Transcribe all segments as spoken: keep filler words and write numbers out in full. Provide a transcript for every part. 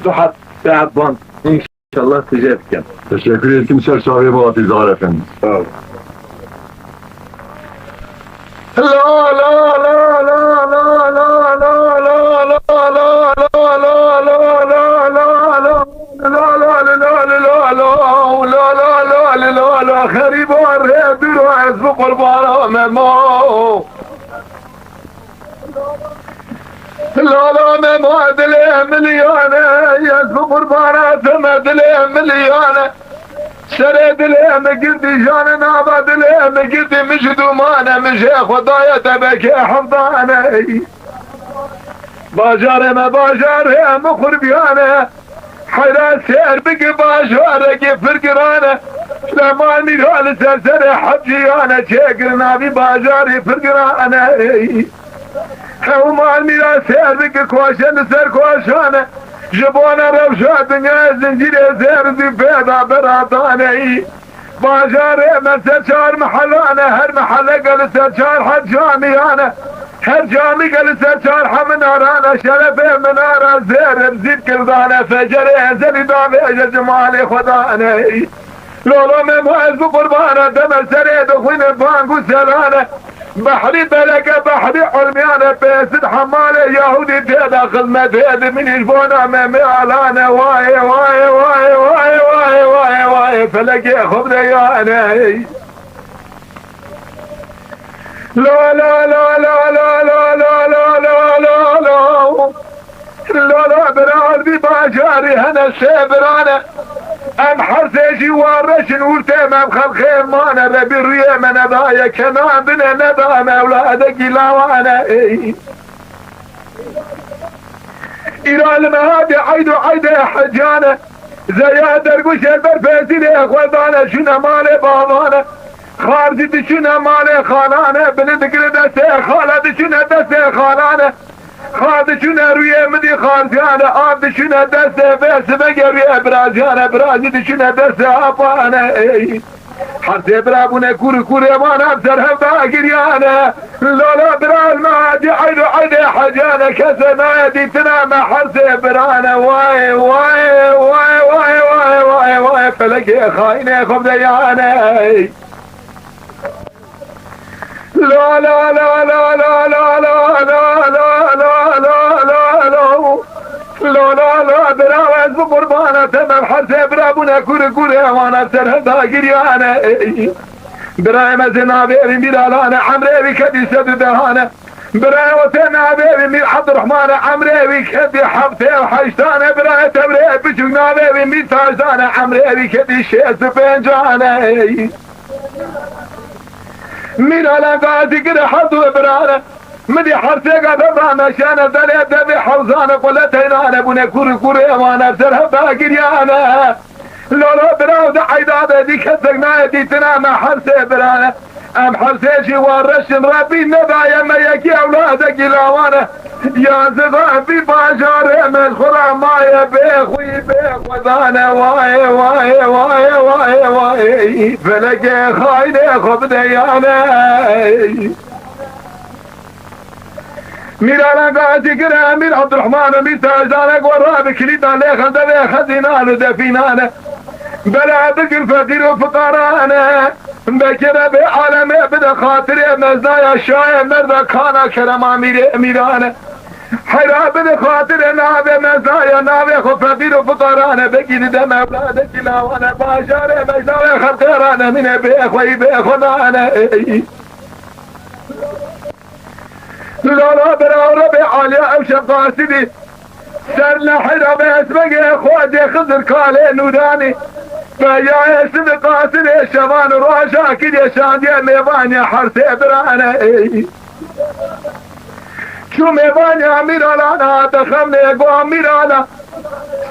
Saet, saet ban. İnşallah size etken. Teşekkür ederim. Ser çavê bo hatî Zahar Efendi. Sağ ol. Xerîba rê dûr ez bi qurbana Memo. Lala Memo dilê miliyane, ez bi qurbana te me dilê miliyane. Serê dilê min girtî jane, nava dilê min girtî, min ji dûmane, min jê xwe daye te bekê hevdane. Bajarê me, bajarê min xurbiyane. Heyra sêr bike, bajarekî pir giran e. Lema mîra li ser serê hecîyan e, çêkirina vî bajarî pir giran e. Hew mal mîra sêr bike, koşe li ser koşan e. Ji bona rewşa dinyayê zincîrê zêr zî pêda beratan e. Bajarê me ser çar mehelan e, her meheleke li ser çar hed camiyane. Her camîke li ser çar heminan e, şerefê minara zêr zîv kirdane, fecerê ezelî davêje ji malê xwe dane. Lolo Memo ez bi qurbana te me serê dixwîne bang û serane. Behrî bereke, behrî ilmiyane, pêsir hemalê Yahûdî têda xizmetê dimînî ji bona me mealane. Wayê, wayê, wayê, felekê xwe bideyane. La, la, la, la. Lala bira, li vî bajarî hene sê birane. Em her sê jî wareş in, ûrtê me bi xelkê mane. Rebî rûyê me nedaye, kenan bine nedame ewladekî lawane. Ey. Îra li me hatî eyd û eydê hecane. Zeya dergûşê ber pêsîrê xwe dane, çûne malê bavane. Xar jî diçûne malê xalane, bilind digire destê xale, diçûne destê xalane. Xar diçûne rûyê min dî xarziyane, av diçûne destê vê sibegê rûyê biraziyane, bira jî diçûne destê apane. Ey. Her sê bira bûne kûr û kûrê wan ev ser hev da giriyane. Lala bira li me hatî eyd û eydê hecane, kesê nayê dîtina me her sê birane. Wayê, wayê, wayê, felekê xayinê xwe bideyane. La, la, la. La, la, la, bira ez bi qurbana te me, her sê bira bûne kûr û kûrê wan ev ser hev da giriyane. Birayê me zê navê wî Mîralan e, emrê wî kedî sed û dehane. Birayê o tê navê wî Mîr Ebdurrehman e, emrê wî kedî heftê û heştane. Birayê te birê piçûk navê wî Mîr Taşdan e, emrê wî kedî şêst û pêncane. Mîr Alan Gazî gire her du birane. Min dî her sêga devra meşane, derê devê hewzane, qule teyrane bûne, kûr û kûrê wan ev ser hev da giriyane. Lolo biraw de eyda de dî kesek nayê dîtina me her sê birane. Em her sê jî wareş in, Rebbî nedaye me yekî ewladekî lawane. Yazîqa vî bajarê me xwe ra maye bê xwî bê xwedane. Wayê, wayê, wayê, wayê, wayê. Felekê xayinê xwe bideyane. Mîr Alan Gazî gire Mîr Ebdurrehman û Mîr Taşdanek we rabe kilîta lê xendevê xezînan û defînane. Bela bigir feqîr û fiqarane. Bekire bê alemê bide xatirê mezdaya şayê merda kana kerema mîrê mîrane. Heyra bide xatirê navê mezdaya navê xwe feqîr û fiqarane. Bekî dide mevladekî lawane bajarê mejdavê xelqê rane mîne bê xweyî bê xwe dane. Ey. Lala bira Rebê Aliya ew şev qasidî. Ser nehira be esmegê Xwedê Xizir kalê nûranî. Beyayê sivî qasidê şevan û roja kiriye şandiye mêvaniye her sê birane. Ey. Çû mêvaniya Mîralana, dixemlê go Mîrala.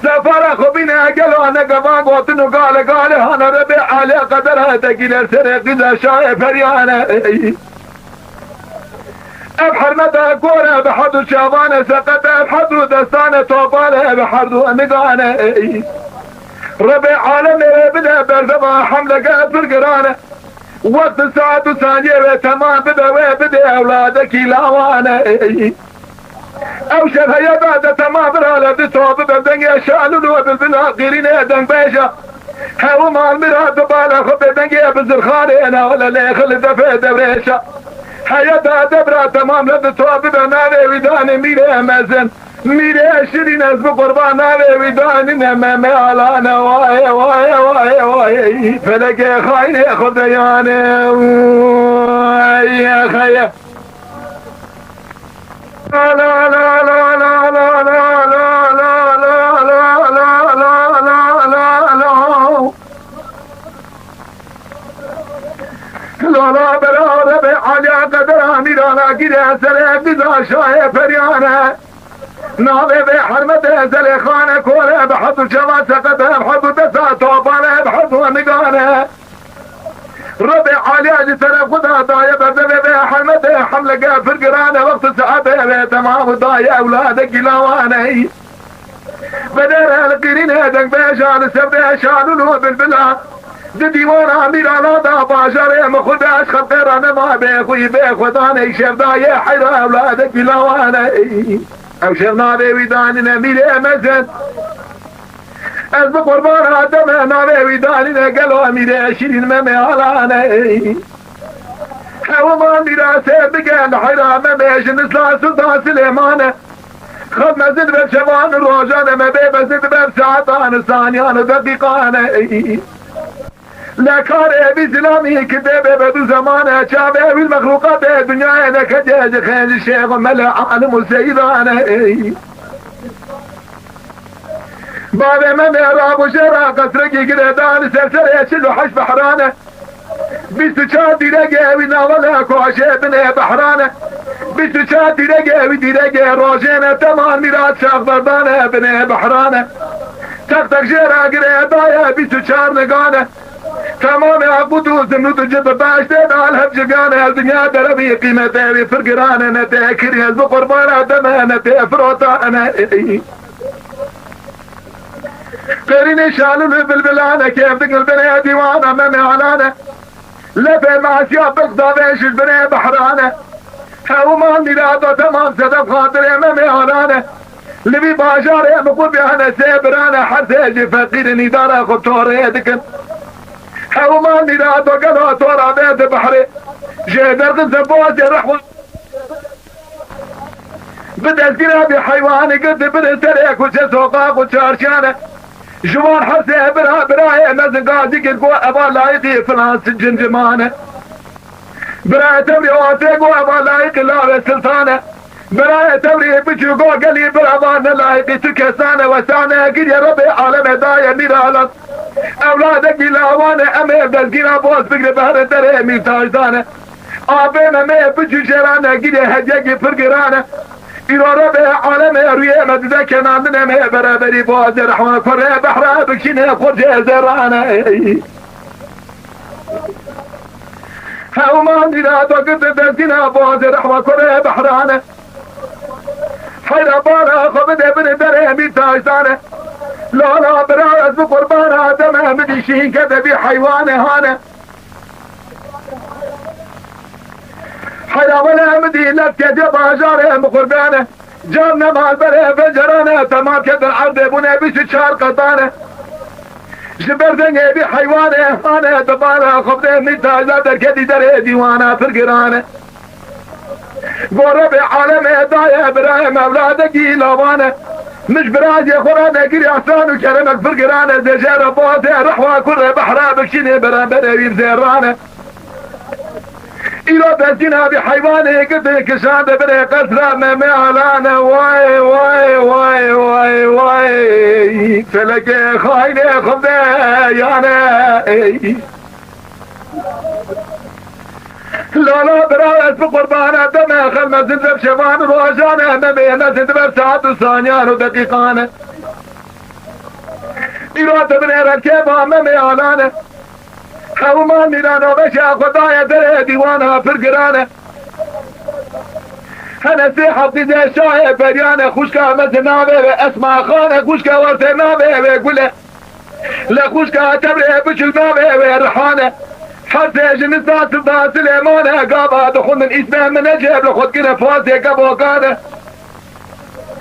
Sefara xwe bîne gelo negevan gotin û gale gale hane Rebê Alê qedera te gîler serê qîza şayê periyane. Ey. Ev hermeta gore bi herdu çavane seqete, ev herdu destane topale bi herdu nigane. Ey. Rebê alemê bide berdeva hemleke pir girane. Wext saet û saniye wê temam bibe, wê bidê ewladekî lawane. Ey. Ew şev heye dade temam vira le di to bibe dengê şalûl û bilbila qîrînê dengbêja. Hew mal mira dibale xwe be dengê bizirxanê navale lê xili defê dewrêşa. Heye dade bira temam le di to bibe navê wî danê mîrê mezin. Mîrê şirîn ez bi qurban navê wî danîne Meme Alane. Waye, waye, waye, waye. Felekê xaynê xwe deyane. Waye, xeye. Lala bera Rebê Alî qedera mîrana gire serê biza şahê periyane. Navê vê hermete Zelêxane kore bi hezû çava seqete bi hezû desa topane bi hezû nigane. Rebê Alî ji sere xwe da daye berdevê vê hermete hemleke pir girane wextê saetê vê temam û daye ewladekî lawane. Bedere li qîrînê dengbêja li sevdê şalûl û bilbila. Di dîwana mîrana da bajarê min xwe de ez xelqê re nema bê xwî bê xwedanê şevdayê heyra ewladekî lawane. Ew şev navê wî danîne mîrê mezin. Ez bi qurbana deme navê wî danîne gelo mîrê şirîn Meme Alane. Hewiman mîrasê bige li heyra Meme ji nisla Sultan Silêmane. Xev mezin ve şevan û rojan e, me bê mezin ve saetan û saniyan û deqîqan e. Le karê vî zilamî ki dê bê be du zeman e, çavê wî mexlûqatê dinyayê neketiye ji xêr ji şêx û mele alim û seyidan e. Bavê me mêra bû jê re qesrekî girêdan li ser serê çil û heşt behran e. Bîst û çar dîregê wî navale koşê binê behran e. Bîst û çar dîregê wî dîregê rojê ne teman mîrat şaxberdan e binê behran e. Tek tek jê re girêdaye bîst û çar nigan e. Temamê Qudûs û Nûd û Cid bi beştê de li hev civiyan e. Dinya derebî qîmetê wî pir giran e. Ne tê kirî ez bi qurbana deme ne tê firotane. Qêrînê şalûl û bilbilane kêf digil binê dîwana Meme Alane. Lefê masiya bilx davê ji binê behrane. Hewman mîrado temam sedef xatirê Meme Alane. Li vî bajarê min qurbiyane sê birane her sê jî feqîrin îdara xwe torê dikin. Hewman mîrado gelo tora vê di behrê. Jê derxin se boğazê rehwa. Bi dezgîra vî heywanî girtî biri serê kuçe soqaq û çarşiyane. Ji wan hersê bira birayê mezin gazî kir got, "Eva layîqî filan si cincimane." Birayê tewrê Atê got, "Eva layîqî lavê siltane." Birayê tewrê biçû got, "Gelî bira van ne layîqî tu kesane." Wesane giriye Rebê alemê daye mîralan. Ewladekî lawane em ê dezgîra boz bigre behre derê mîr tajdane. Avê me me bi cûcera negirê hediyekî pir giran e. Îro re be alemê rûyê me dide kenandinê me beraberî boğazê rehma kurê behra bikşînê xurcê zêran e. Hewman dîra do girdi dezgîna boğazê rehma kurê behran e. Heyra bara xwe bide binê derê mîr tajdane. Lala bira ez bi qurbana deme min dîşîn kede bî heywanê hane. Heyra wele em dî lef kece bajarê em qurbane. Can ne malberê ve cerane, temam kedin erdê bûne bîst û çar qetane. Ji ber dengê vî heywanê hane dibara xwe bide mîr tajda derketî derê dîwana pir girane. Gore bi alemê daye birayê mevladekî lavane. Mij birazê xwe ra negirî ehsan û keremek pir girane, zêjere boğazê rehwa kurê behra bikşînê beraberê wî zêrane. Îro destîna vî heywanê girtin kişande binê qesra Meme Alane. Way, way, way, way, way. Felekê xaynê xwe yane. Ey. Lala bira ez bi qurbana deme xel mezin ve şevan rojane me bê mezin ve saat û saniyan û deqîqane. Îro dibinê revkê ba Meme Alane. Hewman mîrano veşa xwe daye derê dîwana pir girane. Hene sê hafîzê şahê beriyane xuşka mezin navê ve Esma Xane, xuşka wertê navê ve Gule. Li xuşka tevrê biçûk navê wê Rihane. Her sê ji nisa Siltan Silêmane gava dixwendin îsmê min Neceb li xwe dikine fazê gevokane.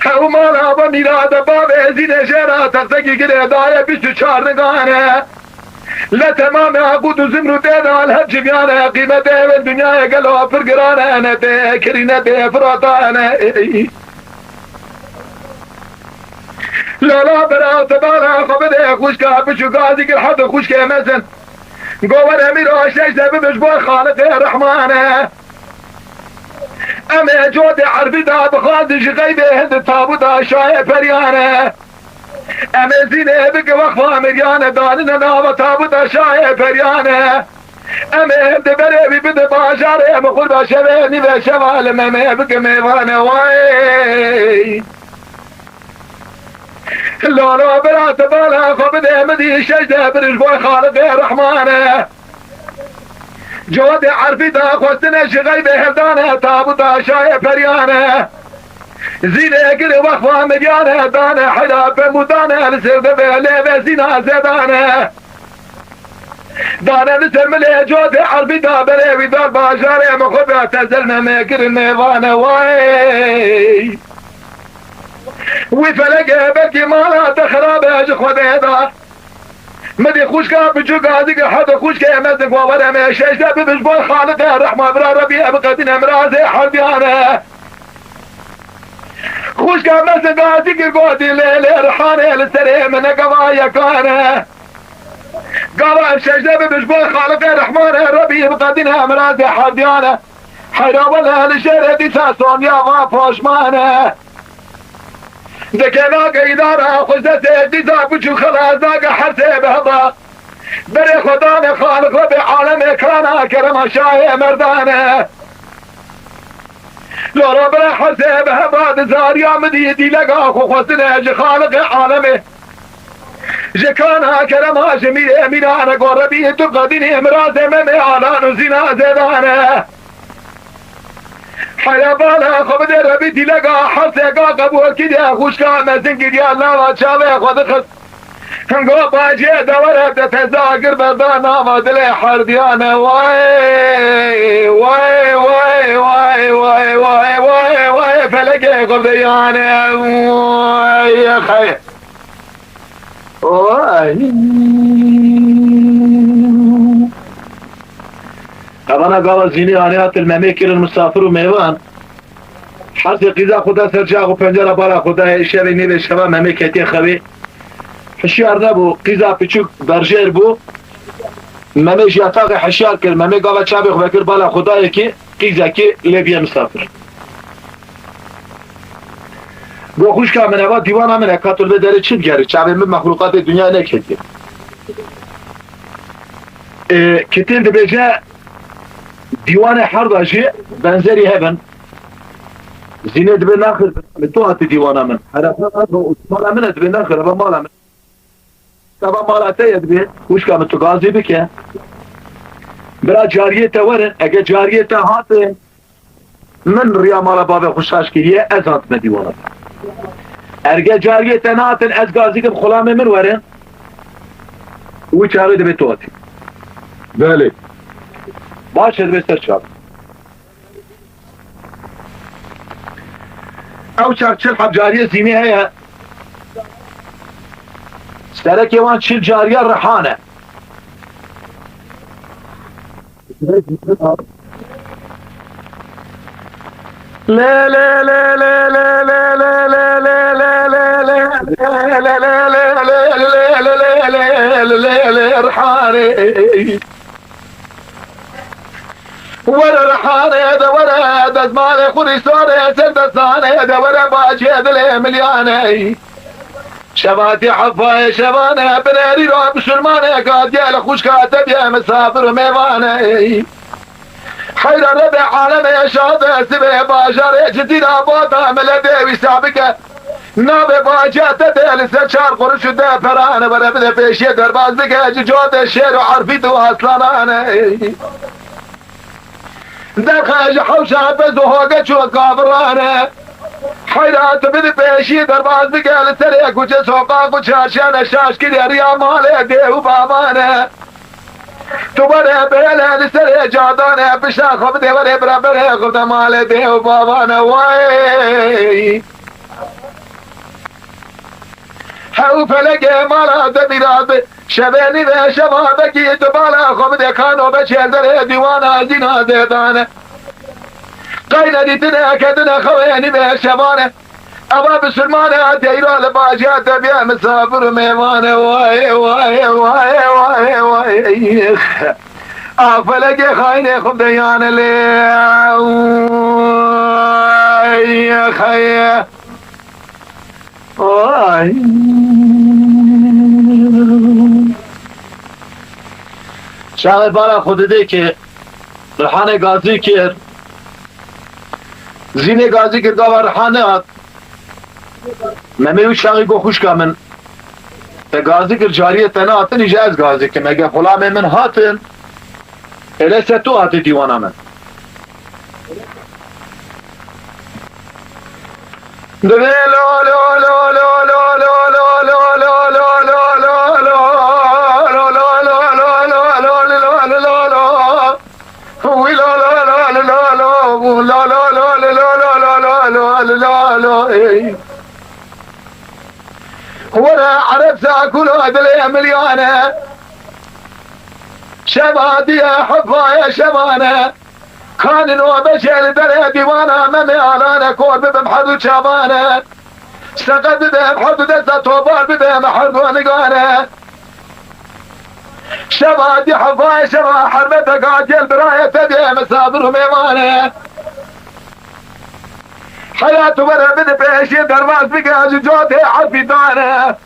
Hew mala ve mîrade bavê Zînê jê re textekî girê daye bîst û çar nigane. Le temamê aqud û zimrûdê de li hev civiyane, qîmetê wê dinyayê gelo pir girane, ne tê kirî ne tê firatane. Lala bera te bala xwe bide xwişka biçûka biçûk hedi xwişkê mezin. Go were mîra şeş de bibiş bo Xaliqê Rehmane. Em ê cotê erbî da bixwazin ji xeybê hindi tabûta şayê periyane. Em ê Zînê bike wexfa miryane, danine nava tabûta şayê periyane. Em ê hindi berê wî bide bajarê, em xurba şevê nîve şeva li Memê bike mêvane. Way! Lala bira te bala xwe bide midî şeş de birij boy Xaliqê Rehmane. Cotê erfî daxwestine ji xeybê hevdane, tabûta şayê periyane. Zînê giri wexfa miryane, dane heyra pemûdane, li ser devê lêve Zîna zedane. Dane li ser milê cotê erfî da berê wî dar bajarê, me xwe be tezel me, me kirin mêvane way. Wî felekê belkî mala te xerabe ji Xwedê da. Midî xwişka biçûk azîk hedi xwişkê mezin ku were me şeşte bibiş bo Xaliqê rehma bira Rebî ev qedîne mirazê herdiyane. Xwişka mezin gazîk gotî lê lê rihanê li serê min gava yekane. Gava ev şeşte bibiş bo Xaliqê rehmane Rebî ev qedîne mirazê herdiyane. Heyra wele li jêrê dîsa sonya va poşmane. Dike nake îdara xwe destê dîsa biçûk xelas nake hersê bi heva. Berê xwe dane Xaliq Rebê alemê kana kerema şahê merdane. Lora bire hersê bi heva di zariya min dî dîlega xwe xwestine ji Xaliqê alemê. Ji kana kerema ji mîrê mîrane go Rebî tu qedînî mirazê Memê alan û Zîna zêdane. Heya bala xwe bide Rebî dîlega hersêka qebûl kiriye, xwişka mezin kiriye, lava çavê xwe dixist. Hingo bacê de were de teza gir berda nava dilê herdiyane. Way, way, way, felekê xwe bide yane. Way, xey. Oy. Evana gava Zînî anî hatin Memê kirin misafir û mêvan. Hersê qîza xwe da ser çax û pencera bala xwe dayê şevê nêvê şeva Memê ketiye xewê. Hişyar nebû, qîza piçûk berjêr bû. Memê ji yataxê hişyar kir, Memê gava çavê xwe vekir bala xwe dayê ki qîzekî lê biye misafir. Go xwişka min, eva dîwana min e, ka tu li vê derê çi digerî? Çavê min mexlûqatê dinyayê neketiye. Ê, kitên dibêje, dîwanê herda jî benzerî hev in. Zînê dibê naxir, li tu hatî dîwana min. Herefa eva û mala min e, dibê naxir, eva mala min. Teva mala te ye dibê, wişka min tu gazî bike. Bira cariyê te werin, ege cariyê te hatin, min riya mala bavê xwe şaş kiriye, ez hatime dîwana. Erge cariyê te natin, ez gazî kim xulamê min werin. Wî çavê dibê tu hatî. Belê. Baş e dibê ser çav. Ew çax çil heb cariyê Zînê heye. Serekê wan çil cariya Rihan e. Lê, lê, lê, Rihanê. Were Rihanê de were, dezmalê xurî sore, ser destanê de were, bacê dilê milyanê. Şevatî hefayê şevane, binerî ra misilmane, katiye li xuşka te biye misafir û mêvane. Heyra Rebê alemê şade, sibê bajarê Cizîra bata miletê wî sabike. Navê baciya te de li ser çar quruş û deh perane, were bide pêşiyê derbaz bike, ji cotê şêr û erfît û aslanane. Derxe ji hewşa pez û hoge çû kavirane. Heyra tu bide pêşiyê derbaz bike, li serê kuçe soqaq û çarşiyane şaş kiriye riya malê dê û bavane. Tu were bêle li serê cadane, pişta xwe bide were bira berê xwe de malê dê û bavane. Way! Ew felekê mala te bîra bi. Şevê nîve şeva bekî tu bala xwe bide kano be çêr derê dîwana zîna zêdane. Qey nedîtine ketine xewê nîve şevane. Eva bisilmane teyra li bajiya te biye misafir û mêvane. Wayê, wayê, wayê, wayê, wayê. Ax felekê xayinê xwe deyane lê. Ay, xeyê. Ay. Çaxê bala xwe didê ki Rihanê gazî kir. Zînê gazî kir, gava Rihanê hat. Memê wî çaxî got, xwişka min, te gazî kir, cariyê te nehatin, îja ez gazî kim. Ege xulamê min hatin, êlê se tu hatî dîwana min. Divê lo, lo, lo, Were ereb zakulo dilê milyane. Şeva diye hevaya şevane. Kanin o beşê li derê dîwana Memê Alane kor bibim herdu çavane. Seqet bibim herdu desta tobar bibim herdu nigane. Şeva di hevayê şeva herbe peka gel birayê te bê misafir û mêvane. Heya tu were bide pêşê derbas bike ji cotê efî dane.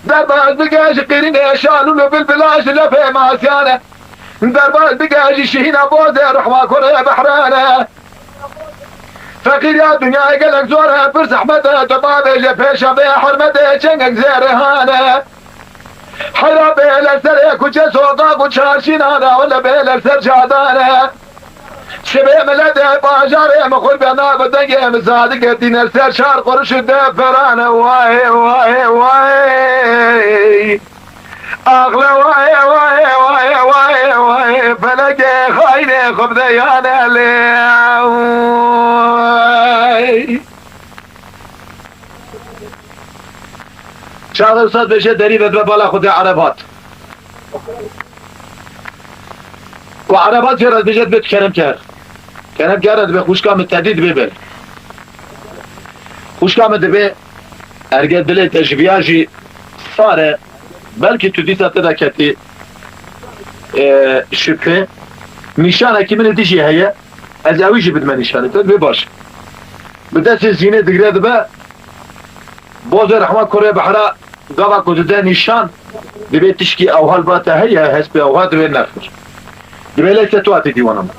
Derbas bike ji qirînê şalûl û bilbila ji lefê masiyane. Derbas bike ji şihîna bozê rehma kurê behrane. Feqîriya dinyayê gelek zor e, pir zehmet e, tu bavêje pêşa vê hermetê çengek zêrê hane. Heyra bê li serê kuçe soqaq û çarşînan e, wele bê li ser cadane. Sibê miletê bajarê min xwe bê nav dengê min zadike tîne ser çar quruş û deferane. Wayê, wayê, wayê. Axle wayê, wayê, wayê, wayê, wayê. Felekê xaynê xwe bide yane lê. Çaxê Ustad bêje derî ve dibe bala Xwedê Ereb hat. Ku Ereb hat jê re dibêje dibê tu kerem ker. Kerem ker re dibê xwişka min tedî dibê ber. Xwişka min dibê erge dilê te ji viya jî sar e. Belkî tu dîsa te de ketî, e, şüphe. Nîşanekî min ê dijî heye. Ez ewî jî bidime nîşanê te dibê baş. Bi destê zînê digre dibe. Bozê rehma kurê behra gava ku dide nîşan, dibê tişkî ewha li ba te heye, hespê ewha dibê nexir. Dibê leyse tu hatî dîwana min.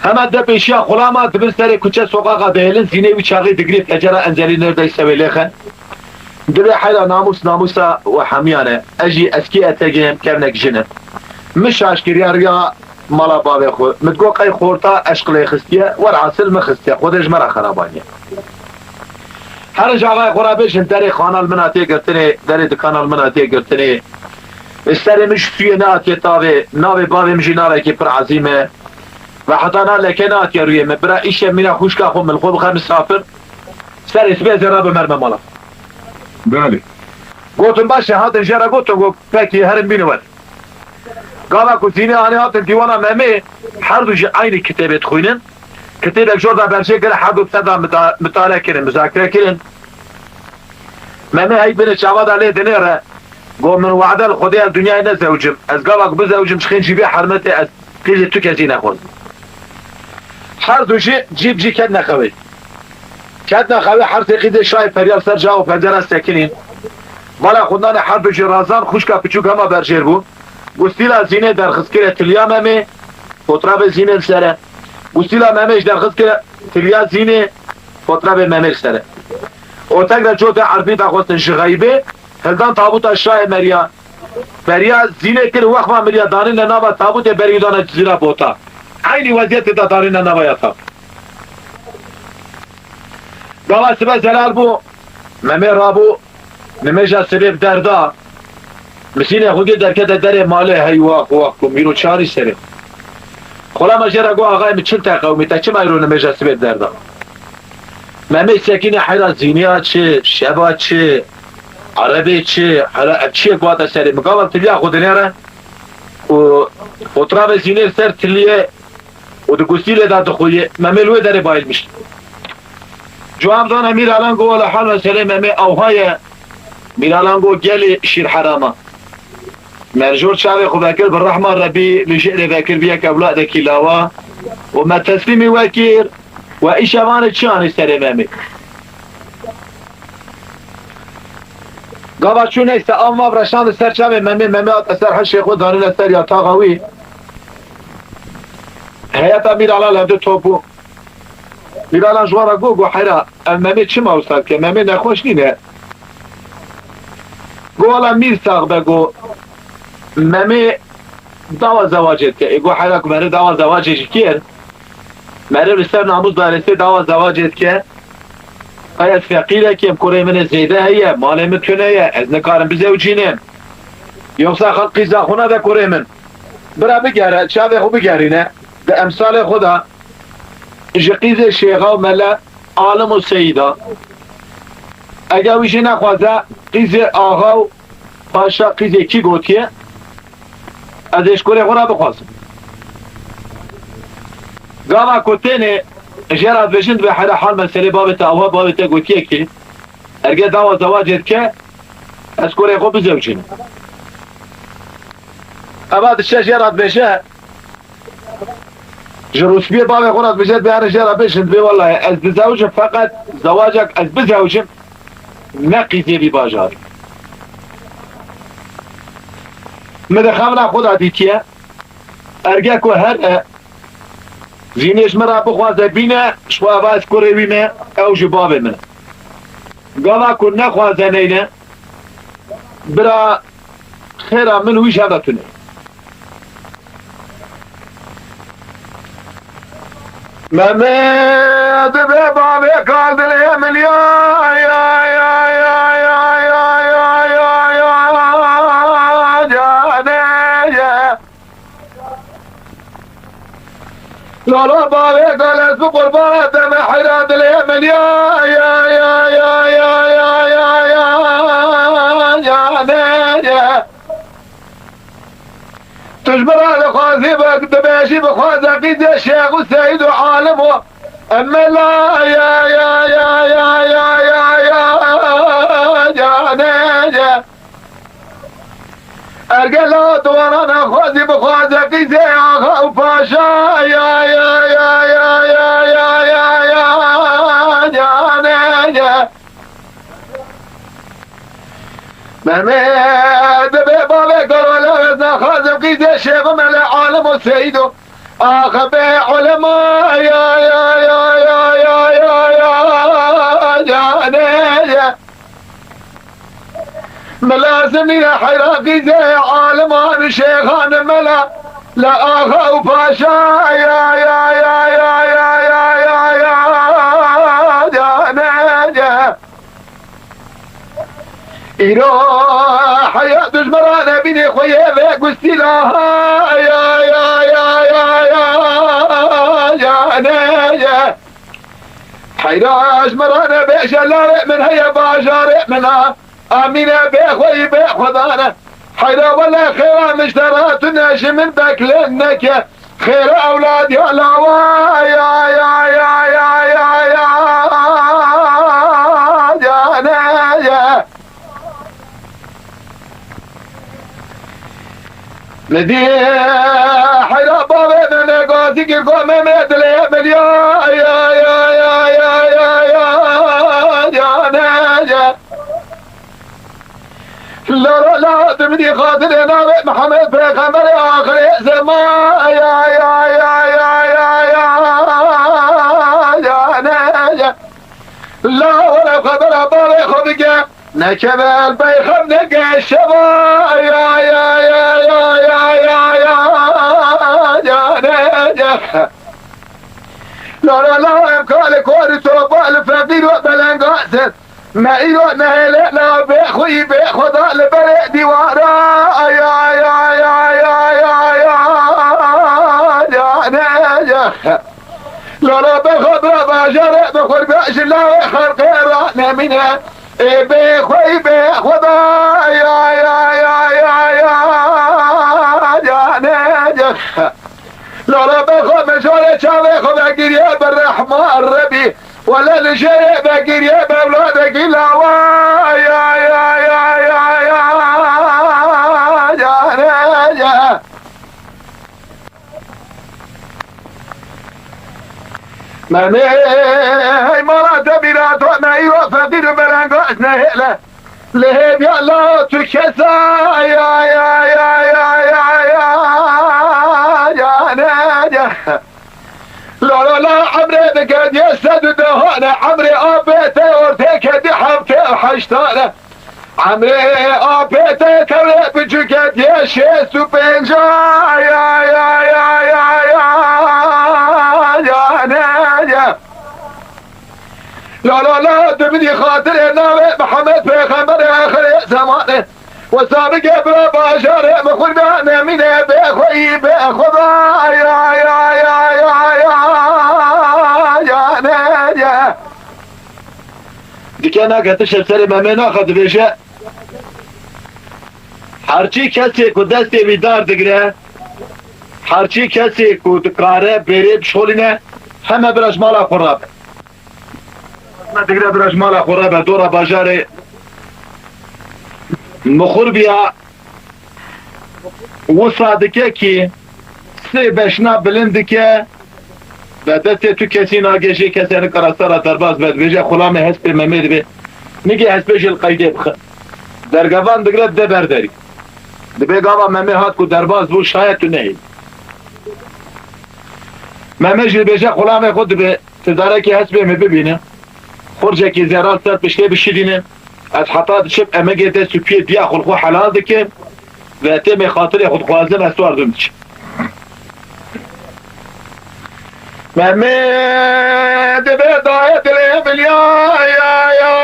Hema de pêşiya xulama dibin serê kuçe soqaqa dihêlin, zînê wî çaxê digirê pecera enzelî nerdey sewê lêxe. Dibê heyra namûs namûsa we hemiyan e. Ez jî eskî etegê kevnek jin im. Min şaş kiriya riya mala bavê xwe. Min digot qey xorta eşq lê xistiye, werhasil min xistiye. Xwedê ji me re xerabaniye. Her ji axayê xwe re bêjin derê xana li min hatiye girtinê, derê dikana li min hatiye girtinê. Serê min ji sûyê nehatiye tavê, navê bavê min jî navekî pir ezîm e. Ve heta na leke nehatiye rûyê min. Bira îşev mîna xwişka xwe min li xwe bixe misafir. Serê sibê ez ê rabim merme mala. Belê. Gotin baş e, hatin jê re gotin, got pekî herin bînin wer. Gava ku Zînê anî hatin dîwana Memê, her du jî eynî kitêbê dixwînin. Kitêbek jor da berjê kir, her du bi ser da mita-, mitale kirin, muzakere kirin. Memê hey binê çava da lê dinêre, got, min wade li Xwedê ez dinyayê nezewicim. Ez gava ku bizewicim ji xêncî bê hermetê ez qîzê tu kesî nexwazim. Her du jî cî bi cî ketine xewê. Ketine xewê, her sê qîzê şayê feryal ser ca û pencera sekinîn. Bala xwendane her du jî razan, xwişka piçûk hema berjêr bû. Gustîla Zînê derxist kire tiliya Memê, fotrafê Zînê li ser e. Gustîla Memê jî derxist kire tiliya Zînê, fotrafê Memê li ser e. Otek re cote Erfî daxwestin ji xeybê, hildan tabuta şayê meriya. Beriya Zînê kir wexfa miriya danîne nava tabûtê berî dane Cizîra Bota. Eynî weziyetê de danîne nava ya tab. Gava sibe zelal bû, Memê rabû, nimêja sibê bi derda. Misînê xwe gir derkete derê malê hey wax wax ku mîro çarî serê. Xulama jê re got, axayê min çil te qewimî, te çima îro nimêja sibê bi derda? Memê sekîne heyra zîniya çi, şeva çi, erebê çi, heyra ev çiyek bate serê min. Gava tiliya xwe dinêre û, û travê zînê ser tiliyê û di gustîlê de dixuye. Memê li wê derê bayilmiş. Cuab dane Mîralan go wela hal meselê Memê awha ye. Mîralan go gelê şîr herama. Me li jor çavê xwe vekir bi rehma Rebî li jêrê vekir bi yek ewladekî lawa û me teslîmî we kir we îşevanê çi anî serê Memê. Gava çû neyse av mav reşandin ser çavê Memê, Memê hate ser hişê xwe danine ser yataxa wî. Heyeta Mîralan li hevdû top bû. Mîralan ji wan re got, got, heyra, ev Memê çima wisa dike? Memê nexweş nîne. Got, wela mîr sax be, got, Memê dawa zewacê dike. Ê got, heyra ku meriv dawa zewacê jî kir, meriv li ser namûs daresê dawa zewacê dike. Qey ez feqîrekêm, kurê min ê zêde heye, malê min tune ye, ez nikarim bizewcînim. Yoksa xelk qîza xwe nade kurê min. Bira bigere, çavê xwe bigerîne, di emsalê xwe de ji qîzê şêxa û mele, alim û seyîda. Eger wî jî nexwaze, qîzê axa û paşa qîzê kî gotiye, ez ê ji kurê xwe re bixwazim. Gava ku tênê jê re dibêjin, dibê heyra hal meselê bavê te awa, bavê te gotiye kî, erge dawa zewacê dike, ez kurê xwe bizewcînim. Eva diçe jê re dibêje, ji rûspiyê bavê xwe re dibêje, dibê here jê re bêjin, dibê welaye ez dizewicim, feqet zewacek ez bizewicim, ne qîzê vî bajarî. Min di xemla xwe de dîtiye, erge ku here zînê ji min re bixwaze bîne, ji xwe eva ez kurê wî me, ew jî bavê min e. Gava ku nexwaze neyne, bira xêra min û wî ji hev re tune. Mehmet be bavê kal dilê min ya, ya, ya, ya, ya, ya, ya, ya, ya, ya, ya, canê ye. Lala bavê kal ez bi qurbana te me heyra dilê min ya, ya, ya, ya, ya, ya, ya, ya, canê ye. Tu ji min re dixwazî bi-, dibêjî bixwaze qîzê şêx û seyîd û alim û emela ya, ya, ya, canê ye. Ergela tu wana nexwazî bixwaze qîzê axa û paşa ya, ya, canê ye. Mehmet be bavê Karola ez naxwazim qîzê şêxim ele alim û seyîd û axe be ulema ya, ya, ya, canê ye. Min lazim nîne heyra qîzê aliman û şêxan mela le axa û paşa ya, ya, canê ye. Îro heya dujmera nebînê xwe yê vê gustîla ha ya, ya, canê ye. Heyra ji min re nebêje lalê min heye bajarê min a. Amîne bê xweyî bê xwedane. Heyra wele xêra min ji te re tune ji min bekle neke. Xêra ewlad ya lawa ya, ya, canê ye. Min dî heyra bavê me me gazî kir, go me me dilê min ya, ya, canê ye. Lala la tu min dî xatirê navê Mihemed Pêxemberê axirê zeman ya, ya, canê ye. La were xebera bavê xwe bike. Nekeve el beyxem neke şeva ya, ya, canê ye. La, la, la, em kalê kor û topal û feqîr û belengaz in. Me îro nehêle navê xwî bê xweda li berê dîwara ya, ya, canê ye. Lala bexwe bira bajarê bi xurbe ji lawê xelqê ra nemîne. Ê bê xweyî bê xweda ya, ya, ya, ya, ya, ya, ne, ya. Lala bexwe mijarê çavê xwe vegiriye bi rehma Rebî. Wele li jêrê vegiriye bi ewladekî lawa ya, ya, ya, ya, ya, ya, ne, ya. Memê, hey mala te bîra to, me îro feqîr û belengaş nehêle. Li hêviya la tu kesa ya, ya, ya, ya, ya, ya, ya, ne, ya. La, la, la, emrê dike diye sed û dehane, emrê apê te ortê kedî heftê û heştane. Emrê apê te tewrê biçûke diye şêst û pênca ya, ya, ya, ya, ya, ya, ne, ya. La, la, la, tu bidî xatirê navê Mihemed Pêxemberê axirê zemanê. Wisa bike bira bajarê min xurda nemîne bê xweyî bê xweda ya, ya, ya, ya, ya, ya, ne, ya. Dike nake tişt serê Memê naxe dibêje. Herçî kesê ku destê wî dar digire, herçî kesê ku dikare bêrê bişolîne, heme bira ji mala xwe rabe. Me digre bira ji mala xwe rabe, dora bajarê Mixurbiya wisa dike kî sê beşna bilind dike, ve destê tu kesî nagê jê kesê nikare sera derbas be, dibêje xulamê hespê Memê dibe. Nigê hespê jê li qeydê bixe. Dergevan digre dide ber derî. Dibê gava Memê hat ku derbas bû, şayet tu nehêlî. Memê jî dibêje xulamê xwe dibe. Ti darekî hespê min bibîne. Xurcekî zêran ser piştê bişidîne. Ez heta diçim emegê dest û piyê diya xwe li xwe helal dikim. Ve têmê xatirê xwe dixwazim ez wardim diçim. Memê dibe dayê dilê min ya, ya, ya,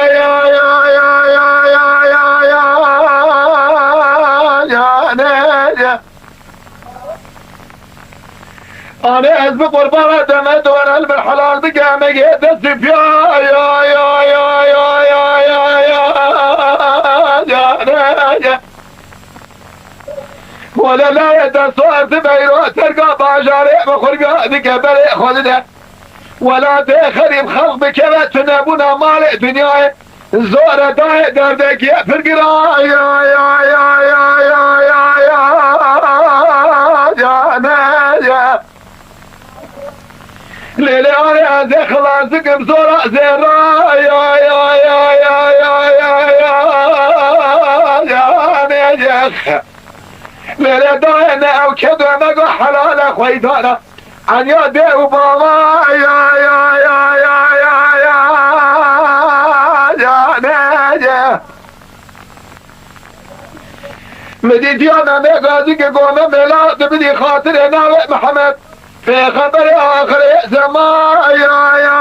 ne, ya. Anê ez bi qurbana deme dore li min helal bike, me gê dest û piya ya, ya, ya, ne, ya. Wele layê dest û ez beyro terka bajarê bi xurga dike berê xwe dide. Welatê xerîb xelq bikeve tunebûna malê dinyayê. Zor e dayê derdekî pir giran ya, ya, ya, ne, ya. Lê lê anê ez ê xilas dikim zora zêra ya, ya, ya, ne, ya. Lê lê dayê ne ew kedo me go helale xweydana. Anya dê û bava ya, ya, ne, ye. Min dîtiya Memê Gazî ki gome mela dibidî xatirê navê Mihemed. Pêxemberê axirê zeman ya, ya,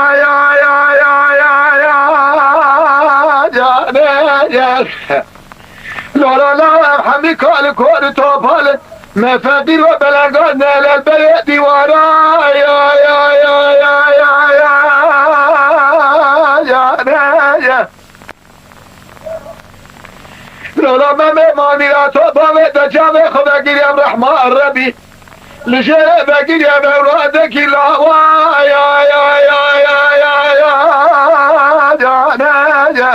ne, ye. Lala la ev hemî kal kor topal. Me feqîr ve belengan ne lel berê dîwara ya, ya, ne, ye. Lala Memê manî ya to bavê te çavê xwe vegirî em rehma Rebî. Li jê vegirî em ewladekî lawa ya, ya, ya, ne, ye.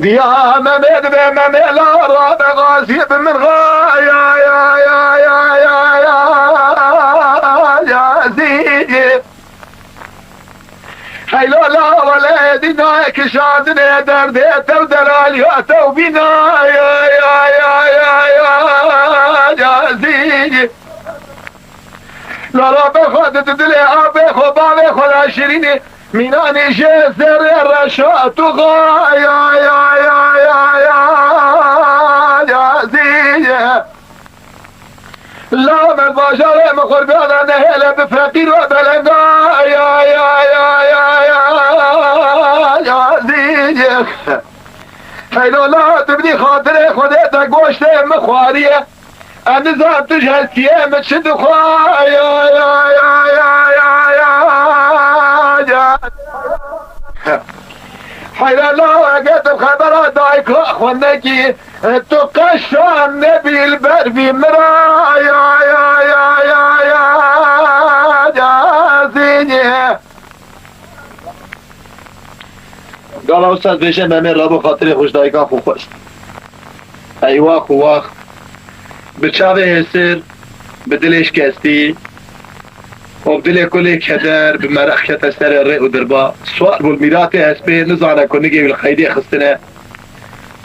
Diya Memê dibe Memê la rabe gazî bi min ra ya, ya, ya, ya, ya, ya, zî. Heylo la wele dîna kişandinê derdê tev delaliya tev bîna ya, ya, ya, ya, ya, ya, zî. Lala bexwe di dilê apê xwe bavê xwe la şirînî. Mînanî jê zerê reşa tu xa ya, ya, ya, zî ye. La me bajarê min qurbana nehêle bi feqîr ve belenga ya, ya, ya, ya, zî ye. Heylo la tu bidî xatirê Xwedê te goştê min xwariye. Em nizan tu ji hestiyê min çi dixwe, ya, ya, ya. Heyrana eger tu xebera dayika xwe nekî, tu qeşan nebî li ber vî min re, ya, ya, ya, ya, ya, ya, zînî. Gava wisa dibêje Memê Rabo xatirê xwe ji dayika xwe xwest. Eywax û wax. Bi çavê hêsir, bi dilê şikestî û bi dilê kulê keder, bi meraq kete serê rê û dirba. Swar bû li mîratê hespê, nizane ku nigê wî li qeydê xistine.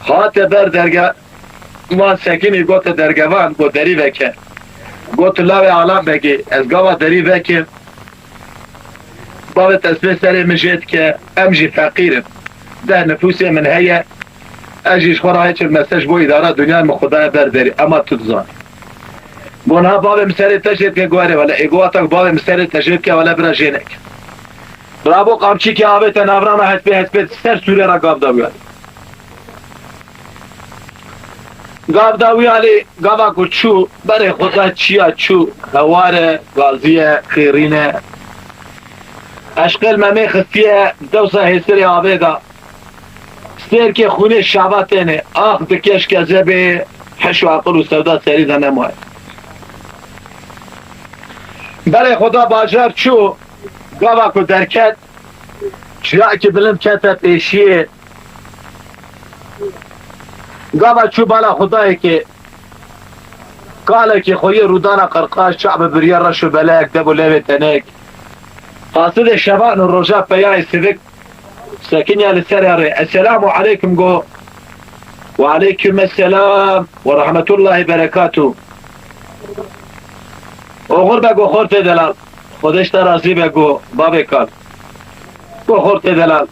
Hate ber derge, wan sekinî gote dergevan, got derî veke. Got lawê Alan Begê, ez gava derî vekim. Bavê te sibê serê min jê dike, em jî feqîr in. Deh nifûsê min heye, ez jî ji xwe re hiç mese ji bo îdara dinyayê min xwe daye ber derî, ema tu dizanî. Got niha bavê min serê te jê dike, got erê wele, ê got wata ku bavê min serê te jê dike, wele bira jê neke. Rabo qamçîkê avête navrana hespê, hespê ser sûrê re gav da wî alî. Gav da wî alî, gava ku çû, berê xwe da çiya çû, hewar e, gazî ye, xêrîn e. Eşqê li Memê xistiye, dewsa hêsirê avê da. Sêrkê xwînê şava têne, ax dike ji kezebê, heş û aqil û sewda serî de nemaye. Berê xwe da bajar çû, gava ku derket, çiyakî bilind kete pêşiyê. Gava çû bala xwe dayê ke kalekî xweyî rûdana qirqaş, çav bi biriya reş û belek, dev û levê tenek. Qasidê şevan û roja peyayê sivik sekiniya li ser rê. Esselamu aleykum go. Ve aleykum esselam ve rahmetullahi berekatuh. Oxir be go xortê delal. Xwedê ji te razî be go bavê kal. Go xortê delal.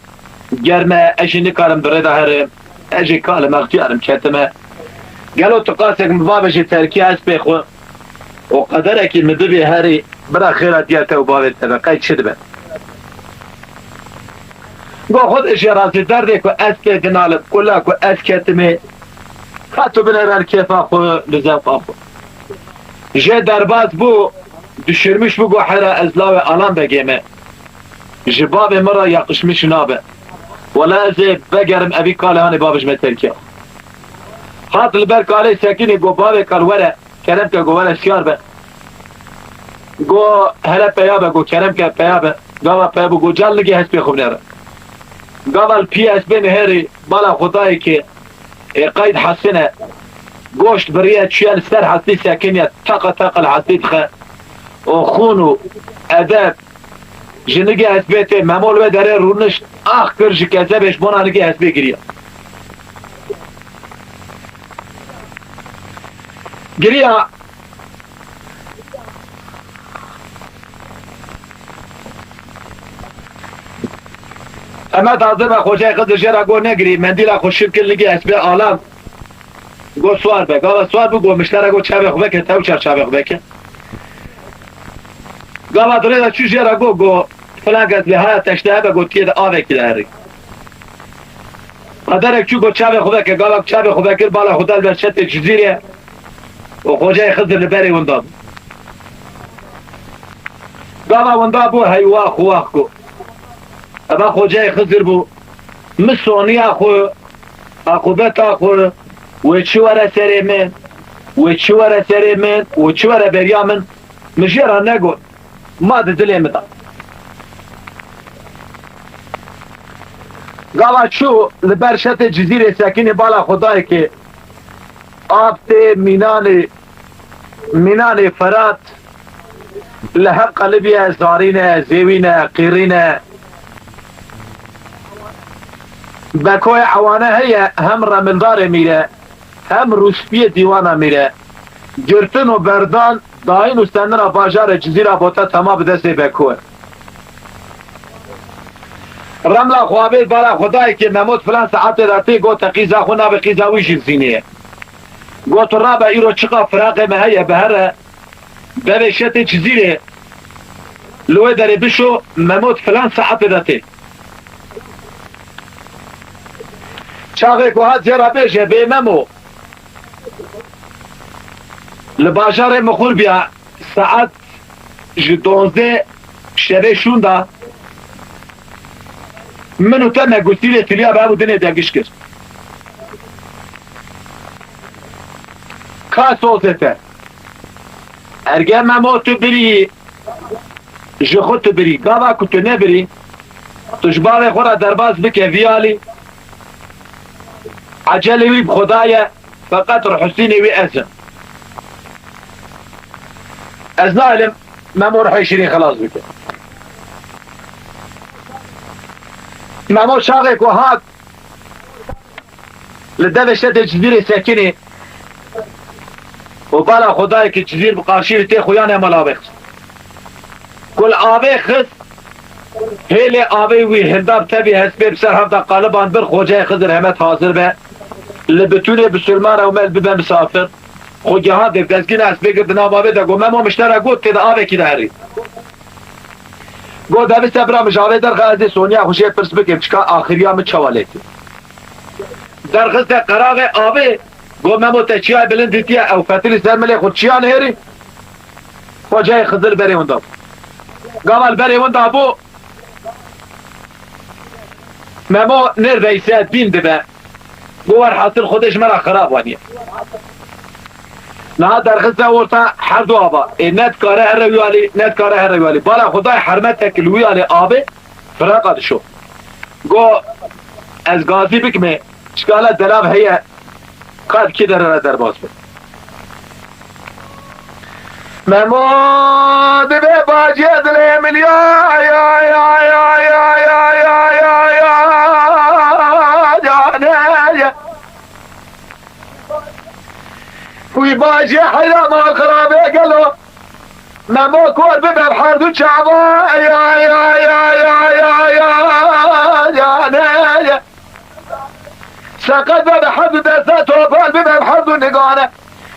Germ e, ez jî nikarim bi rê de herim. Ez jî kal im, extiyar im, ketime. Gelo tu qasek min bavêjî terkî hespê xwe û qederekî min bibê herî, bira xêra diya te û bavê te be, qey çi dibe? Go xwe de jê razî, derdê ku ez tê dinalim, kula ku ez ketime, ka tu binêre li kêfa xwe, li zewqa xwe. Jê derbas bû, düşürmüş bû, go hera ez lawê Alan Begê me. Ji bavê min re yakışmış nabe. Wela ez ê vegerim evî kalê hanê bavê ji me terkiya. Hat li ber kalê sekinî, go bavê kal were, kerem ke go were siyar be. Go hele peya be, go kerem ke peya be. Gava peya bû, go cal nigê hespê xwe binêre. Gava li pî hespê nihêrî, bala xwe dayê ke ê qeyd hesine. Goşt biriye çûye li ser hestî sekiniye, teqa teqa li hestî dixe. Û xûn û edeb ji nigê hespê tê. Memo li wê derê rûnişt, ax kir ji kezebê, ji bona nigê hespê giriya. Giriya. Emed hazir be, xocayê Xizir jê re got negirî, mendîla xwe şiv kir, ligê hespê Alan. Got swar be. Gava swar bû, got miştera, got çavê xwe veke, tew çar çavê xwe veke. Gava dirê de çû jê re got, got filan kes lê haya teşte hebe, got tiyê de avekî de herî. Qederek çû, got çavê xwe veke. Gava çavê xwe vekir, bala xwe da li ber çetê Cizîrê û xocayê Xizir li berê winda bû. Gava winda bû, heywa xwe wax got. Eva xocayê Xizir bû. Min soniya xwe, aqûbeta xwe, wê çi were serê min, wê çi were serê min, wê çi were beriya min, min jê re negot. Ma di dilê min de. Gava çû li ber şetê Cizîrê sekinî, bala xwe dayê ke av tê mînanê, mînanê Ferat li hev qelibî ye, zarîn e, zêwîn e, qîrîn e. Bekoyê ewane heye, hem remildarê mîr e, hem rûspiyê dîwana mîr e. Girtin û berdan, dayîn û stendina bajarê Cizîra Bota tema bi destê Beko e. Remla xwe avêt bala xwe dayê ke Memo di filan saetê de tê, gote qîza xwe nabe, qîza wî jî Zînê ye. Got rabe, îro çiqa firaqê me heye, bihere devê şetê Cizîrê, li wê derê bişo, Memo di filan saetê de tê. Çaxê ku hat jê re bêje, bê Memo, Li bajarê Mixurbiya saet ji dozdeh şevê şûnda min û te me gustîlê tiliya bi hev û dinê degiş kir. Ka sozê te. Erge Memo tu birî, ji xwe tu birî. Gava ku tu nebirî, tu ji bavê xwe re derbas bike vî alî. Ecelê wî bi Xwedayê, feqet Rihusînê wî ez im. Ez nahilim Memo Rihê Şirîn xelas bike. Memo çaxê ku hat, li devê şedê Cizîrê sekinî û bala Xwedayê ki Cizîr bi qarşî wî tê xuyanê mala avê xist. Ku li avê xist, hêlê avê wî hinda bi tevî hespê bi ser hevda qaliban bir Xoceyê Xizir Hemed hazir be. Li bitûnê bisilman ew mel bibe misafir. Xwe gehandê bi dezgîna hespê girt di nav avê de got, Memo miştera got tê de avekî de herî. Got, devise bira min ji avê derxe ez ê Sonya xwe jê pirs bikim çika axiriya min çawa lê kir. Derxiste qeraxê avê, got, Memo te çiyayê bilind dîtiye, ew fetilî ser milê xwe çiya nihêrî? Xoceyê Xizir berê winda bû. Gava li berê winda bû, Memo nêr veyse dîn dibe. Got, werhasil Xwedê ji me re xirab waniye. Niha derxiste orta her du ava. Ê ne dikare here wî alî, ne dikare here wî alî. Bala Xwedayê hermetek li wî alî avê firaqa dişo. Got, ez gazî bikime, çikala delav heye, ka di kê dere re derbas be. Memo dibe bacê dilê min ya, ya, ya, ya, ya, ya, ya, ya, ya, ne, ya. Wî bacê heyra mal xirabê gelo. Memo kor bibe bi her du çava, ya, ya, ya, ya, ya, ya, ya, ne, ya. Seqet be bi her du deste topal bibe bi her du nigane.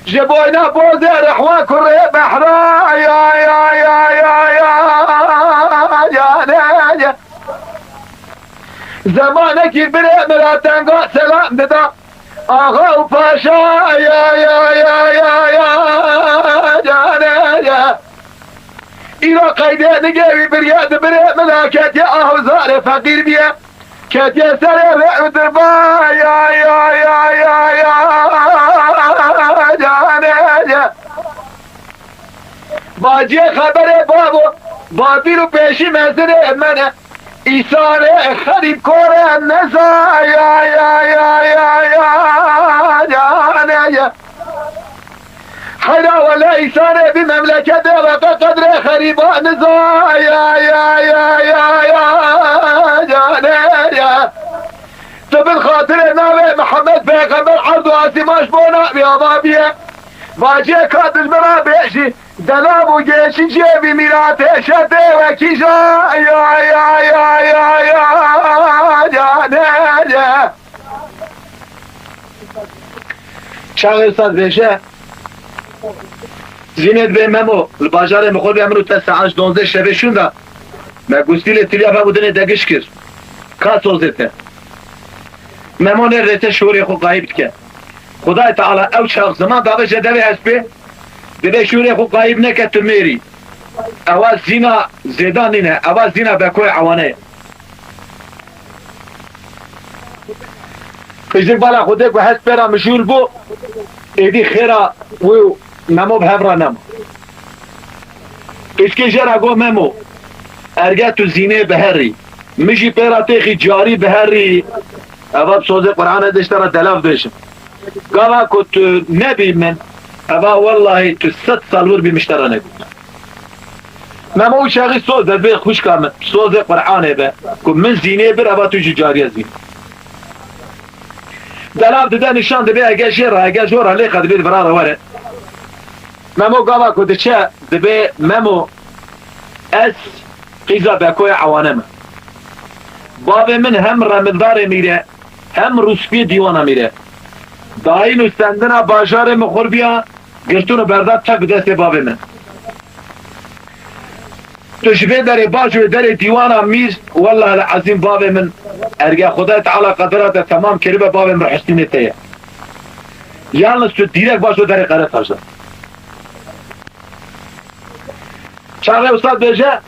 Ji boyna bozê rehwa kurê behra, ya, ya, ya, ya, ya, ya, ne, ya. Zemanekî birê min re tenga selam dida. Axa û paşa, ya, ya, ya, ya, ya, ya, ne, ya. Îro qeydê nigê wî biriye di birê min re ketiye ah û zarê feqîr biye. Ketiye serê rê û dirba, ya, ya, ya, ya, ya, ya, ne, ya. Baciyê xeberê bavo, Babil û pêşî mezinê me ne. Îsanê xerîb kore neza, ya, ya, ya, ya, ya, ya, ne, ya. Heyra wele îsanê vî memleketê ve te qedrê xerîba niza, ya, ya, ya, ya, ya, ya, ne, ya. Tu bin xatirê navê Mihemed Pêxember erd û asîman ji bo navê ava biye. Baciyê ka dijmira bêjî, delav û geçiciyê vî mîratê şetê wekî ja, ya, ya, ya, ya, ya, ya, ne, ya. Çaxê wisa dibêje, Zînê dibê Memo, li bajarê Mixurbiya min û te saet ji donzdeh şevê şûnda, me gustîlê tiliya ve û dinê degiş kir. Ka sozê te. Memo nê rête şûrê xwe qayîb dike. Xwedayê Teala ew çax ziman dabe je devê hespê, dibê şûrê xwe qayîb neke tu mêrî. Ewa zîna zêdan nîne, ewa zîna bekoyê ewane ye. Qîzir bala Xwedê ku hespê ra mijûl bû, êdî xêra wî û Memo bi hev re nema. Qîzkê jê re got, Memo, erge tu zînê biherî, min jî pê re têxî carî biherî, eva bi sozê Qur'anê de ji te re delav bêjim. Gava ku tu nebî min, eva wellahî tu sed sal wir bî min ji te re negot. Memo û çaxî soz de dibê xwişka min, sozê Qur'anê be, ku min zînê bir, eva tu jî cariye zîn. Delav dide nîşan dibê ege jê re, ege jor re lêxe dibê di vira re were. Memo gava ku diçe dibê, Memo, ez qîza bekoya ewane me. Bavê min hem remildarê mîre, hem rûspiyê dîwana mîre. Dayîn û stendina bajarê Mixurbiya girtin û berda tev bi destê bavê min. Tu ji vê derê baş û derê dîwana mîr, wellahil ezîm bavê min, erge Xwedayê Teala qedera te temam kiribe, bavê min Rihusînê te ye. Yalnız tu dîrek baş û derê Qeretaj de. Çaxê wisa dibêje.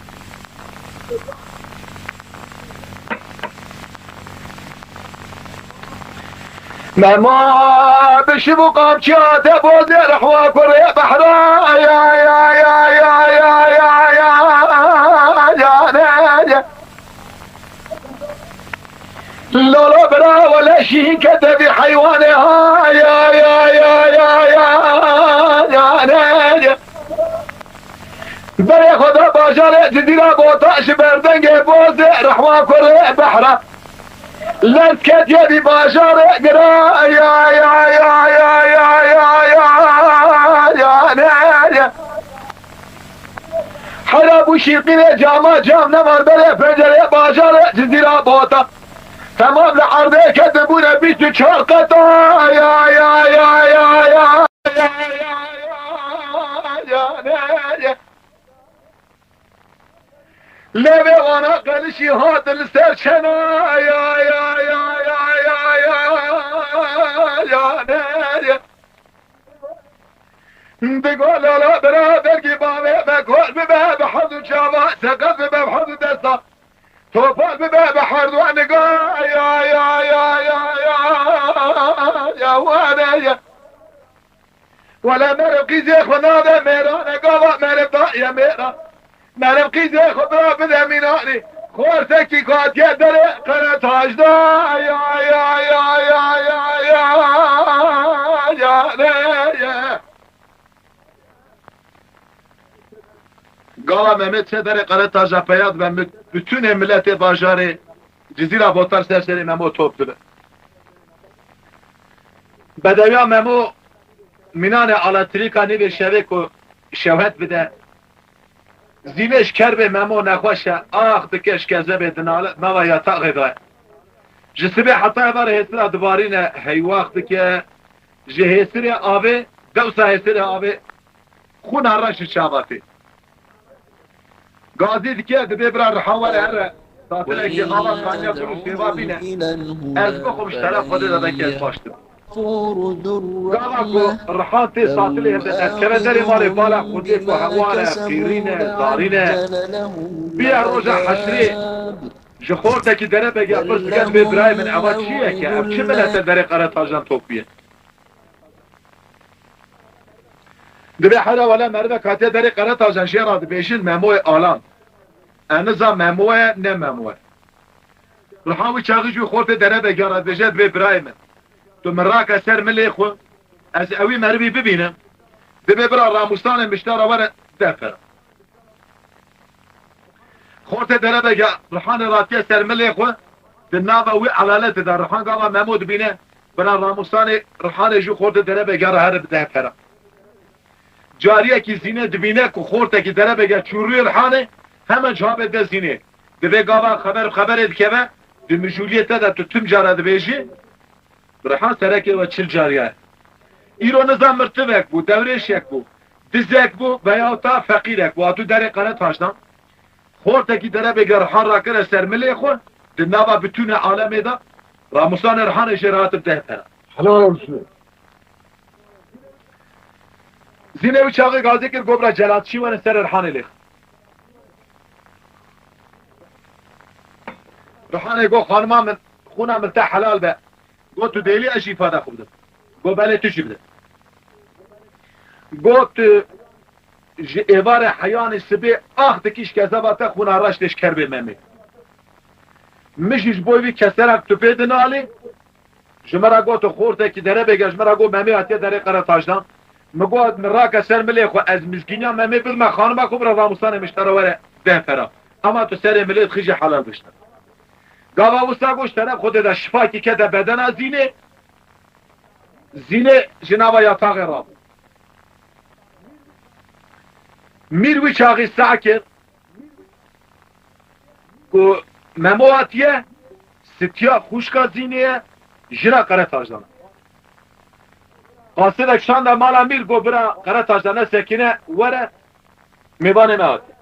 Mema bi şiv û qamçiya te bozê rehwa kurê behra ya, ya, ya, ya, ya, ya, ya, ya, ne, ya. Lala bira wele şîn kete vî heywanê ha ya, ya, ya, ya, ya, ya, ne, ya. Berê xwe da bajarê Cizîra Bota ji ber dengê bozê rehwa kurê behra. Lez ketiye vî bajarê gira ya, ya, ya, ya, ya, ya, ya, ya, ne, ya. Hera bû şîqînê cama cam ne var berê pencerê bajarê Cizîra Bota. Temam li erdê ketin bûne bîst û çar qeta ya, ya, ya, ya, ya, ya, ya, ya, ya, ne, ya. Lê vê wana qelişî hat li ser çena ya, ya, ya, ya, ya, ya, ya, ne, ya. Digo lala bira bergî bavê me kor bibe bi hezû çava, seqet bibe bi hezû desta. Topal bibe bi herdu niga ya, ya, ya, ya, ya, ya, wane ya. Wele meriv qîzê xwe nade mêrane, gava meriv daye mêra. Meriv qîzê xwe bira bide mînanî. Xortekî katiye derê qere tajda ya, ya, ya, ya, ya, ya, ya, ne, ya. Gava Mehmet çe derê Qeretaja peya dibe, mi-, bütünê miletê bajarê Cizîra Botar ser serê Memo top dibe. Bedewiya Memo mînanê eletrîka nîvê şevê ku şewhet bide. Zînê ji kerbê Memo nexweş e, ax dike ji kezebê dinale, nava yataxê de ye. Ji sibê heta êvarê hêsira dibarîne, heywax dike. Ji hêsirê avê, dewsa hêsirê avê, xûna reş ji çava tê. Gazî dike, dibê bira riha were here. Tatilekî ava kaniya gul û sêva bîne. Ez bixwim ji teref Xwedê de belkî ez baş dibim. Gava ku riha tê tatilê hevde dest keve derê malê bala Xwedê ku hewar e, qîrîn e, zarîn e. Bîya roja heşrê ji xortekî derebege pirs dike, dibê birayê min, eva çi ye ke? Ev çi milete derê Qeretajan topiye? Dibê hera wele merivek hatiye derê Qeretajan jê re dibêjin Memoyê Alan. E niza Memo ye, ne Memo ye. Riha wî çaxî jî xortê derebege re dibêje, dibê birayê min, tu min rake ser milê xwe, ez ewî merivî bibînim. Dibê bira Ramûsanê Miştara were deh pera. Xortê derebege Rihanê ratiye ser milê xwe, di nava wî elaletê de Rihan gava Memo dibîne, bira Ramûsanê Rihanê jî xortê derebege re here bi deh pera. Cariyekî Zînê dibîne ku xortekî derebege çû rûyê Rihanê, hemen çavê de Zînê. Divê gava xeber bi xeberê dikeve, di mijûliyê te de tu tim cara dibêjî, Rihan serekê we çil cariya ye. Îro niza mirtivek bû, dewrêşek bû, dizek bû veyahûta feqîrek bû, hatû derê Qeretaşdan. Xortekî derebêge Rihan rakire ser milê xwe, di nava bitûnê alemê de, Ramûsanê Rihanê jê re hate bi deh pera. Helal olsun. Zînê wî çaxê gazê kir, got bira celatçî wene serê Rihanê lêx. Rihanê got xanima min, xûna min te helal be. Got tu dêlî ez jî îfada xwe bidim. Got belê tu jî bide. Got tu ji êvarê heyanê sibê ax dikî ji kezeba te xûna reş tê ji kerbê Memê. Min jî ji bo vî keserek tu pê dinalî. Ji me re got, xortekî derebêge ji me re got, Memê hatiye derê Qeretaşdan. Min got, min rake ser milê xwe, ez mizgîniya Memê bidime xanima xwe, bira Ramûsanê Miştara were deh pera. Ama tu serê milê dixî jê helal dişte. Gava wisa got, ji teref Xwedê de şifakî kete bedena Zînê. Zînê ji nava yataxê rabû. Mîr wî çaxî seh kir, ku Memo hatiye, sitiya xwişka Zînê ye, jina Qeretaşdan e. Qasidek şande mala mîr, got bira Qeretaşdan, ne sekine, were mêvanê me hatiye.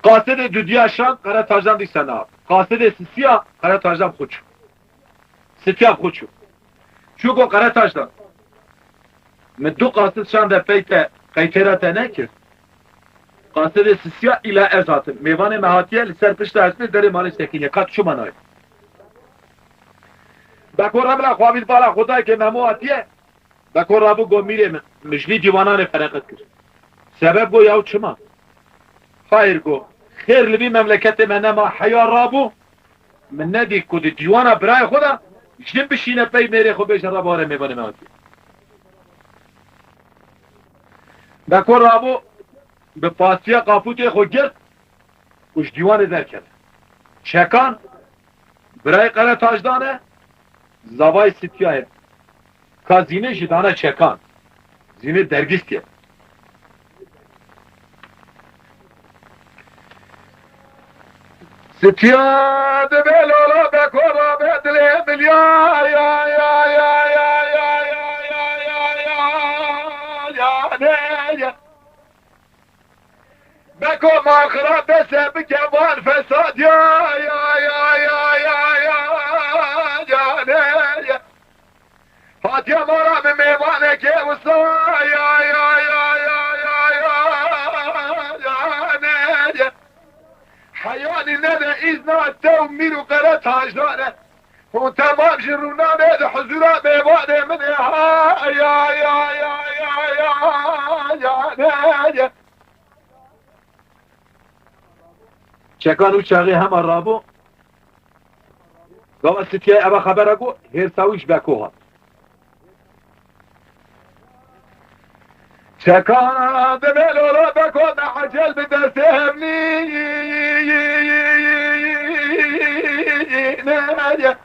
Qasidê dudiya şand, Qeretaşdan dîsa nehat. Qasidê sisiya, Qeretaşdan xwe çû. Sitiya xwe çû. Çû got Qeretaşdan, min du qasid şande pey te, qeytêra te nekir. Qasidê Sisiya îla ez hatim. Mêvanê me hatiye, li ser pişta hestê derê malê sekiniye. Ka tu çima nayê? Beko re bila xwe avît bala xwe dayê ke Memo hatiye. Beko rabû go mîrê min, min ji vî dîwananê fereqet kir. Sebeb go yaw çima? Xayr go, xêr li vî memleketê me nema, heya rabû. Min nedî ku di dîwana birayê xwe de jin bişîne pey mêrê xwe bêje, "Reba were mêvanê me hatiye." Beko rabû, bi pastiya qapûtê xwe girt û ji dîwanê derkeve. Çekan, birayê Qere Tajdan e, zavayê Sitiyayê. Ka Zînê jî dane Çekan. Zînê dergîstiye. Sitiya dibe lola Beko rabe dilê min ya, ya, ya, ya, ya, ya, ne, ya. Beko ma xira dese bike van fesad ya, ya, ya, ne, ya. Hatiye mala min mêvanekê wisa ya, ya, ne, ya. Heyanî nede îzna te û mîr û Qere Tajdan e. Hûn temam ji rûnanê di huzûra mêvanê min ê ha, ya, ya, ne, ya. Çekan û çaxê hema rabû. Gava Sitiyayê eva xebera ku hêrsa wî ji Beko hat. Çekan dibe lola Beko me ecel bi destê hevnî ne.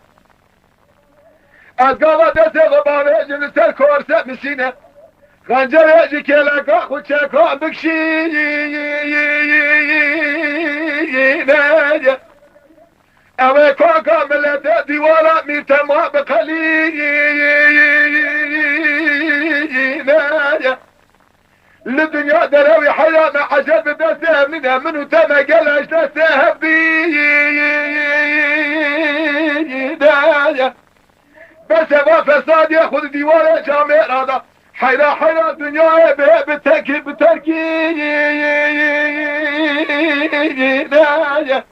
Ez gava destê xwe bavêjim li ser korse misîne. Xencerê ji kêleka xwe Çekan bikşîne. Ew ê kaka milete dîwara mîr tema biqelîne. Li dinya derewî heyra me ecel bi destê hevnîne, min û te me gele ji destê hev bîne. Bes e va fesadiyê xwe di dîwarê camêra da. Heyra heyra dinyayê bê bi tekî bi terkî ne ye.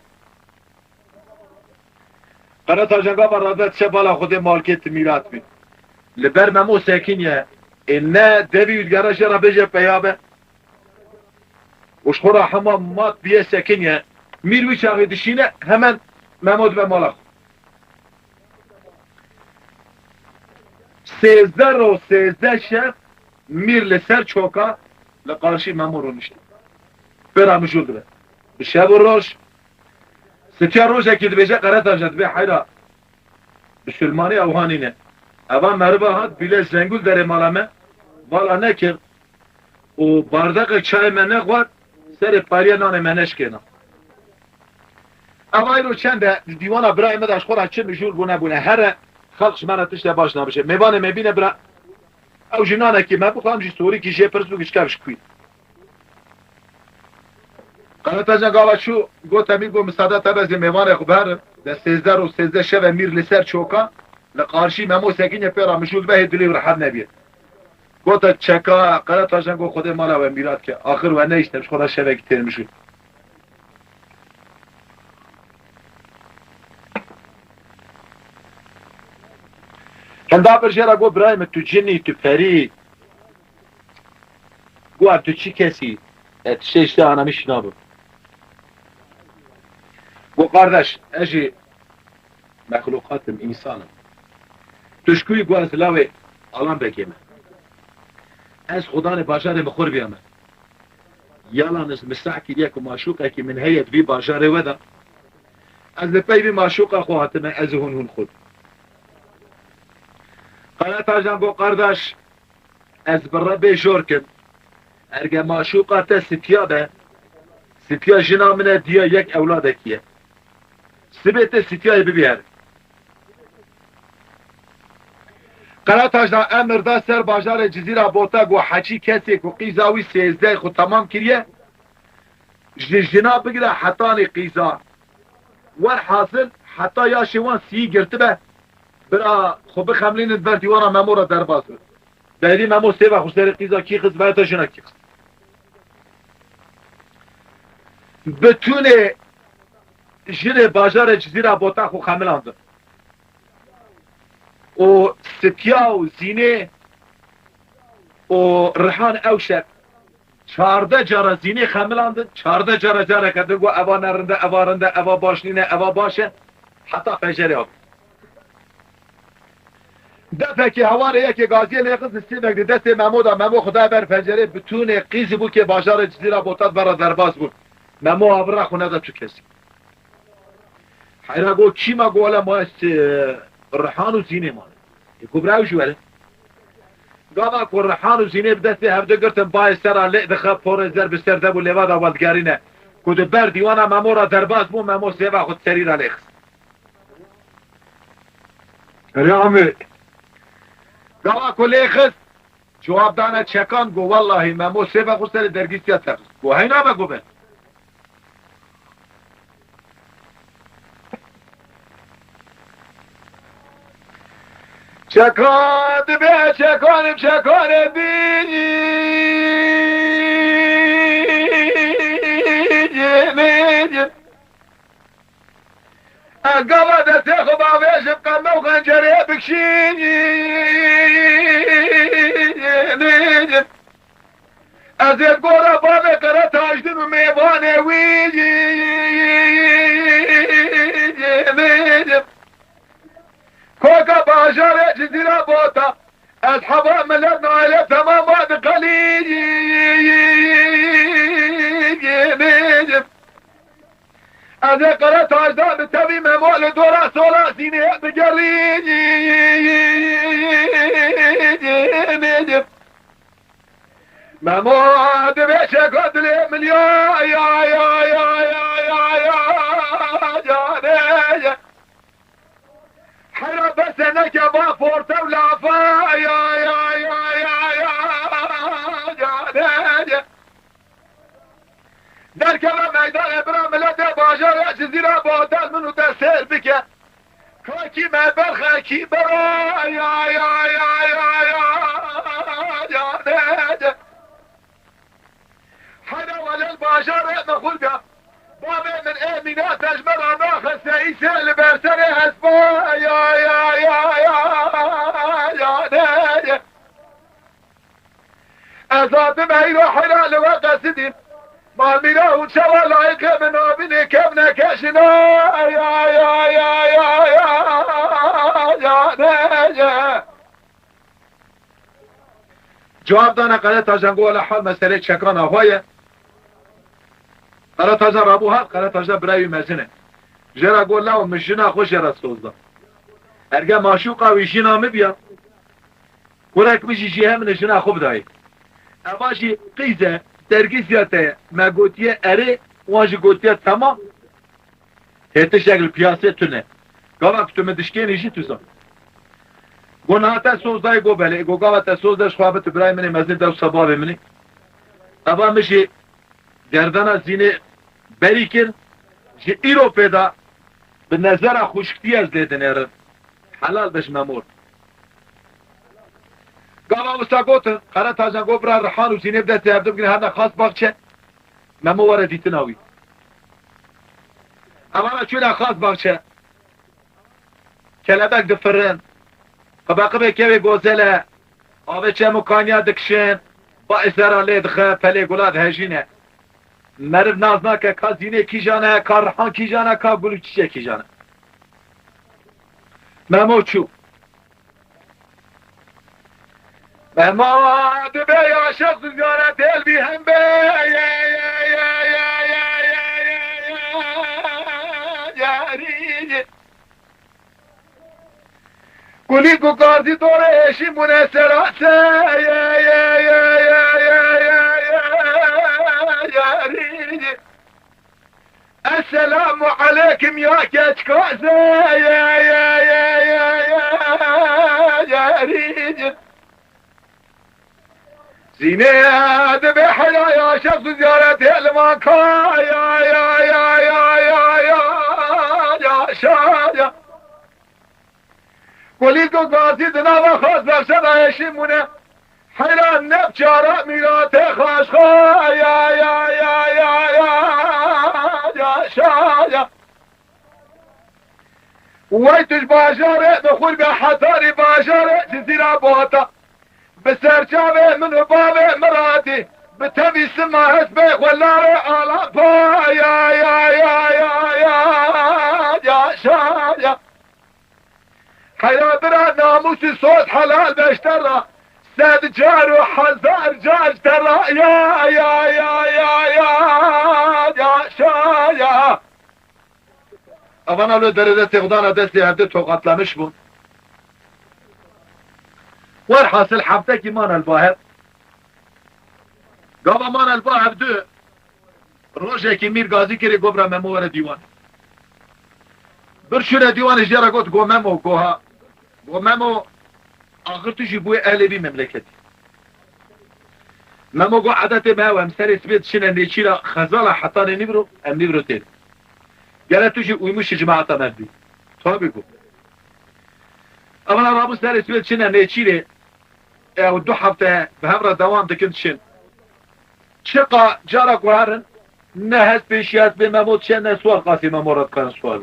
Qere Tajan gava rabe diçe bala Xwedê malkê ti mîrat bî. Li ber Memo sekiniye, ê ne devî û digere jê re bêje peya be. Û ji xwe re hema mat bûye sekiniye. Mîr wî çaxê dişîne, hemen Memo dibe mala xwe. Sêzdeh roj, sêzdeh şev Mîr li ser çoka li qarşî Memo rûnişt. Pê re mijûl dibe. Bi şev û roj, Sitiya rojekî dibêje, Qere Tajan dibê heyra. Bisilmanî ew hanîne. Eva meriva hat, bîle zengûl derê mala me, bala nekir û bardeqek çayê me nexwar, serê pariya nanê me neşkêna. Ev ayro çend e, di dîwana birayê me de ji xwe re çi mijûl bûne bûne. Here xelq ji me re tişte baş nabêje. Mêvanê me bîne bira, ew ji nanekî me bixwe, em jî sorîkî jê pirs bikin, ji kev ji kû ye. Qere Tajan gava çû, got, Emîr, got, misade te be, zê mêvanê xwe biherim. De sêzdeh roj, sêzdeh şev e Mîr li ser çoka, li qarşî Memo sekiniye, pê re mijûl dibe, hê dilê wî rehet nebîye. Gote çeka, Qere Tajan got, Xwedê mala we mîrat ke. Axir we nehişte, ji xwe re şevekî têr mijûl. Hinda bir jê re got, Birayê min, tu cin î, tu perî. Got, Ev tu çi kesî? E, tiştê ji te anamîş nabim. Got, Qardeş, ez jî mexluqat im, însan im. Tu ji kû yî? Got, Ez lawê Alanbekê me. Ez xudanê bajarê Mixurbiyê me. Yalan ez misah kiriye ku maşûqekî min heye di vî bajarê we de. Ez li pey vî maşûqa xwe hatime, ez û hûn, hûn xwe. Qere Tajan got, Qardeş, ez bi Rebê jor kim. Erge maşûqa te Sitiya be, Sitiya jina min e, diya yek ewladekî ye. Sibê te Sitiyayê bibî here. Qere Tajan emir da ser bajarê Cizîra Bota, got, Heçî kesê ku qîza wî sêzdeh xwe temam kiriye, ji jina bigire hetanî qîza. Werhasil heta yaşê wan sî girtibe, bira xwe bixemlînin ber dîwana Memo re derbas bin. Berî Memo sêva xwe serê qîza kî xist, vete jina kî xist. Bitûnê jinê bajarê Cizîra Bota xwe xemilandin. Û Sitya û Zînê û Rihan ew şev çardeh cara Zînê xemilandin, çardeh cara careke din got, "Eva ne rind e, eva rind e, eva baş nîne, eva baş e." Heta pencerê avêt. Defekê hewarê yekê gaziyê lê xist, sêvek di destê Memo de. Memo xwe daye ber pencerê, bitûnê qîzî bû kê bajarê Cizîra Bota vera derbas bûn. Memo avira xwe neda tu kesî. Heyra got, "Kî ma?" Got, "Wele ma ez, e, Rihan û Zînê mane." Ê, got, "Bira ew jî were." Gava ku Rihan û Zînê bi destê hevdu girtin, bayê sera lê dixe, porê zer bi ser de bû, lêva da weldigerîne. Ku di ber dîwana Memo ra derbas bû, Memo sêva xwe di serî ra lê xist. Erê Amê. Gava ku lê xist, cewab dane çekan, got, "Wellahî Memo sêva xwe serê dergîstiya te xist." Got, "Heyna me?" Got, "Be." Çeka dibe çekanim çekanê din. Ez gava destê xwe bavêjim, qeme û xencerê bikişînim. Ez ê gora bavê Qere Tajdin û mêvanê wî. Koka bajarê Cizîra Bota, ez heva milet naile temam va diqelînim. Ez ê Qere Tajda bi tevî Memo li dora sola Zînê bigerînim. Memo dibe çeka dilê min ya, ya, ya, ya, ya, ya, ya, ya, ne, ya. Hera bese neke va forte û lafa, ya, ya, ya, ya, ya, ya, ne, ya. Derkeve meydanê bira miletê bajarê Cizîra Botel min û te sêr bike. Ka kî me berxe kî bera, ya, ya, ya, ya, ya, ya, ne, ne. Heyra welel bajarê min xurga. Bavê min ê mîna tejmera naxiste îsê li ber serê hespa, ya, ya, ya, ya, ya, ne, ne. Ez hatim eyro heyra li we qesidîm. Malmîra û çawa layîqê min nabînê kevneke jina. Ya, ya, ya, ya, ya, ya, ne, ne. Cewab dane Qeretajan, got, "Wele hal meselê çekan ava ye." Qeretajan rabû hat, Qeretajan birayê wî mezin e. Jê re got, "Lawo, min jina xwe jê re soz da. Erge maşûqa wî jina min biya, kurek min jî jî hemin jina xwe bidayê. Eva jî qîz e, dergîziya te ye. Me gotiye erê, wan jî gotiye temam. Hê tiştek li piyasê tune. Gava ku tu min dişkênî jî tu zan." Got, "Niha te soz dayê?" Got, "Belê." Got, "Gava te soz de ji xwe bi tu birayê min ê mezin, dewsa bavê min ê." Eva min jî gerdana Zînê berî kir, ji îro pê de bi nezera xwişktî ez lê dinêrim. Helal be ji me mor. Gava wisa gotin, Qeretajan got, "Bira Rihan û Zînê bi destê hevdu bigrin, herne Xas Baxçe, Memo were dîtina wî." Evana çûne Xas Baxçe. Kelebek difirin. Qibeqibê kevê gozele. Avê çem û kanya dikişin. Ba esera lê dixe, pelê gula dihejîne. Meriv nas nake ka Zînê kîjan e, ka Rihan kîjan e, ka Gul û Çiçek kîjan e. Memo çû. Memo dibe ya şexs ziyaret el bi hem be. Kulî ku gazî dore eşî mune serase. Esselamu aleykum ya keçkaze. Zînê dibe helaya şexs ziyaret elman ka. Ya, ya, ya, ya, ya, ya, ya, şa, ya. Kulî ku gazî di nava Xas Baxçe de eşî mûne. Heyran ne bi çara mîratê xaşxa. Ya, ya, ya, ya, ya. Wey tu ji bajarê, bi xurbe Hetarî bajarê, Cizîra Bota. Bi ser çavê min û bavê miratî, bi tevî sima hespê xwe lavê ala pa ya, ya, ya, ya, ya, ya, şa, ya. Heyra bira namûsî soz helal beşte ra, sed car û hezar car te ra, ya, ya, ya, ya, ya, ya, şa, ya. Evana li derê destê xwe dana destê hevdû toqatlamiş bûn. Werhasil heftekî mane li ba hev. Gava mane li ba hevdû, rojekî Mîr Gazî kirê, got bira Memo were dîwan. Bir şûre dîwanê jê re got, go Memo, go ha. Go Memo, axir tu jî bûyê ehlê vî memleketî. Memo got, edetê me ew, em serê sibê diçine nêçîra Xezala hetanê nîvro, em nîvro têr. Gere tu jî uymuşî cemaeta me bî. Tabî got. Evana rabû serê sibê diçine nêçîrê, ew du hefte bi hev re dewam dikin diçin. Çiqa cara ku herin, ne hespê şî hespê Memo diçe, ne siwar qasî Memo re dixin siwar.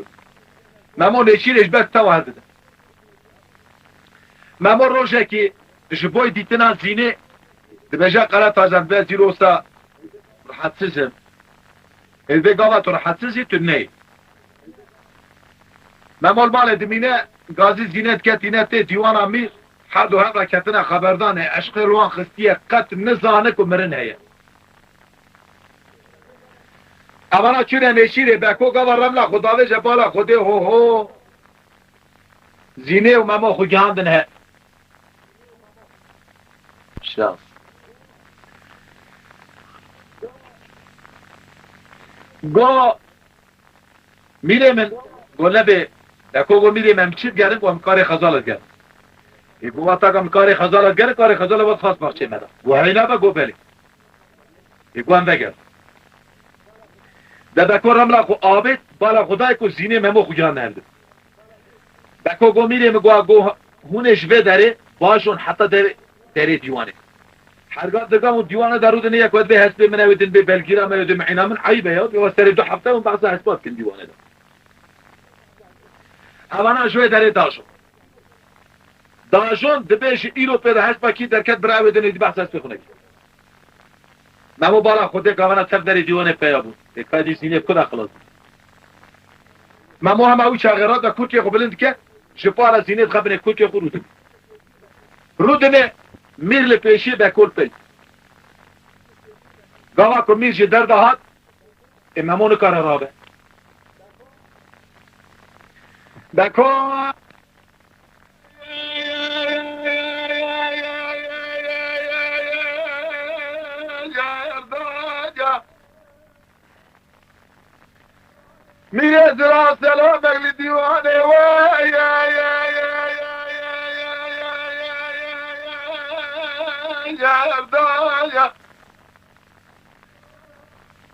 Memo nêçîrê ji ber tewa herdidin. Memo rojekî ji boy dîtina Zînê dibêje, Qeretajan, be zîrosa rehetsiz im. Ê vê gava tu rehetsiz î, tu neyê. Memo li malê dimîne, Gazî Zînê dike tîne tê dîwana Mîr, her du hev re ketine xeberdanê, eşqê li wan xistiye, qet nizane ku mirin heye. Evana çûne nêçîrê, Beko gava remla xwe davêje bala Xwedê, ho ho. Zînê û Memo xwe gihandin he. Şans. Go, mîrê min, go nebê, Beko go mîrê min, em çi digerin, go em karê Xezal digerin. Ê go wata ka em karê Xezal digerin, karê Xezal vat xas baxçê me de. Go heyna be, go belê. Ê go em vegerin. De Beko remla xwe avêt, bala xwe dayê ku Zînê Memo xwe gihandin hevdû. Beko go mîrê min, go, go hûn ê ji vê derê bajon heta derê, derê dîwanê. Herga dirga hûn dîwane de rûdinê, yek wet bê hespê min, ew ê din bê belgîra me, ew ê din meyna min, eyb e ya, bê we serê du hefte hûn behsa hespa dikin dîwane de. Evana ji wê derê dajon. Dajon dibêje îro pê de hespa kî derket bira ew ê din êdî behsa hespê xwe nekî. Memo bala Xwedê gavana tev derê dîwanê peya bûn. Ê ka dî Zînê bi ku da xilas bû? Memo hema wî çaxê re de kurkê xwe bilind dike, ji para Zînê dixe binê kurkê xwe rûdin. Rûdinê Mîr li pêşî, Beko li pey. Gava ku Mîr ji derve hat, ê Memo nikare rabe. Beko Mîrê zira selamek li dîwanê we. Erdaya.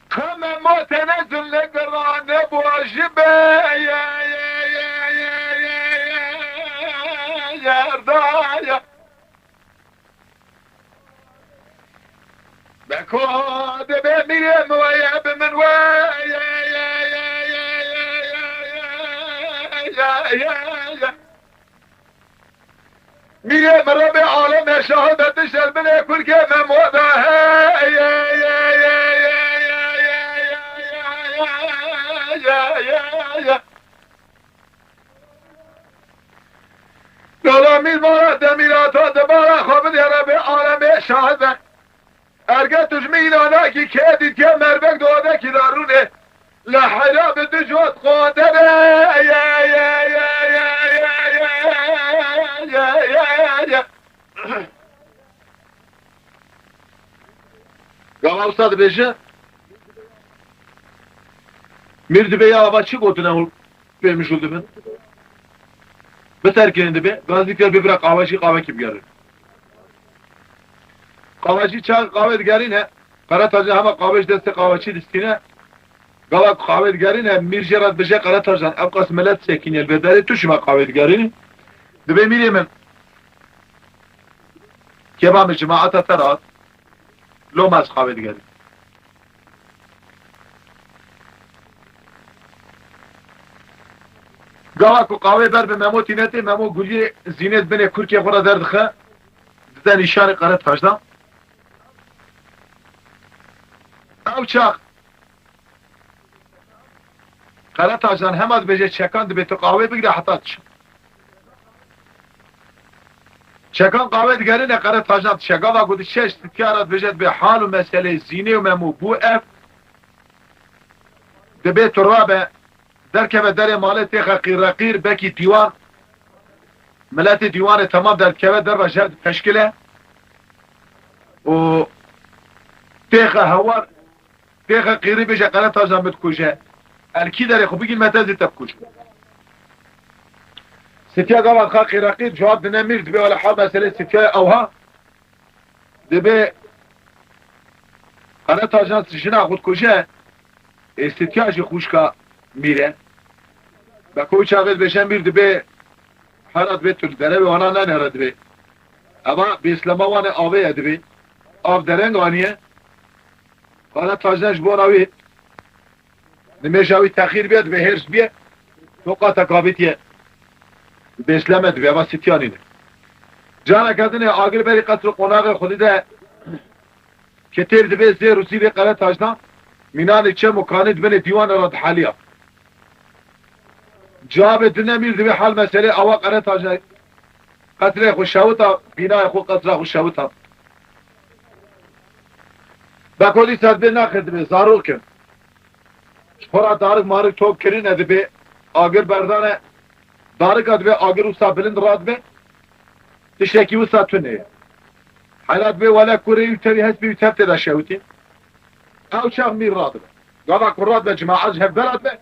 Qeme ma tene zûn li giranê bû ji be. Erdaya. Beko dibê mîrê min weye bi min we. Mîrê min Rebê alemê şahid e, tu şerminê kurkê Memo de he. Dola mîr mala demîrata di bala xwe bidê Rebê alemê şahid e. Erge tu ji min înanekî kê dîtiye merbek di odekî de rûnê. Li heyra bi du cot qonde be. Gava wisa dibêje, mîr dibê ya ava çi gotine hûn pê mijûl dibin? Biterkinin dibê, gazî kir bibire qawecî, qawekî bigerin. Qawecî çax qawê digerîne, Qeretacan hema qawê ji destê qawecî distîne. Gava ku qawê digerîne, mîr jê re dibêje, Qeretacan, ev qas milet sekîniye li vê derê, tu şima qawê digerînî. Dibê mîrê min, kêba min cemaeta te re hat, loma ez qawê digerînim. Gava ku qawê ber bi Memo tîne tê, Memo guliyê Zînê di binê kurkê xwe re derdixe, dide nîşanê Qere Tacdan. Ew çax Qere Tacdan hema dibêje çekan dibê tu qawê bigire heta diçe. Çekan qawê digerîne, Qere Tacdan diçe. Gava ku diçe ji Sitya re dibêje dibê hal û meselê Zînê û Memo bû ev. Dibê tu rabe, derkeve derê malê têxe qîreqîr, bekî dîwan. Miletê dîwanê temam derdikeve derve jer dipeşkile. Û têxe hewar, têxe qîrî bêje Qere Tacdan bidikuje. El kî derê xwe bigîn me te zî te bikujim. Sitya gava dixa qîreqîr cewab dine mîr dibê wele hal meselê Sityayê ewha. Dibê Qere Tacdan jina xwe dikuje, ê Sitya jî xwişka mîr e. Beko wî çaxê dibêje mîr dibê hera dibê tu li derevê wana nenere dibê. Eva bêslema wan e avê ye dibê. Av dereng aniye. Qere Tacdan ji bona wî nimêja wî texîr bê, dibê hêrs bê. To qata kavîtiye. Bêsleme dibê, eva Sitya nîne. Careke din ê agir berî qesr û qonaxê xwedî de Ketêr dibê zêr û zîvê Qere Tacdan, mînanê çem û kanê di binê dîwanê re diheliya. Cavê dine mîr dibê hal meselê awa Qere Tacdan qesrê xwe şewita, bînayê xwe qesra xwe şewita. Beko dîsa dibê naxir dibê, zarok in. Ji xwe re darik marik top kirine dibê, agir berdane, darika dibê agir wisa bilind radibe, tiştekî wisa tune ye. Hela dibê wele kurê wî tevî hespê wî tev tê de şewitî. Ew çax mîr radibe. Gava ku radibe cemaet ji hev ve radibe.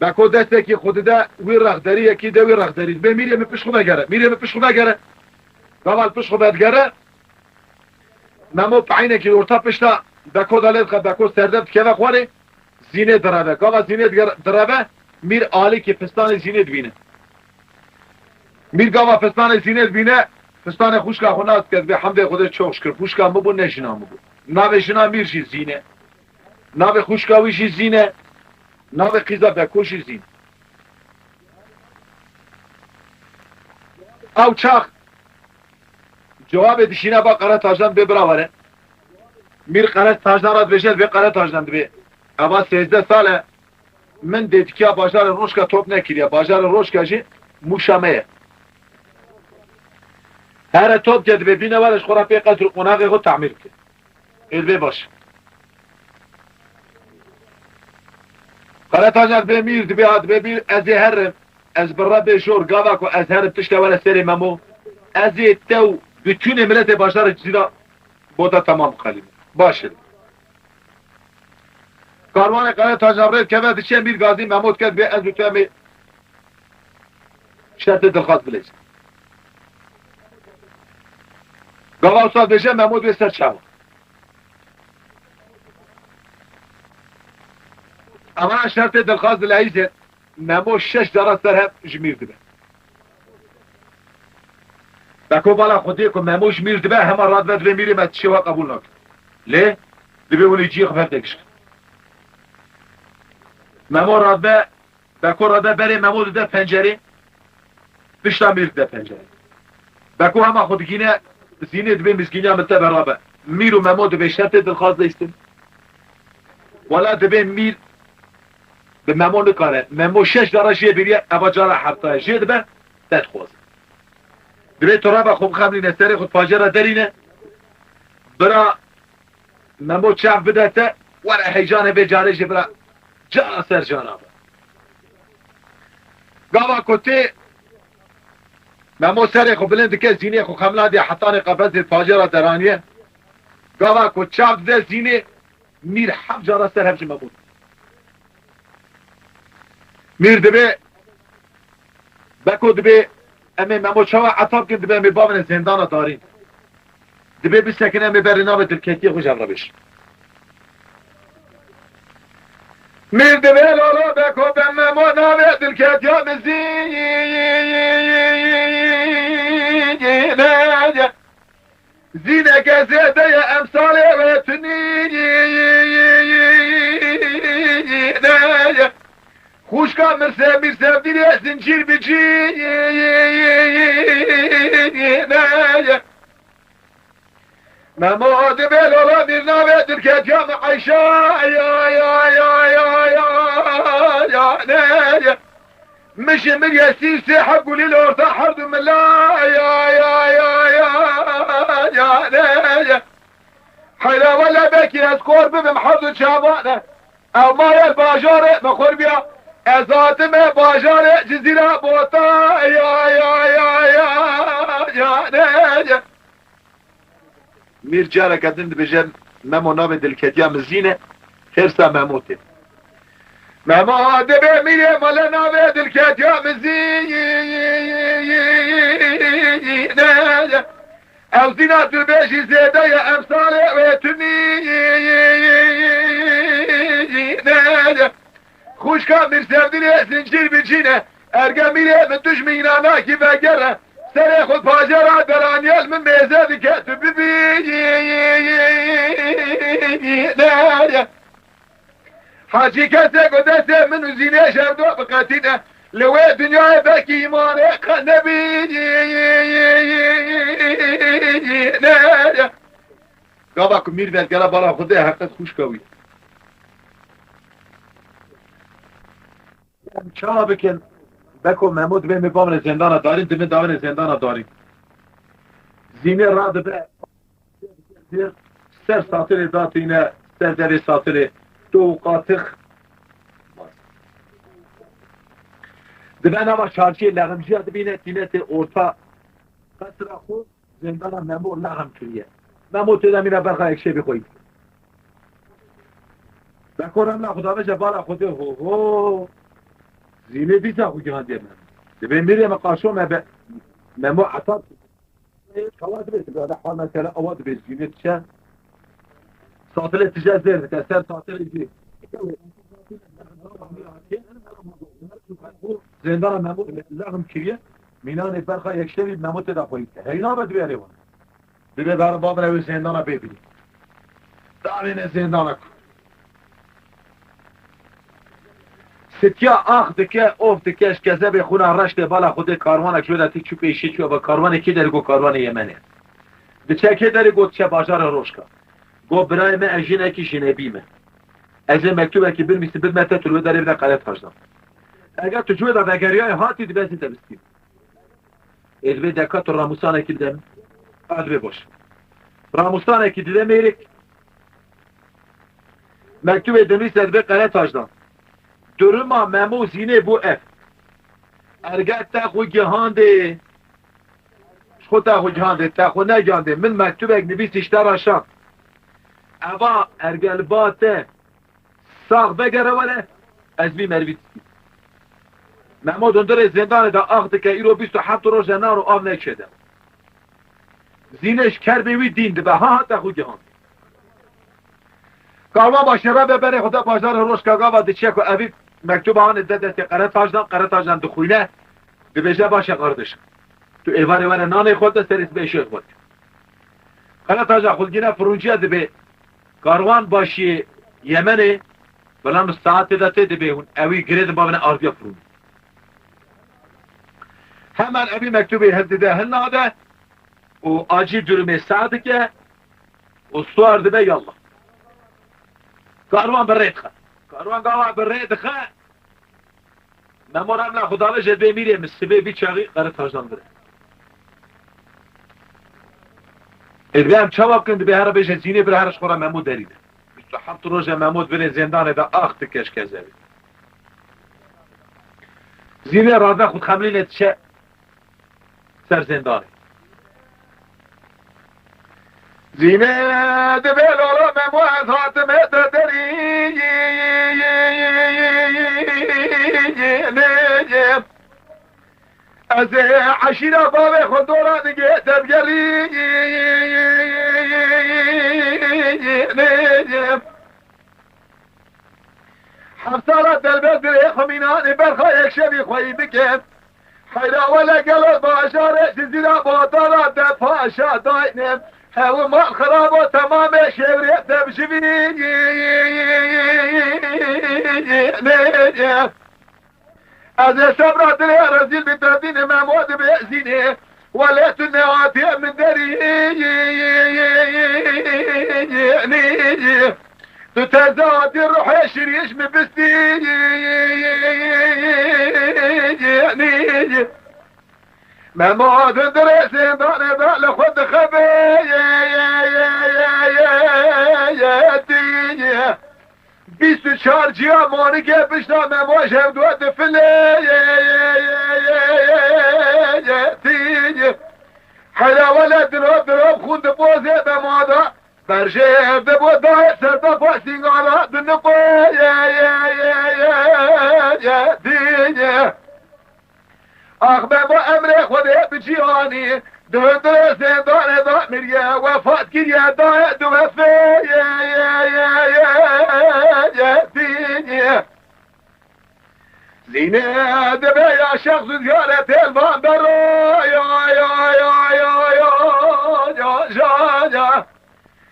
Beko destekî xwe dide wî rexderî, yekî de wî rexderî. Dibê mîrê min pişt xwe vegere, mîrê min pişt xwe vegere. Gava li pişt xwe vedigere. Memo peynekî li orta pişta Beko de lê dixe, Beko serdeb dikeve xwarê, Zînê direve. Gava Zînê diger-, direve, mîr alîkî fistanê Zînê dibîne. Mîr gava fistanê Zînê dibîne, fistanê xwişka xwe nas dike, dibê hemdê Xwedê çok şikir, xwişka min bû, ne jina min bû. Navê jina mîr jî Zîne. Navê xwişka wî jî Zîne. Navê qîza Beko jî Zîne. Ew çax Cewabê dişîne ba Qere Tacdan dibê bira were. Mîr Qere Tacdan re dibêje, dibê Qere Tacdan dibê. Eva sêzdeh sal e min dêtikiya bajarê Roşka top nekiriye. Bajarê Roşka jî Mûşa me ye. Here top ke dibê bîne were ji xwe re pê qesr û qonaxê xwe tamîr bike. Ê dibê baş. Qere Tacdan dibê mîr, dibê ha, dibê mîr, ez ê herim. Ez bi Rebê jor gava ku ez herim tişte were serê Memo. Ez ê te û bütünê miletê bajarê Cizîra bota temam biqelînim. Baş e. Karwanê Qere Tacdan rê dikeve diçe mîr gazî Memo dike dibê ez û tu em ê şertê dilxwaz bilezin. Gava wisa dibêje Memo dibê ser çawa. Eva şertê dilxwaz dileyîze. Memo şeş cara ser hev ji mîr dibe. Beko bala Xwedê ku Memo ji mîr dibe, hema radibe dibê mîrê me tişê we qebûl nake. Lê dibê hûn ê ciyê xwe bi hev de giş kin. Memo radibe, Beko radibe berê Memo dide pencerê. Pişta mîr dide pencerê. Beko hema xwe digîne Zînê dibê mizgîniya min te berabe. Mîr û Memo dibê şertê dilxwaz de îstin. Wela dibê mîr bi Memo nikare. Memo şeş cara jê biriye, eva cara hefta ye. Jê dibe, te dixwaze. Dibê tu rabe xwe bixemlîne, serê xwe pajê re derîne. Bira Memo çav bide te, were heyecanê vê carê jî bira cara ser cara be. Gava ku tê Memo serê xwe bilind dike, Zînê xwe xemlandiye hetanê qefezê pajê re deraniye. Gava ku çav dide Zînê, mîr heft cara ser hev ji Memo. Mîr dibê, Beko dibê, em ê Memo çawa etap kin, dibê em ê bavine zêndana darîn. Dibê bisekin, em ê berê navê dilketiyê xwe ji hev re bêjin. Mîr dibê lala Beko be Memo navê dilketiya min Zîne ye. Zîneke zêde ye emsalê we tunîne ye. Xwişka min se mîr sevdî Memo dibe lola mîr navê dilketiya min Eyşa, ya, ya, ya, ne, ya. Min ji min yê sî sê heb gulî li orta her du mila, ya, ya, ya, ya, ya, ne, ya. Heyra wele belkî ez kor bibim her du çavane. Ew ma yer bajarê min xurbiya. Ez hatime bajarê Cizîra Bota, ya, ya, ya, ya, ya, ne, ya. Mîr careke din dibêje, Memo navê dilketiya min Zîn e, hêrsa Memo tê. Memo dibe mîrê male navê dilketiya min Zîn e. Ew Zîna tu bêjî zêde ye, emsalê wê tu nîne. Xwişka Mîr Sevdînê zincîr bicîne. Erge mîrê min tu ji min înanakî vegere. Serê xwe pajera beraniyel min mêze dike tu bibînî. Hacî kesê ku destê min û Zînê ji hev du biqetîne. Li wê dinyayê belkî îmanê qe nebînî. Gava ku mîr vegere bala Xwedê heqet xwişka wî. Em çawa bikin? Beko Memo dibê min bavine zêndana darîn, di min davine zêndana darîn. Zînê radibe ser satirê datîne, ser devê satirê. To û qatix. Dibe nava çarşiyê leximciya dibîne, tîne tê orta qesra xwe. Zêndana Memo lexm kiriye. Memo tê de mîna berxa yekşevî xweyî. Beko remla Xuda veje bala Xwedê ho ho. Zînê dîsa xwe gihandiye Memo. Dibê mîrê me qaşo me be. Memo etab. Kawa dibê, dibê, de hal mesela awa dibê Zînê diçe. Satilê tije zêr dike, ser satilê jî. Zêndana Memo lexm kiriye. Mînanê berxa yekşevî Memo tê de xweyî. Heyna be dibê erê wan. Dibê bere babire wê zêndana bê bînî. Davêne zêndana ku. Sitiya ax dike, of dike, ji kezebê xwina reş tê bala Xwedê karwanek ji wê de tê çû pêşî çû, eva karwanê kê derê got karwanê Yemenê. Diçe kê derê got diçe bajarê Rojka. Got birayê me ez jinekî jinebî me. Ez ê mektubekî binivîsim bidime te tu li wê derê bide Qeretacdan. Eger tu ji wê de vegeriyayê hatî dibe ez ê te bistînim. Ê dibê deka tu ramûsanekî bide min. A dibê baş. Ramûsanekî dide mêrik. Mektubê dinivîse dibê Qeretacdan. Duruma Memo û Zînê bû ev. Erge te xwe gihandê. Ji xwe te xwe gihandê, te xwe negihandê. Min mektubek nivîsî ji te re şand. Eva erge li ba te sax vegere were, ez vî merivî distînim. Memo di hundirê zêndanê de ax dike, îro bîst û heft roj e naro av neçe de. Zînê ji kerbê wî dîn dibe, ha ha te xwe gihandê. Karwan başê re be berê xwe de bajarê Rojka gava diçe ku evî mektuba hanê de destê Qeretacdan, Qeretacdan dixwîne, dibêje baş e qardeşim. Tu êvarê were nanê xwe de serê sibê şêx xwe. Qeretaca xulgîne firûnciya dibê karwan başiyê Yemenê, bila min saetê de tê dibê hûn ewî girê din bavine ardiya firûnî. Hemen evî mektubê hildide hilnade û acî durumê seh dike û suar dibe yallah. Karwan bi rê dixe. Karwan gava bi rê dixe. Memo remla Xudaveje dibê mîrê min sibê vî çaxî Qeretacdan dire. Ê dibê em çawa bikin, dibê here bêje Zînê bire here ji xwe re Memo derîne. Bîst û heft roje Memo di binê zêndanê de ax dike ji kezebê. Zînê radibe xwe dixemilîne diçe ser zêndanê. Zînê dibê lolo Memo ez hatime te derî. Ez ê eşîra bavê xwe dora digê te bigerî. Heft sala derbez dirê xwe mînanê berxa yekşevî xweyî bike. Heyra wele gelo bajarê Cizîra Botara de paşa dayne. Hew mal xirabo temamê şewrê de bijivî. Ez ê sebra dilê rezîl bi derdînê Memo dibê Zînê. Wele tu nehatiye min derî. Tu teze hatî ruhê şirîş mi bistî. Memo din dirê zêndanê da li xwe dixebê. Bîst û çar ciya monikê pişta Memo ji hevdû difilê. Heyra wele diro diro xûn dipozê Memo da. Berjê ev de bo dayê ser da pasîngana diniqo. Ax be bo emrê Xwedê bi cîhanî, di hundirê zêndanê da miriye, wefat kiriye dayê di wefê. Zînê dibe ya şex zû ziyaretê li van bero. Ya, ya, ya, ya, ya, ya, ya, ya.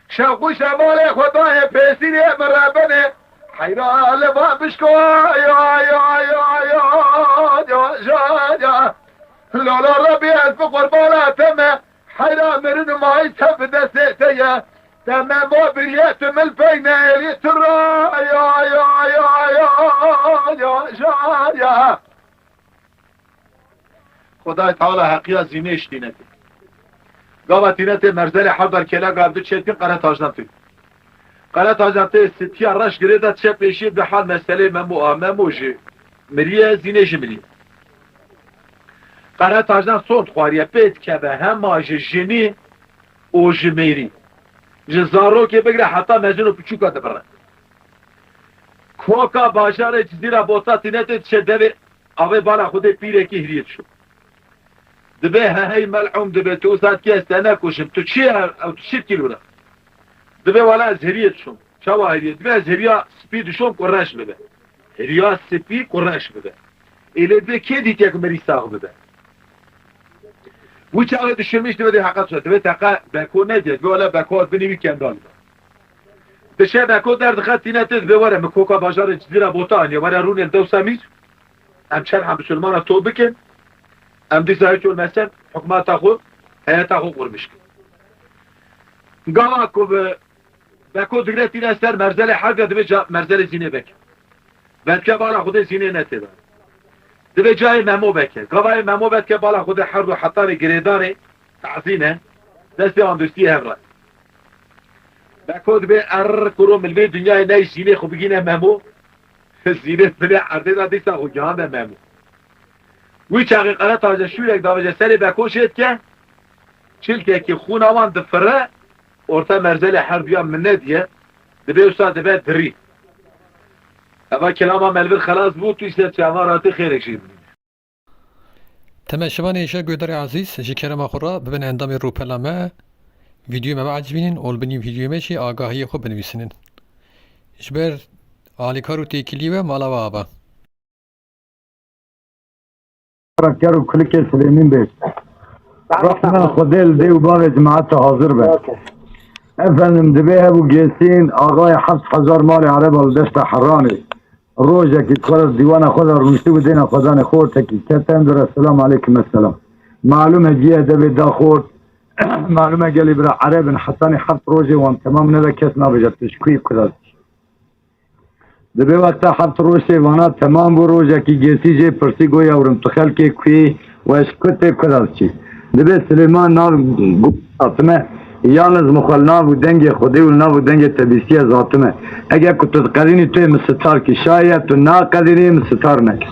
Şex û şemalê xwe dayê pêsîrê min rebenê. Heyra li van bişko. Ya, ya, ya, ya, ya, ya, ya. Lala Rebî ez bi qurbana te me. Heyra mirin û mayî te bi destê te ye. Te Memo biriye tu min pey neyêrî tu ra. Ya, ya, ya, ya, ya, ya, ya. Xwedayê Teala heqiya zînê ji tînetê. Gava tînetê merzelê hevdar kela gav du çêtin qere tajdan tê. Qere tajdan tê sitiya reş girê de çe pêşî di hal meselê Memo a. Memo jî miriye, zînê jî miriye. Qere tajdan sond xwariye pê dikeve hema ji jinî û ji mêrî. Ji zarokê bigire heta mezin û piçûka dibire. Koka bajarê Cizîra Bota tînetê diçe devê avê bala Xwedê pîrekî hiriyê dişo. Dibê he hey mel'ûm dibê tu wisa dikî ez te nekuşim. Tu çi ye ew tu çi dikî li wira? Dibê wela ez hiriyê dişom. Çawa hiriyê? Dibê ez hiriya spî dişom ku reş bibe. Hiriya spî ku reş bibe. Ê lê dibê kê dîtiye ku mirî sax bibe? Wî çaxê dişirmiş dibê dê heqet şe. Dibê teqe Beko nediye. Dibê wela Beko binî wî kendal be. Dişe Beko derdixe tîne tê dibê were min koka bajarê Cizîra Bota aniye. Were rûnê li dewsa mîr. Em çerha misilmana to bikin. Em dîsa hiç olmesen hikûmeta xwe, heyeta xwe qurmiş kin. Gava ku bi Beko digre tîne ser merzelê herdiya dibê ca merzelê zînê beke. Vedke bala Xwedê zînê netê de. Dibê cayê Memo beke. Gavayê Memo vedke bala Xwedê herdu hetanê girêdanê tazîne. Destê andustiyê hev re. Beko dibê er kuro milvê dinyayê ney zînê xwe bigîne Memo. Zînê binê erdê de dîsa xwe gihande Memo. Wî çaxê qere tace şûrek davêje serê Beko jê dike. Çilkekî xûna wan difire. Orta merzelê herduya min nediye. Dibê wisa dibe dirî. Eva kelama me li vir xelas bû, tu îşte çavan ratî xêrek jê bimîne. Temaşevanê hêja guhdarê ezîz, ji kerema xwe re bibin endamê rûpela me, vîdyoyê me biecibînin û li binî vîdyoyê me jî agahiyê xwe binivîsînin. Ji ber alîkar û têkiliyê we mala we ava. Ker û kulikê Silêmîn bêj. Rehma Xwedê li dê û bavê cemaeta hazir be. Efendim, dibê ev û Gêsîn, axayê heft hezar malê ereba li deşta Heranê. Rojekî xwe re dîwana xwe de rûniştî û dêna xwedanê xortekî kete em dire selam aleykum esselam. Malûm e cî edebê da xort. Malûm e gelê bira ereb in, hetanî heft rojê wan temam nebe kes nabêje tu ji ku yî, ku de dikî. Dibê wexta heft rojê vana temam bû, rojekî Gêsî jê pirsî, got, yewrim tu xelkê ku yî, we ji ku tê, ku de diçî? Dibê Silêman nav gu-, hatime, yalniz min xwe li nav û dengê Xwedê û li nav û dengê te bîstiye ez hatime. Eger ku tu diqedînî tu yê min sitar kî, şayê tu naqedînî min sitar nekî.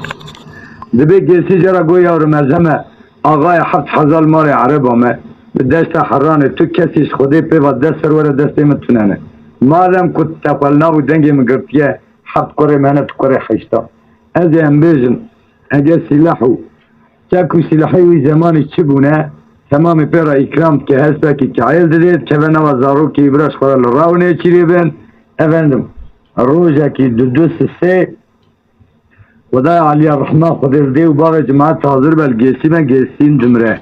Dibê Gêsî jê re got, yewrim ez heme axayê heft hezar malê ereba me, bi deşta Heranê tu kesî ji Xwedê pê va dest ser were destê min tune ne. Madem ku te xwe li nav û dengê min girtiye, heft kurê me hene tu kurê heşta. Ez ê em bêjin, eger sîleh û çek û sîlehê wî zemanî çi bûne, temamê pê re îkram dike, hespekî kayil didê, dikeve nava zarokê wî bira ji xwe re li raw nêçîrê bin. Efendim, rojekî du du sisê, Xwedayê Aliya rehma Xwedê li dê û bavê cemaet hazir be, li Gêsî me, Gêsîn dimire.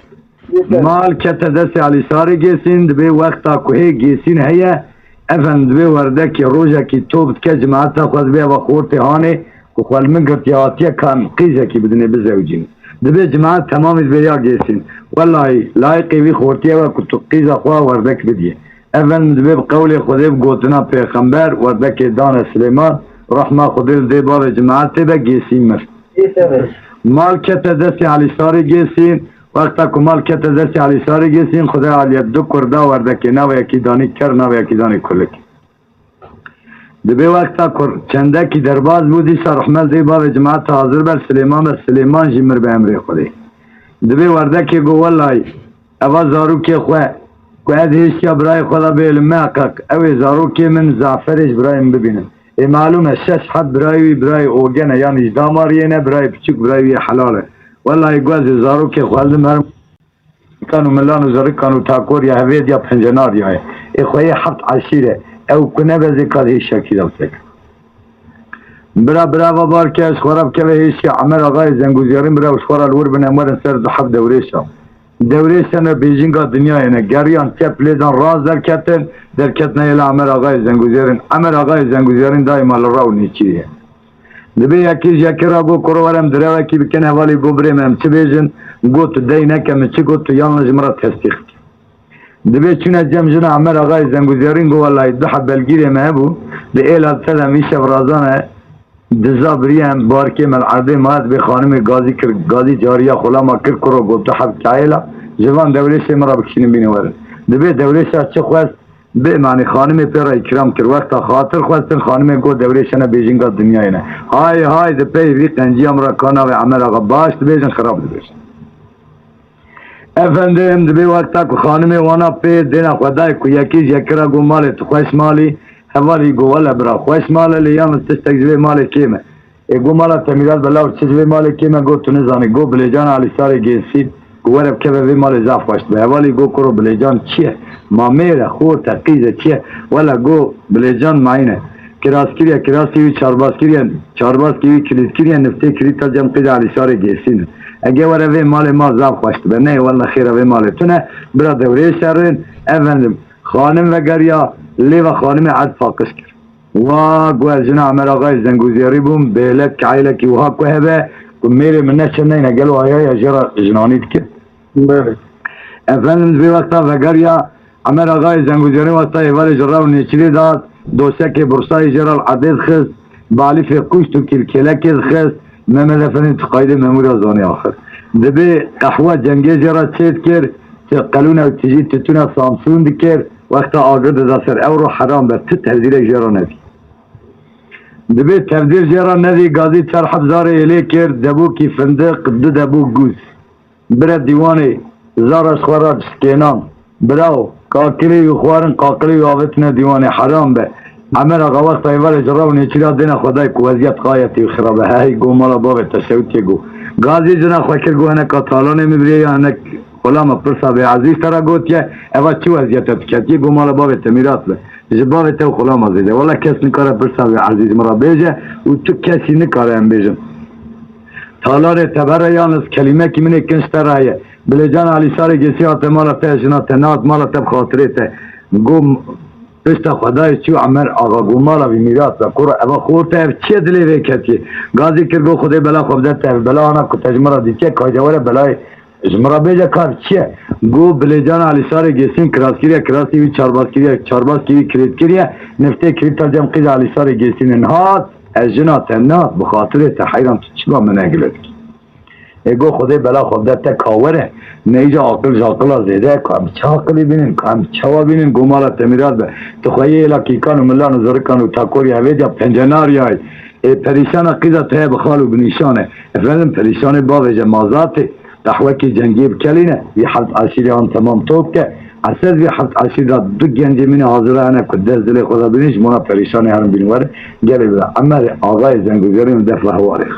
Mal kete destê Alîsarê Gêsîn, dibê wexta ku hê Gêsîn heye, efendim dibê werdekî rojekî top dike cemaeta xwe, dibê eva xortê hanê ku xwe li min girtiye hatiye, ka em qîzekî bidinê bizewicînin. Dibê cemaet temamî dibê ya Gêsîn. Welahî, layiqê wî xortiyê ew e ku tu qîza xwe werdek bidiyê. Efendim, divê bi qewlê Xwedê, bi gotina pêxember, werdekê dane Silêman, rehma Xwedê li dê bavê cemaetê be, Gêsî mir. Mal kete destê Elîsarê Gêsîn, wexta ku mal kete destê Elîsarê Gêsîn, Xwedê aliye du kur da werdekê, navê yekî danî ker, navê yekî danî kulik. Dibê wexta ku çendekî derbas bû, dîsa rehmet dê bavê cemaeta hazir ber Silêman be, Silêman jî mir be emrê Xwedê. Dibê werdekê got, welay, eva zarokê xwe ku ez hêştiya birayê xwe de bê li meqeq, ew ê zarokê min Caferê ji birayê min bibînin. Ê malûm e, şeş heb birayê wî, birayê Ogen e, yanî ji damariyê ne, birayê piçûk birayê wî yê helal e. Welay, got, ez ê zarokê xwe hildim herim. Kan û milan û zirikan û takoriya hevêdiya pencenariya ye. Ê xweyê heft eşîr e. Ew ku nebezê, ka hêşekî de sek. Bira, bira va barke, ji xwe re bikeve hêşiya Emer Axayê Zengûzêrîn bira û ji xwe re li wir bin, em werin ser du heb dewrêşa. Dewrêşa ne bêjinga dinyayê ne. Geriyan çep lê dan rast derketin, derketine yê la Emer Axayê Zengûzêrîn. Emer Axayê Zengûzêrîn daîma li rew nêçîrî ye. Dibê yekî ji yekî re got, kuro were em direwekî bikin, hevalî got, birê me, em çi bêjin? Got, tu dey neke, min çi got, tu yalnız ji min re tesdîq bike. Dibê çûne cem jina Emer Axayê Zengûzêrîn, got, welahî du heb belgîrê me hebû, di êla te de em îşev razane, diza biriye em barkê me li erdê ma, dibê xanimê gazî kir, gazî cariya xulama kir, kuro got, du heb kayêla, ji van dewrêşê min re bikişînin bînin werin. Dibê dewrêşa çi xwest, Bê, manî xanimê pê re îkram kir. Wexta xatir xwestin, xanimê got, dewrêşa ne bêjinga dinyayê ne. Hay hay, di pey vî qenciya min re ka navê Emer Axa baş dibêjin, xirab dibêjin. Efendim, dibê wexta ku xanimê wana pê dêna xwe dayê ku yekî ji yekî re got, malê tu xweş malî, hevalî got, wele bira, xweş mal e, lê yalnız tiştek ji vê malê kêm e. Ê, got, mala te mîrat be, law çi ji vê malê kêm e? Got, tu nizanî. Got, Bilêcan Elîsarê Gênsîn ku were bikeve vê malê zaf xweş dibe. Hevalî got, kuro Bilêcan çi ye? Ma mêr e, xort e, qîz e, çi ye? Wele, got, Bilêcan mayîn e. Kiraskirî ye, kirasî wî çarbazkirî ye, çarbazkî wî kilîtkirî ye, niftê kirîta cem qîza Elîsarê Gênsîn in. Ege were vê malê ma zaf xweş dibe. Neyê, wele xêra vê malê tune, bira dewrêşa rên, efendim, xanim vegeriya, lê ve xanimê erd paqij kir. Wa got, ez jina Emer Axayê Zengûzêrî bûm, bêlek, keylekî wiha ku hebe, ku mêrê min neçe neyne, gelo ayaya jê re jinanî dike? Belê. Efendim, vê wexta vegeriya Emer Axayê Zengûzêrî wexta êvarê ji rew nêçîrê da, dosekê bursayî jê re li erdê dixist, balîfê qûşt û kîlkêlekê dixist, Mehmet Efendî tu qaydê memûra zanî axir. Dibê qehwa cengê jê re çêdikir, ti qelûne û tijî titûna Samsûn dikir, wexta agir dida ser ew ro heram be, ti tevdîrek jê re nedî. Dibê tevdîr jê re nedî, gazî çar heb zarê êlê kir, debokî findiq, du debok gûz. Bire dîwanê, zara ji xwe re diskênan. Birawo, qaqilê wî xwarin, qaqilê wî avêtine dîwanê, heram be. Emer Axa wexta êvarê ji rew nêçîra dêna xwe dayê ku weziyet xayetî wî xirab e. Hey, go mala bavê te şewitiyê go. Gazî jina xwe kir, go hineka talanê min birê ya hinek xulama pirsa bê ezîz te re gotiye, eva çi weziyete tu ketiye? Go mala bavê te mîrat be. Ji bavê te û xulama zêde. Wela kes nikare pirsa bê ezîz min re bêje û tu kesî nikare em bêjin. Talanê te bere, yalnız kelîmekî min ê kin ji te re heye. Bilêcan Elîsarê Gêsî hate mala te, jina te nehat mala te bi xatirê te. Go pişta xwe dayê çû Emer Axa, go mala vî mîrat be. Kuro eva xorte ev çi ye dilê vê ketiye? Gazî kir, go Xwedê bela xwe bide te, ev bela ana ku te ji min re dîtiye, ka hêja were belayê ji min re bêje ka ev çi ye? Go Bilêcan Elîsarê Gêsîn kiraskirî ye, kirasî wî çarbazkirî ye, çarbazkî wî kilîtkirî ye, niftê kilîta cem qîza Elîsarê Gêsîn in hat, ez jina te nehat, bi xatirê te heyran tu çima min egile dikî? Ê go Xwedê bela xwe bide te, ka were, ne îca aqil ji aqila zêde ye, ka em çi aqilî bînin, ka em çawa bînin, go mala te mîrat be. Tu xwe yê êla kîkan û milan û zirikan û takorî hevêdiya pencenariyayî. Ê perîşana qîza te ye bi xal û bi nîşan e. Efendim, perîşanê bavêje mazatê, qehwekê cengê bikelîne, vî heft eşîrê an temam top ke. Esed vî heft eşîr de du gencê min ê hazira hene ku dest dilê xwe de bînin, ji bona perîşanê herin bînin werin. Gelê bira Emerê Axayê Zengûzêrîn def ve hewarê.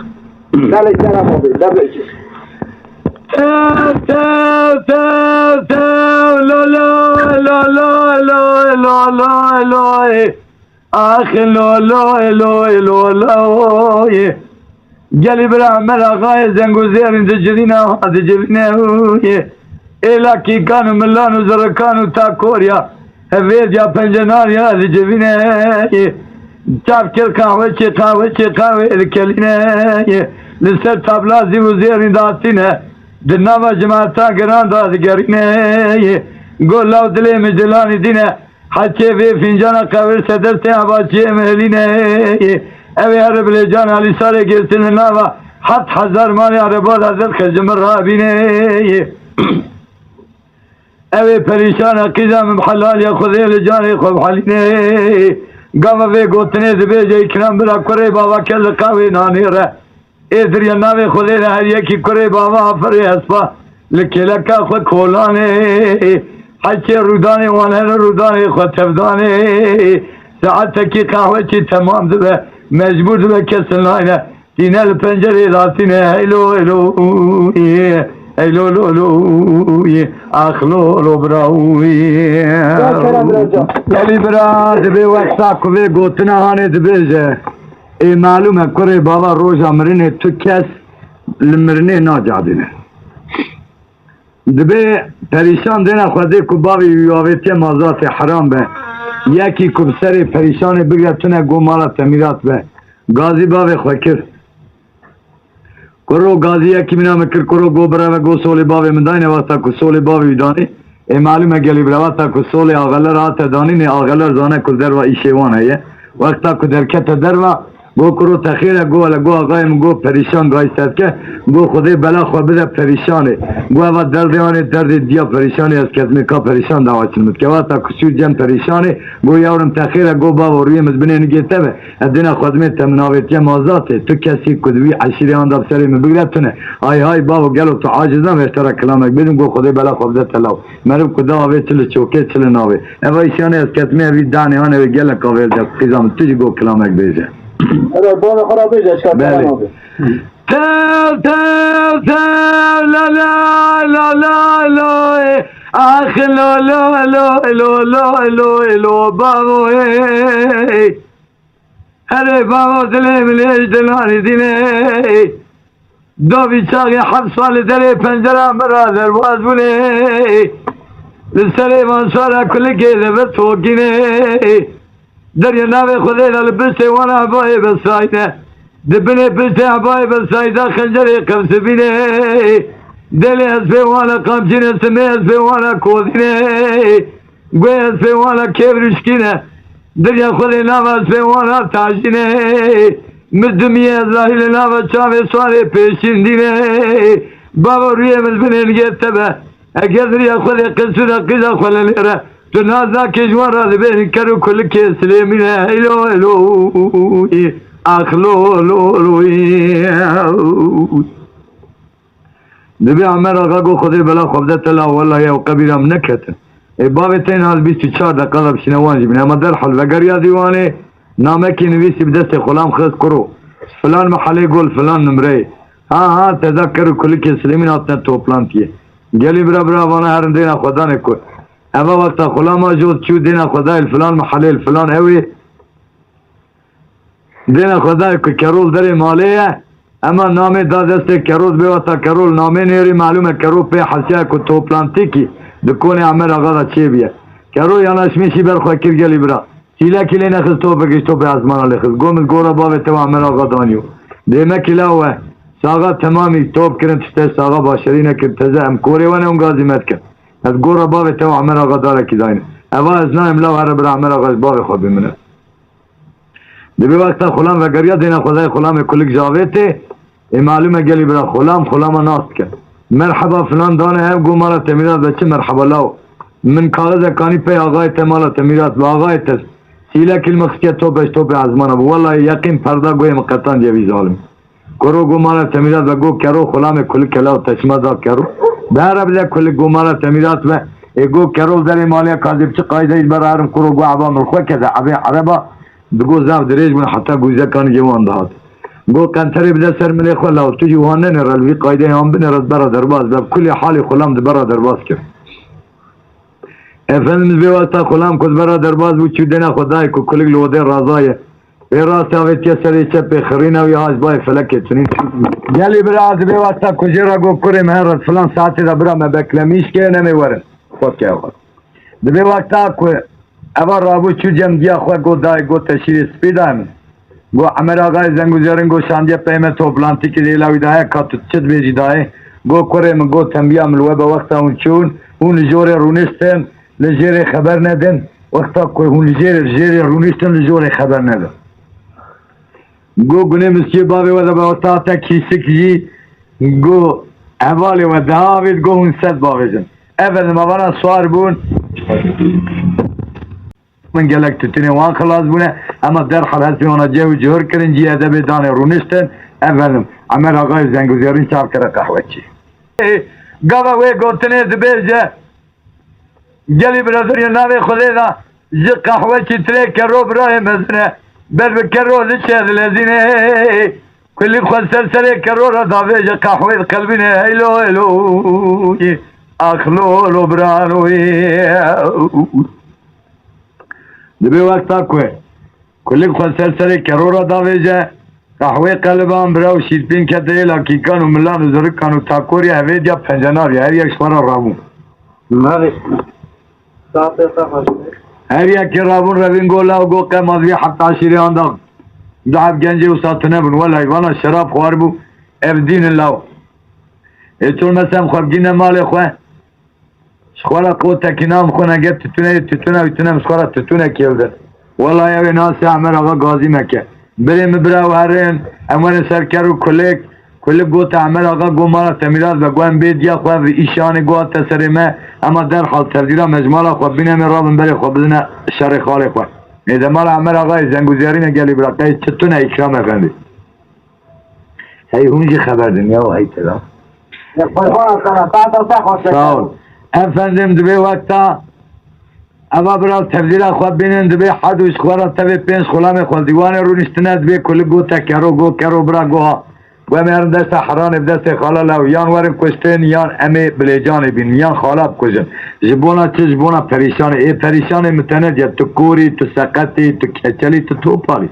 Belê, kerem abi, belê. Tev, tev, tev, tev, lo, lo, lo, lo, lo, lo, lo, lo, e. Ax, lo, lo, lo, lo, lo, e. Gelî bira Emer Axayê Zengûzêrîn dicivîne, ha, dicivîne, e. Êla kîkan û milan û zirikan û takoriya. Hevêdiya pencenariya li civînê, çav kir qahwe çê, qahwe çê, qahwe li kelîne. Li ser tabla zîv û zêrî datîne, di nava cimata giran da digerîne. Go law dilê min ji lanî dîne, Heçê vê fîncana qehwê li ser destê hevalçiyê min hilîne. Ew ê here bilêcan Elî Sarê girtin li nava heft hezar malê erebada zirxê ji min rabîne. Ew ê perîşan e, qîza min bi helaliya Xwedê li canê xwe bihelîne. Gava vê gotinê dibêje, Îkram bira kurê bava kel li qehwê nanê re. Ê diriya navê Xwedê de her yekî kurê bava afirê hespa li kêleka xwe kolanê. Heçê rûdanê wan here rûdanê xwe tevdanê. Saetekî qehwe çî temam dibe, mecbûr dibe kes nayne. Tîne li pencerê datîne, heylo, heylo, heylo, lo, lo, ax, lo, lo, bira, Gelî bira, dibê wexta ku vê gotina hanê dibêje. Ê malûm e, kurê bava roja mirinê tu kes li mirinê nacadîne. Dibê perîşan dêne xwedê ku bavê wî avêtiye mazatê heram be. Yekî ku bi serê perîşanê bigre tune go mala temîrat be. Gazî bavê xwe kir. Kuro gazî yekî mîna min kir, kuro go bireve, go solê bavê min dayne, wexta ku solê bavê wî danê. Ê malûm e gelî bira, wexta ku solê axeler hate danînê, axeler zane ku derva îşê wan heye. Wexta ku derkete derva, go kuro te xêr e, go hele, go axayê min, go perîşan gayî serke, go Xwedê bela xwe bide perîşanê. Go eva derdê anê, derdê diya perîşanê, ez ketmê ka perîşan dawa çin min dike. Wexta ku sûr cem perîşanê, go yawrim te xêr e, go bavo rûyê min binê nigê te be. Ez dêna xwe dimê te min avêtiye mazatê. Tu kesî ku di wî eşîrê anda bi serê min bigre tune. Ay hay bavo, gelo tu aciz nabî ez te re kilamek bêjim, go Xwedê bela xwe bide te law. Meriv ku da avê çi li çokê çi li navê. Eva îşanê ez ketime evî danê hanê wê gelek avê li dest qîza min, tu jî go kilamek bêje. Ero, bavê xwe ra bêje, eşka Belê. Tev, tev, tev, la, la, la, la, la, e. Ax, lo, lo, lo, lo, lo, lo, lo, bavo, e. Herê bavo dilê min ê ji dilanê dînê. Davî çaxê heft sal li derê pencera min ra derbaz bûnê. Li serê van sara kulikê li vir tokînê. Derya navê Xwedê de li piştê wana bayê besayne. Di binê piştê bayê besayda xencerê qevsibînê. Delê ez pê wana qamçîne, simê ez pê wana kozînê. Guhê ez pê wana kêv rişkîne. Dirya Xwedê nava ez pê wana tajîne. Mizdimiyê ez lahî li nava çavê swarê pêşîn dîne. Bava rûyê min binê nigê te be. Eger dirya Xwedê qisûra qîza xwe li lê re. Tu naz nakê ji wan re dibêjin ker û kulikê Silêmîne. Heylo, heylo, ax, lo, lo, lo. Dibê Emer Axa got, Xwedê bela xwe bide te la, wellahî ew qebîra min neketin. Ê bavê te niha li bîst û çar deqa de bişîne wan jî bîne. Hema derhal vegeriya dîwanê, namekî nivîsî bi destê xulam xist, kuro. Filan mehelê got, filan nimreyê. Ha, ha, teza ker û kulikê Silêmîn hatine toplantiyê. Gelî bira bira vana herin dêna xwe danê ku. Eva wexta xulama jot çû dêna xwe dayê li filan mehelê li filan ewê. Dêna xwe dayê ku Kerol derê malê ye, ema namê da destê Kerol, bê wexta Kerol namê nêrî, malûm e Kerol pê hesiya ku toplantîkî di konê Emer Axa de çêbûye. Kerol yanaşmîşî ber xwe kir gelî bira. Çîlekî lê nexist, topekî ji topê ezmana lê xist. Got, min gora bavê te û Emer Axa daniyo. Dêmekî la we. Saxa temamî top kirin, tiştê saxa başerî nekirin. Teze em korê we ne hûn gazî me dikin. Ez gora bavê te û Emer Axa darekî dayne. Eva ez nayêm la here bira Emer Axa ji bavê xwe bimine. Dibê wexta xulam vegeriya dêna xwedayê xulamê kulik ji avêtê, ê malûm e gelî bira xulam, xulama nas dike. Merheba filan dane ev go mala temîrat be çi merheba law. Min kaxizek anî pey axayê te mala temîrat be axayê te. Sîlekî li min xistiye topê ji topê ezmana bi. Wellahî yeqîn perda goyê min qetandiye vî zalim. Kuro go mala temîrat ve go kero xulamê kulik kela û teşma da kero. Bere bide kulik go mala temîrat ve. Ê go kero derê maliya kazê bi çi qayde î bera herim kuro go eba min xwe kede ebê ereba. Digo zaf dirêj bûn heta gûzekan gê wan dihat. Go qenterê bide ser milê xwe law tu jî wan nenêre li vî qayde yan binêre bera derbas be. Kulê halê xulam di bera derbas kir. Efendimiz vê wexta xulam ku di bera derbas bû çû dêna xwe dayê ku kulik li odê razaye. Ê rast avêtiye serê çepê xirîna wî ha ji bayê felekê tinî. Gelî bira ez vê wexta ku jê re got kurê me here filan saetê de bira me beklemîş ke nemê werin. Xwest ke ew. Di vê wexta ku eva rabû çû cem diya xwe got dayê got te şîrê spî dayê min. Got Emer Axayê Zengûzerin got şandiye pey me toplantîkî dê la wî dayê ka tu çi dibêjî dayê. Got kurê min got tembiya min li we be wexta hûn çûn hûn li jorê rûniştin. Li jêrê xeber nedin. Wexta ku hûn li jêr, jêrê rûniştin li jorê xeber nede. Go gunê miskê bavê we de be wexta hate kîsik jî go hevalê we diha avêt go hûn sed bavêjin. Efendim, avana swar bûn. Min gelek tutunê wan xilas bûne, ema derhal hespê wana ceh û cihur kirin, cî edebê danê rûniştin. Efendim, Emer Axayê Zenguzêrîn çav kire qehweçî. Gava wê gotinê dibêje, gelî birazirî navê Xwedê de ji qehweçî tirê kero birayê mezin e. Ber bi kero li çê dilezîne. Kulî xwe ser serê kero re davêje qehwê diqelbîne. Heylo heylo. Ax lo lo birano. Dibê wexta ku Kulik xwe ser serê kero re davêje, qehwê qeliban, bira û şîrpîn kete yê lakîkan û milan û zirikan û takorî hevêdiya pencenarî, her yek ji xwe re rabû. Mavê. Saetê te xweş be. Her yekê rabûn revîn go law go qema divê heft eşîrê anda du heb gencê wisa tune bûn. Welay vana şerab xwaribû, ev dîn in law. Ê çol mesem xwe bigîne malê xwe. Ji xwe re qotekî nam xwe nege titûne yê titûne wî tune min ji xwe re titûnekê bidin. Wela ew ê nasê Emer Axa gazî meke. Birê min bira û herin, em werin ser ker û kulik. Kulik gote Emer Axa go mala te mîras be, go em bê diya xwe, vî îşanê go hate serê me, ema derhal tevdîra me ji mala xwe bîne me rabin berê xwe bidine şerê xalê xwe. Ê de mala Emer Axayê Zenguzêrîne gelî bira, qey çi tune Îkram Efendî. Hey hûn jî xeber din ya, hey tira. Ya, Qurban sana, ta da ta xweş. Sağ ol. Efendim, dibê wexta eva biraz tevzîra xwe bînin, dibê hed û ji xwe re tevê pênc xulamê xwe dîwanê rûniştine, dibê kulik go te kero, go kero bira go ha. Ku em ê herin desta heranê bi destê xala lew, yan werin kuştin, yan em ê bilêcanê bînin, yan xala bikujin. Ji bona çi? Ji bona perîşanê. Ê perîşanê min te nediye, tu korî, tu seqetî, tu keçelî, tu topalî.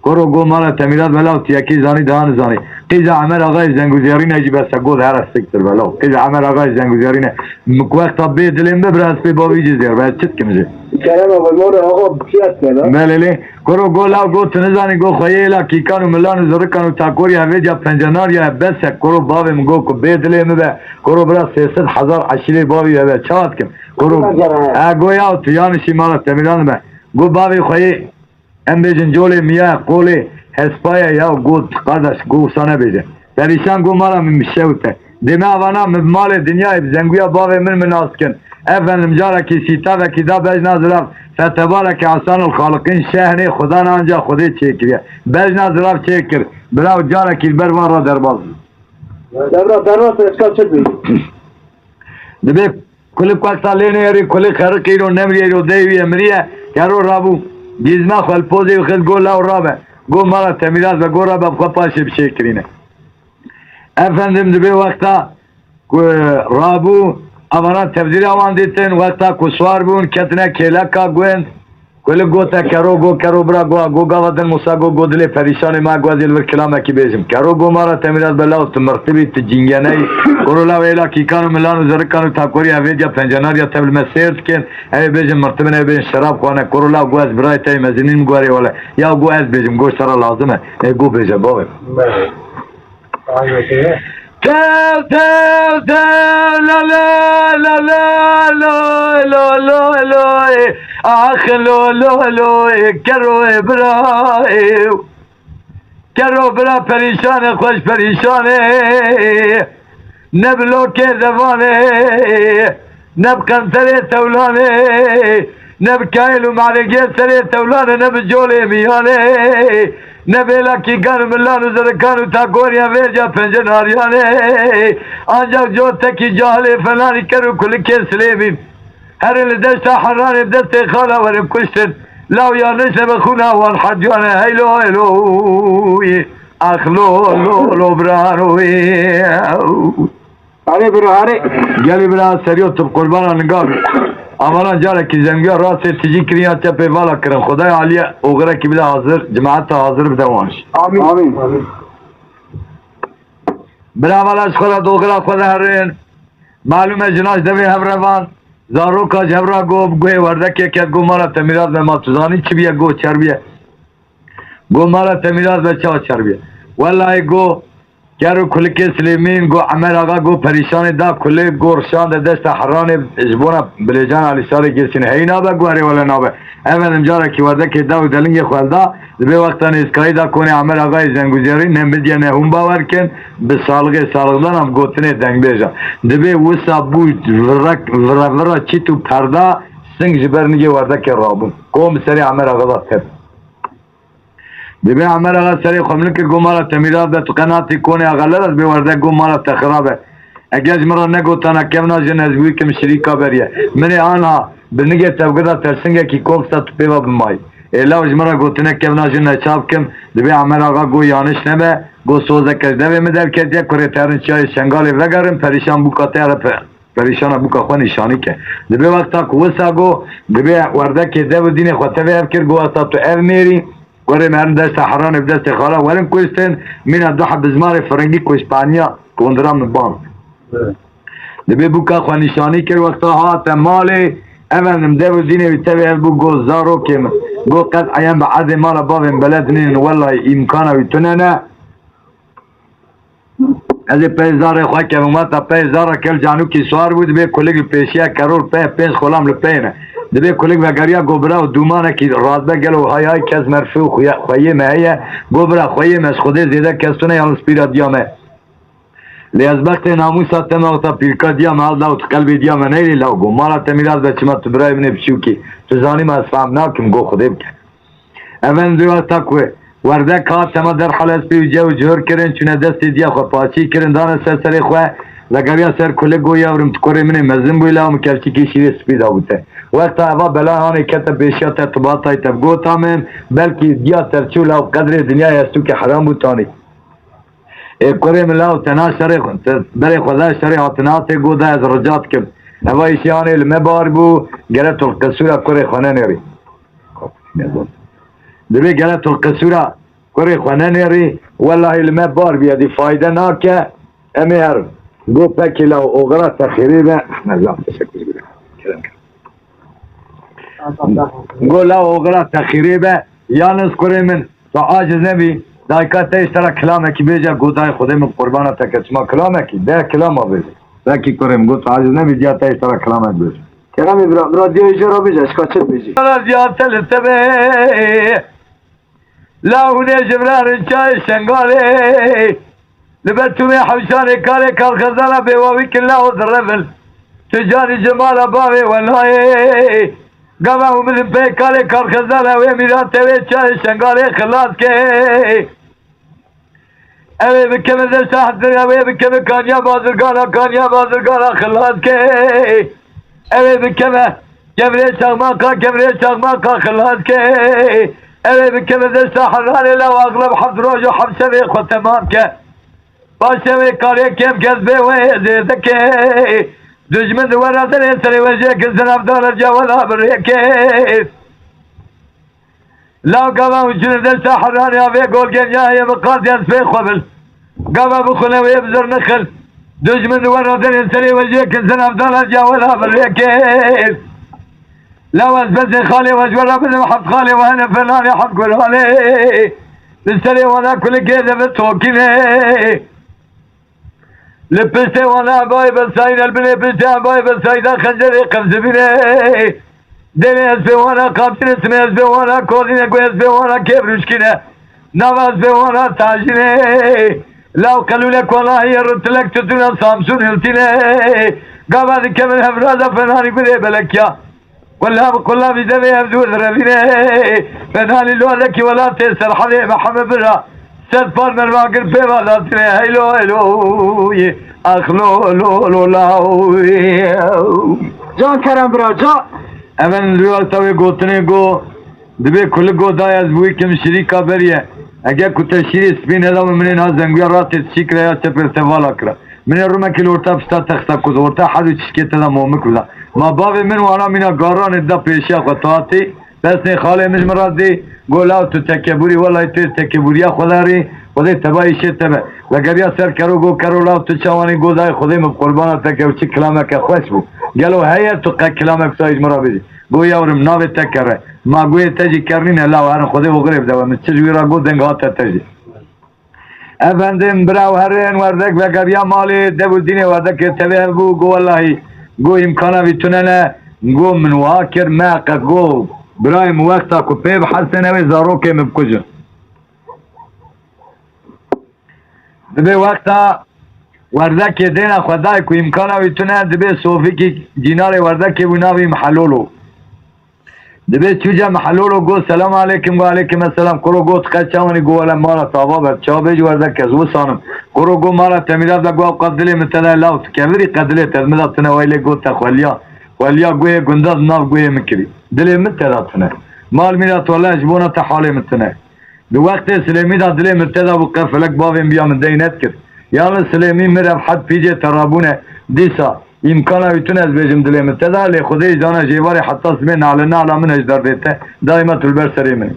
Koro go mala te mîrat belav tu yekî zanî daha nizanî. Qîza Emer Axayê Zenguzêrîne jî bes e, go de here siktir belav. Qîza Emer Axayê Zenguzêrîne. Min ku wexta bê dilê min bibire ez pê bavî jî zêr be, ez çi dikim jî? Kerem abi, mor axa bişiyat ne la? Belê lê. Koro go law go tu nizanî go xweyê êla kîkan û milan û zirikan û takorî hevêdiya pencenarî ye bes e. Koro bavê min go ku bê dilê min be. Koro bira sê sed hezar eşîrê bavî hebe. Çawa dikim? Koro. Penceran. E go ya tu yanişî mala te mîran be. Go bavê xweyê Em bêjin colê miya qolê hespaye ya got, qardaş, go wisa nebêje. Perîşan go mala min bi şewte. Dê me avana min bi malê dinyayê bi zenguya bavê min min nas dikin. Efendim carekî sîtavekî da bejna zirav. Fetebareke Esanul Xaliqîn şehnê Xudan anca Xwedê çêkiriye. Bejna zirav çêkir. Birav carekî li ber van ra derbaz bû. Devra derbas eska çi bî? Dibê Kulik wexta lê nêrî, kulik xeriqî îro nemiriye, îro dey wî ye miriye, kero rabû, gîzma xwe li pozê wî xist, go law rabe, go mala te mîras be, go rabe bi xwe paşê bi şêkirîne. Efendim dibê wexta ku rabû, avana tevdîra wan dîtin, wexta ku swar bûn, ketine kêleka gund, Kulik gote kero, go kero bira, go, go gava din Musa, go, go dilê perîşanê ma, go ez ê li vir kilamekî bêjim. Kero go mara te mîras be law, tu mirtibî, tu cîngeneyî. Koro law êla kîkan û milan û zirikan û takorî hevêdiya pencenarya tev li me sêr dikin. Ew ê bêjin mirtibin, ew ê bêjin şerab xwane. Koro law go ez birayê te yê mezinîn, go erê wele. Ya go ez bêjim, go ji te re lazim e. Ê go bêje bavê. Tev, tev, tev, la, la, la, la, lo, lo, lo, lo, ê, ax, lo, lo, lo, ê, kero, ê, bira, ê, kero, bira, perîşan e, xweş perîşan e, ne bi lokê devanê, ne bi qenterê tewlanê, ne bi kayil û meregê serê tewlanê, ne bi colê miyanê, ne bêlakî gan û milan û zirikan û takoriya vêrca pencenariyanê. Ancak cotekî cahilê felanî ker û kulikê Silêmîn. Herin li deşta Heranê destê xala werin kuştin. Law yanlış nebe xûna wan herdiyane. Heylo, heylo. Ax, lo, lo, lo, birano. Erê bira, erê. Gelî bira, seriyo tu bi qurbana ninga. Amanan carekî zengiya rastê tijî kirin ya tepê vala kirin. Xwedaya Aliyê oxirekî bide hazir, cemaeta hazir bide wan jî. Amîn. Amîn. Bira vala ji xwe re doxira xwe de herin. Malûm e jina ji devê hev re van. Zaroka ji hev re got, guhê werdekê ket, got mala te mîras be, ma tu zanî çi bûye, got çer bûye. Got mala te mîras be, çawa çer bûye. Wellahî got, Ker û kulikê Silêmîn, go Emer Axa, go perîşanê da kulik, go rişande desta Heranê ji bona Bilêcan Alîsarê Girsîn heyî nabe, go erê wele nabe. Ev em carekî werdekê da û delingê xwe da, dibê wexta nêzkayî da konê Emer Axayê Zenguzerî, ne min diye ne hûn bawer kin, bi salixê salixdan am gotinê dengbêja. Dibê wisa bû virek, vire vira çît û perda, sing ji ber nigê werdekê rabûn. Kom bi serê Emer Axa da tep. Dibê Emer Axa serê xwe milik kir, go mala te mîrat be, tu qenatî konê axelera, dibê werdek go mala te xirab e. Eger ji min re negotana kevna jin ez wî kim şirîka beriye. Min ê anha bi nigê tevgida tersingekî kom fita tu pê ve bimayî. Ê law ji min re gotine kevna jin neçav kim, dibê Emer Axa go yaniş nebe, go sozeke ji devê min derketiye, kurê terin çiyayê Şengalê vegerin, perîşan bûka te re pe-, perîşana bûka xwe nîşanî ke. Dibê wexta ku wisa go, dibê werdekê dev û dînê xwe tevê ev kir, go wexta tu ev mêrî, Kurê me herin desta Heranê bi destê xala werin kuştin, mîna du heb bi zimanê firengî kuştaniya kondira min ban. Evet. Dibê bûka xwe nîşanî kir, wexta hate malê, efendim, dev û dînê wî tevê ev bû, got, zarokê min. Got, qet eyen bi erdê mala bavên beled nînin, wellahî îmkana wî tune ne. Ez ê pey zarê xwe kevim, weta pey zara kel canûkî siwar bû, dibê kulik li pêşiya keror pey, pênc xulam li pey ne. Dibê kulik vegeriya, go bira û dûmanekî radbe gelo hay hay kes merfî û xuya-, xweyê me heye, go bira xweyê me ji Xwedê zêde kes tune yan li spîra diya me. Lê ez bextê namûsa te me weta pîrka diya me hal da û tu qelbê diya me neyrî law go mala te mîrat be çima tu birayê min ê biçûkî. Tu zanî me ez fehm nakim go Xwedê bike. Ev em vê wexta ku werdek hat, tema derhal ez pê û cew cihur kirin, çûne destê diya xwe paçî kirin, dane ser serê xwe, vegeriya ser kulik, got, yavrum, tu kurê min ê mezin bûyî, law min kevçikî şîrê spî dabû te. Wexta eva bela hanê kete pêşiya te, tu batay te, gota min, belkî diya te çû, law qedrê dinyayê ez tûkê heram bû tanî. Ê kurê min law te na şerê xwe, te berê xwe da şerê hatina tê, got, da ez rica dikim. Eva îşê hanê li me bar bû, gere tu li qisûra kurê xwe nenêrî. Dibê gere tu li qisûra kurê xwe nenêrî, wellahî li me bar bûye, dî fayde nake, em ê herin. Go pekî law oxira te xêrê be. Mezan, teşekkür ederim. Kerem, kerem. Go law oxira te xêrê be, yalnız kurê min, tu aciz nebî, dayika te ji te re kilamekî bêje, go dayê Xwedê min qurbana te ke, çima kilamekî, de kilama bêje. Pekî kurê min, go tu aciz nebî, diya te ji te re kilamek bêje. Keremê bira, bira diya ji ra bêje, ez ka çi bêjî? Bira diya te li te be. La hûnê ji vira rinçayê Şengalê. Li ber tûmê hewşanê kalê kalxezana bêwawî kir la o zirrevil. Tu canî ji mala bavê we nayê. Gava hûn bidin pê kalê kalxezana wê mîrate wê çayê Şengalê xilas kê. Ew ê bikeve desta hezirê, ew ê bikeve kaniya bazirgana, kaniya bazirgana xilas ke. Ew ê bikeve kevirê çaxmaka, kevirê çaxmaka xilas ke. Ew ê bikeve desta Heranê, law axleb heft roj û heft şevê xwe temam ke. Paşê wê karê kêm kes bê wê zêde ke. Dijmin di we re derê serê we jê ke, zirevdara cewela bi rê ke. Law gava hûn çûne desta Heranê, avê golgên ya heye bi qasî ez pê xwe bil. Gava bixwine wê bi zir nixil. Dijmin di we re derê serê we jê ke, zirevdara cewela bi rê ke. Law ez bezê xalê we ji we re bidim, heft xalê we hene fenanê heft guranê. Li serê wana kulikê de bi tokînê. Li piştê wana ebayê besayî ne, li binê piştê ebayê besayî de xencerê qevzibînê. Dêrê ez pê wana qapçîne, simê ez pê wana kozîne, guhê ez pê wana kêbrûşkîne. Nava ez pê wana tajînê. Law qelûlek wana heye, ritilek tutûna Samsûn hiltîne. Gava dikevin hevra de fenanî gurê belekiya. Qulla bi qulla vî devê ev dûr direvîne. Fenalî lolekî welatê Serhedê Mihemed Bira. Sed par mervagir pê va datine. Heylo heylo. Ax lo lo lo la. Can Kerem bira, can. Ev en li wexta wê gotinê go, dibê kulik go dayê ez bi wî kim şirîka beriye. Ege ku te şîrê spî neda min, minê niha zenguya ratê çî kira ya çepê te vala kira. Minê rumekî li orta pişta te xista ku orta hed û çişkê te de momik bida. Ma bavê min wana mîna garanê da pêşiya xwe tu hatî, pesnê xalê min ji min re dî, go law tu tekebûrî, welay tu yê tekebûriya xwe de rî, Xwedê teba îşê te be. Vegeriya ser kero go kero law tu çawanî, go dayê Xwedê min bi qurbana te ke û çi kilameke xweş bû. Gelo heye tu qe kilamek wisa ji min re bêjî? Go yawrim navê te kere. Ma goyê te jî ker nîne law herin Xwedê oxirê bide we. Min çi ji wî re got deng hate te jî. Efendim, bira û herin werdek vegeriya malê, dev û dînê werdekê tevê hev bû, go wellahî, go îmkana vî tune ne, go min wiha kir, meqe, go birayê min wexta ku pê bihesên ew ê zarokê min bikujin. Dibê wexta werdekê dêna xwe dayê ku îmkana wî tune, dibê sofîkî dînarê werdekê bû navî Mihelolo. Dibê çû ce Mihelolo got, "Selam aleykim." Got, "Aleykim esselam." Kuro got, "Qe çawanî?" Got, "Wele mara tava ber, çawa bêjî werdek ez wisanim." Kuro got, "Mara temîrat de." Got, "Ew qas dilê min te de law tu kevirî qe dilê te min de tune." Weylê got, "Te xweliya, xweliya guhê gunda di nav guhê min kirî. Dilê min te de tune. Mal mîrat wele ji bona te halê min tune." Di wextê Silêmî de dilê min te de bû, qe felek bavê min biya min dey nedikir. Ya li Silêmî min rev hed pîcê te rabûne, dîsa îmkana wî tune ez bêjim dilê min te de, lê Xwedê jî zane jêvarê heta sibê nale nala min e ji derdê te, daîma tu li ber serê min î.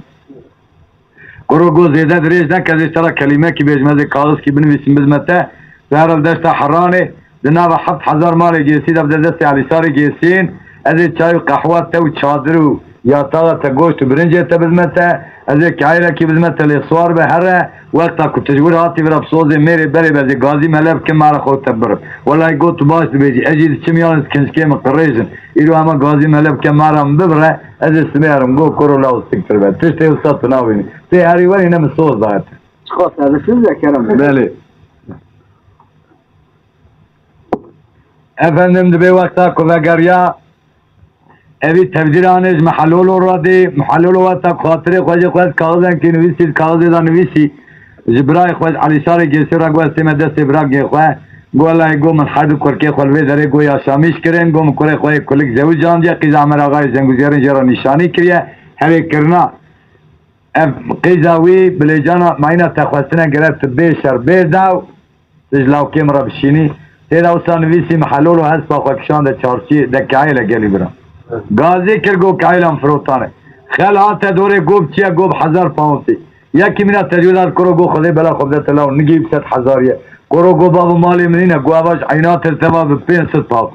Kuro got, "Zêde dirêj neke, ez ê ji te re kelîmekî bêjim, ez ê kaxizkî binivîsim bizme te, tu here li deşta Heranê, di nava heft hezar malê Gêsî de bide destê Elîsarê Gêsîn, ez ê çay û qehwa te û çadir û yataxa te, goşt û birincê te bizme te, ez ê keyrekî bizme te lê siwar be here, wexta ku tu ji wir hatî vira bi sozê mêrê berê be, ez ê gazî mele bikim, mara xwe te birim." Welahî got, "Tu baş dibêjî, ez jî diçim yan kincikê min qirêj in, îro hema gazî mele bike, mara min bibire, ez ê sibê herim." Got, "Kuro law siktir be, tiştê wisa tu nabînî, tê herî werî ne min soz daye te." Çiqas şerefsiz e, kerem. Belê. Efendim, dibê wexta ku vegeriya, evî tevdîranê ji Mihelolo re dî. Mihelolo wexta ku xatirê xwe jê xwest, kaxizekî nivîsî, di kaxizê de nivîsî, ji birayê xwe, ji Elîsarê Gêsî re got, "Ez tême destê biragê xwe." Got, "Lay," got, "min her du kurkê xwe li vê derê," got, "yaşamîş kirin." Got, "Min kurê xwe yê kulik zewicandiye, qîza Emer Axayê Zenguzêrin jê re nîşanî kiriye." Herê kirina. Ev qîza wî bilêcana mayîna te xwestine gerek tu bê şer bê daw, tu ji lawkê min re bişînî. Tê de wisa nivîsî, Mihelolo hespa xwe kişande çarşî de keyê le gelî bira. Gazî kir, got, "Keyê lan firotane." Xel hate dorê, got, "Çi ye?" Got, "Hezar poundî." Yekî mîna tecwîda kuro, got, "Xwedê bela xwe bide te law, nigî bi sed hezarî ye." Kuro got, "Bavo, malê min nîne." Got, "Eva ji eyna te teva bi pênc sed pound.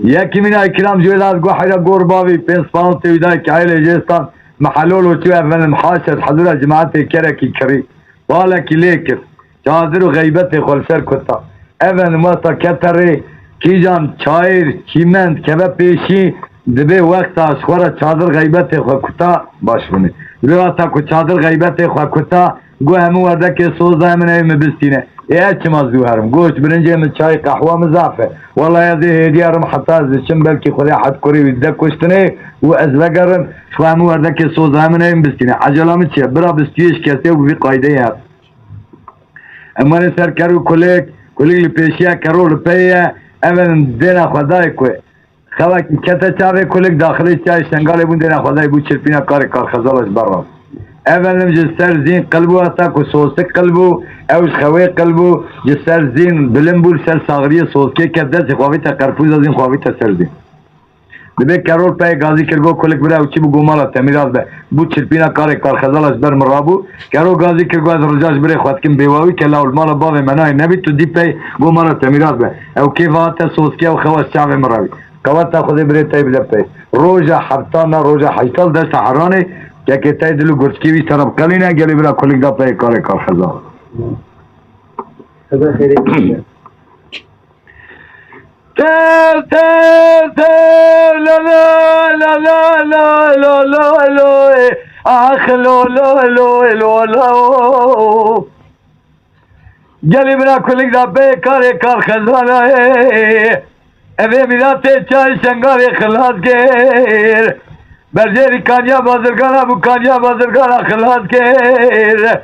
Yekî mîna îkram ji wê de hat, got, "Heyra gor bavî, pênc pound tê wî dayê keyê lê jê stan." Mihelolo çû, efendim, haşet hezûra cemaetê kerekî kirî. Balekî lê kir. Çadir û xeybetê xwe li ser kuta. Efendim, wexta kete rê, kîjan çayir, çîmend, keve pêşî, dibê wexta ji xwe re çadir xeybetê xwe kuta, baş bûne. Dibê wexta ku çadir xeybetê xwe kuta, Got, "Hemû werdekê soz daye min, ew ê min bistîne. Ê ez çima zû herim?" Got, "Birincê min çay qehwa min zaf e. Wellahî ez ê hêdî herim heta ez diçim, belkî Xwedê hed kurê wî dide kuştinê û ez vegerim. Ji xwe hemû werdekê soz daye min, ew ê min bistîne. Ecela min çi ye? Bira bistûyê şikestê û bi vî qaydeyê hev." Em werin ser ker û kulik, kulik li pêşiya kero li peyê ye. Ev in dêna xwe dayê ku Xewekî kete çavê kulik, daxilê çiyayê Şengalê bûn, dêna xwedayê bû çirpîna karê Karxezala ji ber re. Ev elim ji ser zîn qil bû, heta ku sosik qil bû, ew ji xewê qil bû, ji ser zîn bilind bû, li ser saxiriyê soskê ket, destê xwe avîte qerpûza zîn, xwe avîte ser zîn. Dibê kerol peyê gazî kir, got, "Kulik bira, ew çi bû?" Got, "Mala te mîras be." Bû çirpîna karê Karxezala ji ber min rabû. Kero gazî kir, got, "Ez rica ji birê xwe dikim, bêwawî ke law li mala bavê me nayê nebî, tu dî pey." Got, "Mala te mîras be." Ew kêfa hate soskê, ew xewa ji çavê min re bî. Qeweta Xwedê birê te yê bide pey. Roja heftan na roja heytal deşta Heranê, kekê te yê dil û gurçikê wî sere biqelîne, gelê bira kulik da pey karê Karxezal. Xwedê xêrê bide. Tev, tev, tev, lo, lo, lo, lo, lo, lo, lo, lo, eh. Ah, lo, lo, lo, lo, lo. Gelî bira kulik da bê karê Karxezana, eh. Evê mîratê çay Şengalê xilas kir. Berjêrî kaniya bazirgana bû, kaniya bazirgana xilas kir.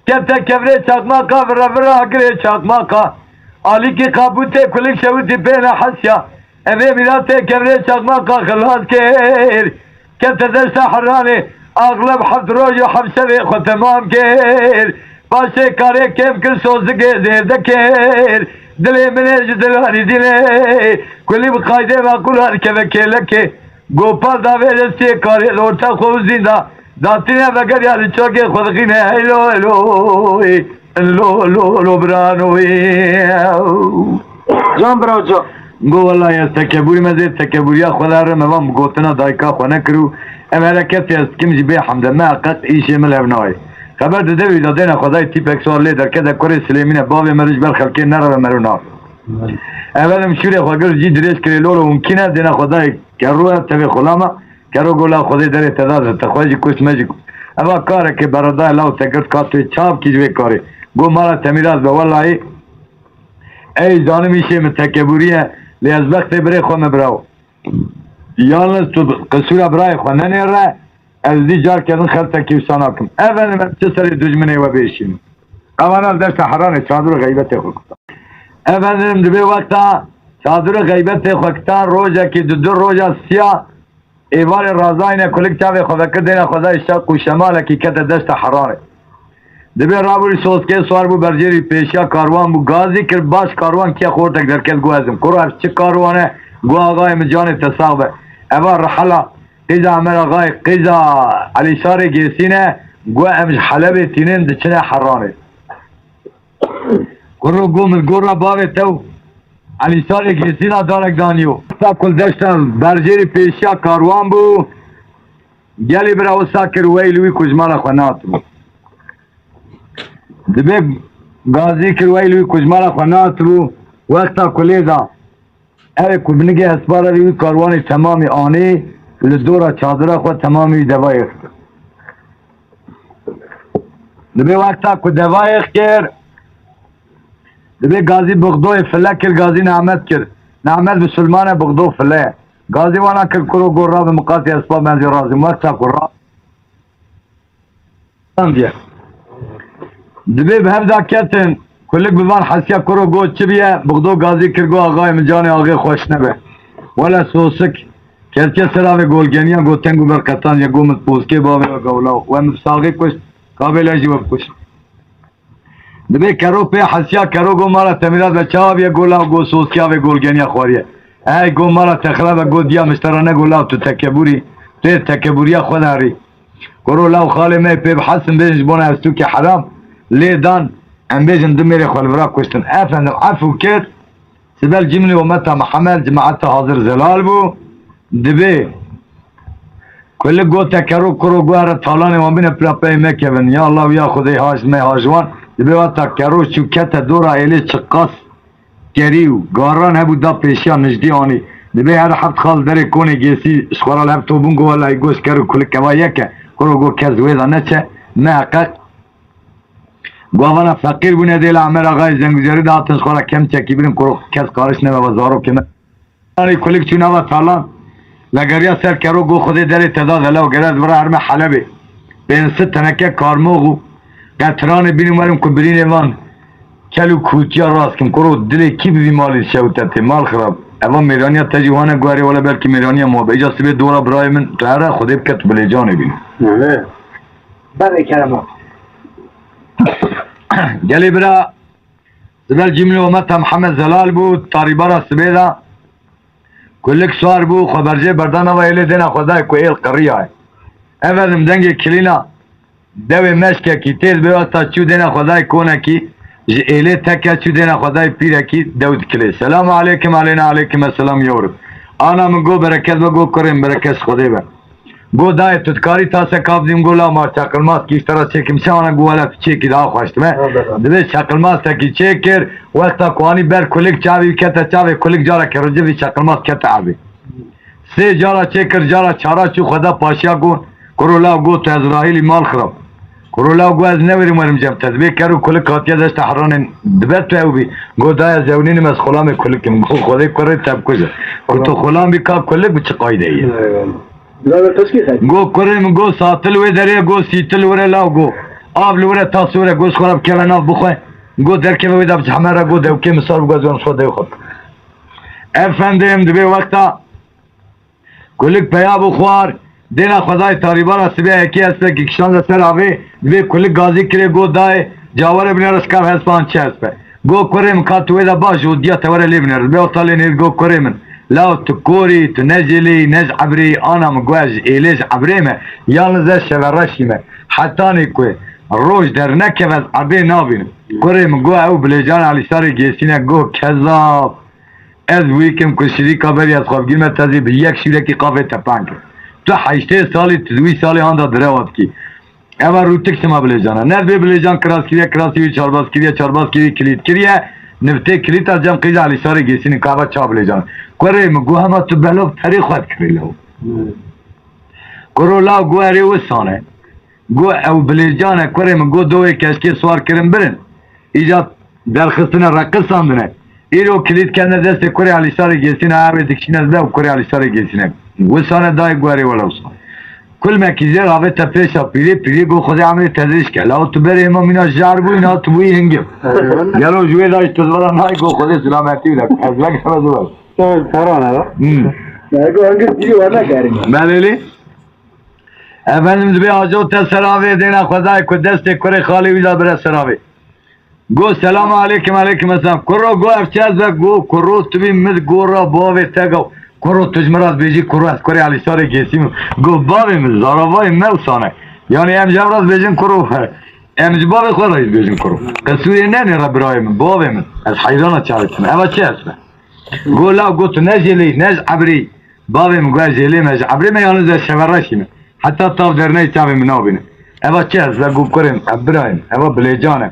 Kete kevrê çaqmaqa, vira vira agirê çaqmaqa. Alîkî qabûtê kulik şewitî pê nehesiya. Evê mîratê kevrê çaqmaqa xilas kir. Kete deşta Heranê, axleb heft roj û heft şevê xwe temam kir. Paşê karê kêm kir, sozigê zêde kir. Dilê min ê ji dilanî dînê. Kulî bi qaydê ve qula dikeve kêlekê. Gopal davê destê karê li orta xwe û zînda. Datîne vegeriya li çokê xwe dixîne, heylo, heylo, ê, lo, lo, lo, birano, ê. Can bira can. Go, "Wellahî ez tekebûrî me zêr tekebûriya xwe de herim, evan bi gotina dayika xwe nekir û ev hereketê ez dikim jî bê hemde me heqeq îşê min lev nayê." Xeber dide wî da dêna Xwedayê tîpek sar lê derkete kurê Silêmîne bavê me ji ber xelkê nereve mero nav. Evelim şûrê xwe gir jî dirêj kirê lolo hûn kîne dêna Xwedayê kerro e tevê xulama. Kero go law Xwedê derê te da te xwe jî kuşt me jî kuşt. Eva kareke beredayê law te girt ka tu çav kî ji vê karê. Go mala temîraz be welahî ey zanim îşê min tekebûrî ye lê ez bextê birê xwe me birawo. Yalnız tu qisûra birayê xwe nenêre, ez dî carke din xeltekî wisa nakim. Efendim, em çi serê dijminê we bêşînin? Evana li deşta Heranê çadir û xeybetê xwe kutan. Efendim, dibê wexta çadir û xeybetê xwe kitan, rojekî di du roja siya êvarê razayne kulik çavê xwe vekir dêna Xwedayê şeq û şemalekî kete deşta Heranê. Dibê rabû li soskê swar bû berjêrî pêşiya karwan bû, gazî kir baş karwan kiye xortek derket got ez im. Kuro ev çi karwan e? Got axayê min canê te sax be. Eva rihela qîza Emer Axayê qîza Elîşarê Gêsî ne, got em ji Helebê tînin diçine Heranê. Kuro got min gora bavê te û Elîşarê Gêsî na darek daniyo. Sa kul deşta berjêrî pêşiya karwan bû. Gelî bira wisa kir weyl wî ku ji mala xwe nehatibû. Dibê gazî kir weyl wî ku ji mala xwe nehatibû. Wexta ku lê da ew ê ku binigê hespara wî karwanê temamî anî li dora çadira xwe temamî wî devayê xist. Dibê wexta ku devayê kir, dibê gazî bixdoyê file kir, gazî nehmet kir. Nehmet bisilman e, bixdo file ye. Gazî wana kir kuro go rabe miqatî hespa me zî razim. Wexta ku ra Andiye. Dibê bi hev da ketin, kulik bi van hesiya kuro got çi biye, bixdo gazî kir got axayê min canê axê xweş nebe. Wele sosik, kelçe ser avê golgeniya got teng û ber qetandiye got min pozkê bavê we gawlaw, we min bi saxê kuşt, kabê lej jî we bikuşt. Dibê kero pê hesiya kero got mala temîra de çawa biye got law got soskê avê golgeniya xwariye. Ey got mala te xirabe got diya min ji te re ne got law tu tekebûrî, tu yê tekebûriya xwe de herî. Kuro law xalê me pê bihesin bêjin ji bona ez tûkê heram lê dan, em bêjin du mêrê xwe li vira kuştin. Efendim, efû kir, sibel cimlî ummeta Mihemed, cemaeta hazir zelal bû, dibê kulik got te kero kuro guhere talanê wan bine pira pey mekevin. Ya Allah û ya Xwedê haj me haj wan, dibê wata kero çû kete dora êlê çiqas kerî û garan hebû da pêşiya nijdî anî. Dibê her heft xal derê konê gêsî ji xwe re li hev tobûn got, welahî goş ker û kulik eva yek e. Kuro got kes wê de neçe, neheqeq. Got vana feqîr bûne dê li Emer Axayê Zenguzerî de hatin ji xwe re kem çekî birin, kuro kes qariş nebe ve zarokê me. Anî kulik çû nava talan. Legeriya ser kero got Xwedê derê te da delew gere ez vira herme Helebê. Pênc sed teneke karmox û qetiranê bînim werim ku birînê van kel û kûtiya rast kim. Kuro dilê kî bivî malî şewtetê. Mal xirab. Eva mêraniya te jî wane guherê wele belkî mêraniya ma be. Îca sibê dora birayê min tu here Xwedê bike tu bilêcanê bîne. Berê kerema. Gelê bira Sibel cimlî ometa Mihemed Zelal bû, tarîbara sibê de kulik sar bû, xwe berjê berdan ava êlê dêna xwe dayê ku êl qiriyaye. Ev edim dengê kilîna dewê meşkekî tê dibê wexta çû dêna xwe dayê konekî ji êlê teke çû dêna xwe dayê pîrekî dew dikilê. Selamu aleykum, aleyna aleykum esselam yewrim. Ana min got bereket be, got kurê min bereket ji Xwedê be. Got dayê tu dikarî tasek av dîm, got la ma çeqilmaz kî ji te re çêkim, çawa ne, got wele tu çêkî daha xweş dibe. Dibê çeqilmaz tekî çêkir, wexta ku anî ber kulik çavî kete çavê kulik, careke rincî vî çeqilmaz kete evê. Sê cara çêkir, cara çara çû xwe da paşiya got, kuro law got tu Ezraîlî mal xirab. Kuro law got ez newêrim werim cem te. Dibê ker û kulik hatiye deşta Heranê dibe tu ew bî. Got dayê ez ewnînim, ez xulamê kulik im. Got Xwedê kurê te bikuje. Ku tu xulam bî ka kulik bi çi qaydeyî ye? Eyvallah. Got kurê min, got satil wê derê, got sîtil wire law, got av li wire tas wire, got ji xwe re bikeve nav bixwe. Got derkeve wê de bi cehme re, got dewkê min sar bû, got ez wan ji xwe dew xwe. Efendim, dibê wexta kulik peya bû xwar, dêna xwedayê tarîbana sibê yekê hespekî kişande ser avê, dibê kulik gazî kirê, got dayê, ca were binêre ji kav hespan çi hesp e. Got kurê min, ka tu wê de baş ji odiya te were lê binêre. Dibê wexta lê nêr, got kurê min, law tu korî, tu ne ji lê yî, ne ji ebrê yî, ana min, got ez ji êlê ji ebrê me, yalniz ez şevereşî me. Hetanî ku roj dernekeve ez ebrê nabînim. Kurê min, got ew bilêcan Elîsarê Gêsî ne, got kezab. Ez wî kim ku şirîka berî ez xwe bigirme te zî bi yek şîrekî qafê te peng kim. Tu heştê salî, tu wî salî handa direwa dikî. Eva rûtik sima bilêcana. Ne vê bilêcan kiras kiriye, kirasî wî çarbaz kiriye, çarbaz kiriye, kilît kiriye. Niftê kilîta cem qîza Elîsarê Gêsînî kava ça bilêcana. Kurê min, got hema tu belav perê xwe dikirî lew. Kuro law got erê wisane. Got ew bilêcane, kurê min, got dowê keşkê swar kirin birin. Îca derxistine reqisandine. Îro kilît kene destê kurê Elîsarê Gêsîne, ew ê dikişîne zide û kurê Elîsarê Gêsîne. Wisane dayê guerê wele wisa. Kulmekî jê ravête pêşa pîrê, pîrê got Xwedê emrê te dirêj ke. Law tu berê hema mîna jar bûyî, na tu bûyî hingim. Gelo ji wê dayî tu zivara nayê got Xwedê silametî bide. Ez vek heme zivar. Tamam, paran ha. Hmm. Ya, bu hangi biri var ne garim? Belê lê. Efendim dibê ajo te seravê dêna Xwedayê ku destê kurê xalê wî da bire seravê. Go selamu aleykum, aleykum esselam. Kuro go ev çi ez be? Go kuro tu bî min go ra bavê te go. Kuro tu ji min re dibêjî kuro ez kurê Elîsarê Gêsî me. Go bavê min zaravayê me wisa ne. Yani em ji hev re dibêjin kuro. Em ji bavê xwe re dibêjin kuro. Qisûrê ne nê re birayê min, bavê min. Ez heyrana çaretin. Eva çi ez be? Go law go tu ne jêlê, ne ji ebrê. Bavê min go ez jêlê me, ji ebrê me, yalnız ez şevereşî me. Heta tav derneyê çavê min nabîne. Eva çi ez be? Go kurê min, ev birayê min, eva bilêcan e.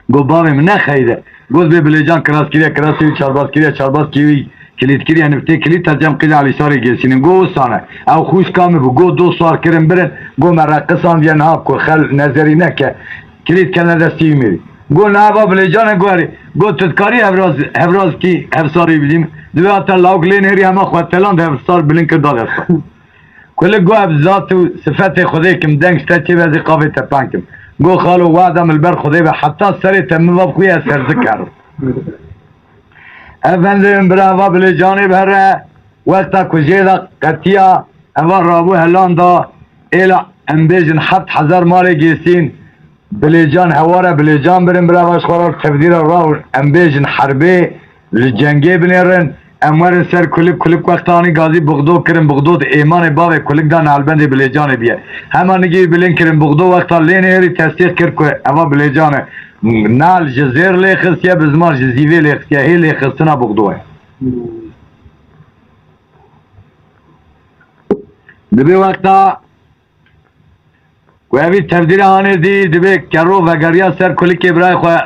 Go bavê min ne xeyde. Go bê bilêcan kiras kiriye, kirasî wî çarbaz kiriye, çarbaz kiriye wî kilît kiriye, niftê kilîta cem qîza Elîsarê Gêsînin. Go wisane. Ew xûşka min bû. Go do swar kirin birin. Go me reqisandiye niha ku xel nezerî neke. Kilît kene destî wî mêrî. Go nava bilêcan e guherî. Go tu dikarî hevraz, hevraz kî hevsarî bidîm. Divê hata lawik lê nêrî hema xwe teland hevsar bilind kir da desta. Kulik go ev zat û sifetê Xwedê kim deng ji te çê be ez ê qavê te peng kim. Go xalo wada min li ber Xwedê be heta serê te min va bixwî ez herzik herim. Efendim bira eva bilêcanê bi here wexta ku jê de qetiya eva rabû helan da êla em bêjin heft hezar malê Gêsîn. Bilêcan hewara bilêcan birin bira va ji xwe re tevdîra ra û em bêjin herbê li cengê binêrin. Em werin ser kulik, kulik wexta anî gazî Bixdo kirin, Bixdo di êmanê bavê kulik de nalbendê bilêcanê biye. Hema nigî bilind kirin, Bixdo wexta lê nêrî tesdîq kir ku eva bilêcan e. Nal ji zêr lê xistiye, bizmar ji zîvê lê xistiye. Hê lêxistina Bixdo ye. Dibê wexta ku evî tevdîra hanê dî, dibê kero vegeriya ser kulikê birayê xwe,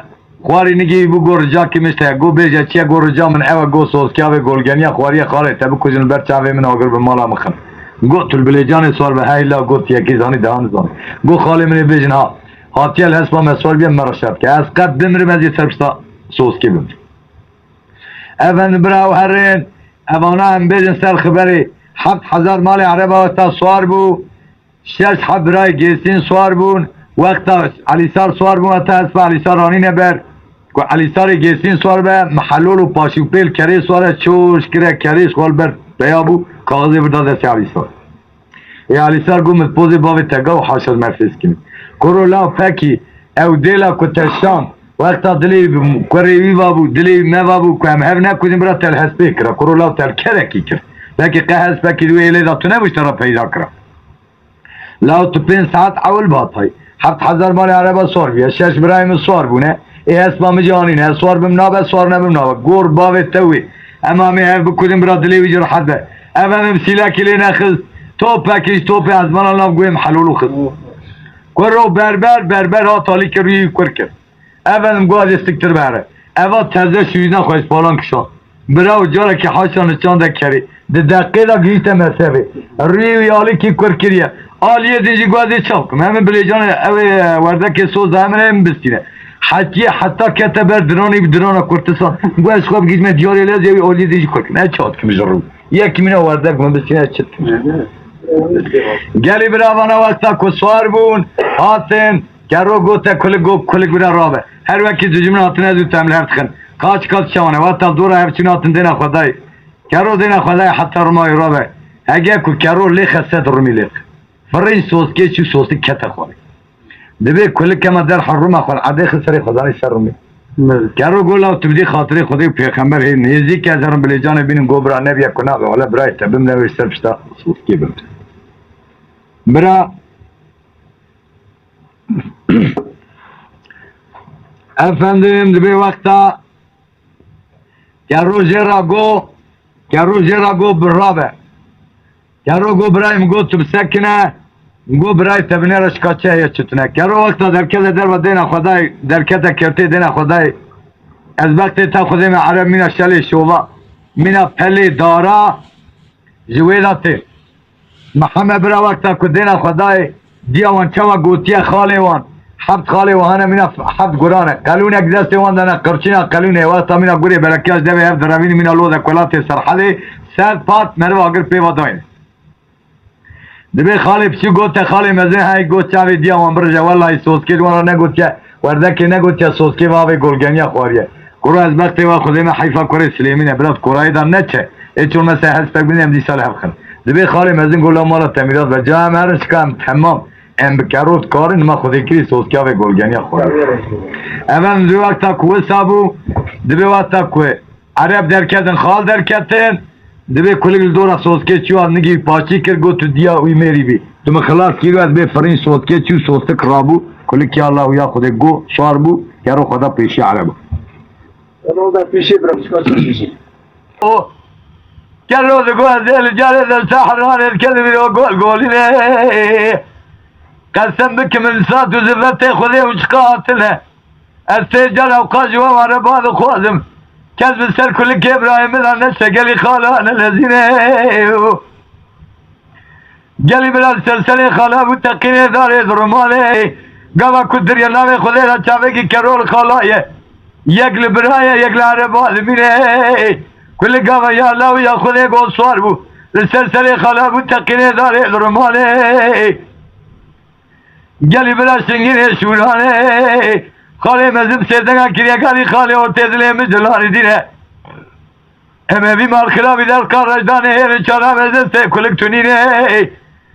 xwarî nigî bû go rica kim işte, go bêje çi ye, go rica min ew e, go soskiya vê golgeniya xwariye xalê te bikujin li ber çavê min agir bi mala min xin. Go tu li bilêcanê sor be, heyla go tu yekî zanî dehan zanî. Go xalê min ê bêjin ha, hatiye li hespa me sor biye me re şer dike. Ez qet bimirim ez ê ser pişta soskê bim. Efendim bira ew herin, evana em bêjin ser xiberê heft hezar malê ereba wexta sor bû. Şeş heb birayê Gêsîn swar bûn. Wexta Elîsar swar bûn, heta hespa Elîsar anîne ber. Ku Elîsarê Gêsîn swar be, mihelol û paşî û pêl kerê swar e, çoş kire kerê ji xwe li ber peya bû, kaxizê vir da destê Elîsar. Ê Elîsar got, min pozê bavê te ga û haşa me fêz kirin. Kuro law pekî, ew dêla ku te şand, wexta dilê wî bi kurê wî va bû, dilê wî me va bû, ku em hev nekujin bira te li hespê kira. Kuro law te li kerekî kir. Pekî qe hespekî di wê êlê de tu nebû ji te re peyda kira. Law tu pênc saet ewil bi hatayî. Heft hezar malê ereba swar bûye. Şeş birayê min swar bûne. Ê hespa min jî anîne. Ez swar bim nabe, swar nebim nabe. Gor bavê te wê. Em amê hev bikujin bira dilê wî jî rehet be. Ev em sîlekî lê nexist. Topekî ji topê ezmana nav guhê min helol û xist. Kuro berber, berber hat alî kir wî kur kir. Efendim, guazê siktir bere. Eva teze şûjna xwe ji palan kişand. Bira û carekî haşa niçande kerê. Di deqê de gihîşte mesevê. Rûyê wî alîkî kur kiriye. Aliyê din jî guazê çav kim. Hemin bilêcanê ew ê werdekê soz da hemin ê min bistîne. Hetiye heta kete ber diranî bi dirana kurtisan. Guaz xwe bigihîşme diyarê lez ew ê aliyê din jî kur kim. Ez çav dikim ji rû. Yekî mîna werdek min bistîne ez çi dikim. Gelî bira vana wexta ku swar bûn, hatin. Kero gote kulik, got kulik bira rabe. Her wekî dijmin hatine zû temler dixin. Qaç qaç çawane, wata dora hevçin hatin dêna xwedayê. Kero dêna xwedayê heta rimayê rabe. Hege ku kero lê xeset rimî lê. Firîn soskê çû sosik kete xwarê. Dibê kulik kema derha rima xwe erdê xi serê xwezanê ser rimî. Kero go law tu bidî xatirê Xwedê û pêxember hê nêzîk ez herim bilêcanê bînim go bira nebiye ku nabe. Wele birayê te bim newê ser pişta soskê bim. Bira Efendim, dibê wexta kero jê ra go, kero jê ra go bi rabe. Kero go birayê min got tu bisekine, Go birayê te binêre şika çi heye çi tune. Kero wexta derkete derva dêna Xwedayê, derkete kertê dêna Xwedayê. Ez bextê te Xwedê me ereb mîna şelê şova, mîna pelê dara, ji wê de tê. Mihemed bira wexta ku dêna Xwedayê diya wan çawa gotiye xalê wan, heft xalê wan hene mîna heft guran e. Qelûnek destê wan de ne, qirçîna qelûnê, wexta mîna gurê berekiya ji devê hev direvînî mîna lo de kulatê Serhedê, ser pat meriv agir pê ve dayne. Dibê xalê piçûk got te xalê mezin hey got çavê diya wan birije, wellahî soskê ji wan re negotiye, werdekê negotiye, soskê ve avê golgeniya xwariye. Kuro ez bextê we Xwedê me heyfa kurê Silêmîn e, biraz korayê de neçe. Ê çor me se hespek bin em dîsa li hev xin. Dibê xalê mezin got la mala te mîras be, ca em herin şika em temam. Em bi kero dikarin, ma Xwedê kirî soskiya vê golgeniya xwariye. Ev em ji wexta ku wisa bû, dibê wexta ku Ereb derketin, xal derketin. Dibê kulik li dora soskê çûya nigî paçî kir, got tu diya wî mêrî bî. Tu min xilas kî, ez bê firîn soskê çû, sostik rabû. Kulik ya Allah û ya Xwedê go şar bû, kero xwe da pêşî ereba. Tamam, ben pêşî bira, çika çi pêşî? O kero digo ez ê li carê de sehranê dikelibî o gol golîne. Qesem bikim min sat û zivetê Xwedê û çiqa hatine. Ez tê cara û qas ji we ware ba dixwazim. Kes bi ser kulikê birayê min re neşe, gelî xala ne lezîne. Gelî bira li ser serê xala bû teqînê darê di rumanê. Gava ku diriye navê Xwedê re çavekî kerol xala ye. Yek li bira ye, yek li ereba dimîne. Kulik gava ya law ya Xwedê goswar bû. Li ser serê xala bû teqînê darê di rumanê. Gelî bira şingînê şûranê. Xalê mezin sêdenga kiriye, galî xalê ortê dilê min cilanî dîne. Em evî malxiravî derka rejdanê hêrin çara mezin sê kulik tunîne.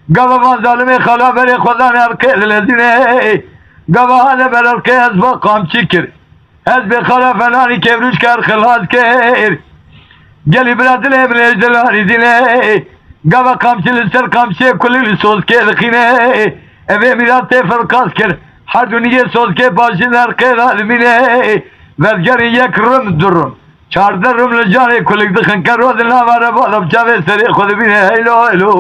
Gava van zalimê xala berê xwe dane erqê dilezîne. Gava hane ber erqê ez va qamçî kir. Ez bê xala felanî kevruş kar xilas kir. Gelî bira dilê min ê ji dilanî dîne. Gava qamçî li ser qamçiyê kulî li sozkê dixîne. Evê mîra tê firqas kir. Her du nigê sozkê paşî derqê da dimîne. Vezgerî yek rim du rim. Çardeh rim li canê kulik dixin. Kero di nava re bala bi çavê serê xwe dibîne. Heylo heylo.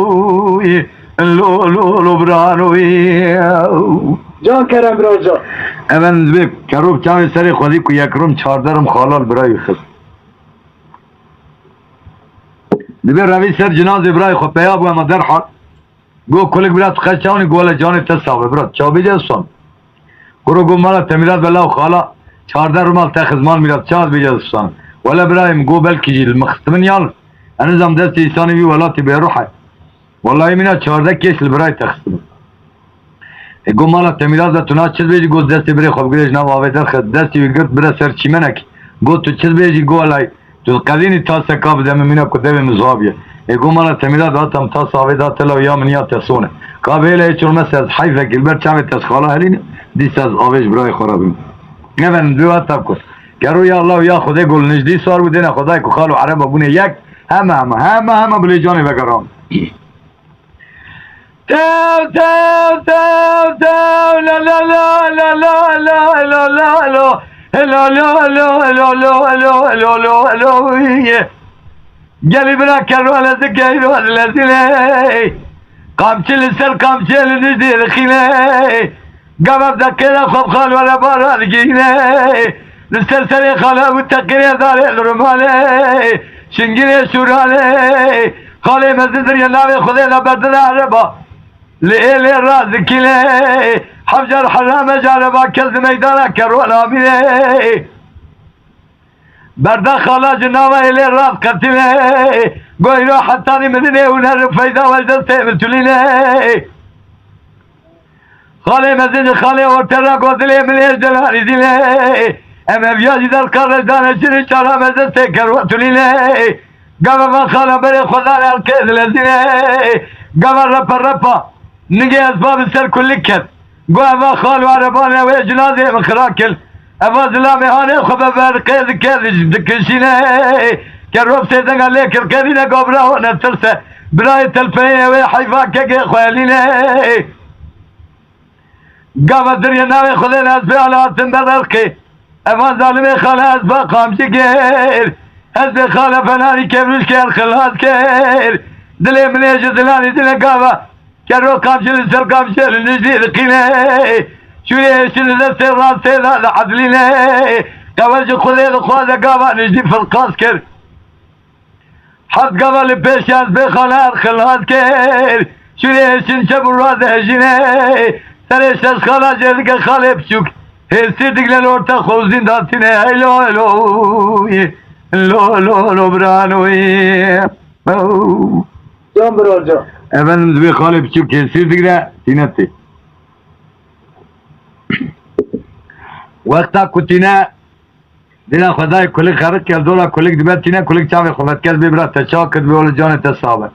Lo lo birano. Can kerem bira can. Ev en dibê kero bi çavê serê xwedî ku yek rim çardeh rim xalal birayî xist. Dibê revî ser cinazê birayê xwe peya bû ema derhal. Go kulik bira tu qet çawnî, go le canê te sabe bira çaw bêce son. Kuro go mala te mîrat be law xala, çardeh rim al te xizman mîrat çaw bêce son. Wele birayê min go belkî jî li min xistimin yan. Enizam destê îsanî wî welatî bêruh e. Wellahî mîna çardeh kêş li birayê te xistibû. E, got mala te mîras de tu na çi dibêjî? Got destê birê xwe bigire ji nav avê derxe, destê wî girt bire ser çîmenekî. Got tu çi dibêjî? Got elay tu diqedînî taseka bide min mîna ku devê min ziwa bûye. E, got mala te mîras de hata min tasa avê da te law ya min ya te sone. Ka bê hele hê çor mese ez heyfekî li ber çavê te ji xala helîne, dîsa ez avê ji birayê xwe re bim. Nevenin dê heta ku. Kero ya Allah û ya Xwedê gol nijdî sar bû dêne Xwedayê ku xal û ereba bûne yek. Hema hema hema hema bilê canê vegeran. Tev tev tev tev la la la la la la la la la la la la la la la la la la la. Gelî bira kerwale dikeyro lezîne. Qamçî li ser qamçiyê li nîzdî dixîne. Gava deqê de xwe bi xal were bara digihîne. Li ser serê xala û teqînê darê li rumanê. Şingînê şûranê. Xalê mezin diriyê navê Xwedê de berdine ereba. Li êlê razikîne. Hevcar herame ji ereba kes di meydana kerwana bîne. Berda xala ji nava êlê rast qetîne. Goyro hetanî min dinê û nerin feyda we ji destê min tulîne. Xalê mezin ji xalê orte re got dilê min ê ji delanî dîne. Em eviya jî derka rejdane şirin çara mezin tê kerwa tulîne. Gava van xala berê xwe dane erkê dilezîne. Gava repa repa nigê ez ba bi ser kulik ket. Go eva xal û erebanê wê cinazê min xira kir. Eva zilamê hanê xwe be berqê dike dikişîne. Kerop sêdenga lê kir qevîne go bira hone tirse. Birayê telpeyê wê heyva kekê xwe elîne. Gava diriyê navê Xwedê ez bê ala hatin ber erqê. Eva zalimê xale ez ba qamcî gêr. Ez bê xale fenanî kevriş kêr xilas kêr. Dilê min ê ji dilanî dine gava. Kero kamçe li ser kamçe li nijdî diqîne. Şûrê hêşin li destê rastê de li edlîne. Qewel ji Xwedê dixwaze gava nijdî filqas kir. Heft gava li pêş ez bê xaler xilas kir. Şûrê hêşin çep û rast dihejîne. Serê şeş xala jê dike xalê biçûk. Hêsîr digre li orta xwe û zîndatîne. Hey lo, hey lo. Lo, lo, lo, biranoyê. Oh. Can biro can. Efendim, divê xalê biçûk hêsîr digre, tîne tê. Wexta ku tîne, dêna xwedayê kulik xerik ke, dora kulik dibe tîne, kulik çavê xwe vetkez bê bira te çawa kir, bê wele canê te sabe.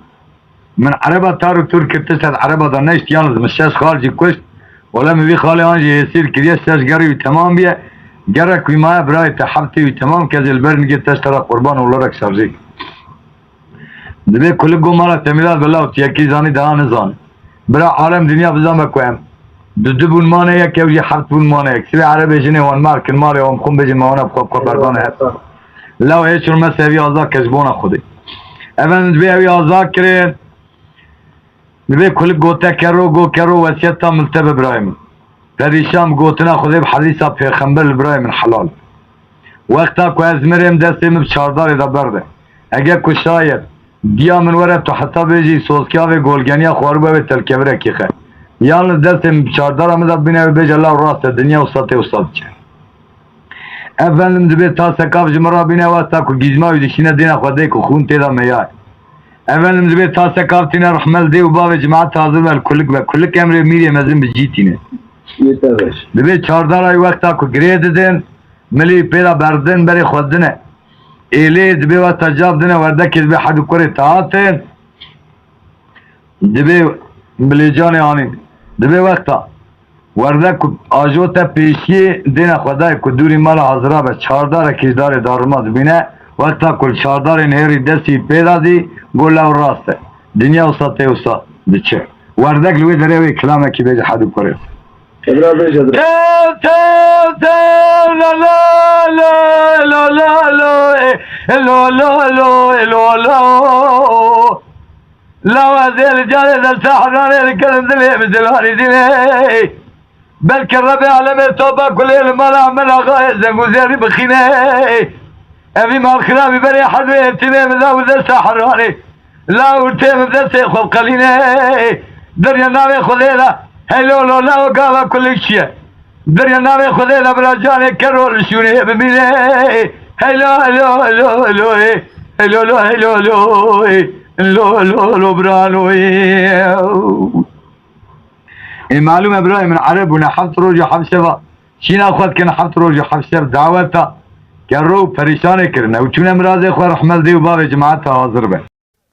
Min ereba tar û tur kir, tişt ez ereba da neşt, yalnız min şeş xal jî kuşt. Wele min vî xalê an jî hêsîr kiriye, şeş gerî wî temam biye. Gerek wî maye birayê te heftê wî temam ke, ez ê li ber nigê teşt te ra qurban olarak şarjê. Dibê kulik go mala temîrat be law, tu yekî zanî daha nizane. Bira alem dinya bizan be ku em du du bûn mane yek, ew jî heft bûn mane yek. Sibê erebê jinê wan mar kin malê wan xwin bêjin me wana bi xwe bi xwe berdane her. Law hê çûn me sevî azad ke ji bona Xwedê. Efendim dibê ew ê azad kirin. Dibê kulik gote kero, go kero wesiyeta min li te be birayê min. Perîşan bi gotina Xwedê, bi hedîsa pêxember li birayê min helal. Wexta ku ez mirêm destê min bi çardarê de berde. Ege ku şayet diya min were tu heta bêjî sozkiya vê golgeniya xwaribû ew ê telkevirekî xe. Yalnız destê min bi çardara min de bîne wê bêje law rast e dinya wisa tê wisa diçe. Efendim dibê tasekav ji min re bîne wexta ku gîzma wî dişîne dêna xwe dê ku xûn tê de meyayê. Efendim dibê tasekav tîne rehmel dê û bavê cemaet hazir be li kulik be. Kulik emrê mîrê mezin bi cî tîne. Yê te beş. Dibê çardara wî wexta ku girê didin, milî pê de berdin berê xwe dine. Êlê dibê wexta cav dine werdekê dibê hed û kurê te hatin. Dibê bilêcanê anîn. Dibê wexta werdek ku ajo te pêşiyê dêne xwedayê ku dûrî mala hazira be, çardarekî ji darê darima dibîne, wexta ku li çardarê nihêrî destî pê dadî, go lew rast e. Dinya wisa tê wisa diçe. Werdek li wê derê wê kilamekî bêje hed û kurê. Ebra bêje bira. Tev, tev, tev, la, la, la, la, la, lo, e, lo, lo, lo, e, lo, lo. Lawa zêl carê de sahranê li kirin dilê bi zilanî dînê. Belkî Rebê alemê topa kulê li mala min axayê zengûzêrî bixîne. Evî malxirabî berê hezûyê tînê min da û desta heranê. La û tê min destê xwe biqelîne. Derya navê Xwedê de heylo lo la û gava kulik çiye. Derya navê Xwedê de bira canê kero li şûnê bimîne. Heylo, heylo, heylo, heylo, ê. Heylo, lo, heylo, lo, ê. Lo, lo, lo, birano, ê. Ê, malûm e birayê min, ereb bûne heft roj û heft şeva. Çîna xwe dikin heft roj û heft şev daweta. Kerro û perîşanê kirine. Û çûne mirazê xwe rehmel dê û bavê cemaeta hazir be.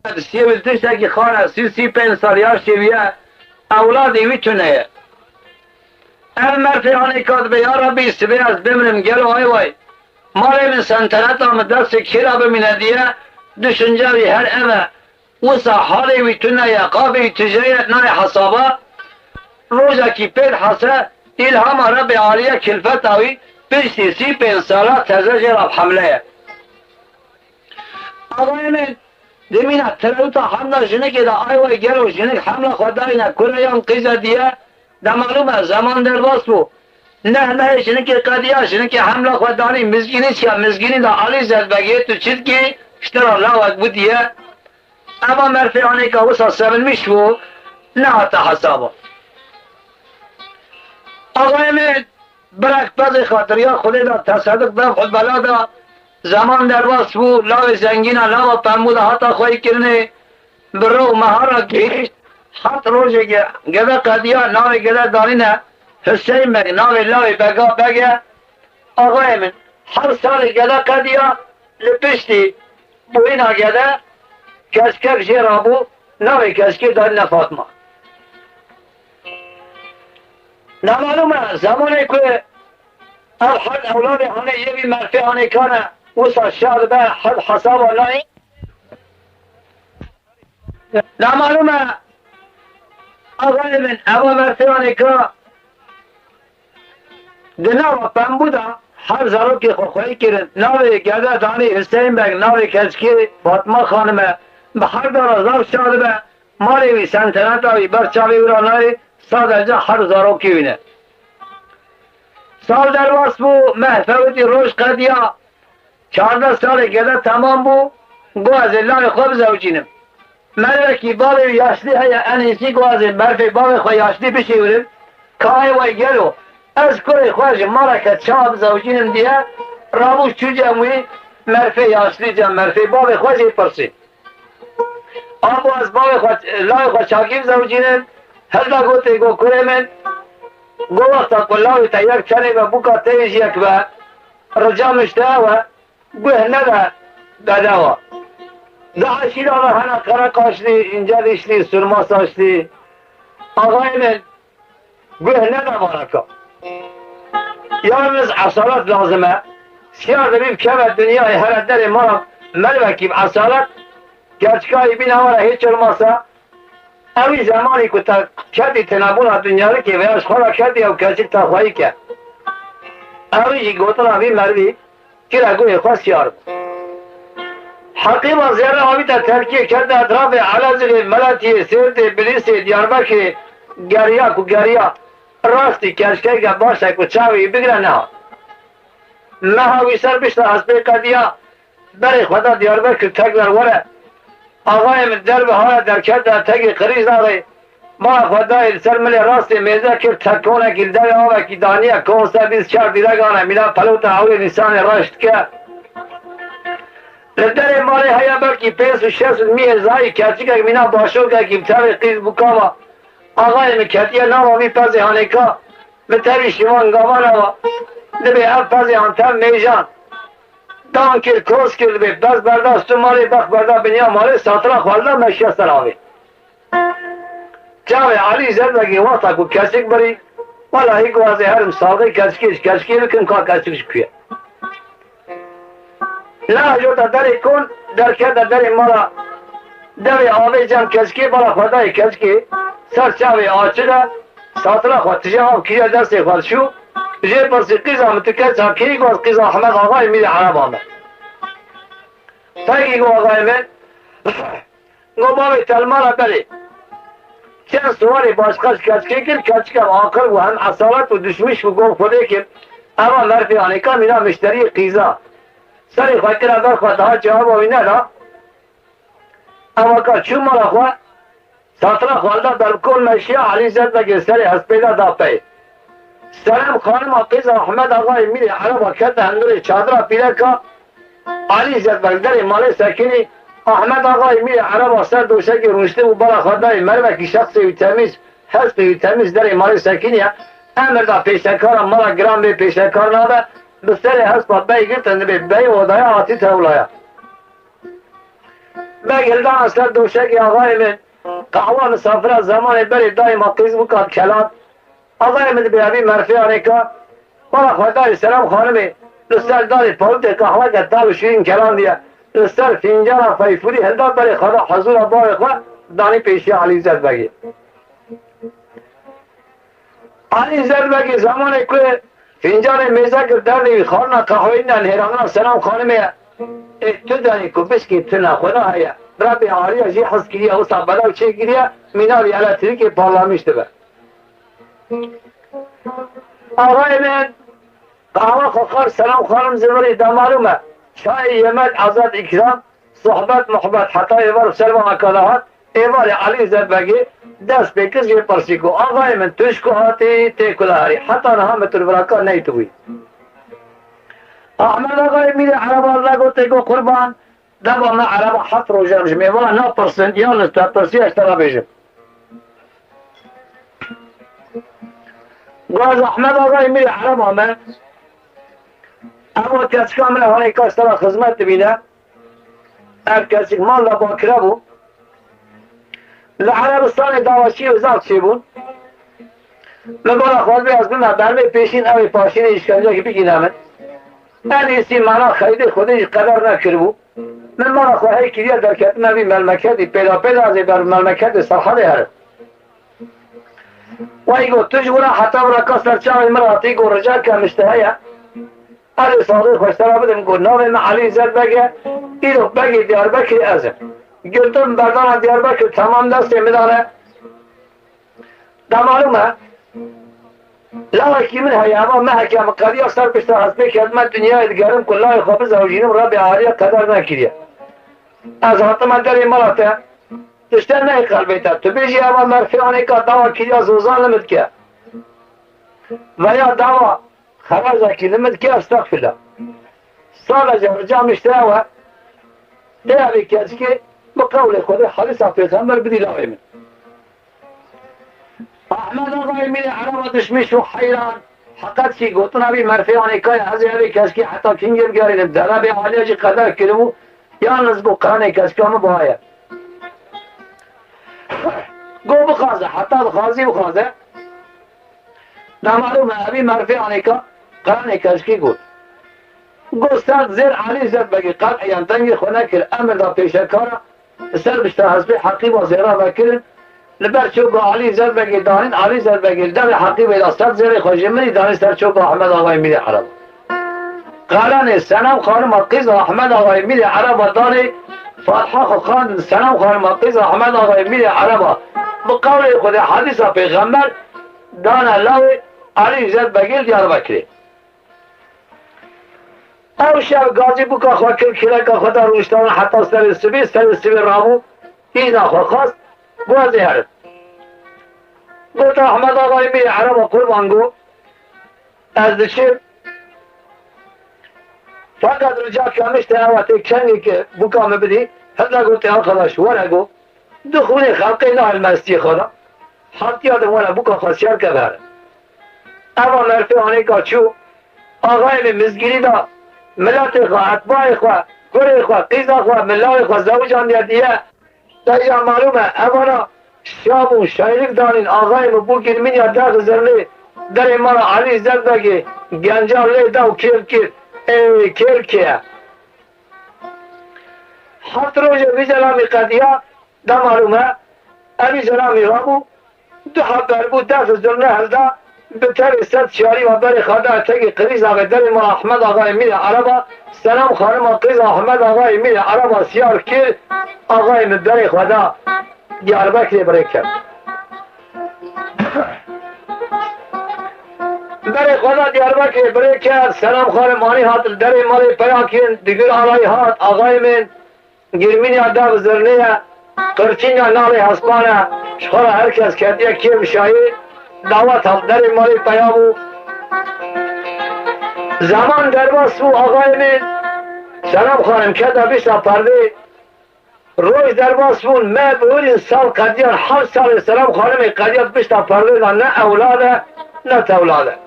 Siyê wî tiştekî xane, sî, sî pênc sal yaşê wî ye, ewladê wî tune ye. Ev merfê anê ka dibe, ya Rebbî, sibê ez bimrim, gelo ay way. Malê min sentereta min destê kê ra bimîne diye, düşünce wî her ev e. Wisa halê wî tune ye, qabê wî tije ye, nayê hesaba. Rojekî pê dihese, îlhama Rebbê Alî ye, kilfeta wî piştî sî pênc sala teze jê re bi hemle ye. Axayê min, di mîna terewta hemla jinikê de ay way gelo jinik hemla xwe dayne kure yan qîze diye, de malûm e, zeman derbas bû. Neh mehê jinikê qediya, jinikê hemla xwe danî mizgînî çiya, mizgînî de Alî Zedbegê tu çi dikî, ji te re lawek bû diye. Eva merfê anêka wisa sevinmiş bû, nehate hesaba. Axayê min, Birek pezê xatiriya Xwedê de tesedik dev û bela de, zeman derbas bû, lawê zengîna lava pembû de hata xweyî kirinê, bi ro û mehara gihîşt, heft rojê ge-, gede qediya, navê gede danîne Hiseyn Beg, navê lawê Bega Beg e. Axayê min, her salê gede qediya, li piştî bûyîna gede, keskek jê rabû, navê keskê danîne Fatma. Namalûm e, zemanê ku ev hel ewladê hanê yê vî merfê hanê kane, wisa şa dibe, hel hesaba nayê. Namalûm e, axayê min, eva merfê hanê ka, di nava pembû de her zarokê xwe xweyî kirin. Navê gede danî Hiseyn Beg, navê keçikê Fatma Xanim e. Bi her dara zaf şa dibe. Malê wî, senteneta wî ber çavê wî re nayê, saderca her zarokê wî ne. Sal derbas bû, meh fewitî, roj qediya. Çardeh salê gede temam bû, got, ez ê layê xwe bizewicînim. Mervekî bavê wî yaşlî heye, en êsî got, ez ê mervê bavê xwe yaşlî bişêwirim. Ka ê wey gelo, ez kurê xwe ji maleke çawa bizewicînim diye, rabû çû cem wî, mervê yaşlî cem mervê bavê xwe jê pirsî. Abo ez bavê xwe, layê xwe çakî bizewicînim, hilda gotê, got, kurê min, got, wexta ku lawê te yek tenê be, bûka te yê jî yek be, rica min ji te ew e, guh nede bedewa. Di eşîra ve hene qere qaşlî, înce dîşlî, surma saçlî. Axayê min, guh nede baraka. Yalnız esalet lazim e. Siyar dibî bikeve dinyayê, here derê mala mervekî bi esalet, gerçika wî bîna were hiç olmasa, ewî zemanî ku te ketî tenebûna dinyarikê veya ji xwe re ketî ew keçik te xweyî ke. Ewî jî gotina vî mervî, kire guhê xwe siyar bû. Heqîma zerre avîte Terkiyê, kete etrafê Elezîrê, Meletiyê, Sêrtê, Bilîsê, Diyarbekirê, geriya ku geriya, rastî keçikeke baş e ku çavê wî bigire nehat. Meha wî ser bişta hespê qediya, berê xwe da Diyarbekir tekrar were. Axayê min derve haya derkete tegê qirîj daxê. Mala xwe dayê li ser milê rastê mêze kir, tekonekî li devê avekî daniye, konse bîst çar dîrek ane, mîna pelota ewrê nîsanê reş dike. Li derê malê heye belkî pênc û şeş miyê zayî, keçikek mîna başokekî bi tevê qîz bûkava. Axayê min ketiye nava vî pezê hanêka, bi tevî şivan gavana wa. Dibê ev pezê han tev mêjan. Dan kir, kos kir, dibê pez berda stû malê, bex berda binya malê, satira xwe li da meşiya ser avê. Çavê Elî Zerbegê wexta ku keçik birî, wela hî ku ez ê herim salxê keçikê ji keçikê bikim, ka keçik ji ku ye. Neajota derê kon, derkete derê mala devê avê cem keçikê, bala xwe dayê keçikê, ser çavê açiq e, satira xwe tije av kiriye destê xwe çû, jê pirsî, qîza min tu keça kî? Got, qîza Ehmed Axayê Mîrê Ereba me. Pegî got, axayê min, Go bavê, te li mala berê. Çend siwarê başqa ji keçikê kir, keçik ev aqil bû, hem esalet û dişmiş bû, go Xwedê kir, eva merfê anêka mîna mişteriyê qîza. Serê xwe kira ber xwe, daha cewaba wî neda. Eva ka çû mala xwe, satira xwe da ber kol meşiya Elî Zerbegê serê hespê de da pey. Serem xanima qîza Ehmed Axayê Mîrê Ereba kete hundirê çadira pîreka Elî Zerbeg derê malê sekinî. Ehmed Axayê Mîrê Ereba ser doşekê rûniştî bû, bala xwe dayê mervekî, şexsê wî temîz, hespê wî temîz derê malê sekiniye. Emir da pêşekara mala giran bê, pêşekar nabe, bi serê hespa bey girtin dibê bey odaya hatî tewlaya. Beg hildana ser doşekê axayê min. Qehwa misafira zemanê berê dayê ma qîz bûka kelan. Axayê min dibê evî merfê anêka. Bala xwe dayê Serem xanimê li ser darê pawitê qehweke tav û şîrîn kelandiye. Li ser fîncana feyfûrî hilda berê xwe da hezûra bavê xwe danî pêşiya Elî Zerbegê. Elî Zerbegê zemanê ku fîncanê mêze kir derdê wî, xwarina qehweyî ne, nêranina Selam Xanimê ye. Ê tu derê ku bişkî tune xwe naheye. Rebê ariya jî hez kiriye, wisa bedew çêkiriye, mîna wî elektrîkê parlamiş dibe. Axayê min, qehwa xwe xwar, Selam Xanim zî virî, da malûm e. Çayê, yemek, azad, îkram, sohbet, muhbet, heta êvar û ser vana ka da hat, êvarê Elî Zerbegê dest pê kir jê pirsî ku, axayê min, tu ji ku hatî, tê ku de herî? Heta niha min tu li vira ka neytibûyî. Ahmed Axayê Mîrê Ereba negotê, got, qurban, deva me Ereba heft roj e, em ji mêvana napirsin, yalnız te pirsiya ji te re bêjim. Got, ez Ahmed Axayê Mîrê Ereba me, ev keçika min e, hanê ka ji te re xizmet dibîne. Ev keçik malla bakire bû. Li Erebistanê dawaşî û zaf çêbûn. Min bala xwe dibê ez bime bermê pêşîn, ew ê paşînê îşkencekî bigîne min. En êsî mena xeydê Xwedê jî qeder nekiribû. Min mala xwe hey kiriye derketime vî melmeketî, pêda pêda ez ê ber melmeketê Serhedê herim. Wey got, tu ji wira heta wira ka ser çavê min re hatî, got, rica dikem ji te heye. Ez ê saxê xwe ji te re bidim, got, navê min Elî Zerbeg e, îro begê Diyarbekirê ez im. Girtin berdana Diyarbekir, temam destê min de ne. De malûm e, lawekî min heye, eva meheke min qediya ser pişta hespê kevdime dinyayê digerim ku layê xwe bizewjînim, Rebê Alî qeder nekiriye. Ez hatime derê mala te, tişte neyê qelbê te. Tu bêjî eva merfê anêka dawa kiriya zozan li min dike. Veya dawa xeracekî li min dike, estexfirullah. Sadece ricam işte ew e, tê evê keşkê bi qewlê Xwedê hadîsa pêxember bidî lawê min. Ahmed Axayê Mîrê Ereba dişmiş û heyran, heqet kî gotina vî merfê anêkaya ez ê evê keşkê heta kingê bigerînim, de Rebê Alî jî qeder kiribû, yalniz got qerenê keşka min buha ye. Got bixwaze, heta dixwazî bixwaze. Namalûm e, evî merfê anêka qerenê keşkî got. Got, serd zêr Elî Zedbegî qet eyan dengê xwe nekir, emir da pêşekara, li ser pişta hespê heqîba zêra vekirin, li ber çoka Elî Zedbegê danîn, Elî Zedbegê li devê heqîbê da serd zêrê xwe ji min î danî ser çoka Ahmed Axayê Mîrê Ereba. Qerenê Senem Xanima qîza Ahmed Axayê Mîrê Ereba danê, Fatiha xwe xwendin, Senem Xanima qîza Ahmed Axayê Mîrê Ereba bi qewlê Xwedê hadîsa pêxember dane lawê Elî Zedbegê li Diyarbekirê. Ew şev gazî bûka xwe kir, kîleka xwe da rûniştana heta serê sibê, serê sibê rabû, îzna xwe xwest, got ez ê herim. Got Ahmed Axayê Mîrê Ereba qurban, got ez diçim. Feqet rica kemiş te ew e, tê kengê ke bûka min bidî. Hinde got ê arkadaş, were got. Du xûnê xelqê nahilme hestiyê xwe de. Hatiya de were bûka xwe siyar ke vere. Eva merfê anêka çû. Axayê min mizgînî de miletê xwe, etbayê xwe, kurê xwe, qîza xwe, milayê xwe zewicandiye diye. Te ya malûm e, evana şa bûn, şaylik danîn, axayê min bû girmîniya daxi zirnê, derê mala Elî Zedbegê, genca lê da û kêl kir, ê kêl kê ye. Heft rojê vî zelamî qediya, de malûm e, evî zelamî rabû, du heb berbû, def zirne hilda, bi tevê sed şarî ve berê xwe da tegî qirîza ve derê mala Ahmed Axayê Mîrê Ereba, Selam Xanima qîza Ahmed Axayê Mîrê Ereba siyar kir, axayê min berê xwe da Diyarbekirê birê ket. Berê xwe da Diyarbekirê birê ket, Selam Xanim anî hat li derê malê peya kirin, digir alayî hat, axayê min, Girmîniya dav zirnê ye, qirçîna nalê hespan e, ji xwe re her kes ketiye kêf şayê, dawet hewlderê malê peya bû. Zeman derbas bû, axayê min, Selam Xanim kete pişta perdê. Roj derbas bûn, me bi hurîn sal qediyan, heft salê Selam Xanimê qediyat pişta perdê de ne ewlad e, ne tewlad e.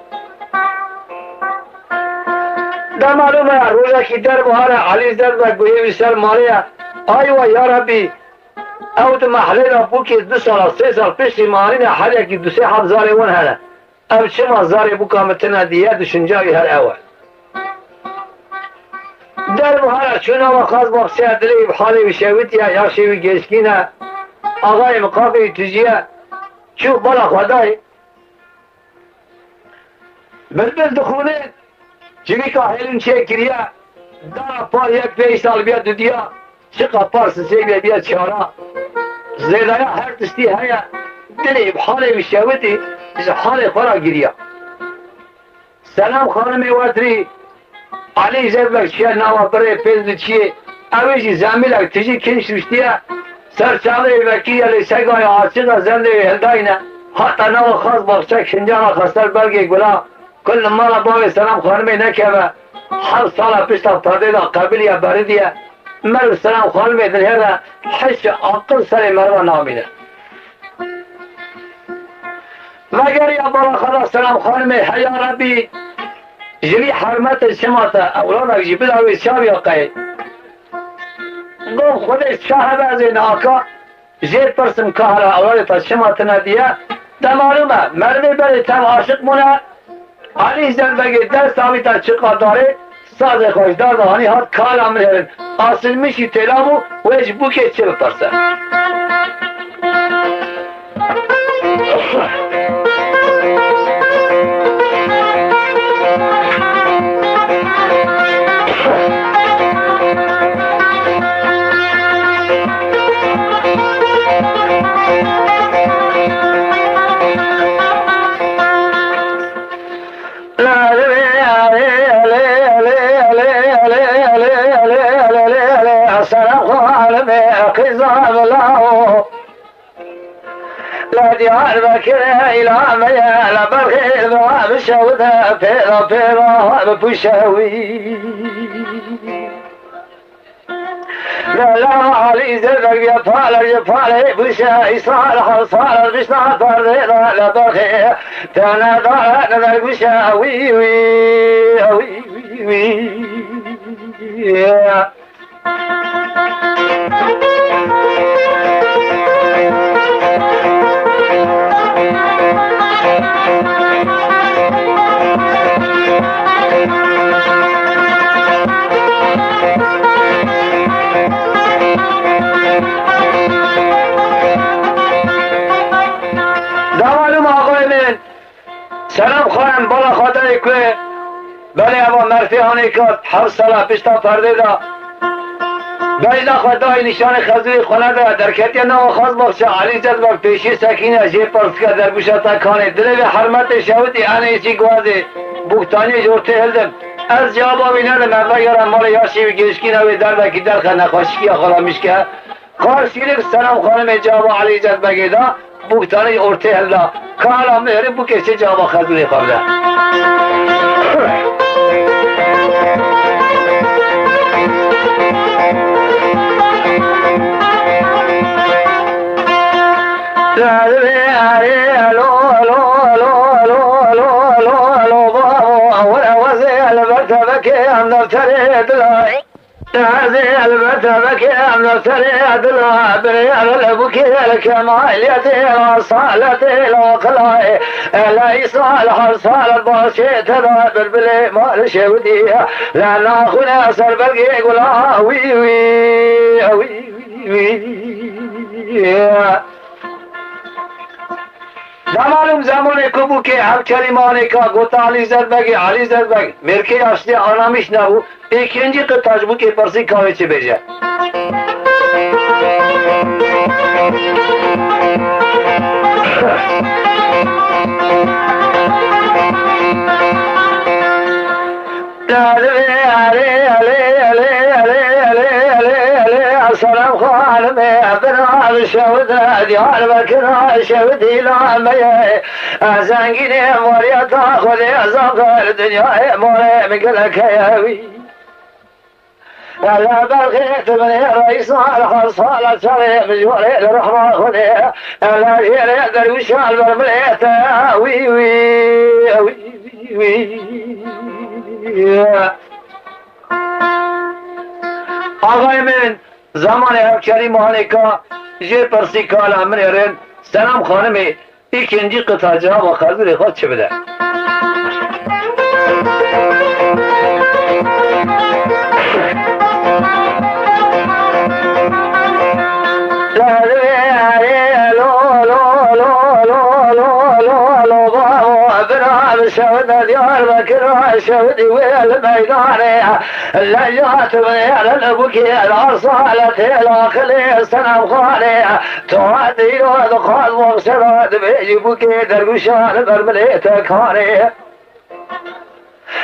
De malûm e, rojekî der bihar e, Elî Zedbeg guhê wî ser malê ye. Ay we ya Rebî, ew di mehlê de bûkê du sala, sê sal piştî me anîne, her yekî du sê heb zarê wan hene. Ev çima zarê bûka min tune diye, düşünca wî her ew e. Der bihar e, çû nava xaz baxçeya dilê wî bi halê wî şewitiye, yaşê wî gêşkîn e. Axayê min qafê wî tijî ye. Çû bala xwe dayê. Bilbil dixûnê, civîka hêlin çêkiriye, dara par yek pênc sal biya dudiya, çiqa par sisê biya biya çara. Zêdaya her tiştî heye, dilê bi halê wî şewitî, ji halê xwe re giriya. Selam Xanimê wetirî, Elî Zedbek çiye nava birê pêz li çiyê, ew ê jî zemîlek tijî kinş rûştiye, ser çavê wê vekiriye lê segaya açiq e, zendê wê hildayne, hata nava xaz baxçe kincana xwe ser belgê gula, ku li mala bavê Selam Xanimê nekeve, heft sala pişta perdê de qebiliye beridiye, meriv Selam Xanimê dinhêre, hişê aqil serê meriva namîne. Vegeriya bala xwe da Selam Xanimê, heya Rebî, ji vî hermetê çima te ewladak jî bida wê çaviya qey. Got Xwedê ça hebe ez ê niha ka jê pirsim ka hela ewladê te çima tine diye. De malûm e, merivê berê tev aşiq bûne, Elî Zedbegê dest avîta çiqa darê, sazê xwe ji dar de anî hat kala min herin. Asilmişî têla bû, wê ji bûkê çi bipirse? Senem xanimê qîza bila o. Li Diyarbekirê îla me ye, li Belxê bi şewide pêra pêra bi pûşe wî. Lala Alî Zedek bîya pale ji pale bûşe, îsal her sal bişta perdê de li Belxê tene dare ne dergûşe wî wî wî wî. Davalum axayê min. Selam xanim, bala xwe dayê ku belê eva merfê hanê kat her sala pişta perdê de bejna xwe dayê nîşanê xezûyê xwe nede derketiye nava xaz baxçe Elî Cezbek pêşî sekîne jê pirsike dergûşa te kanê dilê vê hermetê şewitî enê jî guhezê bûktaniyê ji ortê hildim. Ez cewaba wî nedim, ez vegera malê yaşî wî gêşkîna wê derdekî derxe nexweşikiya xwe re mişke. Karşîlik Selam Xanimê caba Elî Cezbegê da bûktanî ortê hilda. Kala mêrê bûkê çi caba xezûrê xwe bide. Li ber tevekê em defterê dila. Ez ê li ber tevekê em li serê dila birê, ez li bûkê li kemaliyetê, li asaletê, li aqilayê, li îsal her salet başê te da bilbilê mal şewitî, li naxûne ser belgê gula wî wî wî wî. Damalum zemanê ku bûkê hevkerî manê ka gota Elî Zerbegê, Elî Zerbeg, mêrkê yaşlî anamîş nebû, êkîncî qita ji bûkê pirsî ka wê çi bêje. Selam xanimê, bira şewide, Diyarbekir şewidî la me ye. Zengînê wariyeta Xwedê, Zafer dinyayê, morê min gelek heye wî. Ele belxê tu binê reîsa, li her sala çavê min ji warê li rehma Xwedê. Ele jêrê derwişa li ber milê te, wî, wî, wî, wî. Axayê min, zemanê hevkerî manê ka, jê pirsî kala min ê rên, Selam xanimê, îkincî qita cewaba xezûrê xwe çi bide? Bira şewde Diyarbekir şewdî wê li meydanê. Leyla tu wê li bûkê li arsa li têla xilê Senem Xanê. Tu hatî îro dixwaz bexşe ra dibêjî bûkê dergûşa li ber milê te kanê.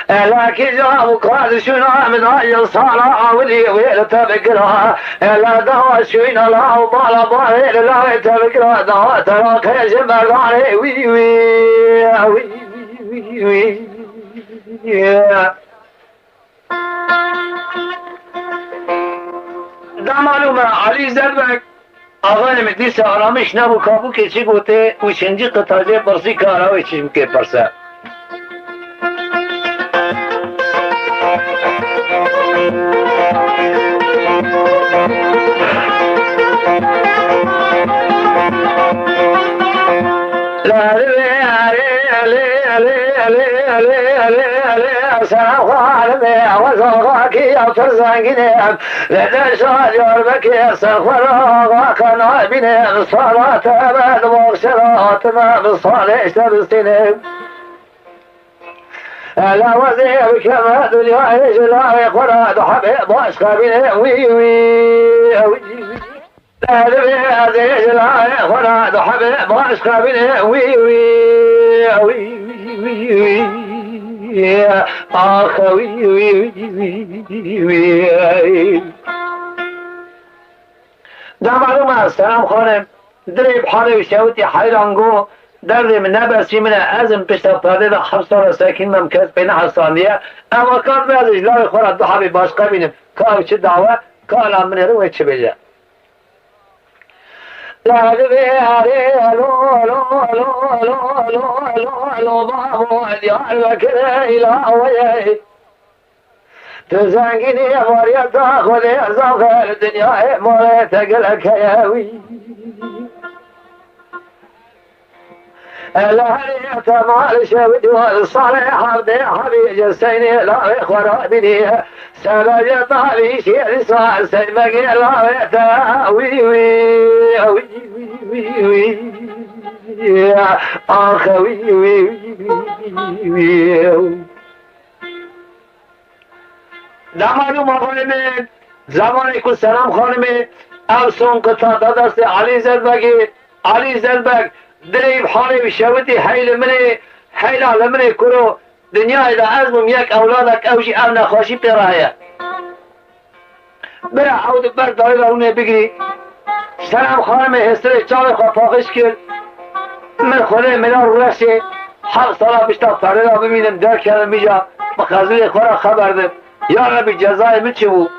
Ela kîja û ka dişûna min a yil sala awilî wê li te bikira. Ela dawa şûyna la û bala bavê li lawê te bikira. Dawa te ra qê ji merdanê wî, wî, wî, wî, wî. Damalû me Elî Zerbek, axayê min dîsa aramiş nebû, ka bûkê çi gotê û çincî qita jê pirsî, ka ara wê çi ji bûkê pirse. Selam xanimê, wezalxakî ya pir zengîn e. Li deşa Diyarbekir ser xwe re axa nabîne. Sala te be di baxçe de hatime, bi salê şebistîne. Ela wezê bikeve dinyayê ji lavê xwe re, du hebê baş xebîne wî, wî, wî, wî. Divê ez ê ji layê xwe re du hebê baş xebînê wî, wî, wî, wî, wî. Ax, wî, wî, wî, wî, wî. Dema rû me Selam Xanim, dirê bi halê wî şewitî heyran got, derdê min ne bersî min e, ez im pişta perdê de heft sal e sekîn me, kes pê nehesandiye. Ewa kat me ez ji lavê xwe re du hebî başqe bînim, ka ew çi dawe, ka la min êrin wê çi bêje. Lalibê erê, lo, lo, lo, lo, lo, lo, lo, babo, Diyarbekirê îlaweyê. Tu zengînî variyeta Xwedê zafer, dinyayê malê te gelek heye wî. Ele herê te mal şev dû salê hevdê hebî ji seynê lavê xwe rabînî. Sebebê tavî şêrî sar seymegê lavê te wî, wî, wî, wî, wî, wî. Ax, wî, wî, wî, wî, wî. Dema rû me xanimê, zemanê ku Selam Xanimê ew son qita da destê Elî Zelbegê, Elî Zelbeg dirê bi halê wî şewitî hey li min ê, heyla li min ê kuro, dinyayê de ez bûm yek ewladek, ew jî ev nexweşî pê re heye. Bira ew di ber dayî ve rûnê bigirî. Selam Xanimê hêstirê çavê xwe paqij kir. Min Xwedê mila rûreşê heft sala pişta perdê de bimînim, derkevim îca bi xezûrê xwe re xeber dim. Ya Rebî, cezayê min çi bû?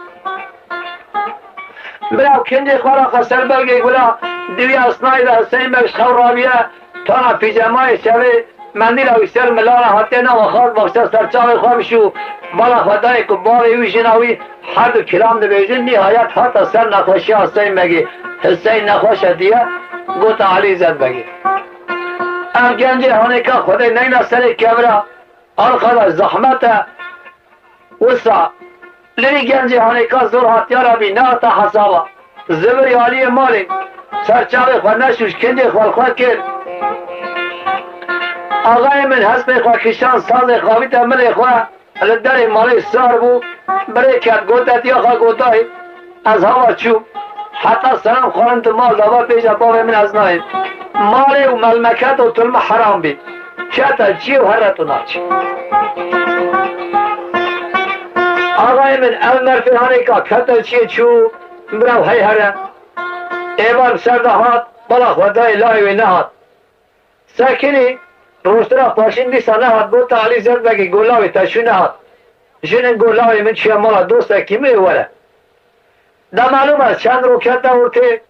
Bira kincê xwe re xwe ser belgê gula, diviya sinayê de Huseyîn Beg ji xew rabiye, tana pîjemayê şevê, mendîla wî ser mila re hatiye nav, xwest baxçe ser çavê xwe bişû, bala xwe dayê ku bavê wî, jina wî her du kilam dibêjin, nîhayet hate ser nexweşiya Huseyîn Begê. Huseyîn nexweş e diye, gote Elî Zelbegê. Ev gencê hanêka Xwedê neyna serê kevira, arxada zehmet e. Wisa, li vî gencê hanêka zor hat, ya Rebî, nehate hesaba. Zibirî aliyê malê, ser çavê xwe neşûş, kincê xwe li xwe kir. Axayê min hespê xwe kişand, sazê xwe avîte milê xwe, li derê malê sar bû, birê ket, gote, diya xwe gotayê, ez hava çûm. Heta Selam Xanim di mal de be, bêje bavê min ez nayêm. Malê û melmeket û tilmi heram bî. Kete çiyê û here tu naçî. Axayê min ev merfê hanêka kete çiyê çû, bira hey here. Êvar bi ser de hat, bala xwe dayê layê wê nehat. Sekinî, rojtira paşîn dîsa nehat, gote Elî Zelbegê, go lawê te çû nehat. Jinin go lawê min çûye mala dostekî min ê were. Dema lû me çend rokete ortê.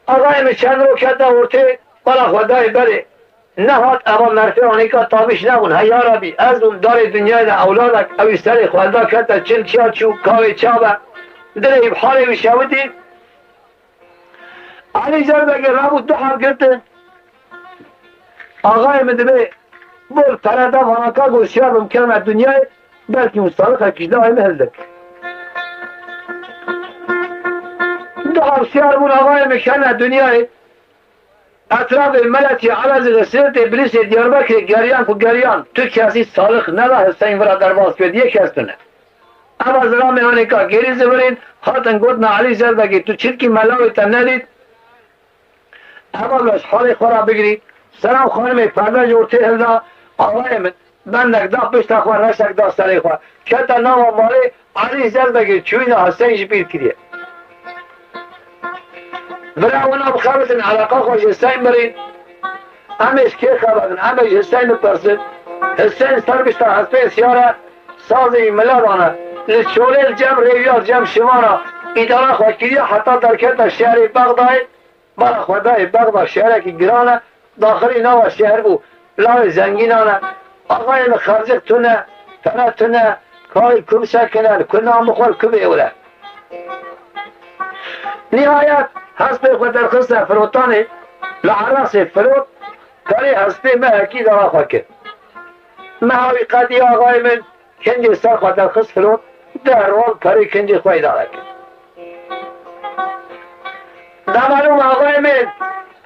Axayê min çend rokete ortê, bala xwe dayê berê. Nehat, eva merfê anîka tavîş nebûn. Hey ya Rebî, ez bûm darê dinyayê de ewladek, ewî serê xwe da kete çil çiya çû, kavê çav e. Dirê wî bi halê wî şewitî. Elî Zelbegê rabû du heb girtin. Axayê min dibê bol pere da vanaka, got şiya bim kevme dinyayê, belkî hûn salixek ji dayê min hildik. Du heb şiyar bûn, axayê min kevne dinyayê. Etrafê Meletiyê, Elezîzê, Sêrtê, Bilîsê, Diyarbekirê geriyan ku geriyan, tu kesî salix neda Hiseyn vira derbas kir, yê kes tune. Eva zilamê hanêka gêrî zivirîn, hatin gotina Elî Zelbegê, tu çirkî me lawê te nedît. Eva ji halê xwe re bigirî, Selam Xanimê perde ji ortê hilda, axayê min bendek da pişta xwe, reşek da serê xwe. Kete nava malê, Elî Zelbegê çûyîna Hiseyn ji bîr kiriye. Bira wina bixebitin, eleqa xwe ji Hiseyn birîn. Em ê ji kê xebetin, em ê ji Hiseyn bipirsin. Hiseyn ser pişta hespê siyar e, sazê wî mila dane. Li çolê li cem rêwiya, li cem şivana îdara xwe kiriye, heta derkete şehrê Bexdayê. Bala xwe dayê Bexda şehrekî giran e, daxilî nava şehr bû, lawê zengînan e. Axayê min xercik tune, pere tune, kayî ku bisekine, li ku nan bixwe, li ku bêwire. Nihayet hespê xwe derxiste firotanê, li Erasê firot, perê hespê mehekî dara xwe kir. Meha wî qediya axayê min, kincê ser xwe derxist firot, derwan perê kincê xwe îdare kir. Dema lû me axayê min,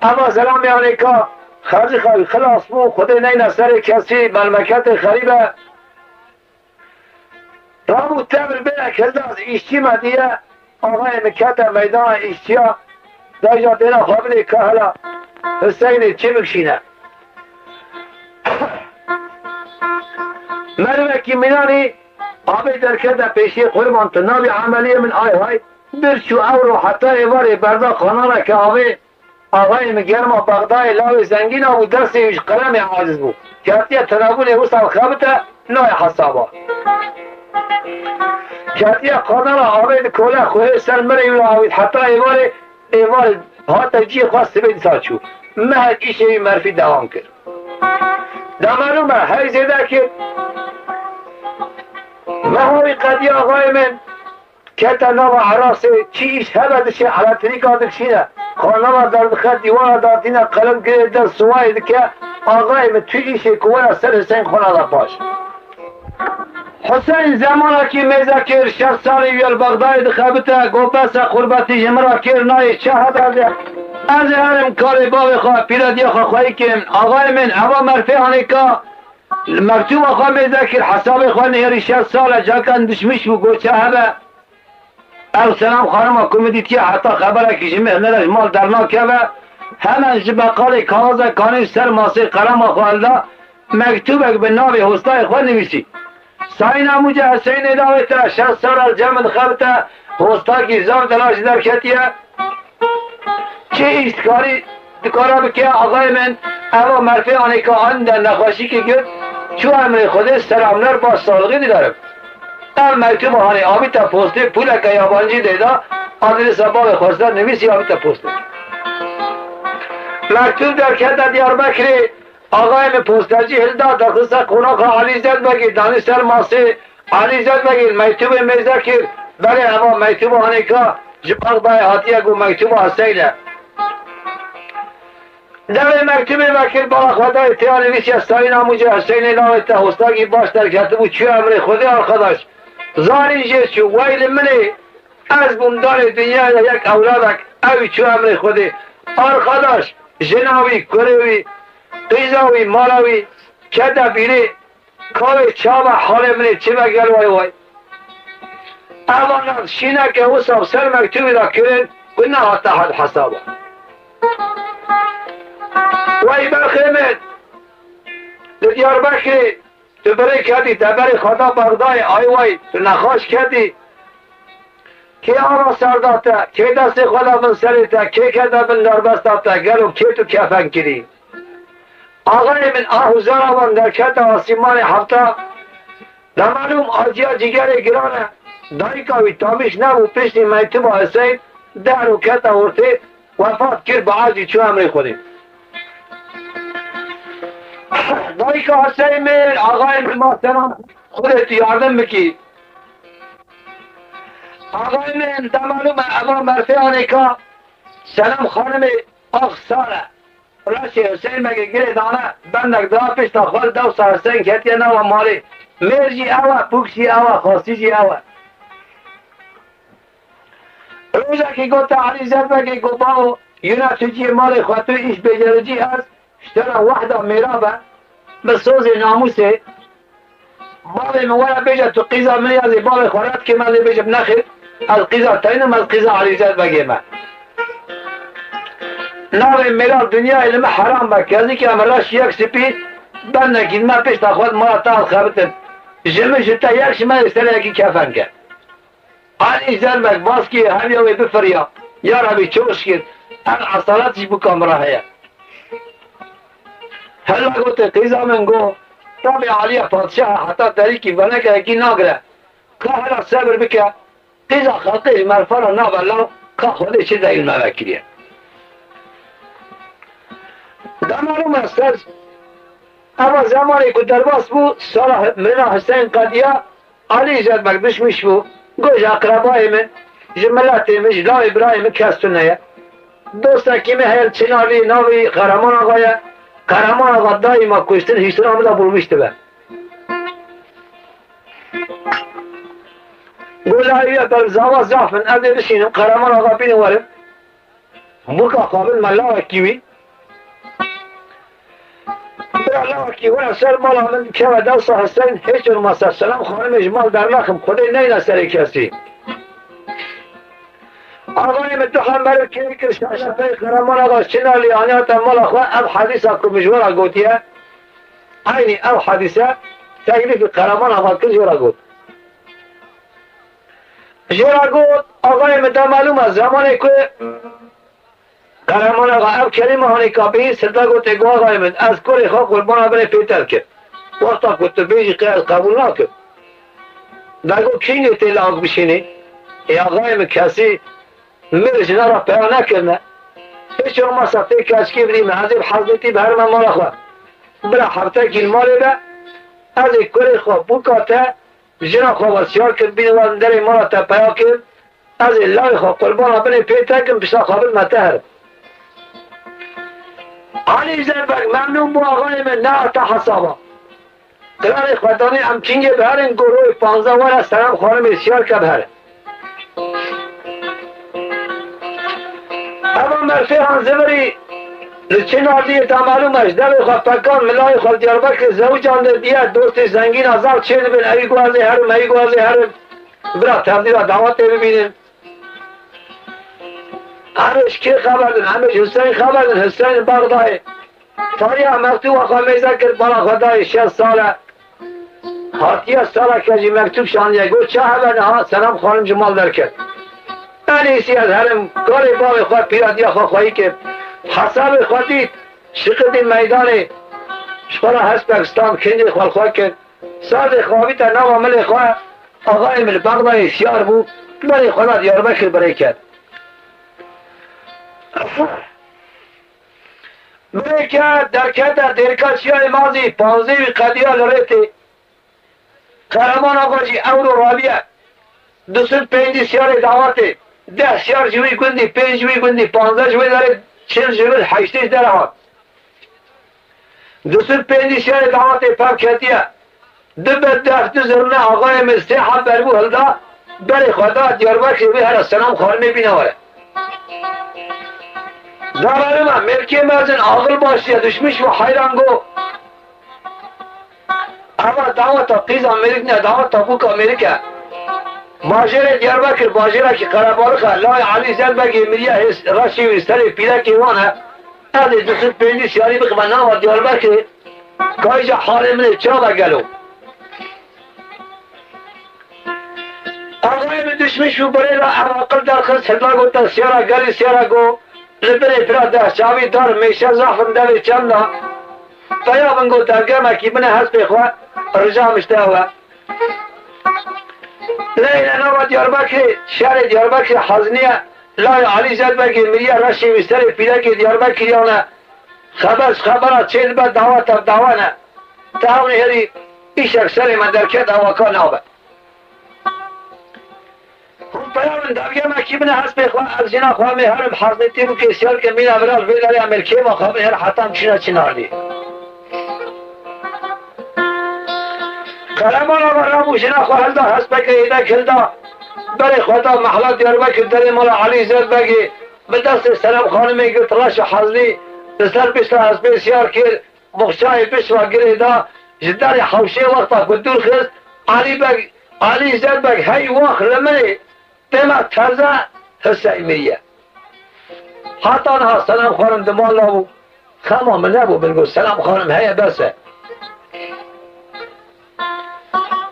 eva zelamê anêka, xercî xwe xilas bû, Xwedê neyne serê kesî, melmeketê xerîb e. Rabû tevr bênek hilda, îşçî me diye, axayê min kete meydana îşçiya, dayja dêna xwe bidê ka hela Hiseynê çi bikişîne. Merivekî mînanî abê derkete pêşiyê, qurban tu nabî emeliyê min, ay hay. Bir çû ewro heta êvarê berda kanaleke avê, axayê min germa Bexdayê lawê zengîn a bû, destê wî ji qelemê aciz bû. Ketiye tenebûnê wisa xebite nayê hesaba. Ketiye kanala avê dikole xwehê ser mirê wî re avît heta êvarê, êvarê hate cihê xwe sibê dîsa çû. Mehek îşê wî merfî dewam kir. Demelûme hey zêde kir. Meha wî qediya axayê min. Kete nava erasê, çi îş hebe dişê elektrîka dikişîne, kanala derdixe, dîwara datîne, qelim girê der siwayê dike, axayê min tu îşê ku were ser Huseyîn xwe nade paş. Huseyîn zemanekî mêze kir, şeş salî wî li Bexdayê dixebite, got, bes e, qurbetî ji min re kêr nayê, çi hebe de ez ê herim karê bavê xwe, pîrediya xwe xweyî kim. Axayê min, eva merfê anêka, li mektûba xwe mêze kir, hesabê xwe nihêrî, şeş sal e, cakan dişmiş bû, got, çi hebe. Ev Selam xanima ku min dîtiye heta xeberekî ji min hinere ji mal dernakeve, hemen ji beqalê kaxizek anî ser masê qelema xwe hilda, mektûbek bi navê hostayê xwe nivîsî. Sayîna Mûce Heseyînê dawête, şeş sal e li cem min dixebite, hostakî zaf dela ji derketiye. Çi îş dikarî, dikare bike, axayê min, eva merfê anêka anî de nexweşîkê girt, çû emrê Xwedê, selamler, baş sağlığı dilerim. Ev mektûba hanê avîte postê, pûleke yabancî lê da, adresa bavê xwe ser nivîsî avîte postê. Mektûb derkete Diyarbekirê, axayê min postecî hilda, derxiste qonaxa Elî Zedbegê, danî ser masê, Elî Zedbegê mektûbê mêze kir, belê eva mektûba hanêka ji Bexdayê hatiye, got, mektûba Heseyîn e. Devê mektûbê vekir, bala xwe dayê, têya nivîsiye, Sayîna Mûce Heseyînê navê te, hostakî baş derketibû, çûye emrê Xwedê, arkadaş. Zanîn jê çû, wey li min ê, ez bûm darê dinyayê de yek ewladek, ew çû emrê Xwedê. Arkadaş, jina wî, kurê wî, qîza wî, mala wî, kete bîrê, kavê çawa halê min ê çi be gel way way. Evana şîneke wisa bi ser mektûbê de kirin ku nehate hesaba. Wey berxê min, li Diyarbekirê tu birê ketî, te berê xwe da Bexdayê, ay way, tu nexweş ketî. Kê ava ser da te, kê destê xwe da bin serê te, kê kete bin derbesta te, gelo kê tu kefen kirî? Axayê min, ah û zara wan derkete asîmanê hefta. Demalûm aciya cîgerê giran e. Dayika wî tamîş nebû, piştî mektûba Huseyîn der û kete ortê, wefat kir, bi acî çû emrê Xwedê. Dayika Huseyîn min, axayê min, ma selam, Xwedê tu yardim bikî. Axayê min, demalûme eva merfê anêka, Selam xanimê, ax sar e. Reşê Huseyîn Begê girê dane, bendek da pişta xwe, dewsa Huseyîn ketiye nava malê. Mêr jî ew e, pûk jî ew e, xasî jî ew e. Rojekî gote Elî Zedbegê, got, bawo, yûne tu cihê malê xwe, tu îş bêcericî, ez ji te re wehda mêra be, bi sozê namûsê, bavê min were bêje, tu qîza min ê, ez ê bavê xwe red kim, ez ê bêjim nexêr, ez qîza te nim, ez qîza Elî Zedbegê me. Navê mêra dinyayê li me heram be, kezîkê em reş yek spî, bendekî me pişta xwe di mala te dixebitin. Ji min ji te yek ji me ê serê yekî kefen ke. Elî Zedbeg baskê hemiya wê bifiriya. Ya Rebî, çi xweş kir. Ev esalet jî bûka min re heye. Hela gote, qîza min, go, tabê Aliye Padşah heta derîkî venekekî nagire. Ka hela sebir bike, qîza xelqê ji merfa re nabe law, ka Xwedê çi zehîl me vekiriye. Demalû me ser, eva zemanê ku derbas bû, sala mirina Huseyîn qediya, Elî Zedbeg dişmiş bû, got, ji eqrebayê min, ji miletê min, ji lawê birayê min kes tune ye. Dostekî min heye li Çinarlî, navê wî Qereman Axa ye. Qereman Axa daîma kuştin hiştina min de vurmuş dibe. Got, lawê wî ye, ber zava zaf in, ez ê bişînim, Qereman Axa bînin werim. Bûka xwe bin me lawekî wî. Bira lawekî were ser mala min, keve dewsa Huseyîn, hiç olmazsa Selam xanimê ji mal dernaxim, Xwedê neyne serê kesî. Axayê min du hember kê kir, şaşa pey Qereman Axa Çinarlî aniya te mala xwe, ev hedîsa ku min ji we re gotiye, eynî ev hedîse teklîfî Qereman Axa kir, ji we re got. Jê re got, axayê min, da melûm e, zemanê ku Qereman Axa ev kelîme hanê ka bihîst, hilda gotê, got, axayê min, ez kurê xwe qurbana binê pê te dikim. Wexta ku tu bêjî qey ez qebûl nakim. Da got, kîngê tê lawik bişînî? Ê axayê min, kesî min jina re peya nekirine. Hiç olmazsa tê keçikê bidî min, ez ê bi Hezretî biherime mala xwe. Bira heftekî li malê be, ez ê kurê xwe bûka te, jina xwe ve siyar kir, bîne we derê mala te peya kir, ez ê lawê xwe qurbana binê pê te kim, pişta xwe bidime te herim. Elî Zerbek memnûn bû, axayê min, nehat hesaba. Qirarê xwe danê em kîngê biherin, got, royê panzdeh were Senem xanimê siyar ke biherin. Eva merfê han zivirî li Çinarliyê, da melûm e, ji devê xwe pekan, milayê xwe li Diyarbekirê zewicandin, diye dostê zengîna zaf çê dibin, ewî got ez ê herim, ewî got ez ê herim. Bira tevdîra dawetê bibînin. Em ê ji kê xeber din? Em ê ji Huseyîn xeber din, Huseyîn Bexdayê. Tariha mektûba xwe mêze kir, bala xwe dayê, şeş sal e. Hatiye sala ke jî mektûb şandiye, got, ça hebe niha? Senem xanim ji mal derket. En iyisi ez herim, karê bavê xwe, pîradiya xwe xweyî kim. Hesabê xwe dît, şiqitî meydanê, ji xwe re hespek stand, kincê xwe li xwe kir. Sazê xwe avîte nava milê xwe, axayê min li Bexdayê siyar bû, berê xwe da Diyarbekir birê ket. Birêke derkete Dêrika Çiyayê Mazî, panzdehê wî qediya li rê tê. Qereman Axa jî ewro rabiye. Du sed pêncî siyarê dawetê, deh siyar ji wî gundî, pênc ji wî gundî, panzdeh ji wê derê, çil ji vir, heştê ji dere hat. Du sed pêncî siyarê dawetê pev ketiye. Du bedbextî zirne axayê min sê heb berbû hilda, berê xwe da Diyarbekirê wê here Senem xanimê bîne were. Zararê me, mêrkê mezin axil başiye, duşmiş û heyran go. Eva daweta qîza mêrik ne, daweta bûka mêrik e. Bajêrê Diyarbekir, bajêrekî qerebalix e. Layê Elî Zelbegê miriye hês reşê wî serê pîrekê wan e. Ez ê du sed pêncî siyarî bixime nava Diyarbekirê. Kayca halê min ê çav e gelo? Axayê min duşmiş û birê re ev aqil derxist, hilda gote siyara gelî siyara go, li binê pira deh çavî dar mêşe zaf in devê çanda. Peya min got, devgemekî bine hespê xwe, rija min ji te ew e. Leyla nava Diyarbekirê, şerê Diyarbekirê haziniye, layê Elî Zelbegê miriye, reşê wî serê pîrekê Diyarbekiriyan e. Xeber ji xebera çê dibe, dawa tev dawa ne. Te ew nihêrî, îşek serê me derket, ewaka nabe. Hûn peya min, devgemekî bine hespê xwe, ez jina xwe mê herim, Hezretî bûkê siyar ke mîna viral vê derê em ê li kêma xwe bin her heta em çîne Çinarlî. Qereman Axa rabû jina xwe hilda, hespeke yêdek hilda, berê xwe da mehla Diyarbekir derê mala Elî Zelbegê, bi destê Senem xanimê girt, reş û hezlî li ser pişta hespê siyar kir, boxçayê pişt ve girê da, ji derê hewşê wexta ku dûr xist, Elî Beg, Elî Zelbeg hey wext li min ê dema teze Hiseyn miriye. Heta niha Senem xanim di mal de bû. Xema min nebû, min got, Senem xanim heye, bes e.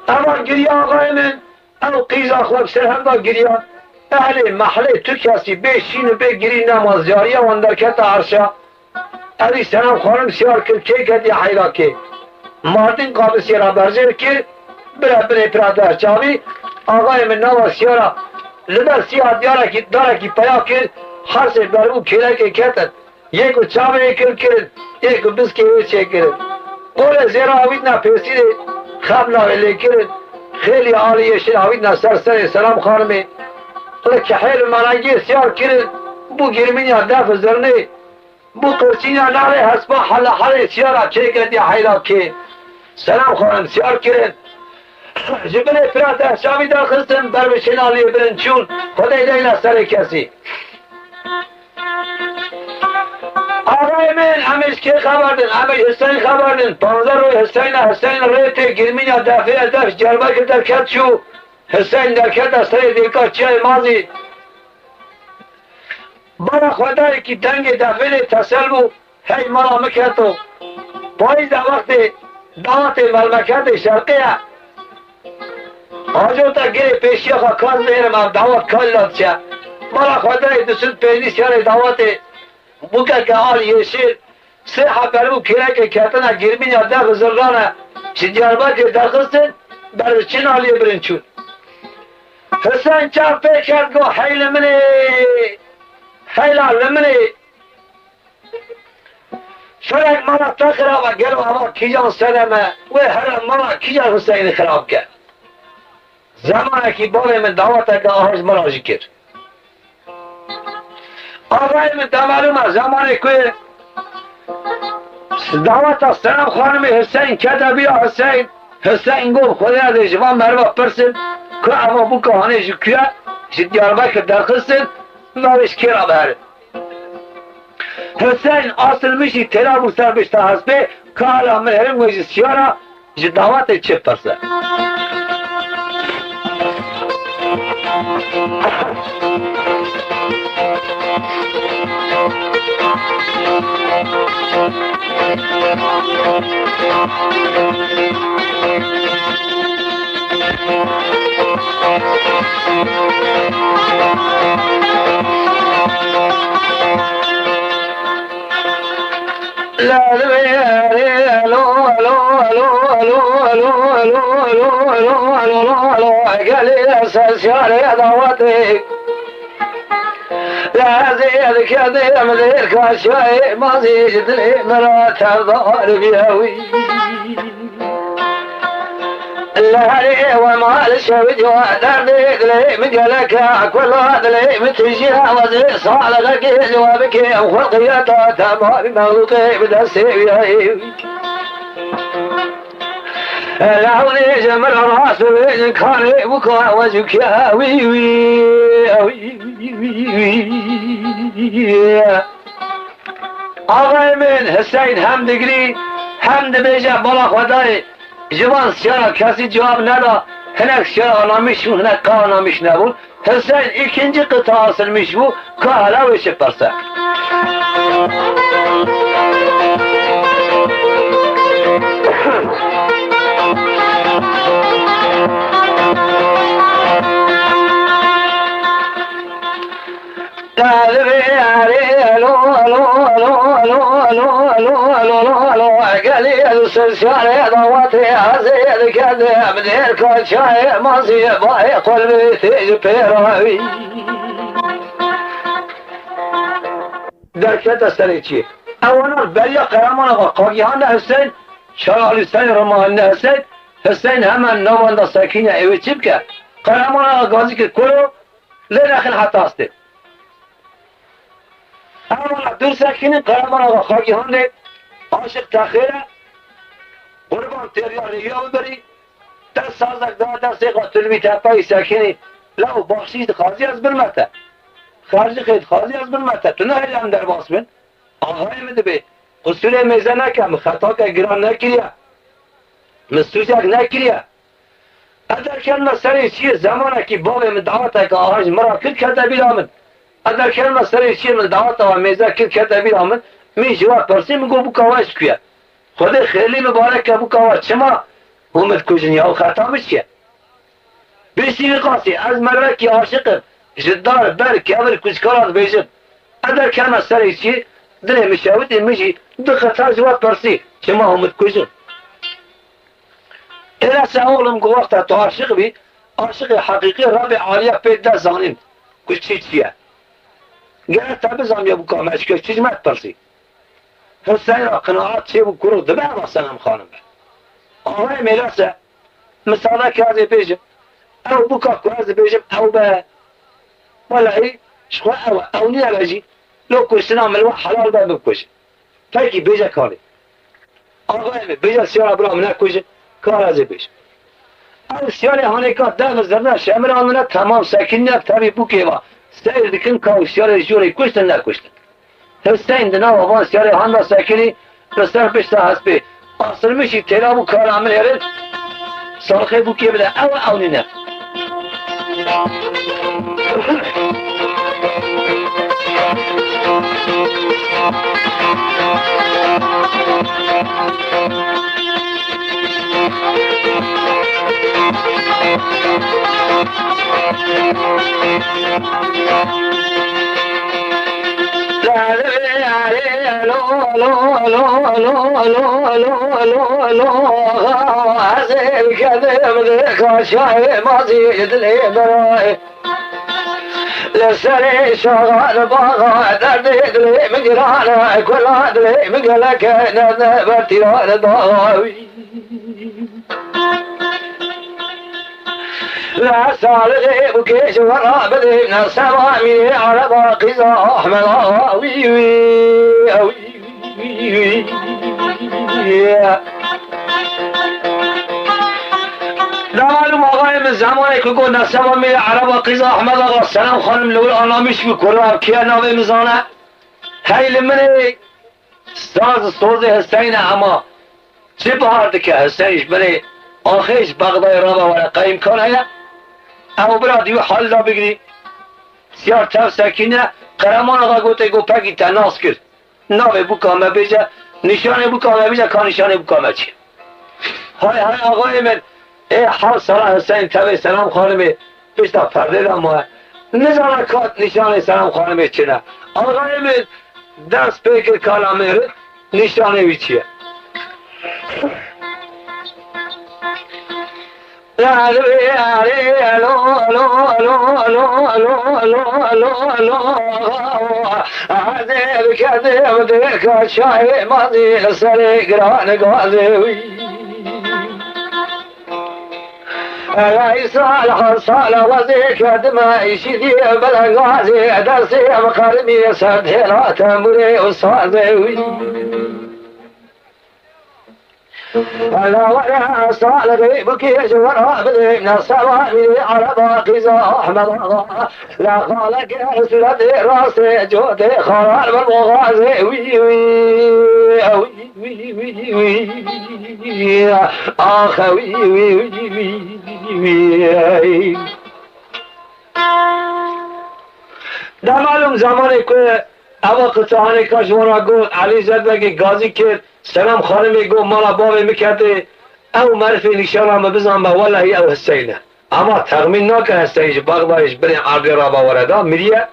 Eva giriya axayê min, ew qîza xwe bi ser hev da giriya. Ehlê mehlê tu kesî bê şîn û bê girî nema, ziyariya wan derkete erşa. Evî Senem xanim siyar kir, kê ketiye heyra kê. Mardin qamisê re berjêr kir, bire binê pira der çavî, axayê min nava siyara li ber siya diyarekî, darekî peya kir, hersê berbû kêlekê ketin. Yê ku çavê wê kil kirin, yê ku biskê wê çêkirin. Qolê zêra avîtna pêsîrê, xebla wê lê kirin. Xêlî alî yeşil avîtna ser serê Selam Xanimê. Li kihêl û merengê siyar kirin, bû girmînya def û zirnê. Bû qirçîna nalê hespa hela helê siyara çêketiye heyla kê. Selam Xanim siyar kirin. Ji binê pira dehşavî derxistin, ber bi şêna lê birin çûn, Xwedê deyna serê kesî. Axayê min, em ê ji kê xeber din? Em ê ji Hiseyn xeber din. Panzdeh roj Hiseyn e, Hiseyn rê tê, girmîna defê ye, def Diyarbekir derket çû. Hiseyn derkete serê dêka çiyayê Mazî. Bala xwe dayekî dengê defê lê tesel bû, hey mala min keto. Payîz de wextê dawetê melmeketê şerqê ye. Hacota girê pêşiya xwe kaz bihêrim, ev dawet kalla diçe. Mala xwe dayê du sed pêncî siyarê dawetê bûkeke al yeşil, sê heber bû kêleke ketine girmîna dev zirrane ji Diyarbekir derxistin, ber çin aliyê birin çûn. Husên çav pê kert got, hey li min ê, hey la li min ê. Ferek mala te xirab e, gelo ava kîjan Sedem e, wê here mala kîjan Huseynî xirab ke? Zemanekî bavê min daweteke aha ji min re jî kir. Avayê min te melûm e, zemanê ku daweta Senem Xanimê Huseyn kete bîra Huseyn, Huseyn got, Xwedê ez ê ji van meriva pirsim ku eva bûka hanê ji ku ye, ji Diyarbekir derxistin, meriv ji kê re biherin? Huseyn Asilmişî têra bû ser pişta hespê, kala min herin wê ji siyara, ji dawetê çi pirse. Gelê ser şarê dawetê. Lezê dikedê em lêr kaşayê mazê ji dilê min re tevdar bîye wî. Li herê we mal şew ciwa derdê dilê min geleke kula dilê min tijî hewazê salixekê ji we bikê ew xulqiyeta temamî mexlûqê bi destê wî ye. Lewlê ji min re rast bibêjin karê bûka we ji ku ye wî wî wî wî. Axayê min Hiseyn hem digirî hem dibêje bala Xwedayê. Ji van siyara kesî cewab neda. Hinek siyara anamîş bûn, hinek qe anamîş nebûn. Hiseyn îkincî qita asilmîş bû, ka hela wê çi pirse. Derkete serê çiyê. Ewana beriya Qereman Axa qagihane Hiseyn, Çara Alî Hüseyn, Rima Anne Hiseyn, Hiseyn hemen navanda sekîne ewê çi bike? Qereman Axa gazî kir kuro, lê nexin heta astê. Ewana dûr sekînin, Qereman Axa xagihandê, aşiq texêre, qurban têriya rêya biberî, te sazek da destê xwe, tu li vî tepeyî sekînî, lew baxşîş dixwazî ez birme te. Xercixê dixwazî ez birme te. Tu nehêlî em derbas bin. Axayê min dibê, qusûrê mêze neke, min xetake giran nekiriye. Min sûcek nekiriye. Eder kelme serê çiyê zemanekî bavê min daweteke aha ji min re kir kete bîra min. Eder kelme serê çiyê min daweta we mêze kir kete bîra min. Min ji we pirsî, min got, bûka we ji ku ye? Xwedê xêrlî mibarek ke, bûka we çima hûn min dikujin ya? Ew xeta min çi ye? Bêsî wî qasî, ez merivekî aşiq im. Ji dar, ber, kevir, kuçkara dibêjim. Eder kelme serê çiyê, dilê min şewitî, min jî du xeta ji we pirsî, çima hûn min dikujin? Êlese oxlim, got, wexta tu aşiq bî, aşiqê heqîqî Rebê Alî ye, pê de zanîn ku çi çi ye. Gere te bizaniye bûka me ji ku ye, çi ji me dipirsî? Hiseyn re qinaet çêbû, kuro dibe eva Senem Xanim be. Axayê Mêlese, misale ke ez ê bêjim, ew bûka ku ez dibêjim ew be. Welehî ji xwe ew e, ew nîne be jî, lo kuştina min li we helal be, min bikujin. Pekî bêje karê. Axayê min, bêje siyara bira min nekujin, kar ez ê bêjim. Ew siyarê hanêka dev zirne şemir anine, temam sekînine, tevî bûkê va. Seyr dikin ka ew siyarê ji jorê kuştin nekuştin. Hiseyn di nava van siyarê handa sekinî, li ser pişta hespê. Asilmişî têra bû, kara min herin, salixê bûkê bide. Ew e, ew nîne. Li serê şaxan baxa derdê dilê min giran e, kula dilê min gelek e, ne, ne bertîran e daxa wî. Li salixê bûkê ji we re bidê, ne seba mîrê ereba qîza Ahmed axa wî, wî, wî, wî. Demalûm axayê min zemanê ku got neseba mîrê ereba qîza Ahmed axa Selam xanim li wir anamîş bû, kurê ev kî ye navê min zane? Hey li min ê saz sozê Hiseyn e, ema çi bahar dike Hiseyn ji binê axê ji Bexdayê rava were qey îmkan heye? Ew bira dî wî hal da bigirî. Siyar tev sekîne, Qereman axa gotê got pekî te nas kir. Navê bûka me bêje, nîşanê bûka me bêje, ka nîşanê bûka me çi ye? Hay hay axayê min, ê hal sala Hiseyn tevê Selam xanimê pişta perdê de maye. Nizana ka nîşanê Selam xanimê çi ne. Axayê min dest pê kir kala mêr, nîşanê wî çi ye? Ezê dikedim dê kaşayê mazî li serê giran gazê wî. Ey sal her sal wezê kedime îşî dî belengazê destê em qerimî ser têla tembûrê û sazê wî. Ela were salixê bikê ji we re bidê, ne seba mîrê ereba qîza Ahmed axa. La xaleke sûretê rastê cotê xarar bin boxazê wî, wî, wî, wî, wî, wî, axe wî, wî, wî, wî, wî. Demalûm zemanê ku eva qitahanê ka ji wan re got, Elî Zedbegê gazî kir, Selam xanimê got, mala bavê min ketê, ew merifê nîşana min bizan be, welehî ew Hiseyn e. Ema texmîn nake Hiseyn ji Bexdayê ji binê erdê rava were da, miriye.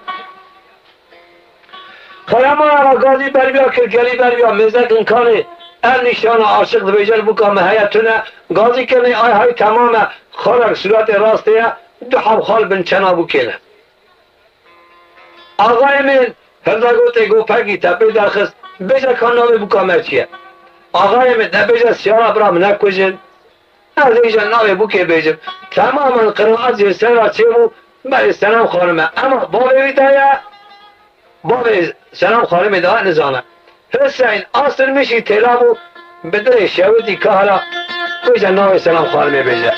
Qereman axa gazî berbiya kir, gelî berbiya, mêzek inkanê ev nîşana aşiq dibêje li bûka min heye tune, gazî kirinê ay hay temam e, xalek sûretê rastê ye, du heb xal bin çena bûkê ne. Axayê min hilda gotê got pekî te pê derxist, bêje ka navê bûka me çi ye? Axayê min te bêje siyara bira min nekujin. Ez êja navê bûkê bêjim. Temamen qiraet jê ser re çêbû, berê Selam xanime. Ema bavê wî de ye, bavê Selam xanimê de nizane. Hiseyn asir mişî têla bû, bi dilê şewitî kahela, bêje navê Selam xanimê bêje.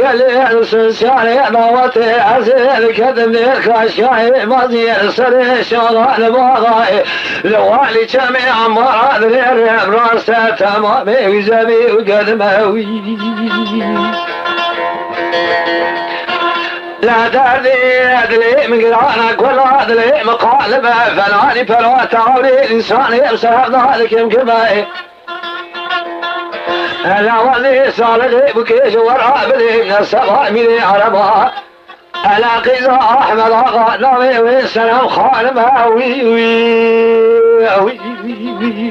Gelê Sisyanê dawetê ez ê diketim nêr kaşayê maziyê serê şalan baxayê. Li walî çemê amara dirê rê rase temamê wî zemî û gedime wî. La derdê dilê min girana, kula dilê min qalime, felanî pela tawrê însanê em ser hevda dikim kime. Ela wezê salixê bûkê ji we re bidê, ne seba mîrê ereba. Ela qîza Ahmed Axa, navê wê Selam Xanim e, wî, wî, wî,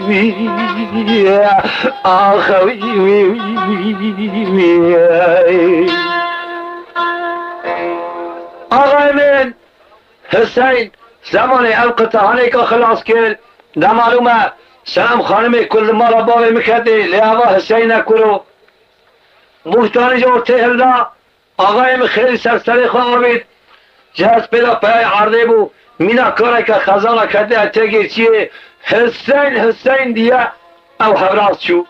wî, ax, wî, wî, wî, wî, wî. Axayê min, Hiseyn, zemanê ev qitahanêka xilas kir, de malûm e, Selam Xanimê ku li mala bavê min ketê, lê eva Hiseyn e kuro. Muhtanî ji ortê hilda, axayê min xêrî ser serê xwe avît, ji hespê de peyayê erdê bû, mîna kareke xezala ketiye têkê çiyê, Hiseyn, Hiseyn diye, ew hevraz çû.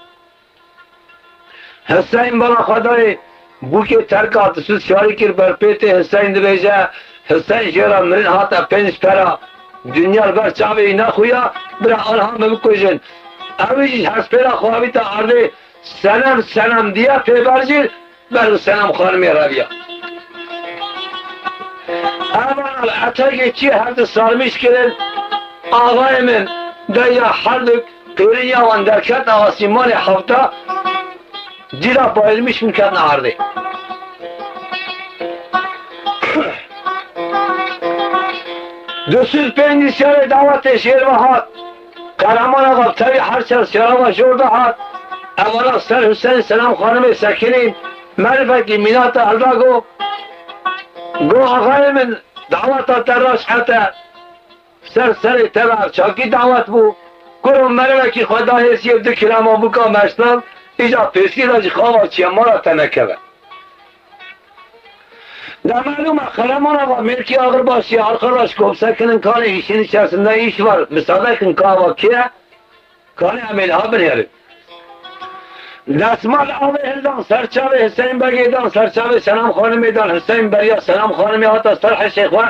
Hiseyn bala xwe dayê, bûkê terka tisû şarî kir ber pêtê, Hiseyn dibêje, Hiseyn jê re mirin hate pênc pera, dinya li ber çavê wî nexuya, bira anha min bikujin. Ew jî hespêra xwe avîte erdê, Senem Senem diye pê berjîr, ber bi Senem Xanimê reviya. Evana li etekê çi her di sarmîş kirin, axayê min deya her du qêrîn ya wan derket asîmanê hewta, cîra bayilmiş min ketine erdê. Du sed pêncî serê dawetê jêr ve hat. Qehreman Axa tevî her çar serava jor de hat. Evana ser Hüseyin Selam Xanimê sekinîn, merivekî mînata hilda go, go axayê min, daweta te raşhete. Ser serê te ve ev çakî dawet bû. Kuro merivekî xwe da hêsiyê du kilama bûka meştan, îca pêskî de jî xava çiye mala te nekeve. Demelûme Qehreman Axa, mêrkî axir başî, arkadaş, komsekinin kanê îşin içerisinde iş var. Müsaade kin, kava kê? Kanê em ê niha binêrin. Desmal avê hildan ser çavê Hüseyin Begê dan, ser çavê Selam Xanimê dan. Hüseyin beriya Selam Xanimê hata ser hişê xwe,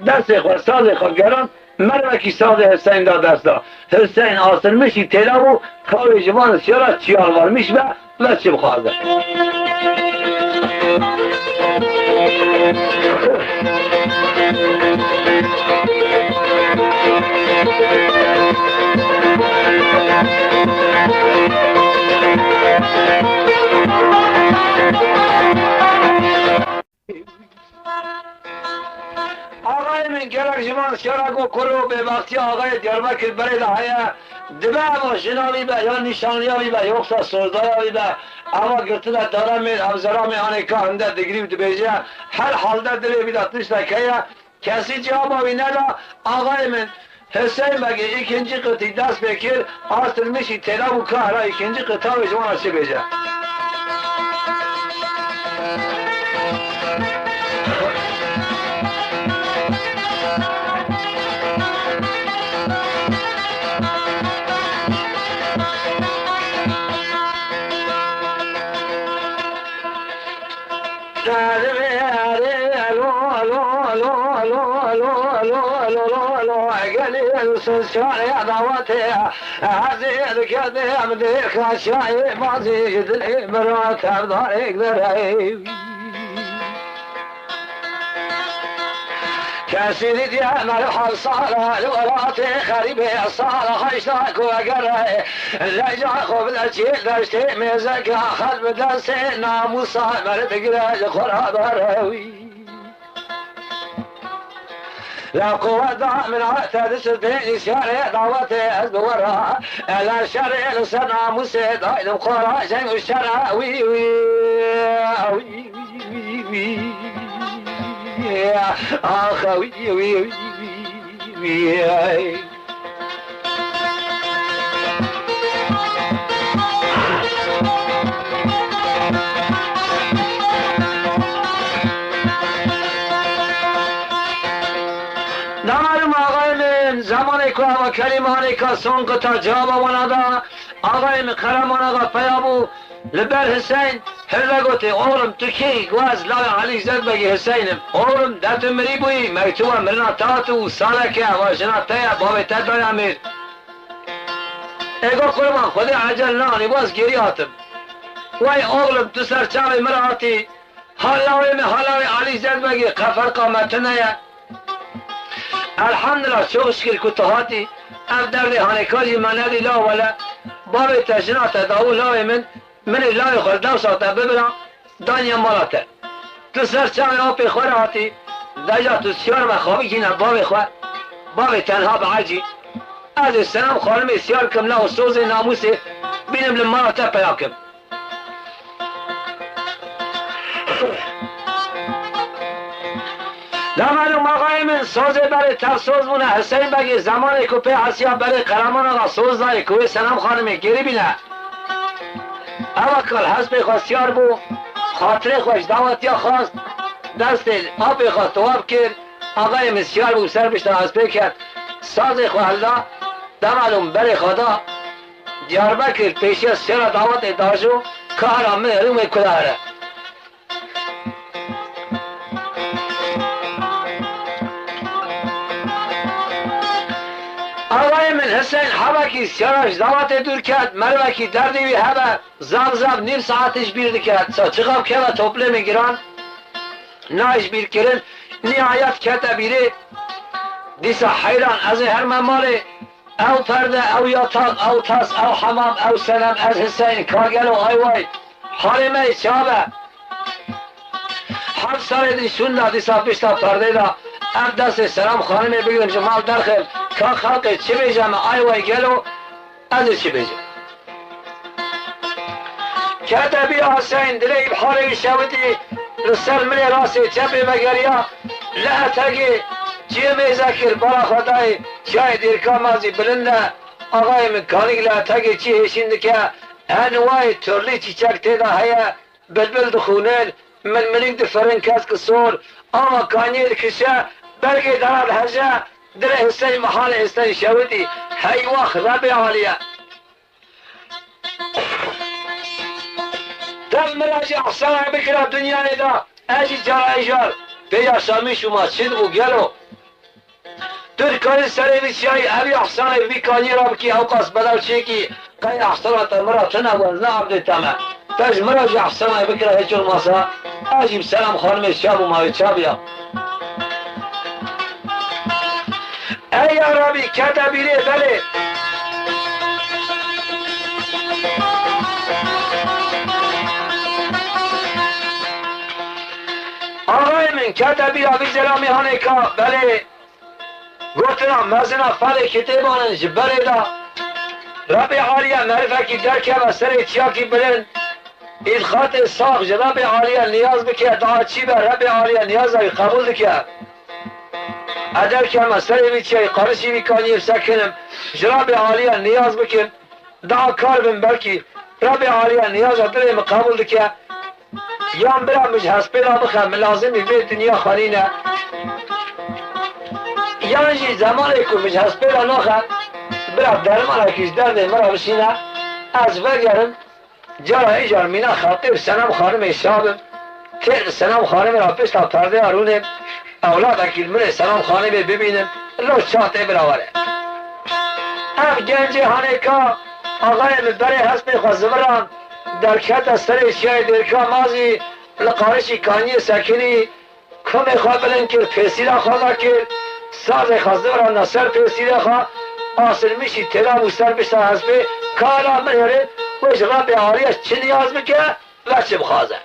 destê xwe, sazê xwe geran, mervekî sazê Hüseyin da dest da. Hüseyin asirmişî têla bû, kawê ji van siyara çiyar varmiş be, ve çi bixwaze. Axayê min, gelek ji van şera ku kur û bêbextiya axayê Diyarbekir berê de heye, dibe eva jina wî be, ya nîşanliya wî be, yoksa sozdaya wî be, eva girtine dare mêr, ev zera mêhanê ka hinde digrî û dibêje, her halde dilê wî de tiştek heye, kesî cewaba wî neda, axayê min, Hüseyin Begê îkincî qitî dest pê kir, astirmişî têla bû, ka hera îkincî qita wê ji wan re çi bêje. Gelin siz çare dawetê, ez ê dikedim dê kaşayê bazî ji dilê min re tevdarek derey. Kesî didiye merhal sala li welatê xerîbê sala heşta ku vegere. Leca xwe bide çê deştê mêzeke xel bi destê namûsa mer digire ji xwe re bere wî. La quweta min hate di sirtê îsyarê dawetê ez bi we re. Ela şerê li ser namûsê daydim xwe re jeng û şera wî wî. Wî wî wî wî. Ax wî wî wî wî. Damarım ağayımın, zamanê ku ava kelîmanê ka son qita cevaba wana da, ağayımın Qehreman Axa peya bû, Li ber Hiseyn hilde gotê, oxlim tu kê yî? Got, ez lawê Elî Zedbegê Hiseyn im. Oxlim, de tu mirî bûyî, mektuba mirina te hatibû, saleke eva jina te ye, bavê te daye mêr. Ê got, qurban, Xwedê ecel neanî, got, ez gêrî hatim. Wey oxlim, tu ser çavê min re hatî, ha lawê min, ha lawê Elî Zedbegê, qe ferqa me tune ye. Elhamdulillah, çok şükür ku tu hatî. Ev derdê hanê ka jî me nedî la wele. Bavê te, jina te da û lawê min, min ê lawê xwe li dewsa te bibira, daniye mala te. Tu ser çavê apê xwe re hatî, deja tu siyar be xwe bigîne bavê xwe. Bavê tenha be ecî. Ez ê Senem Xanimê siyar kim la û sozê namûsê bînim li mala te peya kim. Demelû maxayê min sozê berê tev soz bûne. Hiseyn Begê zemanê ku pê hesiya berê Qehreman Axa soz dayê ku wê Senem Xanimê gêrî bîne. Ewa kal hespê xwe siyar bû, xatirê xwe ji dawetiya xwest, destê apê xwe tewab kir, axayê min siyar bû ser pişta hespê ket, sazê xwe hilda, demelû berê xwe da, Diyarbekir pêşiya siyara dawetê dajo, kahra min rûmê kula here. Hiseyn hebekî siyara ji dawetê dûr ket, merivekî derdê wî hebe, zav zav nîv saetê ji bîr dike. Sa çixa bikeve toplemê giran, nayê ji bîr kirin. Nihayet kete bîrê, dîsa heyran, ez ê herme malê. Ew perde, ew yatak, ew tas, ew hemam, ew senem, ez Hiseyn, ka gelo ay way, halê me yê çav e. Heft salê din şûnda dîsa pişta perdê de, ev destê Selam Xanimê bigrim ji mal derxim, ka xelqê çi bêje me ay way gelo, ez ê çi bêjim. Kete bîra Hiseyn, dilê î bi halê wî şewitî, li ser milê rastê çepê vegeriya, li etegê çiyê mêze kir, bala xwe dayê çiyayê Dêrika Mazî bilind e, axayê min kanik li etegê çî hêşîn dike, hen wayê torlî çîçek tê de heye, bilbil dixûnin, milmilîk difirin, kesk sor, ava kaniyê dikişe, bergê dara dihece, dilê Hiseyn bi halê Hiseyn şewitî, hey wax, Rebê Alî ye. Dev min re jî ehsana bikira dinyayê de, ez jî cara îcar pê yaşamîş û ma çi dibû gelo? Tu dikarî serê vî çiyayî evî ehsanê vî kaniyê re bikî, ewqas bedew çêkî, qey ehsana te min re tune wezne erdê te me. Te ji min re jî ehsanayê bikira hiç olmasa, ez jî bi Selam Xanimê çav û mavê çaviya. Ey ya Rabî, kete bîrê belê. Axayê min, kete bîra vî zelamî hanê ka belê. Gotina mezina felê kitêban in ji berê de. Rebê Alî ye merivekî derkeve serê çiyakî bilind. Îdxatê sax ji Rebê Alî ye niyaz bike, daha çi be Rebê Alî ye niyaza wî qebûl dike. Ez derkeme serê vî çiyayî, qarişî vî kaniyê sekinim, ji Rebê Alî ye niyaz bikim. Daha kar bim belkî Rebê Alî ye niyaza dilê min qebûl dike. Yan bira min ji hespê re bixe, min lazimî vê dinya xwe nîne. Yan jî zemanê ku min ji hespê re naxe, bira dermanekî ji derdê min re bişîne, ez vegerim, cara îcar mîna xelqê bi Senem Xanimê şa bim, têr bi Senem Xanimê re pişta perdeya rûnê, ewladekî li min ê Senem Xanimê bibînim, lo ça tê bira were. Ev gencê hanê ka, axayê min berê hespê xwe ziviran, derkete serê çiyayê Dêrika Mazî, li qarişî kaniyê sekinî, komê xwe bilind kir, pêsîra xwe vekir, sazê xwe ziviranda ser pêsîrê xwe, asilmîşî têla bû ser pişta hespê, kara min hêrê, wê ji Rebê Alî ye çi niyaz bike, ve çi bixwaze.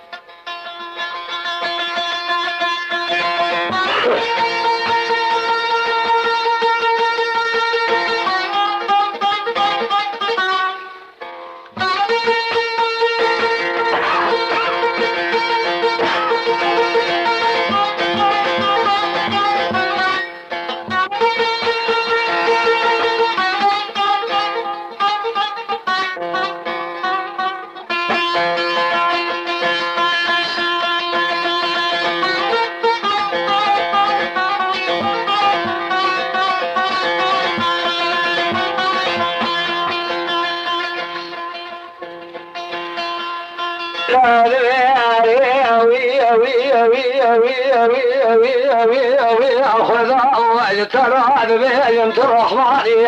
Xweda, ez te re dibêjim tu Rehmanî,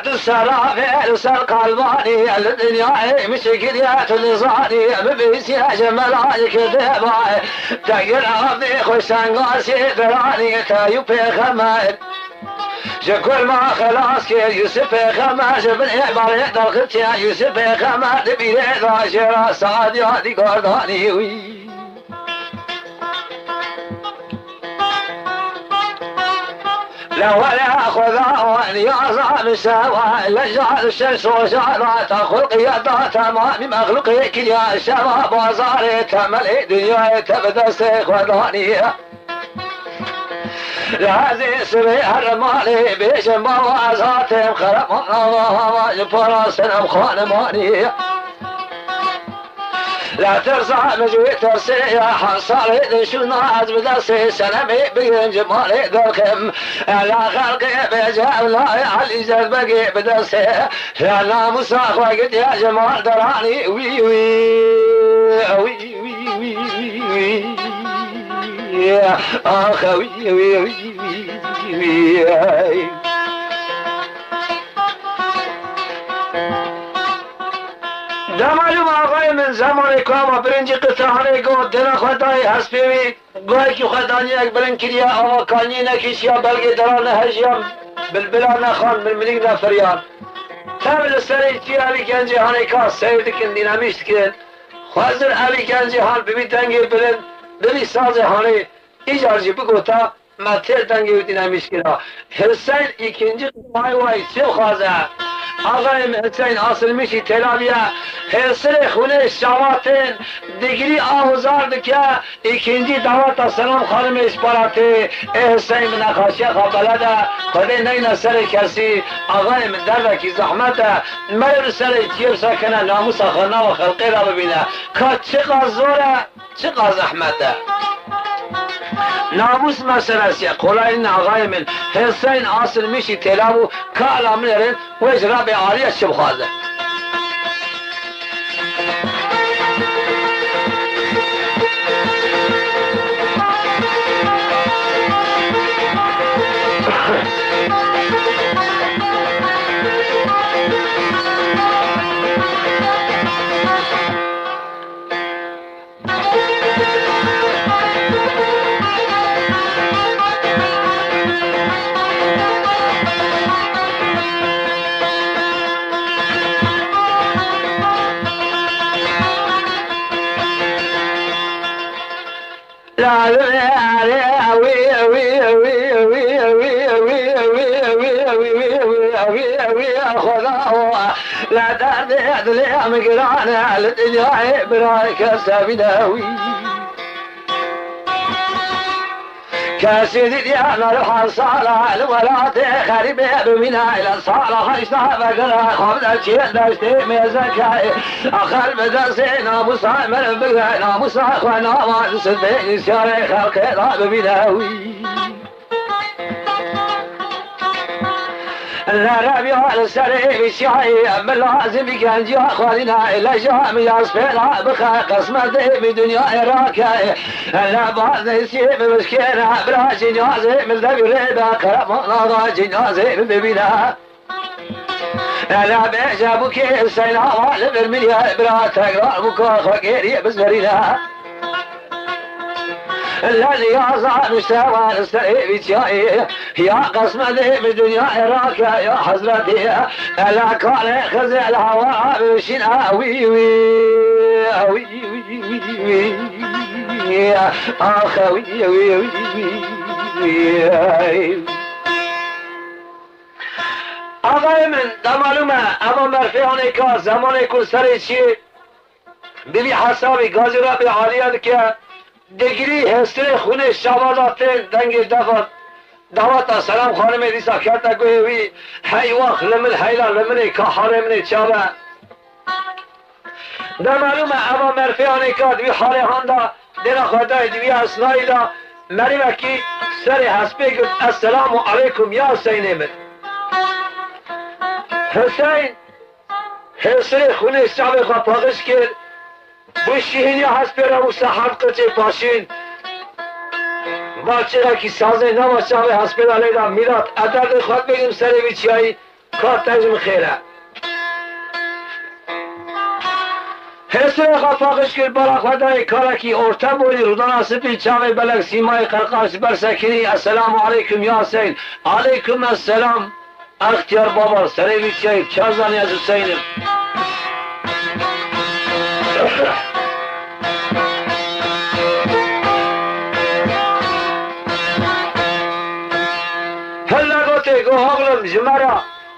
tu seravê li ser qelbanî, li dinyayê min çi kiriye tu nizanî, min bihîstiye ji melayekê dêva, te gir erdê xwe şengasê diranî, te yû pêxember. Ji kurma xelas kir Yûsif pêxember, ji binê berê derxiftiye Yûsif pêxember, di bîrê de jê re Sadiya dîgor danî wî. Le were Xweda wan niyaza min şewa, leja li şeş roja da te xulqiye da temamî mexluqê kiriye şeva bazarê temelê dinyayê te bi destê Xwedanî. Lazê sibê her malê bêjim bawa ez hatim xeremana hava ji para Senem Xanimanî. La tersa min ji wê tersê ya, hesarê din şûna ez bi destê Senemê bigim ji malê derxim. La xelqê bêje ew layê Elî Zedbegê bi destê ya, namûsa xwe gidiya ji mal deranî wî wî. Wî. Wî, wî, wî, wî, wî. Ax, wî, wî, wî, wî, wî. Te malûm e axayê min, zemanê ku eva birincî qirtehanê got, dêra xwe dayê hespê wî, guhekî xwe danî yek bilind kiriye, ava kaniyê nekişiya, belgê dera nehejiya, bilbila nexan, milmilîk nefiriyan. Tev li serê çiyê evî gencê hanê ka seyr dikin, dînemîş dikin. Xwezir evî gencê han bibî dengê bilind, bibî sazê hanê, îcar jî bigota, me têr dengê wî dînemîş kira. Hiseyn îkincî qirtehanê wayî çi bixwaze? Axayê min Hiseyn asilmîşî têlabiye. Hêsirê xûnê şavatên, digirî ahuzar dike. Îkincî daweta Selam Xanimê ji paratê. Ê Hiseyn bi nexaşiya xwe beled e. Xwedê neyne serê kesî. Axayê min derdekî zehmet e. Meriv li serê çiyê bisekine, namûsa xwe nava xelqê re bibîne. Ka çiqas zor e. Çiqas zehmet e. Namûs meselesi ye, kolay nîne axayê min. Hiseyn asilmîşî têla bû, ka ela binêrin, wê ji Rebê Aliyê çi bixwaze? Xweda o, la derdê dilê min giran e, li dinyayê bira kes nebîne wî. Kesê dîtiye narihan sala, li welatê xerîbê bimîne, li sala heşta vegere, xwe bide çiyê deştê mêzeke. Axir bi destê namûsa meriv bigre, namûsa xwe nava di sibê nîsyarê xelkê de bibîne wî. Nerebiya li serê vî çiyayê, min lazim î genciya xwarîna, leja min ya spêra bixe, qismetê min dinyayê rake. Lebaz nêsiyê min bişkêne, bira cinazê min devî rê be, qereman axa cinazê min bibîne. Ele bêje bûkê Huseyna wa li vir min ye, bira tekrar bûka xwe gêriyê bizerîne. Lez ya zanişte wa li serê vî çiyayê, ya qismetê min dinyayê rake ya hezretê. Ele kalê Xizê li hewa bişîne wî wî, wî wî wî wî, axe wî wî wî wî. Axayê min, te malûm e, eva merfê hanê ka zemanê ku serê çiyê bi vî hesabî gazî Rebê Aliyê dike, digirî hêstirê xûnê şabaza tên dengê defa daweta Selam Xanimê dîsa kete guhê wî, hey wax li min heyla li min ê ka halê min ê çav e. De malûm e, eva merfê hanê ka di vî halê han de dêra xwe dayê di vî esnayî de merivekî serê hespê girt, Esselamu aleykum ya Huseynê min. Huseyn hêsirê xûnê çavê xwe paqij kir, bû şihîniya hespê re û sehand qirçê paşîn. Va çiqekî sazê nava çavê hespê de leyla mîlat, ez derdê xwe bêgim serê vî çiyayî. Ka te ji min xêr e. Hêsirê xwe paqij kir, bala xwe dayê karekî orte borî, rûdana spî, çavê belek, sîmayê qerqaş ji ber sekinî, Esselamu aleykum ya Huseyn. Aleykum esselam. Extiyar baba, serê vî çiyayî, çar zanî ez Huseyn im. Hille gotê, go oxlim ji me re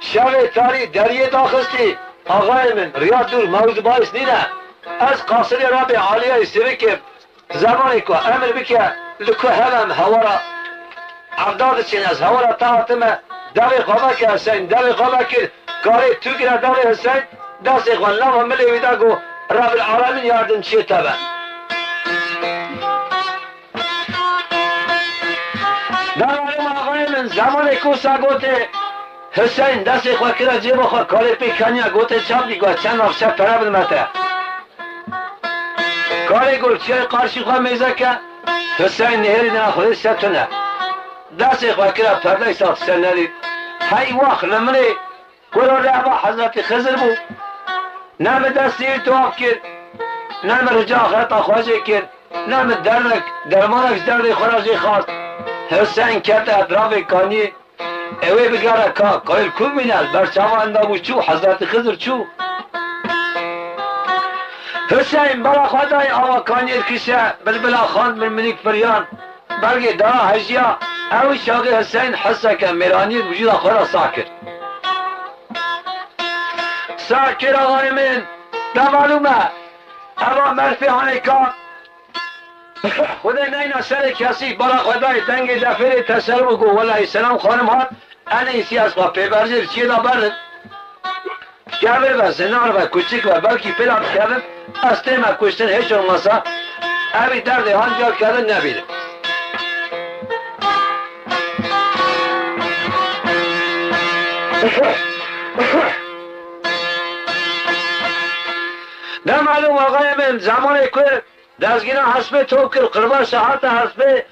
şevê tarî deriyê daxistî. Axayê min, riya dûr mewz bahis nîne. Ez qasidê Rebê Aliyê sivik im. Zemanê ku emir bike, li ku hev em hewara evda diçin, ez hewara te hatime, devê xwe veke Hüseyn, devê xwe vekir, karê tu gire devê Hüseyn, destê xwe nava milê wî de got, Rebil Alemîn yardimçiyê te be. Dara Roma axayê min, zemanê ku wisa gotê, Hüseyn destê xwe kire cêba xwe, karê pê keniya, gotê, çav dî, got, çend navçe pere bidime te. Karê got, çiyayê qarşî xwe mêze ke, Hüseyn nihêrî dina xwedê se tune. Destê xwe kire perde, îsa Hüseyn nedît. Hey wax li min ê, kuro rehba Hezretî Xizir bû. Ne min destê wî dua kir, ne min rica axireta xwe jê kir, ne min derdek, dermanek ji derdê xwe re jê xwest. Hiseyn kete etrafê kaniyê, ew ê bigere ka, kayil ku bîne, li ber çavan de bû çû, Hezretî Xizir çû. Hiseyn bera xwe dayê ava kaniyê dikişe, bilbila xand, milmilîk firiyan. Belkî daha hejiya, ew çaxê Hiseyn heseke mêraniyê di wicûda xwe de sah kir. Sah kir axayê min, te malûm e, eva merfê hanê ka, Xwedê neyna serê kesî, bala xwe dayê dengê defêrê teselû got, welahî Selam xanim hat, enê îsî ez xwe pêberzê bi çiyê de berin. Kevir be, zinar be, kuçik be, belkî pêla dikevim, ez tême kuştin, hiç olmasa evî derdê han car kevin nebînim. Ne malûm axayê min, zemanê ku dezgîna hespê top kir, qirbaşa hate hespê,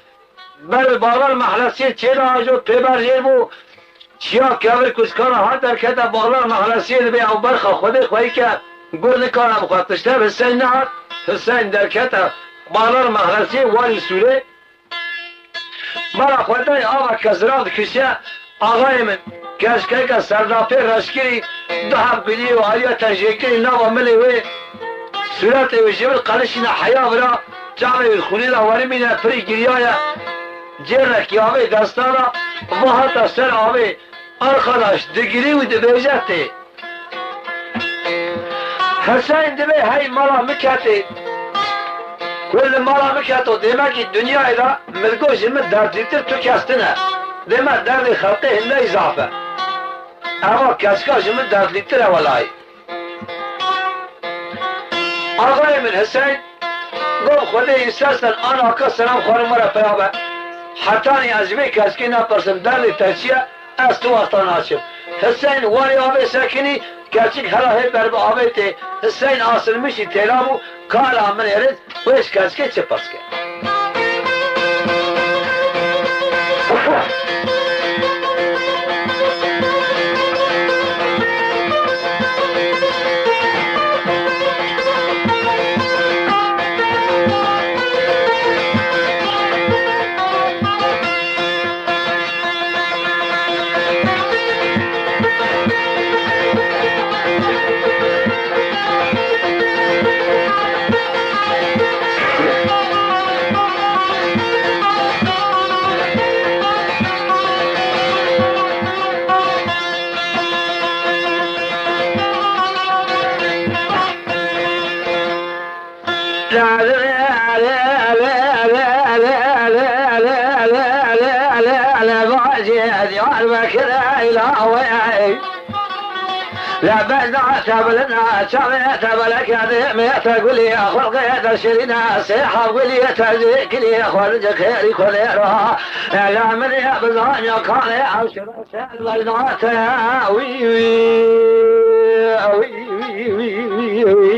ber Baxlar Mehlesiyê çêla ajo pêber jê bû. Çiya kevir kuçkana hat derkete Baxlar Mehlesiyê, dibê ew berxa Xwedê xweyî ke gur nikare bixwe. Tiştev Hiseyn nehat, Hiseyn derkete Baxlar Mehlesiyê, warî sûrê. Bala xwe dayê ava ke zirav dikişe, axayê min, keşkeke serdapê reşkirî, du heb guliyê û aliyete jêkirî nava milê wê. Sûretê wê ji vir qelişîne heya vira, çavê wê xûnê de werimîne, pirî giryaye. Cêrekî avê desta de, va hata ser avê, arxadaş digirî û dibêje tê. Hiseyn dibê hey mala min ketê. Ku li mala min keto, dêmekî dinyayê de min got ji min derdlîtir tu kes tine. Dême derdê xelqê hindey zaf e. Eva keçika ji min derdlîtir e welayî. Axayê min Hiseyn got, Xwedê îstersen ana ka Selam xanima re peya be. Hetanî ez ji vê keçikê nepirsim derdê te çi ye, ez tu wexta naçim. Hiseyn warê avê sekinî, keçik hela hê ber bi avê tê. Hiseyn asilmişî têra bû, kala min êrit, wê ji keçikê çi pirs ke? لە بەشدا تەبلنا چاوێ تەبەلەکە دێمێتە گولی خەڵقێتە شیرینە سێ حەب گولی تەزی کلی خۆرج خێری کۆلێرا لە منێ بزانیا کاڵێ ئەو شرە سەر بەرداتە وی وی وی وی وی وی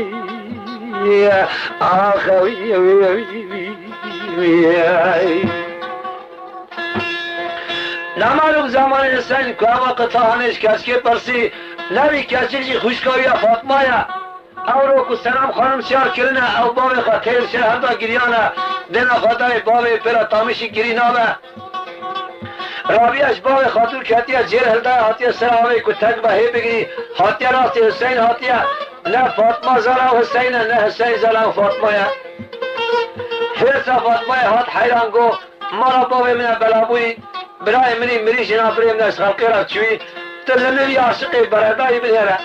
وی ئاخە وی وی وی وی وی. Nemalûm zemanê Hiseyn ku ev waqit hanê ji keçikê pirsî, nevî keçik jî xwişka wî ya Fatma ye. Ew ro ku Selam xanim şiyar kirine, ew bavê xwe têr şehir de giriyane, dêna xwe dayê bavê pêra tamîşî girî nabe. Rabiye ji bavê xatûr ketiye, cêr hildaye hatiye ser avê ku tek be hê bigirî, hatiye rastê Hiseyn hatiye, ne Fatma zala ew Hiseyn e, ne Hiseyn zala ew Fatma ye. Hêrsa Fatmayê hat heyran got, Mala bavê min e belabûyî, birayê min î mirî jina birê min e ji xelkê re çûyî, tu li min vî aşiqê beredayî binêre.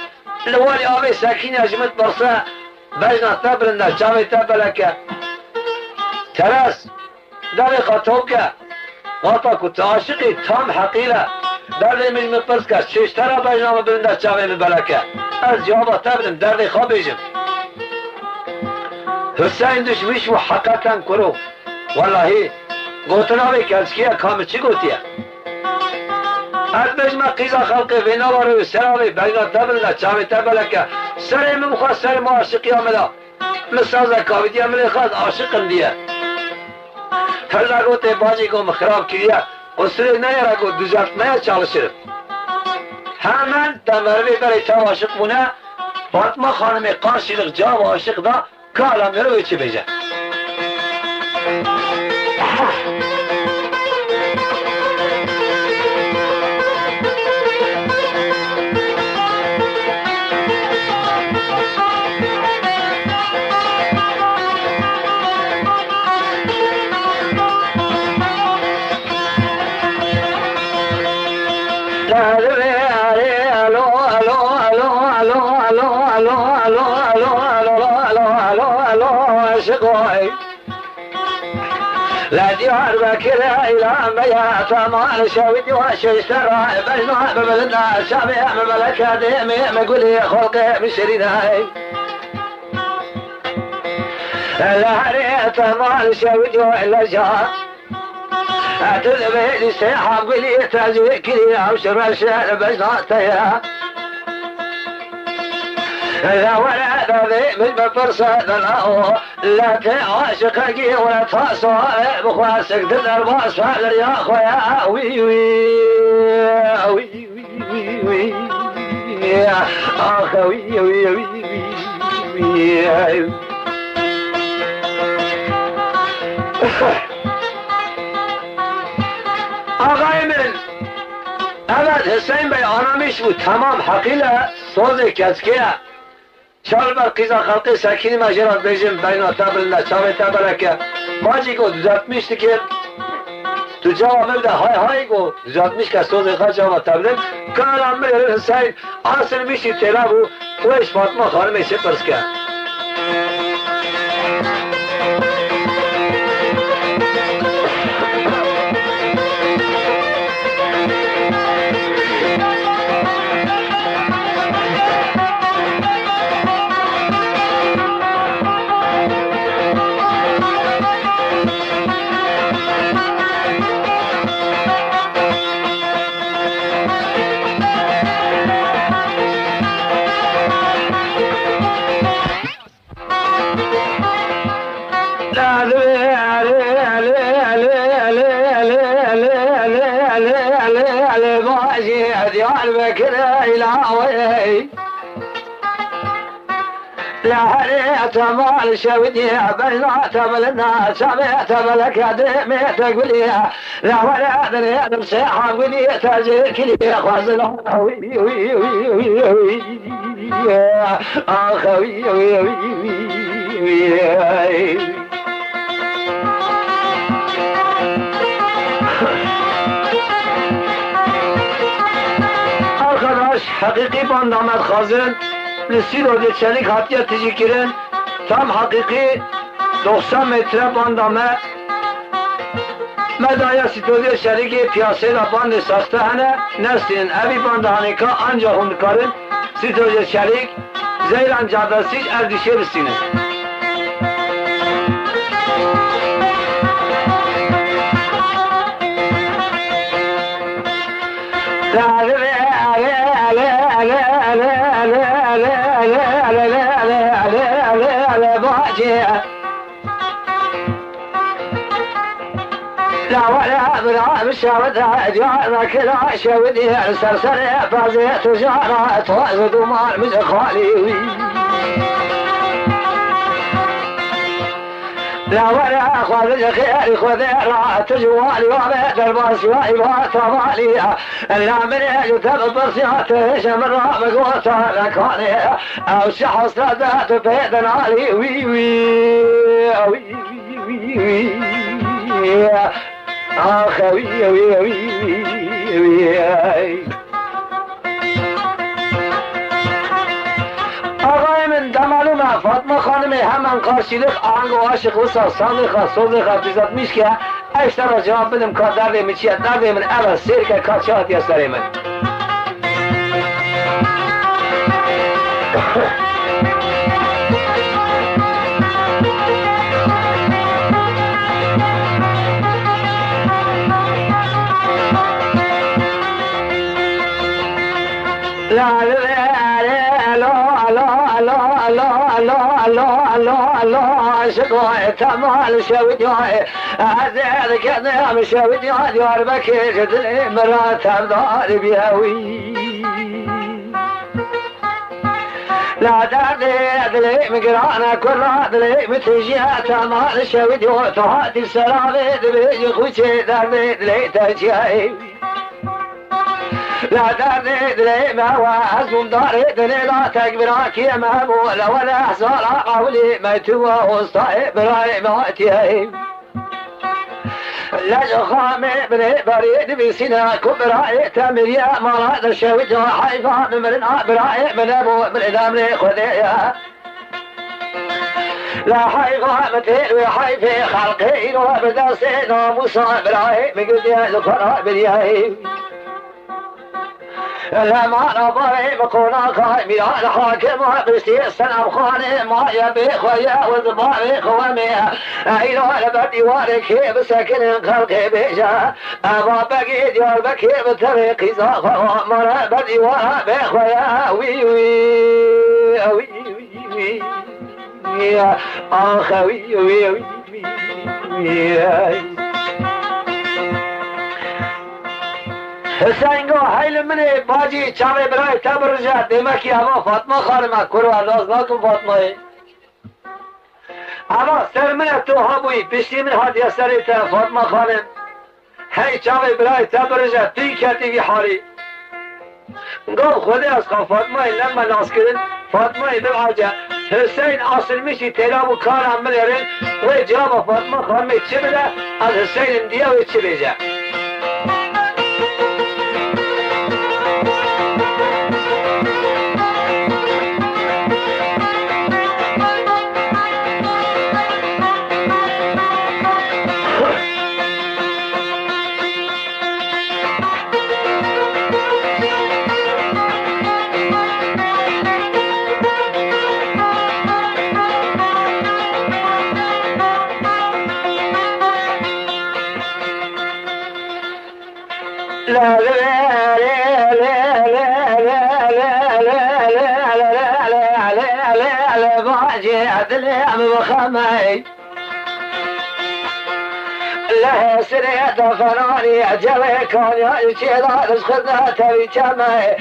Li warî avê sekîne ji min dipirse, bejna te bilind e, çavê te belek e. Teres, derdê xwe tok e. Wata ku tu aşiqî tam heqîr e. Derdê min ji min pirs ke, çêj te re bejna min bilind e, çavê min belek e. Ez cewaba te bidim, derdê xwe bêjim. Hiseyn dişmîş bû heqeten kuro. Welahî, gotina vê keçikê ye, ka min çi gotiye? Ez bêjime qîza xelkê vê nava rê û sera vê bejna te bilind e, çavê te belek e. Serê min bixwe serê min aşiqiya min de. Min saze kavîtiye, min lê xwest aşiqim diye. Hilla gotê bacê got min xirab kiriye. Qusurê neyê re got, düzeltmeye çalışırım. Hemen te merivê berê tev aşiq bûne, Fatma Xanimê qarşîlik cava aşiq da, ka la mirovê çi bêje. Şiqoy. لە دیاربەکر ئەیلامەیە تەمال شەوی دیوە شەشتەڕە بەژنا بملنا شاوێ ممەلەکە دێمێ مگولی خۆڵقێ مشرینای. لە هەرێ تەمال شەوی دیوە لە جا ئەتر بێ لیسێ حەمگولی تەجێ کری ئەو شڕە شەر بەژنا تەیە. لە وەرە دەبێ من بپرسە دەلاوە. لە تێ عاشقەگی وە تا سوارێ بخوا سەگدە دەرباز فەلەریا خۆیە. وی، وی، وی، وی، وی، وی. ئاخە وی، وی، وی، وی، وی. ئاغای من، ئەمەد حسین بەی ئانامیش بوو، تەمام حەقیلە سۆزێ کەچکەیە. Çar ber qîza xelqê sekînî me jê re dibêjin, beyna te bilind e, çavê te belek e. Bacî go, düzeltmiş dike. Tu cava min bide, hay hay go, düzeltmiş ke sozê xwe cava te bidin. Kara min ê Hüseyin, asil mişî têra bû, xwe ji Fatma Xanimê çi pirs ke. Diyarbekir îlawê. لە هەرێ تەمال شەودیە بەژنا تەبلنا چاوێ تەبلەکە دێمێ تەگولیە. لە وەرە دنێ دڵسێ حەمگولی تەجێ کلی خوازن. ئاخە وی، وی، وی، وی. Arkadaş, heqîqî banda me dixwazin, li Sîdodê Çelîk hatiye tijî kirin, tam heqîqî doxsan metre banda me. Me daye Sîdodê Çelîkê piyasê de bandê saxte hene, nestînin. Evî banda hanêka anca hûn dikarin Sîdodê Çelîk, Zeyran Cadasî, Erdîşê bistînin. Lawere bira bi şewde Diyarbekir şewde ser serê pezê tijara toz duman min xalî wî. Lawere xwe bi xêrî Xwedê ra tu ji walî wa be derbas wa îva tavalî. La min ê ji te bipirsiya tu hêşe min ra bigota nekanê. Ew çi hesret e tu pê dinalî wî wî. Wî. Axe wî, wî, wî, wî. Axayê min, dema lû me Fatma Xanimê hemen qarşîlix ango aşiq wisa sazê xwe, sozê xwe düzeltmiş ke, ez ji te re cewab bidim ka derdê min çi ye, derdê min ev e, sêr ke ka çi hatiye serê min. Şiqo temal şewdiya, ez ê dikem şewdiya Diyarbekir, dilê min ra tevdar biye wî. La derdê dilê min giran e, kurra dilê min tijî ye, tema li şewî diyo tu hatî seravê, dibêjî xwîçê derdê dilê te çi ye? La derdê dilê me we, ez hûndarê dilê la tek birakê me bû, le wele hezara ewilî me tu we ostayê birayê me hatiye. Lej xamê binê berê nivîsîne ku birayê te miriye, mala de şewî ca heyfa min mirin a birayê min nebû, min ê demrê Xwedê ye. La heyfa min tê wê heyfê xelqê îro bi destê namûsa birayê min girdiye li xwe re biriye. Lema navbarê bi qonaxa Mîran Hakim û Qiştî Senem Xanê maye bê xwe ye û zibarê xwe me. Eyra li ber dîwarê kê bisekinin xelqê bêje. Eva begê Diyarbekê bi tevê qîza xwe mare ber dîwara bê xwe ye. Wî, wî, wî, wî, wî. Ax, wî, wî, wî, wî, wî. Hüseyin go, hey li min ê bacî, çavê birayê te birije, demekî eva Fatma Xanim e, kurwa, laz nakim Fatmayê. Eva ser min e, tu habûyî, piştî min hatiye serê te, Fatma Xanim. Hey çavê birayê te birije, tu yî ketî vî halî. Gav Xwedê ez xwe Fatmayê nema nas kirin, Fatmayê biace. Hüseyin Asilmişî têla bû kara min êrin, wê cevaba Fatma Xanimê çi bide, ez Hüseyin'im diye wê çi bêje. Lehê sirê de ferarî, cewê kanya çêla, rızkı da tevî çeme.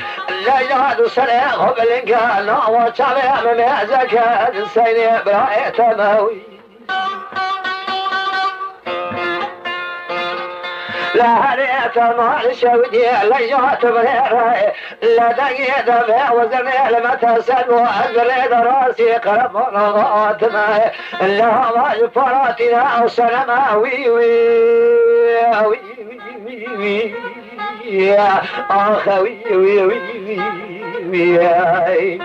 Leyla du serê xwe bilinge, nawa çavê min mêzeke, seynê birayê te me wî. Li herê te mal şewitî, leyla tu birê re. Li dengê devê û zirnê li me teser bû, ez bi rê de rastî qereman hatime. Li hava ji paratîne ew seneme wî, wî, wî, wî, wî, wî, axe wî, wî, wî, wî, wî.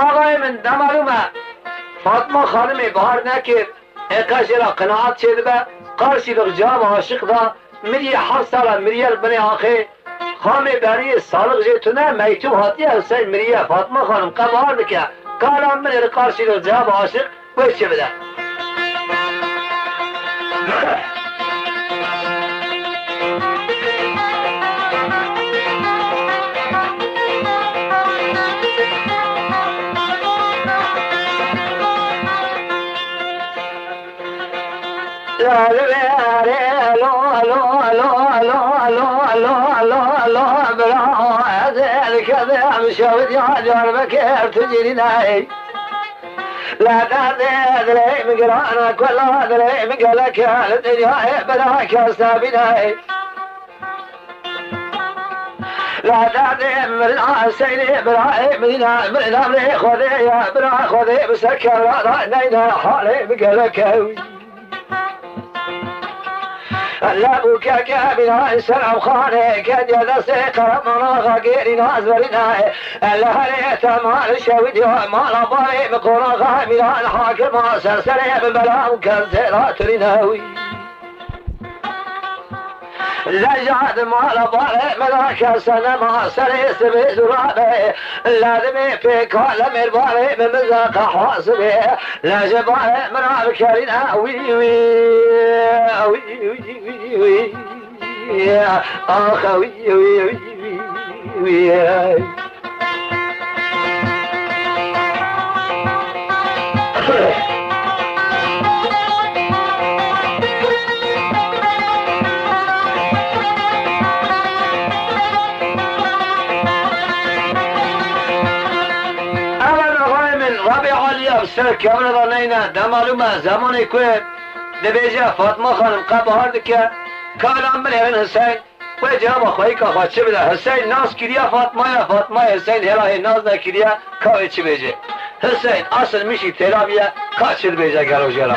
Axayê min, dema lûme Fatma Xanimê bahar nekir, ê qe jê re qenaet çêdibe, qarşîlix cevaba aşiq da, Miriyê heft sala miriye li binê axê. Xamê beriyê salix jê tune, meytû hatiye Huseyîn miriye. Fatma Xanim qe bahar dike. Kala min ê li qarşî li cevaba aşiq wê çi bide. La derdê dilê min giran e, ku la dilê min gelek e, li dinyayê bira kes nebîne. La derdê mirina Hüseyinê birayê min e, mirina birê Xwedê ye, bira Xwedê bi ser kevra da neyne halê min gelek e. Lebûkeke bîna Selam Xanê, kediye destê Qereman Axa gêrîna ez verîne. Li herê te mal şewîdiya, mala barê min qonaxa Mîran Hakima, ser serê min bela û ken têra tirîne wî. Lejad mala barê min da kese nema, serê sibê durabe. Ladimê pêka lemêr barê min mize qehwa sibê. Lejê barê min a bikerîne wî, wî, wî, wî, wî, wî. Axe wî, wî, wî, wî, wî. Ser kevine de neyne, dema lûme zemanê ku dibêje Fatma Xanim qe bahar dike, kevina min êrin Hiseyn, wê cewaba xweyîka xwe çi bide? Hiseyn nas kiriye Fatmaya, Fatmaya Hiseyn hêla hê nas nekiriye, ka wê çi bêje? Hiseyn asil mişî têla biye, ka çi dibêje gelo jê re?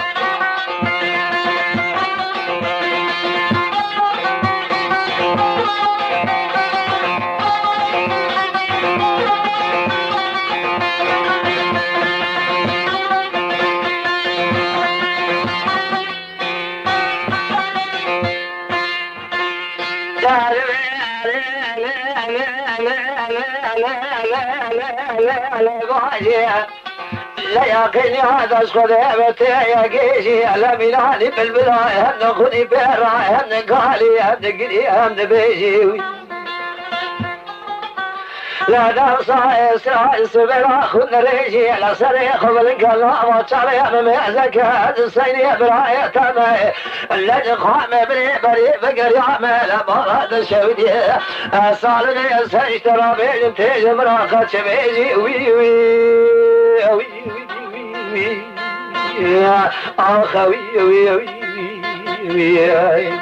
Leyaqînî hadaş xwedê ve tê yekê jî ele mînanî bilbila hem de xwînî pêra hem de galî hem de girî hem de bêjî wî. Lê dewsa Îsraîl sibêra xwe nirêjî, lê serê xwe bilind ke nava çavê min mêzeke, ez Seynê birayê te me. Lê xwe me birê berê bigeriyame, lê bala de şewdî. Ez salê ser ji te re bêjim, tê ji min re qet çi bêjî, wî, wî, wî, wî, wî, wî. Ax, wî, wî, wî, wî, wî.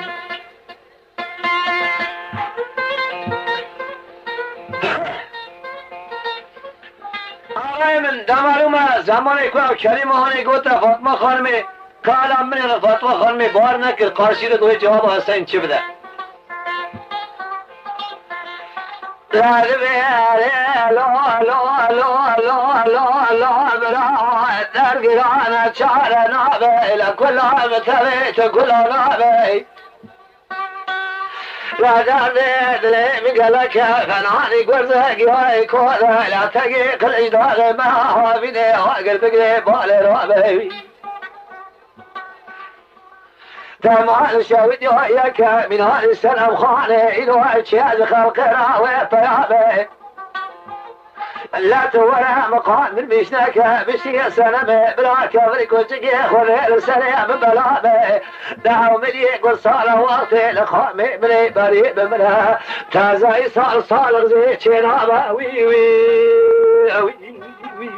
Axayê min, dema lûme zemanê ku ew kelîma hanê gote Fatma Xanimê, ka hela min êrin Fatma Xanimê bawer nekir, qarşî de wê cewaba Hiseyn çi bide? La divê erê, lo, lo, lo, lo, lo, lo, bira, dergirane çare nabe, la kula bi tevê tu kula nabe. Racan de dilê min gelek e, fenanî gurzek yayê kode, la tegê qilic dare me havîne, agir bigre balê rabe. Temal şewit ya yeke, mînanî Senem Xanê, îlo çiye ji xelqê ra wê peya be. Lê tu were miqandir mişneke, bişî Senemê, bila kevir kuçikê xwe rê li serê min bela be. Dew miliyê ku sala wextê li xamê min ê berî bi min e. Tezayî sal sal zê çênabe, wî, wî, wî, wî,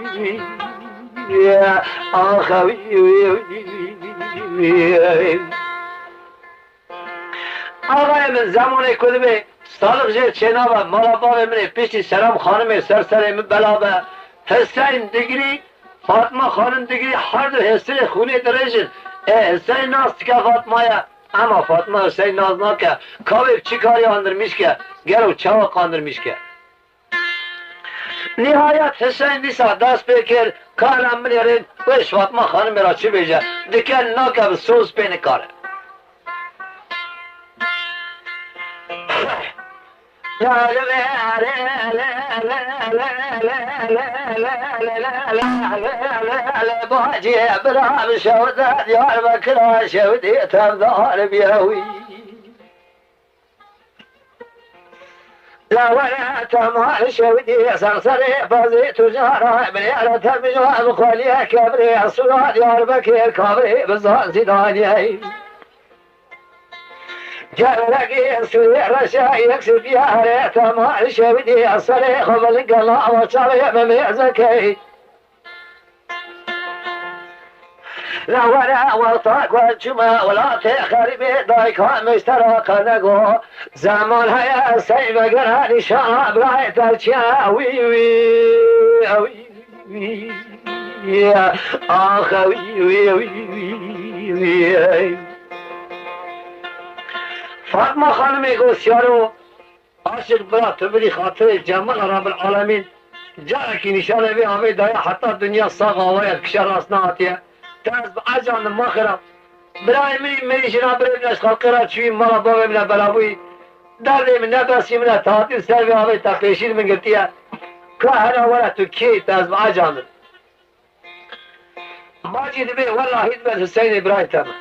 wî. Ax, wî, wî, wî, wî, wî. Axayê min, zemanê ku dibê salix jê çênabe, mala bavê min ê piştî Serem Xanimê ser serê min bela be. Hiseyn digirî, Fatma Xanim digirî, her du hêstirê xûnê dirêjin. Ê, Hiseyn nas dike Fatmaya, ema Fatma Hiseyn nas nake. Ka wê bi çi karî andirmîş ke? Gelo çawa qandirmîş ke? Nihayet Hiseyn dîsa dest pê kir, ka hela min êrin wê ji Fatma Xanimê re çi bêje, dike nake bi soz pê nikare. Bacê bira bi şewde Diyarbekira şewdî tevdar bîye wî. La were temal şewdî ser serê pezê tu cara, binêre te bi jwa bi xweliyeke birê Sura Diyarbekir kavrê bi zazî daniyey. Gerekê Sûrê reşa yek ji diyarê temal şewdî serê xwe bilind gela ava çavê me mêzekey. La were wexta ku ez çûme welatê xerîbê, dayika min ji te re qe nego, zeman heye ez sey vegere nîşana birayê te çi ye, wî, wî, wî, wî, ax, wî, wî, wî, wî, wî. Fatma Xanimê got, Siyaro, Aşiq bira, tu bidî xatirê Cemala Rabbil Alemîn, carekî nîşanê vê avê daye heta dinya sax avaye, kişe rast nehatiye. Te ez bi ecandim, ma xira. Birayê min î, min î jina birê min e, ji xelqê re çûyî, mala bavê min e, bela bûyî. Derdê min ne besî min e, tahatî li ser vê avê te pêşî li min girtiye. Ka hela were tu kê yî, te ez bi ecandim. Bacî dibê, wellahî dibe Hiseynê birayê te min.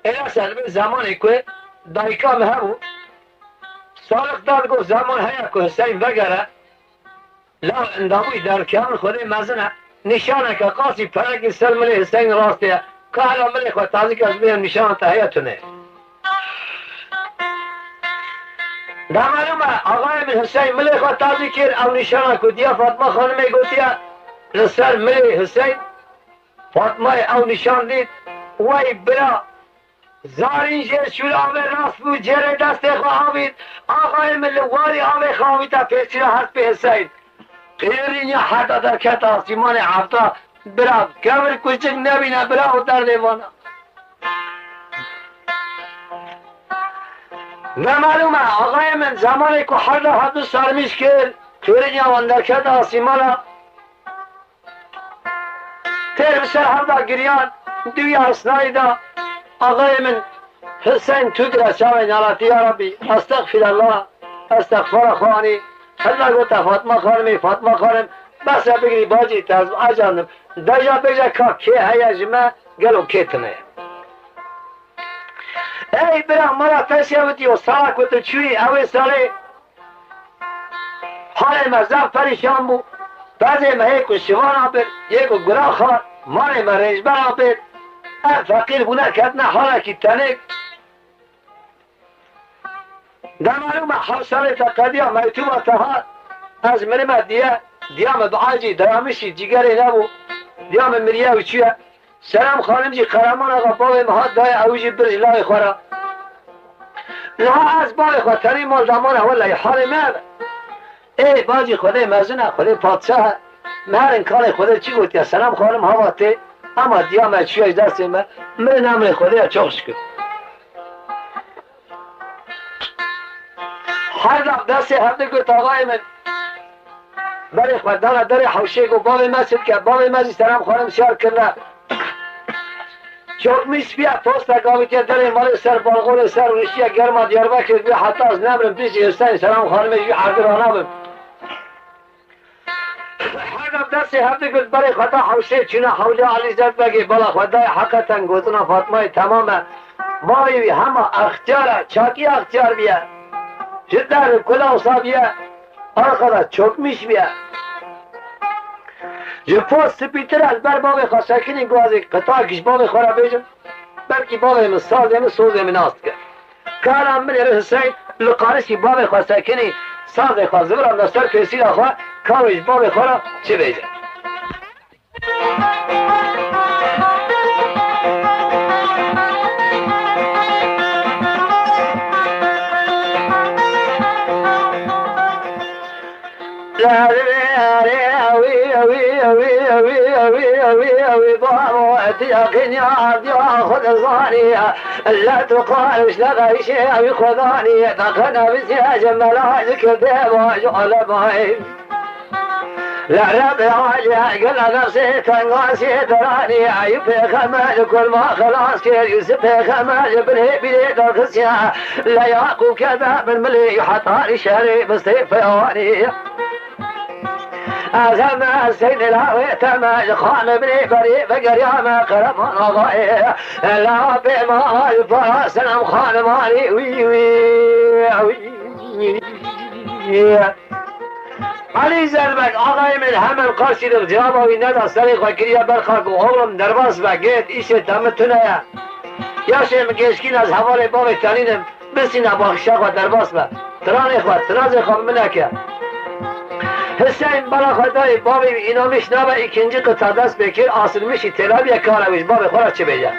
Êra ser dibe zemanê ku dayika min hebû, Salix dad got, zeman heye ku Hiseyn vegere, la endamûyî derkevin Xwedê mezin e, nîşaneke qasî perekî ser milê Hiseyn rastê ye. Ka hela milê xwe tazî ke ez bêjim nîşana te heye tune. Dema lûme, axayê min Hiseyn milê xwe tazî kir, ew nîşana ku diya Fatma Xanimê gotiye, li ser milê Hiseyn, Fatmayê ew nîşan dît, wey bira, zarîn jê şûl avê rast bû, cêrê destê xwe avît, axayê min li warî avê xwe avîta pêşîra hespê Hiseyn. Qêrînya herda derkete asîmanê, hefta bira, kevir kuşik nebîne bira û derdê vana. Nemelûm e, axayê min, zemanê ku herda hevdu sermîş kir, qêrînya wan derkete asîmana, têr bi ser hevda giriyan, duya Hisnayî da, axayê min, Hiseyn tu dire çavên halatî, ya Rabbî, estexfirullah, estexfara xwe anî, hilla gote Fatma Xanimê, Fatma Xanim, bes e bigirî bacî, te ez acandim. Deja bêje ka kê heye ji me, gelo kê tune ye? Ey bira, mala te şewitî û sala ku tu çûyî, ew ê salê halê me zaf perîşan bû. Pezê me yê ku şivana bir, yê ku gura xar, malê me rêjbera bir. Ev feqîr bûne ketine halekî tenêk. Demalû me hewşarê te qediya mewtûba te hat. Ez mirime diye, diya me bi acî, dayamişî, cîgerê nebû. Diya me miriye û çûye. Selam Xanim jî Qereman Axa bavê me hat daye, ew jî bir ji layê xwe re. Niha ez bavê xwe tenê mal damana, welay halê me ev e. Ê bacî Xwedê mezin e, Xwedê padşah e. Me herin kalê Xwedê çi gotiye, Selam Xanim hava tê, ama diya me çûye ji destê me, mirin emrê Xwedê ye, çok şükür. Her dem destê hevdî got, axayê min. Berê xwe dana derê hewşê, got, bavê me çi dike? Bavê me jî Selam Xanim şiyar kirine. Çokmîş biye, posta gavike derê malê ser balxonê ser rûniştiye germa Diyarbekir bî, heta ez nemirim piştî Hüseyin Selam Xanimê jî erdî ranabim. Her dem destê hevdî girt berê xwe da hewşê, çûne hewlê Elî Zedbegê, bala xwe dayê, heqeten gotina Fatmayê temam e. Bavê wî hema extiyar e, çakî extiyar bûye. Ji der kula wisa bûye, arxa de çokmîş bûye. Ji post spîtir ez ber bavê xwe sekinî, guazê qitak ji bavê xwe re bêjim. Belkî bavê min sazê min, sozê min nas dike. Kara min ê Huseyîn li qarişî bavê xwe sekinî, sazê xwe zivirande ser pêsîra xwe, ka wê ji bavê xwe re çi bêje. Bavo, ti yaqîn ya, ya xwe dizanî, le tu qal ji le xeyşê wî xwedanî, deqene bi ziyece mela ji kirdê va ji alemay. Le Rebê Alî gele nefsê tengasê deranî, Eyûb pêxemer ji kurma xelas kir, Yûsif pêxemer ji binê bîrê derxistiye, le Yaqûb keve bin milê heta li şerê mistê peyanî. Ez heme seynê lawê te me, ji xanê binê berê vegeriyame Qereman Axayê. Lawa pê ma ji para Senem Xanim Alî, wî, wî, wî. Elî Zelbek, axayê min, hemen qarşîlik cewaba wî neda, serê xwe kiriye ber xak û oğlum derbas be, gêt, îşê te min tune ye. Yaşê min gêşkîn, ez hevalê bavê tenîn im. Bisîne baxişa xwe derbas be. Tiranê xwe, tirazê xwe bi min neke. Hiseyn bala xwe dayê bavê wî, înamîş nabe, îkincî qita dest pê kir, asilmişî têlabiye, kare wî ji bavê xwe re çi bêje.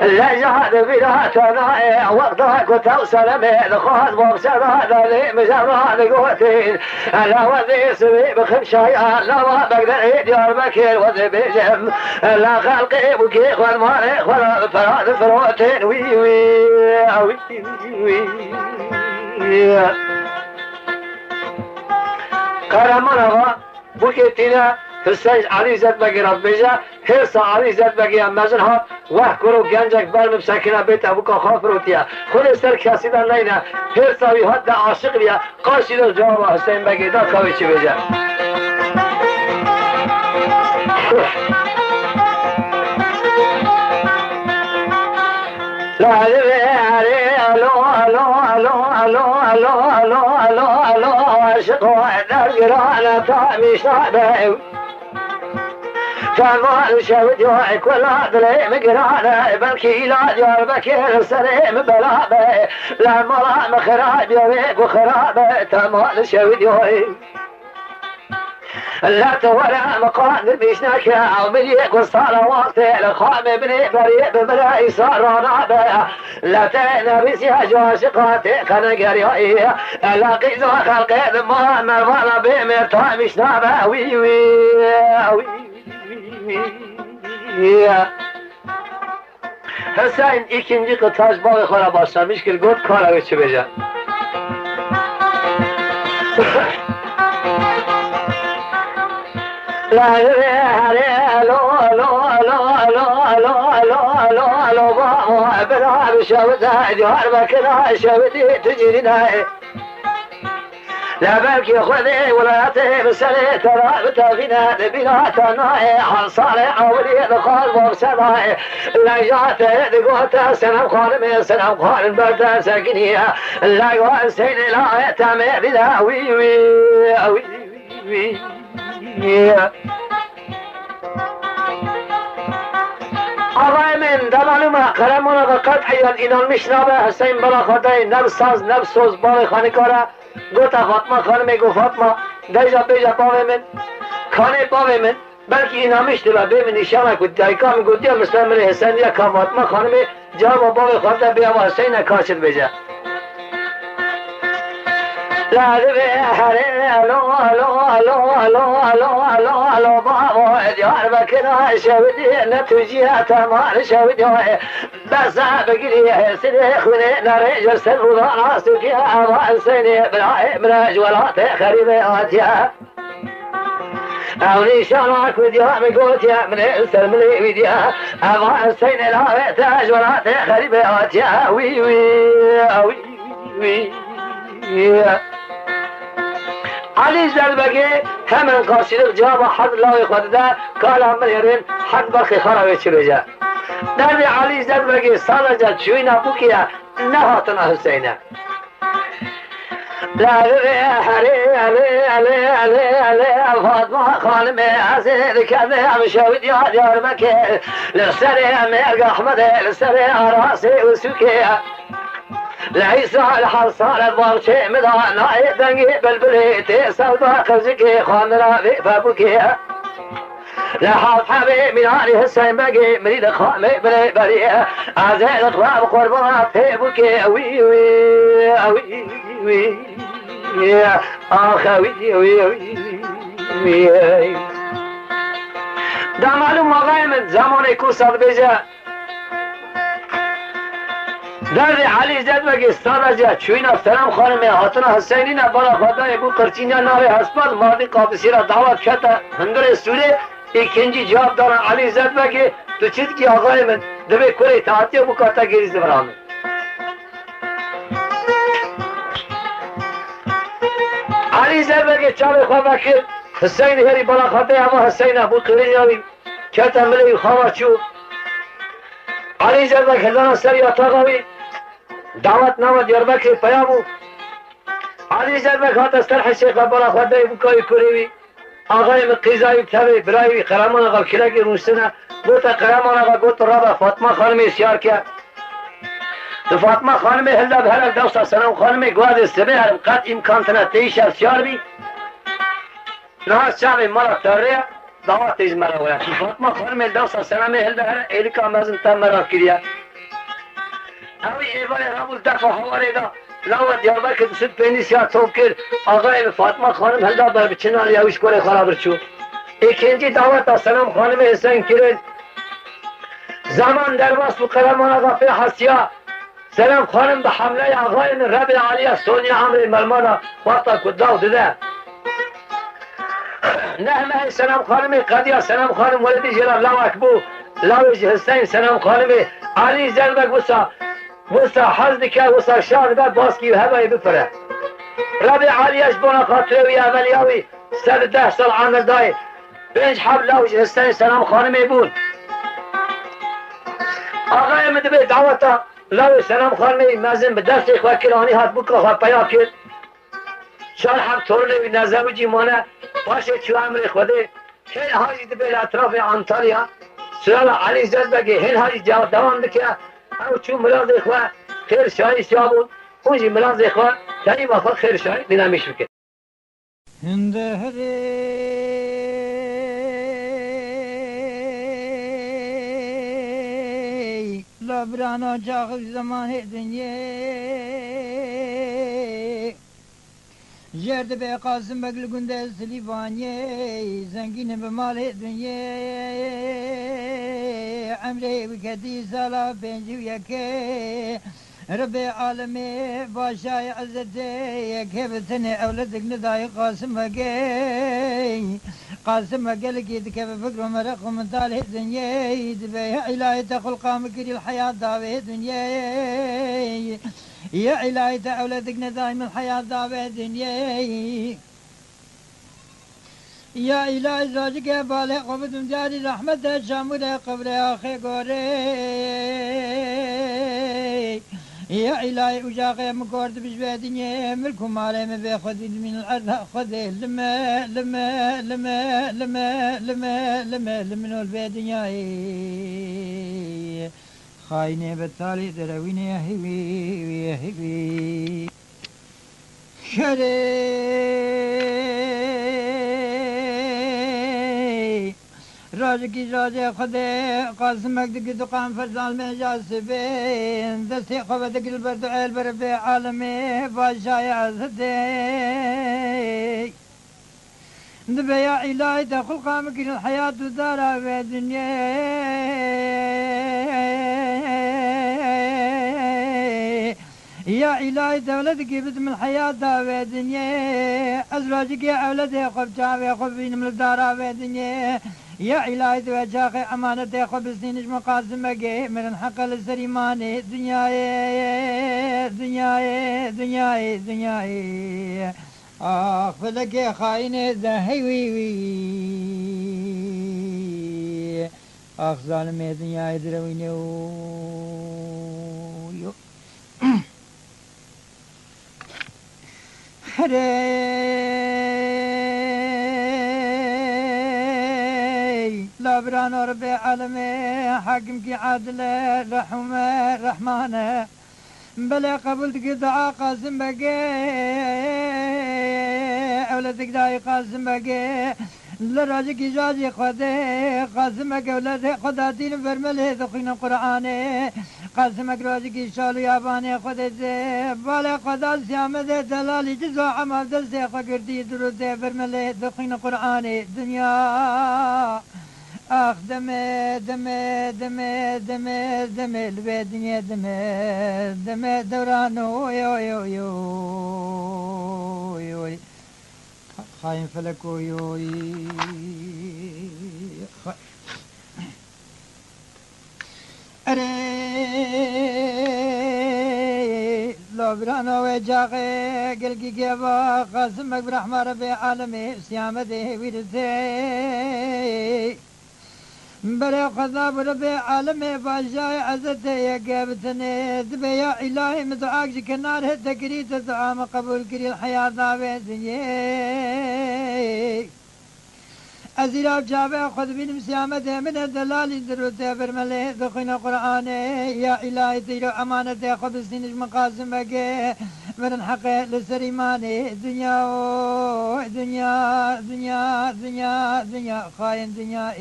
Lejad vîra te nayê, wexta ku tev selemê dixwaz, baxçe de delê mijara digotîn. Ele wezê sivê bi ximşaya, lava Begderê Diyarbekir wezê bêjim. Ele xelqê bûkê xwe, marê xwe re bi pera difirotên. Wî, wî, wî, wî. Qereman Axa, bûkê tîne, Hiseyn Elî Zedbegê re dibêje, hêrsa Elî Zedbegê ya mezin hat, weh kuro gencek ber min sekine bête bûka xwe firotiye. Xwedê ser kesî de neyne, hêrsa wî hat de aşiq bîye, qarşî de cewaba Hiseyn Begê da ka wê çi bêje. Aşiqa dergirane ta mîşnabe. Temal şewdiyo kula dilê min girane, belkî îla Diyarbekir serê min bela be. La mala min xirabiyo wê ku xirabe, temal şewdiyo. La tu were min qandir mîşneke, ew min yê ku sala wextê li xamê binê berê bi min re îsa ranabe. La te nebîsiya ji aşiqa tê qenegeriyayî. La qîza xelqê di ma mervana bê mêrta mîşnabe. Wî, wî, wî, wî. Hüseyin ikinci kıtaş bavê xwe re başlamış kir, got kara wê çi bêje. La, lo, lo, lo, bavo, bira, şewda, Diyarbekir, şewdî, tu cîrî ne. Lebekî Xwedê welatê bi serê te re bitevîne, di bîra te nayê, hesarê ewilî dixwaz bo bi sedayê. Lejatê digote Senem Xanimê, Senem Xanim ber te sekiniye. Lego Hüseyinê layê temê bide, wî, wî, wî, wî. Ağayê min, demalû me, Qereman Axa qet heyan inanmiş nabe, Hüseyin bela xwe dayê, ne bi saz, ne bi soz, bavê xwe nikare. Gota Fatma Xanimê, got, Fatma, dayja bêje bavê min, kanê bavê min, belkî înamiş dibe, bê min nîşana ku dayika min gotiye, misal min ê Hesen ya ka Fatma Xanimê cewaba bavê xwe de bê ava Heseyne ka çi dibêje. La divê herê, alo, alo, bavo, Diyarbekir şewdî, ne tu jî ya temar şewdî. Bes e bigirî, sirê xwînê nerê ji ser rûdana sûkê ava Hüseynê birayê min e ji welatê xerîbê hatiye. Ew nîşana ku diya min gotiye, min ê ser milê wî diye. Ava Hüseynê lavê te ji welatê xerîbê hatiye. Wî, wî, wî, wî. Elî Zerbegê hemen karşılık cevaba herd lawê xwe dide, kala min êrin herd berxê xwe re wê çi bêje. Derdê Elî Zerbegê sadece çûyîna bûkê ye, nehatina Huseyne. Levê herê, elê, elê, elê, elê, Fatma Xanimê, ez ê dikevêm şewdiya Diyarbekir. Li serê Mêrg Ehmedê, li serê Arasê û Sûkê. Li Îsraîl hesare baxçê min da, nayê dengê bilbilê, tê sewda qircikê, xandira vê pebûkê. Li hevhevê mînanî Huseyîn Begê, mirî li xamê binê berî, ez ê li xwe bi qurbana pê bûkê, wî, wî, wî, wî, axe, wî, wî, wî, wî. Demalû mavayê min, zemanê ku sa dibêje, Derdê Elî Zedbegê saraciya çûyîna Selam Xanimê hatina Hiseynî ne, bala xwe dayê bû qirçîniya navê hespan, mardî qafisî re dawet kete hundirê sûrê, îkincî cewab dana Elî Zedbegê, tu çi dikî axayê min, divê kurê te hatiye bûka te gêrî zivirane. Elî Zedbegê çavê xwe vekir, Hiseynî herî bala xwe dayê, ema Hiseyna bû qirîniya wî. Kete milê wî xava çû. Elî Zedbeg hildana ser yataxa wî. Dawet nawa Diyarbekirê peya bû. Elî Zedbeg hate ser hişê xwe, bala xwe dayê bûka wî kurê wî. Axayê min qîza wî tevê birayê wî Qereman Axa kirekê rûniştine. Gote Qereman Axa, got rabe Fatma Xanimê siyar ke. Tu Fatma Xanimê hilde bi here, dewsa Selam Xanimê got ez ê sibê herim, qet îmkan tine tê îşev siyar bî. Niha çavê mala terrê ye, dawetê ji me re were. Fatma Xanimê dewsa Selamê hilde here, êlika mezin te merak kiriye. Ewî êvarê rabû defa hawarê da, lawa Diyarbekir di sud pênî siya top kir, axayê min Fatma Xanim hilda ber bi çinarê ew ji kurê xwe re birçû. Êkêncî daweta Selam Xanimê Huseyîn kirin. Zeman derbas bû, Qereman Axa pê hesiya. Selam Xanim bi hemleya axayê min Rebê Alî ya Sonya emrê mermana xwarta ku daw dide. Neh mehê Selam Xanimê qediya, Selam Xanim weledî jê re lawek bû. Lawê ji Hiseyn Selam Xanimê Alî Zerbek wisa, wisa hez dike, wisa şa dibe baskî û hevayê bipire. Rebê Alî ya ji bona xatirê wî, eveliya wî sed û deh sal emir dayê. Pênc heb law ji Hiseyn Selam Xanimê bûn. Axayê min dibê daweta Lawê Selam Xanimê mezin bi destê xwe kir, anî hat bûka xwe peya kir. Çar heb tornê wî nezewicî mane, paşê çû emrê Xwedê. Hêl ha jî dibe li etrafê Antalya, Surela Elî Zezbegê hêl ha jî dewa-, dewam dike. Ew çû mirazê xwe xêr şayî şabûn, hûn jî mirazê xwe, kerîma xwe xêr şayî dinamîş bikin. Hinde herê labirana çaxi zemanê dinyê. Jêr dibe Qasim Beg li gundê Silîvaniyê, zengîn bi malê dinyê. Emrê wî ketî sala pêncî û yekê. Ribê alemê başayê ezetê yekê bi tenê ewledik nidayê Qasim Begê. Qasim Beg gelekî dikeve fikr û mereq û min talê dinyê. Dibe ya îlahê te xulqa min kirî li heyat davê dinyê. Ya îlahî te ewledik nedayî min heyat davê dinyê. Ya îlahî zacike balê xwe bidim diyarî rehmete çamûrê qebrê axê gorê. Ya îlahî ucaxê min kor dibij vê dinyê, milk û malê min vê xwedî dimîn li erda xwedê lime, lime, lime, lime, lime, lime, limin ol vê dinyayê. Xayinê betalî derewînê hêvî, hêvî. Şerê rajekî rajê Xwedê Qasimek dikî duqan ferzan mêja sibê. Destê xwe vedikir li ber duê li ber vê alemê vaşaya zidê. Dibe ya îlahî te xulqa min kirin heyat û dara vê dinyê. Ya îlahî dewletikî bid min heyata vê dinyê. Ez rojikê ewledê xwe bi çavê xwe bibînim li dara vê dinyê. Ya îlahî di vê çaxê emanetê xwe bistîniş min Qasimegê mirin heqe li ser îmanê dinyayê, dinyayê, dinyayê, dinyayê. Ax felekê xayinê de hey wî wî. Ax zalimê dinyayê direwîne û yo. Herey labirano Rebê alemê, hakimkî adile, rehume, rehmane. Belê qebûl dikî dua Qasim Begê, ewledik dayî Qasim Begê, li rajikî jajî Xwedê, Qasim Beg ewledê xwe datîn û bermelê dixwîne Qur'anê. Qasim Beg rajikî şal û yabanê Xwedê dê, balê xwe da Siyamedê delalî cizo ema destê xwe girtî dirûtê bermelê dixwîne Qur'anê dinya. Ax deme, deme, deme, deme, deme, li vê dinyê deme, deme, dewran, oy, oy, oy, oy, oy. Xayên felek, oy, oy. Xa-, Erê, labirana wê caxê, gelkî geva, Qasim Beg bi rehma Rebê alemê, Siyamedê wî dizê. Berê xwe da bi Rebê alemê bajayê ezetê yeke bi tenê. Dibe ya îlahî min duak ji kenarê te kirî, te dua min qebûl kirî, li heyata vê dinyê. Ez îro çavê xwe dibînim Siyamedê min e delalî dirûtê bermelê dixwîne Qur'anê. Ya îlahî te îro emanetê xwe bistîniş min Qasim Begê. Mirin heqê li ser îmanê dinya, oy, dinya, dinya, dinya, dinya, xayên dinya, ê.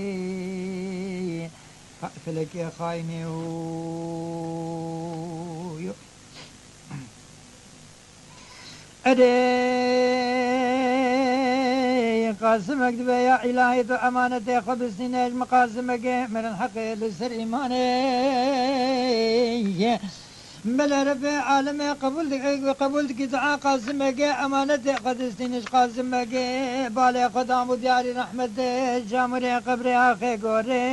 Ha, felekê xayinê, oy. Erê, Qasimek dibe ya îlahî tu emanetê xwe bistîne, ji min Qasimekê mirin heqê li ser îmanê. Belê Rebê alemê qebûl dik-, qebûl dikî dua Qasimekê emanetê xwe distîne ji Qasimekê. Balê xwe da bû diyarî rehmetê, camurê qebrê axê gorê.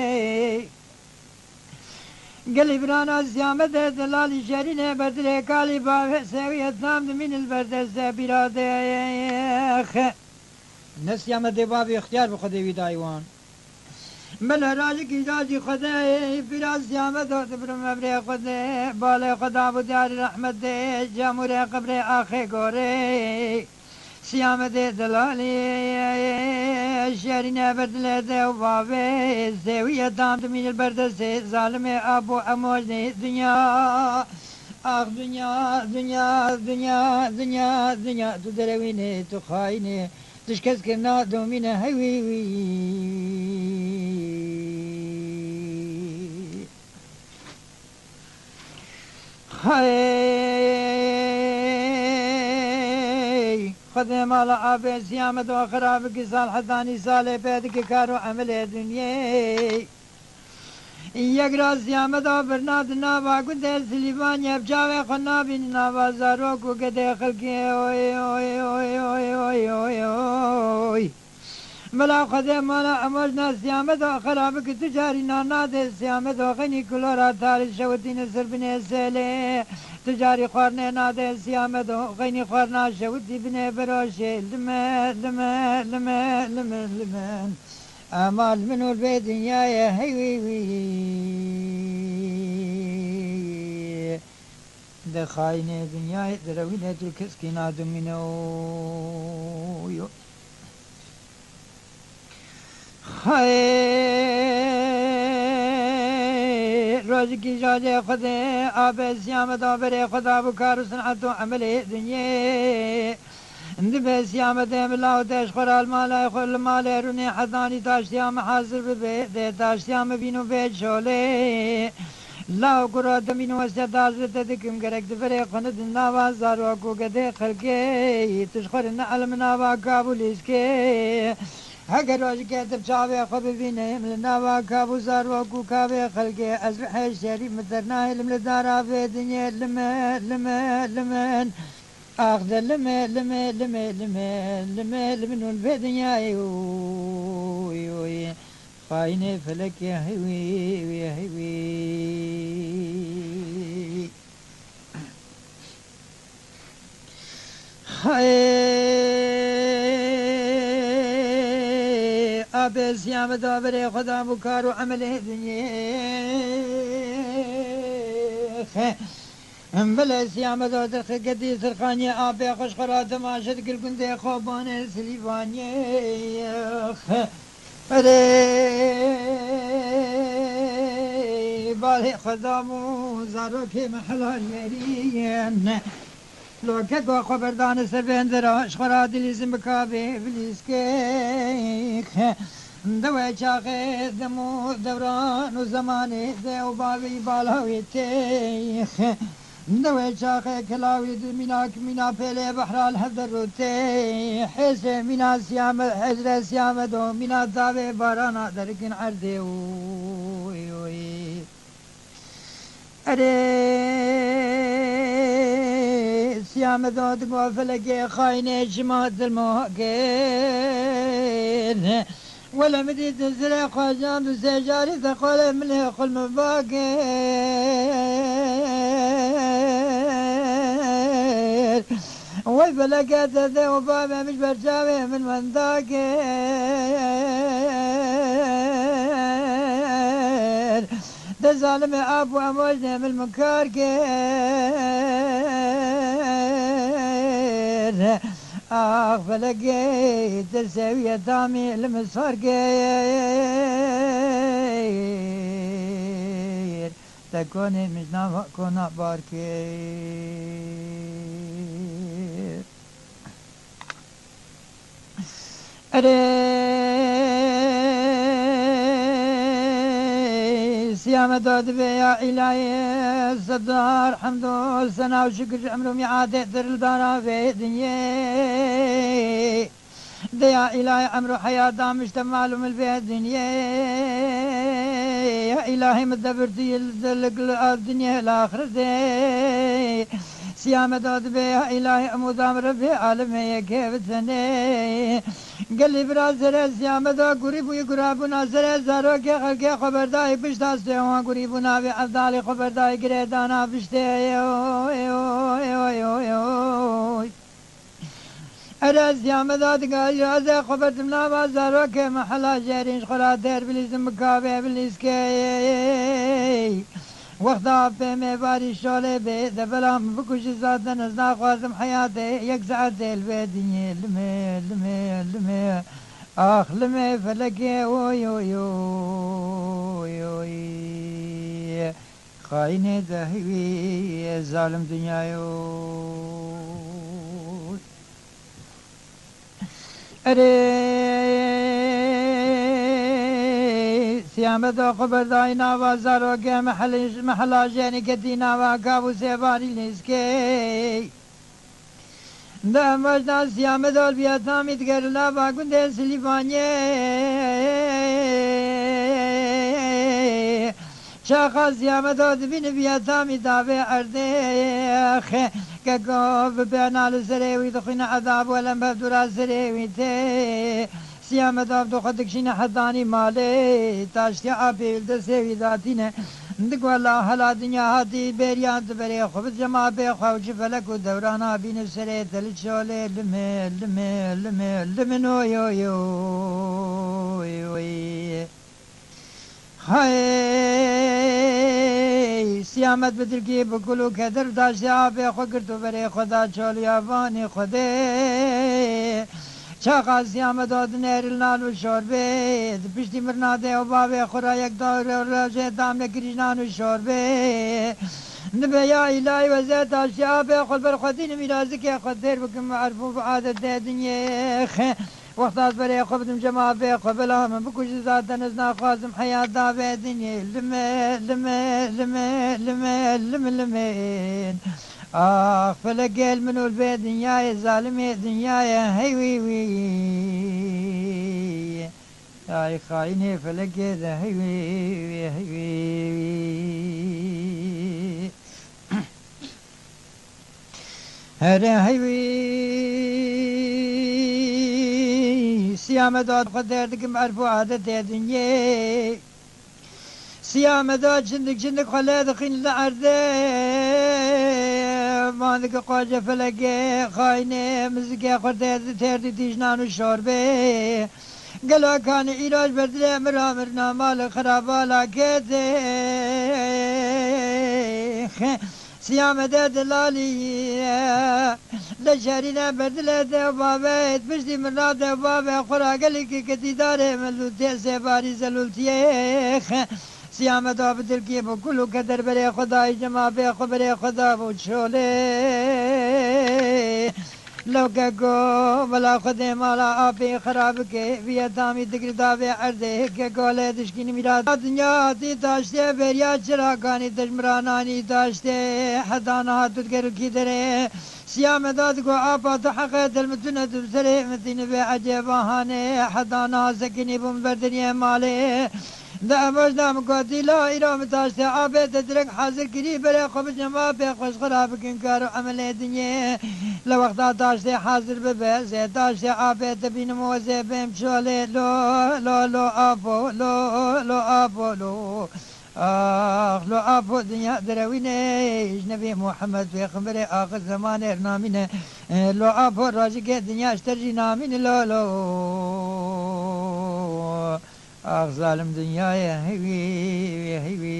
Gelî birana Siyamedê delalî şerînê berdilê kalî bavê sewiyê tam dimîn li ber destê bîradê. Ne Siyamedê bavê ixtiyar bi Xwedê wî dayî wan. Min herajikî cacî Xwedê pîra Siyamedo dibirim evrê Xwedê. Balê Xweda bû diyarî rehmetê camûrê qebrê axê gorê. Siyamedê delalê şerîne ber dilê de û bavê zêwiye tam dimîn li ber destê zalimê abo emojnê dinya. Ax dinya, dinya, dinya, dinya, dinya, tu derewînê, tu xayînê, tu şikestkirina domîne hewî wî. Hey, Xwedê mala abê Siyamedo xira bike, sal hetanî salê pê dike kar û emelê dinyê. Yek ra Siyamedo birna di nava gundê Silîvaniyê, bi çavê xwe nabîne nava zarok û gedê xelkê. Oy, oy, oy. Bila Xwedê mala emojna Siyamedo xera bike, tu carî nan nadê Siyamedo xeynî kulora tarî şewitîne ser binê sêlê. Tu carî xwarnê nadê Siyamedo xeynî xwarna şewitî binê beroşê. Lime, lime, lime, lime, lime. Ema li min û li vê dinyayê hey wî wî. Di xayînê dinyayê direwîne tu keskî nadimîne û yo. Xayê rojikî jacê Xwedê abê Siyamedo berê xwe da bû kar û sin'et û emelê dinyê. Dibê Siyamedê min law te ji xwe re li malê xwe, li malê rûnê hezanî taştiya min hazir bibe, dê taştiya min bîn û bê çolê. Law ku re demîn wesiyet hazir te dikim, gerek di verê xwe nidin nava zarok û gedê xelkê, tu ji xwe re neelim nava kav û lîskê. Heger rojikê tu bi çavê xwe bibînim li nava kav û zarok û kavê xelkê, ez bi hêşerî min dernahêlim li dara vê dinyê. Lime, lime, limin. Ax de lime, lime, lime, lime, lime, lime, nûn vê dinyayê, oy, oy. Xayînê felekê, hey wî, wî, hey wî. Xayê abê Siyamedo berê xwe da bû kar û emelê dinyê. Em belê Siyamedo dirxiketî sirxaniyê apê xwe ji xwe re temaşe dikir gundê Xobanê Silîvaniyê. Erê, balê xwe da bû zarokê me helal yerîn. Lokeko xwe berdane ser bendera, ji xwe re dilîzin bi kavê bilîskê. Di wê çaxê dem û dewran û zemanê dê û bavê bala wê tê. Di wê çaxê kela wî di mînak mîna pêlê behra li hev derûtê. Hêzê mîna Siyame-, hêzre Siyamedo mîna davê barana derikin erdê. Oy, oy. Erê, Siyamedo digo felekê xayînê çima dilmo kir. Wele min dît zirê xwe can du sê carî te xwelê milê xwe li min vakir. Wey felekê te dê û bavê min ji ber çavê min wenda kir. Te zalimê ap û emojnê min min kar kir. Ax felekê te sewiye tamî li min sar kir. Te konê min ji nava kona bar kir. Erê, Siyamedo dibê ya îlayê sedar hemd û sena û şikir ji emr û mîadê dir li dara vê dinyê. De ya îlayê emr û heyat damiş te mal û mil vê dinyê. Ya îlahê min debirtî li dilik li dinyê li axiretê. Siyamedo dibê ya îlahê em û dam Rebbê alemê yekê bi tenê. Gelî bira zere Siyamedo gurî bûyî gurabûna zere zarokê xelkê xwe berdayî pişta stê wan gurîbûna vê evdalê xwe berdayî girêdana piştê. Oy, oy, oy, oy, oy. Erê Siyamedo diga îrazê xwe berdim nava zarokê min hela jêrîn ji xwe ra dêr bilîzim bi kavê bilîzkê. Wexta pê me barî şolê bê, de bela min bikujî zaten ez naxwazim heyatê, yek saetê li vê dinyê limê, limê, limê. Ax limê felekê, oy, oy, oy, oy. Xayinê dehwî, zalim dinyayê, oy. Erê, Siyameda xwe berdayî nava zarokê mehel-, mehela jenî ketî nava kav û sêvanî lîskê. Di emajna Siyameda li Vietnamî digere nava gundê Silîvaniyê. Çaxa Siyameda dibîne Vietnamî davê erdê. Xe, keko bi pêna li serê wî dixwîne edab welem bev dûra serê wî tê. Siyameda bi xwe dikişîne hetanî malê. Taştê apê li destê wî datîne. Digwela hela dinya hatî bêriya tu berê xwe bi cema pê xwe û çi felek û dewrana bîne serê te li çolê limê, limê, limê, limino yo, yo, yo. Hey, Siyamet bi dilkî bi kul û keder daştê apê xwe girt û berê xwe da çoliya vanê Xwedê. Çaxa Siyameda dinêril nan û şorbê, di piştî mirina dê û bavê xwe ra yek dawre û rojê tam nekirî nan û şorbê. Dibe ya îlahî weze taştê apê xwe li ber xwe dînim îrazikê xwe têr bikim erf û adetê dinyê. Wexta ez berê xwe bidim cemavê xwe, bela min bikujî zaten ez naxwazim heyata vê dinyê. Lime, lime, lime, lime, lim, limên. Ax, felekê li min û li vê dinyayê, zalimê dinyayê, hey wî wî. Ay xayinê felekê de, hey wî wî, hey wî wî. Here hey wî, Siyameda xwe derdikim erf û adetê dinyê. Siyameda çindik çindik xwe lê dixîn li erdê. Van dike qoce felekê, xayinê mizikê xwe tê, têr di tîjnan û şorbê. Gelo kanî îroj berdilê mira mirna mal xirabala kê tê. Siyamede delalî ye. Leşerîne berdilê de bavê, piştî min ra de bavê xwe ra gelî ki ketîdarê min lûtê sêbarî zelûltiyê. Siyameda bi dilkî bi kul û keder berê xwe dayî cema bê xwe berê xwe da bû çolê. Lewke go, vela Xwedê mala apê xera bike, viye tamî digir davê erdê, ke gole dişkînî mîra dinya hatî taştê beriya çira kanî tejmira nanî taştê, heta niha tu digerikî derê. Siyameda digo apa tu heqe delmitune tu serê mitîni vê ecêba hanê, heta niha sekinî bûm ber dinyê malê. Di emojna min gotî, la îro min taştê apê te direk hazir kirî, berê xwe biçin va pê xwe ji xwe ra bikin kar û emelê dinyê. Li wexta taştê hazir bibe, zê taştê apê te bînim û zê bêm çolê. Lo, lo, lo, apo, lo, lo, apo, lo. Ax, lo, apo, dinya derewîne, ji nebî Muhammed pêxemberê axir zemanê namîne. Lo, apo, rajikê dinya ji te jî namîne, lo, lo. Ax zalim dinyayê, hey wî, hey wî.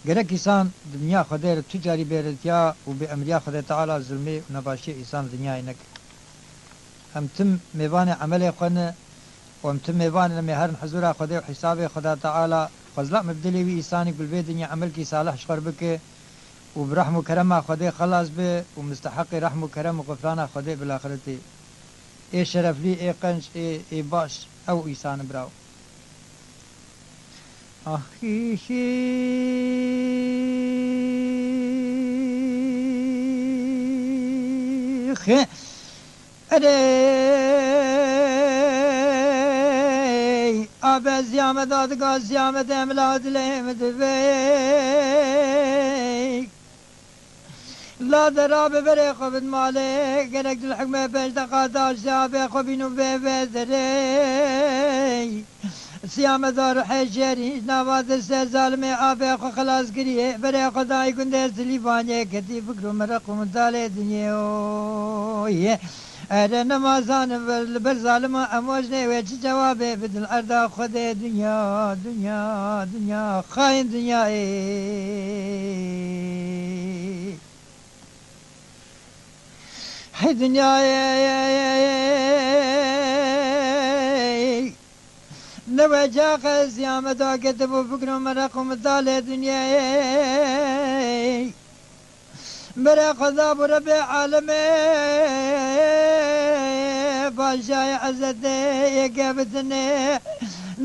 Gerek îsan di dinya Xwedê re tu carî bêritiya û bêemriya Xwedê Teala zulmê û nebaşiyê îsan li dinyayê neke. Em tim mêvanê emelê xwe ne û em tim mêvanê ne, em ê herin hizûra Xwedê û hîsabê Xweda Teala. Xwezla me bi dilê wî îsanî ku li vê dinya emelkî salih ji xwe re bike û bi rehm û kerema Xwedê xelas be û misteheqê rehm û kerem û xufrana Xwedê bi laxiretê. Ê şereflî, ê qenc, ê, ê baş, ew îsan in, birawo. Ah, hî, hî. Xê. Erê, abe ziyame dadiga ziyame demla dilê min divê. La dera bi berê xwe bid malê, gerek dil hikmê pêş deqa daştê apê xwe bîn û bê vê derê. Siyameda ruhê şerî, nava destê zalimê apê xwe xelas kiriye, berê xwe dayî gundê Silîvaniyê ketî fikr û mereq û mitalê dinyê oye. Ere nema zanin li ber zalima em wajnê wê çi cewabê bidin erda Xwedê dinya, dinya, dinya, xayîn dinyayê. Hey dinyayê, ne weca qeziyame dagete bo fikro mereq û midalê dinyayê. Bere Xweda bo Rebê alemê, Paşayê Ezetê yeke bitine.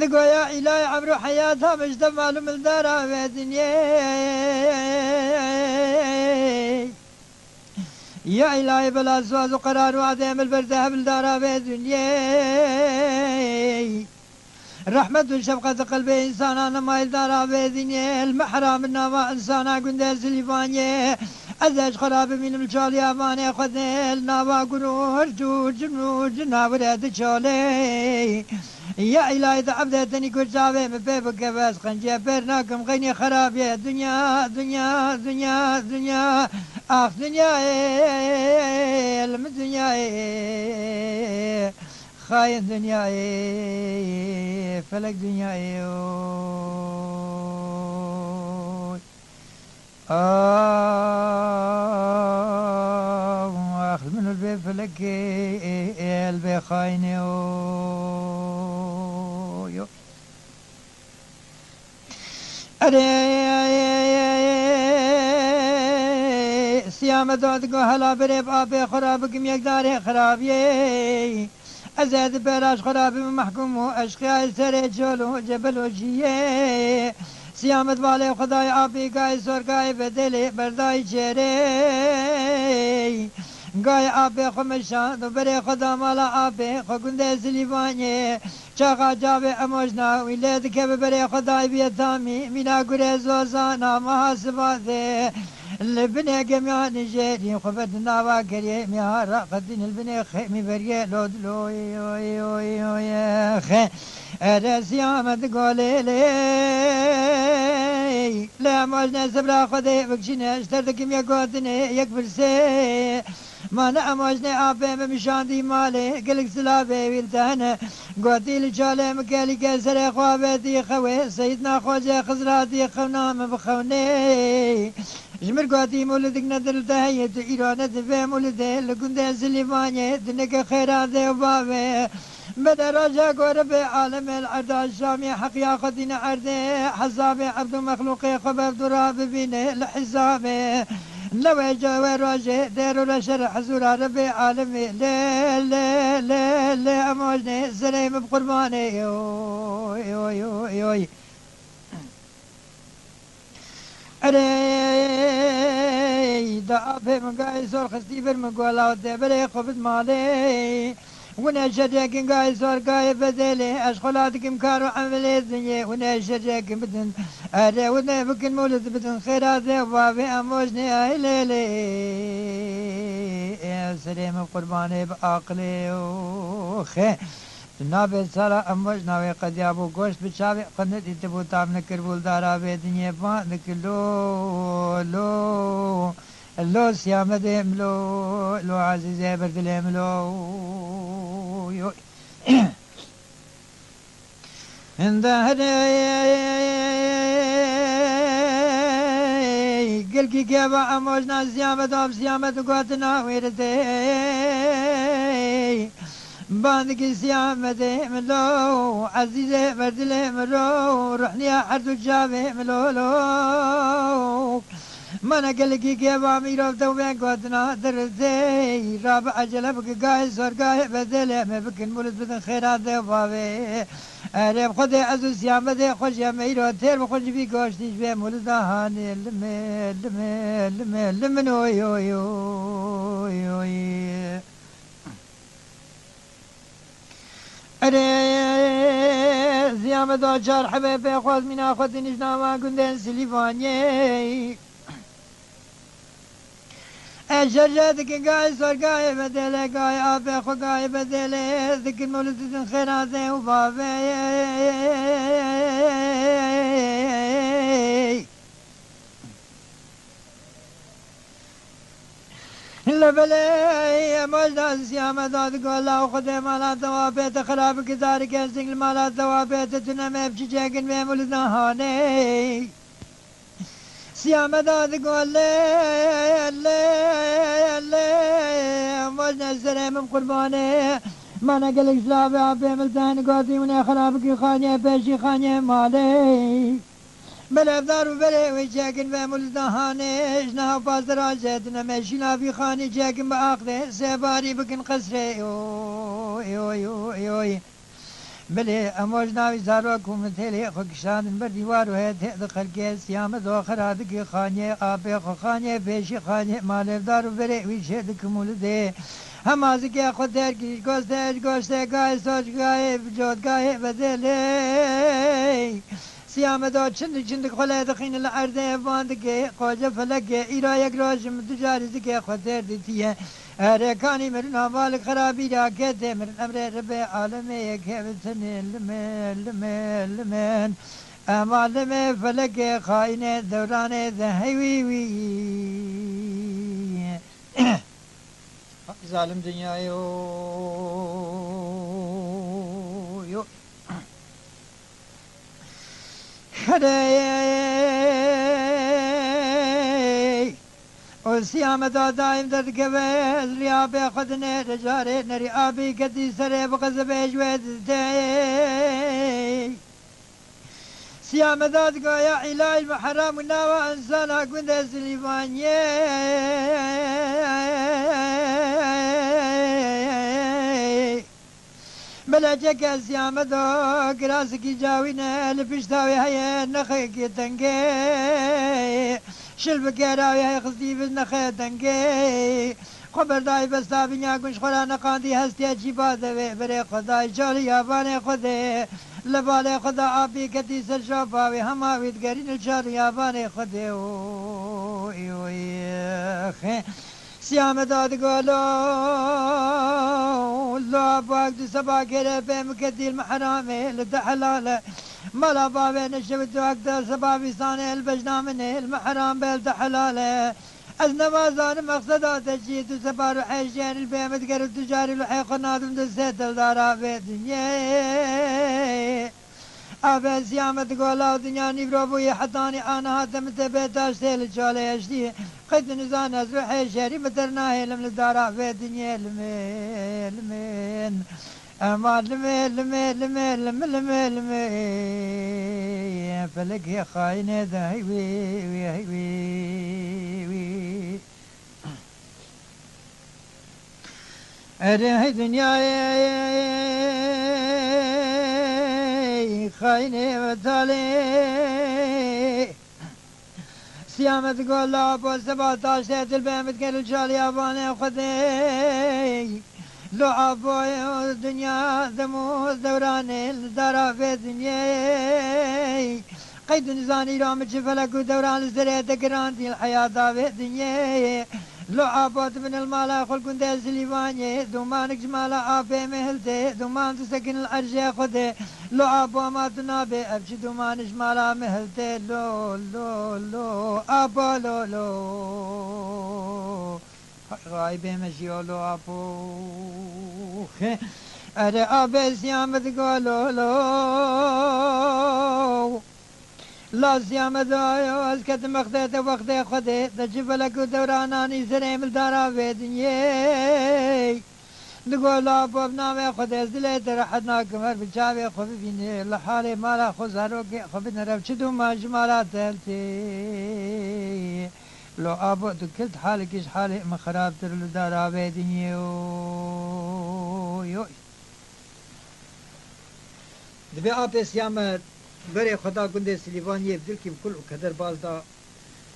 Digoya îlay emro heyata mişte malum dara ve dinyê. Ya îlahî bela suaz û qerar û adê emil ber de hebil dara vê dinyê. Rehmet û şefqet qelbê însana nemayîl dara vê dinyê. Li mehra min nava însana gundê Silîvaniyê. Ez ê ji xwe re bimînim li çaliya vanê Xwedê. Li nava gun û hirç û cin û cinawire diçolê. Ya îlahî di evdê tenî ku çavê min pê bikeve, ez qenciyê pêr nakim, xeynî xerabiyê. Dinya, dinya, dinya, dinya. Ax dinyayê, li min dinyayê. Xayên dinyayê, felek dinyayê. Oy. Ax, ax, li min li vê felekê, ê, ê, li vê xayinê, oy, oy. Erê, Siyame dadigo hela berê bi apê xwe re bikim yek darê xirabiyê. Ez ê di bera ji xwe re bibim mehkûm û eşqiyayê serê çol û cebel û ciyê. Siyamet balê xwe dayê apî gayê sor gayê bedelê berdayî çêrê. Gayê apê xwe meşand û berê xwe da mala apê xwe gundê Silîvanê. Çaxa çavê emojna wî lê dikeve berê xwe dayê bîye tamî. Mîna gurê zozana meha sivadê. Li binê gemiya nijêrî xwe ber di nava kerê mîha raqetîn li binê xêmî beriyê lo dilo, oy, oy, oy, oy, xe. Ere Siyamet golê lê. Lê em wajne sebra Xwedê bikişîne, ji ter dikim yek gotinê, yek pirsê. Ma ne em wajne apê min mişandî malê, gelek silavê wî li te hene. Gotî li çalê min kelîke serê xwe avêtî xewê, Seyîdna Xwecê Xizratî xewna min bixewnê. Ji mir gotî mûlidik nedir li te heye, tu îro ne divê mûlidê li gundê Silîvanê, dinike xêra dê û bavê. Bede roja ku Rebê alemê li erda Şamê heqiya xwe dîne erdê, hesabê ebd û mexlûqê xwe bev dû ra bibîne li hesabê. Ne wê ca wê rojê dêr û reşer hezûra Rebê alemê. Lê, lê, lê, lê, em wajnê serê min bi qurbanê. Oy, oy, oy, oy. Erê, da apê min gayê sor xistî bir min gola te berê xwe bid malê. Wine şerê kin gayê sor gayê bedelê, ez xwe la dikim kar û emelê dinyê. Wine şerê kin bidin, erê wine bikin mûlid bidin xêra dê û bavê em wojnê ay lê lê. Ê serê min qurbanê bi aqilê û xê. Tu nabê sala em wejna wê qediya bû, goşt bi çavê xwe nedîtibû, tam nekiribû li dara vê dinyê, van dikir lo, lo, lo Siyamedê min lo, lo Ezîzê berdilê min lo. Yo. Hinde herê gelkî keva em wejna Siyamed, av Siyamed gotina wê ridê. Bandikî Siyamedê min lo, Ezîzê berdilê min lo, ruhniya her du çavê min lo, lo. Mana gelekî keva mîrov tewbê gotina dirizê. Rabi ecele bike gayê zor gayê bedelê me bikin, mûlid bidin xêra dê û bavê. Erê bi Xwedê ez û Siyamedê xwe jî em îro têr bi xwe ji vî goştî ji vê mûlida hanê. Limê, limê, limê, limin oy, oy, oy, oy. Erê, Ziyamedo çar hebê pê xwaz mîna xwe dinij nava gundên Silîvaniyê. Ez şerje dikin gayê sor gayê bedele, gayê apê xwe gayê bedele, dikin mûlid didin xêra dê û bavê. Belê, em oj da Siyameda digo, law Xwedê mala te wa bê te xirab ki zarikê sing li mala te wa bê te tune me bi çiçekin vê mûlidan hanê. Siyameda digo lê, lê, lê, em oj ne serê min qurbanê. Mane gelek silavê apê min li te hene gotî hûn ê xirab ki xaniyê pêşî xaniyê malê. Belevdar û berê wê çekin ve mul dahanê, ji niha pazira jê dine me şîna vî xanî çekin bi aqdê, sêbarî bikin qesrê, oy, oy, oy, oy. Belê, em oj navî zarok û min têlê xwe kişandin ber dîwar û heye tê di xelkê, Siyamedo xira dikî xaniyê, apê xwe xaniyê, pêşî xaniyê, malevdar û berê wî çê dikim û li dê. Hema zikê xwe têr kî, ji gostê, ji goştê, gayê soç, gayê bicot, gayê bedêlê. Siyamedo çindik çindik xwe lê dixîne li erdê, van dike qoce felekê, îro yek roj min tu carî zikê xwe têr dîtiye. Erê kanî mirin hava li xirabî ra ketê mirin, emrê ribê alemê yekê bitinê limê, limê, limên. Ema limê felekê xayinê dewranê de hey wî wî. Hak zalim dinyayê o, yo. Herey, o Siyameda daîm derdikeve, li rîya bê xwe dinêre carê, nerî abî ketî serê bi qezibê ji wê didê. Siyameda digo ya îlahî muherram û nava insana gundê Silîvaniyê. Belê çeke Siyamedo kirasikî cawîne li pişta wê heye nexêkê tengê. Şil bi kera wê heye xistî bi nexê tengê. Xwe berdayî besta binya gunc xwe ra neqandî hestiye cîba devê berê xwe dayî çolî yabanê xwe dê. Li balê xwe da apî ketî ser şopa wê hema wî digerîn li çar yabanê xwe dê. Oy, oy, xê. Siyameda digo lo, lo apo ek du seba kêrê pê min ketî li mihramê li te helal e. Mala bavê neşewit ek du seba vîsanê li bejna min ê li mihram bê li te helal e. Ez nema zanim mexseda te çi, tu sepa ruhê jêr li bê min diger û tu carî ruhê xwe nadim di sê dildara vê dinyê. Abê Siyameda digo law dinya nîvro bûye hetanî aniha te min tê bê taş tê li çalê eştî. Qey tu nizane ez ruhê jêrî min ter nahêlim li dara vê dinyê limê, limên. Ema limê, limê, limê, limê, limê, limê. Felekê xayinê de hey wî, wî, hey wî, wî. Erê hey dinyayê xayinê ve talê. Siyamet gola bo seba taştê dilbê min digerin çaliya vanê Xwedê. Lo abo dinya dem û dewranê li dara vê dinyê. Qey tu nizanî ra min çi felek û dewran li serê te girandî li heyata vê dinyê. Lo abo tu bin li mala xwe li gundê Silîvaniyê, dûmanik ji mala apê min hiltê, dûman tu sekin li erjê Xwedê. Lo apo ma tu nabê, ev çi dûman ji mala min hiltê, lo, lo, lo, apo, lo, lo. Hay, hay, bê me jî, lo apo. Erê, abê siya min digo, lo, lo. La siya min dayo, ez ketim wextê te, wextê Xwedê, te çi felek û dewrananî serê min dara vê dinyê. Digo, la bo bi navê Xwedê ez dilê te rehet nakim, her bi çavê xwe bibîne, li halê mala xwe zarokê xwe bidin, rev çi dûma ji mala te hiltê. Lo abo tu kilt halekî ji halê min xirabtir li dara vê dinyê, oy, oy. Dibê apê Siyamet berê xwe da gundê Silîvaniyê, bi dilkî bi kul û keder baz da,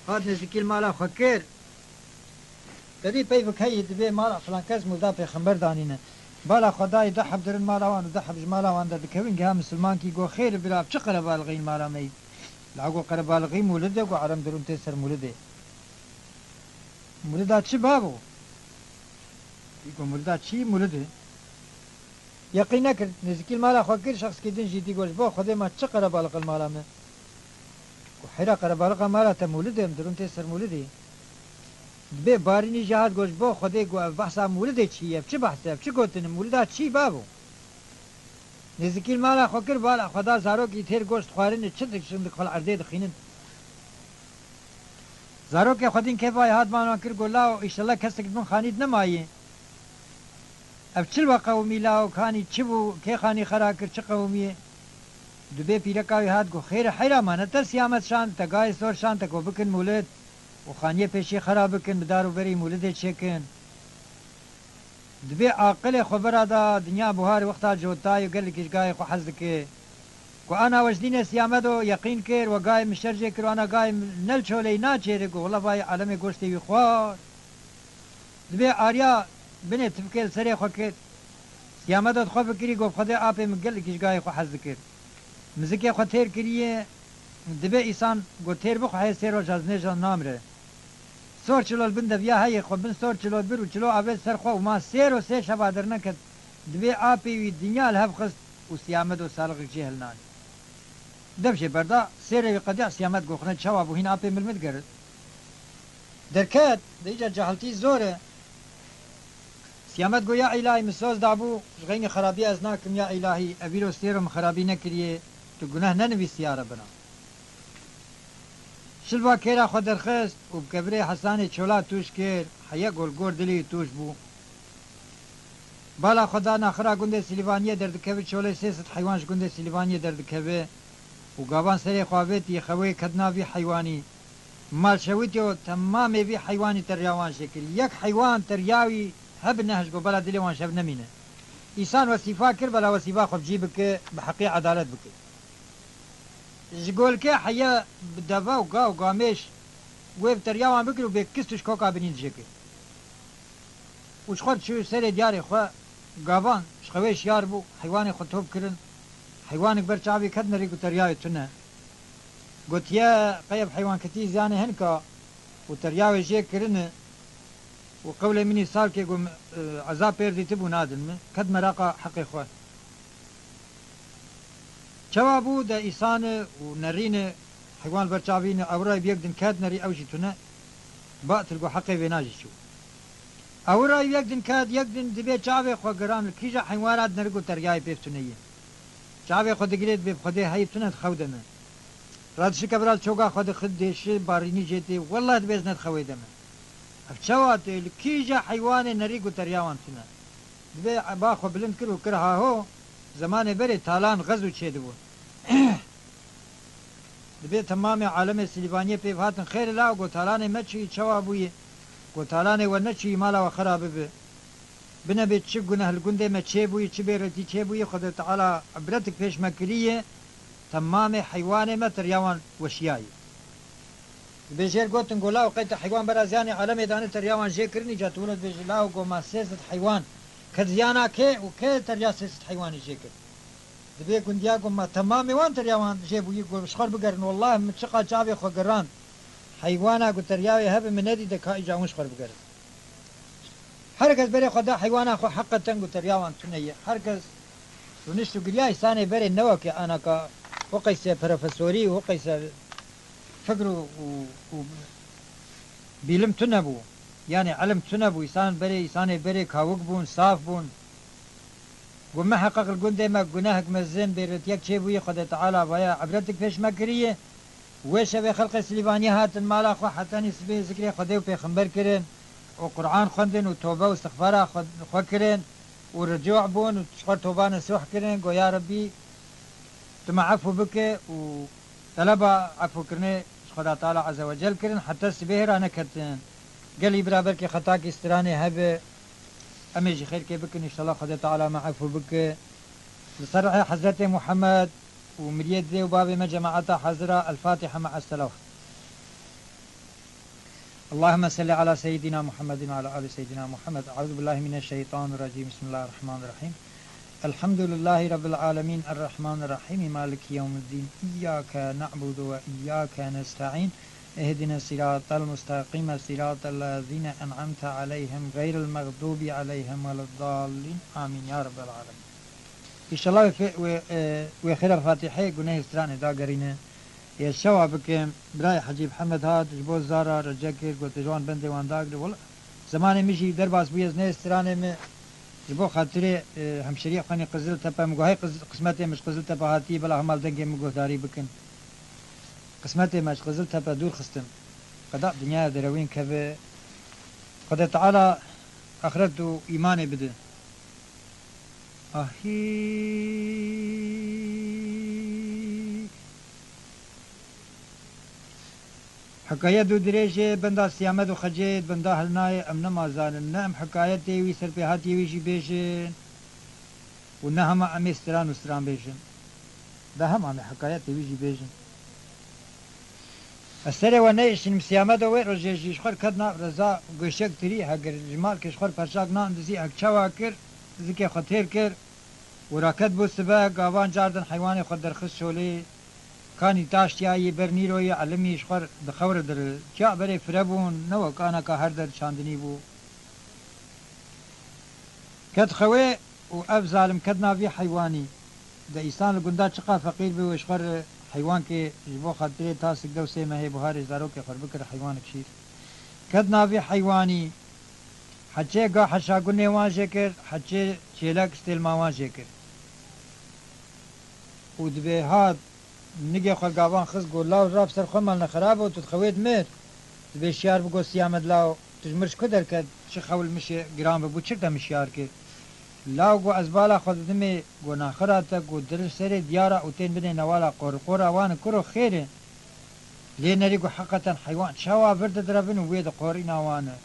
hat nêzîkî li mala xwe kir. Te dî peyv heyî dibê mala filan kes mûrda pêxember danîne. Bala xwe dayî du heb dirin mala wan û du heb ji mala wan derdikevin, giha misilmankî got, xêr bira, çi qerebalixî li mala me yî? La got, qerebalixî mûlid e, got, erem dirûn tê ser mûlidê. Mûlida çi bavo? Î got, mûlida çi? Mûlid e. Yeqîn nekir, nêzîkî li mala xwe kir, şexskî din jî dî got, ji bo Xwedê ma çi qerebalix li mala me? Got, heyra qerebalixa mala te mûlid e, em dirûn tê ser mûlidê. Dibê Barînî jî hat got, ji bo Xwedê, got, ev behsa mûlidê çi ye? Ev çi behs e? Ev çi gotin e? Mûlida çi bavo? Nêzikî li mala xwe kir, bala xwe da zarokî, têr goşt xwarin e, çi dikin, dik xwe li erdê dixînin. Zarokê xwe dîn kêfa wî hat, bala wan kir, got, lawo, îşellah kesek di bin xanî de nemaye. Ev çi li we qewimî, lawo, kanî çi bû, kê xanî xera kir, çi qewimî ye? Dibê pîreka wî hat, got, xêr e, heyra ma ne te siyamet şand, te gayê sor şand, te got bikin mûlid û xaniyê pêşî xera bikin, bi dar û berî mûlidê çêkin. Dibê aqilê xwe bira da, dinya buhar wexta cotayê û gelekî ji gayê xwe hez dike. Ku ana we ji dînê Siyamedo yeqîn kir, we gayê min şer jê kir û ana gayê min ne li çoleyî naçêre, got, wela vayê alemê goştê wî xwar. Dibê ariya binê tifkê li serê xwe kir. Siyamedo dixwe fikirî, got, Xwedê apê min gelekî ji gayê xwe hez dikir. Mizikê xwe têr kiriye, dibê îsan, got, têr bixwe hê sê roja ji nêja namire. Sor çilo li bin deviya heyê xwe bin sor çilo bir û çilo avêt ser xwe û ma sêr û sê şeva derneket. Dibê apê wî dinya li hev xist û Siyamedo salixek jê hilnanî. Dev jê berda, sêrê wî qediya, Siyamet got, xwine çawa bû, hîn apê min li min digerit. Derket, de îca cahiltî zor e. Siyamet got, ya îlahî, min soz dabû, ji xeynî xerabî ez nakim, ya îlahî, ev îro sêro min xerabî nekiriye, tu guneh nenivîsiya Rebina. Şilva kêra xwe derxist û bi kevirê Hesanê çola tûj kir, heye gol gor dilê wî tûj bû. Bala xwe da naxira gundê Silîvaniyê derdikeve, çolê sê sed heywan ji gundê Silîvaniyê derdikeve û gavan serê xwe avêtî xewê ket nav vî heywanî. Mal şewitî û temamê vî heywanî teriya wan jê kir. Yek heywan teriya wî hebi nehişt, got bela dilê wan şev nemîne. Îsan wesîfa kir, bela wesîfa xwe bi cî bike, bi heqî edalet bike. Ji golkê heye bi deve û ga û gamêş wê bi teriya wan bikir û bê kist û ji koka binî dijê kir. Û ji xwe diçû serê diyarê xwe, gavan ji xewê şiyar bû, heywanê xwe top kirin. Heywanek ber çavê ket nerî ku teriyayê tune. Gotiye, qey ev heywanketî ziyanê hinek a û teriyayê jê kirine û qewlê min î salkê ku, e, ezab pêr dîtibû nadin min, ket meraqa heqê xwe. Çawa bû de îsane û nerîne, heywan ber çavîne, ewray bi yek din ket nerî ew jî tune, ba til got heqê vêna jî çû. Ewray bi yek din ket, yek din dibê çavê xwe giran, li kîja heywana dinerî got teriyayê pêv tune ye. Çavê xwe digirê dibê bi Xwedê heyv tune dixew de me. Radişike vira çoga xwe dixit dêşi, barînî jê tê, wellah dibê ez ne dixewê de me. Ev çawa tê, li kîja heywanê nerî got teriya wan tune. Dibê eba xwe bilind kir û kir haho, zemanê berê talan xez û çêdibûn. Dibê temamê alemê Silîvaniyê pêv hatin, xêr la, got talanê me çûyî, çawa bûyî? Got talanê we neçûyî, mala we xera bibe. Binebê çi guneh li gundê me çêbûyî, çi bêretî çêbûyî, Xwedê Teala ibretik pêş me kiriye, temamê heywanê me teriya wan weşiyayî. Dibê jêr gotin, got, law qey te heywan bera ziyanê alemê dane teriya wan jê kirinî, ca tu wilo dibêjî, law got ma sê sed heywan ket ziyana kê û kê teriya sê sed heywanî jê kir? Dibê gundiya got ma temamê wan teriya wan jê bûyî, got ji xwe bigerin, wellah min çiqa çavê xwe girand, heywana ku teriyayê hebe min nedîte ka îca hûn ji xwe bigerin. Her kes berê xwe da heywana xwe heqeten ku teriya wan tune ye. Her kes rûnişt û giriya, îsanê berê ne weke anaka, ho qeyse profesorî, ho qeyse fikr û, û, û bîlim tune bû. Yanî ilim tune bû. Îsan berê, îsanê berê kawik bûn, saf bûn. Got, miheqeq li gundê me gunehek mezin, bêretiyek çêbûyî, Xwedê Teala vaya ibretik pêş me kiriye. Wê şevê xelqê Silîvaniyê hatin mala xwe, hetanî sibê zikrê Xwedê û pêxember kirin û Quran xwendin û tobe û istixfara xwe, xwe kirin û ricû bûn û ji xwe toba nesuh kirin. Got, ya Rebbî, tu me efû bike û teleba efûkirinê ji Xweda Teala Azze ve Cel kirin, heta sibê hêra neketin. Gelî bira belkî xetakî stranê hebe, em ê jî xêrkê bikin, înşallah Xwedê Teala me efû bike. Li ser ruhê Hezretê Muhammed û miriyê didê û bavê me cemaeta hazira, El Fatiha me'es selawat. اللهم صل على سيدنا محمد وعلى آل سيدنا محمد. أعوذ بالله من الشيطان الرجيم. بسم الله الرحمن الرحيم. الحمد لله رب العالمين. الرحمن الرحيم. مالك يوم الدين. إياك نعبد وإياك نستعين. اهدنا الصراط المستقيم. صراط الذين أنعمت عليهم غير المغضوب عليهم ولا الضالين. آمين يا رب العالمين. Înşallah wê fe-, wê, e, wê xêra Fatihê gunehê stranê dagerîne. Yê şewa bikim, birayê Hecî Mihemed hat, ji bo zara rece kir, got, "Ji wan bendê wan dagire." Wela, zemanê min jî derbas bûye, ez neyê stranê min, ji bo xatirê, e, hemşeriyê xwe nî Qiziltepe, min got, "Hey Qiz-, qismetê min ji Qiziltepe hatiye, bila hemal dengê min guhdarî bikin." Qismetê me ji Qiziltepe dûr xistin. Qeda dinyaya derewîn keve. Xwedê Teala axiret û îmanê bide. Ahî. Hikayet û dirêjê benda Siyamed û Xecê benda hilnayê, em nema zanin, ne em hikayetê wî serpêhatiyê wî jî bêjin û ne hema em ê stran û stran bêjin. Da hema em ê hikayetê wî jî bêjin. Ez serê we neyişînim, Siyamedo wê rojê jî ji xwe re ket nav reza goşek tirî, hegir ji malkê ji xwe re perçak nan dizî, hek çawa kir, zikê xwe têr kir û raket bû sibe, gavan cardin heywanê xwe derxist şolê, kanî taştiyayî ber nîroyê elimî ji xwe re di xew re dir, çiya berê fire bûn, ne wek aneka her der çandinî bû. Ket xewê û ev zalim ket navî heywanî. De îsan li gunda çiqa feqîr be wê ji xwe re heywankê ji bo xatirê tasik dew sê mehê buharê zarokê xwe re bikir heywanek şîr. Ket navî heywanî. Heçê ga heşagunê wan jê kir, heçê çêlek stêlma wan jê kir. Û dibê hat Nigê xwe gavan xist, got, "Law, rav ser xwe mal ne xerab o, tu dixewê dimir." Dibê şiyar bigot, "Siyamed law, tu ji mir ji ku derket, çi xew li mişê giran bibû, çi te min şiyar kir?" Law got, "Ez bala xwe didimê." Got, "Naxira te." Got, "Dir serê diyara û tên binê newala qoriqora wan e, kuro xêr e." Lê nerî got, "Heqeten heywan çawa vir didirevin û wê di qorîna wan e."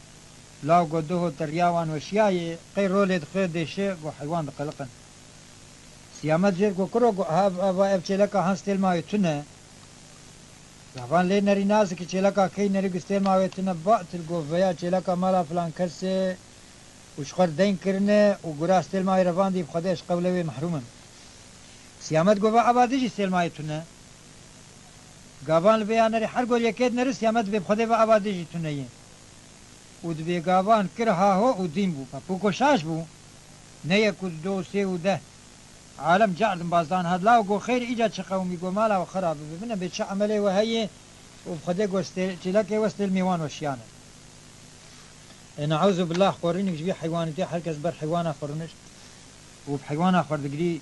Law got, "Doho te riya wan weşiyayê, qey rolê dixê dêşe." Got, "Heywan diqeliqin." Siyamet jêr got, "Kuro," got, "ha, ha, va ev çêleka han stêlmayê tune." Gavan lê nerî nazikî çêleka key nerî got stêlmayê tune, ba til got, "Veya çêleka mala filan kesê û ji xwe re deyn kirine û gura stêlmayê revandî bi Xwedê ez ji qewlê wê mehrûm im." Siyamet got, "Va ava dijî stêlmayê tune." Gavan li vê ya nerî her got yekê dineri, Siyamet dibê bi Xwedê va ava dijî tune ye. Û dibê gavan kir ha ho û dîn bû. Pepûko şaş bû. Ne yek û du û sê û deh. Alem cardin bazdan hat. Law got, "Xeyr, îca çi qewmî?" Got, "Mala we xera bibe. Min bê çi emelê we heye?" Û bi Xwedê got, "Stê-, çêlekê we stêlmê wan weşiyane." E, ne'ûzu billah, qorînik ji vî heywanî tê, her kes ber heywana xwe rûnişt û bi heywana xwe digirî.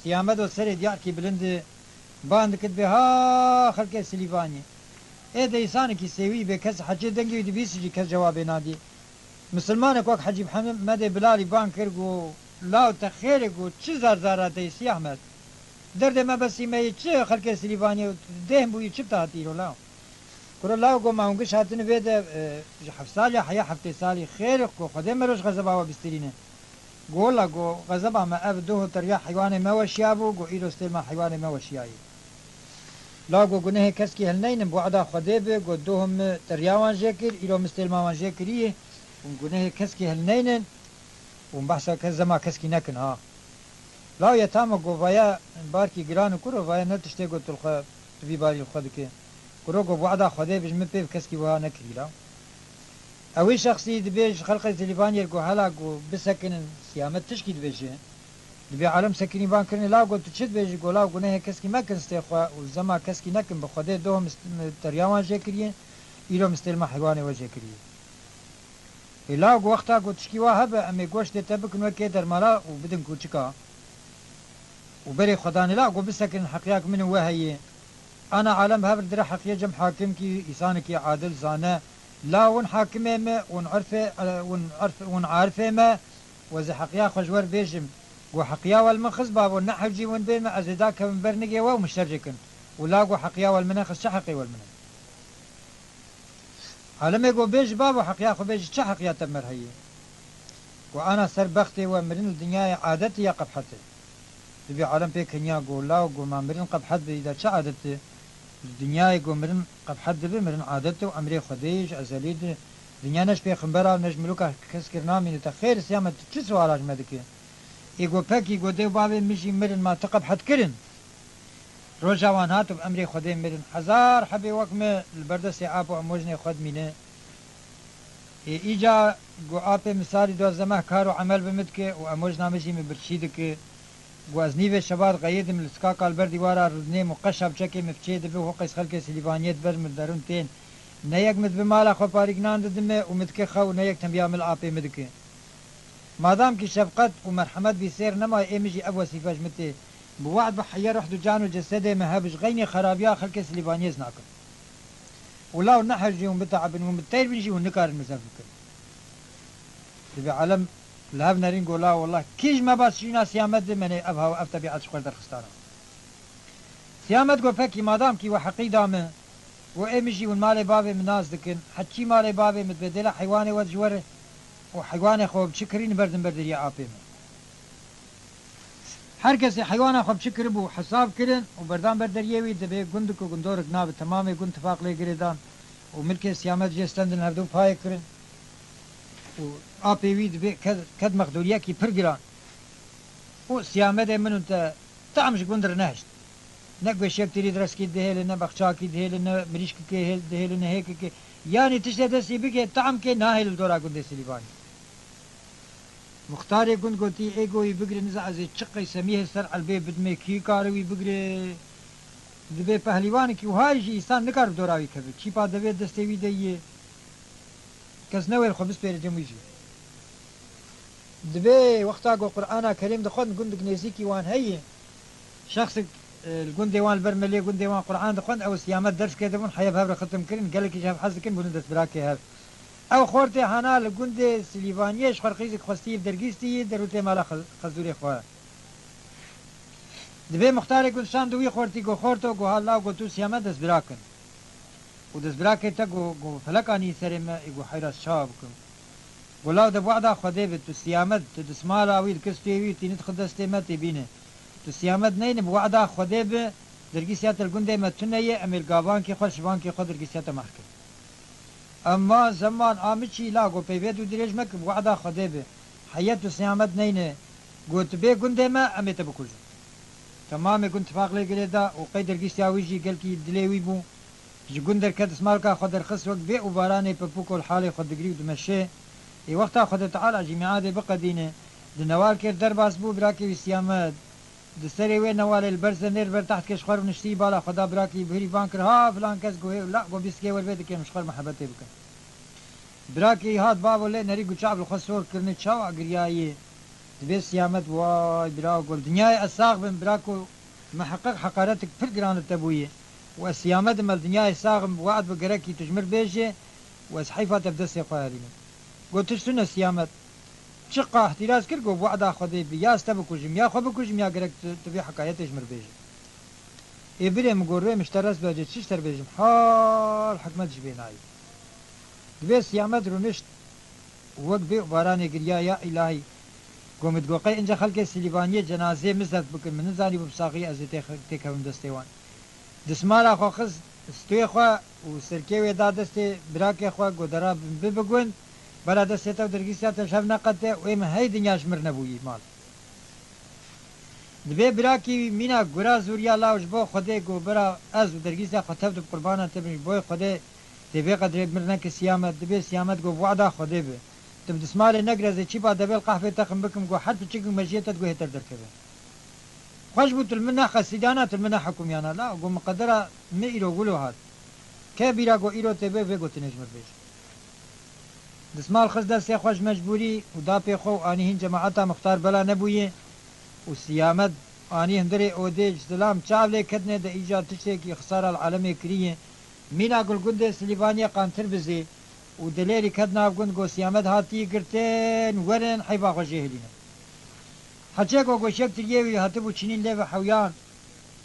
Siyamedo serê diyarkî bilind e, ban dikit bê, "Ha, xelkê Silîvaniyê." Ê de îsanekî sêwî bê, kes heçê dengê wî dibîsî jî kes cewabê nadî. Misilmanek wek Hecî Mihemedê Bilalî ban kir, got, "Law te xêr e," got, "Çi zarzara te yî Siyahmed? Derdê me besî me yê çi xelkê Silîvaniyê û dêh bûyî çi bi te hatî îro law?" Kuro law got, "Ma hûn giş hatine vê de, e, ji heft sal ya heya heftê salî xêr e, ku Xwedê mero ji xezeba we bistirîne." Got, "Wela," got, "xezeba me ev doho teriya heywanê me weşiya bû," got, "îro stêlma heywanê me weşiyayî." Law got, "Gunehê keskî hilneynin, bi wada Xwedê bi," got, "Doho min teriya wan jê kir, îro min stêlma wan jê kiriye, hûn gunehê keskî hilneynin û hûn behsa kes zema keskî nekin ha." Law yetama got, "Vaya barkî giran û kuro, vaya ne tiştê got tu li xwe, tu vî barî li xwe dike." Kuro got, "Wada Xwedê bi ji min pê bi keskî wiha nekirî law." Ewî şexsî dibê ji xelqê Silîvaniyê got, "Hela got bisekinin, Siyamet tişkî dibêje." Dibê alem sekinî ban kirinê law got, "Tu çi dibêjî?" Got, "Law gunehê keskî mekin stê xwe û zema keskî nekin, bi Xwedê doh mis-, mi-, teriya wan jê kiriye, îro mistêlma heywanê we jê kiriye." Ê law got, "Wexta ku tişkî wa hebe, em ê goştê te bikin wekê dermala û bidin kûçika." Û berê xwedanê law got, "Bisekinin, heqiyek min û we heye. Ana alem hev re dire heqiye cem hakim kî, îsanekî adil zane. La win hakimê me, win urfê, win urf, win arifê me, we zê heqiya xwe ji we re bêjim. Got, heqiya we li min xist babo, ne hewcî win bê me, ez ê dakevim ber nigê we û min şer jê kin. Û la got, heqiya we li min nexist, çi heqê we li min e?" Alimê got, "Bêjî babo, heqiya xwe bêjî, çi heqiya te mer heye?" Got, "Ana ser bextê we, mirin li dinyayê adet e ya qebhet e?" Dibê alem pê keniya, got, "Law," got, "ma mirin qebhet be, îda çi adet e? Li dinyayê," got, "mirin qebhet dibe, mirin adet e û emrê Xwedê ye, ji ezelî de dinya ne ji pêxembera û ne ji milûka kes kir namîne. Te xêr, Siyamet, tu çi suala ji me dike?" Ê got, "Pekî," got, "dê û bavê min jî mirin, ma tu qebhet kirin?" Roja wan hat û bi emrê Xwedê mirin. Hezar hebê wek me li ber destê ap û emojnê xwe dimîne. Ê îca got, "Apê min salî duwazdeh meh kar û emel bi min dike û emojna min jî min birçî dike." Ku ez nîvê şebat qeyîdim, li skaka li ber dîwara rûdinêm û qeşa bi çekê min bi çê dibe û hoqê xelkê Silîvaniyê di ber min derûn tên. Ne yek min dibe mala xwe parîk nan didime û min dike xew û ne yek tembiya min li apê min dike. Madam kî şefqet û merhemet bî sêr nemaye, ê min jî ev wesîfe ji min tê. Bi we'd bi heye ruh û can û cesedê min hebû, ji xeynê xerabiya xelkê Silîvaniyê ez nakim. Û law nehejî hûn bite'ibin, hûn bi teyr bin jî hûn nikarin min zef bikin. Dibê elem li hev nerîn go, la wallah, kî ji me bas şîna Siyamed de, menê ev hawa, ev tebîet ji xwe derxistana. Siyamed go, pekî, madam kî we heqî da min, go ê min jî hûn malê bavê min nas dikin, heçî malê bavê min dibe, dêla heywanê we ji we re û heywanê xwe bi çi kirîn berdin ber deriyê apê min. Her kesê heywana xwe bi çi kiribû hesab kirin û berdan ber deriyê wî, dibê gundik û gundorik nabe, temamê gund tifaq lê girê dan û milkê Siyamed jê stendin hevdu payê kirin û apê wî dibê ked, ked mexdûriyekî pir giran û Siyamedê min û te tam ji gund re nehişt. Ne gueşek tirî direskî dihêle, ne bexçakî dihêle, ne mirîşkikê hêl dihêle, ne hêkikê. Yanî tiştê destî bike, tam kê nahêle li dora gundê Silîvanî. Muxtarê gund gotî, ê go wî bigire, niza ez ê çi qeysemî hê ser elbê bidimê, kî kare wî bigire? Dibê pehlîwanekî wiha jî însan nikare bi dora wî keve. Çîpa devê destê wî de yê. Kes newêr xwe bispêre cem wî jî. Dibê wexta ku Qur'ana Kerîm dixwend, gundik nêzîkî wan heye. Şexsek, e, li gundê wan, li ber melê gundê wan Qur'an dixwend, ew Siyamed derskê dibûn, heya bi hev re xitim kirin, gelekî ji hev hez dikin, bûne destbirakê hev. Ew xortê hana li gundê Silîvaniyê ji xwe re qîzek xwestî, dergîstî, derûtê mala Xe-, Xezûrê xwe. Dibê muxtarê gund şand û wî xortî go, xorto, go ha law go tu Siyamed destbirak in. Û destbirakê te go, go felek anî serê me, ê go heyra ez çawa bikim? Go law de bi wada Xwedê be, tu Siyamed, tu dismala wî dikir stûyê wî, tînî dixi destê me, tê bîne. Tu Siyamed neyne, bi wada Xwedê be, dergîsiya te li gundê me tune ye, em ê li gavankê xwe, şivankê xwe dergîsiya te meh kin. Ema zeman a min çî la go peyvê tu dirêj meke, bi wada Xwedê be. Heye tu Siyamed neyne, go tu bê gundê me, em ê te bikujin. Temamê gund tifaq lê girê da û qey dergîsiya wî jî gelkî dilê wî bû. Ji gund derket, dismalka xwe derxist, wek bê û baranê pepûko li halê xwe digirî û dimeşê. Ê wexta Xwedê Teala jî miadê biqedîne, di newalkê derbas bû, birakê wî Siyamed di serê wê newalê li ber zenêr ber tehtke ji xwe rûniştî, bala xwe da birakê wî, bihirî van kir, ha filan kes, go hê, la, go bîskê wer bê dikêm ji xwe re mihebetê bikin. Birakê wî hat, bavo lê nerî, go çav li xwe sor kirine, çawa giriyayê? Dibê Siyamed, way bira, go li dinyayê ez sax bim, birako, miheqeq heqaretek pir giran li te bûye û ez Siyamed im, ez li dinyayê sax im, we'd bi gerekî tu ji min re bêje û ez heyfa te bi destê xwe herînim. Go tişt tune Siyamed. Çiqa îhtîraz kir, go bi wada Xwedê be, ya ez te bikujim, ya xwe bikujim, ya gerek tu, tu vê hekayetê ji min re bêje. Ê birê min, go rê min ji te rest be, ez ê çi ji te re bêjim, hal hikmet ji bê nayê. Dibê Siyamed rûnişt û wek bê û baranê giriya, ya îlahî. Go min digo qey ince xelkê Silîvaniyê cenazeyê min zeft bikin, min nizanîbû bi saxiyê ez ê têx-, têkevim destê wan. Dismala xwe xist stûyê xwe û serkê wê da destê birakê xwe, go dera bi, bi, bi gund, bela destê te û dergîsiya te ji hev neqete û ê min hey dinya ji min re nebûyî mal. Dibê birakî wî mîna gura zûriya law ji bo Xwedê, go bira ez û dergîsiya xwe tev dibim, qurbana te bim, ji bo Xwedê tê vê qedrê bi min re neke Siyamed. Dibê Siyamed go bi wada Xwedê be, tu bi dismalê negire, ez ê çîpa devê li qehvê te xin bikim, go her piçikek mejiyê te digo hê te derkeve. Xweş bû tu li min nexesîdana, tu li min nehekûmiyana. La, go min qedera min îro wilo hat. Ke bîra go îro tê bê, vê gotinê ji min bêje. Dismal xist destê xwe ji mecbûrî û da pê xwe û anî hîn cemaeta Muxtar bela nebûye û Siyamed anî hundirê odê, ji zilam çav lê ketine, de îca tiştekî xisara li alemê kiriye. Mîna gul gundê Silîvaniyê qantir bizê û dilêrî ket nav gund, go Siyamed hatiye girtin, werin heyfa xwe jê hilînin. Heçê go goşek tiriyê wî hatibû çînîn lê ve hewyan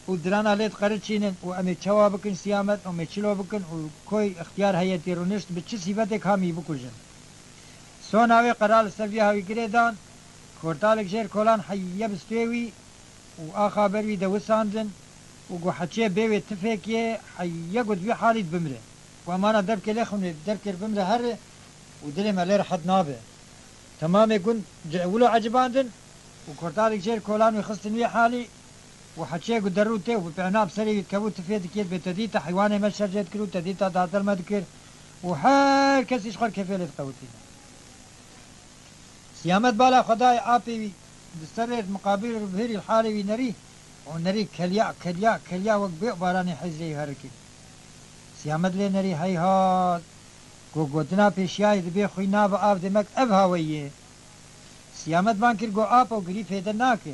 û dirana lê diqeriçînin û em ê çawa bikin Siyamed, em ê çilo bikin û koy ixtiyar heyetî rûnişt, bi çi sîvetek hamî bikujin. Sona wê qeral li ser vî hawî girê dan, kortalek jêr kolan heye bi stûyê wî û axa ber wî de wisandin û go heçê bê wê tifêkê heye go di vî halî de bimre. Û emana derkê lê ximrê, derkê bimre here û dilê me lê rehet nabe. Temamê gund ce-, wilo ecibandin û kortalek jêr kolan wî xistin wî halî û heçê gu derû tê û bi pêhna bi serê wî dikevû tifê dikê, dibê te dîta heywanê me şer jê dikir û te dîta datel me dikir û her kesî ji xwe kefê lê diqewitîne. Siyamet bala xwe dayê apê wî Di serê miqabîl û bihêrî li halê wî nerî û nerî keliya, keliya, keliya wek bê baranê heyzrê wî herikî. Siyamed lê nerî heyhat. Ku gotina pêşiyayê dibê xwî nabe av demek ev haweyî ye. Siyamed van kir, got, Apo, girî fêde nake.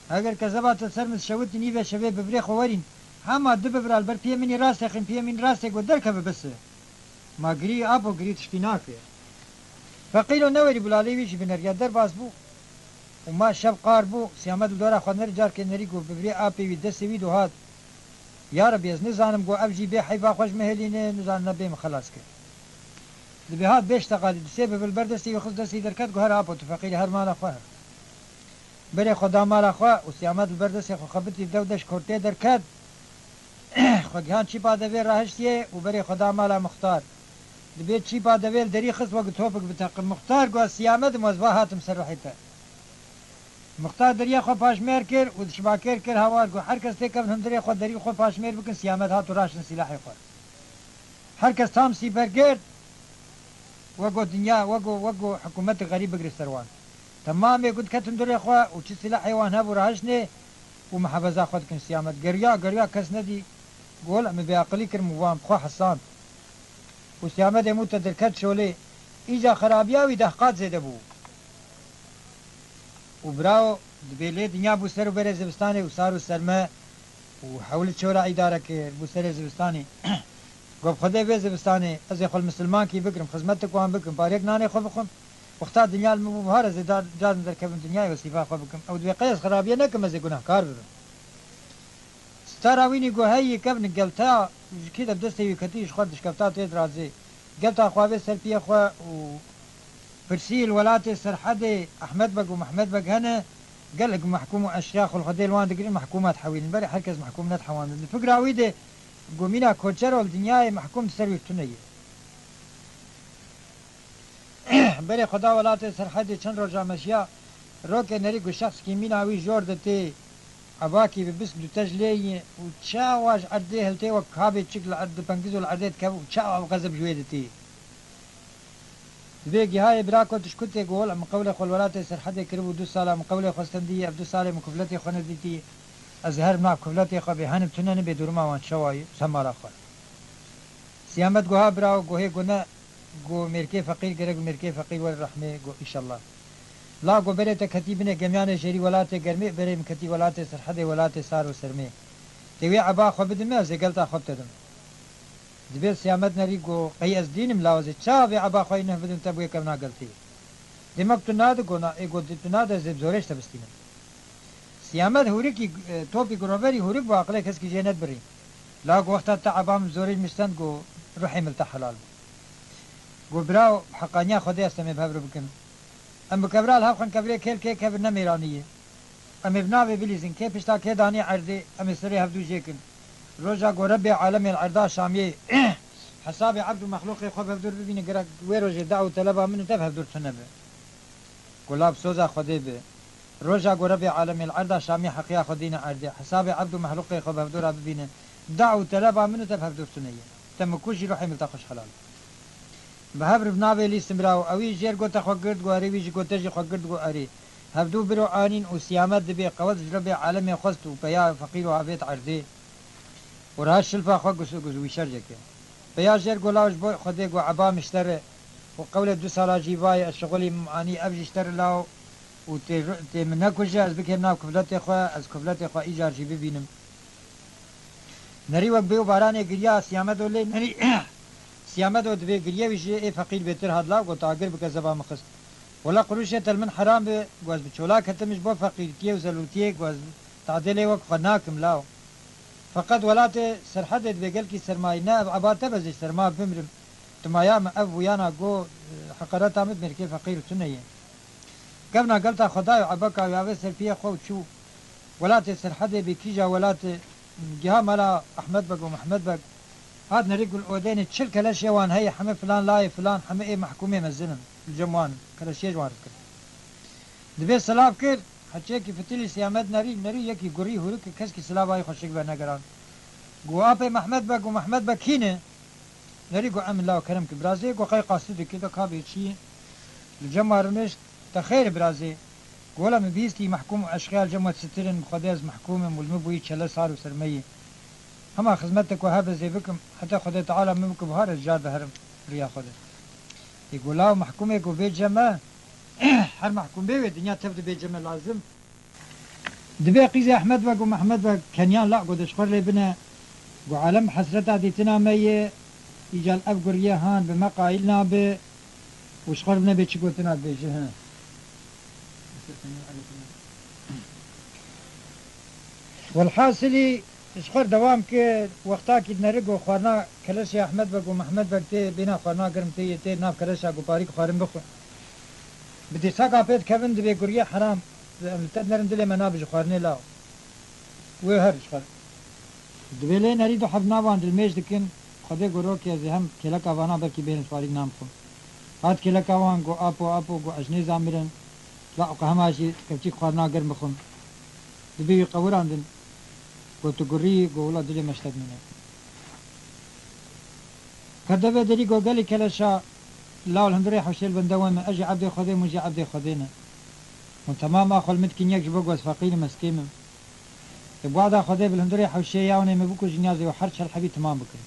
Heger kezeba te ser min dişewitî nîvê şevê bi virê xwe werîn, hema du bivira li ber piyê min î rastê xin, piyê min î rastê got derkeve bes e. Ma girî, apo, girî tiştî nake. Feqîro newerî bû, lalê wî jî bineriya derbas bû. Û ma şev qar bû, Siyamed li dora xwe nerî carkê nerî got, bi virê apê wî destê wî do hat. Ya Rebî, ez nizanim, got, ev jî bê heyfa xwe ji min hêlîne, nizanim ne bê min xelas kir. Dibê hat bê şteqalî, di sê bivil ber destê wî xist, destê derket, got, here apo, tu feqîrî, her mala xwe here. Berê xwe da mala xwe û Siyamed li ber destê xwe xebitî, dew deş kortê derket. Xwe gihan çîpa devê rahiştiye û berê xwe da mala Muxtar. Dibê çîpa devê li derî xist, wek topik biteqin. Muxtar got, Siyamed im, ez va hatim ser ruhê te. Muxtar deriya xwe paşmêr kir û dişibakêr kir hawar, got, her kes têkevin hundirê xwe, derî xwe paşmêr bikin, Siyamed hat û raştin sîlahê xwe. Her kes tam sîper girt, wek got dinya, wek got, wek got hikûmetê xerîb bigire ser wan. Temamê got ketin durê xwe û çi silahê wan hebû rahiştinê û mihafeza xwe dikin Siyamed. Geriya, geriya kes nedî. Got, wela min bêaqilî kirim û wan bi xwe hesand. Û Siyamedê mû te derket şolê. Îca xerabiya wî deh qat zêde bû. Û birawo, dibê lê dinya bû ser û berê zivistanê û sar û serme û hewli çora îdare kir, bû serê zivistanê. Got, Xwedê vê zivistanê ez ê xwe li misilmankî bigirim, xizmetik wan bikim, parêk nanê xwe bixwim. Wexta dinya li min bû bihar, ez ê da-, cazin derkevim dinyayê û sîfa xwe bikim. Ew dibê qey ez xerabiye nekim, ez ê gunehkar bibim. Stara wînî got, hey yê kevin gelta, ji kê de bi destê wî ketî ji xwe dişkefta tê dirazê. Gelta xwe avê ser piyê xwe û pirsî, li welatê Serhedê Ehmed Beg û Mehmed Beg hene, gelek mehkûm û eşya xwe li Xwedê li wan digirin, mehkûma dihewînin. Berê her kes mehkûm nedihewandin. Di fikra wî de got, mîna koçero li dinyayê mehkûm di ser wî tune ye. Berê xwe da welatê Serhedê, çend roja meşiya, rokê nerî ku şexskî mîna wî jor de tê, ebakî bi bisk dûtej lê yî û çawa ji erdê hiltê wek kabê çik li erd-, dipengiz û li erdê dikeve û çawa bi xezeb ji wê ditê. Dibê gihayê bira ko tişkutê ku wela min qewlê xwe li welatê Serhedê kiribû, du sala min qewlê xwe stendî, ev du salê min kufletê xwe nedîtî, ez ê herim nav kufletê xwe bê henim tune nibê duruma wan çawa ye, ser mala xwe. Siyamet got, ha birawo, got, hê, got, ne, got, mêrkê feqîr, gerek mêrkê feqîr were rehmê, got, înşallah. La, got, berê te ketî binê gemyanê jêrî welatê germê, berê min ketî welatê Serhedê, welatê sar û sermê. Tê wê eba xwe bidime, ez ê gelta xwe bitedim. Dibê Siyamet nerî got, qey ez dîn im, la ez ê çawa vê eba xwe yî nuh bidim te bi wê kevna geltê? Demek tu nade, got, na, ê, got, tu nade, ez ê bi zorê ji te bistînim. Siyamet hûrikî, e, topî ku roverî hûrik bû, aqilê keskî jê nedibirî. La ku wexta te eba min zorê ji min stend, ku ruhê min li te helal bû. Ku birawo, bi heqaniya Xwedê ez te mê bi hev re bikim. Em bi kevra li hev xin, kevirê kêl kê kevir ne mêranî ye. Em ê bi navê bilîzin, kê pişta kê danî erdê, em ê serê hevdû jê kin. Roja ku Rebbê alemê li erda şamiyê hesabê ebd û mexlûqê xwe bi hevdûr bibîne, gerek wê rojê daw û teleba min û te bi hevdûr tune be. Ku la bi soza Xwedê be. Roja ku Rebê alemê li erda şamî heqiya xwe dîne erdê, hesabê ebd û mehluqê xwe bi hevdû re bibîne, daw û teleba min û te bi hevdû tune ye. Te min kujî, ruhê min te xweş helal. Bi hev re bi navê lîstim birawo, ewî jêr gote xwe girt, got erê, wî jî gote jî xwe girt, got erê. Hevdû biro anîn û Siyamet dibê qewet ji Rebê alemê xwest û peya feqîr û avêt erdê. Û reha şilfa xwe gusu gusu wî şerceke. Peya jêr got law ji bo Xwedê got eba min ji te re û qewlê du sala jî vayê ez şixulî min anî ev jî ji te re law û tê, tê min nekuje ez bikêm nav kufletê xwe, ez kufletê xwe îcar jî bibînim. Nerî wek bê û baranê giriya Siyamedo lê nerî Siyamedo dibê giriye wî jî ê feqîr bêtir hat law got agir bike zeba min xist. Wela qurûşê te li min heram be, got ez bi çola ketim ji bo feqîrtiyê û zelûtiyê, got ez tadê lê wek xwe nakim law. Feqet welatê Serhedê dibê gelkî sermayî ne, ev eba te be ez ê ji serma bimrim. Timaya min ev bûyana go, e, heqereta min mêrkê feqîr û tune ye. Kevna gelta Xwedayê û ebeka wî avê ser piyê xwe û çû. Welatê Serhedê bê kîja welatê giha mala Ehmed Beg û Mehmed Beg. Hat nerî gul odênê çil keleşê wan heye, heme filan layê filan, heme ê mehkûmê mezin in. Li cem wan in. Keleşiyê ji wan re dikin. Dibê silav kir, heçiyekî fitilî Siyamed nerî, nerî yekî gurî hûrik keskî silava wî xweşik venegeran. Got, apê Mehmed Beg û Mehmed Beg kî ne? Nerî got, em law kerem ki birazê, got, qey qasî dikî, de kabê çi ye? Li cem wan rûnişt, te xêr birazê. Go wela min bihîstî mehkûm û eşqeya li cem we çitir in, bi Xwedê ez mehkûm im û li min bûyî çele sar û sermeyî. Hema xizmetek we hebe zê bikim, heta Xwedê Teala min bike bihar ez car de herim riya Xwedê. Ê go law mehkûmê go bê cem me, her mehkûm bê wê dinya tev dibê cem me lazim. Dibê qîzê Ehmed Beg û Mehmed Beg keniyan la go de ji xwe lê bine. Go alem bi hesreta dîtina me yê, îcal ev guriyê han bi me qayîl nabe û ji xwe nebê çi gotina dibêje, he. Welhasilî ji xwe dewam kir, wextakî dineri go xwarina keleşê Ehmed Beg û Mehmed Beg tê bîna xwarina germ tê yê tê nav keleşa go parîk xwarin bixwe. Bi dîsaka pê dikevin dibê guriyê heram, em li te dinerin dilê me nabe ji xwarinê law. Wê her ji xwe. Dibê lê nerî du heb navan dilmêj dikin, Xwedê go rokê ez ê hem kêleka vana belkî bêrin ji parîk nan bixwim. Hat kêleka wan go apo, apo, go ez nêzanirim, la qehema jî kevçîk xwarina germ bixwim. Dibê wî qewirandin, go tu gurî, go wila dilê me ji te dimîne. Kerdevê derî go gelî keleşa, law li hundirê hewşê li bende we me, ez jî ebdê Xwedê, hûn jî ebdê Xwedê ne. Hûn temama xwe li min dikin yek ji bo ku ez feqîr im, ez kêm im. Ê, bi wada Xwedê bi li hundirê hewşê ya hûn ê min bikujin ya zê û her çel hebî timam bikin.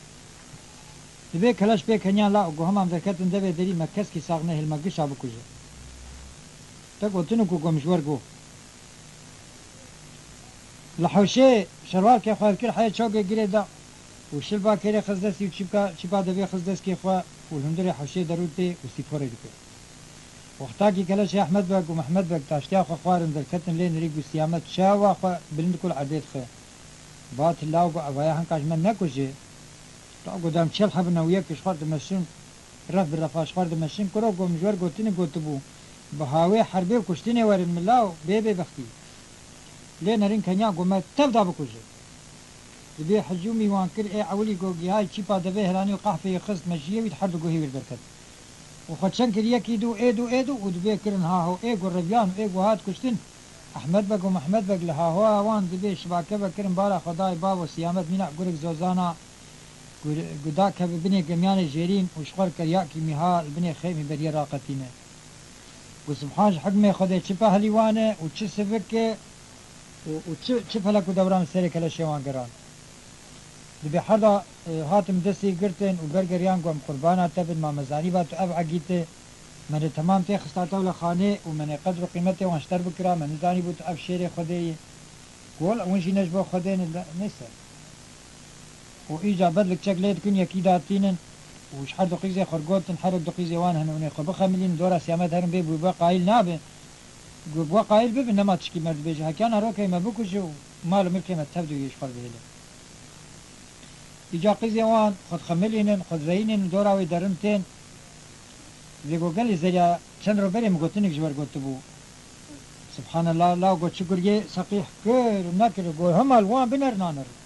Dibê keleş pê keniya la û go hema em derketin devê derî me keskî sax nehêl me gişa bikuje. Te gotin û ku gom ji wer go. Li hewşê şerwalkê xwe dikir heyê çokê girê da û şilpa kêrê xist destî û çîpka, çîpa devê xist deskê xwe û li hundirê hewşê derû tê û sîporê dikir. Wextakî keleşê Ehmed Beg û Mehmed Beg taştiya xwe xwarin derketin lê nirî û Siyamet çawa xwe bilind ku li erdê dixe. Bat law got evaya hinka ji me nekujê. Law got dem çel hebin ew yek ji xwe dimeşin. Ref bi refa ji xwe dimeşin, kuro ku min ji wer gotinê gotibû, bi hawê herbê û kuştinê werin mila û bê bêbextî. Lê nerîn keniya ku me tev da bikuje. Dibê hicûmî wan kir, ê ewilî ku gihayî çîpa devê helanî û qehfê yê xist mejiyê wî di her du guhê wî derket. Û xwe çend kir yekî dû, ê dû, ê dû û dibê kirin haho, ê ku reviyan û ê ku hat kuştin, Ehmed Beg û Mehmed Beg li hahoya wan dibê şibake vekirin bara xwe dayê bavo Siyamet mîna gurik zozana, Gu-, gu dake bi binê gemiyanê jêrîn û ji xwe li keryakî mîha li binê xêmî beriyê raqetîne. Gu Subhan ji hikmê Xwedê çi pehlîwan e û çi sivik e û, û çi, çi felek û dewran li serê keleşê wan geran. Dibê herda, e, hatin destê girtin û bergeriyan got, em qurbana te bin, ma me zanîba tu ev egît e. Me ne temam tê xista tewlexanê û me ne qedr û qîmetê wan ji te re bikira, me nizanîbû tu ev şêrê Xwedê yî. Got, win jî ne ji bo Xwedê ne, neyse. Û îca bed li kiçek lê dikin yekî datînin û ji her du qîzê xwe gotin, her du qîzê wan hene hûn ê xwe bixemilînin, dora Siyamet herin bê bû, bû qayîl nabe. Got, bû qayîl bibin, nema tişkî me dibêje, hekiya nerokê me bikuje û mal û milkê me tev dûyê ji xwe bihêle. Îca qîzê wan xwe dixemilînin, xwe dizeyînin, dora wê derin tên. Lê got, gelî zeriya çend ro berê min gotinik ji wer gotibû. Subhanallah, la got, çi guriyê seqîh kir û nekir, got, hema li wan binerin, nanerin.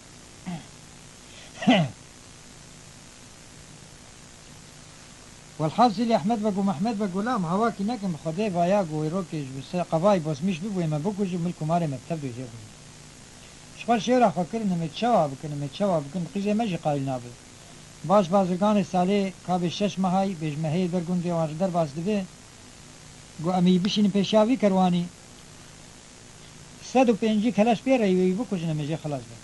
Welhasilî Ehmed Beg û Mehmed Beg got, la em hawakî nekin, bi Xwedê vaya got, wê rokê ji ser qevayî bosmîş bibû, ê me bikujin, milk û malê me bi tev dê jê bû. Ji xwe şêra xwe kirin, em ê çawa bikin, em ê çawa bikin, qîzê me jî qayîl nabe. Baş bazirganê salê ka bê şeş mehayî, bê ji mehê ber gundê wan re derbas dibe, got, em ê bişînin pêşiya vî kerwanî. Sed û pêncî keleş pê re yê wî bikujin, em ê jê xilas bin.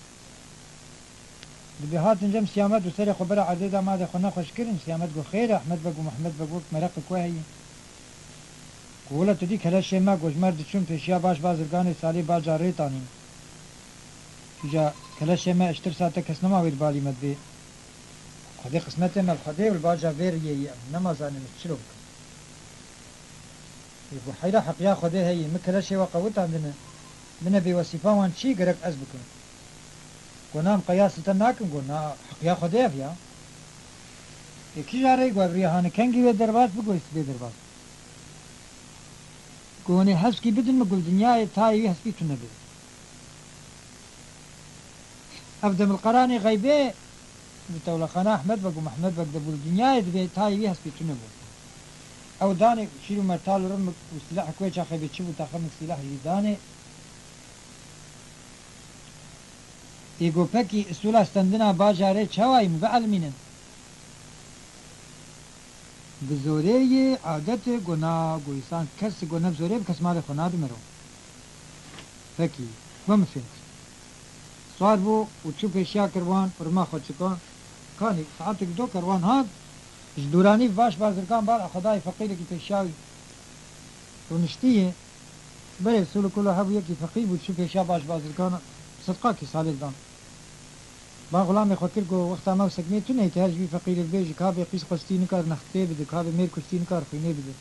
Dibê hatin cem Siyamet û serê xwe bera erdê da, madê xwe nexweş kirin. Siyamet got, xêr e, Ehmed Beg û Mehmed Beg wek mereqê ku heyî. Got, wila tu dî keleşê me, got, ji me re diçûn pêşiya baş bazirganê salê baca rê tanîn. Îca keleşê me ji tirsa te kes nema wê li balî me dibê. Xwedê qismetê me li Xwedê û li baca vê riyê ye, em nema zanîn ez çilo bikim. Ê got, heyra heqiya Xwedê heyî, min keleşê we qewitandine, min e bêwesîfa wan çi gerek ez bikim? Got, na em qeyasî te nakin, got, na heqiya Xwedê ev ya. Ê kîja rey got, ev riya hane kengî wê derbas bigot, bê derbas. Got, hûn ê heskî bidin min, got, li dinyayê tayê wî hespî tune be. Ev demilqeranê xeybê li tewlexana Ehmed Beg û Mehmed Beg de bû, li dinyayê dibê tayê wî hespî tune bû. Ew danê şîr û mertal û rimik û sîlehek wê çaxê bê çi bû, taximik sîleh jî danê. Ê got, pekî, isûla stendina bajarê çawa ye, min bielmînin. Bi zorê yê, adet e, got, na, got, însan kes, got, ne bi zorê bi kes malê xwe nade mero. Pekî, we min fêm kir. Siwar bû û çû pêşiya kerwan û rima xwe çikan. Kanî saetek do kerwan hat, ji dûranî baş bazirgan bala xwe dayê feqîrekî pêşiya wî rûniştî ye. Berê sol û kolo hebû, yekî feqîr bû, çû pêşiya baş bazirgan, sidqakî salê dan. Ba xulamê xwe kir ku wexta me û seknê tune ye, tu her ji vî feqîrê bibêjî, ka bê qîz xwestî nikar nextê bide, ka bê mêr kuştî nikar xwînê bide.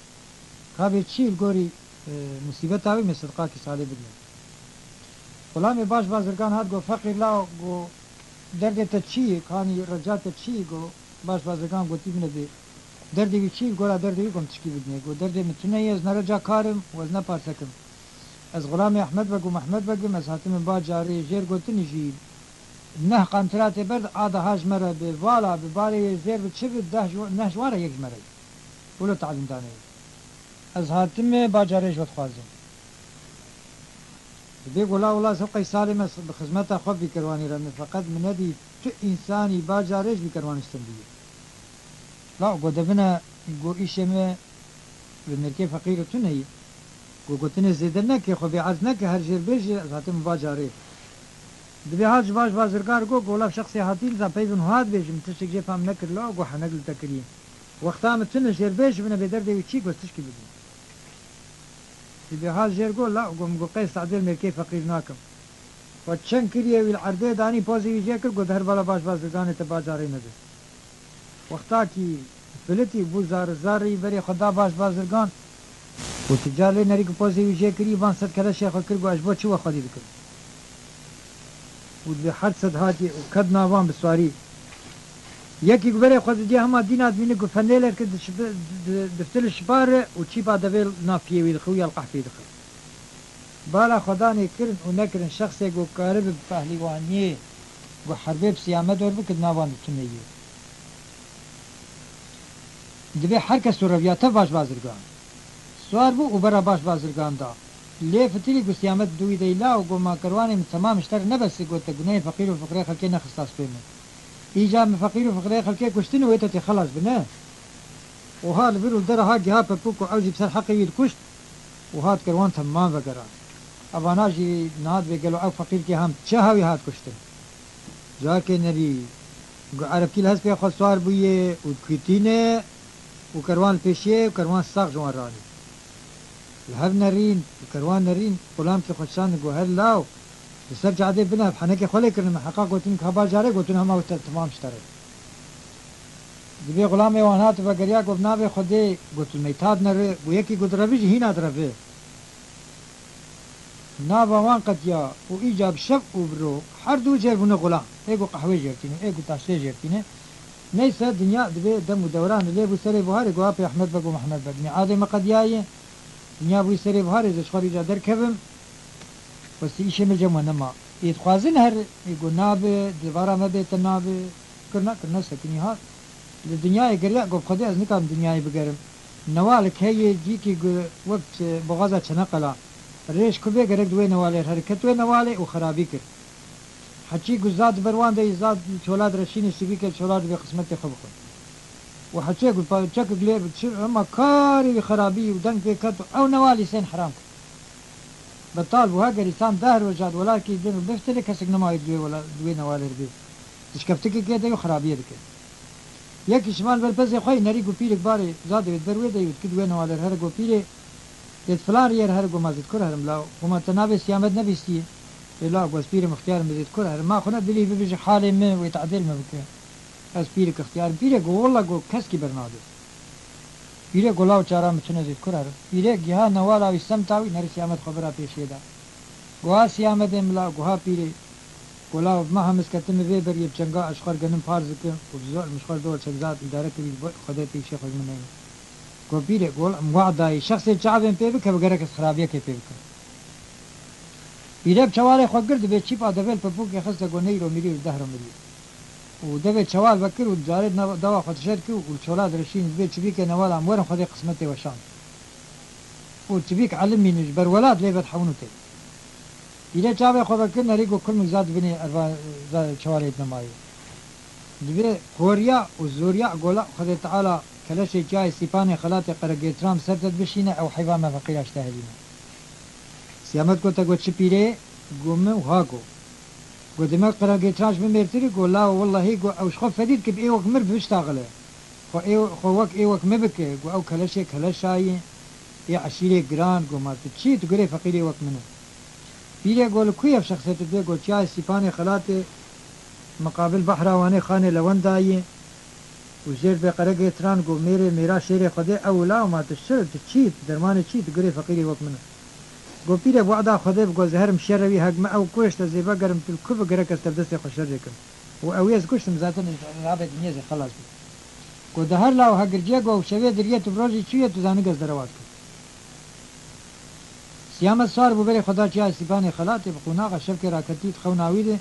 Ka bê çî li gorî, e, musîbeta wî me sidqakî salê bidin. Xulamê baş bazirgan hat got, "Feqîr, la got, derdê te çi ye? Kanî reca te çi ye?" Got, baş bazirgan gotî, "Min e bê derdê wî çi ye? Li gora derdê wî got min tişkî bidinê." Got, "Derdê min tune ye, ez ne reca kar im û ez ne parsek im. Ez xulamê Ehmed Beg û Mehmed Beg im, ez hatime ba carê jêr gotinî jî neh qantiratê berd, a daha ji me re bi vala, bi barê zêr, bi çi bi, deh ji, neh ji wan re yek ji me re ye. Wilo talîm danê. Ez hatime ba carê ji we dixwazim." Dibê got, "La wela, ez hewqey salê me bi xizmeta xwe vî kerwanî re me, feqet min nedî tu însanî ba carê ji vî kerwanî ştim bîye." La got, "De bine, got, îşê me bi mêrkê feqîr û tune ye. Got, gotinê zêde neke, xwe bêerz neke, her jêr bêjî, ez hatim va carê." Dibê hat ji baş bazirgan got, "Got, la şexsê hatî niza peyvin hat bêjim, tiştek jê fam nekir, la got, henek li te kiriye. Wexta min tune jêr bêj bine bê derdê wî çî, got, tişkî bidin." Dibê hat jêr got, "La got, min got, qey sadê li mêrkê feqîr nakim." Xwe çend kiriye wî li erdê danî, pozê wî jê kir, got, "Her bala baş bazirganê te ba carê nede." Wextakî filitî bû zar zarî, berê xwe da baş bazirgan û tu car lê nerî ku pozê wî jê kirî, van sed keleşê xwe kir, got, "Ez ji bo çi we xwedî dikim?" Û dibê her sed hatî û ket nav wan bi swarî. Yekî ku berê xwe didiya hema dîna dibîne ku fendêler kir dişibi-, di-, diftil şipare û çîpa devê nav piyê wî dixe û ya li qehfê dixe. Bala xwedanê kirin û nekirin, şexsê ku karibe bi pehlîwaniyê, ku herbê bi Siyamed wer bike, di nav wan de tune ye. Dibê her kes tu reviya tev baş bazirgan. Siwar bû û bera baş bazirgan da. Lê fitilî ku Siyamed dû wî deyla û got, "Ma kerwanê min temam ji te re nebesî, got, te gunehê feqîr û fiqirê xelkê nexista spê min. Îca min feqîr û fiqirê xelkê kuştin û wê te tê xelas bine." Û ha li vir û li dera ha giha pepûk û ew jî bi ser heqê wî dikuşt û hat kerwan temman vegera. Evana jî niha dibê gelo ew feqîrkê ham çi hawî hat kuştin? Carkê nerî, gu erebkî li hespê xwe siwar bûye û dikutîne û kerwan li pêşê û kerwan sax ji wan ranî. Li hev nerîn, li kerwan nerîn, xulamkî xwe şand û got, "Her law, li ser cadê bine, ev henekê xwe lê kirine min, heqa gotin ka ba carê gotin hema wê te temam ji te re." Dibê xulamê wan hat û vegeriya, got, "Bi navê Xwedê," got, "li meyta dinere," got, "yekî got, direve jî hîna direve." Nava wan qetiya û îca bi şev û bi ro her du jêr bûne xulam. Ê ku qehwê jêr tîne, ê ku taştê jêr tîne. Neyse, dinya dibê dem û dewran lê bû serê buharê, ku apê Ehmed Beg û Mehmed Beg. Miadê me qediyaye. Dinya bûyî serê buharê, ez ji xwe re îca derkevim. Westî îşê min cem we nema. Ê dixwazin her, ê ku nabe, dêvara me bê te nabe. Kirina, kirina sekinî hat. Li dinyayê geriya, got, "Xwedê ez nikarim dinyayê bigerim." Newalek heye cîkî gu-, wek, e, boxaza Çeneqela. Rêş ku bê gerek di wê newalê re here. Ket wê newalê û xerabî kir. Heçî ku zad ber wan de yî zad çola direşînî sivîke çola dibê qismetê xwe bixwe. Û heçê ku pa-, çekik lê bi çi, hema karê wî xerabî û deng pê ket û ew newalî sên heram kir. Betal bû, heger îsan deh roja di welatî din biftilê, kesek nemayê di wê wela-, di wê newalê re bê. Dişkeftikekê de û xerabiyê dike. Yekî şima li ber pezê xwe yî nerî got, "Pîrek barê, zadê wê di ber wê de yî û dikî di wê newalê re here," got, "Pîrê, dê di filan riyê re here," got, "Ma zî dikur herim la, xwe ma te navê Siyamed nebîstiye." "Ê la," got, "ez pîrê mixtiyar im, ez ê dikur herim. Ma xwe ne dilî bibêje halê min wê tadêl min bike. Ez pîrek ixtiyar im." "Pîrê," got, "wela," got, "kes kî bernade." Pîrê got, "Law çara min çin, ez ê dikur herim." Pîrê giha newala wî semta wî, nerî Siyamed xwe bira pêşiyê de. Guha Siyamedê mila, guha pîrê. Got, "Law, bi me hemiz ketime vê beriyê bi çenga, ez ji xwe re genim parz dikim û bi zor min ji xwe re dor çek zad îdare kirî, bi Xwedê pêşê xwe ji min neyne." Got, "Pîrê," got, "min wad dayî, şexsê çavên pê bikeve gerek ez xirabiyekê pê bikim." Pîrê bi çewalê xwe girt, dibê çîpa devê li pepûkê xiste, got, "Ne îro mirî, li deh ro mirî." Û devê çewal vekir û carê nav-, dava xwe dişer kir û li çola dirişîn, dibê çivîkê newala em werin Xwedê qismetê we şand. Û çivîk elimîn ji ber welat lê vedhewin û tê. Pîrê çavê xwe vekir, nerî got, "Kurmik zad binê erva, za-, çewalê dinemayê." Dibê xoriya û zoriya gola Xwedê Teala keleşê çiyayê Sîpanê xelatê qeregêtiran bi ser te dibişîne, ew heyva me feqîra ji te helîne. Siyamet got, "Te got çi pîrê?" Go min wiha go. Go demek qeregêtiran ji min mêrtir e? Go la wellehî, go ew ji xwe fedî dike bi ê wek min re bihişta xile. Xwe ê, xwe wek ê wek min bike, go ew keleşê keleşa ye, ê eşîrê giran, go ma tu çi yî, tu gurê feqîrê wek min î. Pîrê go li ku ye ev şexsê tu dibê? Go çiyayê Sîpanê Xelatê miqabil behra Wanê Xanê Lewenda ye. Û jêr bê qeregêtiran go mêrê mêra şêrê Xwedê ew wila û ma tu şir, tu çî, tu dermanê çî, tu gurê feqîrê wek min î. Go pîrê bi wada Xwedê bi go zeher min şer rewî heg me ew kuşt ez ê vegerim tu li ku bi gerek ez te bi destê xwe şer rêkim. Û ew ê ez kuştim zaten ez rabê dinyê zê xelas bû. Go de her law hegircê go şevê diriyê tu bi rojî çûyê tu zanik ez derewaz kim. Siyamet sar bû berê xwe da çiya Sîpanê Xelatê bi qonaxa şevkê raketî di xewna wî de.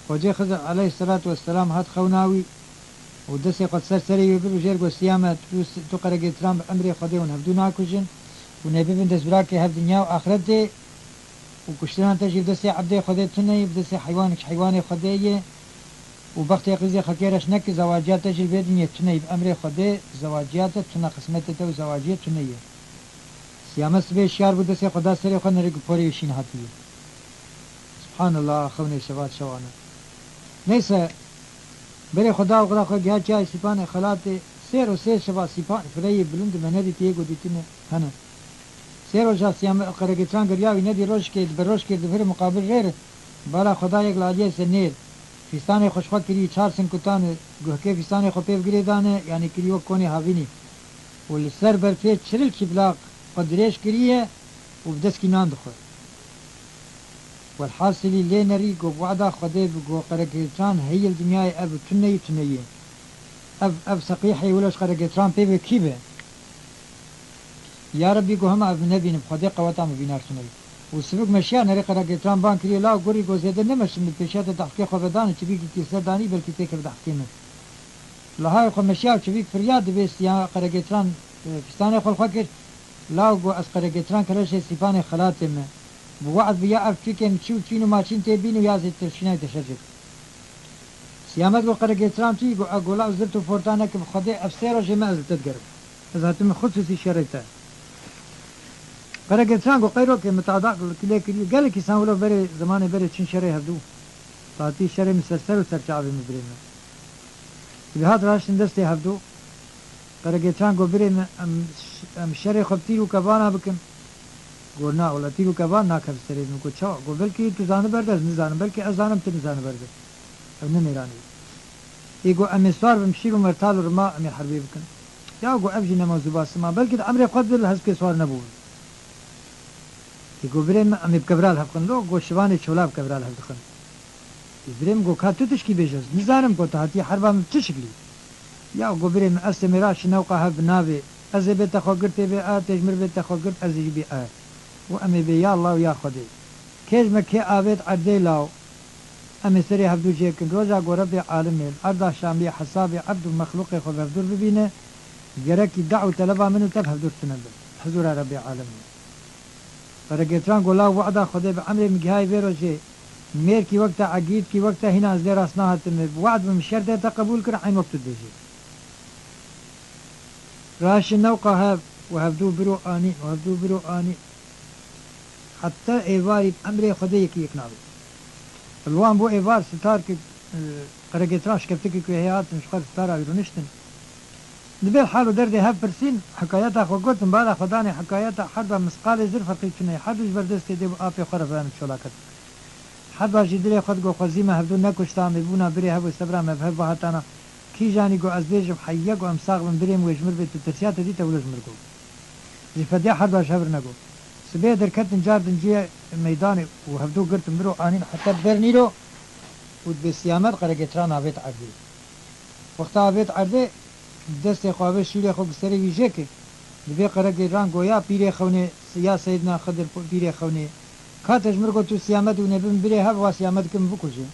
Xwecê Xizir aleyhisselatu vesselam hat xewna wî û destê xwe di ser serê wî bir û jêr got, Siyamet, tu, tu qeregêtiran bi emrê Xwedê hûn hevdû nakujin û nê bibin destbirakê hev dinya û axretê û kuştinan te jî bi destê ebdê Xwedê tune ye, bi destê heywan, heywanê Xwedê ye û bextê qîzê xelkê reş neke, zewaciya te jî li vê dinyê tune ye, bi emrê Xwedê zewaciya te tune, qismetê te û zewaciyê tune ye. Siyamet sibê şiyar bû, destê xwe da serê xwe, nerî ku porê wî şîn hatiye. Subhanallah, xewnê şevat şewana. Neyse, berê xwe da û xira xwe giha çiyayê Sîpanê Xelatê, sê roj sê şeva Sîpan fireyê bilind me nedîtiye, go dîtine hene. Sê roja Siyame-, Qeregêtiran geriya wî nedî rojkê, di berojkê di vir muqabil rê re, bala xwe da yek li aliyê senêr. Fîstanê xwe ji xwe kirî çar sinkutan e, guhkê fîstanê xwe pê bi girê dane, yanî kirî wek konê havînî. Û li ser berfê çiril kîblaq xwe dirêj kiriye û bi deskî nan dixwe. Welhasilî lê nerî go bi wada Xwedê bi go Qeregêtiran heyî li dinyayê ev tuneyî tuneyî. Ev, ev seqîhê wilo ji Qeregêtiran pê be kî be? Ya Rebbî, go hema ev min nebînim, Xwedê qeweta min bînar tuneyî. Û sivik meşiya nerê Qeregêtiran ban kiriye, law gurî go zêde nemeşim, li pêşiya te dehfkê xwe vedane, çivîkî tê ser danî, belkî têke bi dehfkê min. Lihayê xwe meşiya û çivîk firya dibê siya Qeregêtiran, e, fîstanê xwe li xwe kir. Law go ez Qeregêtiran keleşê Sîpanê Xelatê me. Bi we'd bi ya ev çûkên çî û çîn û maçîn tê bîn û ya zêde şînayê te şer jê. Siyamet go Qeregêtiran çi? Go, e, go law zirt û forta neke, bi Xwedê ev sê rojê me ez li te digerim. Ez hatime xusûsî şerê te. Qeregêtiran go qeyro ke mitadaq lê kiriye. Gelek îsan wilo berê, zemanê berê çin şerê hevdû. Tatî şerê min ser ser û ser çavê min birê me. Bi hat raştin destê hevdû. Qeregêtiran go birê me, em, em şerê xwe bi tîr û kevana bikin. Go na, wela tîr û kevan nake bi serê min. Go çawa? Go belkî tu zaniber de ez nizanim, belkî ez zanim tu nizaniber de. Ew ne mêranê. Ê go em ê swar bin şîr û mertal û rima em ê herbê bikin. Ya go ev jî nema zûba sima. Belkî di emrê xwe de li hespê swar nebûbin. Ê go birê min, em ê bi kevra li hev xin. Lo go şivanê çola bi kevra li hev dixin. Ê birê min go ka tu tişkî bêje, ez nizanim go tu hatiyê herba min bi çi şiklî? Ya go birê min, ez tê mêra şinewqa hev bi navê. Ez ê bê te xwe girtê bê a, tê ji mir bê te xwe girt, ez ê jî bê a. Û em ê bê ya Allah û ya Xwedê. Kê ji me kê avêt erdê law. Em ê serê hevdû jê kin. Roja go Rebbê alimê, li erda Şamiyê hesabê erd û mexlûqê xwe bi hevdûr bibîne, gerekî da û teleba min û te bi hevdûr tune bin. Hizûra Rebbê alimê. Qeregêtiran go law wada Xwedê bi emrê min gihayê vê rojê, mêrkî wek te, egîdkî wek te, hîna ez lê rast nahatime. Bi wad bim şer te te qebûl kir, eyn wek tu dibêjî. Raşin newqa hev û hevdû biro anî, û hevdû biro anî. Heta êvarî bi emrê Xwedê yekî yek nabê. Li wan bû êvar sitarkek, e, qeregêtiran şkeftikek wê heye hatin ji xwe sitara wî rûniştin. Di vê hal û derdê hev pirsîn, hikayeta xwe gotin, bala xwe danê hikayeta herda misqalê zir ferqî tune ye. Herdu ji ber destê dê û apê xwe re verin çolaket. Herda jî dilê xwe digo xwezî me hevdû nekuşta, em ê bûna birê hev û sebra me bi hev bihatana. Kîjanî go ez bêjim heye go em sax bin birê min wê ji mir bê tu tirsiya te dî te wilo ji mir got. Jî fediya herda ji hev re nego. Sibê derketin car din cihê meydanê û hevdû girtin biro anîn heta ber nîro û dibê siyamet qeregêtiran avêt erdê. Wexta avêt erdê, destê xwe avêt şîrê xwe bi serê wî jê kir. Dibê qeregêtiran goya pîrê xewnê, ya Seydina Xidir pîrê xewnê. Ka te ji mir got tu siyamet û nebim birê hev wa siyamet kim bikuje.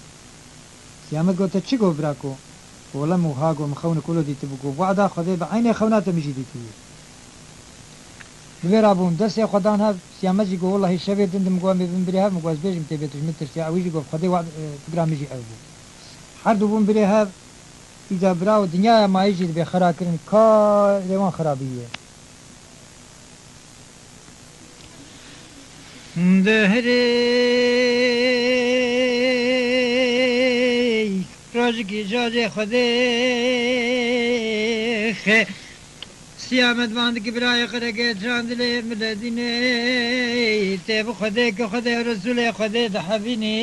Siyamet got, te çi got birako? Wele min wiha got, min xewnik wilo dîtibû. Got, wada Xwedê bi eynê xewna te min jî dîtibû. Bi vê re bûn, destê xwe dan hev, Siyamet jî got, wellahî şevê din di min got, em ê bin birê hev, min got, ez bêjim tê bê tu ji min tirsiya, ew jî got, Xwedê wa, e, fikra min jî ew bû. Her du bûn birê hev, îca bira û dinyaya mayî jî dibê xera kirin, karê wan xerabî ye. Dehrê Jikî cacê Xwedê xe. Siyamet van dikî birayê qireke çandilê miledînê. Tê bi Xwedê ki Xwedê Resûlê Xwedê dihevînî.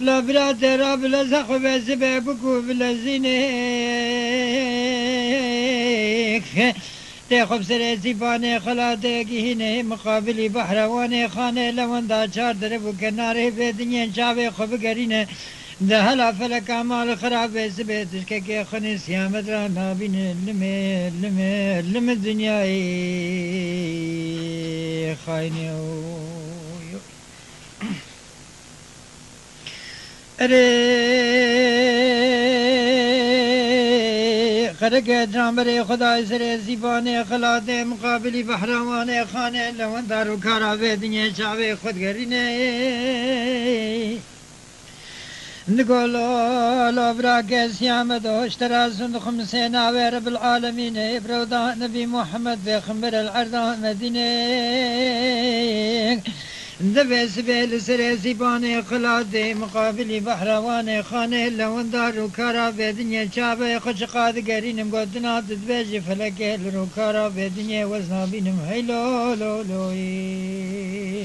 La bira tê ra bi leza xwe be zibe bikû bi lezînê. Tê xwe bi serê sîpanê xelatê gihînê, miqabilî behra wanê xanê lewenda çar derib û kenarê vê dinyên çavê xwe bigerîne. Di hela feleka mal xirabê sibê tişkekê xwinî siyamet ra nabîne, limê, limê, limê dinyayê xaynê. Erê, qirike camberê Xwedayê serê zîbanê xilatê miqabilî behrewanê xanê lewendar û kara vê dinyê çavê xwe digerînê. Nigolo lo bira ke siyamet hoş tera zund xumsê navê Rebil Alemînê, birewda Nebî Muhammed Pêxember el erda Medînê. Divê sibê li serê sîpanê xilatê, miqabilî behra wanê xanê lewendar û kara vê dinyê çavê xwe çiqa digerînim gotina tu dibêjî felekê li rûkara vê dinyê wez nabînim hey lo lo loyî.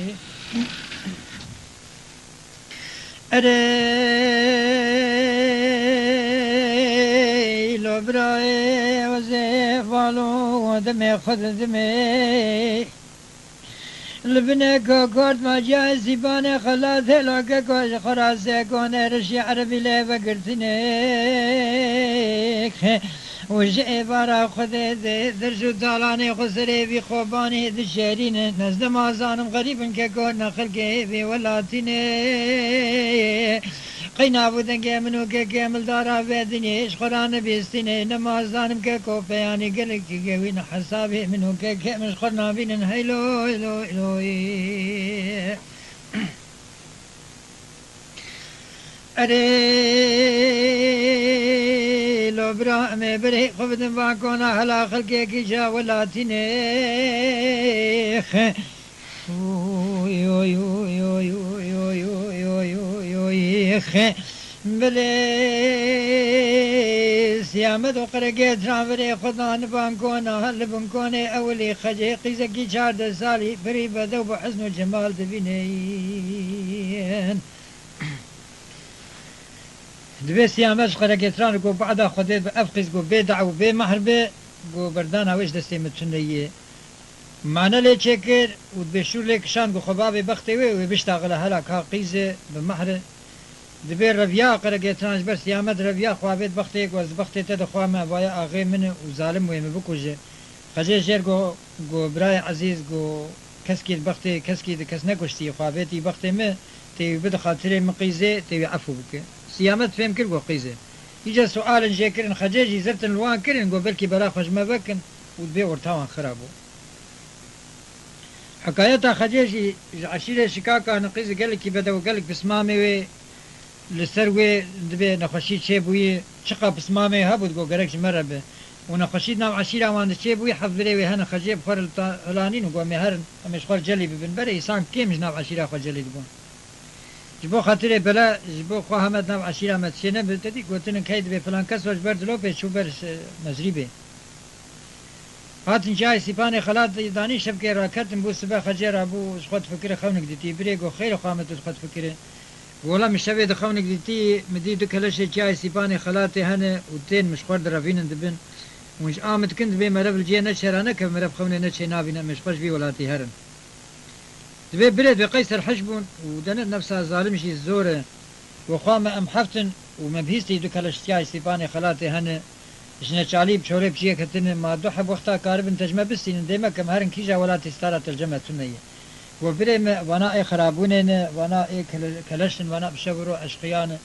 Erê lo birayê wezê valo demê xwe didimê. Li binê kokort ma cihê sîpanê xelatê lo keko ji xwe ra sekonê rişî erebî lê vegirtinê. Û ji êvara Xwedê dê dirş û talanê xwe serê vî xobanê dişêrînin. Ez dema zanim xerîb in keko ne xelkê vê welatînê. Qeyna bû dengê min û kekê mildara vê dinyê ji xwe ra nebîstînê. Nema zanim keko peyanî gelekî gewîn hesabê min û kekê min ji xwe nabînin. Heylo, heylo, heylo. Erê, lo bira em ê berê xwe bidin van kona hela xelkê kîja welatînê. Oy, oy, oy. Bilê siyamet û qirikê traverê xwe dan van kona li bin konê ewilî xecê qîzekî çardeh salî pirî bedew bi hizn û cemal dibînên. Divê siyamet ji qerekêtran ku bada Xwedê bi ev qîz ku bê daw û bê mehr be, ku berdana wê ji destê min tune ye. Mane lê çêkir û dibê şûr lê kişand ku xwe bavê bextê wê û wê biştaxile hela ka qîzê bi mehr e. Dibê reviya qerekêtran ji ber siyamet reviya xwe avêt bextê ku ez bextê te dixwame, vaye axê min e û zalim wê min bikuje. Xecê jêr got, got, birayê ezîz, got, keskî di bextê keskî di kes nekuştî, xwe avêtî bextê min, tê wî bide xatirê min qîzê, tê wî efû bike. Siyamet fêm kir, got, qîz e. Îca sualin jê kirin, xecê jî zirtin li wan kirin, got, belkî bela xwe ji me vekin û dibê orta wan xira bû. Hikayeta xecê jî ji eşîrê şikakan e, qîz gelekî bedew, gelek pismamê wê, li ser wê dibê nexweşî çêbûyî, çiqa pismamê hebû, digot gerek ji me re be. Û nexweşî di nav eşîra wan de çêbûyî, heft birê wê hene xecê bi xwe re li ta hilanîn û got, em ê herin, em ê ji xwe re celî bibin. Berê îsan kêm ji nav eşîra xwe celî dibûn. Ji bo xatirê bela, ji bo xwe heme di nav eşîra me çê nebe, te dî gotinin key dibê filan kes ji ber dilopê çû ber, e, mezrîbê. Hatin çiyayê Sîpanê xelat danî şevkê raketin bû sibe xecê rabû ji xwe difikire xewnik dîtî. Birê got, xeyr xwe me tu ji xwe difikire. Got, wela min şevê di xewnik dîtî, min dî du keleşê çiyayê Sîpanê xelatê hene û tên min ji xwe direvînin dibin. Hûn ji a min dikin dibê merev li cihê neçe ra nekeve, merev xewnê neçê nabîne, em ê ji xwe ji vî welatî herin. Dibê birê dibê qey serhişk bûn û dene nefsa zalim jî zor e. Wexwa me em heft in û me bihîstî du keleş çiyayê Sîpanê xelatê hene. Ji neçalî bi çolê bi ciyê ketine, ma du heb wexta karibin te ji me bistînin, dê me ke em herin kîja welatê stara te li cem me tune ye. Got, birê me, vana ê xirabûnê ne, vana ê kele-, keleş in, vana bi şev û roj eşqiya ne.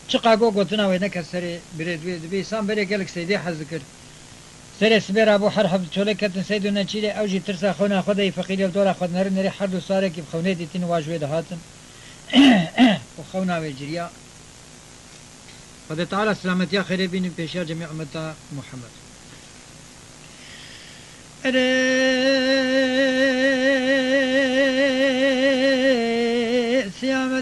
Çiqa got, gotina wê neke serê birê, dibê, dibê îsan berê gelek Seydê hez dikir. Serê sibê rabû her heft çolê ketin Seyd û Neçîrê, ew jî tirsa xewna xwe de yî feqîrê li dora xwe dinerin, nerê her du sarekî bi xewnê dîtin, wa ji wê dihatin û xewna wê ciriya. Xwedê Teala silametiya xêrê bînin pêşiya cemî ummeta Muhammed. Erê siyamet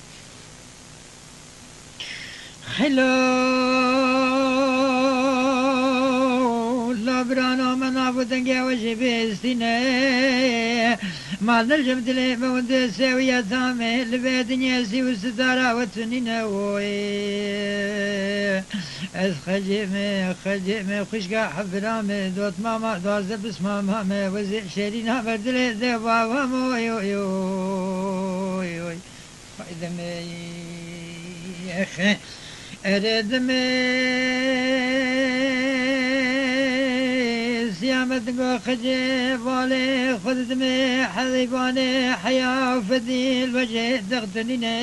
Xelo, labirana me nav û dengê we jî bihêstîne. Ma dil ji dilê me hûn dê sewiya tamê, li vê dinyê sî û sitara we tunîne oy. Ez xecê me, xecê me, xwişka hebira me, dotmama, duwazdeh pismama me, wezê şêrîna me dilê de bava me oy, oy, oy, oy. Vay demê, exe, erê demê, siyamet go xecê, valê xwe didimê, heyvanê heya fedîl vecê dextinîne.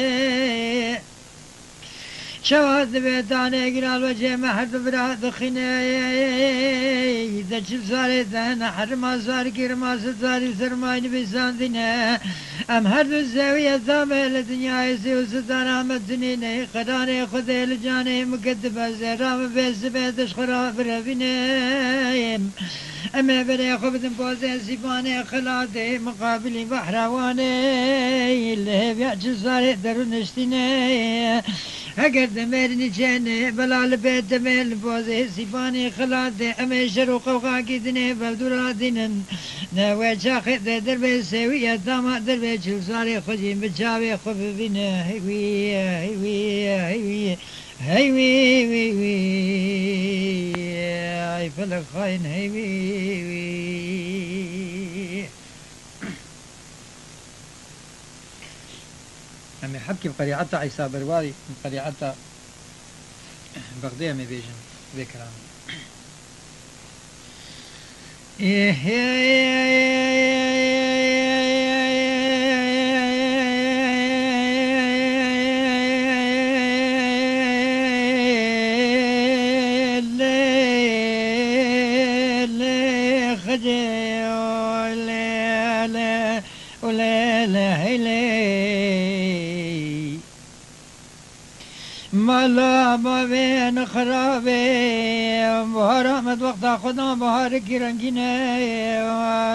Şewa divê danê giral vecê me her du bira dixîne. De çil zarê de ne herima zarkî rima se zarî sermayî nivîsandîne. Em her du zewiye dame li dinyayê sî û sidana me dinîne. Qedanê Xwedê li canê min ketibe zêra min bê sibê de ji xwe re birevîne. Em ê berê xwe bidin pozê sîpanê xelatê miqabilî behra wan ê. Li hêviya çil zarê derû niştîne. Heger demêrî nîçêne bela li bê demê li pozê sîpanê xelatê em ê şer û qewqakî dinê berdûra dînin. Ne wê çaxê de dervê sêwî ye dama dervê çil zarê xwe jî bi çavê xwe bibîne. Hey wî, hey wî, hey wî. Hey wî, wî, wî. Ay felek xayîn, hey wî, wî. Em ê hebkê bi qerîeta Îsa Berwarî, bi qerîeta Bexdê em ê bêjin vê kilamê. Mala bavên xirabê. Bihar amed wexta xwedan, biharekî rengîn e,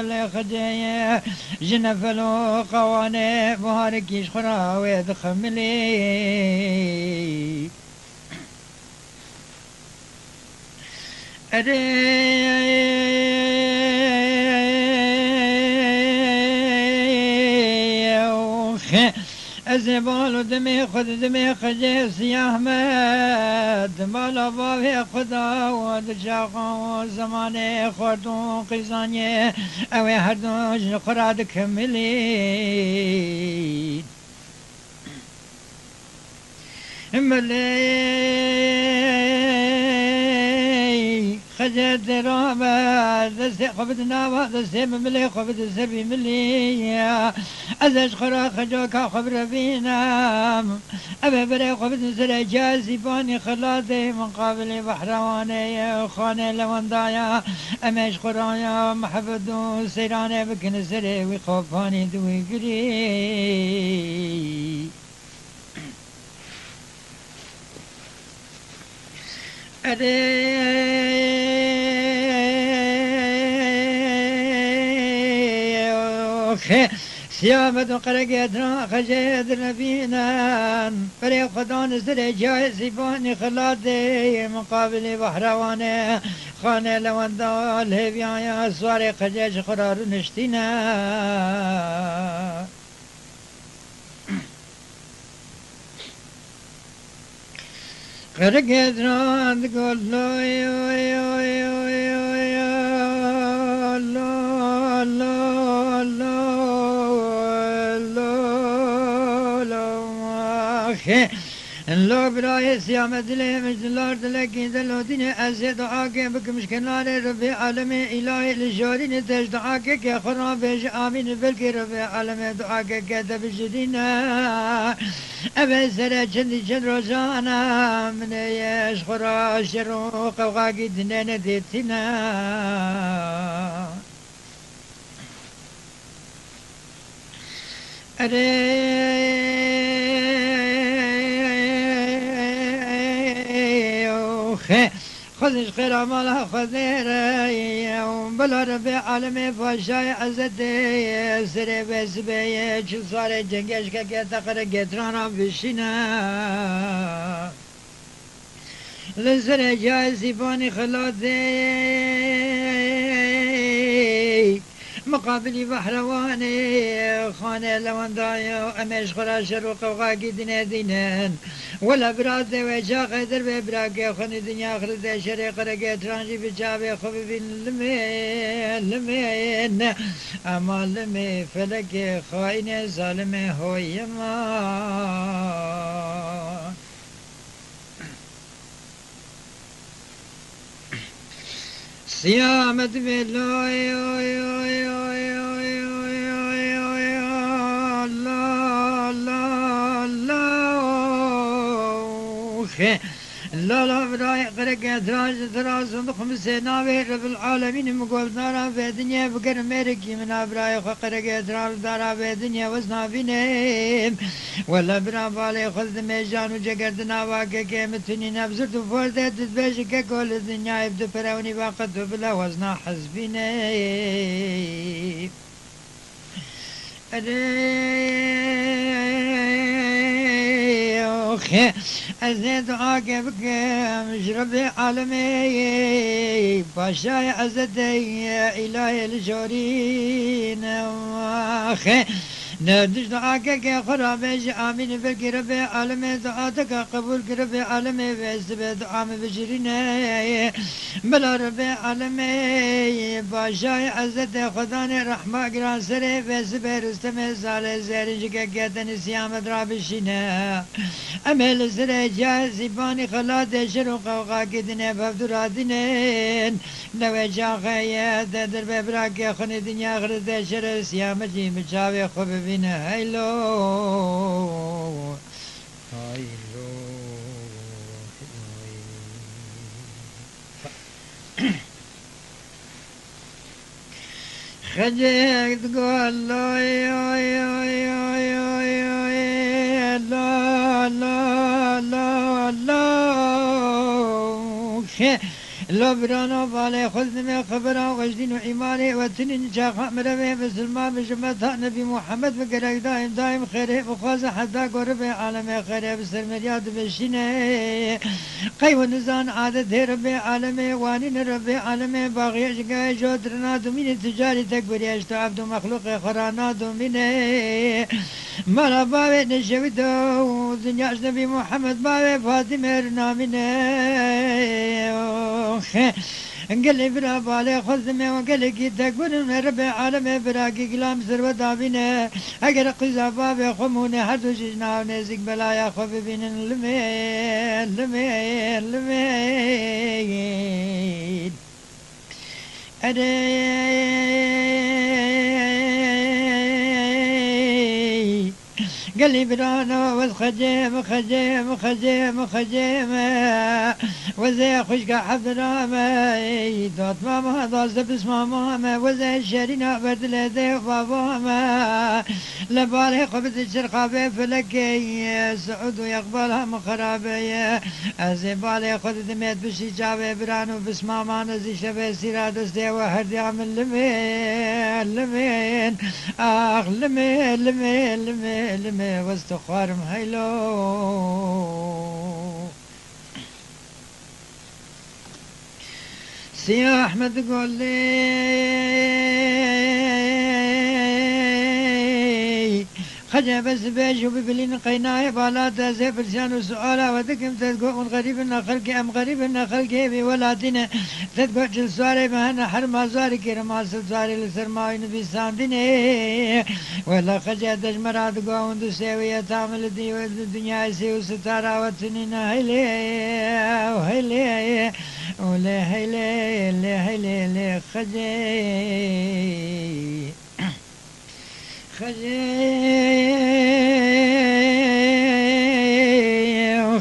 lê Xecê ye ji nefel û qewanê, biharekî ji xwe re wê dixemilî. Erê, xe, ez ê bal û demê xwe di demê Xecê siyah me, di mala bavê xwe da û di çaxa û zemanê xward û qîzaniyê, ew ê her du ji xwe re dikemilî. Milê Xecê dê rabe, destê xwe bidin nava destê min, milê xwe bidin ser vî milî. Ez ê ji xwe re xecoka xwe birevînim. Ev ê berê xwe bidin serê cihê Sîpanî, xelatê min qabilî behrewanê ye, xanê lewendaya. Em ê ji xwe re ya mihebet û seyranê bikin serê wî qopanî di wî girî. Erê, oxe, siyamet û qeregê dina Xecê dinevînin. Berê xwe dan serê cihê Sîpanî, xelatê muqabilî behrewanê. Xanê lewenda lêviyaya, siwarê Xecê ji xwe re rûniştîne. Qeregê diran digot, lo, yo, yo, lo, lo, lo, lo, lo, axe. Lo birayê siya me dilê min ji lar dilekî de lodîne, ez ê duakê bikim ji kenarê Rebê alemê, îlahê li jorînê te ji duakeke xwe rabêje, amîn, belkî Rebê alemê duakeke te bijirîne. Ev ê serê çendî çend rojan e, min ê ye ji xwe re şer û qewxakî dinê nedîtîne. Erê, oxe, xwezî ji xêra mala Xwedê re, bela Rebê alemê paşayê ezetê, serê vê sibê ye, çil sarê cengê ji keke te qeregê diran re bişîne. Li serê cihê Sîpanî xelatê muqabilî behrewanê, xanê lewendaya, em ê ji xwe re şer û qewxakî dinê dînin. Wela bira, dê wê çaxê dervê birakê xwe nî dinya xiretê şerê qeregê tiran jî bi çavê xwe bibîn limê, limê ne. Ema limê felekê xaînê zalimê hoyê ma. Siyamet bê, lo, yo, yo, lo, lo, lo, xe. Lala birayê qirike, diraj, diraz û dixumisê navê Rebil Alemîn, min goldara vê dinyê bigerim mêrikî min a birayê xwe qirike, dirar dara vê dinyê wezna bînim. Wele bira balê xwe dimêjan û ceger di nava kekê min tunî nebzird û fordê tu dibêjî keko li dinyayê bi du perewnî ve qet û bila wezna hezbînê. Erê, oxe, ez ê duake bikim ji Rebê alemê, paşayê ezetê, îlahê li jorîn, oxe. Ne diş duakeke xwe rabêje amîn, belkî Rebê alemê dua te ka qebûl kir, Rebê alemê vê sibê dua min bijirîne. Bila Rebê alemê, paşayê ezetê, Xwedanê rehma giran serê vê sibê Rustemê Zalê Zêrîn ji kekê tenê Siyamet rabişîne. Em ê li serê cihê Sîpanî xelatê şer û qewxakî dinê, bi hevdû radînin. Lewê çaxê ye te dervê birakê xwe nî dinya xiretê şerê Siyamet jî bi çavê xwe bibîne. Heylo. Heylo. Xecek digot, lo, yo, yo, lo, lo, lo, lo, xe-, Birano balê xwe dimê xebera wejdîn û îmanê we tinîn çaxa mirevê misilman bi ji me ta Nebî Muhammed bi gerek daîm daîm xêrê bixwaze heta ku ribê alemê xêrê bi ser meriya dibişîne. Qey we nizan adetê Rebbê alemê, wanîne Rebbê alemê, baxiyê ji gayê jo dirina dumînê ticarî tek biriye ji tu evd û mexlûqê xwe ra nadomîne. Mala bavê neşewî de û dinya ji Nebî Muhammed bavê Fatîme re namîne. Gelê bira balê xwe dimê û gelekî tek birin me Rebbê alemê birakî gilam serwet avîne. Eger qîza bavê xwe mûne her du jî ji nav nêzîk belaya xwe bibînin limê, limê, limê. Erê gelî birano wez xecê mi, xecê mi, xecê mi, xecê mi, xecê mi. Wezê xwişka Hebdira me, ey, dotma me, doste pismama me, wezê şerîna berdilê dê baba me. Li balê xwe bide çirxa bê felekê, Siûd û Yeqbala min xerabe ye. Ez ê balê xwe didimê piştî çavê biran û bismaman, ez îşevê sîra destê we herdiya min limê, limên, ax limê, limê, limê, limê, wez tu xwarim heylo. Siyah Ahmed Golê. Xecê bes bêj û bibilîn qeynayê bala te, ez ê pirsiyan û suala we dikim, te digot hûn xerîb in ne xelkê, em xerîb in ne xelkê vî welatî ne. Te digot çil suarê me hene, her ma zuarî kêre ma sed suarê li ser mawî nivîsandinê. Wela xecê te ji me ra digot hûn du sêwiyeta min li dî-, di dinyayê sê û sitara we tunîne heylê, heylê, û lê heylê, lê heylê, lê xecê. Xecê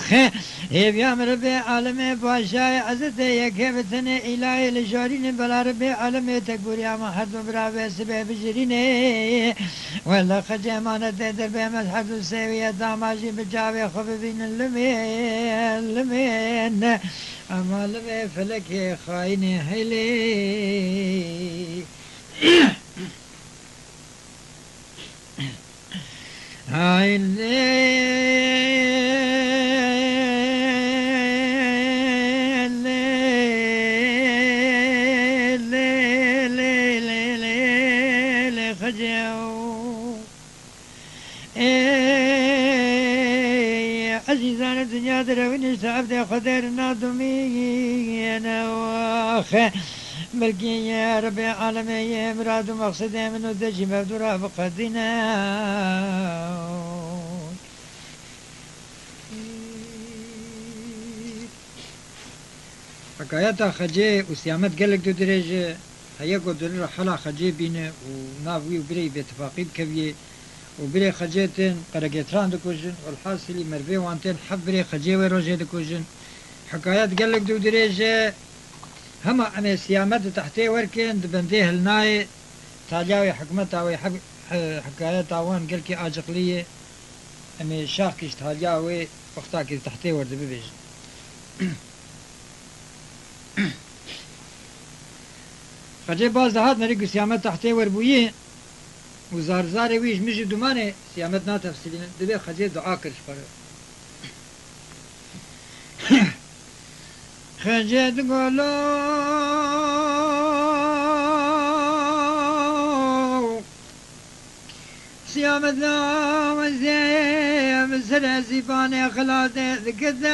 xe, hêviya min Rebê alemê paşayê ezete yekê bi tenê îlayê li jorînê bela Rebê alemê tekbûriya me her du bira vê sibê bijirînê. Wela xecê emanetê derbê me her du sêwiyeta ma jî bi çavê xwe bibînin limê, limê ne. Ama limê felekê xayinê heylê. Haylê, lê, lê, lê, xecê. Ey, ezîzanê dinya direwînî ji evdê Xwedê re nadomîne. Belkî ye Rebê alemê ye mirad û mexsedê min û te jî mevdû re biqedîne. Hikayeta Xecê û Siyamet gelek du dirêj e. Heye ku dûrî re hela Xecê bîne û nav wî û birê wî bêtifaqî bikeviyê û birê Xecê tên qeregêtiran dikujin. Welhasilî mervê wan tên heft birê Xecê wê rojê dikujin. Hikayet gelek du dirêj e. Hema em ê Siyamet di tehtê werkin, di bendê hilnayê, taliya wê hikmeta wê, hik-, hi-, hikayeta wan gelkî aciqlî ye. Em ê şaxkî ji taliya wê wextakî di tehtê wer de bibêjin. Xecê baz dihat nerî ku Siyamet tehtê wer bûyî û zar zarê wî ji min jî dumanê Siyamet natefsîlînin, dibê Xecê dua kir ji xwe re. Xecê di golo Siyameta wezê bi serê sîpanê xilatê dikitim.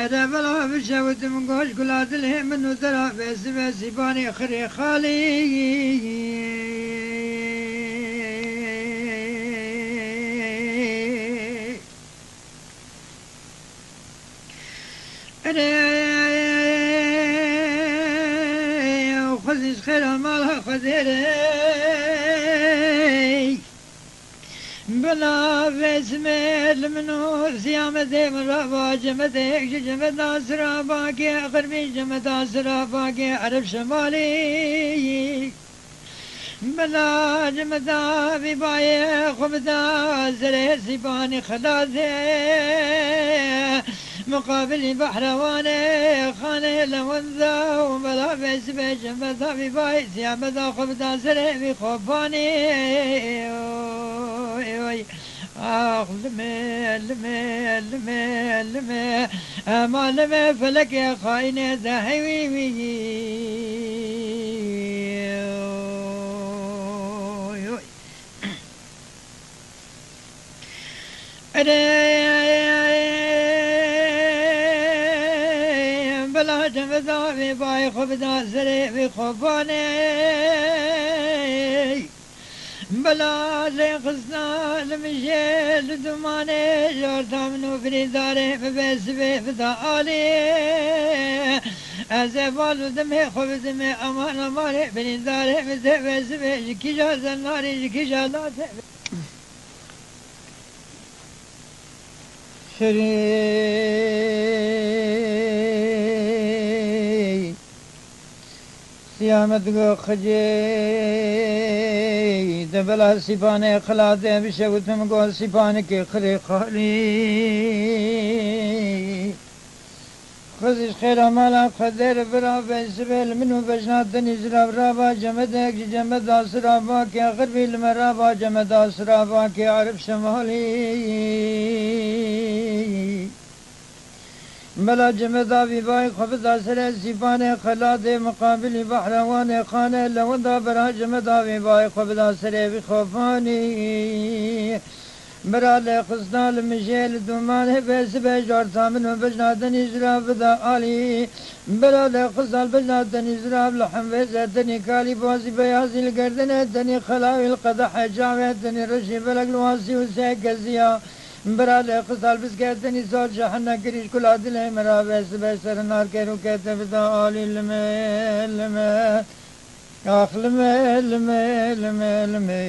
Ere vela bişewitim goş gula dilê min û dera vê sibê sîpanê xirê xalî. Erê, xwezî ji xêra mala Xwedê re. Bila vêsmê li min û Siyamedê min rava cemedê, ji cemeda sira bakê, xirmî cemeda sira bakê, ereb şemalî. Bila cemeda vî bayê xwe bida serê sîpanî xelatê. Miqabilî behrewanê xanê lewenda û bela besibê cembeta vî vayî siyameta xwe bida serê vî xopanî. Oy, oy. Ax, limê, limê, limê, limê. Ema limê felekê xayînê de hewî wî. Oy, oy. Erê, bila cem bida vê bayê xwe bida serê vê xobanê. Bila lê xisna li mijê li dumanê, ji orta min û birîndarê min be sibê bida alî. Ez ê bal û dimê xwe bidimê aman amanê birîndarê min tê be sibê ji kîja zennarî ji kîja latê. Xirî. Siyamet go xicê, de bela sîpanê xilatê bişewitim go sîpanikê xirê xalî. Xizî ji xêra mala xwe der bira be sibê li min û bejna tenî zirav rava cemedek ji cemed asirava kê xirbî li me rava cemed asirava kê erif şemalî. Bela cemeda vî vayî xwe bida serê sîpanê xelatê miqabilî behrewanê xane lewenda bera cemeda vî vayî xwe bida serê vî xofanî. Bira lê xisna li mijê li dûmanê be sibê ji orta min û bejna tenî zirav bida alî. Bira lê xisna li bejna tenî zirav li hemvêze tenî kalî bazî beyazî li gerdinê tenî xelawî li qedehê çavê tenî reşî belek li wasî û sê keziya. Bira lê xisna li biskê tenî sor cehennek kirî ji kula dilê min ra be sibê ser nar kêr û kete bida alî limê limê. Ax limê limê limê limê.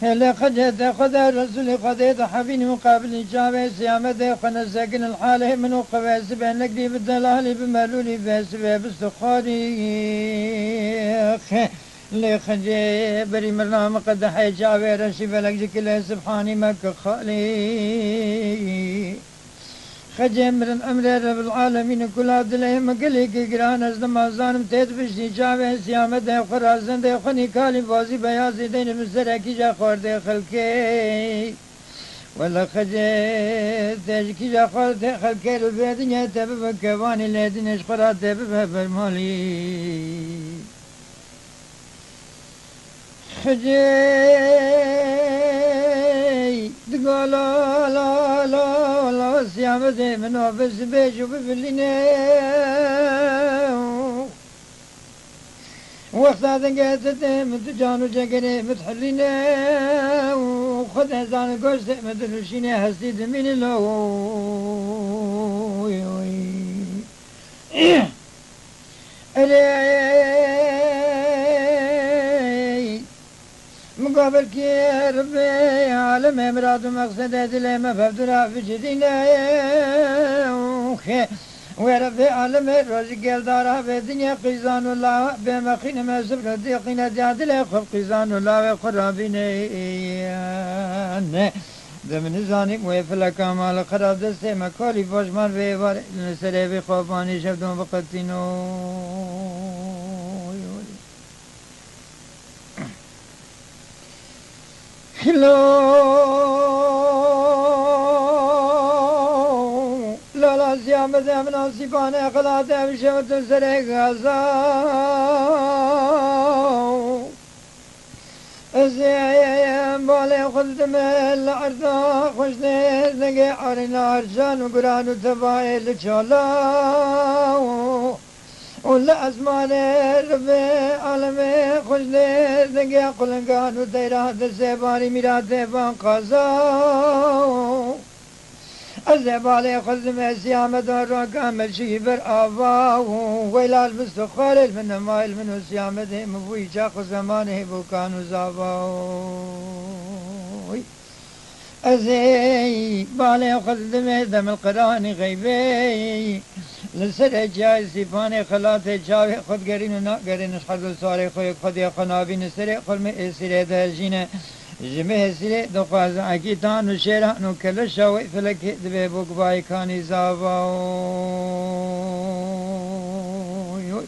Hêlê xecê te Xwedê Resûlî Xwedê de hebînî miqabilî çavê siyamedê xwe nesekin li halê min û xwe ve sibê negrî bi delalî bi melûlî ve sibê bistixwarî. Lê xecê berî mirna min qedehê çavê reşî velek ji kilê sibhanî me ki xalî. Xecê mirin emrê Rebil Alemîn û kula dilê min gelekî giran ez dima zanim tê dibiştî çavê siyamedê xwe ra zendê xwe nîkalî bazî beyazî deynî min serekî je xwardê xelkê. Wele xecê te ji kîja xwardê xelkê li vê dinyê te bibe kevanî lê dinyê ji xwe ra te bibe bermalî. Xicê digo la la la la siyamedê min o bi sibê jû bibilîne. Wexta dengê te tê min tu can û cegerê min dihilîne û xwe dezan goştê min dinuşîne hestî dimîne lo. Erê, min got belkî Rebbê alemê mirad û mexsedê dilê me bev dûra bicidîne û xê wê Rebbê alemê rojî geldara vê dinya qîzan û la bê mexîne me sibr û dîqîne diya dilê xwe qîzan û lawê xwe rabîne. De min nizanî wê fileka mala xera destê me kalî baş mar vê êvarê li serê vê xwebanî şevdon biqetîno. Hilo lala ziya min de min asîbane xelate ev şev tu serê gaza. Ez ê balê xwe didime li erda xweşnê dengê arîna arcan û guran û tebayê li çala û li ezmanê ribê alemê xweşnê dengê qulingan û teyra destê barî mîratê van qaza. Ez ê balê xwe zimê siyameda raka me çiyî ber ava û weylal bistixwarê li min nemayê li min û siyamedê min bûyî çax û zemanê hêbokan û zava. Ez ê balê xwe zimê demil qiranî xeybê li serê çiyayê sîpanê xelatê çavê xwe digerîn û nagerîn ji her du sarê xwe yek xwediyê xwe nabîn li serê xurmê êsîrê de jîne. Ji me hêsîrê dixwaze egîtan û şêran û keleşa wê felekê divê bo guvayê kanî zava. Oy, oy.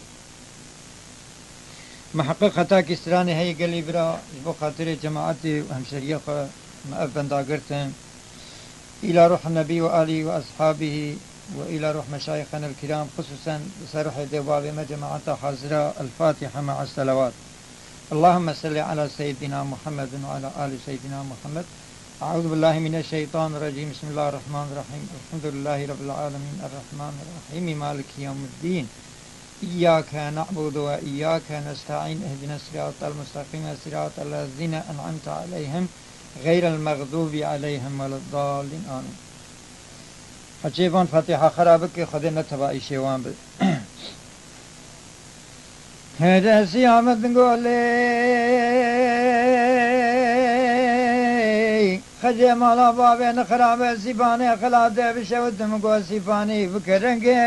Miheqqiq hetakî stranê heye gelî bira, ji bo xatirê cemaetê û hemşeriyê xwe me ev benda girtin. إلى روح النبي وآله وأصحابه وإلى روح مشايخنا الكرام، خصوصا سروح ديوابي مجمعة حاضرة. الفاتحة مع الصلوات. اللهم صل على سيدنا محمد وعلى آل سيدنا محمد. أعوذ بالله من الشيطان الرجيم. بسم الله الرحمن الرحيم. الحمد لله رب العالمين. الرحمن الرحيم. مالك يوم الدين. إياك نعبد وإياك نستعين. اهدنا الصراط المستقيم. صراط الذين أنعمت عليهم غير المغضوب عليهم ولا الضالين. آمين. Hecê van Fatiha xera bike, Xwedê ne teva îşê wan be. Hede Siyamet Golê, Xecê mala bavê nixirabe, Sîpanê xilate bişewitim go Sîpanî bike rengê.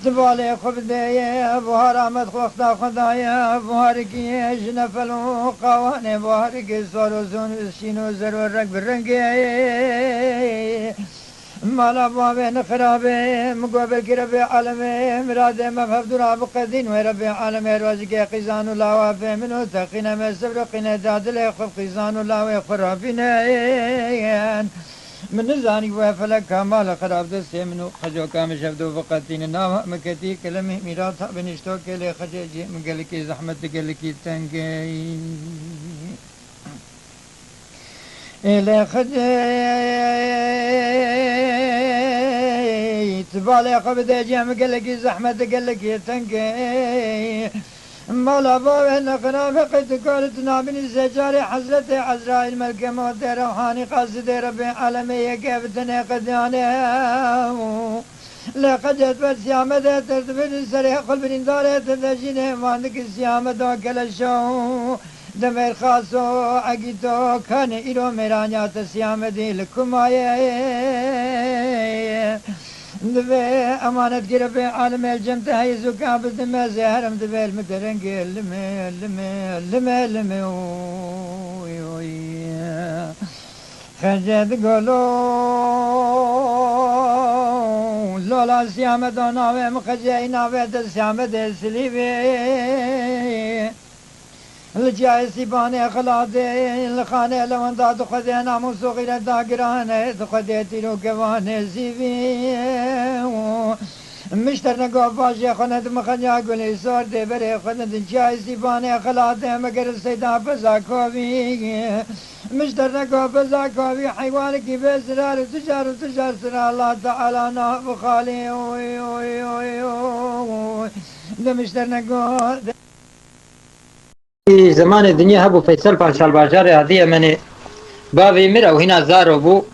Zivalê xwe bideye, buhar amet xwe wexta xwe daye, buharikî ji nefel û qawanê, buharikî sor û zûn û şîn û zer û reng bi rengê. Mala bavê nixirabe, min got belkî Rebê alemê miradê me bi hevdû re biqedîn wê Rebê alemê rojikê qîzan û lawa fê min û teqîne me sebr û qîne da dilê xwe bi qîzan û lawê xwe rabînin. Min nizanî we felek ka mal xirab destê min û xecoka min ji hevdû biqetînin. Nava min ketî kilemê mîrata binişto kêlê xecê cihê min gelekî zehmet di gelekî tengê. Êlê xecê ti balê xwe bide cihê min gelekî zehmet di gelekî tengê. Mala bavê nexirabe qey tu kar tu nabînî secarê hezretê Ezraîl melkê mewtê rewhanî qasidê Rebê alemê yeke bi tenê qediyane. Lê qediyet ber siyamede ter dibin serê xwe birîndarê te de jînê mandikî siyameda keleşa û demêr xaso egîto kanê îro mêraniya te siyamedî li kumayê. Divê emanet girê bê alimê cem te heyz û kabir dime zê herem divê lime derengê lime, lime, lime, lime, oy, oy. Xecê di golo, lola siyameda navê min xecê, navê te siyamedê silîvê. Li ciyayê Sîbanê Xiladê, li xanê lewenda di xwedê namûs û xîreta giranê, di xwedê tîr û kevanê zîvî û mişterneka paşê xwe ne di mixenya gulê sor dê berê xwe ne di ciyayê Sîbanê Xiladê meger seyda peza kovî. Mişterneka peza kovî heywanekî bê zirar û tijar û tijar sira Allah Teala na bixalî. Oy, oy, oy, oy. Di mişterneka Zemanê dinyê hebû Feysel Paşa li bajarê Adiyemenê bavê mir ew hîna zaro bû.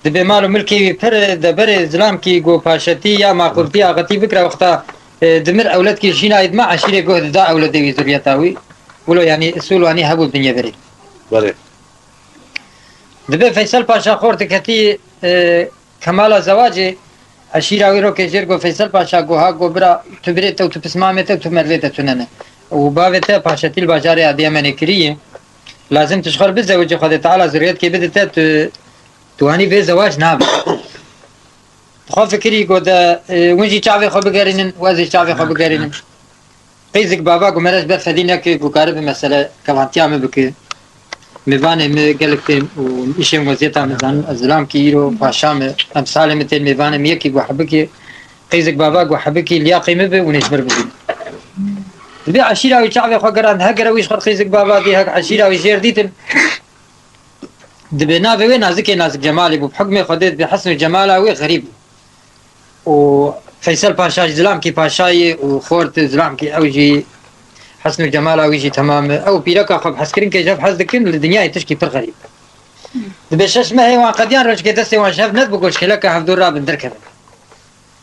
Dibê mal û milkê wî pir de berê zilamkî ku paşetî ya maqûrtî axetî bikira wexta, e, dimir ewledkî jîna yî dima eşîrê guh dida ewledê wî zuriyeta wî. Wilo yanî usul wanî hebû dinyê berê. Belê. Dibê Feysel Paşa xort diketî, e, Kemala zewacê eşîra wî rokê jêr got, Feysel Paşa got, ha got, bira, tu birê te û tu pismamê te û tu mervê te tune ne. Û bavê te paşetî li bajarê Adiyemenê kiriye. Lazim tu ji xwe re bizewicî, Xwedê Teala zurriyetkê bide te, tu, tu wanî vê zewac nabe. Xwe fikirî got, de, e, hûn jî çavê xwe bigerînin, ez jî çavê xwe bigerînim. Qîzik baba ku mere ji ber fedî neke ku karibe mesele kevantiya min bike. Mêvanê min gelek tên û îşên weziyeta min zanin. Ez zilamkî îro paşa me, emsalê min tên mêvanê min yekî ku hebikê. Qîzik baba ku hebikî liyaqê min bi û nêjmir bibî. Dibê eşîra wî çavê xwe gerand, hegere wî ji xwe qîzik baba dî, hek eşîra wî jêr dîtin. Dibê navê wê Nazikê Nazik Cemalê bû. Bi hukmê Xwedê dibê Hesn û Cemala wê xerîb bû. Û Feysel Paşa ji zilamkî paşayê û xort zilamkî ew jî Hesn û Cemala wî jî temam e. Ew pîreka xwe bi hezkirinkê ji hev hez dikin, li dinyayê tişkî pir xerîb. Dibê şeş mehê wan qediyan rojkê destê wan ji hev nedibû ku ji xêleka hevdû rabin derkevin.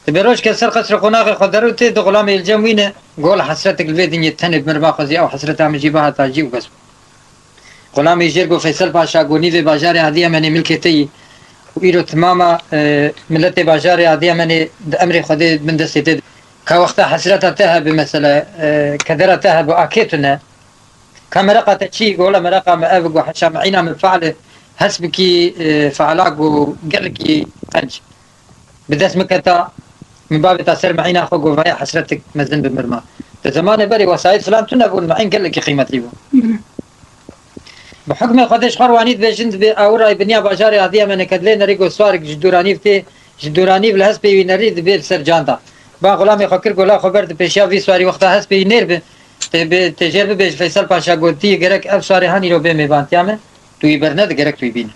Dibê rojke ser qesrê qonaxê xwe derûtê, du xulamê li cem wî ne, gol hesretek li vê dinyê tenê bi mirva xwe zî ew hesreta min jî bihata jî û bes bû. Xulamê jêr got, Feysel Paşa got, nîvê bajarê Adiyemenê milkê te yî û îro timama, e, miletê bajarê Adiyemenê di emrê Xwedê bin destê te de. Ka wexta hesreta te hebe, mesele, e, kedera te hebe, akê tune. Ka mereqa te çi? Go wela mereqa me ev, go heşa me îna min fe'l hesbikî, e, fe'la go gelekî qenc. Bi dest min keta, min bavêta ser me îna xwe, go vaya hesretik mezin bi mir ma. Di zemanê berê wesayît filan tune bûn, me în gelekî qîmetî bû. Bi hukmê Xwedê ji xwe riwanî dibêjin, dibê awirayî biniya bajarê Adiyemene ke dilê nerî go swarik ji dûranîv tê, ji dûranîv li hespê wî nerî dibê li ser canda. Ba xulamê xwe kir, go la xwe ber di pêşiya vî swarî wexta hespê wî nêr bi, tê bi, tê jêr bibêj Feysel Paşa gotî, gerek ev swarê han îro bê mêvantiya min, tu wî bernedi, gerek tu wî bîne.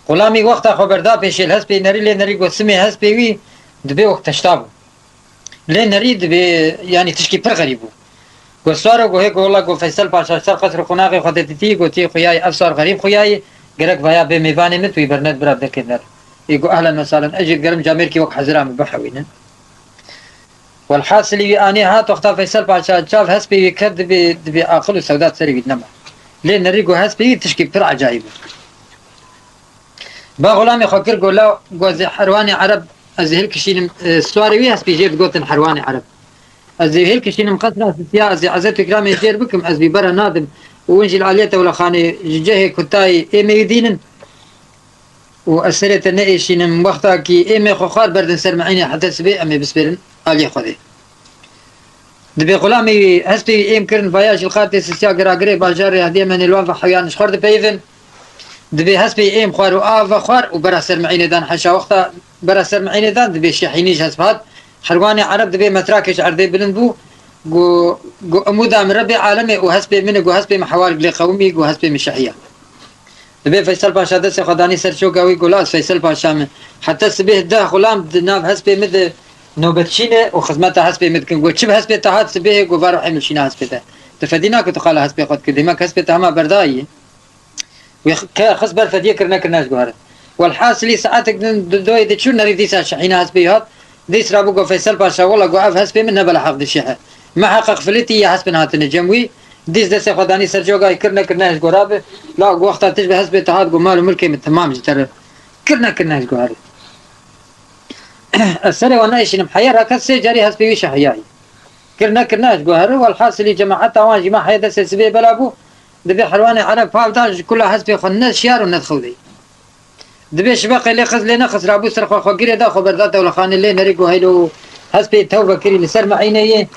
Xulamî wexta xwe berda pêşê li hespê nerî, lê nerî go simê hespê wî dibê wek teşta bû. Lê nerî dibê, yanî tişkî pir xerîb bû. Go swaro go hê go wela go Feysel Paşa ser qesr û qonaxê xwe de dîtî, gotî, xuyayî ev swar xerîb xuyayî, gerek vaya bê mêvanê min, tu wî bernet bira derkê der. Ê go ehlen we sahlen, ez jî digerim camêrkî wek hezira min bihewînin. Welhasilî wî anî hat, wexta Feysel Paşa çav hespê wî ket, dibê, dibê aqil û sewda serê wî nema. Lê nerî go hespê wî tişkî pir ecayîb bû. Ba xulamê xwe kir, go la, go ez ê herwanê Ereb, ez ê hilkişînim, e, swarê wî, hespî jê digotin herwanê Ereb. Ez ê hilkişînim qesra sisiya, ez ê ezet û ikramê jêr bikim, ez wî bera nadim û win jî li aliyê tewlexanê ji cihê kutayî êmê wî dînin û ez serê te neêşînim. Wexta kî êmê xwe xwar berdin ser me, înê hete sibê em ê bispêrin aliyê Xwedê. Dibê xulamê wî hespê wî êm kirin, vaya jî li qatê sisiya giragirê bajarê Hediyemenê li wan ve hewiyan ji xwe dipeyivin. Dibê hespê êm xwar û av vexwar û bera ser mi'înê dan, heşa wexta bera ser mi'înê dan, dibê şehînî ji hesp hat. Herwanê Ereb dibê metrakê ji erdê bilind bû. Got, got, "Imûda min Rebê alemê û hespê min e, got, hespê min hewar gilê qewimî, got, hespê min şehiya." Dibê Feysel Paşa destê xwe danî ser çoka wî, got, "La ez Feysel Paşa me. Heta sibêh deh xulam di nav hespê min de nobetçî ne û xizmeta hespê min dikin. Got, çi bi hespê te hat sibêhê, got, va ruhê min şîna hespê te. Tu fedî nake tu qala hespê xwe dikî. Demek hespê te hema berdayî." Wî ke xist ber fediyê kirine kirine ji guhere. Welhasilî saetek din di doyê de çû nerî dîsa şehîna hespê hat. Dîs rabû got Feysel Paşa, "Wela," got, "ev hespê min ne bela heq dişihe. Me heqeq filitî ya hespên hatine cem wî." Dîs destê xwe danî ser coga, kirine kirine ji gora bi. La got, "Wexta tij bi hespê te hat," got, "mal û milkê min temam ji te re." Kirine kirine ji guhere. Ez serê wan neêşînim heya ra, kes sê carî hespê wî şehiyayî. Kirine kirine ji guhere, welhasilî cemaeta wan jî me heye destê sibê bela bû. Dibê herwanê Ereb pav da ji kula hespê xwe ne şiyar û ne dixewdeyî. Dibê şiveqê lê xist lê nexist rabû ser xwe, xwe girê da, xwe berda tewlexanê, lê nerî got heylo hespê tewbe kirî li ser me'înê yê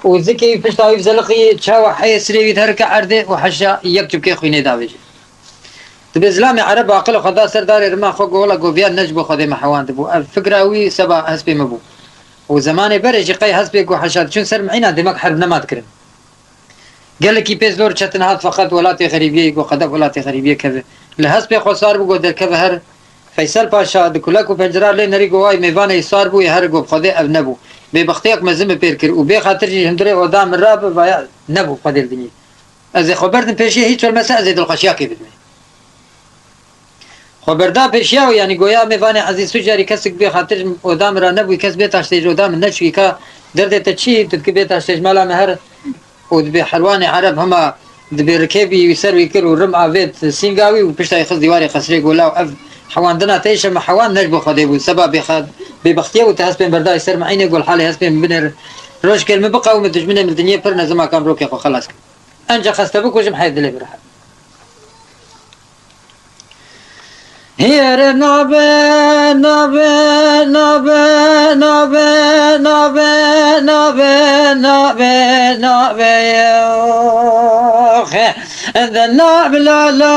û zikê wî pişta wî zeliqî, çawa heyê sirê wî derike erdê û heşa yek çipkê xwînê davêjî. Dibê zilamê Ereb aqil xwe da ser darê rima xwe, got, "Wela," got, "viya ne ji bo Xwedê me hewandibû. Ev fikra wî seba hespê min bû." Û zemanê berê jî qey hespê ku heşa diçûn ser mi'îna, demek herb nema dikirin. Gelekî pê zor çetin hat, feqet welatê xerîbiyê, got, "Qedef welatê xerîbiyê keve." Li hespê xwe sar bû, got, "Derkeve here." Feysel Paşa di kulek û pencera lê nerî, got, "Way mêvanê sar bû, yê here," got, "Bi Xwedê ev nebû. Bêbextiyek mezin min pêr kir û bê xatir jî hundirê oda min rabe, vaya nebû Xwedê li dinyê. Ez ê xwe berdim pêşiyê, hîç olmese ez ê dilxweşiyakê bidimê." Xwe berda pêşiya wî, yanî goya mêvanê ezîz, tu carî kesik bê xatir ji oda min re nebûyî, kes bê taştê ji oda min neçûyî, ka derdê te çi, tu dikî bê taştê ji mala me here û dibê herwanê Ereb hema dibê rikê bî wî ser wî kir û rim avêt sînga wî û pişta wî xist dîwarê qesrê, got, "Law ev hewandina te îşe me hewand ne ji bo Xwedê bû, seba bê-, bêbextiyê bû, te hespên berda ser me, înê got, halê hespên min binêrin. Rojkê min biqewime, dijminê min dinyê pir ne, zima kam rokê xwe xelas kir." Enca xeste bikujim, hey dilê bira. Hêre nabe, nabe, nabe, nabe, de nabla la.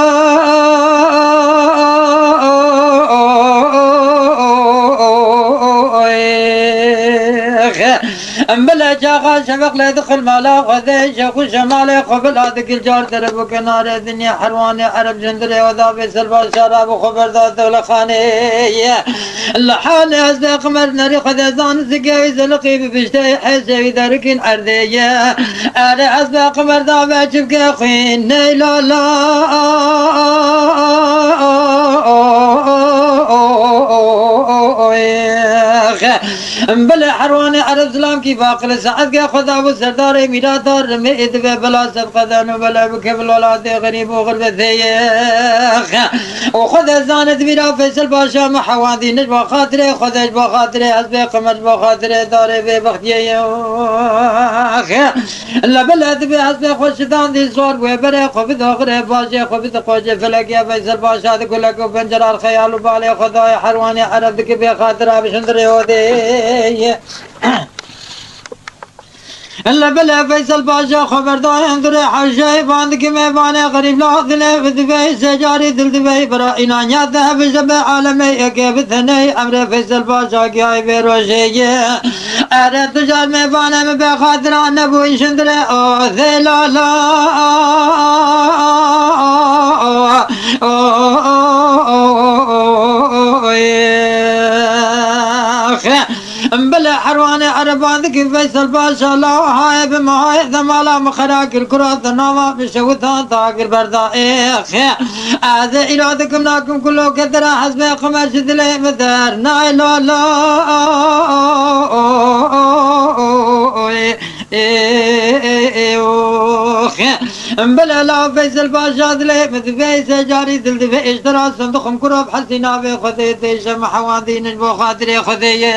Em bile çaxa şeveq lê dixil mala Xwedê, ji xwe ji malê xwe bila digil car dere bi kenarê dinyê herwanê Ereb jindirê oda bê ser başara bi xwe berda dewlexanê ye. Li halê ez de qimer nerî Xwedê zan zikê wî ziliqî bi piştê hêzê wî derikîn erdê ye. Erê ez de qimer da ve çivkê xwîn ney la la. Belê herwanê ereb zilam kî baqil saet ge xwe da bû serdarê mîrata rimê ê dibe bela sedqeden û belê bike bil welatê xerîb û xirbetê ye. Û xwe de zanê di bîra Feysel Paşa me hewandî ne ji bo xatirê xwe de, ji bo xatirê hezbê Qimer, ji bo xatirê darê bêbextiyê ye. Li belê dibê hezbê xwe şidandî zor bûye berê xwe bidoxirê bajê xwe bidiqocê felekê Feysel Paşa di gulek û pencerar xeyal û balê xwe dayê herwanê ereb dike bê xatira bişindirê odê. Li belê Feysel Paşa xwe berdayê hundirê hewşeyê bandikê mêvanê xerîb la dilê bi dibê secarî dil dibê bira înanya te hebije be alemê yekê bi tenê emrê Feysel Paşa giyayê vê rojê ye. Ere tu car mêvanê min bê xatira nebû îşindirê o zêlala. Belê herwanê ereban dikî Feysel Paşa la hayê bi mahayê demala min xera kir kura te nava min şewitan ta kir berda êxê. Ez ê îro dikim nakim kulo ke dera hezbê Qimer ji dilê min der nayê lala. Belê la Feysel Paşa dilê min divê secarî dil divê êştera sindixim kuro bi hesî navê Xwedê têşe min hewandî nin bo xatirê Xwedê ye.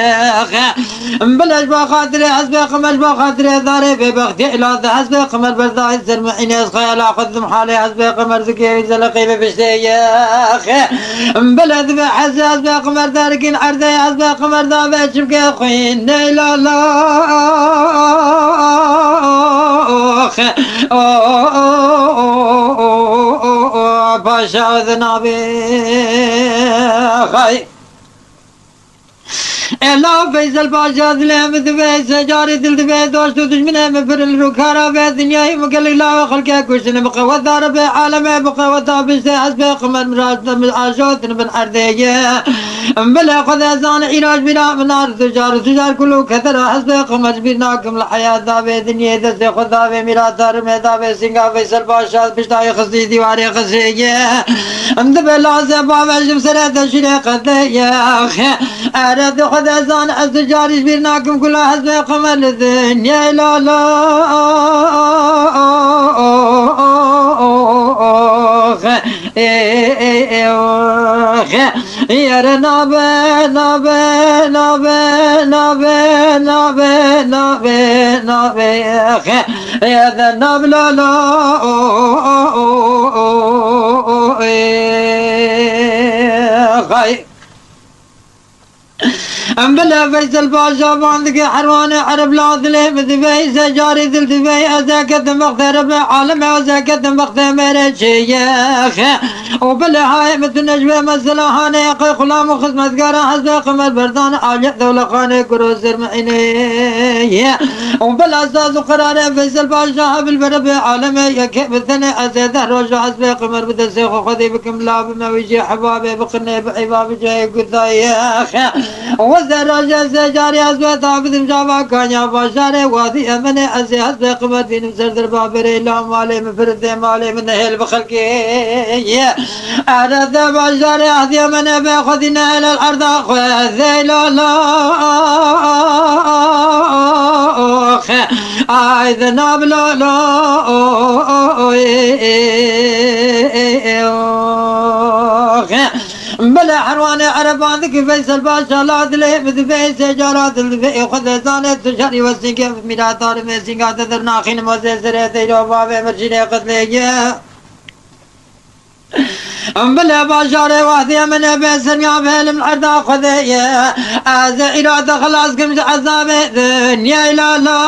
Belê ji bo xatirê hezbê Qimer ji bo xatirê darê bêbextiyê îla di hezbê Qimer berdayê ser min înê ez xeyala xwe didim halê hezbê Qimer zikê wî zeleqê bê piştê ye. Belê dibe hezê hezbê Qimer dergîn erdê hezbê Qimer da ve çimkê xwîn neyla la. Paşa de nabê xay. Ela Feysel Paşa dilê min divê, secarê dil divê, dost û dijminê min pir li rûkara vê dinyayê min gelek lawê xelkê kuştin, bi qeweta Rebê alemê, bi qeweta biştê hezbê Qimer min raştin, min ajotin bin erdê ye. Bilê Xwedê zane îra ji bîra min ar tucar, tucar kul û ketera hezbê Qimer ji bîr nakim li heyata vê dinyê destê xwe da vê mîrata rimê da vê sînga Feysel Paşa piştayê xistî dîwarê xisê ye. Em dibe lazê bavê ji serê de şîrê qedê ye. Ere di xwe de zan ez tu carî ji bîr nakim kula hezbê Qimer li dinyê lala. Yere nabe, nabe, nabe, nabe, nabe, nabe, nabe, yere nabe lala. Em bila Feysel Paşa bandike herwanê Ereb la dilê min divey, secarê dil divey, ez ê ketim bextê Rebê alemê, ez ê ketim bextê mêrê çêyexe. Û bila hayê min tu ne ji wê mesela hanê, qey xulam û xizmetgara hezbê Qimer Berdan, aliyê dewlexanê kuro ser min înê ye. Û bila saz û qerarê Feysel Paşa hebil bi Rebê alemê yekê bi tenê, ez ê deh roja hezbê Qimer bi destê xwe xwedî bikim, la bime wî jê hebabê biqinê bi eyba bi cayê gutaye. Weze roje secarî ez weta bidim cava kanya bajarê wadî emenê, ez ê hezbê Qimer bînim ser derba berê la malê min firitê malê min nehêl bi xelkê ye. Erede bajarê ahdî emenê be xwedî nehêl el erda xwe zeyla la. Ay de nablo lo. Bele herwanê ereban dikî Feysel Paşa la dilê min divê, secara dil divê, ê xwe de zane tu şerî wesînke mîrata rimê sînga te dernaxînim, ez ê serê teyro bavê mirçînê qedlê ye. Bile bajarê wahdê min e be serya velim erda Xwedê ye. Ez îra de xilas kim ji ezabê dinyayê la la.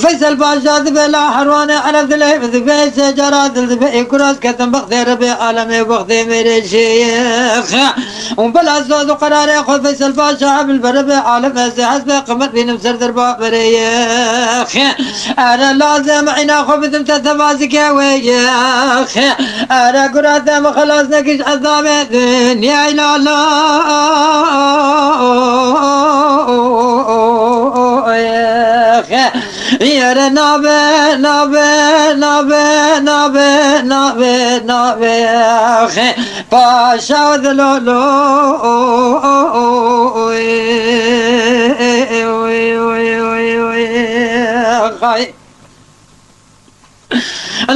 Feysel Paşa dibe la herwanê Ereb dilê dibe, secara dil dibe, ê kuras ketim bextê Rebê alemê, bextê mêrê şêx. Û bila soz û qerarê xwe Feysel Paşa bil berê be alem, ez ê hezbê Qimer bînim ser derba berê ye. Ere lazim îna xwe bidim te tevazike wê ye. Ere gura te min xelas nekî ji ezabê dinyayê la la. Ere nabe, nabe, nabe, nabe, Navê, navê, xê, paşa dilolo. Xay.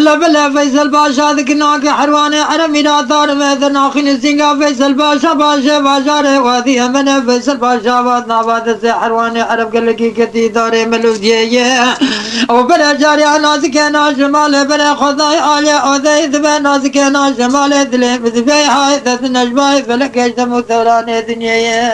La bile Feysel Paşa dikin nake herwanê Ereb mîna dar me, der naxîne zînga Feysel Paşa, paşê bajarê wadî emene Feysel Paşa vat nava destê herwanê Ereb gelekî ketî darê melûdiyê ye. Û bile cariya nazike na ji malê bile Xwedayê alê odeyê dibe nazike na ji malê dilê bi dibe hay dest necbayê felekê ji dem û dewranê dinyê ye.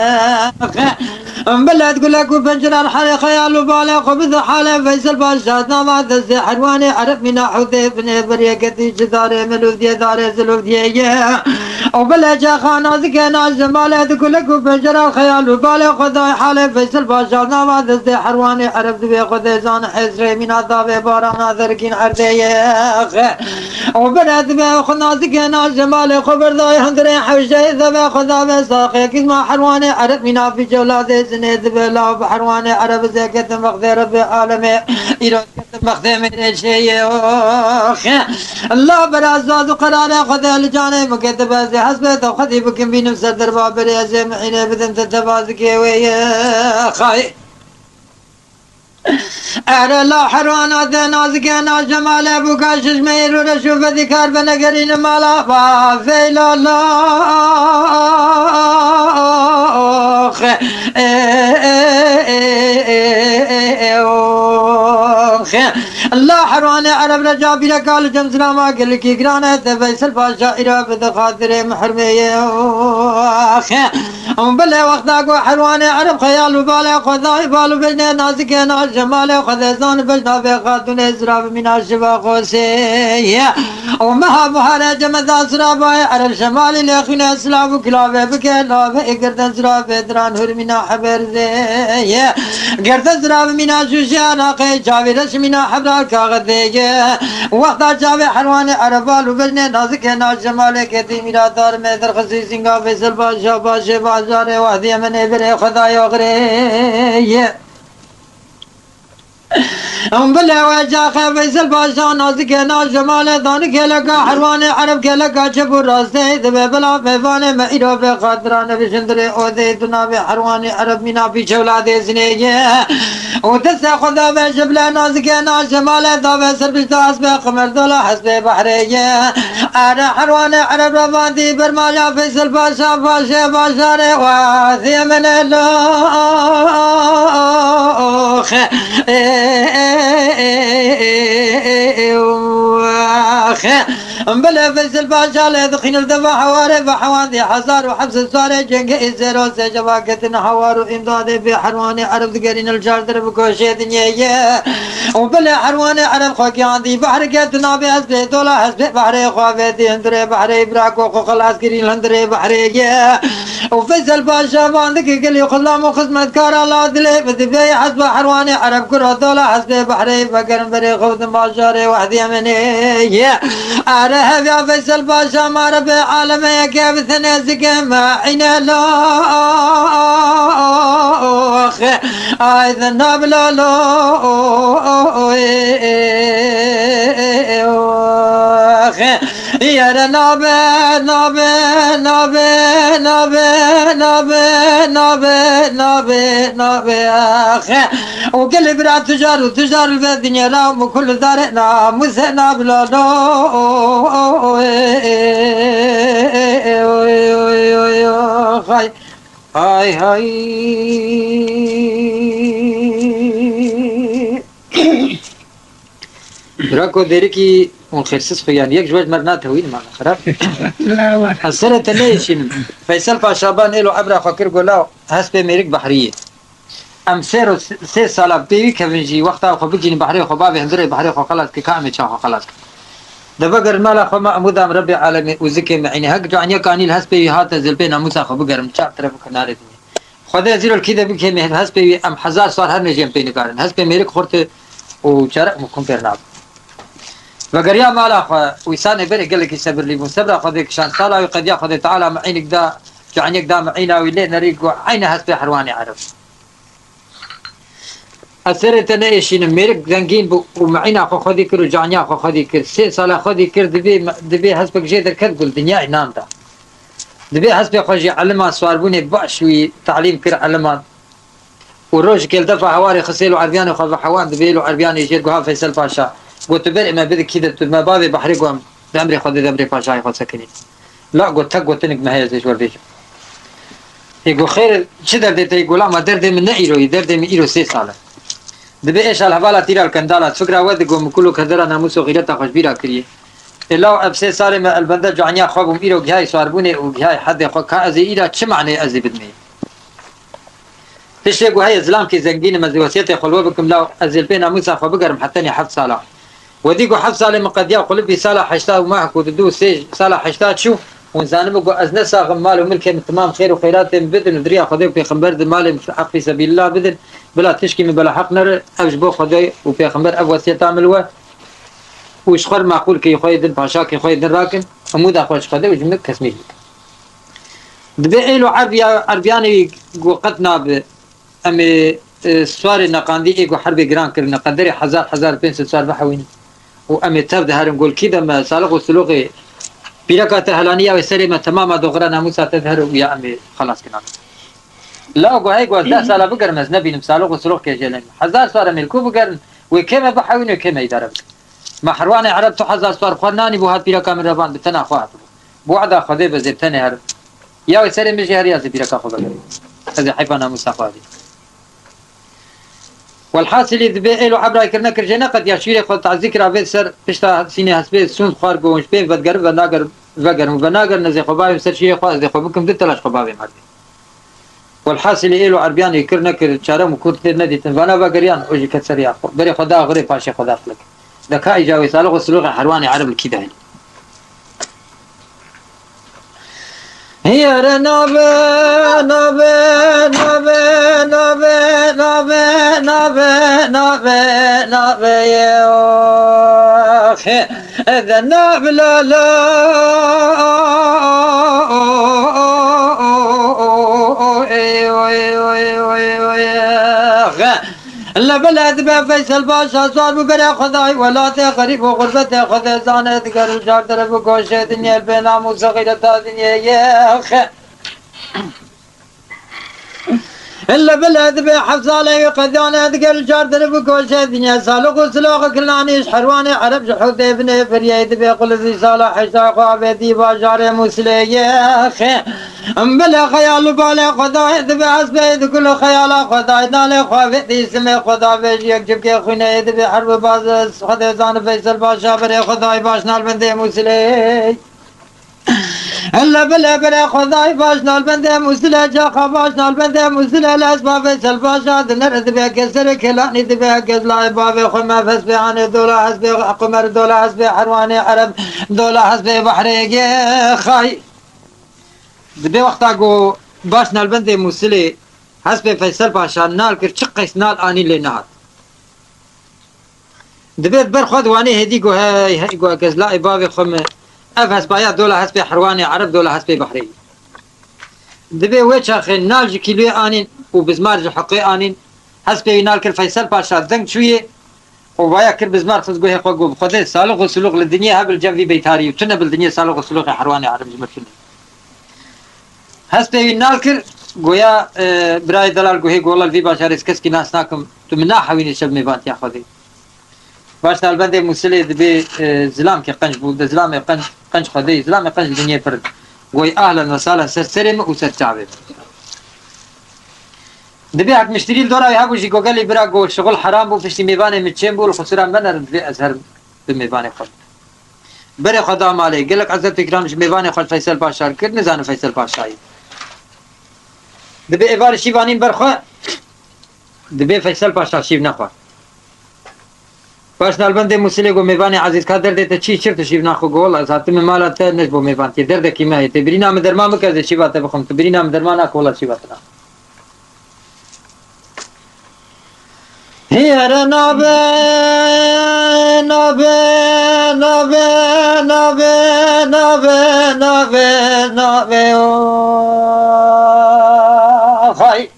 Milet gulek û penceran herê xeyal û balê xwe bide halê Veysel Paşa nava destê herwanê Ereb mîna hewdê binê beriyeketî ji darê milûvdiyê darê zilûvdiyê ye. Û bile çaxa nazike na ji malê di gulek û penceran xeyal û balê xwe dayê halê Veysel Paşa nava destê herwanê Ereb dibê xwe dê zan hêzrê mîna davê barana dergîn erdê ye. Û bile dibe xwe nazike na ji malê xwe berdayê hundirê hewşeyê zeve xwe zave saxê kizma herwanê Ereb mîna fî cewladê zinê dibe law bi herwanê Ereb zêketin vextê Rebê alemê îro ketin vextê mêrê çêyê oxe. La bera zaz û qerarê xwe de li canê min ketibe zê hesbê te xwedî bikin bînim ser derba berê ez ê min îlê bidim te teva zikê wê ye. Xay. Ere la herwana de nazike na jemale bûka şişmeyê rûreş û vedîkar venegerîne mala ba feyla la. La herwanê Ereb re cabîreka li cem zilama gelekî giran e, te Veysel Paşa îra bide xatirê min hermê ye. Hûn bilê wexta ku herwanê Ereb xeyal û balê xwe dayê bal û bejnê nazikê na ji malê xwe de zan bej navê xatûnê zira bi mîna şiva xosê ye. Û meha buharê cemeda zira bayê Ereb şemalî lê xwînê silav û kilavê bike lavê girde zira bê diran hûr mîna heber zê ye. Girde zira bi mîna şûşê anaqê çavê reş mîna hebra kaxedê ye. Wexta çavê herwanê Ereb bal û bejnê nazikê na ji malê ketî mîra dar me derxisî zînga Veysel Paşa paşê bajarê wadiyê min ê birê Xwedayê oxirê ye. Em bile we caxe Veysel Paşa nazike na ji malê dani keleka herwanê Ereb keleka çep û rastê dibe bila mêvanê me îro be xatira nebişindirê odê tu navê herwanê Ereb mîna pîçewla dê zinê ye. Û destê xwe dabe ji bile nazike na ji malê dabe ser pişta hesbê qimerdola hesbê behrê ye. Ere herwanê Ereb re vandî bermaya Feysel Paşa paşê bajarê waziyê min e loxe. Bile Feysel Paşa lê dixînil deva hewarê ve hewandî hezar û heft sed sarê cengê îzêro sê ceva ketin hewar û îmdadê bê herwanê Ereb digerînil çar derê bi koşê dinyê ye. Û bilê herwanê Ereb xwe giyandî behrê ketin navê hespê dola hespê behrê xwe vêdî hundirê behrê îbra ku xwe xelas kirî hundirê behrê ye. Û Feysel Paşa van dike gelî xulam û xizmetkara la dilê bi dibê hesba herwanê Ereb kura dola hespê behrê vegerin berê xwe bidin bajarê wehdiyê min ê ye. Are hevya Feysel Paşa ma re bi alemeyeke bi tenê zike me îne loxe. Ay de nabla loxe. Yere nabe, nabe, nabe, nabe, nabe, nabe, nabe, nabe, axe. O gelê bira tujar û tujar ve dinyera mu kul dare na muse nabla loxe. Hay hay. Bira ku derikî hûn xêrsiz xwe, yanî yek ji we ji me re natewîn, mala xirab. La war. Ez serê te neyêşînim. Feysel Paşaban êlo ebra xwe kir gola hespê mêrik behriyê. Em sêr û sê sala pêwî kevin jî wexta xwe bicînin behrê xwe bavê hundirê behrê xwe xelas kir, ka em ê çawa xwe xelas kin. De vegerin mala xwe me em widam Rebbê alemê û zikê me îne. Hek caniyeka anî li hespê wî hate zilpê namûsa xwe bigerim, çar teref û kenarê dinyê. Xwedê ez îro li kî de bikêm hespê wî em hezar sal her nejê em pê nikarin. Hespê mêrik xurt e û çerek mikum pêr nabe. Vegeriya mala xwe wîsanê berê gelekî sebirlî bûn. Sebra Xwedê kişand. Sala wî qediya Xwedê Teala me înik da, caniyek da me îna wî lê nerî ku eyne hespê herwanê Ereb. Ez serê te neêşînim. Mêrik zengîn bû û meîna xwe xwedî kir û caniya xwe xwedî kir. Sê sala xwedî kir, dibê, dibê hespek jê derket, gul dinyayê nan da. Dibê hespê xwe jî eliman swarbûnê baş wî talîm kir eliman. Û rojekê li defa hewarê xist êl û erbiyanê xwe ve hewan dibê êl û erbiyanê jê guha Feysel Paşa. Got, "Tu berê me bide kî de tu me bavê behrê got em di emrê xwe de, di emrê paşayê xwe sekinî." La got, "Tek gotinik me heye ez ê ji we bêjim." Ê got, "Xêr, çi derdê te?" Ê got, "La ma derdê min ne îro yî, derdê min îro sê sal e." Dibê êşa li hevala tîra li kendala, fikra we digot, "Min kul û kedera namûs û xîreta xwe ji bîra kiriye." Ê law ev sê salê me elbende caniya xwe bûm, îro gihayê swarbûnê û gihayê hedê xwe, ka ez ê îra çi maneyê ez ê bidimê? Tiştê ku heye, zilamkî zengîn im, ez ê wesiyetê xwe li we bikim, law ez ê li pê namûsa xwe bigerim hetenî heft sala. Wedî ku heft salê min qediya qulibî sala heşta û mah ku didu sê sala heşta çû, hûn zanibin ku ez ne sax im, mal û milkê min timam xêr û xeyratê min bidin û di riya Xwedê û Pêxember di malê min heq fî sebîlillah bidin, bila tişkî min bela heq nere, ev ji bo Xwedê û Pêxember ev wesiyeta min li we û ji xwe re maqûl kê xwe yê din, paşakê xwe yê din rakin, umûda xwe ji Xwedê û ji min kes mîr bikin. Dibê êlo erbiya, erbiyanê wî ku qet nabe, em ê, e, swarê neqandî ê ku herbê giran kirine, qederê hezar, hezar pênc sed swar bihewînin û em ê tev de herin, gol kî de me salix û siloxê pîreka te helaniya wê serê me temama doxira namûsa te de here û ya em ê xelas kinan. La ku hey ku ez deh sala bigerim ez nebînim salix û silox kê jêlên. Hezar swar em ê li ku bigerin, wê kê me bihewîn, wê kê me îdare bikin. Me herwanê ereb tu hezar swar xwe nanî bû hat pîreka min revan bi tena xwe hatibû. Bi wada Xwedê be zê tenê herim. Ya wê serê min jî heriya zê pîreka xwe vegerim. Ez ê heyfa namûsa xwe hadî. Welhasilî dibê êlo ebray kir nekir jê neqet ya şîrê xwe tazî kir avêt ser pişta sînê hespê sûnd xwar got ji pê vedigerim venager vegerim û venagerim ez ê xwe bavêm ser şîrê xwe ez ê xwe bikim du tela ji xwe bavêm herdê. Welhasilî êlo erbiyan ê kir nekir çare û kurt tê nedîtin. Vana vegeriyan û jî ket ser ya xwe. Berê xwe da xurê paşê xwe da xilik. Deka îca wê salix û silûxê herwanê ereb li kî de hene. Hiyere nabe, nabe, nabe, nabe, nabe, nabe, nabe, nabe, nabe, ye, oh, he. Ede nabila la, le bile dibe Feysel Paşa zor bi berê Xwedayî welatê xerîb û xurbetê Xwedê zane diger û car dere bi goşê dinyê li bê namûs û xîreta dinyê yê xe. Hille bile dibê hefzalê wî qediyane digel car diri bi goşê dinyê salix û siloxi kilanî ji herwanê ereb ji hewdê binê firiyê dibê qulizî sala heşta xwe avêtî bajarê Mûsilê yê xê. Em bile xeyal û balê xwe dayê dibê hespê di kul û xeyala xwe dayê nalê xwe avêtî simê xwe da vê ji yek cibkê xwînê dibê herb û baz xwedê zani Feysel Paşa berê xwe dayê baş nalbendê Mûsilê. Hille bile bire Xwedayî baş nalbendê Mûsile, caxa baş nalbendê Mûsile, lez bavê Selbaşa dinir dibe kesere kelanî dibe gezlayê bavê xwe me fes bê anê dola hespê Qumer dola hespê herwanê Ereb dola hespê behrê ge xay. Dibê wexta ku baş nalbendê Mûsilê hespê Feysel Paşa nal kir çi qeys nal anî lê nehat. Dibê ber xwe di wanê hêdî got, hey, hey, got, gezlayê bavê xwe min, ev hespaya dola hespê herwanê Ereb, dola hespê behrê. Dibê wê çaxê nal ji kîlûyê anîn û bizmar ji heqê anîn, hespê wî nal kir Feysel Paşa deng çûyê û vaya kir bizmar xist guhê xwe got, bi Xwedê salix û silûx li dinyê heb li cem vî beytarî û tune bil dinyê salix û silûxê herwanê Ereb ji min tune. Hespê wî nal kir, goya, e, birayê delal guhê gola li vî bajarê ez keskî nas nakim, tu min nahewînî şev mêvantiya Xwedê. Baş nalbendê Mûsilê dibê, e, zilamkê qenc bû, di zilamê qenc, qenc Xwedê, zilamê qenc li dinyê pir. Goy ahlen ve salen ser serê min û ser çavê min. Dibê hek miştirî li dora wî hebû jî gogelî bira got, şixul heram bû, piştî mêvanê min çêm bû, li xusura me nerin dibê ez herim bi mêvanê xwe. Berê xwe da malê. Gelek ezeb û îkram ji mêvanê xwe li Feysel Paşa kir, nizanin Feysel Paşayî. Dibê êvarê şîv anîn ber xwe, dibê Feysel Paşa şîv nexwe. Baş nalbendê Mûsilê got, mêvanê ezîz, ka derdê te çi, çir tu şîv naxwe? Got, wela ez hatime mala te ne ji bo mêvantiyê, derdekî me heye. Tê birîna min derman bike, ez ê şîva te bixwim. Tu birîna min derman nake, wela şîva te naxwe. Hiyere nabe, nabe, nabe, nabe, nabe, nabe, nabe, oh, hay.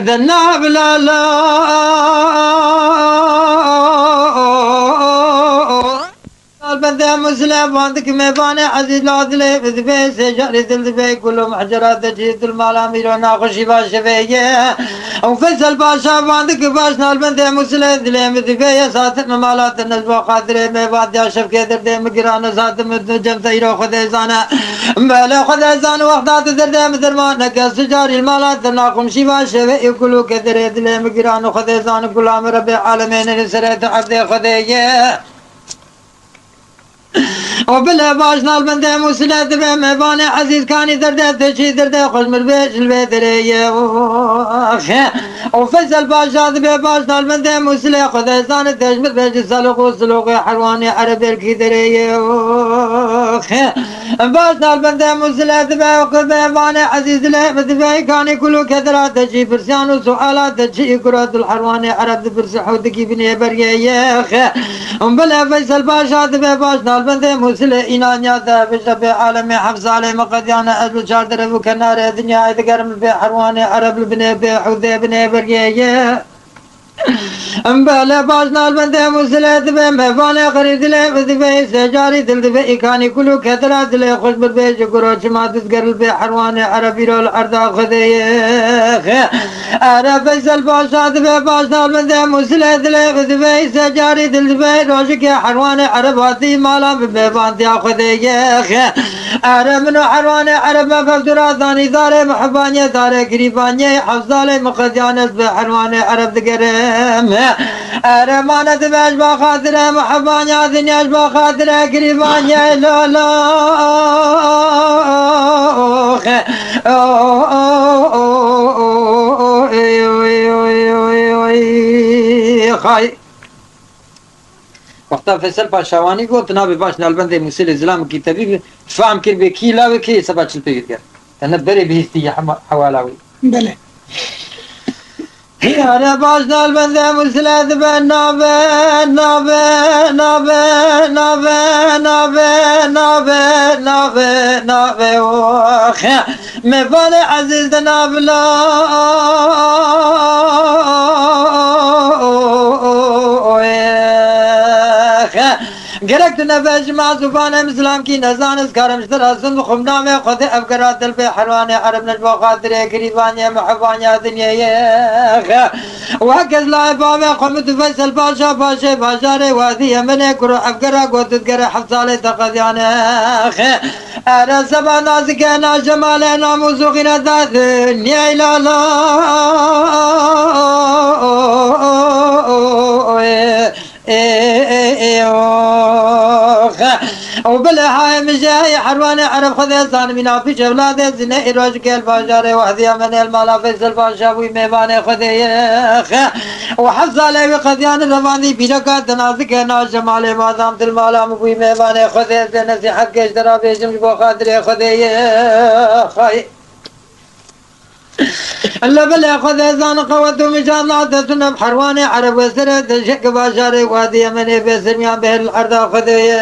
Di nav lala. Nalbendê Musile van dik mêvanê ezîz la dilê min divê, sê carî dil divê, kulum hecera de cî dil mala mîro naxweşî va şevê ye. Û Feysel Paşa van dik baş nalbendê Musile dilê min divê, ye satin min mala te ne ji bo xatirê mêvan diya şevkê derdê min giran e, satin min tu cem te îro Xwedê zane. Belê Xwedê zane wexta tu derdê min derman neke, sê carî li mala te naxweşî va şevê ye, kulû kederê dilê min giran e, Xwedê zane kula min Rebê alemê nêrî serê tu evdê Xwedê ye. O bile baş nalbendê Musile dibe mêvanê ezîz kanî derdê te çî derdê xweş mir bê ji li vê derê ye. Oxe. O Feysel Paşa dibe baş nalbendê Musile Xwedê zanî te ji mir bê ji salix û siloxê herwanê erebêrkî derê ye. Oxe. Baş nalbendê Musile dibe ku mêvanê ezîz dilê bi dibe kanî kulû kedira te çî pirsiyan û suala te çî kura dil herwanê ereb dipirsi hewdikî binê bergê ye. Oxe. Hûn bile Feysel Paşa dibe baş nalbendê Mûsilê înaniya de, bijde bê alemê heft salê min qediyane, ez li çar derê bû kenarê dinyayê digerim li bê herwanê ereb li binê bê hewdê binê bergê ye. Hûn bile baş nalbendê Mûsilê dibe mêvanê xerîb dilê bi dibe sê carî dil dibe îkanî kulû ketira dilê xweş bir bê ji guro çima dizger li bê herwanê ereb îro li erda Xwedê ye. Ere Feysel Paşa dibe baş nalbendê Mûsilê dilê bi dibe sê carî dil dibe rojikê herwanê ereb hatî mala bi mêvantiya Xwedê ye. Ere min û herwanê ereb me fevdura zanî darê mihibanyê darê girîbanyê hevzalê min qediyane ez bi herwanê ereb digerim. Ere mane dibe ji ba xatirê mihibanya dinya ji ba xatirê girîbanyê lolo. Xay. Wexta Feysel Paşa wanî got, nabê baş nalbendê Mûsilê zilamekî tevî bi, fam kir bê kî lawê kê seba çil pê girger. Te ne berê bihîstî ya hema-, hewala wî. Belê. Yare baş nalbendê Mûsilê dibe nabe, nabe, nabe, nabe, nabe, nabe, nabe, nabe, oh. Mêvanê ezîz di navla. Gerek tu nebe ji ma zibanê min zilamkî nezan, ez karim ji te re zin bixwim navê Xwedê ev gera dil bê herwanê erib ne ji bo xatirê girîbaniye mihibaniya dinyê ye. Wek ez layê bavê xwe min tu Feysel Paşa paşê bajarê Wadî Yemenê kuro ev gera got tu digere heft salê te qediyane. Ere seba nazike na cemalê namûs û xîneta dinyê lala. Ê, ê, ê, ox. Û bilê hayê min jê herwanê ereb Xwedê zanimî na pîç evladê zîne îroj gel bajarê Wehdiya Menê li mala Feysel Paşa bûyî mêvanê Xwedê ye. Û hezalê wî qediyane revandî bîreka te nazike na cemalê madam tu li mala min bûyî mêvanê Xwedê ez ê nesîhet geş te ra bêjim ji bo xatirê Xwedê ye. Xay. Lebilê Xwedê zan qewet û mican nade tu ne bi herwanê ereb wê serê dijik bajarê Wadî Yemenê bê sermiyan bihêr li erda Xwedê ye.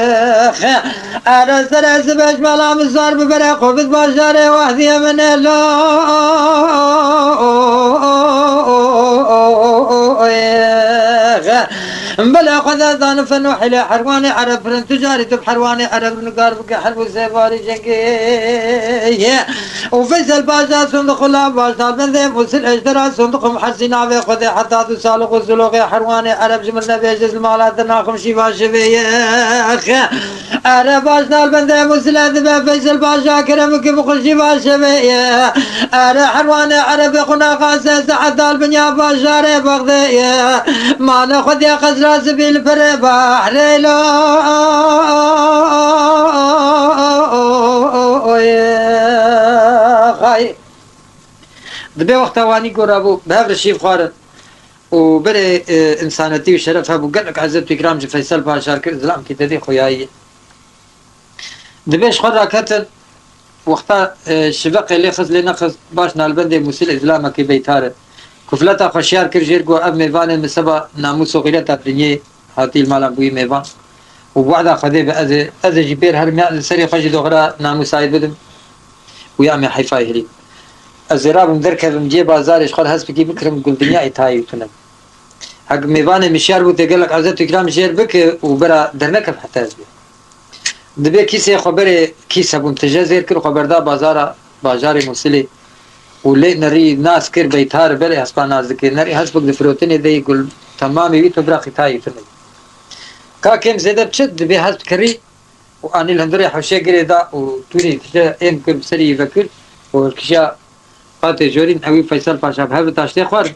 Ere serê sibê ji mala min zar bi berê xwe bid bajarê Wahdî Yemenê lo. Bilê Xwedê zan feno hîlê herwanê ereb pirin tu carî tu bi herwanê ereb nikar bike herb û sêvarî cengê ye. Û Feysel Paşa Sondiqula baş nalbendê Mûsil Ejdera Sondiqum Hersî navê Xwedê heta du saliq û siloxê herwanê ereb ji min nebêje li mala te naxim şîva şivê ye. Ere baş nalbendê Mûsile dibe Feysel Paşa kerem ki bi xweşî va şevê ye. Ere herwanê erebê qunaxa se saet dal binya bajarê Bexdê ye. Mane Xwedê qezra sibî li perê bahrê lo. Xay. Dibê wexta wanî gora bû, bi hev re şîv xwarin û berê, e, însanetî û şeref hebû, gelek ezeb û îkram ji Feysel Paşa kir, zilamkî tedî xuyayî. Dibê ji xwe raketin, wexta, e, şiveqê lê xist lê nexist, baş nalbendê Mûsil îzlamekî beytar e. Kufleta xwe şiyar kir jêr, got, ev mêvanê min seba namûs û xîreta dinyê hatî li mala bûyî mêvan. Û bi wehda Xwedê be ez ê, ez ê jî bêr herim ya li serê xwe jî doxira namûsayê bidim. Û ya me heyfa hêlî. Ez ê rabim derkevim cihê bazarê, ji xwe re hespekî bikirim, gul dinyayê tayê tune. Hek mêvanê min şiyar bû, tê gelek ezet û îkram jêr bike û bira dernekeve heta ez bêm. Dibê kîsê xwe berê, kîs hebûn, tije zêr kir, xwe berda bazara, bajarê Mûsilê û lê nerî nas kir, beytar berê hespa nas dikir. Nerî hespek di firotinê de yî, gul temamê wî tu bira xîtayî tune. Ka kêm zêde biçe, dibê hesp kirî û anî li hundirê hewşê girê da û tûrî tije êm kir, bi serî yî vekir û hilkişiya qatê jorîn, ewî Feysel Paşa bi hev li taştê xwarin.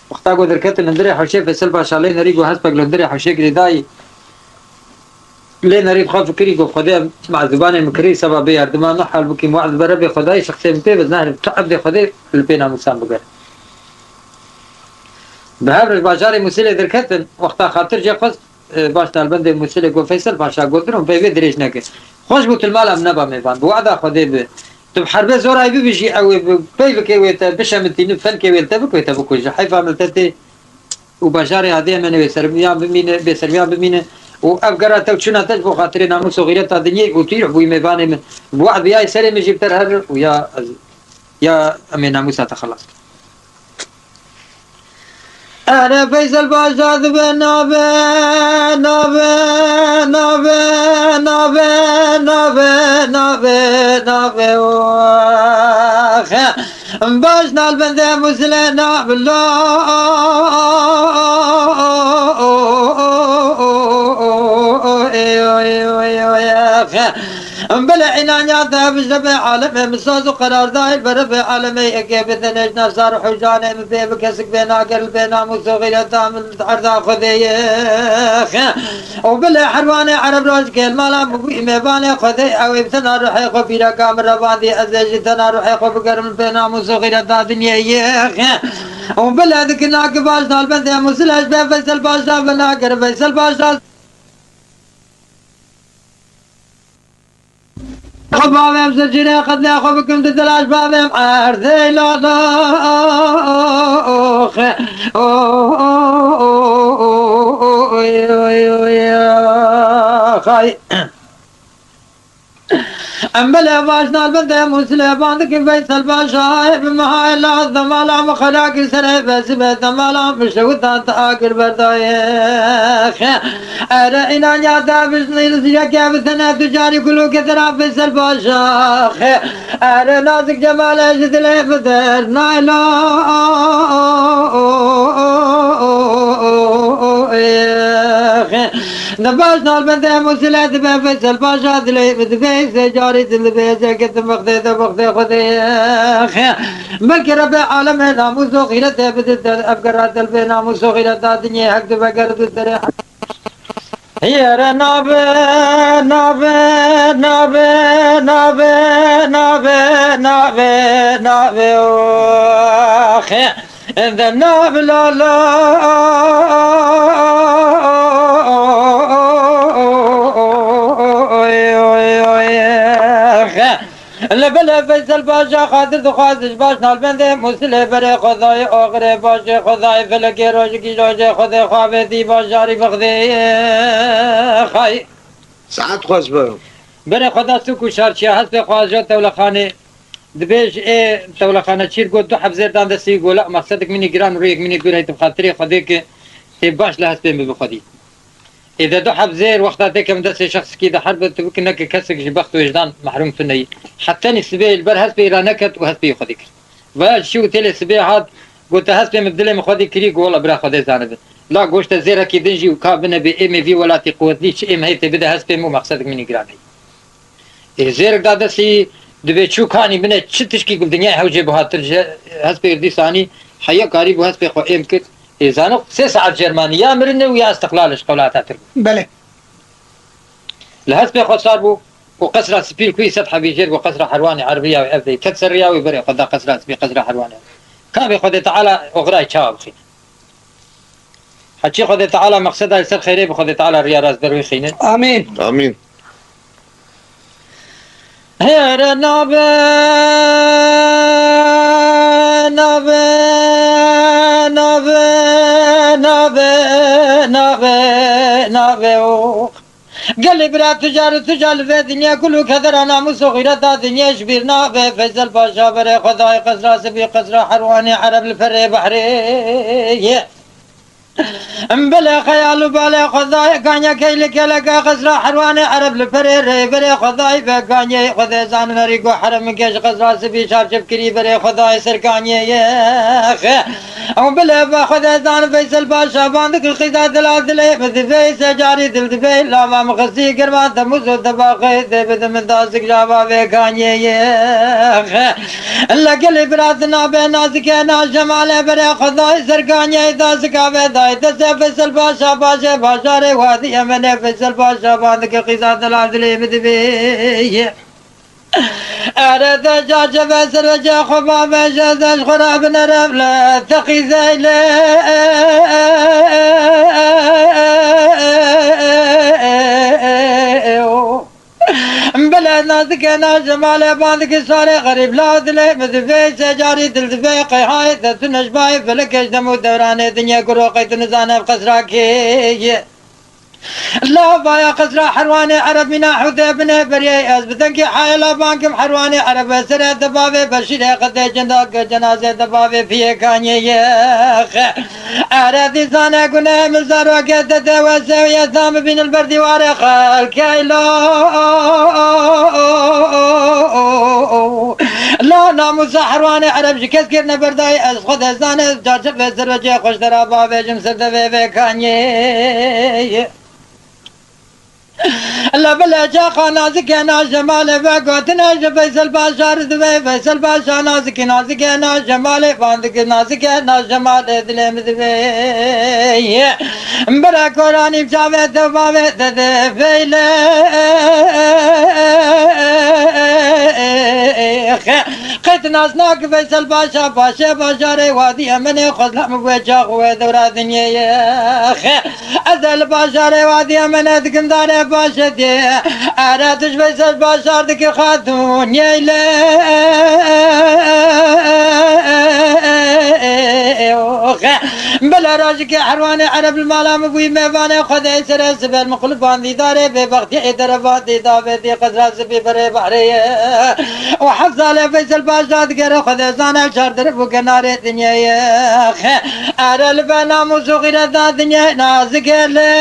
Wexta ku derketin hundirê hewşê, Feysel Paşa lê nerî ku hespek li hundirê hewşê girêdayî, lê nerî bi xwe fikirî ku Xwedê em mezûbanê min kirî seba bê yardima min, halbûkî min wez bere bê Xwedayî şexsê min pê be, nehre tu evdê Xwedê li pê namûsan bigere. Bi hev re ji bajarê Mûsilê derketin, wexta xatir jê xwest, e, baş nalbendê Mûsilê got, Feysel Paşa got, durûn peyvê dirêj neke. Xweş bû tu li mala min neba mêvan. Bi wada Xwedê bi. Tu bi herbê zorayî bibijî, ew ê bi peyvekê wê te bişemitînin, fenkê wê li te bik, wê te bikuje. Heyfa min li te tê û bajarê Adê Yemenê wê sermiyan bimîne, bêsermiyan bimîne. Û ev gera te û çûna te ji bo xatirê namûs û xîreta dinyê û tu yî bûyî mêvanê min. Bi wad biyayî serê min jî bi te re herin û ya ez, ya em ê namûsa te xelas bikin. Ere Feysel Paşa dibe nabe, nabe, nabe, oxe. Baş nalbende Mûsilê nabilo. Bile înanya te bijde be alemê min saz û qerardayî bere be alemê yekê bidinê ji nefsar û hewcanê min bê bi kesik bê nager li bê namûs û xîreta min li erda Xwedê ye. Û bile herwanê ereb rojkê li mala min bûyî mêvanê Xwedê ew ê bi tena ruhê xwe bîreka min revandî ez ê jî tena ruhê xwe bigerim li bê namûs û xîreta dinyê ye. Û bile dikina ki baş nalbendê Mûsilê ji bê Feysel Paşa bi nager Feysel Paşa. Xwe bavêm zicîrê xizmê xwe bikim di dila ji bavêm erdê lala. Xay. Em bile baş nalbendê Mûsilê ban dikin Feysel Paşa, bi mihayê laz demala min xelakî serê bezî be, demala min şewita te agir berdayê. Ere înanya te bijnî li zîreke bi tene tu carî kulûkê te ra Feysel Paşa. Ere nazik cemale ji dilê bidir nayla. Di baş nalbendê Mûsilê dibe Feysel Paşa dilê min dibe sê carî dil dibe zeke tu mixdê de mixdê Xwedê. Belkî Rebê alemê namûs û xîretê bidide ev gera delbê namûs û xîreta dinyê hek dibe ger du derê. Yere nabe, nabe, nabe, nabe, nabe, nabe, nabe, oxe. Ende nabe la la. Li belê Feysel Paşa xatir dixwaz ji baş nalbendê Mûsilê berê Xwedayê oxirê başê Xwedayê felekê rojikî rojê Xwedê xwe avêtî bajarî bixdê xay. Saet xweş be. Berê Xweda sûk û şarçiya hespê xwe ajo tewlexanê dibêj ê tewlexane çîr got du heb zêr dan destî gola mexsedek minî giran û rûyek minî gur heyt bi xatirê Xwedê ki tê baş li hespê min bi xwedî. Êde du heb zêr wexta têkevin destê şexsikî de herb tu bikî neke kesek ji bext û êjdan mehrûm tuneyî. Hetenî sibê li ber hespê îra neket û hespê xwedî kir. Veya ji çi û têlê sibê hat, got te hespê min dilê min xwedî kirî, got wela bira Xwedê zanibe. La goşte zêrekî din jî û ka bine bê êmê vî welatî quwetlî çi êm heytê bide hespê min û mexsedek min î giran heyî. Ê zêrek da destî dibê çû kanî bine çi tişkî ku dinyayê hewcê bihatir ji hespê dîsanî heye karî bû hespê xwe êm kir. Ê zanok sê saet cermanî ya mirin e û ya istiqlal e ji qewla Atatürk. Belê. Li hespê xwe sar bû û qesra spî li ku î sed hebî jêr bû qesra herwanê erebiya wê ev de ket ser riya wê berê xwe da qesra spî qesra herwanê. Ka bê Xwedê Teala oxirayê çawa bixîne. Heçî Xwedê Teala mexseda li ser xeyrê bi Xwedê Teala riya rast ber wê xîne. Amîn. Amîn. Here nabe, nabe, nabe, nabe, nabe, nabe, o. Gelê bira tucar û tucar li vê dinyê kul û kedera namûs û xîreta dinyê ji bîr nabe. Feysel Paşa berê Xwedayê qesra sibî, qesra herwanê ereb li perê behrê ye. Em bilê xeyal û balê Xwedayê kanye keylê keleke qesra herwanê ereb li perê rê berê Xwedayê ve kanye Xwedê zanin herî ku herem min ke ji qesra sibî çarçev kirî berê Xwedayê ser kanye ye. Ew bile be Xwedê zan Feysel Paşa van dikir qîza dila dilê min divê secarî dil divê lava min xistî girvan te mûz û te baxê dê bide min da zik java vê kanyê ye. Le gelê bira dina be nazike na jemale berê Xwedayê ser kanyê da zika ve dayê destê Feysel Paşa Paşê bajarê wadî Yemenê Feysel Paşa van dikir qîza dila dilê min divê ye. Ere de caceve serece xwe bavêje de ji xwe re binere le teqî zeyle. Bile nazike na ji malê bandikî sarê xerîb la dilê min divê secarî dil divê qeyhayê de tu nejbayê felekê ji dem û dewranê dinyê ku roqê tu nizane ev qesra kê ye. Lavaya qesra herwanê erebîna hûdê binê beriyê ez bi dengê hayela bankim herwanê erebe serê de bavê beşîrê qedê cendake cenazê de bavê piyê kanyê ye. Ere dîsane gune min zarokê te de wese û yesa min bînil ber dîwarê xelkeylo. La namûsa herwanê ereb ji kes kir neberdayê ez xwe de zane carçevê serocê xweş dera bavêjim ser devê vê kanyê. La bile çaxa nazike na ji malê ve gotine ji Feysel Paşa re divê, Feysel Paşa nazikî nazike na ji malê, van dike nazike na ji malê dilê min divê. Bire koranî çavê te bavê te de feyle. Qet nas nak Feysel Paşa, paşê bajarê wadî Yemenê xwezla min wê çax wê dewra dinyê ye. Ez ê li bajarê wadî Yemenê dikim darê paşê dê. Ere tu ji Feysel Paşa dikir xatûn yeyle. Bila rojikê herwanê ereb li mala min bûyî mêvanê Xwedê serê sibel min qulban dîdarê bêbextiyê derevan dî davêtî qesra sibî berê behrê ye. Û heft salê Feysel Paşa digere Xwedê zane çar derib û kenarê dinyê ye. Ere li ber namûs û xîreta dinyê nazik e lê.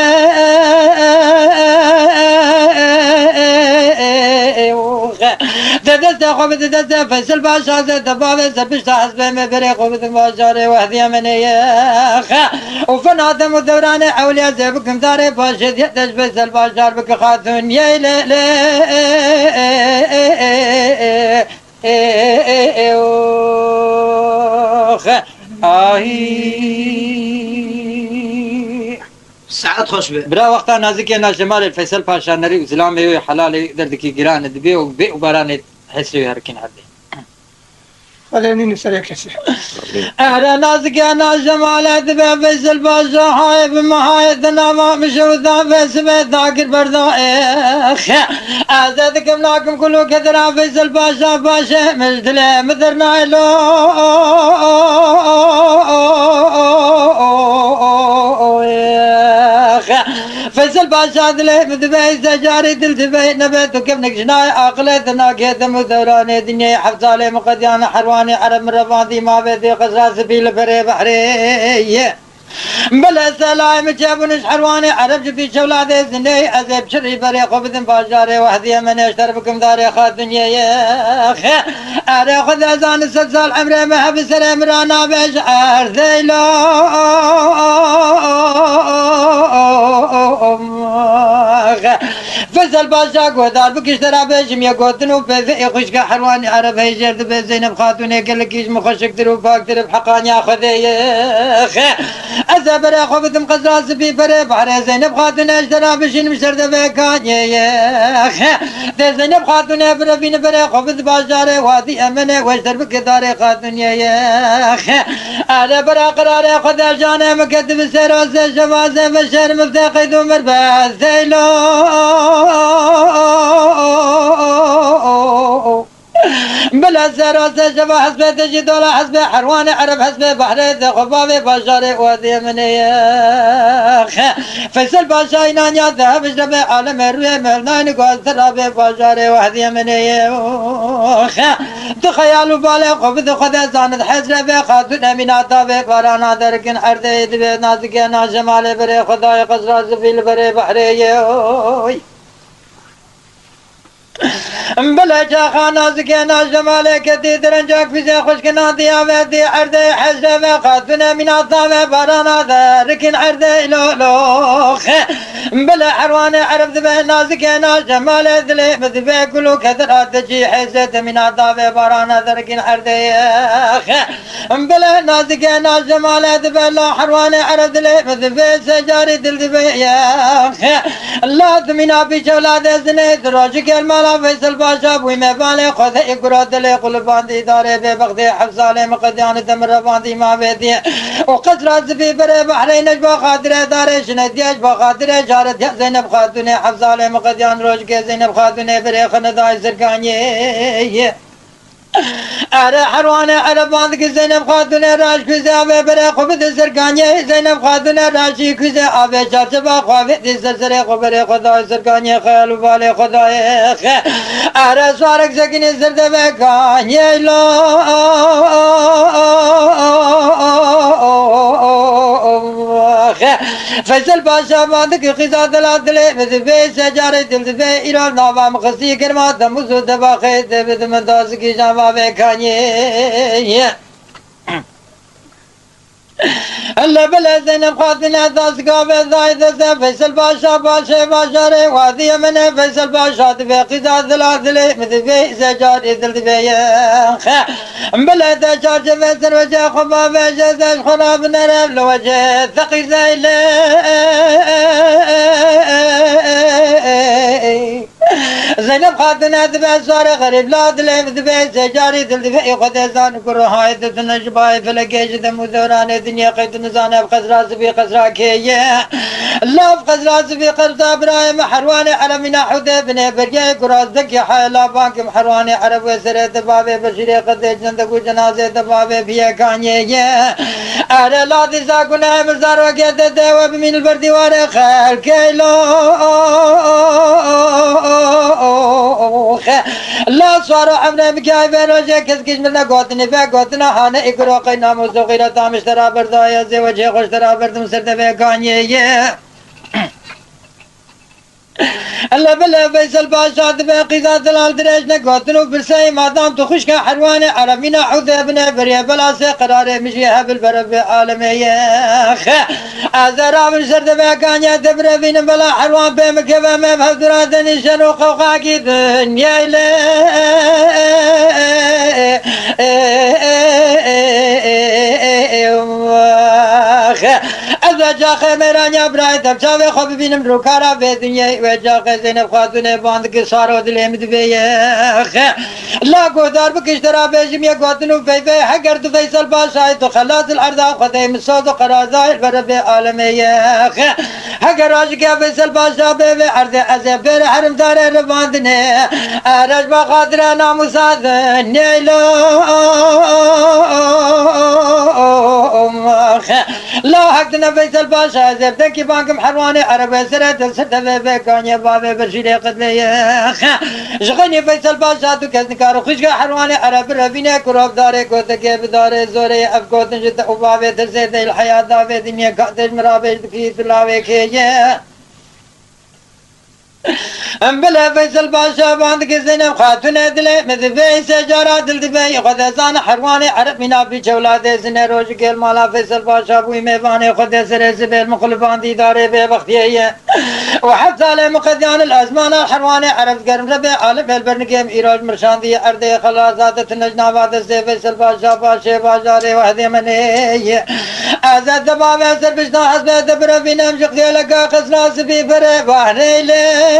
Te destê xwe bide destê Feysel Paşa zê te bavê ser pişta hezbê me berê xwe bidin bajarê wehdiyê min ê ye. Û fena dem û dewranê ewliya zê bikim darê paşê diye te ji Feysel Paşa bike xatûn yê lê lê. Ê, ê, ê, ê, ê, ox. Ahî. Saet xweş be. Bira wexta nazikê na jemalê Feysel Paşa nerî û zilamê wê helalê derdikî giran dibê û bê û baranê hesrê wê herikîn erdê. Xwedê nîne serê kesî. Ehre nazike na jemale dibe Feysel Paşa hayê bi mehayê di nava mişe û da ve sibe dagir berda êx. Ez ê dikim nakim kul û kedira Feysel Paşa paşê min ji dilê min dernayê lo. Feysel Paşa dilê min dibe îze carî dil dibe nebe tu kevnik jinayê aqilê tu nakê dem û dewranê dinyê heft salê min qediyan herwanê ereb min revandî mavê dê qesra sibî li berê behrê ye. Bile selayê min çêbûn ji herwanê ereb ji pî çewladê zinê ez ê bi şirî berê xwe bidim bajarê wehdiyê min ê ji ter bikim darê xatûniyê ye. Erê xwe de zani sed sal emrê me hebi serê min ra nabe ji erdê lo. Feysel Paşa guhdar bikişte ra bêjim ye gotin û pê vê ê xwişke herwanî ereb heyjêr dibe Zeynep Xatûnê gelekî ji min xweşiktir û paktir bi heqaniya Xwedê ye. Ez ê berê xwe bidim qezra sibî berê bahrê Zeynep Xatûnê ji te ra bişînim ser devê kaniyê ye. Dê Zeynep Xatûnê birevîne berê xwe bid bajarê wadî Emenê weş derbike darê Xatûniyê ye. Erê bera qirarê xwe de canê min ke tu bi sêrozê şevazê ve şerm te qeyd û mir be zeylo. Bila Zera se şeva hesbê te jî dola hesbê herwanê ereb hesbê behrê de xwe bavê bajarê wadiyê min ê. Feysel Paşa înanya de hevij rebe alemê rûyê mevnayni guaz te rabê bajarê wadiyê min ê. Di xeyal û balê xwe bide xwe de zanit hezre vê xatûn emîna davê barana derkin erdê divê nazike na jemalê berê xwe dayê qezra zifî li berê behrê yê. Bile çaxa nazikê najemalê ketî direnca kûzê xwişkina diya ve dî erdê hezre ve xatûne mîna dave barana de rikin erdê loloxe. Bile herwanê ereb dibe nazikê najemalê dilê min dibe gul û kedira dicî hezret mîna dave barana de rikin erdê xe. Bile nazike najemalê dibe la herwanê ereb dilê min dibe secarî dil dibe ye. La dimîna bîçewla de zinê di rojikê li mala Feysel Paşa bûyî me balê xwe de î gura dilê qulibandî darê bê bextê heft salê min qediyanî de min revandî ma vê diye. Û qesra zivî berê behrê ne ji bo xatirê darê jine diye ji bo xatirê jare diye Zeynep Xatûnê heft salê min qediyan rojikê Zeynep Xatûnê berê xine dayê zirganiyê. Ere herwane ere bandiki Zeynep Xatûnê raş kuzê avê bere xwe bide zirganiyê. Zeynep Xatûnê raşî kuzê avê çarçeva xwe vê dî ser serê xwe bere xwe dayê zirganiyê xeyal û balê xwe dayê xe. Ere suarek sekinî ser devê kaniyê lo. Feysel Paşa bandiki xiza dila dilê min dibê secarê dil dibê îro nava min xistî girma demûz û debaxê dê bidi min dazikî jan vavê kaniyê. Hele bile Zeynep Xatine dazika ve dayê deste Feysel Paşa başê bajarê wadiyê min e Feysel Paşa dibê xiza dila dilê min dibê secarê dil dibê ye. Bile te çarçeve ser wece xwe bavêje ze ji xwe re binere li wece teqî zeyle. Zeynep Xatine dibe sare xerîb la dilê dibe secarî dil dibe ê xwe de zan ku rohayê didine ji bayê felekê ji dem û dewranê dinyê qey tu nizane bi qezra zibî qezra kê ye. Lav qezra zibî qezra birayê me herwanê elemîna hûdê binê bergeyê ku razdekî heye la bankê me herwanê ereb wê serê de bavê beşîrê qedê cendek û cenazê de bavê biyekanyê ye. Ere la dîsa gunehê min zarokê de de we bimîn li ber dîwarê xelkê lo. La suaro emrê min kay ve rojê kes giş min ne gotinê ve gotina hane î kuro qey namus û xîreta min ji te ra berdaye zê wecihê xwe ji te ra berdim ser devê kanyê ye. Ele bile Veysel Paşa dibe qîza delal dirêj negotin û pirseyê madam tu xwişka herwanê eremîna hûdê binê berê belasê qerarê min jî hebil berev bê alemê ye. Xe, ez e rabin ser devê kanye te birevînim bela herwan pê min keve me hevdura denîşen û qewqakî dinyê lê. Xe, ez e caxê mêranya birayê te çavê xwe bibînim rûkara vê dinyê wê caxê Zeynep Xatûnê bandikî saro dilê min divê ye. Xe, la guhdar bikiş te ra bêjim yek gotin û peyvê heger tu Veysel Paşayê tu xelas il erda Xwedê min soz û qerazayê li ber vê alemê ye. Xe, heger rajike Veysel Paşa bê vê erdê ez ê bêre herimdarê revandinê. Erejba xatire namûsa dinyê lo. La hek dine Veysel Paşa ez ê bi dengkî bankim herwanê erebe sere de ser devê vê kanyê bavê birjîrê qedlê ye. Ji xeynî Veysel Paşa du kes nikaro xwişka herwanê ereb birevîne ku ravdarê gotekê bidarê zorê ev gotin ji te û bavê te zêde li heya davê dinyê katê ji min rabêj dikî tu lawê kê ye. Em bile Feysel Paşa bandike Zeynep Xatûnê dilê min divê secara dil divê xwe de zane herwanê ereb mîna bî çewla dê zine rojikê li mala Feysel Paşa bûyî mêvanê xwe de serê zibêl min xulibandî darê bêbextiyê ye. Û heft salê min qediyan il ezmana herwanê ereb digerim rebê alim el bernikêm îroj mirşandî erdê xelasa de tune ji nava destê Feysel Paşa başê bajarê wehdê min ê ye. Ez e dema ve ser bişna hezbê de birevînem ji xêleka qesra sibî berê bahrê lê.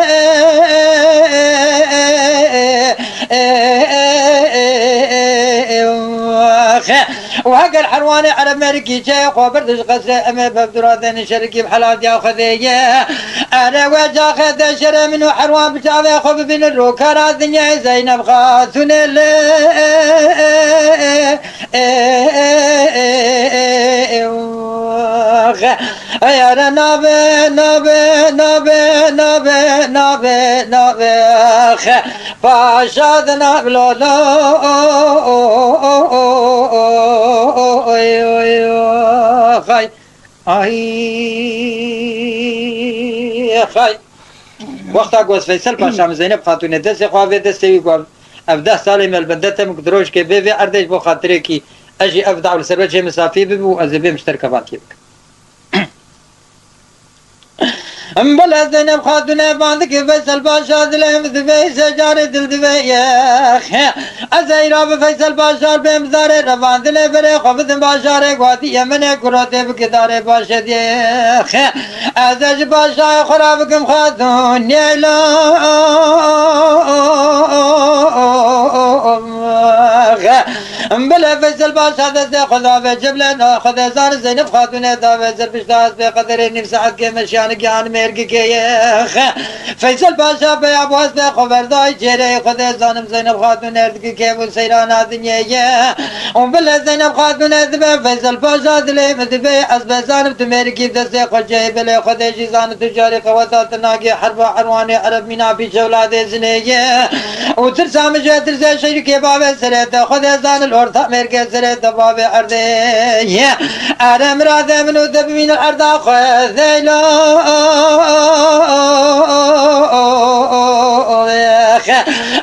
Û heger herwanê ereb merikî çeyê xwe birdiş qesrê em ê bev dûra dênin şerikî bi helatiya Xwedê ye. Ere we caxê de şerê min û herwan bi çavê xwe bibînin rûkara dinyayê Zeyneb Xatûnê li. Ey ere nabe, nabe, nabe, nabe, nabe, nabe, xe, paşa de nabe lo, lo, oy, oy, oy, xay, ay, xay. Wexta ku ez Feysel Paşa min Zeyneb Xatûnê destê xwe avê destê wî ku ev deh salê me li bende te min ku di rojkê bê vê erdê ji bo xatirêkî ez jî ev daw li ser we cihê min safî bibû û ez ê bêm ji te re kevatiyê bikim. Em bile Zeynep Xatûnê van dike Feysel Paşa dilê min divê, sê carê dil divê yê. Ez ê îra bi Feysel Paşa bêm zarê revan dilê berê xwe bidim bajarê guhatî Yemenê ku rotê bike darê paşê diyê. Ez ê ji paşayê xwe re bikim Xatûn yeylo. Bile Feysel Paşa destê xwe davê ciblê, na Xwedê zane Zeynep Xatûnê davê ser pişta ez pê qederê nîv saet kê meşiyanik yan mêrgikê ye. Feysel Paşa peya bu ez pê xwe berdayî çêreyê Xwedê zanim Zeynep Xatûn erdikê kêf û seyrana dinyê ye. Û bile Zeynep Xatûnê dibe Feysel Paşa dilê min dibe ez bezanim tu mêrikî destê xwe cihê bilê Xwedê jî zane tu carî qeweta tu nagê herba erwanê ereb mîna pîçewladê zinê ye. Û tirsa min ji tirsê şeyrikê bavê serê te Xwedê zanil orta mêrgê serê te bavê erdê ye. Ere miradê min û te bimînin erda xwe zeylo.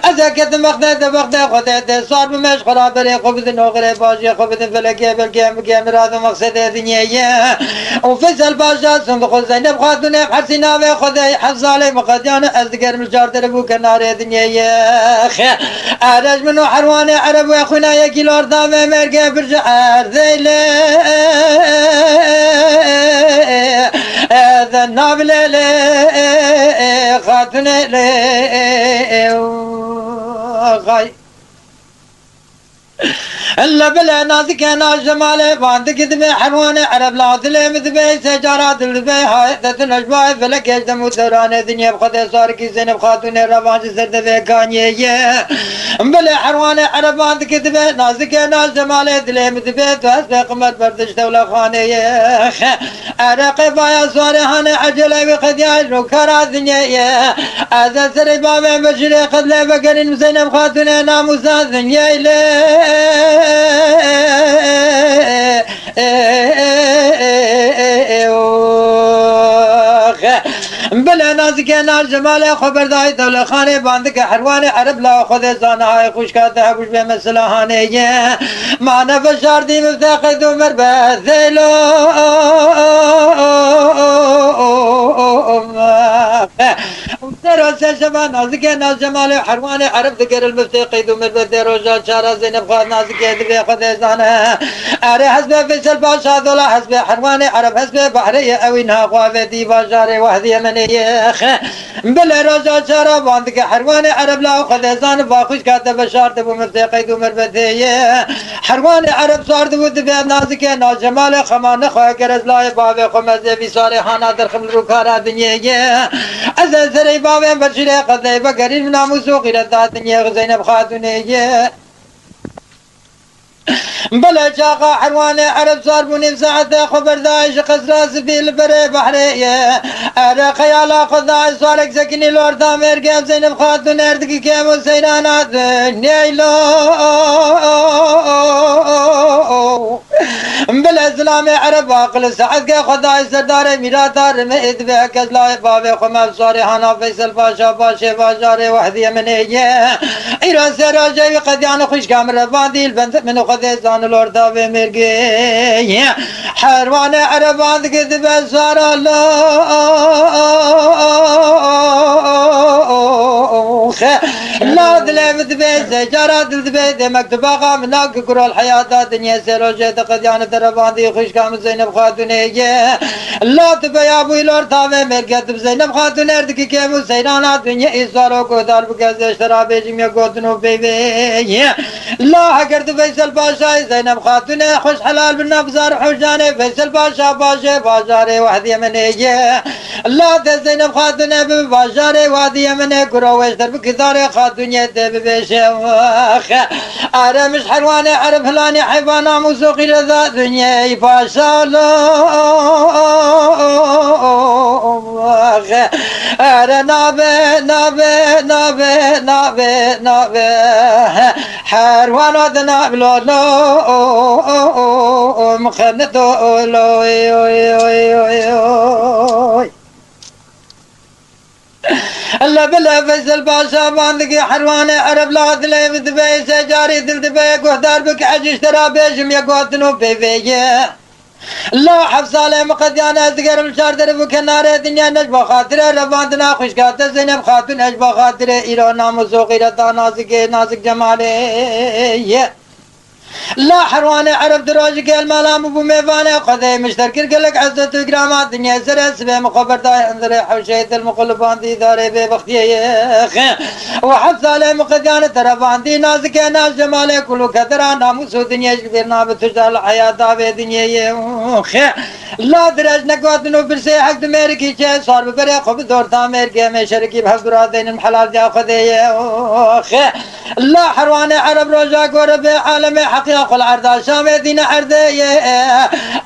Ez ê ketim bextê te bextê Xwedê te sar bime ji xwe ra berê xwe bidin oxirê bajê xwe bidin felekê belkê em bike mirad û mexsedê dinyê ye. Û Feysel Paşa sun bi xwe Zeynep Xatûnê hersî navê Xwedê Hezalê Miqedyan ez digerim li car deribû kenarê dinyê ye. Erec min û herwanê ereb wê xwîna yekî lor davê mêrgê bir ji erdê lê. Ede nabilê lê Xatûnê lê. Xay. Ella bile nazike naz cemalê van dikidime herwanê ereb la dilê mi dibe secara dil dibe hayet de tu nejbayê felekê ji dem û dewranê dinyê bi Xwedê sarikî Zeynep Xatûnê revan ji ser devê kaniyê ye. Bile herwanê ereb van dikidime nazike naz cemalê dilê mi dibe tu hespê qimet berdiş dewlexanê ye. Ereqê vaya suarê hane ecelê wî qediyay rokara dinyê ye. Ez ê serê bavê min şirê qedlê vegerînim Zeynep Xatûnê namûsa dinyê lê. Bile nazike nar cemalê xwe berdayî dewlexanê bandike herwanê ereb la Xwedê zanahayê xwişka te hebûş bê me silahanê ye. Ma ne veşardî min te qeyd û merbe zêlo. Sero se şeva nazike naz cemalê herwanê ereb digeril miftê qeyd û merbe dê roja çara Zeynep xwaz nazike divê xwe dê zane. Erê hezbê Feysel Paşa dola hezbê herwanê ereb hezbê bahrê ye ewî niha xwe avêtî bajarê wehdî Yemenê ye. Bile roja çara van dike herwanê ereb la xwe dê zane va xwişka te veşartibû miftê qeyd û merbe tê ye. Herwanê ereb sar dibû dibê nazike naz cemalê xema nexwe ger ez layê bavê xwe mezê vî sarê hana derxim li rûkara dinyê ye. Ez ê serê bavê min şirê qedê vegerîn min namûs û xîreta dinyê Zeynep Xatûnê ye. Bile çaxa herwanê ereb sar bû nîv saetê xwe berdayê ji qesra sipî li berê behrê ye. Ere xeyala xwe dayê suarek sekinî li orta mêrgê Zeynep Xatûn erdikî kêm û seyrana dinyê lo. Bile zilamê ereb aqil saetke xwe dayê serdarê mîrata rime ê dibe kes layê bavê xwe mevsarê hana Feysel Paşa paşê bajarê wehdî Yemenê ye. Îro sê rojê wî qediyane xwişka min revandî li bend min û Xwedê zanil orta vê mêrgê. Herwanê ereban dike dibe zara lo. La Dilê min dibê, sê cara dil dibê, dê mektuba xwe min nake kuro li heyata dinyê sê rojê diqediyane te revandî xwişka min Zeynep Xatûnê ye. La tu beya bûyî lor tavê mêrge tu bi Zeynep Xatûnê erdikî kêm û seyrana dinyê îsaro guhdar bike ez ê ji te re bêjim yek gotin û peyvê ye. La heger tu Veysel Paşayê Zeynep Xatûnê xweş helal bi navzar hewjanê Veysel Paşa başê bajarê wehdiyê min ê ye. La te Zeynep Xatûnê bi bajarê wadiyê min ê kuro wêştir bi kidarê Xatûnê tê bibêje. Ax, Erem ji herwanê Ereb hilanê heyva namûs û xîreta dinyê paşa lo. Ax, Ere nabe, nabe, nabe, nabe, nabe. Herwana dina bilo lo, mixenito lo, oy, oy, oy, oy, oy. Le bile Veysel Paşa bandigi herwanê Ereb la dilê min dibe, sê carî dil dibe, guhdar bik ecî ji te re bêjim yek gotin û peyvê ye. La heft salê min qediyane ez digerim li çar derê bû kenarê dinyê ne ji bo xatirê revandina xwişka te Zeynep Xatûn e ji bo xatirê îro namûs û xîreta nazikê nazik cemalê ye. La herwanê Ereb du rojikê li mala min bû mêvanê Xwedê min ji te kir gelek ez û tu grama dinyê serê sibê min xwe berdaye hundirê hewşeyê dil min xwe li bandî darê bêbextiyê ye. Û heft salê min qediyane te re bandî nazikê naz cemalê kul û kedera namûs û dinyê ji bîr nabe tu ji li heyata vê dinyê ye. Xe. La dirêj negotin û birsê hek di mêrikî çê sar bi berê xwe bi dor ta mêrikê mêşerikî bi hev dura deynin helal diya Xwedê ye. Xe. La herwanê Ereb roja gore bê alemê heqiya xwe li erda Şamê dîne erdê ye.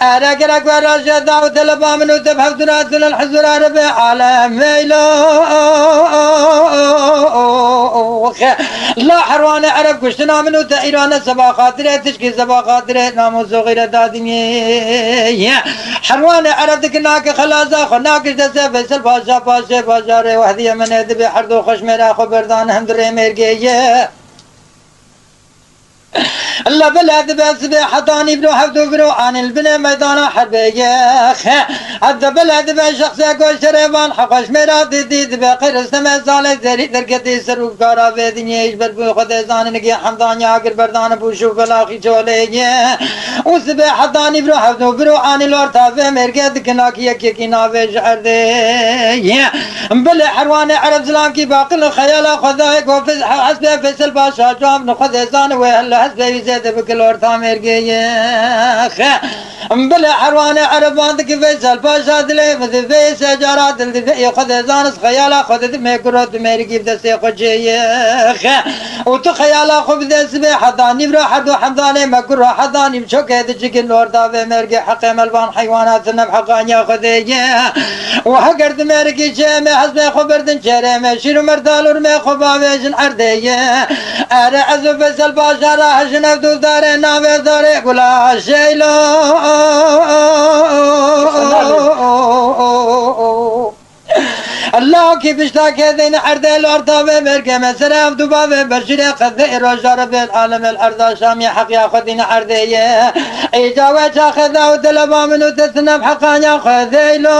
Ere gerek we raje da û teleba min û te bi hev dura tu li hizura re bê alemê lo. Xe. La herwanê Ereb kuştina min û te îrane seba xatirê tişkî seba xatirê namûs û xîreta dinyê ye. Herwanê Ereb dikin nake xelaza xwe nake ji destê Veysel Paşa paşê bajarê wehdiyê min ê dibê her du xweşmêra xwe berdan hundirê mêrgê ye. Le bile dibe sibê heta nîvro hevdu viro anî li binê meydana herbê ye. Heta bile dibe şexsê ku şerê van heqweşmêra dîtî dibe qiristeme zalê zerî derketî ser û kara vê dinyê ji ber bû Xwedê zaninigî hemdaniya gir berdan bû şû velaxî çolê ye. Û sibê heta nîvro hevdu viro anî lor ta vê mêrgê dikin ak yek yekî navê ji erdê ye. Bilê herwanê Ereb zilankî baqil xeyala xwe dayê ku hesbê Feysel Paşa cam ni xwe dê zan wê hel hesbê wî zêde bike li orta mêrgê ye. Xe. Bilê herwanê Ereb van dike Feysel Paşa dilê min divê secara dil divê xwe dê zan xeyala xwe didimê kuro di mêrgî bi destê xwe çê ye. Xe. Û tu xeyala xwe bide sibê heta nîvro her du hemdanê me kuro heta nîv çokê dicikin li orta vê mêrgê heqê melvan heywanat nev heqaniya xwe dê ye. Û heger di mêrikî çê me hezbê xwe birdin çêrê me şîr û merdal û rimê xwe bavêjin erdê ye. Ere ez û Feysel Paşa re hejin ev du darê navê darê gula şeylo. Allahokî pişta kedên erdê li orta vê mêrgê me ser ev du bavê berjîrê qedê roja re bên alemê li erda Şamî heqiya xwe dîne erdê ye. Îca wê çaxê da û dileba min û te sinev heqaniya xwe deylo.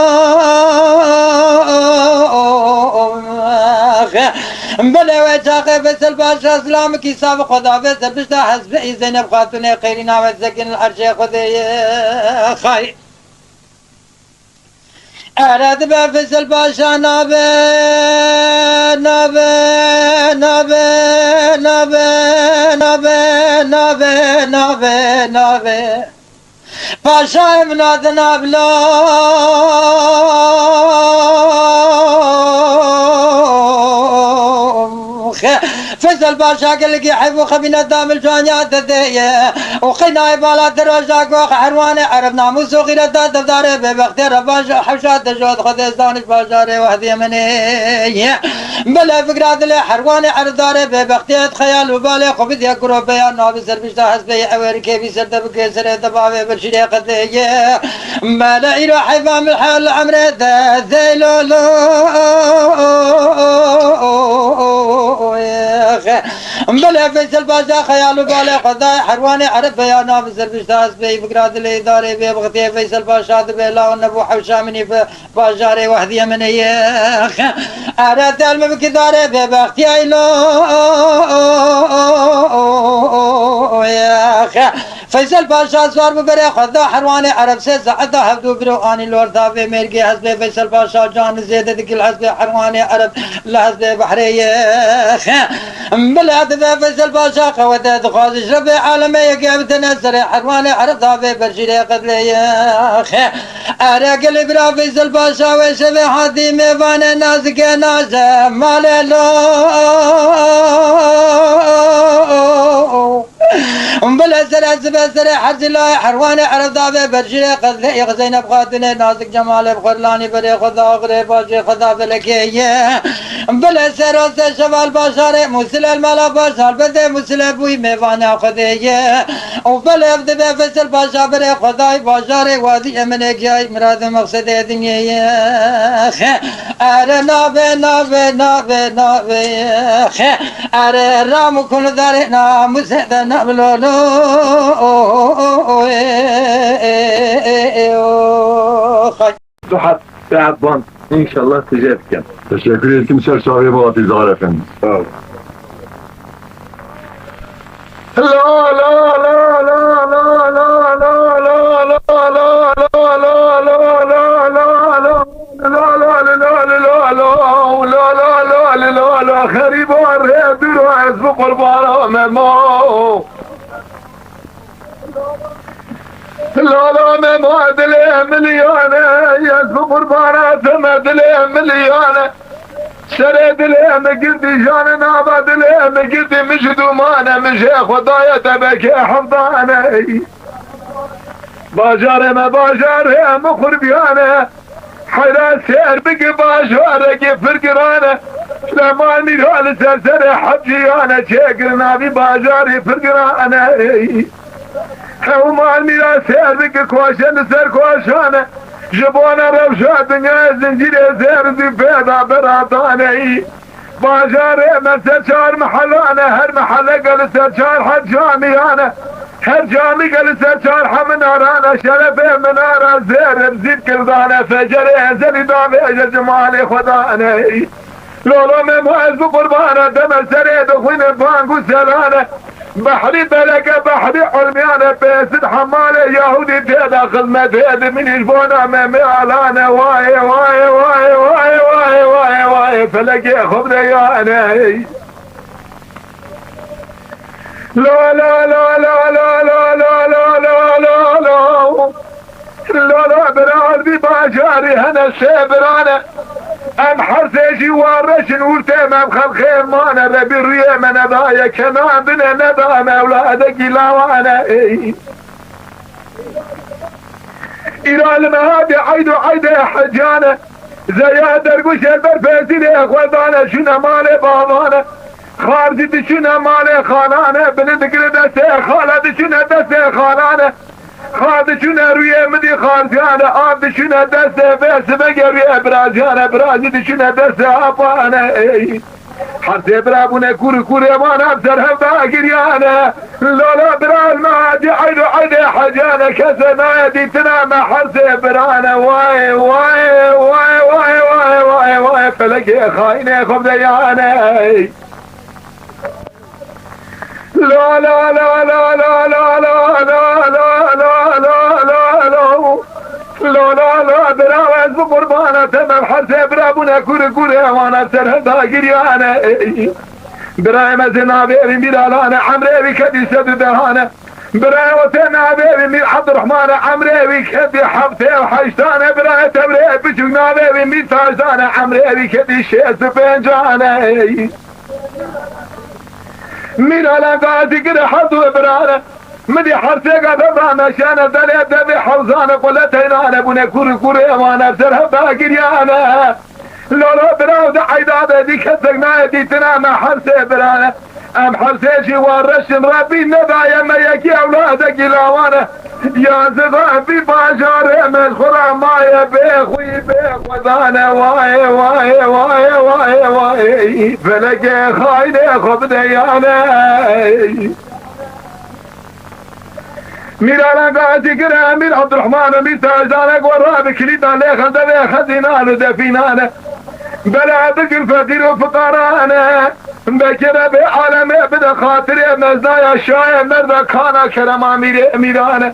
Belê wê çaxê Feysel Paşa silamikî sav xwe da vê ser pişta hezbê Zeynep Xatûnê qêrîna wê sekin li erşê xwe dê ye. Xay. Ere dibe Feysel Paşa nabe, nabe, nabe, nabe, nabe, nabe, nabe, nabe. Paşayê min adina bila. Feysel Paşa gelekî heyf û xebîne damil cwanya te dê ye. Û qeynayê bala te roja gox herwanê Ereb namûs û xîreta devdarê bêbextê revan ji hewşa te jot xwe dê zaniş bajarê wehdiyê min ê ye. Belê fikra dilê herwanê Ereb darê bêbextiyê xeyal û balê xwe bidiye kuro beyan nabi ser pişta hespeyê ew ê rikêbî ser te bike serê te bavê birşîrê qedê ye. Belê îro heyfa min hel emrê te zeylo lo. Belê Feysel Paşa xeyal û balê xwe dayê Herwanê Ereb, ya nav Zerdişta ez pey fikra dilê îdarê bê bixtiyê Feysel Paşa dibe law nebû hewşa minî bi bajarê wehdiyê min ê yêx. Ere tel mi bikî darê bê bextiyay lo yêx. Feysel Paşa sar bi berê xwe da Herwanê Ereb sê saeta hevdû biro anî lorta vê mêrgê hespê Feysel Paşa can zêde dikil hespê Herwanê Ereb li hespê behrê yêx. Bila dibe Feysel Paşa qewete dixwaz ji Rebê alemê yekê bidine serê Herwanê Ereb da vê berjîrê qedlê yêx. Ere gelê bira Feysel Paşa wê şevê hatî mêvanê nazike naze malê lo. Bile sere zibe sere herzî layê Herwanê Ereb da vê berjîrê qedlê yêx Zeynep Xatûnê nazik cemalê bi xwerlanî berê xwe da axirê bajê xwe da felekê ye. Bile sero se şeval bajarê Mûsil el mala bajar bedê Mûsile bûyî mêvana Xwedê ye. Û bile ev dibe Feysel Paşa berê xwe dayî bajarê wadî eminê giyayî miradê mexsedê dinyê ye. Ere navê, navê, navê, navê. Ere ram û kun darê namûsê de navlolo. Duhat, saet ban. İnşallah size etken. Teşekkür ederim. Ser çavê Bahattin Zahar Efendi. Sağ ol. Xerîba rê duro ez bi qurbana Memo. Lala Memo dilê miliyane, ez bi qurbana te me dilê miliyane. Serê dilê min girtî jane nava dilê min girtî min ji dûmane min jê xwe daye te bekê hevdane. Bajarê me bajarê min xurbiyane. Heyra sêr bike bajarekê pir girane. Lema mîra li ser serê heciyane çêkirina vî bajarî pir girane. Hew mal mîra sêr dike koşe li ser koşane. Ji bona rewşa dinyayê zincîrê zêr zî pêda bera daneyî. Bajarê me ser çar mehelane, her meheleke li ser çar heb camiyane. Her camîke li ser çar heb minarane, şerefê minara zêr zî kirdane. Fecerê ezelî davêje ji malê xwe daneyî. Lolo Memo ez bi qurbana te me serê dixwîne bang û serane. Behrî bereke, behrî ilmiyane, pêsit hemalê Yahûdî tê de xizmetê diminî ji bona me mealane. Wayê, wayê, wayê, wayê, wayê, wayê, wayê, felekê xwe bideyane. La, la, la. Lala bira, li vî bajarî hene sê birane. Em her sê jî wa reş in, wurtê me bi xelkê mane. Rebî rûyê me nedaye, kenan dine neda me ewladekî lawane. Ey. Îra li me hatî eyd û eydê hecane. Zeya dergûşê ber pêsîrê xwe dane, şûne malê bavane. Xar jî diçûne malê xalane, bini digire destê xala, diçûne destê xalane. Xar diçûne rûyê min dî xarziyane, av diçûne destê vê sibegê rûyê biraziyane, bira jî diçûne destê apane. Ey. Her sê bira bûne kûr û kûrê wan ev ser hev da giriyane. Lala bira li me hatî eyd û eydê hecane, kesê nayê dîtina me her sê birane. Way, way, way, felekê xayinê xwe bideyane. La, la, la. La, la, la, bira ez bi qurbana te me, her sê bira bûne kûr û kûrê wana ser hev da giriyane. Ey. Birayê me zê navê wî Mîr Alane, emrê wî kedî sed û dehane. Birayê o tê navê wî Mîr Ebdurrahmane, emrê wî kedî heftê û heştane. Birayê Tewrê biçûk navê wî Mîr Tajdane, emrê wî kedî şêst û pêncane. Ey. Mîr Alem Gazî gire her du birane. Min dî her sêka dev da meşane, delê devê hewzane, qule teynane bûne, kûr û kûrê wan ev ser hev da giriyane. Lolo biraw di eyda de dî kesek nayê dîtina me her sê birane. Em her sê jî wareşin, Rebbî nedaye me yekî ewladekî lawan e. Ya zixa vî bajarê me ji xwe re maye bê xwî bê xwedan e. Wayê, wayê, wayê, wayê, wayê. Felekê xaynê xwe bide yan e. Mîrana gazî kir e, Mîr Ebdurehman û Mîr Tacdan e, ku Rebbî kilîtan lê xelde vê xezînan û defînan e. Bela bigir feqîr û fiqaran e. Bekir e bê alemê bide xatirê meznaya şayê merda kana kerema mîrê mîran e.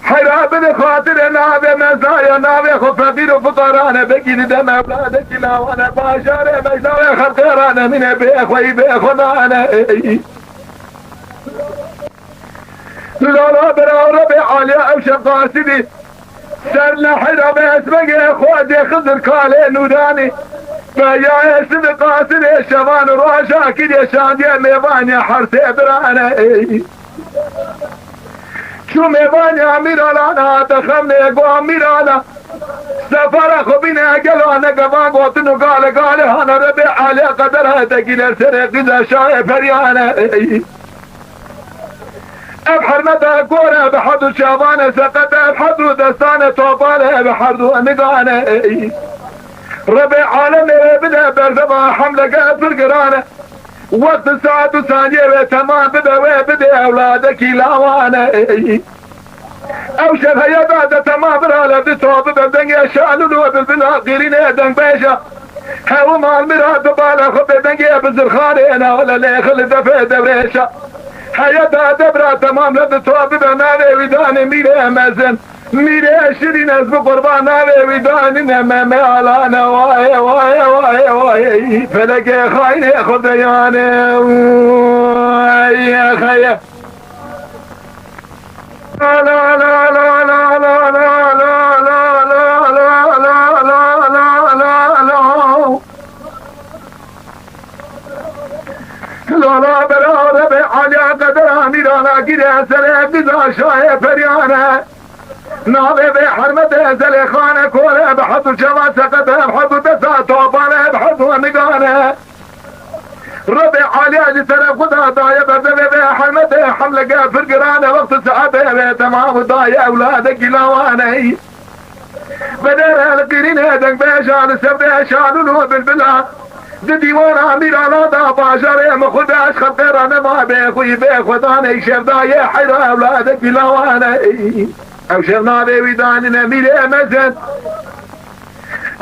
Heyra bide xatirê navê meznaya navê xwe feqîr û fiqaran e. Bekî dide mevladekî lawan e. Bajarê mejda wê xelqê ranenîne bê xweyî bê xwe nane. Lala bira Rebê Aliya ew şev qasidî. Ser nehira be esmegê Xwedê Xizir kalê Nûranî. Be ya esmî qasidê şevan û roja kiriye şandiye mêvaniye hersê birane. Çû mêvaniya Mîralana dexemnê go Mîrala. Sefara xwe bîne gelo ne gevan gotin û gale gale hane Rebê Aliya qedera degîle serê qîza şayê feriyane. Ev hermeta kor e bi herd du çavan e seqet e, ev herd du destan e topal e bi herd du nigan e. Rebê alemê wê bide berdeva hemleke pir giran e. Wext saet û saniyê wê temam bibe wê bidê ewladekî lawan e. Ew şev heye da de temam bira le di to bibe dengê şalûl û bilbila qîrînê dengbêja. Hew mal mira dibala xwe bê dengê bi zirxanê nale lê xil defê dewrêşa. Heye da de bira temam le di to bibe navê wî danê mîrê mezin. Mîrê şirîn ez bi qurban navê wî danîne me me alane waye waye waye waye. Felekê xaynê xwe deyane. Waye xeye. Lala bera Rebê Aliya qedera mîrana gire serê biza şayê peryane. Navê vê hermete Zelêxane kole bi hezû çava seqete bi hezû desa topane bi hezû nigane. Rebê Aliya ji serê xwe de daye berdevê vê hermetê hemleke pir giran e, wextê saetê vê temam û daye ewladekî lawan e. Bedere li qîrînê dengbêja li ser vê şalûl û bilbila. Di dîwana mîrana da bajarê min xwe de ez xelqê re nema bê xwî bê xwedanê şevdayê heyra ewladekî lawan e. Ew şev navê wî danîne mîrê mezin.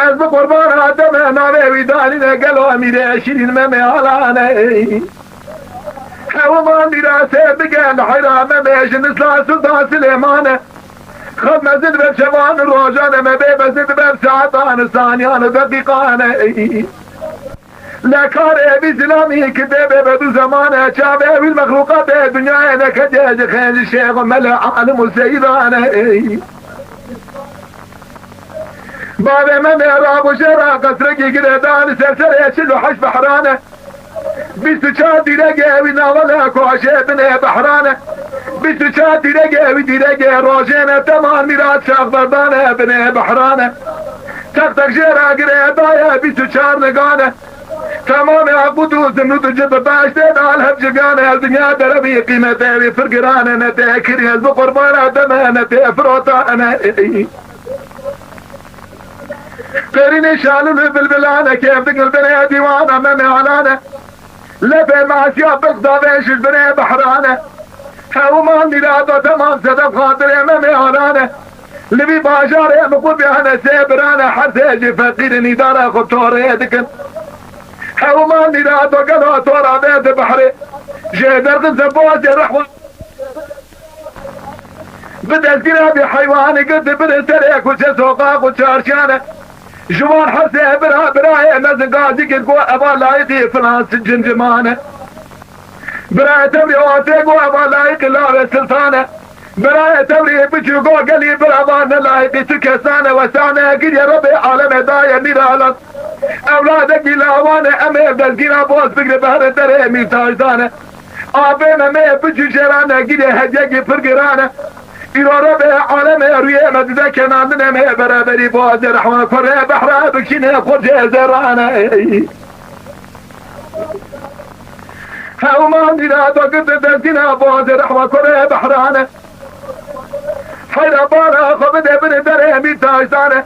Ez bi qurbana te me navê wî danîne gelo mîrê şirîn me me alane. Hewiman mîrasê bike li heyra me me ji nisla Sultan Silêman e. Xev mezin ber şevan û rojan e me bê mezin ber saetan û saniyan û deqîqan e. Le karê vî zilamî ki dê bê be du zeman e, çavê wî mexlûqatê dinyayê neketiye ji xêncî şêx û mele alim û seyidan e. Bavê me me rabû jê ra qesrekî girêdan li ser serê çil û heşt behran e. Bîst û çar dîregê wî navale koşê binê behran e. Bîst û çar dîregê wî dîregê rojê ne temam mîrat şaxberdan e binê behran e. Teq teq jê ra girêdaye bîst û çar nigan e. Temamê Aqud û Zimrûd û Cid û Behiştê dal hev cigan e, ez dinya derebî qîmetê wî pir giran e, ne tê kirî ez bi qurbana te me, ne tê firotan e. Qêrînê şalûl û bilbilan e, kêf digil binê dîwana me mealan e. Lefê masiya bilqdavê ji binê behran e. Hewman mîrado temam sedef xatirê me mealan e. Li vî bajarê min qurbiyan e sê biran e, her sê jî feqîrin îdara xwe torê dikin. Hewman mîrado gelo tora vê di behrê. Jê derxin se bozê rehwa. Bi destgîra vî heywanî girti biri serê kuçe soqaq û çarşiyan e. Ji wan her sê bira birayê mezin gazî kir ku eva layiqî filan cimciman e. Birayê tewrê wan tê ku eva layiqî lawê siltan e. Birayê tewrê biçû go gelî birava ne layiqî tu kesan e. Wesane kiriye Rebê alemê daye mîralan. Ewladekî lawan e, em ê ev destgîra boz bigre behre derê mîrtajdane. Abê me me bi cûceran e, gîrê hediyekî pir giran e. Îro re be alemê rûyê me dide kenandine me beraberî boğazê rehwan kurê behra bikşîne xurcê zerran e. Hewman dîna to girtin destgîna boğazê rehma kurê behrane. Heyra bala xwe bide binê derê Mîr Tajdane.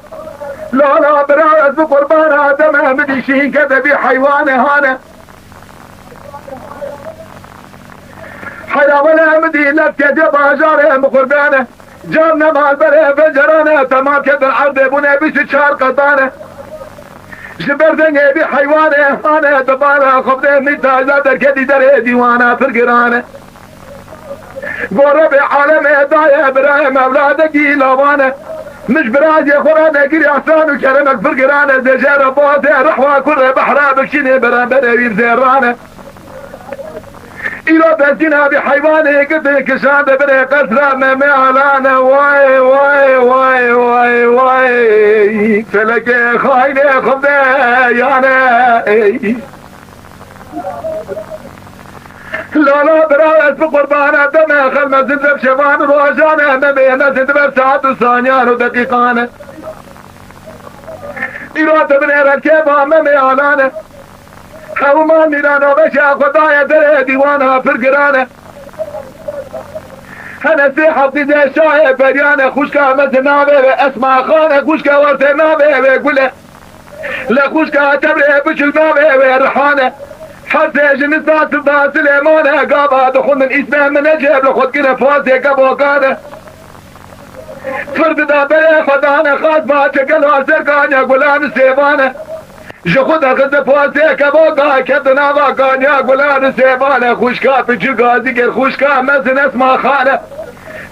Lala bira ez bi qurbana deme min dî şînke de bî heywane hane. Heyra wele min dî lefke de bajarê min qurbane. Can nemal berê pencerane, temam kedin erdê bûne bîst û çar qetane. Ji ber dengê vî heywanê hane, di bala xwe bide Mîr Tajda derketî derê dîwana pir girane. Go Rebê alemê daye birayê mevladekî lavane. Min ji birayê xwe re negirî ehsan û keremek pir girane. Zêje re bazê rehwa kurê behra bikşînê beramberê wî zêrane. Îro destîna vî heywanê girtin kişande binê qesra Memê Alane. Way, way, way, way, way. Felekê xaynê xwendeyane. Ey. Lala bira ez bi qurbana deme xelme zindeb şevan û rojane. Memê mezin dibe saet û saniyan û deqîqane. Îro dibinê revkê ba Memê Alane. Hewman mîrana veşa xwe daye derê dîwana pir girane. Hene sê heftî de şahê periyane, xuşka mezin navê wê Esma Xane, xuşka werte navê wê Gule. Le xuşka tebrê biçûk navê wê Rihane. Her sê ji nisa Silda Silêmane, gava dixwendin îsmê min Neceb li xwe dikine pasê kevokane. Fir dida berê xwe dane xas ba çekelo ser kanya gulan û sêvane. Ji xwe derxiste posê kevoka kevdi nava kanya gulan û sêvane. Xwişka piçûk gazî kir xwişka mezin Esma Xane.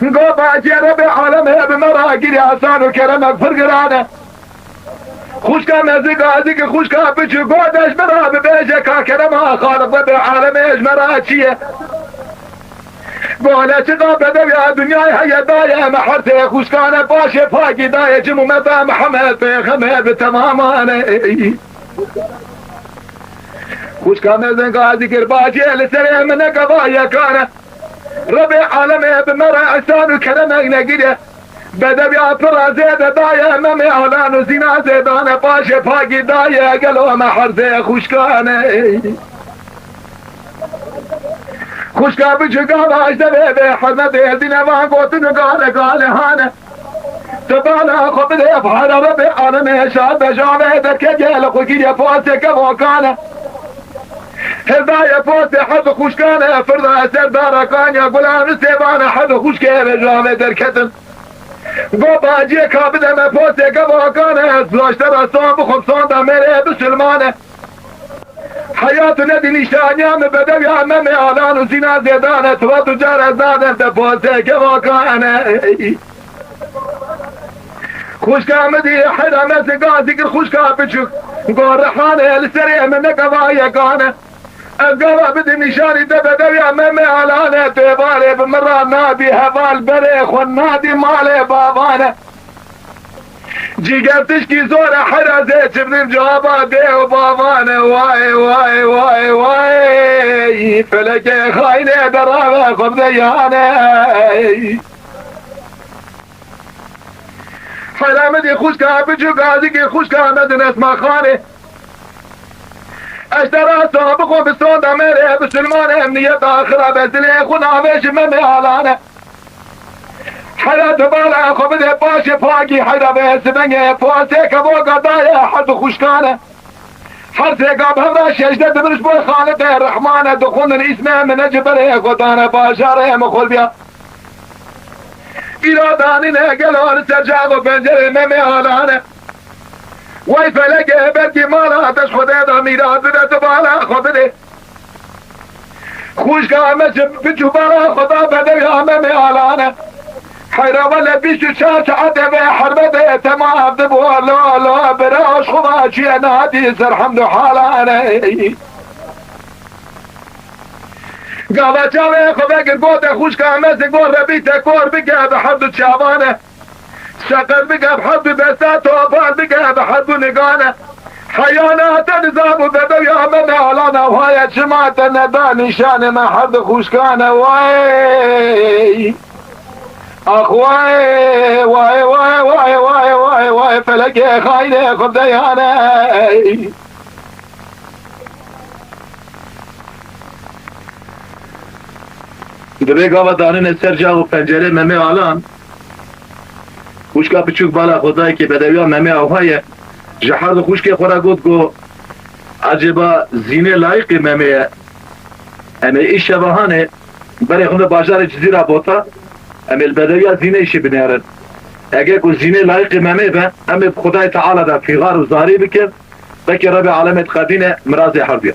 Go bacê Rebê alemê bi me ra girî asan û keremek pir girane. Xwişka mezin gazî kir xwişka piçûk go de ji me ra bibêje ka kerema Xaliq Rebê alemê ji me ra çi ye? Gole çiqa bedew ya dinyayê heye daye me her tê xwişkane paşê pakî daye cim û meta Mihemed pêxember bi temamane. Xwişka mezin gazî kir bacê li serê min nekeva yekane. Rebê alemê bi me re ihsan û keremek negire. Bedewiya pira zêde daye Memê Alan û zîna zêdane paşê pakî daye gelo me herzê xwişkane. Xwişka biçûka vaj devê vê hurmetê dîne van gotin û gale gale hane. Ti bala xwe bidê fara Rebê alemê şa bejavê derketiye li xwe giriye posê kevokane. Hildaye posê herd xwişkane firda ser dara kanya gulan û sêvane herd xwişkê vejavê derketin. Go baciyê ka bide me posê kevokane, ez laşte re son bixwim sonda mêrê bisilmane. Heyat û nedî nîşaniya min bedewiya Memê Alan û zîna zêdane, tuva tu car ez nadem te posê kevokane. Xwişka min dî heyra me zî gazî kir xwişka biçûk. Go rihane li serê min nekeva yekane. Ez gava bidim nîşanî te bedewiya Memê Alane, tu hevalê bi min ra nadî heval berê xwe nadî malê bavane. Cîger tişkî zor e hera zê çi bidim cewaba dê û bavane. Way, way, way, way. Felekê xaynê derave xwe bide yane. Hera min dî xwişka biçûk gazîkê xwişka me din Esma Xanê. Ez te rasta bixwe bi sonda mêrê bisilmane, em niyeta axira be zilê xwe navê ji Memê Alane. Hera tu bala xwe bidê paşê pakî heyra be sibengê pasê kevoka daye her du xwişkane. Her sêka bi hev re şeşte dibin ji bo Xaliqê Rehmane dixwendin îsmê min e ji berê xwe dane bajarê min xwe biya. Îro danîne gelo li ser cax û pencerê Memê Alane. Wey felekê belkî mala te ji Xwedê de mîras bide tu bala xwe bidê. Xwişka me ji piç û bala xwe da bedewiya Memê Alane. Heyra wele bîst û çar saetê vê herbetê temam dibû lo lo bira ji xwe va çiye nadî ser hemd û halane. Gava çavê xwe vekir gote xwişka me zî go rebî te kor bike bi her du çavane. Seqet bike bi her du desta topal bike bi her du nigane. Heyana te nizam û bedewiya Memê Alane waye çima te neda nîşanê me her du xwişkane way. Ax way, way, way, felekê xaynê xwedeyane. Divê gava danine ser cax û pencerê Memê Alan, xwişka piçûk bala xwe dayikê bedewiya Memê Awha ye, ji her du xwişkê xwe re got ku, ecêba Zînê layiqê Memê ye? Em ê îşeva hanê berê xwe de bajarê Cizîra Bota, em ê li bedewiya Zînê îşî binêrin. Ege ku Zînê layiqê Memê be, em ê bi Xwedayê Teala de fîxar û zarî bikin, belkî Rebê alemê diqedîne mirazê herduya.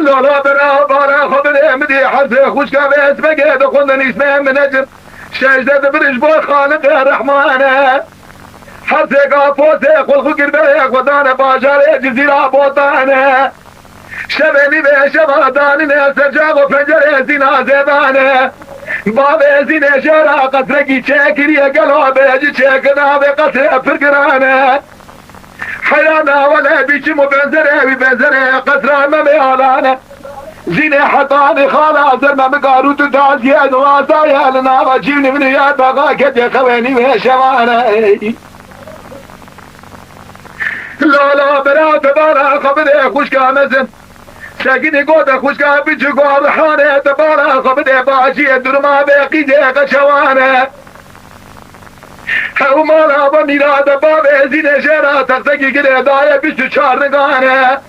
Lala bera bala xwe bidê min dî hezê xwişka vê esmegê dixwendin îsmê min necim. Şejde dibir ji bo Xaliqê Rehmane. Hezê gapotê xulxu girberê xwe dane bajarê Cizîra Botane. Şevê nîvê şeva danine ser cax û pencerê Zîna Zêdane. Bavê Zînê jêra qesrekî çêkiriye gelo bêjî çêkir navê qesrê pir girane. Heyran awele biçim û benzerê wî benzerê qesra Memê Alane. Zînê hetanî xala zer Memê Garû tu daziye nuwazaye li nava cîvnî min ya daxa ketiye xewênî wê şevane. Lala bera te bala xwe bidê xwişka mezin. Sekinî gote xwişka biçûk û rihanê te bala xwe bidê baciyê durma bê qîzê qeçewane. Hew mala be mîra de bavê Zînê jêra textekî girê daye bîst û çar nigane.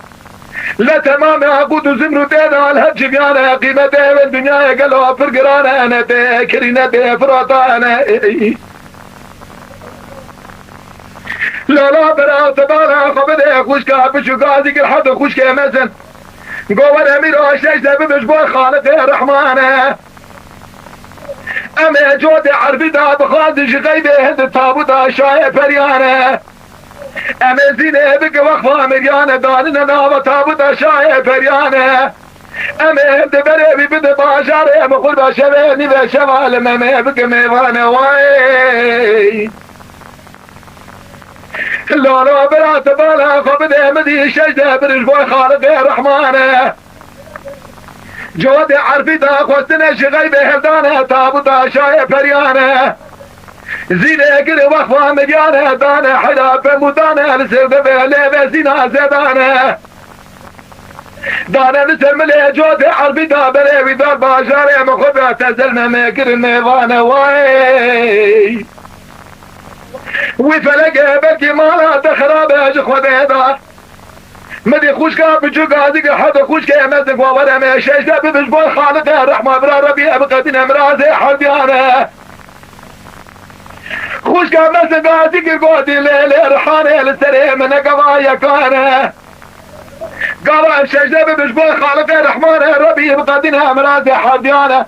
Le temamê aqud û zimrû tê de li hev civiyane, qîmetê wê dinyayê gelo pir girane, ne tê kirî ne tê firatane. Lala bera te bala xwe bidê xwişka biçûk gazî gir hedi xwişkê mezin. Govere mîra şejde bibiş bo Xaliqê Rehmane. Em ê cotê erbî da bixwazin ji xeybê hindi tabuta şayê periyane. Em ê Zînê bike wexfa miryane danine nava tabuta şayê periyane. Em ê hindi berê wî bide bajarê em xurba şevê nîve şeva li Memê bike mêvane way. Lala bira te bala xwe bide min dî şejde birij boy Xaliqê Rehmane. Cotê erfî daxwestine ji xeybê hevdane tabuta şayê periyane. Zînê giri wexfa miryane dane heyra pemûdane li ser devê lêvê Zîna zedane. Dane li ser milê cotê erbî da berê wî dar bajarê min xwe be tezel me me kirin mêvane way. Wî felekê belkî mala te xirabe ji Xwedê da. Min dî xwişka biçûk azî ki hedi xwişkê mezin ku were me şejde bibiş boy Xaliqê rehma bira Rebî ev qedîne mirazê herdiyane. Xwişka mezin gazî ki gotî lê lê rihanê li serê min ne gava yekane. Gava ev şejde bibiş boy Xaliqê Rehmane Rebî bi qedîne mirazê herdiyane.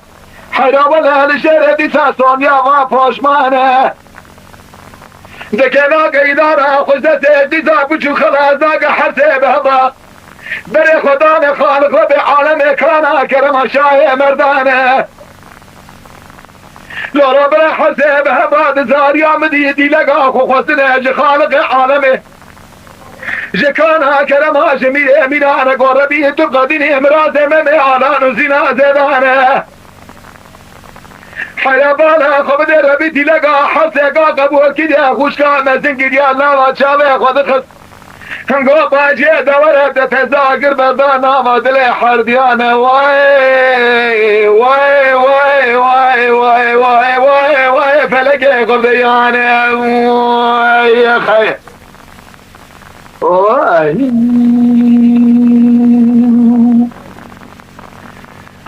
Heyra wele li jêrê dîsa sonya va poşmane. Dikena geydara xwişde sê dîsa biçû xelas dage her sê beheba. Berê xwe dane Xaliq Rebê alemê kana kerema şayê merdane. Lora bira hesê bi heva di zariya min dî dîlega xwe xwestine ji Xaliqê alemê. Ji kana kerema ji mîrê mîrane go Rebî tu qedînê mirazê Memê Alan û Zîna zêdane. Heya bala xwe bide Rebî dîlega hesê ga qebûl kide xwişka mezin giriya lava çavê xwe dixist. Hingo bacê dewere de teza gir berda nava dilê herdiyane. Way, way, way, way, way, way, way, way, felekê xurdeyane. Way, xey. Way.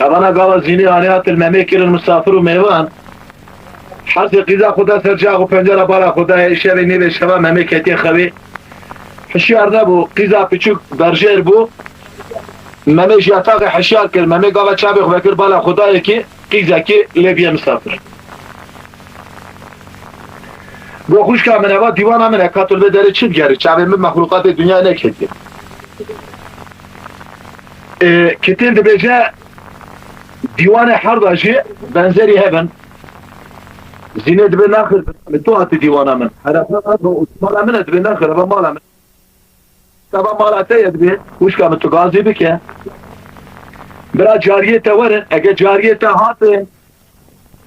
Evana gava Zînê anê hatin Memê kirin misafir û mêvan. Hersê qîza xwe da ser cax û pencera bala xwe dayê, şevê nêvê şeva Memê ketiye xewê. Hişyar nebû, qîza piçûk berjêr bû. Memê ji yataxê hişyar kir, Memê gava çavê xwe vekir bala xwe dayê ki qîzekî lê biye misafir. Go xwişka min eva dîwana min e, ka tu li vê derê çi digerî? Çavê min mexlûqatê dinyayê neketiye. Ê, kitêb dibêje, dîwanê herda jî benzerî hev in. Zînê dibê naxir, tu hatî dîwana min. Herefa mala min e, dibê naxir, eva mala min. Eva mala te ye dibê, wişka min tu gazî bike. Bira cariyê te werin, ege cariyê te hatin,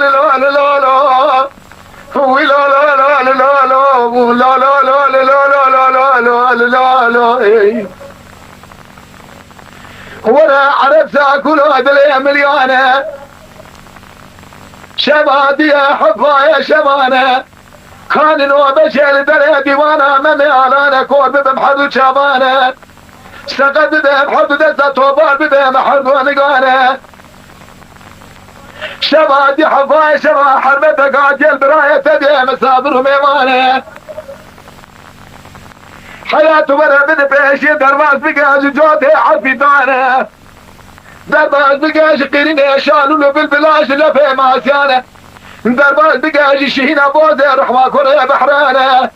la la la la la. Wî la la la la la la. Wî la la la la la la la la la la la la. Ey. Were Ereb Sakûlo dilê miliyane. Şeva diye hevayê şevane. Kanî nobeşê li derê dîwana Memê Alane, kor bibim herdu çavane. Seqet bibim herdu desta tobar bibim herdu nigane. Şeva dî hevayê şeva hermeteka gel birayê te bê misafir û mêvane. Heyat were bide pêşî derbas bike ji cotê herfî dane. Derbas bike ji qîrînê şalûl û bilbila ji lefê masiyane. Derbas bike ji şihîna bozê rihma kurê behrane.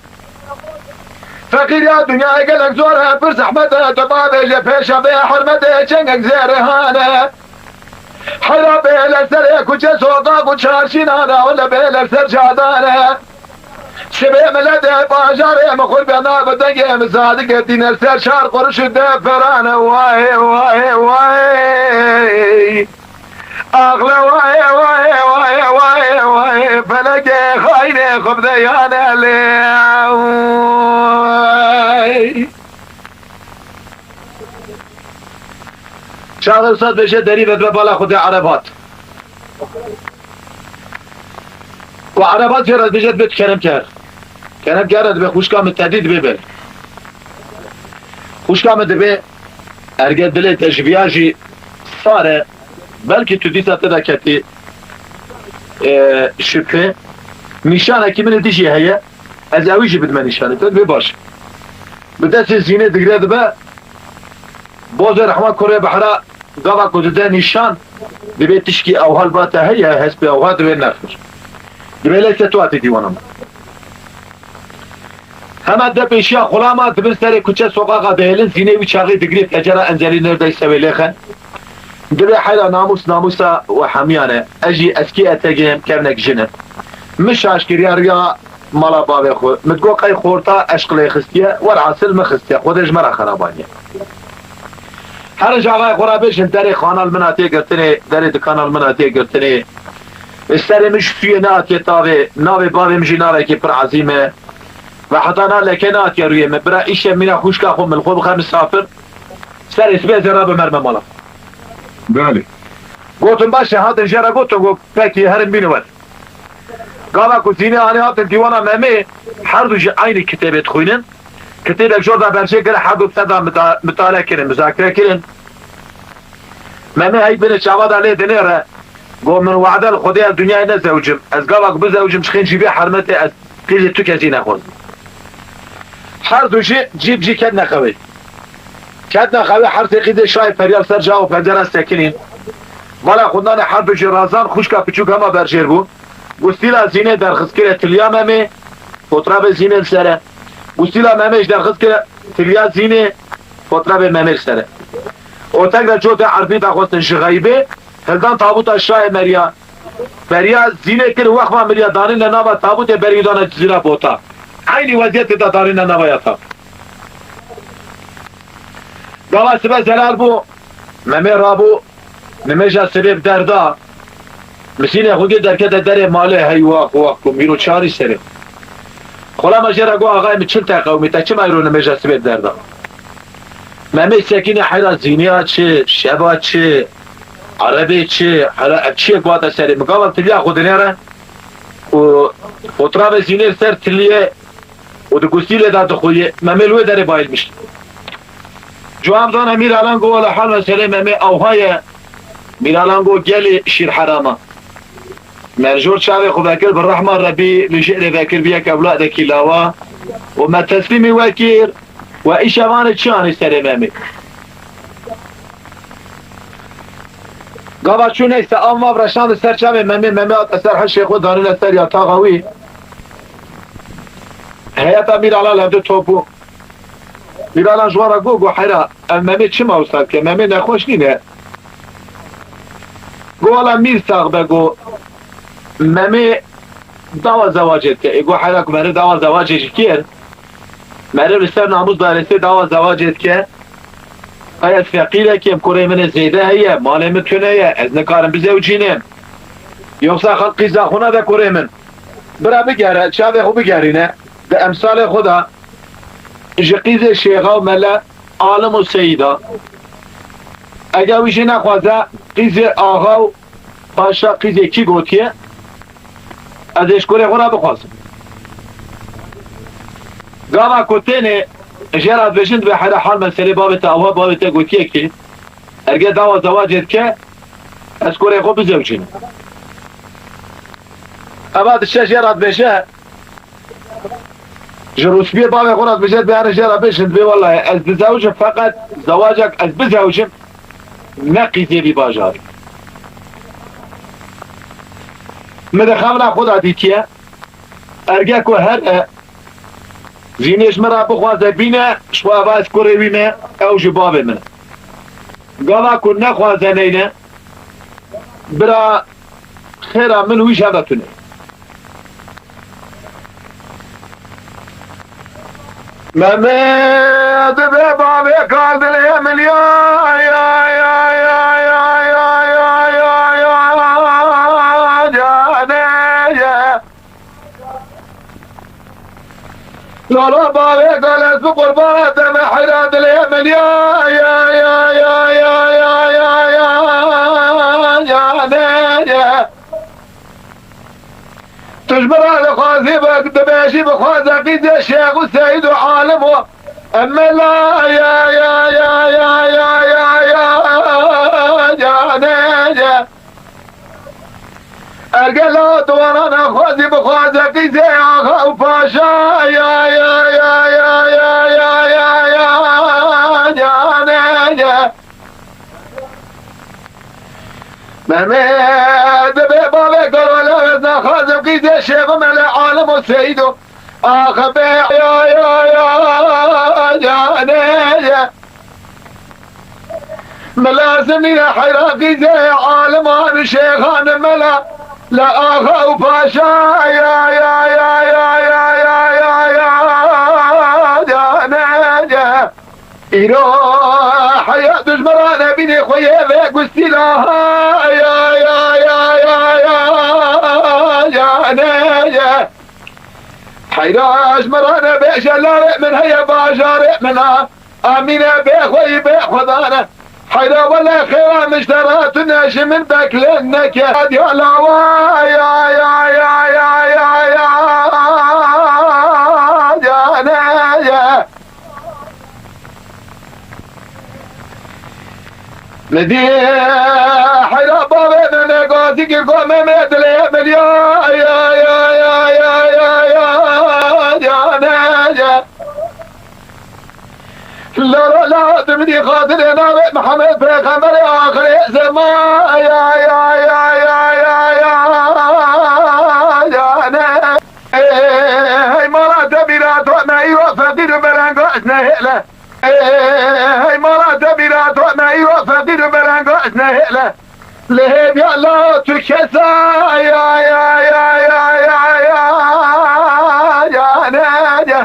Feqîriya dinyayê gelek zor e, pir zehmet e, tu bavêje pêşa vê hermetê çengek zêrê hane. Heyra bê li serê kuçe soqaq û çarşînan e, wele bê li ser cadane. Sibê miletê bajarê min xwe bê nav dengê min zadike tîne ser şar quruş û deferane. Wayê, wayê, wayê. Axle wayê, wayê, wayê, wayê, wayê. Felekê xaynê xwe bide yane lê. Çaxê Ustad bêje derî vedbe bala Xwedê Ereb hat. Ku Ereba jê re dibêje, dibê tu kerem ker. Kerem ker re dibê xwişka min tedî dibê ber. Xwişka min dibê, erge dilê te ji viya jî sar e, belkî tu dîsa te de ketî, e, şibhe. Nîşanekî min ê dijî heye, ez ewî jî bidime nîşanê te, dibê baş. Bi destê zînê digre dibe, Bozê rehma kurê behra gava ku dide nîşan, dibê tişkî ewha li ba te heye, hespê ewha dibê nexir. Dibê leyse tu hatî dîwana min. Hema de pêşiya xulama dibin serê kuçe soqaqa dihêlin, zînê wî çaxê digirê pecera Enzelî nerdeyse wê lêxen. Dibê heyra namûs namûsa we hemiyan e. Ez jî eskî etegê em kevnek jin e. Min şaş kiriya riya mala bavê xwe. Min digot qey xorta eşqilê xistiye, werhasil min xistiye. Xwedê ji me re xerabaniye. Herin ji axayê xwe re bêjin, derê kanal min hatiye girtinê, derê di kanal min hatiye girtinê. Serê min ji sûyê nehatiye tavê, navê bavê min jî navekî pir ezîm e. Ve heta na leke nehatiye rûyê min. Bira îşe mîna xwişka xwe min li xwe bixe misafir. Serê sibê ez ê rabim merme mala. Belê. Gotin baş e, hatin jê re gotin, got, pekî herin bînin wer. Gava ku Zînê anî hatin dîwana Memê, her du jî eynî kitêbê dixwînin. Kitêbek jor da berjê kir, her du bi ser da mita-, mitale kirin, muzakere kirin. Memê hey binê çava da lê dinêre, got, min wade li Xwedê ez dinyayê nezewicim. Ez gava ku bizewicim, ji xêncî bê hermetê ez qîzê tu kesî nexwazim. Her du jî cî bi cî ketine xewê. Ketine xewê, her sê qîzê şayê ferya li ser cax û pencera sekinîn. Vala xwendane her du jî razan, xwişka piçûk hema berjêr bû. Gustîla Zînê derxistkirê tiliya Memê, fotrafê Zînê li ser e. Gustîla Memê jî derxistkirê tiliya Zînê, fotrafê Memê li ser e. Û tek de cotê erbî daxwestin ji xeybê, hildan tabûta şayê meriya. Beriya Zînê kir, wexma miriya danîne nava tabûtê, berî dane Cizîra Bota. Eynî weziyetê de danîne nava ya tabût. Gava sibe zelal bû, Memê rabû, nimêja sibê bi derda. Misînê xwe gir derkete derê malê, hey wax wax ku mîro çarî serê. Xulama jê re got, axayê min çil te qewimî, te çima îro nimêja sibê bi derda? Memê sekîne heyra Zîniya çi, şeva çi, erebê çi, heyra ev çiyek bate serê min. Gava tiliya xwe dinêre û fotrafê Zînê li ser tiliyê û di gustîlê de dixuye, Memê li wê derê bayilmiş. Cuha em zane Mîralan got, wela hal meselê Memê awha ye. Mîralan got, gelê şîr herama. Merjor çavê xwe vekir, bi rehma Rebî li jêrê vekir, bi yek ewladekî lawa û me teslîmî we kir. We îşevanê çi anî serê Memê? Gava çû neyse, av mav reşandin ser çavê Memê, Memê hate ser hişê xwe, danîne ser yataxa wî. Heyeta Mîralan li hevdû top bû. Mîralan ji wan re got, got, heyra, ev Memê çima wisa dike? Memê nexweş nîne. Got, wela mîr sax be, got, Memê dawa zewacê dike. Ê got, heyra ku meriv dawa zewacê jî kir, meriv li ser namûs dairêsê dawa zewacê dike. Qey ez feqîrekî, em kurê min ê zêde heye, malê min tune ye, ez nikarim bizewcînim. Yoksa xelk qîza xwe nade kurê min. Bira bigere, çavê xwe bigerîne. Di emsalê xwe de ji qîzê şêxa û mele, alim û seyîda. Eger wî jî nexwaze, qîzê axa û paşa, qîzê kî gotiye, ez ê ji kurê xwe re bixwazim. Gava ku tênê jê re dibêjin, dibê heyra hal meselê bavê te awa, bavê te gotiye kî, erge dawa zewacê dike, ez kurê xwe bizewcînim. Eva diçe jê re dibêje, ji rûspiyê bavê xwe re dibêje, dibê here jê re bêjin, dibê welaye ez dizewicim, feqet zewacek ez bizewicim, ne qîzê vî bajarî. Min di xemla xwe de dîtiye, erge ku here, Zînê ji min re bixwaze bîne, ji xwe eva ez kurê wî me, ew ji bavê min e. Gava ku nexwaze neyne, bira xêra min wî ji hev re tune. Memê dibe bavê kal dilê min ya, ya, ya, canê ye. Lala bavê kal ez bi qurbana te me heyra dilê min ya, ya, ya, canê ye. Tu ji min re dixwazî, bi-, dibêjî bixwaze qîzê şêx û seyîd û alim û emela ya, ya, ya, canê ye. Ergela tu wana nexwazî, bixwaze qîzê axa û paşa ya, ya, ya, canê ye. Memê dibê bavê kal, wela ez naxwazim qîzê şêx û mele, alim û seyîd û axa be ya, ya, ya, canê ye. Min lazim nîne heyra qîzê aliman û şêxan û mela, la axa û paşa ya, ya, ya, ya, ya, Îro heya dijmera nebînê xwe yê vegustî la ha ya ya ya ya ya ya ne ye. Heyra ji min re nebêje, lalê min heye bajarê min a. Amîne bê xweyî bê xwedane. Heyra wele xêra min ji te re tune, ji min beklên neke. Ya lawa ya ya ya ya ya ya ne ye. Min dî heyra bavê me me gazî kir, got me me dilê min ya ya ya ya ya ya ya ya ne ye. Lero la tu min dî xatirê navê Mihemed Pêxemberê axirê zeman ya ya ya ya ya ya ya ne. Ey mala te bîra to me îro feqîr û belengaş nehêle. Ey mala te bîra to me îro feqîr û belengaş nehêle. Lê hêviya la tu kesa ya ya ya ya ya ya ya ne ya.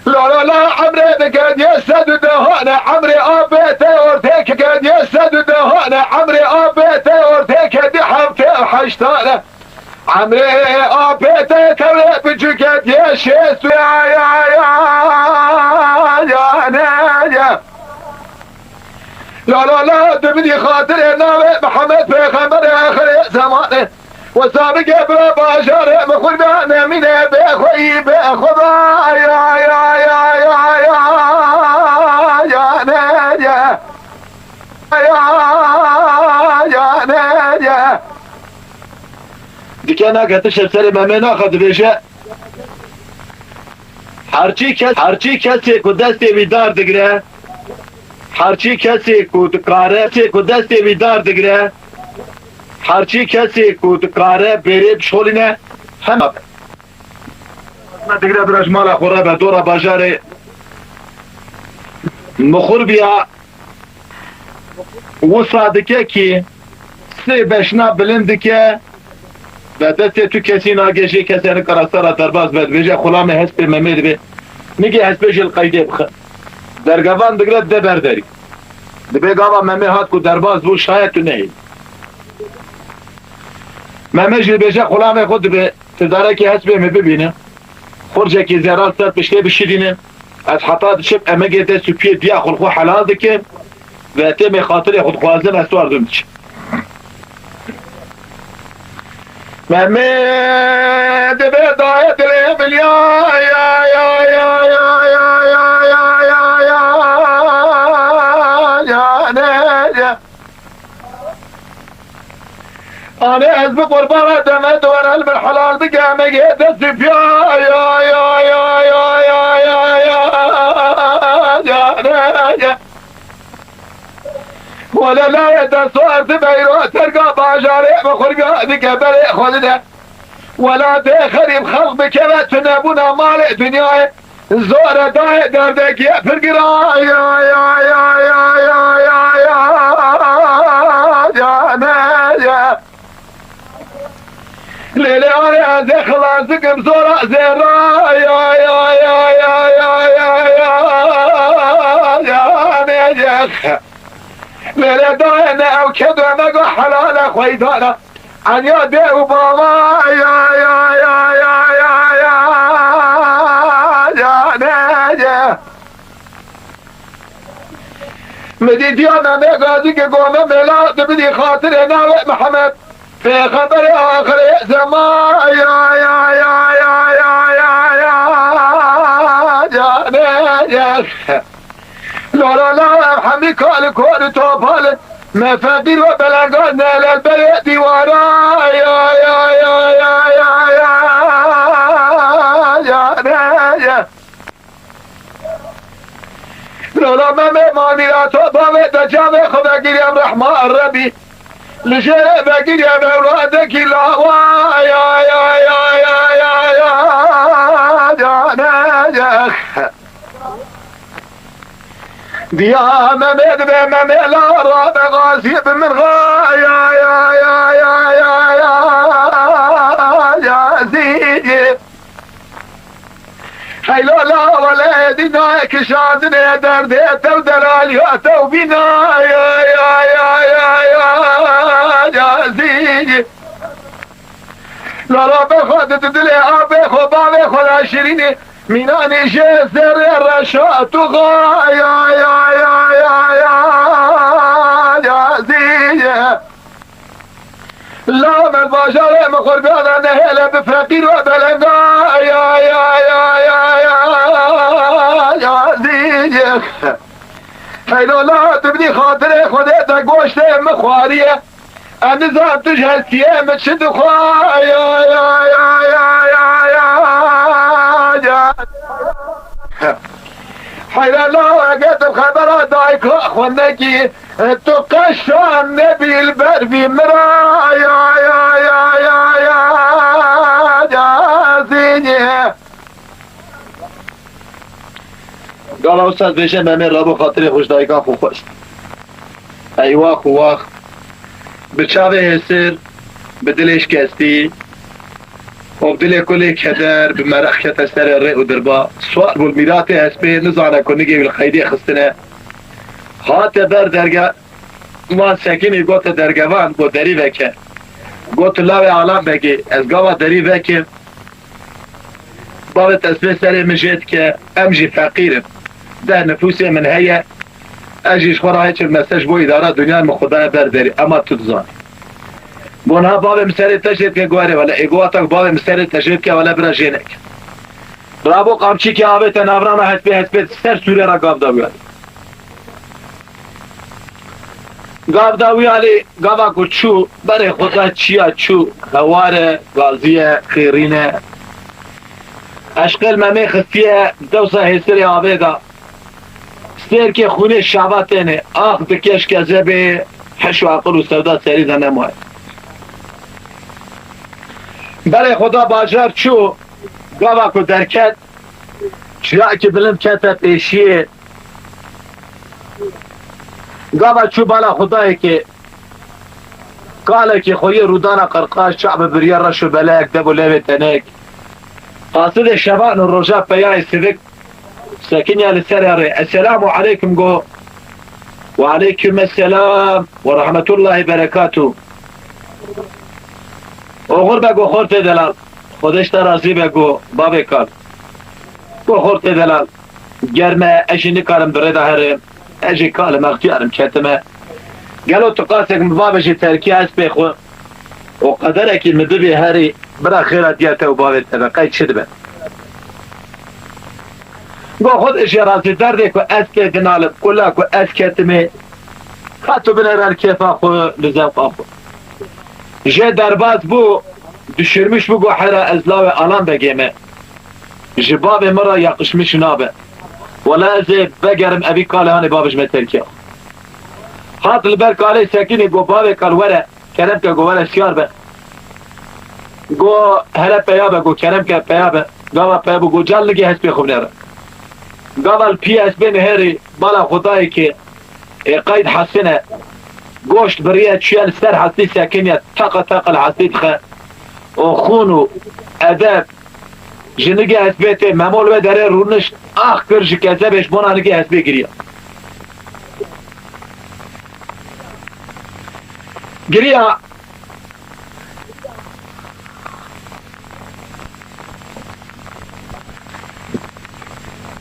La la la emrê dikediye sed û dehane, emrê apê te ortê kediye sed û dehane, emrê apê te ortê kedi heftê û heştane. Emrê apê te tewrê biçûketiye şêst û ya ya ya ya ne ya. La la la tu min dî xatirê navê Mihemed Pêxemberê axirê zemanê. Wesa bike bira bajarê min xurda nemîne bê xweyî bê xweda ya ya ya ya ya ne ye. Ya ya ne ye. Dike nake tişt serê Memê naxe dibêje. Herçî kes, herçî kesê ku destê wî dar digire, herçî kesê ku dikare, kesê ku destê wî dar digire, herçî kesê ku dikare bêrê bişolîne, hema digire bira ji mala xwe re be dora bajarê Mixurbiya. Wisa dike kî sê beşna bilind dike, ve destê tu kesî nagê jê kesê nika rasta ra derbas be, dibêje xulamê hespê Memê dibe. Nigê hespê jê li qeydê bixe. Dergevan digre dide ber derî. Dibê gava Memê hat ku derbas bû, şayet tu nehêlî. Memê jî dibêje xulamê xwe dibe, tu darekî hespê min bibîne. Xurcekî zêran ser piştê bişirîne. Ez heta diçim emegê dest û piyê diya xwe li xwe helal dikim ve têmê xatirê xwe dixwazim, ez wardim diçim. Memê dibe dayê dilê min ya ya ya ya ya ya ya ya ya ya ya ne ya. Anê ez bi qurbana deme dore li min helal bike, emegê dest û piya ya ya ya ya ya ya ya ya ne ya. Wele layê te sor dibe îro terga bajarê bi xurga dike berê xwe dide. Wela dê xerîb xelq bikeve tunebûna malê dinyayê. Zor e dayê derdekî ye pir giran ya ya ya ya ya ya ya ya ne ye. Lê lê arê ez ê xilas dikim zora zêra ya ya ya ya ya ya ya ya ne ye. Lê lê dayê ne ew kedo me go helale xweydana. Enya dê û bava ya ya ya ya ya ya ya ne ye. Min dîtiya Memê Gazî ki gome mela tu bidî xatirê navê Mihemed Pêxemberê axirê zeman ya ya ya ya ya ya ya ya ne ye. Lora la ev hemî kal kor topal. Me feqîr ve belengaz ne lel berê dîwara ya ya ya ya ya ya ya ne ye. Lora me me manîra to bavê te çavê xwe vegiriyem rehma Rebî. Li jêrê vegiriyem ewradekî lawa ya ya ya ya ya ya ya ne ye. Diya Memê dibe Memê la rabe gazî bi min ra ya ya ya ya ya ya ya zî. Hey lola, wele dîna kişandine derdê tev delaliya tev bîna ya, ya, ya, ya, ya, ya, zî. Lola be xwe di dilê abê xwe bavê xwe ra şirînê mînanê jê zerê reşa tu xa ya, ya, ya, ya, ya, ya, zî. La me bajarê min qurbana nehêle bi feqîr ve belenda ya, ya, ya, ya, ya, ya, zî. Heylo la tu bidî xatirê Xwedê te goştê min xwariye. Em nizan tu ji hestiyê min çi dixwa ya, ya, ya, ya, ya, ya, ya. Heyra la eger tu xebera dayika xwe nekî, tu qeşan nebî li ber vî mira ya, ya, ya, ya, ya, ya, zînî. Gala wisa dibêje Memê Rabo xatirê xwe ji dayika xwe xwest. Eywax û wax. Bi çavê hêsir, bi dilê şikestî û bi dilê kulê keder, bi meraq kete serê rê û dirba. Swar bû li mîratê hespê, nizane ku nigê wî li qeydê xistine. Hate ber derge, wan sekinî gote dergevan, got derî veke. Got tu lawê Alan Begê, ez gava derî vekim. Bavê te spê serê min jê dike, em jî feqîr in. Deh nifûsê min heye, ez jî ji xwe re hiç mese ji bo îdara dinyayê min xwe daye ber derî, ema tu dizanî. Got niha bavê min serê te jê dike, got erê wele, ê got wata ku bavê min serê te jê dike, wele bira jê neke. Rabo qamçîkê avête navra me hespê, hespê ser sûrê re gav da wî alî. Gav da wî alî, gava ku çû, berê xwe da çiya çû, hewar e, gazî ye, xêrîn e. Eşqê li Memê xistiye, dewsa hêsirê avê da. Stêrkê xwînê şava têne, ax dike ji kezebê, heş û aqil û sewda serî de nemaye. Berê xwe da bajar çû, gava ku derket, çiyayekî bilind kete pêşiyê. Gava çû bala Xwedayekê, kalekî xwe yê rûdana qirqaş, çav biriye reş û belek, dev û levê tenek. Qasidê şevan û roja peyayê sivik sekiniya li ser erê. Esselamu aleykum go. Ve aleykum esselam ve rahmetullahi berekatuh. Oxir be go xortê delal. Xwedê ji te razî be go bavê kal. Go xortê delal. Germ e, ez jî nikarim di rê de herim. Ez jî kal im, extiyar im, ketime. Gelo tu qasek min bavêjî terkî hespê xwe û qederekî min bibî herî, bira xêra diya te û bavê te be, qey çi dibe? Go xwe di jê razî derdê ku ez pê dinalim, kula ku ez ketime, ka tu binêre li kêfa xwe, li zewqa xwe. Jê derbas bû, düşürmüş bû, go hera ez lawê Alan Begê me. Ji bavê min re yakışmış nabe. Wela ez ê vegerim evî kalê hanê bavê ji me terkiya. Hat li ber kalê sekinê go bavê kal were, kerem ke go were siyar be. Go hele peya be, go kerem ke peya be. Gava peya bû go cal nigê hespê xwe binêre. Gava li pî hespê nihêrî bala Xwedayê ke ê qeyd hesine. Goşt biriye çûye li ser hestî sekiniye, teqa teqa li hestî dixe. Û xûn û edeb Ji nigê hespê tê, Memo li wê derê rûnişt, ax kir ji kezebê ji bona nigê hespê giriya. Giriya.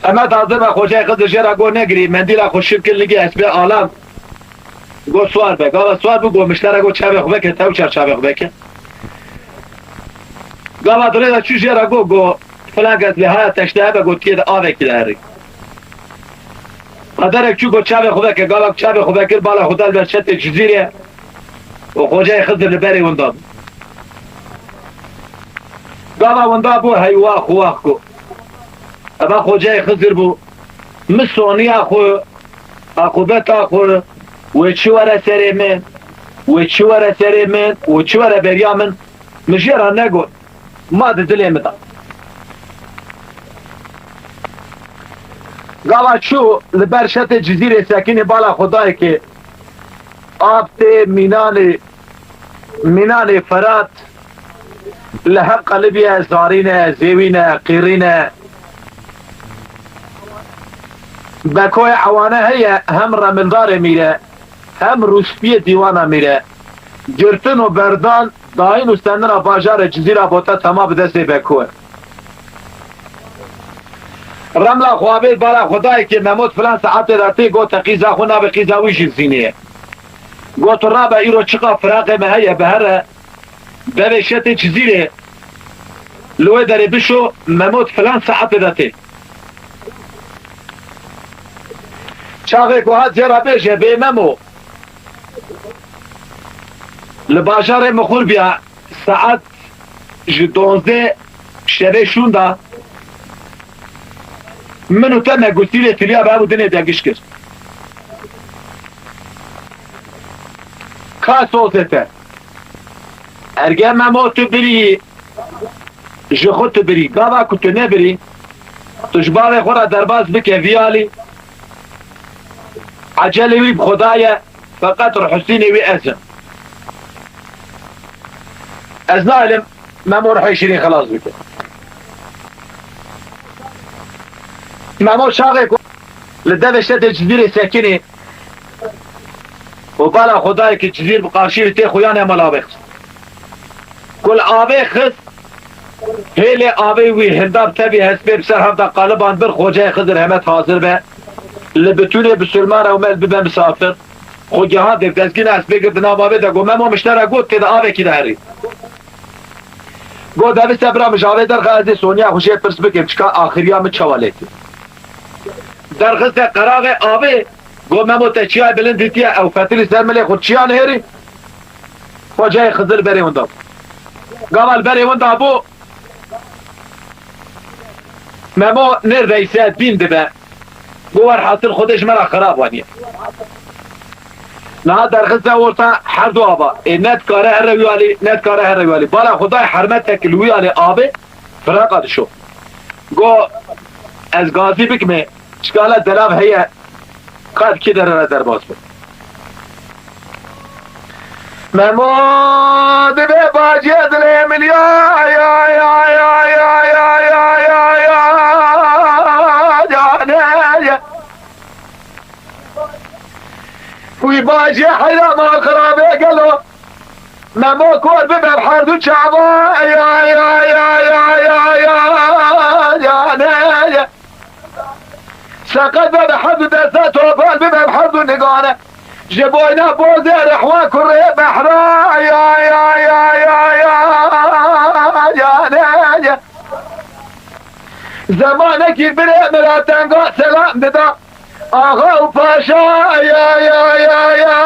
Emed hazir be, xocayê Xizir jê re got negirî, mendîla xwe şil kir nigê hespê alan. Got swar be, gava swar bû, got miştera got çavê xwe veke, tew çar çavê xwe veke. Gava dirê de çû jê re got, got, filan kes lê haya teşte hebe, got tiyê de avekî de herî. Qederek çû got çavê xwe veke, gava çavê xwe vekir, bala xwe da li ber çetê Cizîrê û xocayê Xizir li berê winda bû. Gava winda bû, heywa xwe wax got. Eva xocayê Xizir bû. Min soniya xwe, aqûbeta xwe, wê çi were serê min, wê çi were serê min, wê çi were beriya min, min jê re negot. Ma di dilê min de. Gava çû li ber şetê Cizîrê sekinî bala Xwedayekê. Av tê mînanê, mînanê Ferat li hev qelibiye, zarîne, zêwîne, qîrîne. Bekoyê ewane heye, hem Remildarê Mîre, hem Rûspiyê Dîwana Mîre. Girtin û berdan, dayîn û senina bajarê Cizîra bote tema bi destê Bekoyê. Remla xwe avêt bala Xwedayê ke Memot filan saetê de tê, gote qîza xwe nabe qîza wî jî Zînê ye. Got rabe îro çiqa firaqê me heye bihere, bevê şetê Cizîrê, li wê derê bişo, Memot filan saetê de tê. Çaxê ku hat jê re bêje, bê Memo, li bajarê Mixurbiya saet ji dozdeh şevê şûnda min û te me gustîlê tiliya bi hev û dinê degiş kir. Ka sozê te. Erge Memo tu birî, ji xwe tu birî. Gava ku tu nebirî, tu ji bavê xwe re derbas bike vî alî. Ecelê wî bi Xweda ye, feqet ruh Husînê wî ez im. Ez nahilim Memo ruhê şirîn xelas bike. Memo çaxê ku li devê şetê Cizîrê sekinî, û bala Xwedayê ki Cizîr bi qarşî wî tê xuyanê mala avê xist. Ku li avê xist, hêlê avê wî hinda bi tevî hespê bi ser hev de qaliban bir, Xoceyê Xizir hemet hazir be. Li bitûnê bisilman ew mel bibe misafir. Xwe gihand dêv dezgîna hespê girt di nav avê de, got, Memo, min ji te re got, tê de avekî de herî. Got, devise bira min ji avê derxe, ez ê Sonya xwe jê pirs bikim, çika axiriya min çawa lê tê. Derxiste qeraxê avê, got, Memo, te çiyayê bilind dîtiye, ew fetilî ser milê xwe çiya nihêrî? Xoceyê Xizir berê winda bû. Gava li berê winda bû, Memo nêrdeyse dîn dibe. Got, werhasil Xwedê ji me re xirab aniye. Niha derxiste orta her du ava. Ê ne dikare here wî alî, ne dikare here wî alî. Bala Xwedayê hermetek li wî alî avê, firaqa dişo. Got, ez gazî bikime, çikala delav heye, ka di kê dere re derbas be. Memo dibe bacê dilê min ya, ya, ya, ya, ya, ya, ya, ya, ya, ya, ya, ya, ya. Wî bacê heyra mal xirabe gelo. Memo kor bibe bi her du çava. Ya, ya, ya, ya, ya, ya, ya, ne, ya. Seqet be bi her du deste, topal bibe bi her du nigane. Ji boyna bozê rehwa kurê behra. Ya, ya, ya, ya, ya, ya, ne, ya. Zemanekî birê min re tenga selam dida. Axa û paşa ya, ya, ya, ya,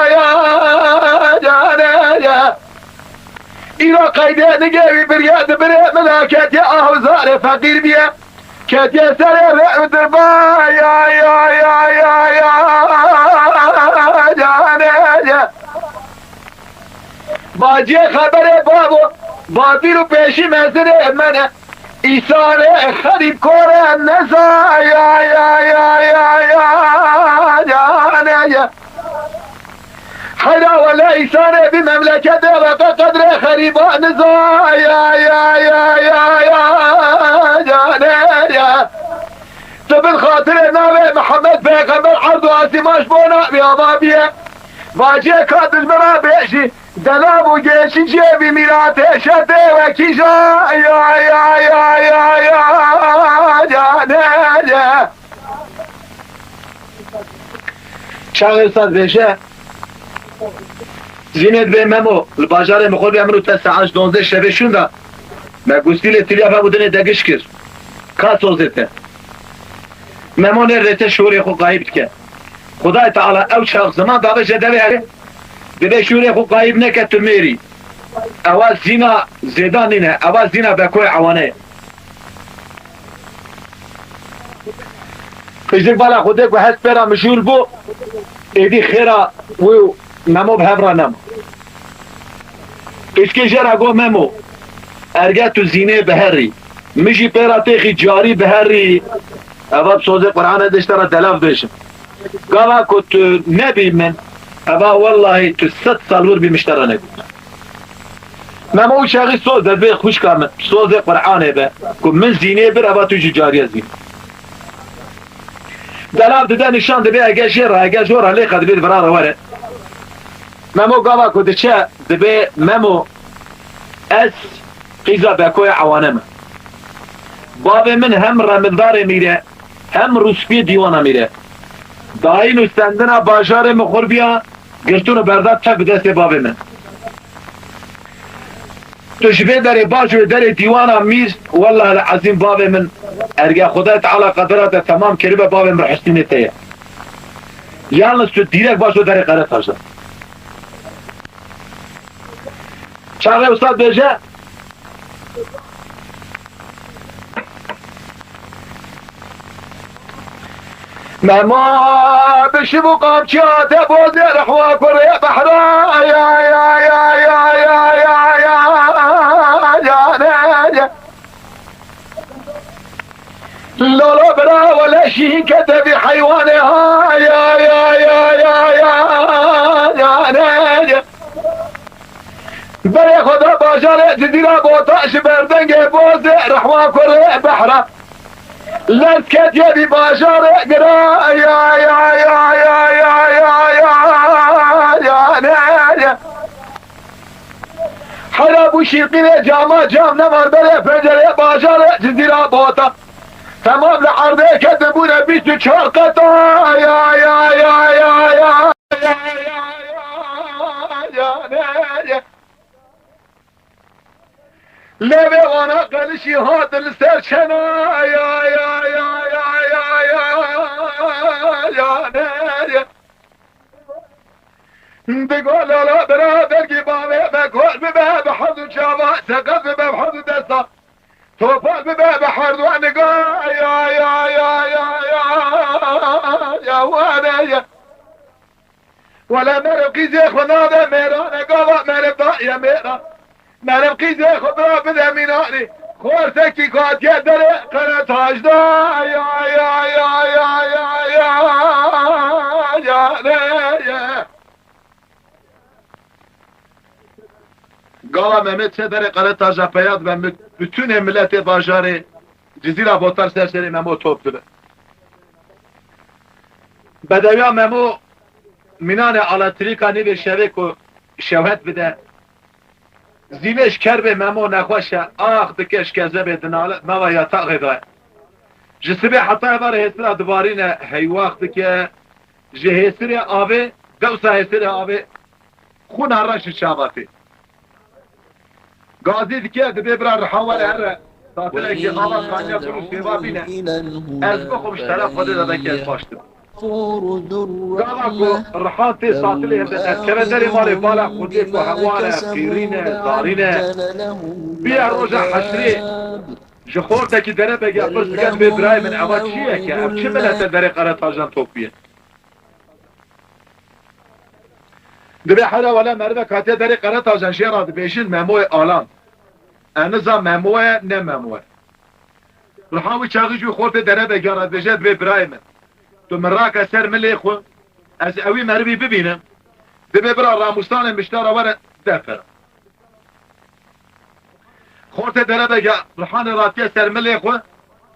ya, ya, ne, ya. Îro qeydê nigê wî biriye di birê min a ketiye ah û zarê feqîr biye. Ketiye serê rê û dirba ya, ya, ya, ya, ya, ya, ne, ya. Baciyê xeberê bavo, babîr û pêşî mezinê mene. Îsarê xerîb kore neza ya, ya, ya, ya, ya, ya, ne, ya. Heyra wele îsarê vî memleketê ve qe qedrê xerîba niza ya, ya, ya, ya, ya, ya, ne, ya. Tu bin xatirê navê Mihemed Pêxember erd û asîman ji bona wî ava biye. Vaciyê ka dijmira bêjî, delav û gêşî cêvî mîratê şetê wekî ja ya, ya, ya, ya, ya, ya, ne, ya. Çaxê saz bêje, Zînê dibê Memo, li bajarê Mixurbiya min û te saet ji donzdeh şevê şûnda, me gustîlê tiliya ve û dinê degiş kir. Ka sozê te. Memo nêrdeyse şûrê xwe qayîb dike. Xwedayê Teala ew çax ziman dabe jê devê herê, divê şûrê xwe qayîb neke tu mêrî. Ewa zîna zêdan nîne, ewa zîna Bekoyê Ewane ye. Qîzir bala Xwedê ku hespê ra mijûl bû, êdî xêra wî û Memo bi hev ra nema. Qîzkê jê ra got, Memo, erge tu Zînê biherî, min jî pê ra têxî carî biherî, eva bi sozê Qur'anê de ji te re delav bêjim. Gava ku tu nebî min, eva wellahî tu sed sal wir bî min ji te re nebî. Memo û çaxî soz de dibê xwişka min, sozê Qur'anê be, ku min Zînê bir, eva tu jî cariye Zînê. Delal dide nîşan, dibê ege jê re, ege jor re lêxe, dibê di vira re were. Memo gava ku diçe, dibê Memo, ez qîza Bekoyê Ewane me. Bavê min hem remildarê mîr e, hem rûspiyê dîwana mîr e. Dayîn û stendina bajarê min xurbiya, girtin û berda tev bi destê bavê min. Tu ji vê derê bajo, derê dîwana mîr, wellahil ezîm bavê min, erge Xwedayê Teala qedera te temam kiribe, bavê min Husnînê te ye. Yalnız tu dîrek bajo derê Qeretaş de. Çaxê Ustad bêje, Mema bi şiv û qamçiya te bozê rehwa kurê behra, ya, ya, ya, ya, ya, ya, ya, ya, ne, ya. Lolo bira wele şîn kete vî heywanê ha, ya, ya, ya, ya, ya, ya, ne, ya. Berê xwe da bajarê Cizîra Bota ji berdengê bozê rehwa kurê behra. Lez ketiye vî bajarê gira, ya, ya, ya, ne, ya. Hera bû şîqînê cama cam nemar berê pencerê bajarê Cizîra Bota. Temam li erdê ketin bûne bîst û çar qeta, ya, ya, ya, ya, ya. Lê vê wana qelişî hat li ser çena, ya, ya, ya, ne, ya. Digo lala bira dergî bavê me kor bibe, bi herd û çava seqet bibe, bi herd û desta topal bibe, bi herd û niga, ya, ya, ya, ya, wane ye. Wele meriv qîzê xwe nade mêrane, gava meriv daye mêra. Meriv qîzê xwe bira bide mînanî. Xortekî ku hatiye derê Qeretaş de, ya, ya, ya, ya, ya, ya, ya, ne, ye. Gava Mehmet çe derê Qeretaş de peya dibe, mut-, bütünê miletê bajarê Cizîra Botar ser serê Memo top dibe. Bedewiya Memo mînanê elektîrîka nîvê şevê ku şewhet bide. Zînê ji kerbê Memo nexweş e, ax dike, ji kezebê dinale, nava yataxê de ye. Ji sibê heta êvarê hêsira dibarîne, heywax dike. Ji hêsirê avê, dewsa hêsirê avê, xûna reş ji çava tê. Gazî dike, dibê bira riha were here. Satilekî ava kaniya gul û sêva bîne. Ez bixwim ji teref Xwedê de belkî ez baş dibim. Gava ku riha tê satilê hevde derkeve derê malê, bala Xwedê ku hewan e, qîrîn e, zarîn e. Bîye roja heşrê ji xortekî derebege pirs dike, dibê birayê min, eva çi ye ke? Ev çi milet e derê Qeretajan top bîye? Dibê hera wele merivek hatiye derê Qeretajan jê re dibêjin Memoyê Alan. Ez nizam Memo ye, ne Memo ye. Riha wî çaxî ji wî xortê derebege re dibêje, dibê birayê min, tu min rake ser milê xwe, ez ewî merivî bibînim. Dibê bira Ramûsanê Miştara were deh pera. Xortê derebege Rihanê ratiye ser milê xwe,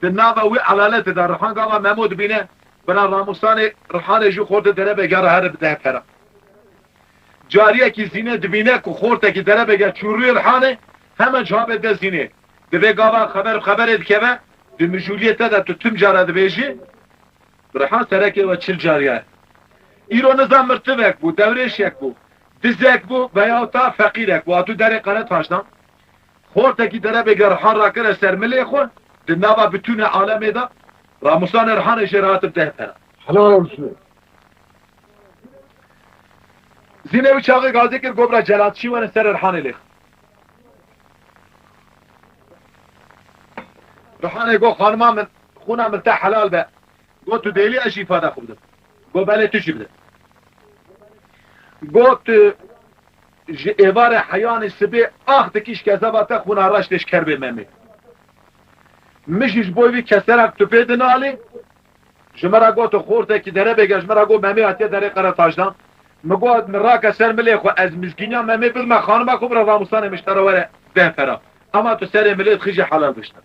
di nava wî elaletê de Rihan gava Memo dibîne, bira Ramûsanê Rihanê ji xortê derebege re here bi deh pera. Cariyekî Zîne dibîne ku xortekî derebege çû rûyê Rihanê, hemen çavê de Zînê. Divê gava xeber bi xeberê dikeve, di mijûliyê te de tu tim cara dibêjî, Rihan serekê we çil cariya ye. Îro niza mirtivek bû, dewrêşek bû, dizek bû veyahûta feqîrek bû, hatû derê Qeretaş de. Xortekî derebege Rihan rakire ser milê xwe, di nava bitûnê alemê de, Ramûsanê Rihanê jê re hatib deh pera. Helal olsun. Zînê wî çaxê gazî kir, got bira celatçî wene serê Rihanê lêx. Rihanê got, xanima min, xûna min te helal be. Got, tu dêlî ez jî îfada xwe bidim? Got, belê tu jî bide. Got, tu ji êvarê heyanî sibê ax dikî ji kezeba te xûna reş tê ji kerbê Memê. Min jî ji bo vî keserak tu pê dinalî, ji min re got, tu xortekî derebege, ji min re got, Memê hatiye derê Qeretaşdan. Min got, min rake ser milê xwe, ez mizgîniya Memê bidime xanima xwe, bira Ramûsanê Miştara were deh pera. Ama tu serê milê dixî jê helal bişte.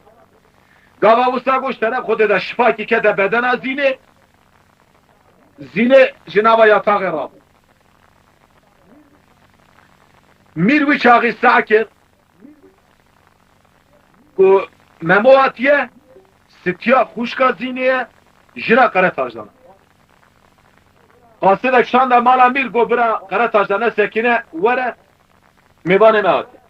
Gava wisa got, ji teref Xwedê de şifakî kete bedena Zînê. Zînê ji nava yataxê rabû. Mîr wî çaxî seh kir ku Memo hatiye, Sitiya xwişka Zînê ye, jina Qeretajdan e. Qasidek şande mala Mîr, got, bira Qeretajdan, nesekîne, were mêvanê me hatiye.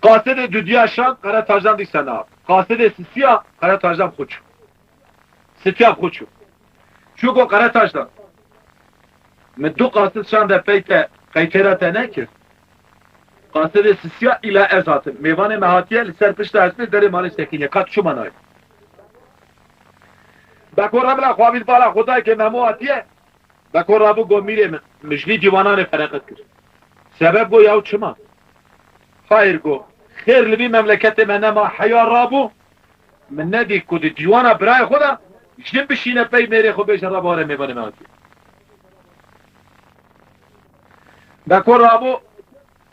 Qasidê dudiya şand, Qeretajdan dîsa nehat. Qasidê sisiya, Qeretajdan xwe çû. Sitiya xwe çû. Çû got, Qeretajdan, min du qasid şande pey te, qey têra te nekir. Qasidê sisiya îla ez hatim. Mêvanê me hatiye, li ser pişta hespê derê malê sekiniye. Ka tu çima nayê? Beko re bila xwe avît bala xwe dayikê Memo hatiye. Beko rabû got, mîrê min, min ji vî dîwananê fereqet kir. Sebeb got, yaw çima? Xayr, got, xêr li vî memleketê me nema, heya rabû, min nedît ku di dîwana birayê xwe de jin bişîne pey mêrê xwe, bêje, re bare mêvanê me hatiye. Beko rabû,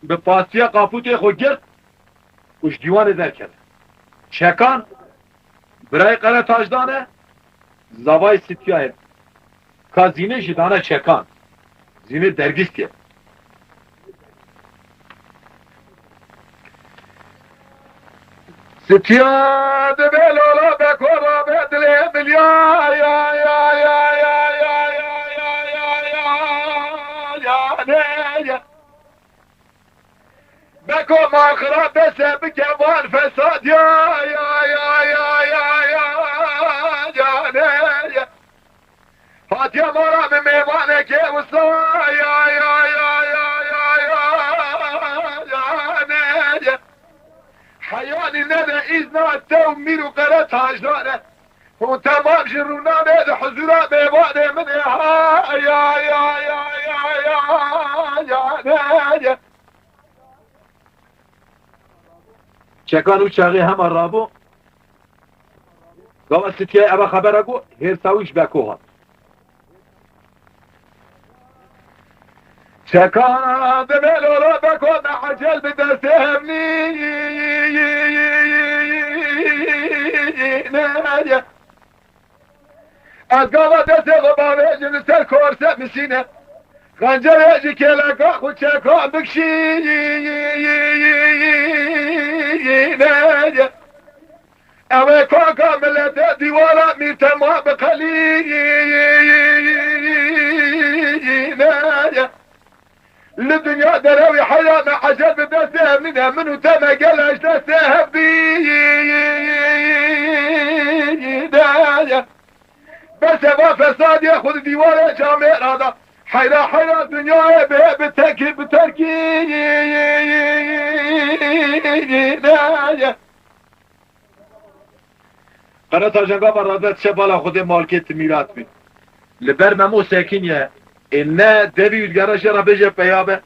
bi pastiya qapûtê xwe girt û ji dîwanê derkeve. Çekan, birayê Qeretajdan e, zavayê Sitiyayê. Ka Zînê jî dane Çekan. Zînê dergîst ye. Sitiya dibe lola, beko rabe dilê min ya, ya, ya, ne, ya. Beko man xira dese bike van fesad ya, ya, ne, ya. Hatiye mala min mêvanekê wisa ya, ya, ne, ya. Heyanî nede îzna te û mîr û Qeretajdan e. Hûn temam ji rûnanê di huzûra mêvanê min ê ha, ya, ya, ne, ya. Çekan û çaxê hema rabû. Gava Sitiyayê eva xebera got, hêrsa wî ji Beko hat. Çekan dibe lola, Beko me ecel bi destê hevnî ne ye. Ez gava destê xwe bavêjim li ser korse bişîne. Xencerê ji kêleka xwe Çekan bikişîne. Ew ê kaka milete dîwara mîr tema biqelîne. Li dinya derewî heyra me ecel bi destê hevnîne, min û te me gele ji destê hevdî de ye. Bes eva fesadê xwe di dîwarê camêra da. Heyra heyra dinyayê bê bi tekî bi terkî de ye. Qeretajan gava rade diçe bala Xwedê malkê ti mîrat bî. Li ber Memo sekiniye, ê ne devî û digere jê re bêje peya be.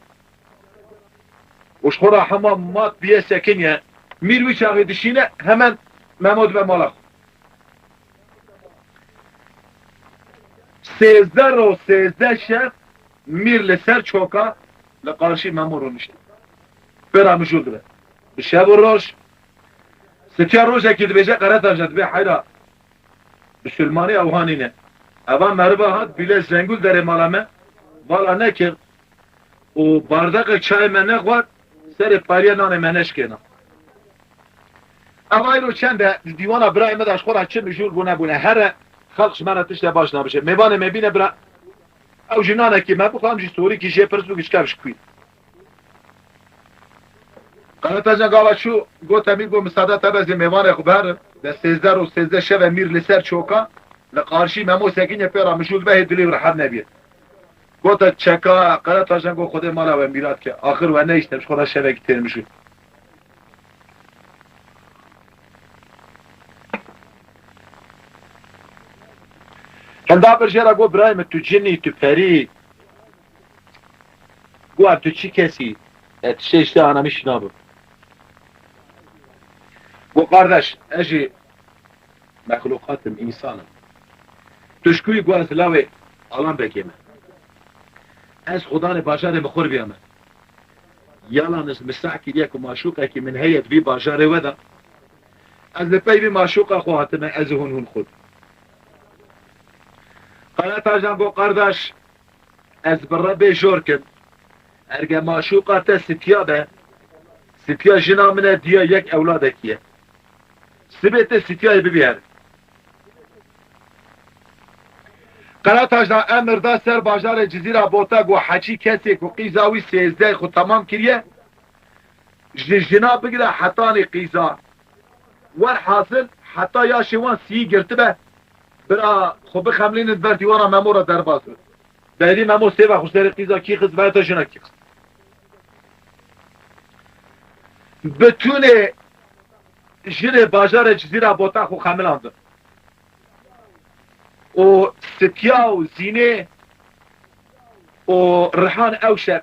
Û ji xwe re hema mat bûye sekiniye. Mîr wî çaxê dişîne, hemen Memo dibe mala xwe. Sêzdeh roj, sêzdeh şev Mîr li ser çoka li qarşî Memo rûnişt. Pê re mijûl dibe. Bi şev û roj, Sitiya rojekî dibêje, Qeretajan dibê heyra, bisilmanî ew hanî ne. Eva meriva hat, bîle zengûl derê mala me, bala nekir û bardaqek çayê me nexwar, serê pariya nanê me neşkêna. Ev ayro çend e, di dîwana birayê me de ji xwe re çi mijûl bûne bûne. Here xelq ji me re tişte baş nabêje. Mêvanê me bîne bira, ew ji nanekî me bixwe, em jî sorîkî jê pirs bû, gişkev ji kû yî. Qeretajan gava çû, got, Emîr, got, misade te be, zê mêvanê xwe biherim. De sêzdeh roj, sêzdeh şev e Mîr li ser çoka, li qarşî Memo sekiniye, pê re mijûl dibe, hê dilê wî rehet nebiye. Gote çeka, Qeretajan got, Xwedê mala we mîrat ke. Axir we nehişte, ji xwe re şevekî têr mijûl. Hinda bir jê re got, birayê min, tu cin î, tu perî. Got, tu çi kesî? E, tiştê işte anamîş nabim. Got, kardeş, ez jî mexluqat im, însan im. Tu ji ku yî? Got, ez lawê Alan Begê me. Ez xudanê bajarê min xwe biyame. Yalan ez misah kiriye ku maşûqekî min heye di vî bajarê we de. Ez li pey vî maşûqa xwe hatime, ez û hûn, hûn xwe. Qeretajan got, qardaş, ez bi Rebbê jor kim. Erge maşûqa te Sitiya be, Sitiya jina min e, diya yek ewladekî ye. Sibê te Sitiyayê bibî here. Qeretajan emir da ser bajarê Cizîra Bota, got, heçî kesê ku qîza wî sêzdeh xwe temam kiriye, ji jina bigire hetanî qîza. Werhasil heta yaşê wan sîyî girtibe, bira xwe bixemlînin ber dîwana Memo re derbas bin. Berî Memo sêva xwe serê qîza kî xist, vayeta jina kî xist. Bitûnê jinê bajarê Cizîra Bota xwe xemilandin. Û Sitiya û Zînê û Rihan ew şev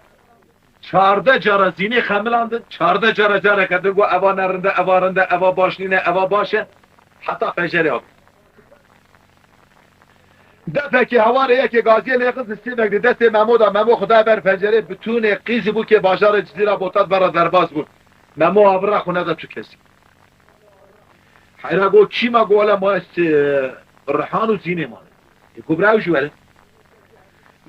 çardeh cara Zînê xemilandin, çardeh cara careke din got, eva ne rind e, eva rind e, eva baş nîne, eva baş e, heta pencerê hat. Defekê hewarê yekê gaziyê lê xist, sêvek di destê Memo de, Memo xwe daye ber pencerê, bitûnê qîzî bûkê bajarê Cizîra Bota di ber re derbas bûn. Memo avira xwe neda tu kesî. Heyra got, kî ma? Got, wele ma ez, e, Rihan û Zînê mane. Ê, got, bira ew jî were.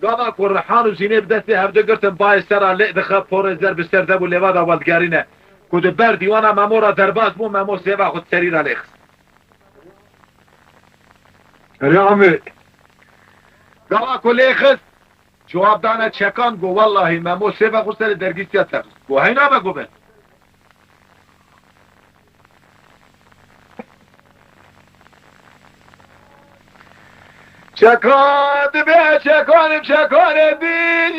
Gava ku Rihan û Zînê bi destê hevdu girtin, bayê sera lê dixe, porê zer bi ser de bû, lêva da weldigerîne. Ku di ber dîwana Memo re derbas bû, Memo sêva xwe di serî re lê xist. Erê Amê. Gava ku lê xist, cewab dane çekan, got, wellahî Memo sêva xwe serê dergîstiya te xist. Got, heyna me, got, be. Çekan dibe çekan, çekanê din.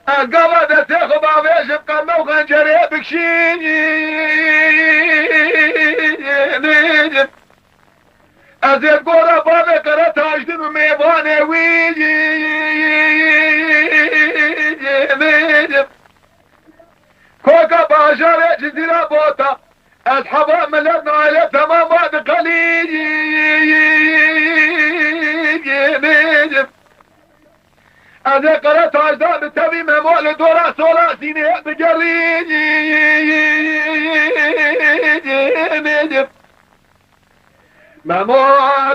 Ez gava destê xwe bavêjim, qeme û xencerê bikişînim. Ez ê gora bavê Qere Tajdin û mêvanê wî bêjim. Koka bajarê Cizîra Bota, ez heva milet naile temama diqelî. Ez ê Qere Tajda bi tevî Memo li dora sola Zînê bigerî. Memo,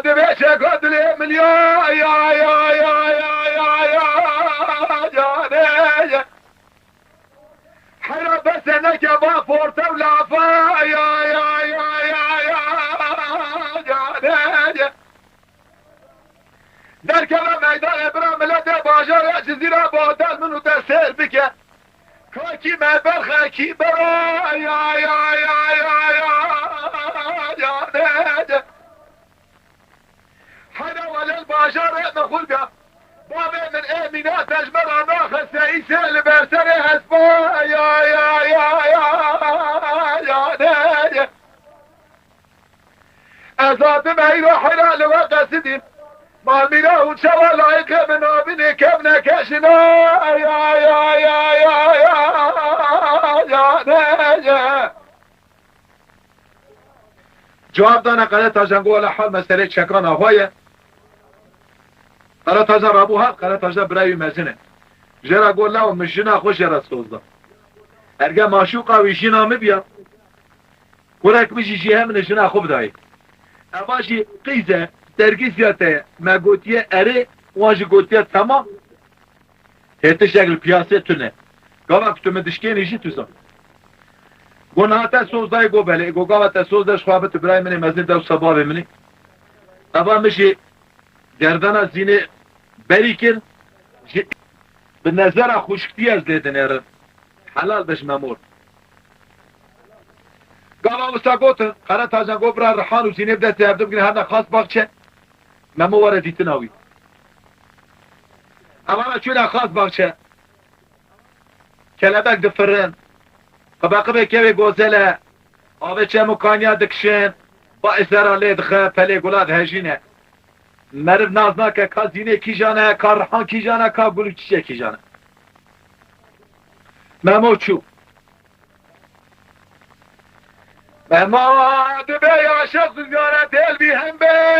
divê çeka dilê min ya, ya, ya, canê. Hera bese neke va forte û lafa, ya, ya, canê. Derkeve meydanê bira miletê bajarê Cizîra Botel min û te sêr bike. Kakî me berxekî bera, ya, ya, ya, ya, ya, ya, de, de. Heyra welel bajarê min xulga. Bavê min ê mîna tejmera naxiste îsê li ber serê hespa, ya, ya, ya, ya, ya, de, de. Ez hatim eyro heyra li we qesidîm. Mamîra û çawa layîqê min nabînê kevne keşina. Ya, ya, ya, ya, ya, ya, ne, ya. Cewab dane Qeretajan, got, wele hal meselê çekan ava ye. Qeretajan rabû hat, Qeretajan birayê wî mezin e. Jê re got, law min jina xwe jê re soz da. Erge maşûqa wî jina min biya, kurek min jî jê hemin e jina xwe bidayê. Eva jî qîz e, dergîziya te ye. Me gotiye erê, wan jî gotiye temam. Hê tiştek li piyasê tune. Gava ku tu min dişkênî jî tu zan. Go niha te soz dayê? Go belê. Go gava te soz de ji xwe bi tu birayê min ê mezin, dewsa bavê min î. Eva min jî gerdana Zînê berî kir, ji, bi nezera xuşktiye ez lê dinêrim. Helal be ji me mor. Gava wisa gotin, Qeretajan got, bira Rihan û Zînê bi destê hevdu bigrin, herne xas baxçe. Memo were dîtina wî. Evana çûne xas baxçe. Kelebek difirin. Qibeqibê kevê gozele. Avê çem û kaniya dikişin. Ba esera lê dixe, pelê gula dihejîne. Meriv nas nake ka Zînê kîjan e, ka Rihan kîjan e, ka Gul û Çiçek kîjan e. Memo çû. Mema dibe yaşa ziyaret elbî hem be.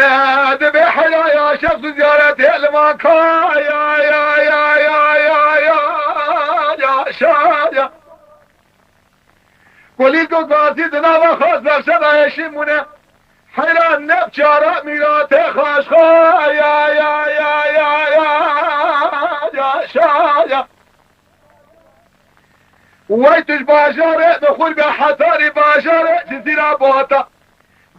Dibê heyra ya şexs û ziyaretê li van kaya ya ya ya ya ya ya ya şaya. Kulîlk û gazî di nava xas bexşe de eşî mûne. Heyra ne çara mîratê xaşxa ya ya ya ya ya ya şaya. Wey tu ji bajarê bi xwe be hetarî bajarê Cizîra Bota.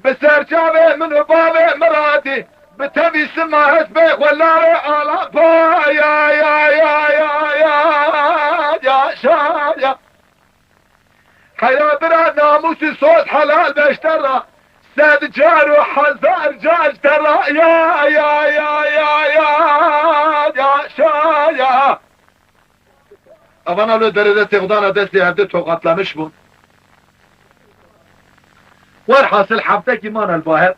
Bi serçavê min û bavê min radî. Bi tevî sima hespê xwe lavê ala pa ya ya ya ya ya ya şaya. Heyra bira namûsî soz helal beşte ra. Sed car û hezar car te ra ya ya ya ya ya ya şaya. Evana li derê destê xwe dana destê hevdê toqatlamiş bûn. Werhasil heftekî mane li ba hev.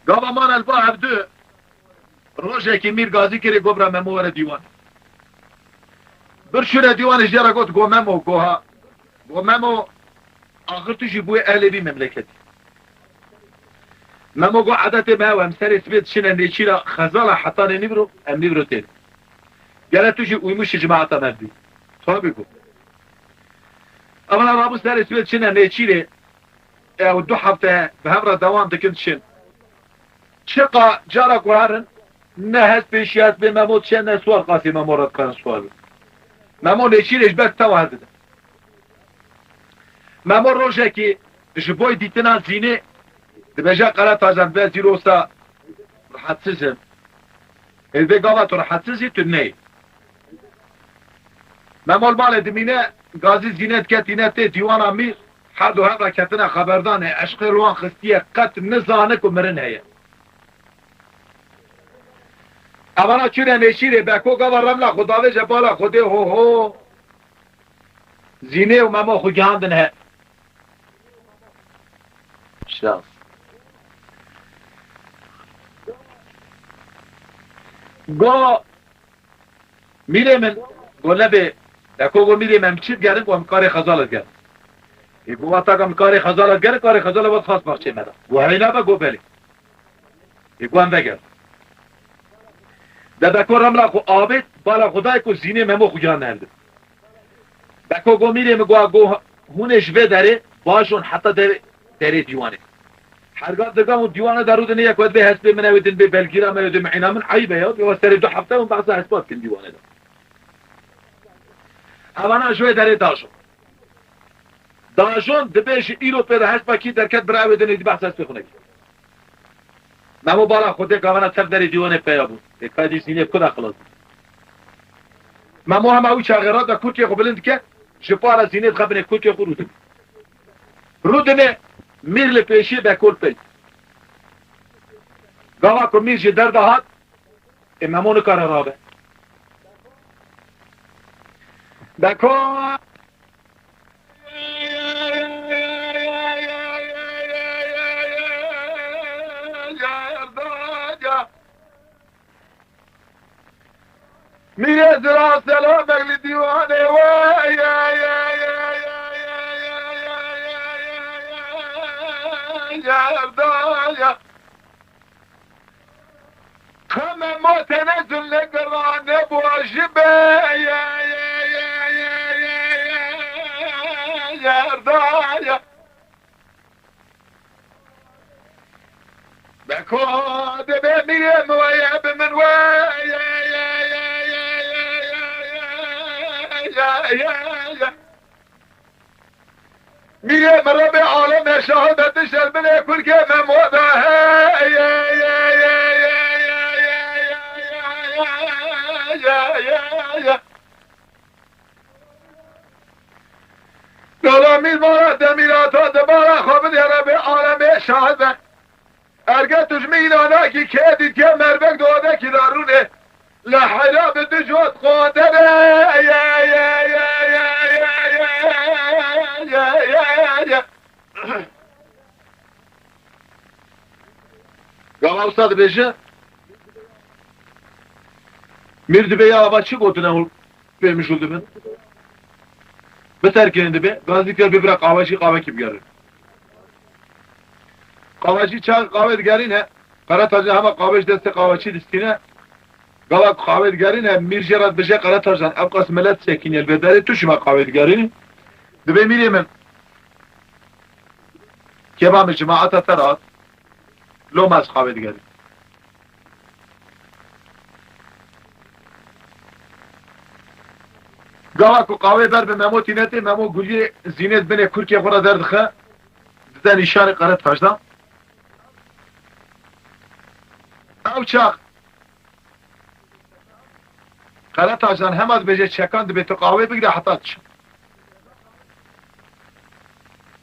Gava mane li ba hev du. Rojekî Mîr Gazî kirê got bira Memo were dîwan. Bir şûre dîwanê jê re got go Memo, go ha. Go Memo, axir tu jî bûyê ehlê vî memleketî. Memo got edetê me ew, em serê sibê diçine nêçîra xezala hetanê nîvro, em nîvro tên. Gere tu jî uymuşî cemaeta me bî. Tabî got. Evana rabû serê sibê diçine nêçîrê, ew du hefte bi hev re dewam dikin diçin. Çiqa cara ku herin, ne hespê şî hespê Memo diçe, ne swar qasî Memo re dikarin swar bin. Memo nêçîrê ji ber tewa herdidin. Memo rojekî ji boy dîtina Zînê dibêje qere tajan be Zîrosa rahatsiz im. Ê vê gava tu rahatsiz î tu neyê. Memo li malê dimîne, Gazî Zînê dike tîne tê dîwana Mîr, her du hev re ketine xeberdanê, eşqê li wan xistiye, qet nizane ku mirin heye. Evana çûne nêçîrê, Beko gava remla xwe davêje bala Xwedê ho ho. Zînê û Memo xwe gihandin he. Şans. Go Mîrê min, go nebê, Beko go Mîrê min, em çi digerin, go em karê xezal digerin. Ê, go wata ka em karê xezal digerin, karê xezal vat xas baxçê me de. Go heyna be, go belê. Ê, go em vegerin. De Beko remla xwe avêt, bala xwe dayê ku Zînê Memo xwe giyan hevdin. Beko go Mîrê min, go, go hûn ê ji vê derê bajon heta derê, derê dîwanê. Herga digam û dîwane de rûdinê yek wet bê hespê min ew din bê belgîra me, ew din mîna min eyb e ya. Ew serê du hefte hûn behsa hespa dikin dîwane de. Evana ji wê derê dajon. Dajon dibêje îro pê de hespa kî derket bira ew din êdî behsa hespê xwe nekî. Memo bala Xwedê gavana tev derê dîwanê peya bû. Ê ka dî Zînê bi ku da xilas bû. Memo hema wî çaxê re de kurkê xwe bilind dike, ji para Zînê dixe binê kurkê xwe rûdin. Rûdinê Mîr li pêşiyê Beko li pey. Gava ku Mîr ji derda hat, ê Memo nikare rabe. Beko Mîrê zira selamek li dîwanê we. Erdaya. Qeme ma tenezul ne gerane bu aji be. Erdaya. Beko dibê mîrê min weye bi min we. Mîrê min re bê alemê şahidetî şerminê kurkê Memo de. Dola mîr mala demîrata di bala xwe bidêre bê alemê şahid be. Erge tu ji min înanakî kê dîtiye merbek di odekî de rûnê. Li heyra bi du cot qodere. Wisa dibêje, mîr dibê ya ava çi gotine hûn pê mijûl dibin? Biterkinin dibê, gazî kir bibira qawecî, qawekî bigerin. Qawecî çax qawe digerîne, Qeretajan hema qawe ji destê qaweçî distîne. Gava ku qawe digerîne, mîr jê re dibêje, Qeretajan, ev qas milet sekîniye li vê derê, tu çima qawe digerînî? Dibê mîrê min, kêfa min, cemaeta te re hat, loma ez qawe digerînim. Gava ku qawe ber bi Memo tîne tê, Memo guliyê zînê di binê kurkê xwe re derdixe, dide nîşanê Qeretajan. Ew çax Qeretajan hema dibêje çekan dibê tu qawe bigire heta diçe.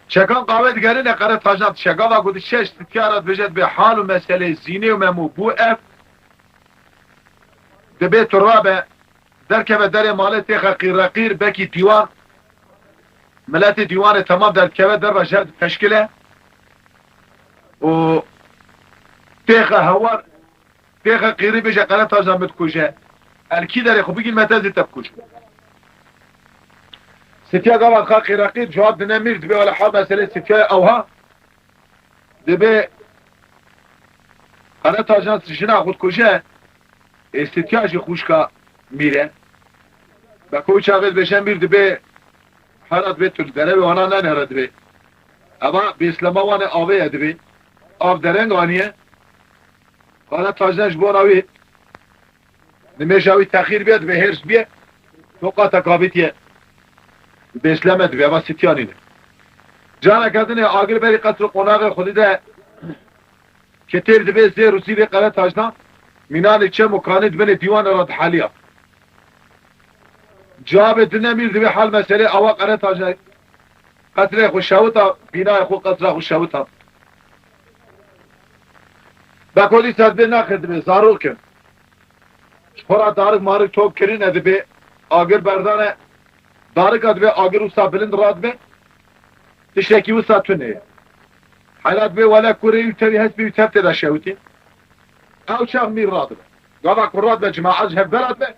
Çekan qawe digerîne, Qeretajan diçe. Gava ku diçe ji sitya re dibêje, dibê hal û meselê Zînê û Memo bû ev. Dibê tu rabe, derkeve derê malê, têxe qîreqîr, bekî dîwan. Miletê dîwanê temam derdikeve derve, jer dipeşkile. Û têxe hewar, têxe qîrî, bêje, Qeretajan min dikuje. El kî derê xwe bigîn, me te zî te bikujim. Sitya gava dixa qîreqîr, cewab dine mîr, dibê wele hal meselê Sityayê ewha. Dibê Qeretajan jina xwe dikuje, ê Sitya jî xwişka mîr e. Beko wî çaxê dibêje mîr, dibê hera dibê tu li derevê wana nenere dibê. Eva bêslema wan e, avê ye dibê. Av dereng aniye. Qeretajan ji bona wî nimêja wî texîr bûye, dibê hêrs bûye. Toqateka avêtiye. Bêsleme dibê, eva Sitya nîne. Careke din e, agir berî qesr û qonaxê xwe dide. Ketêr dibê zêr û zîrê Qeretajan, mînanê çem û kanê di binê dîwanê re diheliya. Cewabê dine mîr, dibê hal meselê awa, Qeretajan qesrê xwe şewita, bînayê xwe, qesra xwe şewita. Beko dîsa dibê naxir, dibê zarok in. Ji xwe re darik marik top kirine, dibê agir berdane, darika dibê agir wisa bilind radibe, tiştekî wisa tune ye. Hela dibê wele kurê wî tevî hespê wî tev tê de şewitî. Ew çax mîr radibe. Gava ku radibe, cemaet ji hev ve radibe.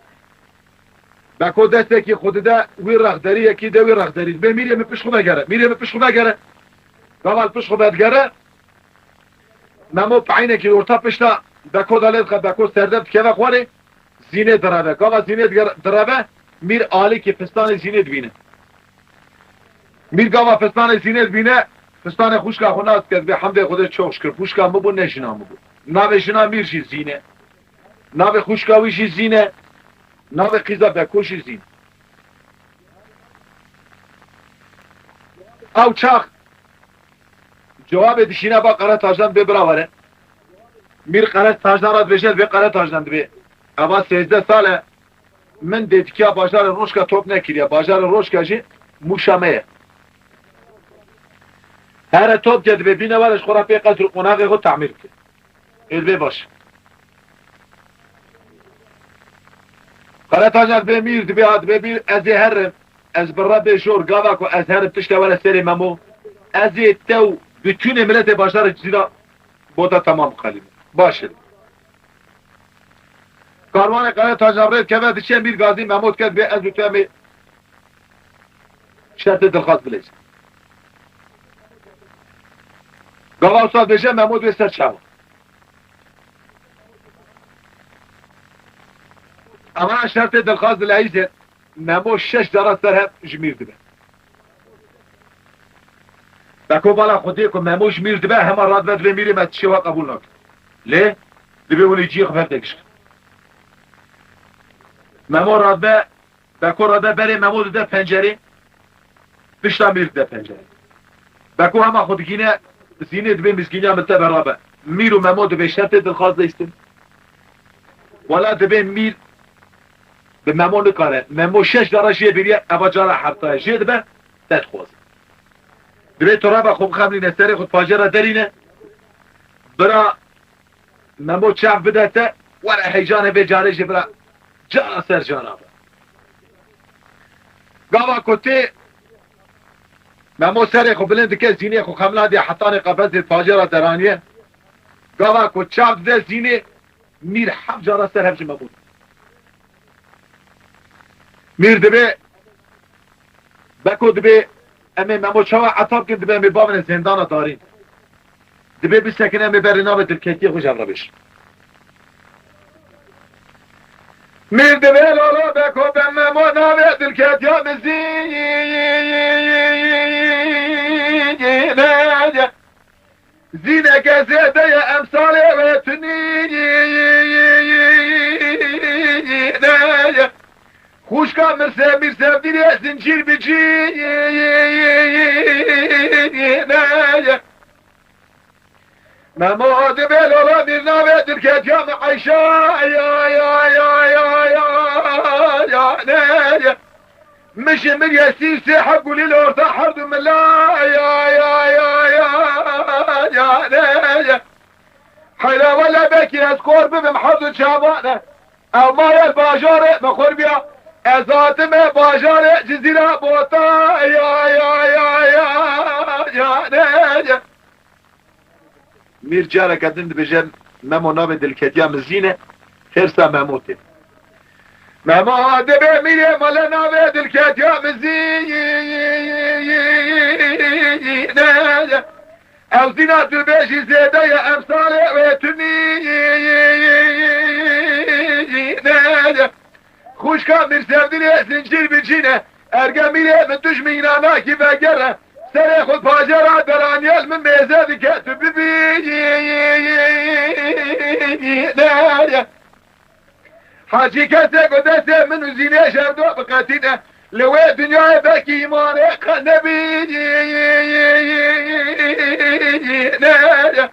Beko destekî xwe dide wî rexderî, yekî de wî rexderî. Dibê mîrê min pişt xwe vegere, mîrê min pişt xwe vegere. Gava li pişt xwe vedigere, Memo peynekî li orta pişta Beko de lê dixe, Beko serdeb dikeve xwarê, Zînê direve. Gava Zînê diger-, direve, mîr alîkî pistanê Zînê dibîne. Mîr gava pistanê Zînê dibîne, pistanê xwişka xwe nas dike, dibê hemdê Xwedê, çok şükür, xwişka min bû, ne jina min bû. Navê jina mîr jî Zîn e. Navê xwişka wî jî Zîn e. Navê qîza Beko jî Zîn. Ew çax cewabê dişîne, ba Qeretajan, dibê bira were. Mîr Qeretajan re dibêje, dibê Qeretajan, dibê eva sêzdeh sal e min dêtikiya bajarê Roşka top nekiriye. Bajarê Roşka jî Mûşa me ye. Here top ke dibê bîne were, ji xwe re pê qesr û qonaxê xwe tamîr bike. Ê dibê baş. Qeretajan dibê mîr, dibê ha, dibê mîr, ez ê herim. Ez bi Rebê jor, gava ku ez herim, tişte were serê Memo, ez ê te û bütünê miletê bajarê Cizîra bota temam biqelînim. Baş e. Karwanê Qeretajan rê dikeve, diçe, mîr gazî Memo dike, dibê ez û tu em ê şertê dilxwaz bileyzin. Gava wisa dibêje, Memo dibê ser çawa. Eva şertê dilxwaz dileyîze, Memo şeş cara ser hev ji mîr dibe. Beko bala Xwedê ku Memo ji mîr dibe, hema radibe dibê mîrê me tişê we qebûl nake. Lê dibê hûn ê cihê xwe bi hev de gişkin. Memo radibe, Beko radibe, berê Memo dide pencerê, pişta mîr dide pencerê. Beko hema xwe digîne Zînê, dibê mizgîniya min te berabe. Mîr û Memo dibê şertê dilxwaz leyîstin. Wela dibê mîr bi Memo nikare. Memo şeş cara jê biriye, eva cara hefta ye. Jê dibe, te dixwaze. Dibê tu rabe xwe bixemlîne, serê xwe di pacê re derîne. Bira Memo çav bide te, were heyecanê vê carê jî bira cara ser cara be. Gava ku tê, Memo serê xwe bilind dike, Zînê xwe xemla diye, hetanê qefezê pacê re deraniye. Gava ku çav dide Zînê, Mîr heft cara ser hev ji Memo. Mîr dibê, Beko dibê, em ê Memo çawa eta bikin, dibê em ê bavêne zêndana darîn. Dibê bisekine, em ê berê navê dilketiyê xwe ji hev re bêjin. Mîr dibê lala Beko, be Memo navê dilketiya min Zîne ye. Zîneke zêde ye, emsalê wê tunîne ye. Xwişka Mirse, Mîr Sevdîrê zincîr bi cîne ye. Memo dibê lala Mîr navê dilketiya min Eyşe ya, ya, ya, ya, ya, ya, ne ye. Min ji min ye sî sê heb gulî li orta her du mila ya, ya, ya, ya, ya, ne ye. Heyra wele belkî ez kor bibim her du çavane. Ew maye bajarê min xurbiya. Ez hatime bajarê Cizîra Bota ya, ya, ya, ya, ya, ne ye. Mîr careke din dibêje, Memo navê dilketiya min Zîne, xêrsa Memo tê. Memo dibê mîrê mele navê dilketiya min Zîne. Ew Zîna tu bêjî zêde ye, emsalê wê tunîne ye. Xwişka Mîr Sevdîrê zincîr bi cîne. Erge mîrê min tu ji mînanakî vegere. Serê xwe pajera deraniyel min mêze dike, tu bibî ne ye. Hecî kesê ku destê min û Zînê ji hev du biqetîne, li wê dinyayê belkî îmanê qe nebî ne ye.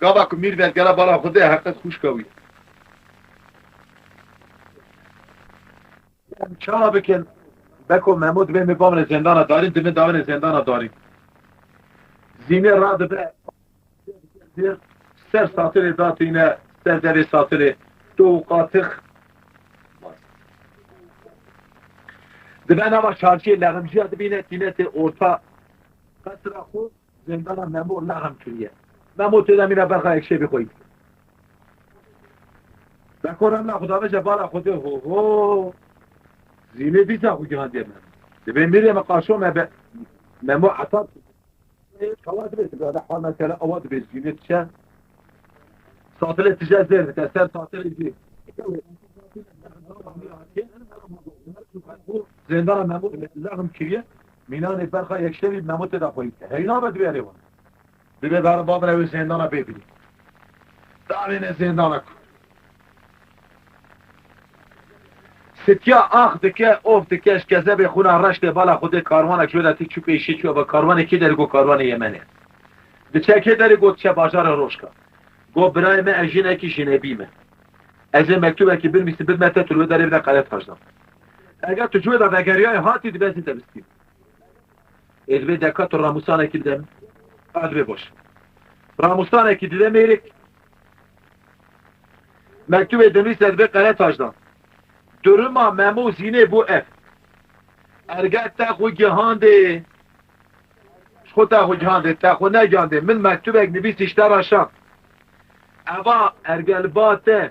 Gava ku mîr vegere bala Xwedê, heqet xwişka wî. Em çawa bikin? Beko Memo dibê me bavêne zêndana darîn, dibê davêne zêndana darîn. Zînê radibe, ser satilê datîne, ser derê satilê, to û qatix. Dibe nava çarşiyê leximciya dibîne, tîne tê orta qesra xwe. Zêndana Memo lexm kiriye. Memo tê de mîna berxa yekşevî xwe yî. Beko remla Xuda veje bala Xwedê ho ho. Zînê dîsa xwe gihandiye Memo. Dibê mîrê me qaşo me be. Memo etat. Kawa dibê, dibê, hal mesela awa dibê Zînê diçe. Satilê tije zêr dike, ser satilê jî. Zêndana Memo lexm kiriye. Mînanê berxa yekşevî Memo tê de xweyî. Heyna be dibê erê wan. Dibê ber bavire wê zêndana bê bînî. Davêne zêndana ku. Sitiya ax dike, of dike, ji kezebê xwina reş tê bala Xwedê karwanek ji wê de tê çû pêşî çû eva karwanê kê derê got karwanê Yemenê. Diçe kê derê got diçe bajarê Rojka. Got birayê me ez jinekî jinebî me. Ez ê mektubekî binivîsim bidme te tu li wê derê bide Qeretacdan. Eger tu ji wê de vegeriyayê hatî dibe ez ê te bistînim. Ê dibê deka tu ramûsanekî bide min. A dibê baş. Ramûsanekî dide mêrik. Mektubê dinivîse dibê Qeretacdan. Duruma Memo Zînê bû ev. Erge te xwe gihandê. Ji xwe te xwe gihandê, te xwe negihandê. Min mektubek nivîsî ji te re şand. Eva erge li ba te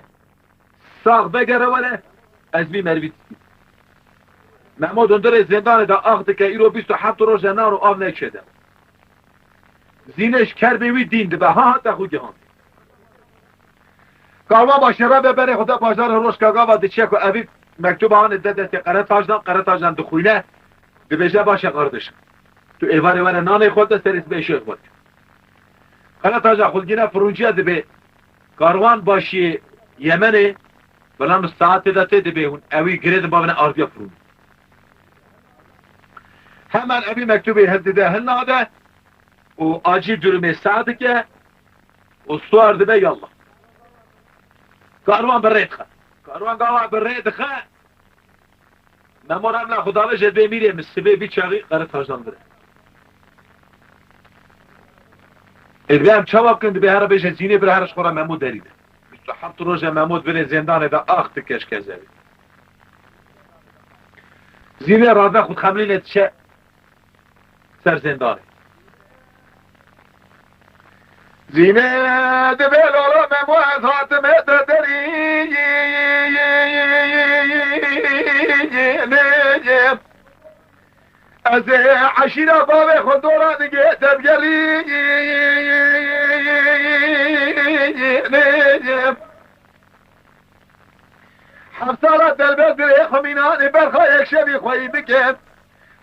sax vegere were, ez vî merivî distînim. Memo dundirê zêndanê de ax dike, îro bîst û heft roj e naro av neke de. Zînê ji kerbê wî dîn dibe, ha ha te xwe gihandî. Karwan başê re be berê xwe de bajarê Rojka gava diçe ku evî mektuba hanê de destê Qeretacdan, Qeretacdan dixwîne, dibêje baş e qardeşim. Tu êvarê were nanê xwe de serê sibê şêx xwe. Qeretaca xulgîne firûnciya dibê karwan başiyê Yemenê, bila min saetê de tê dibê hûn ewî girê din bavêne ardiya firûn. Hemen evî mektubê hildide hilnade û acîl durumê seh dike û suwar dibe yallah. Karwan bi rê dixe. Karwan gava bi rê dixe. Memo remla Xuda ve jê dibê mîrê min sibê vî çaxî Qeretacdan bire. Ê dibê em çawa bikin, dibê here bêje Zînê bire here ji xwe re Memo derî de. Bîst û heft roje Memo dibinê zêndanê de ax dike ji kezebê. Zînê radibe xwe dixemilîne diçe ser zêndanê. Zîne dibê lolo Memo ez hatime te derî. Ez ê eşîra bavê xwe dora digê te bigerî. Heft sala delbet dirê xwe mînanê berxa yek şevî xweyî bike.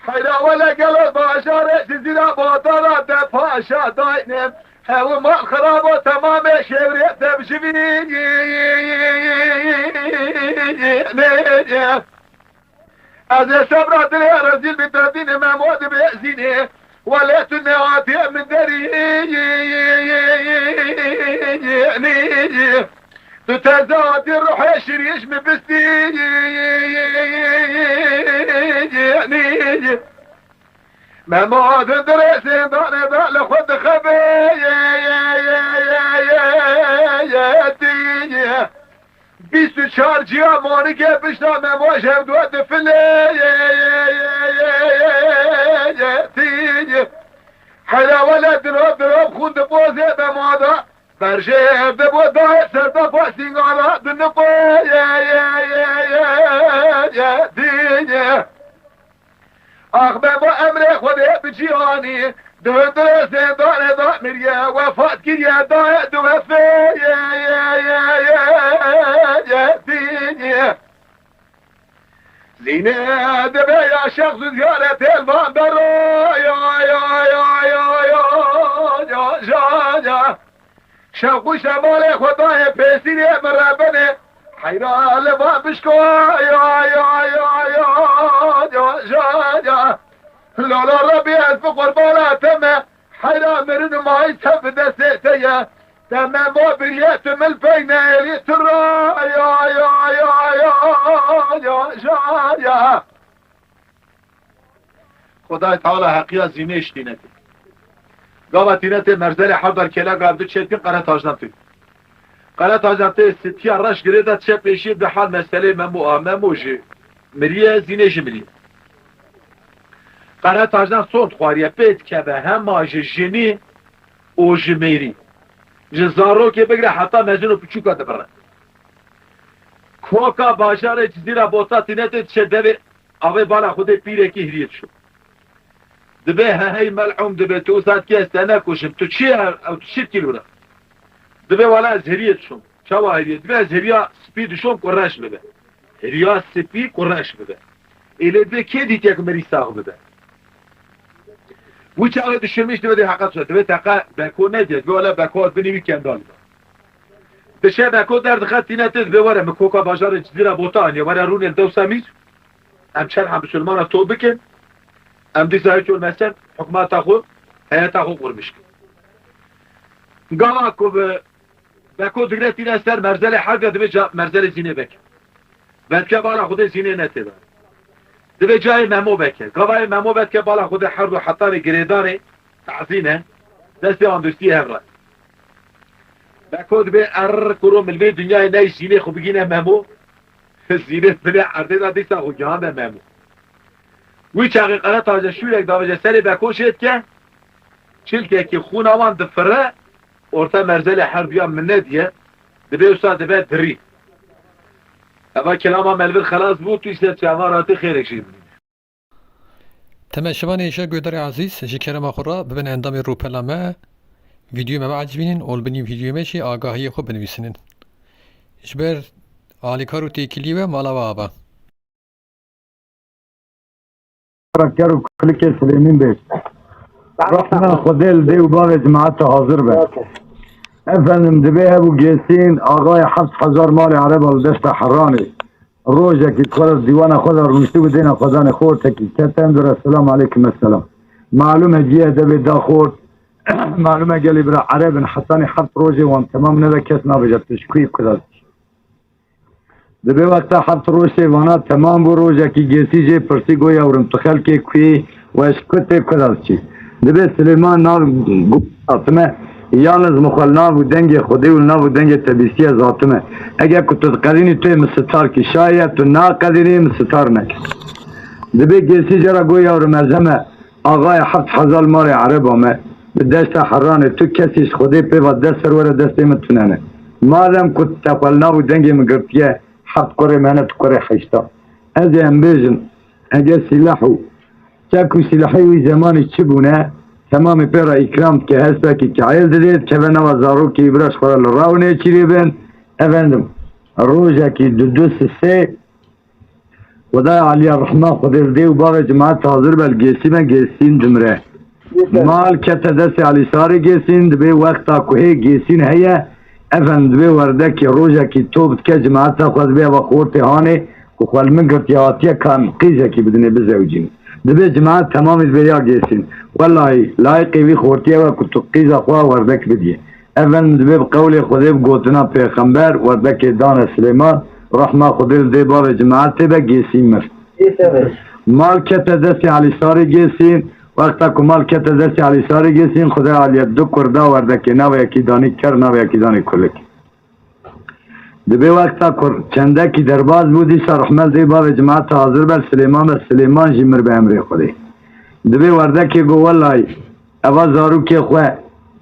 Heyra wele gelo bajarê Cizîra Botara de paşa dayne. Hew mal xirabo temamê şewrê de bijivî. Ez ê sebra dilê rezîl bi derdînê Memo dibê Zînê. Wele tu nehatî min derî. Tu teze hatî ruhê şirîş mi bistî. Memo hundirê zêndanê de li xwe dixebê. Bîst û çar ciya monikê pişta Memo ji hevdû difile. Heyra wele diro diro xûn dipozê Memo de. Berjê ev de bo dayê ser de pasîngana diniqo. Ax Memo emrê Xwedê bi cîhanî di hundirê zêndanê de miriye, wefat kiriye dayê diwefê. Zînê dibe ya şexs û ziyaretê li van bero. Ya, ya, ya, ya, ya, ya, ya, ya. Şewq û şemalê xwe dayê pêsîrê min rebenê. Heyra li van bişko. Ya, ya, ya, ya, ya, ya, ya. Lolo Rebî ez bi qurbana te me. Heyra mirin û mayî tev bi destê te ye. Te Memo biriye tu min pey neyêrî tu ra. Ya, ya, ya, ya, ya, ya, ya. Xwedayê Teala heqiya Zînê ji tînetê. Gava tînetê merzelê hewdar kela gav du çepkin qere tajdan tê. Qere tajdan tê sitiya reş girê de çe pêşî di hal meselê Memo a. Memo jî miriye, Zînê jî miriye. Qere tajdan sond xwariye pê dikeve hema ji jinî û ji mêrî. Ji zarokê bigire heta mezin û piçûka dibire. Koka bajarê Cizîra Bota tînetê diçe devê avê bala Xwedê pîrekî hiriyê dişo. Dibê he hey mel'ûm dibê tu wisa dikê ez te nekuşim. Tu çi ye ew tu çi dikî li wira? Dibê wela ez hiriyê dişom. Çawa hiriyê? Dibê ez hiriya spî dişom ku reş bibe. Hiriya spî ku reş bibe. Ê lê dibê kê dîtiye ku mirî sax bibe? Wî çaxê dişirmiş dibê dê heqet şe. Dibê teqe Beko nediye. Dibê wela Beko ez binî wî kendal be. Dişe Beko derdixe tîne tê dibê were min koka bajarê Cizîra Bota aniye. Were rûnê li dewsa mîr. Em çerha misilmana to bikin. Em dîsa hiç olmesen hikûmeta xwe, heyeta xwe qurmiş kin. Gava ku bi Beko digre tîne ser merzelê herbiya dibê ca merzelê Zînê veke. Vedke bala Xwedê Zînê netê de. Dibê cayê Memo veke. Gavayê Memo vedke bala Xwedê herdu hetanê girêdanê tazîne destê andustiyê hev re. Beko dibê err kuro milvê dinyayê ney Zînê xwe bigîne Memo. Zînê binê erdê de dîsa xwe gihande Memo. Wî çaxê Qeretaje şûrek davêje serê Beko jê dike. Çilkekî xûna wan difire, orta merzelê herduya min nediye, dibê wisa dibe dirî. Eva kelama me li vir xelas bû, tu îşte çavan ratî xêrek jê bibîne. Temeşevanê hêja guhdarê ezîz, ji kerema xwe re bibin endamê rûpela me, vîdyoyê me biecibînin û li binî vîdyoyê me jî agahiyê xwe binivîsînin. Ji ber alîkar û têkiliyê we mala we ava. Ker û kulikê Silêmîn bêj. Rehma Xwedê li dê û bavê cemaeta hazir be. Efendim, dibê hebû Gêsîn, axayê heft hezar malê ereba li deşta Heranê. Rojekî xwe re dîwana xwe de rûniştibû dêna xwedanê xortekî. Keten dire, selam aleykum esselam. Malûm e ciyê edebê da xort. Malûm e gelê bira ereb in, hetanî heft rojê wan temam nebe kes nabêje tu ji ku yî, ku de dikî. Dibê wexta heft roj tê vana temam bû, rojekî Gêsî jê pirsî, got, yewrim tu xelkê ku yî, we ji ku tê, ku de diçî? Dibê Silêman nav got, hatime, yalniz min xwe li nav û dengê Xwedê û li nav û dengê te bîstiye, ez hatime. Eger ku tu diqedînî tu yê min sitar kî, şayê tu naqedînî min sitar neke. Dibê Gêsî jê re got, yewrim ez heme axayê heft hezar malê ereba me. Bi deşta Heranê tu kesî ji Xwedê pê ve dest ser were destê min tunene. Madem ku te xwe li nav û dengê min girtiye, heft kurê min hene, tu kurê heşta. Ez ê em bêjin, eger sîlah û çek û sîlahê wî zemanî çi bûne, temamê pê re îkram dike, hespekî keyl didê, dikeve nava zarokê wî bira ji xwe re li raw nêçîrê bin, efendim, rojekî du du sisê, Xwedaya Aliya rehma Xwedê li dê û bavê cemaet hazir be, li Gêsî me, Gêsîn dimire. Mal kete destê Alîsarê Gêsîn, dibê wexta ku hê Gêsîn heye, efendim, dibê werdekê rojekî top dike, cemaeta xwe dibê eva xortê hanê, ku xwe li min girtiye hatiye, ka em qîzekî bidinê bizewicînin. Dibê cemaet temamî dibê ya Gêsîn. Wellahî, layiqê vî xortiyê ew e ku tu qîza xwe werdek bidiyê. Efendim, dibê bi qewlê Xwedê, bi gotina pêxember, werdekê dane Silêman, rehma Xwedê li dê bavê cemaetê be, Gêsîn mir. Mal kete destê Alîsarê Gêsîn, wexta ku mal kete destê Alîsarê Gêsîn, Xwedê Aliye du kur da werdekê, navê yekî danî ker, navê yekî danî kulik. Dibê wexta kur çendekî derbas bû, dîsa rehme li dê bavê cemaeta hazir be, Silêman be, Silêman jî mir be emrê Xwedê. Dibê werdekê got, Wellayî, eva zarokê xwe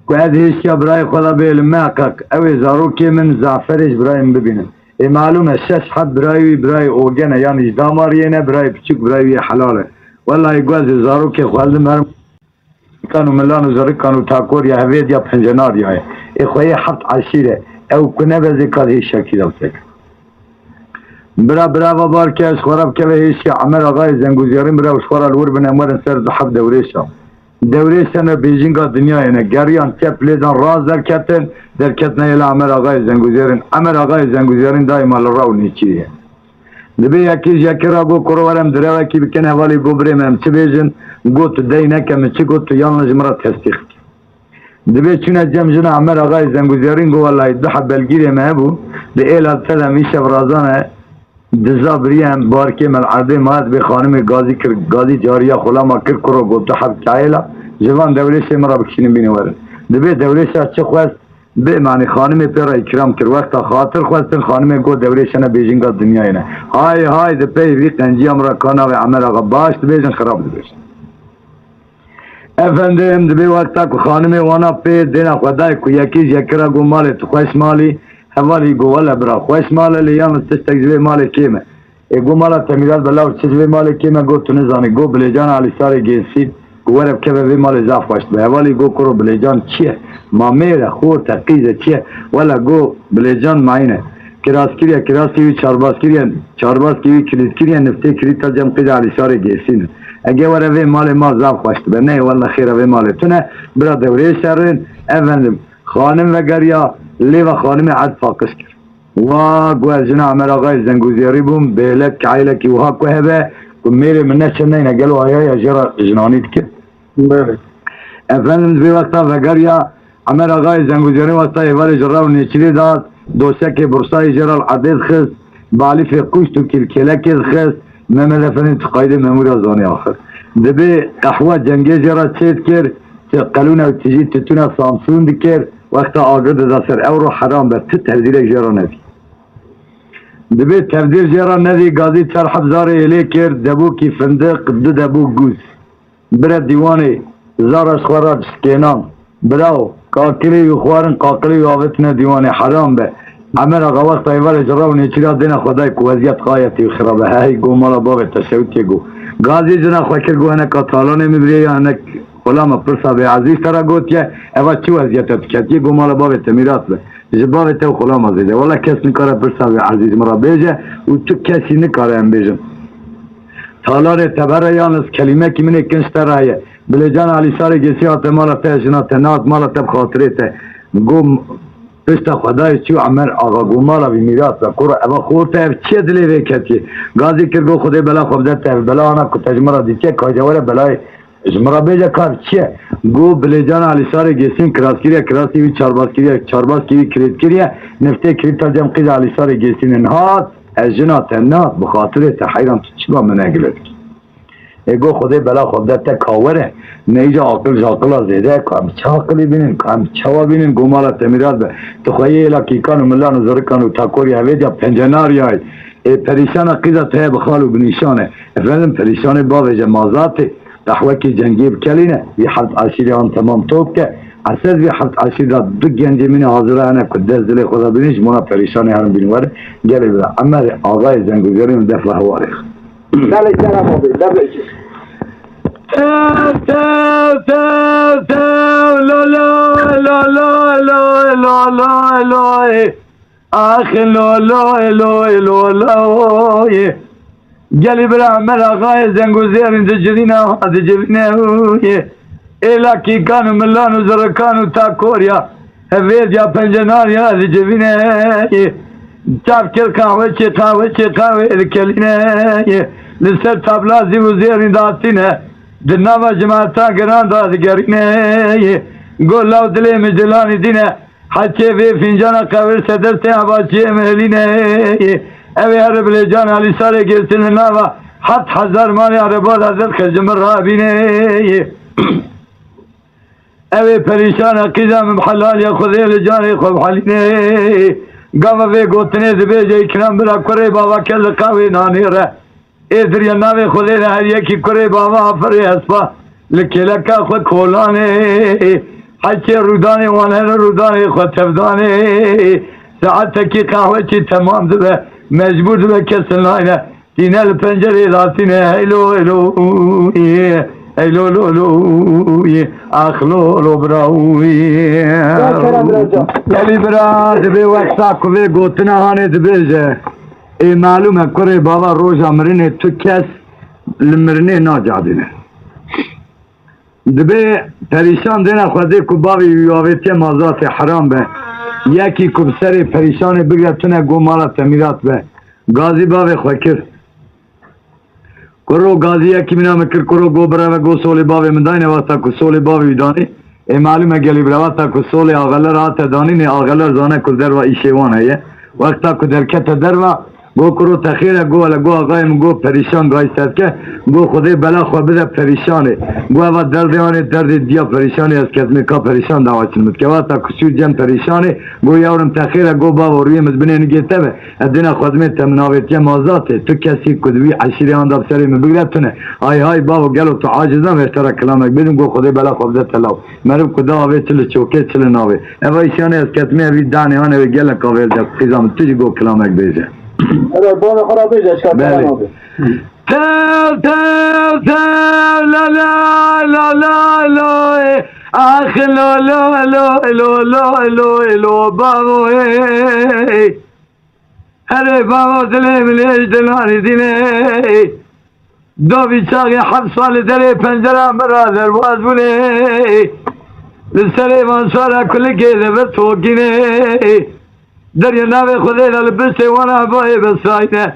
ku ez hêştiya birayê xwe de bê li me qeq, ew ê zarokê min Caferê ji birayê min bibînin. Ê malûm e, şeş heb birayê wî, birayê Ogen e, yanî ji damariyê ne, birayê piçûk birayê wî yê helal e. Wellayî, got, ez ê zarokê xwe li me kan û milan û zirikan û takoriya hevêdiya pencenariya ye. Ê xweyê heft eşîr e. Ew ku nebezê, ka hêştiya kî de bike. Bira, bira va barke, ji xwe re bikeve hêştiya Emer Axayê Zengûzêrîn, bira, û ji xwe re li wir bin, em werin ser du heb dewrêşa. Dewrêşa ne bêjinga dinyayê ne. Geriyan, çep lê dan, rast derketin, derketina yê li Emer Axayê Zengûzêrîn. Emer Axayê Zengûzêrîn daîma li raw nêçîrê ye. Dibê yekî ji yekî re got, kuro, were em direwekî bikin, hevalî got, birê me, em çi bêjin? Got, tu dey neke, min çi got, tu yalnız ji min re tesdîq bike. Dibê çûne cem jina Emer Axayê Zengûzêrîn, got, wellahî du heb belgîrê me hebû, di êla te de em îşev razane, diza biriye, em barkê me li erdê ma, dibê xanimê gazî kir, gazî cariya xulama kir, kuro, got, du heb keyla ji van dewrêşê min re bikişînin bînin werin. Dibê dewrêşa çi xwest, Bê, manî xanimê pê re îkram kir, wexta xatir xwestin, xanimê got, dewrêşa ne bêjinga dinyayê ne. Hay hay, di pey vî qenciya min re ka navê Emer Axa baş dibêjin, xirab dibêjin. Efendim, dibê wexta ku xanimê wana pê dêna xwe dayê ku yekî ji yekî re got, malê tu xweş malî, hevalî got, wele bira, xweş mal e, lê yalnız tiştek ji vê malê kêm e. Ê, got, mala te mîrat be, law çi ji vê malê kêm e, got, tu nizanî. Got, Bilêcan Alîsarê Gêsîn, got, were bikeve vê malê, zaf xweş dibe. Hevalî got, kuro, Bilêcan çi ye? Ma mêr e, xort e, qîz e, çi ye? Wele, got, Bilêcan mayîn e. Kiraskirî ye, kirasî wî çarbazkirî ye, çarbazkî wî kilîtkirî ye, niftê kirîta cem qîza Alîsarê Gêsîn e. Ege were vê malê, ma zaf xweş dibe. Neyê, wele xêra vê malê tune, bira dewrêşa rên, efendim, xanim vegeriya, lêva xanimê erd paqij kir. Wa, got, ez jina Emer Axayê Zengûzêrî bûm, bêlek keylekî wiha ku hebe, ku mêrê min neçe neyne, gelo aya ya jê re jinanî dike? Belê. Efendim, vê wexta vegeriya Emer Axayê Zengûzêrî wexta êvarê ji rew nêçîrê de hat, doşekê bursayê jê re li erdê dixist, balîfê qûşt û kîlkêlekê dixist, Mehmet Efendî tu qaydê memûra zanî axir. Dibê qehwa cengê jê re çê dikir, ti qelûne û tijî titûna Samsûn dikir, wexta agir dida ser ew ro heram be, ti tevdîrek jê re nedî. Dibê tevdîr jê re nedî, gazî çar heb zarê êlê kir, debûkî findiq, du debûk gûz. Bire dîwanê, zara ji xwe re dişkênan. Birawo, qaqilê wî xwarin, qaqilê wî avêtine dîwanê, heram be. Emer Axa wexta êvarê ji rew nêçîra dêna xwe dayê ku weziyet xayetî wî xirab e. Hey, go mala bavê te şewitê go. Gazî jina xwe kir, go hinek a talanê min birê ya hinek xulama pirsa bê ezîz te re gotiye, eva çi weziyete tu ketiye, go mala bavê te mîrat be. Ji bavê te û xulama zêde. Wela kes nikare pirsa bê ezîz min re bêje û tu kesî nikare em bêjin. Talanê te bere, yalnız kelîmekî min ê kinj te re heye. Bilêcan Alîsarê Gêsî hate mala te, jina te nehat mala te bi xatirê te. Go pişta xwe dayê çû Emer Axa, go mala vî mîrat be, kuro eva xorte ev çi ye dilê vê ketiye? Gazî kir, go Xwedê bela xwe bide te, ev bela ana ku te ji min re dîtiye, ka jê were belayê ji min re bêje ka ev çi ye? Go Bilêcan Alîsarê Gêsîn kiraskirî ye, kirasî wî çarbazkirî ye, çarbazkî wî kirêtkirî ye, niftê kirîta cem qîza Alîsarê Gêsînê nihat, ez jina te nehat, bi xatirê te heyran tu çima min negile dikî? Ê go Xwedê bela xwe bide te, ka were, ne îca aqil ji aqila zêde ye, ka em çi aqilî bînin, ka em çawa bînin, go mala te mîrat be. Tu xwe yê êla kîkan û milan û zirikan û takoriya hevêdiya pencenariyayî. Ê perîşana qîza te ye bi xal û bi nîşan e. Efendim, perîşanê bavêje mazatê. Qehwekî cengê bi kelî ne. Vî heft eşîrê an temam top ke. Esed vî heft eşîr de du gencê min ê hazir hene ku dest dilê xwe de bînin, ji mona perîşanê herin bînin werin. Gelê bira Emer Axayê Zenguzêrî min def ve hewarê xwe. Belê, kerem abi, def vekî. Tev, tev, tev, tev, lo, lo, lo, lo, lo, lo, lo, lo, e. Ax, lo, lo, lo, lo, lo, e. Gelî bira Emer Axayê Zenguzêrîn dicivîne, dicivîne, e. Êla kîkan û milan û zirikan û ta korya. Hevêrca pencenarya dicivîne, e. Çav kir qahwe çê, qahwe çê, qahwe dikelîne, e. Li ser tabla zîv û zêrîn datîne. Di nava cimata giran de digerîne, e. Go law dilê min cilanî dîne. Heçê vê fîncana qehwê ser destê Ebaçiyê min hilîne. Ew ê here bilêcan Elîsarê girtin li nava heft hezar malê ereba de derxe ji min rabîne. Ew ê perîşana qîza min bi helaliya Xwedê li canê xwe bihelîne. Gava vê gotinê dibêje, Îkram bira kurê bava ke li qehwê nanê re. Ê dirya navê Xwedê de her yekî kurê bava aferê hespa li kêleka xwe kolanê. Heçê rûdanê wan here rûdanê xwe tevdanê. Saetekî qehwe çî temam dibe, mecbûr dibe kesin nayne. Tîne li pencerê datîne, heylo, heylo, heylo, lo, lo, ax, lo, lo, bira, Gelî bira, dibê wexta ku vê gotina hanê dibêje. Ê malûm e, kurê bava roja mirinê tu kes li mirinê nacadîne. Dibê perîşan dêne Xwedê ku bavê wî avêtiye mazatê heram be. Yekî ku bi serê perîşanê bigre tune go mala temîrat be. Gazî bavê xwe kir. Kuro gazî yekî mina min kir, kuro go bireve, go solê bavê min dayne, wexta ku solê bavê wî danê, ê malûm e gelî bira, wexta ku solê axeler hate danînê, axeler zane ku derva îşê wan heye. Wexta ku derkete derva, go kuro te xêr e, go hele, go axayê min, go perîşan gayî serke, go Xwedê bela xwe bide perîşanê. Go eva derdê anê, derdê diya perîşanê, ez ketmê ka perîşan dawa çin min dike. Wexta ku sû cem perîşanê, go yawrim te xêr e, go bavo rûyê min di binê nigê te be. Ez dêna xwe dimê te min avêtiye mazatê. Tu kesî ku di wî eşîrê an de bi serê min bigire tune. Hay hay bavo, gelo tu aciz nabê ez te re kilamek bêjim, go Xwedê bela xwe bide te law. Meriv ku da avê çi li çokê çi li navê. Eva îşanê ez ketime evî danê hanê wê gelek avê li dest qîza min, tu jî go kilamek bêje. Eva bavê xwe re bêje, ez ka Belê. Tev, tev, tev, la, la, la, la, la, e. Ax, lo, lo, lo, lo, lo, lo, lo, bavo, e. Erê bavo dilê min ê ji dilanî dînê. Dovî çaxê heft sal li derê pencera min ra derbaz bûnê. Li serê van sara kulikê li vir tokînê. Derya navê Xwedê de li piştê wana bayê besayne.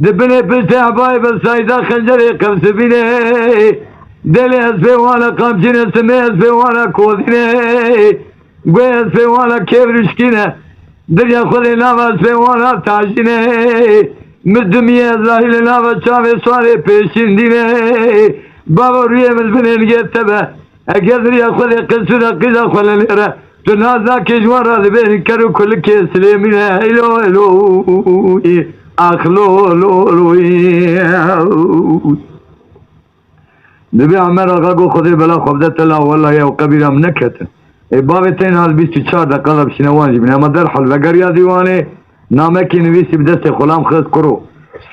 Di binê piştê ebayê besayî de xencerê qevsibînê. Delê ez pê wana qamçîne, simê ez pê wana kozînê. Guê ez pê wana kêvrişkîne. Dirya Xwedê nava ez pê wana tajîne. Mi dimiyê Ezrahîlê nava çavê sarê pêşîn dîne. Bava rûyê min binê nigê te be. Eger dirya Xwedê qisûra qîza xwe lelê re. Tu naz nakê ji wan re dibêrin ker û kulikê silêmîne. Heylo, heylo, ax, lo, lo, lo. Dibê Emer Axa got, Xwedê bela xwe bide te la, wellahî ew qebîra min neketin. Ê bavê te niha li bîst û çar deqa de bişîne wan jî bîne. Ema derhal vegeriya dîwanê, namekî nivîsî bi destê xulam xist, kuro.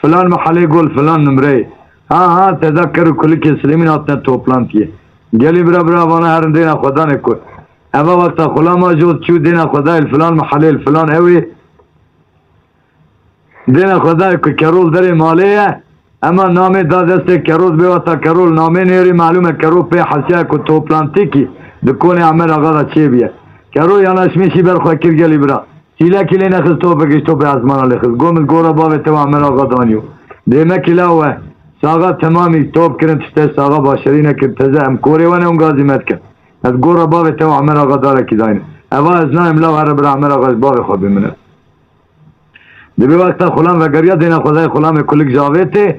Filan mehelê got, filan nimreyê. Ha, ha, teza ker û kulikê Silêmîn hatine toplantiyê. Gelî bira bira vana herin dêna xwe danê ku. Eva wexta xulama jot çû dêna xwe dayê li filan mehelê li filan ewê. Dêna xwe dayê ku Kerol derê malê ye, ema namê da destê Kerol, bê wexta Kerol namê nêrî, malûm e Kerol pê hesiya ku toplantîkî di konê Emer Axa de çêbîye. Kerol yanaşmêşî ber xwe kir gelî bira. Çîlekî lê nexist, topekî ji topê ezmana lê xist. Got, min gora bavê te û Emer Axa daniyo. Dêmekî la we, saxa temamî top kirin, tiştê saxa başerî nekirin, teze em korê we ne hûn gazî me dikin. Ez gora bavê te û Emer Axa darekî dayne. Eva ez nayêm law here bira Emer Axa ji bavê xwe bimîne. Dibê wexta xulam vegeriya dêna xwe dayê xulamê kulik ji avê tê,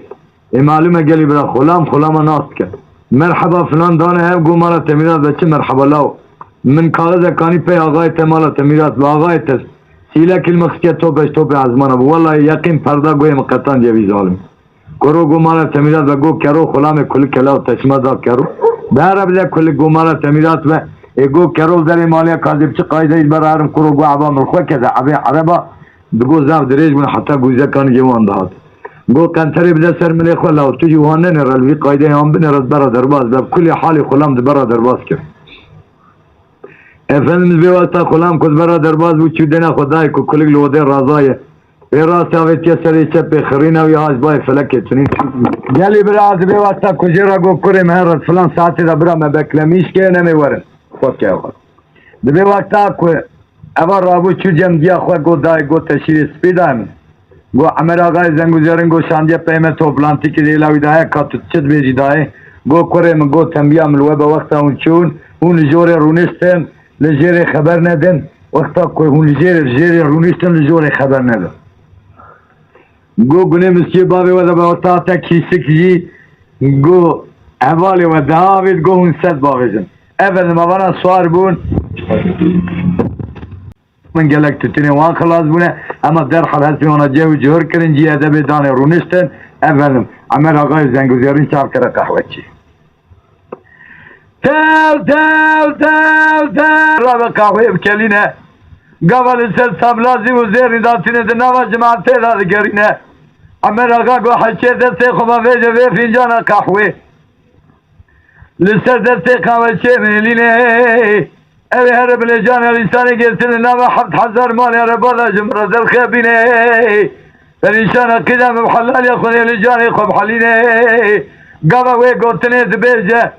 ê malûm e gelî bira xulam, xulama nas dike. Merheba filan dane hev go mala te mîrat be çi merheba law. Min kaxizek anî pey axayê te mala te mîrat be axayê te. Sîlekî li min xistiye topê ji topê ezmana bû. Wellahî yeqîn perda guhê min qetandiye vî zalim. Kuro go mala temîrat ve go kero xulamê kulik kela û teşma da kero. Bere bile kulik go mala temîrat ve. Ê go kero zerê maliya kazê bi çi qayde î bera herim kuro go eva min xwe keze evê ereba. Digo zaf dirêj bûn heta gûzekan jê wan dihat. Go qenterê bide ser milê xwe law tu jî wan nenêre li vî qaydeyê an binêre di bera derbas be. Kulê halê xulam di bera derbas kir. Efendim, vê wexta xulam ku di bera derbas bû, çû dêna xwe dayê ku kulik li odê razaye. Vê rastê avêtiye serê çepê xirîne wî ha ji bayê felekê tunî. Gelî bira, di vê wexta ku jê re got, kurê me here di filan saetê de bira me beklemîş ke, nemê werin. Xwe ke ew. Di vê wexta ku eva rabû çû cem diya xwe, got dayê, got te şîrê spî dayê min. Go Emer Axayê Zengûzêrin go şandiye pey me toplantîkî dê la wî daye ka tu çi dibêjî dayê? Go kurê min, go tembiya min li we be wexta hûn çûn, hûn li jorê rûniştin, li jêrê xeber nedin. Wexta ku hûn li jêrê, jêrê rûniştin li jorê xeber nedin. Go gunê min stiyê bavê we de be wexta te kîsik jî go hevalê we diha avêt go hûn sed bavêjin. Efendim, avana swar bûn. Min gelek tutinê wan xilas bûne, ema derhal hespê wana ceh û cihur kirin, cî edebê danê rûniştin. Efendim, Emer Axayê Zengûzêrîn çav kire qehweçî. Tew, tew, tew, tew! Rabe qehweyê bikelîne. Gava li ser sablazî û zêrî datîne di nava cimatê de digerîne. Emer Axa go heçê destê xwe ve vêje vê fîncana qehwê. Li ser destê qehweçê mêlîne. Ew ê here bilêcanê lîsanê girtin li nava heft hezar malê erebada ji min re derxebîne. Perîşana qîza min bi helaliya xwe nê li canê xwe bihelîne. Gava wê gotinê dibêje.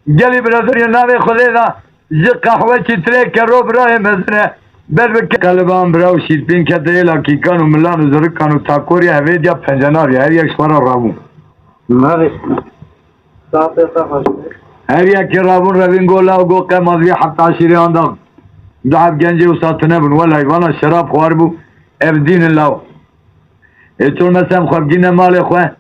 Gelî birazirî navê Xwedê de ji qehweçî tirê kero birayê mezin e. Ber bi ke-, qeliban bira û şîrpîn kete êla kîkan û milan û zirikan û takoriya hevêdiya pencenariya her yek ji xwe re rabûn. Navê. Saetê te xweş be. Her yekê rabûn revîn go law go qe ma di vî heft eşîrê an da du heb gencê wisa tune bûn. Welay vana şerab xwaribû, ev dîn in law. Ê çol mesem xwe bigîne malê xwe.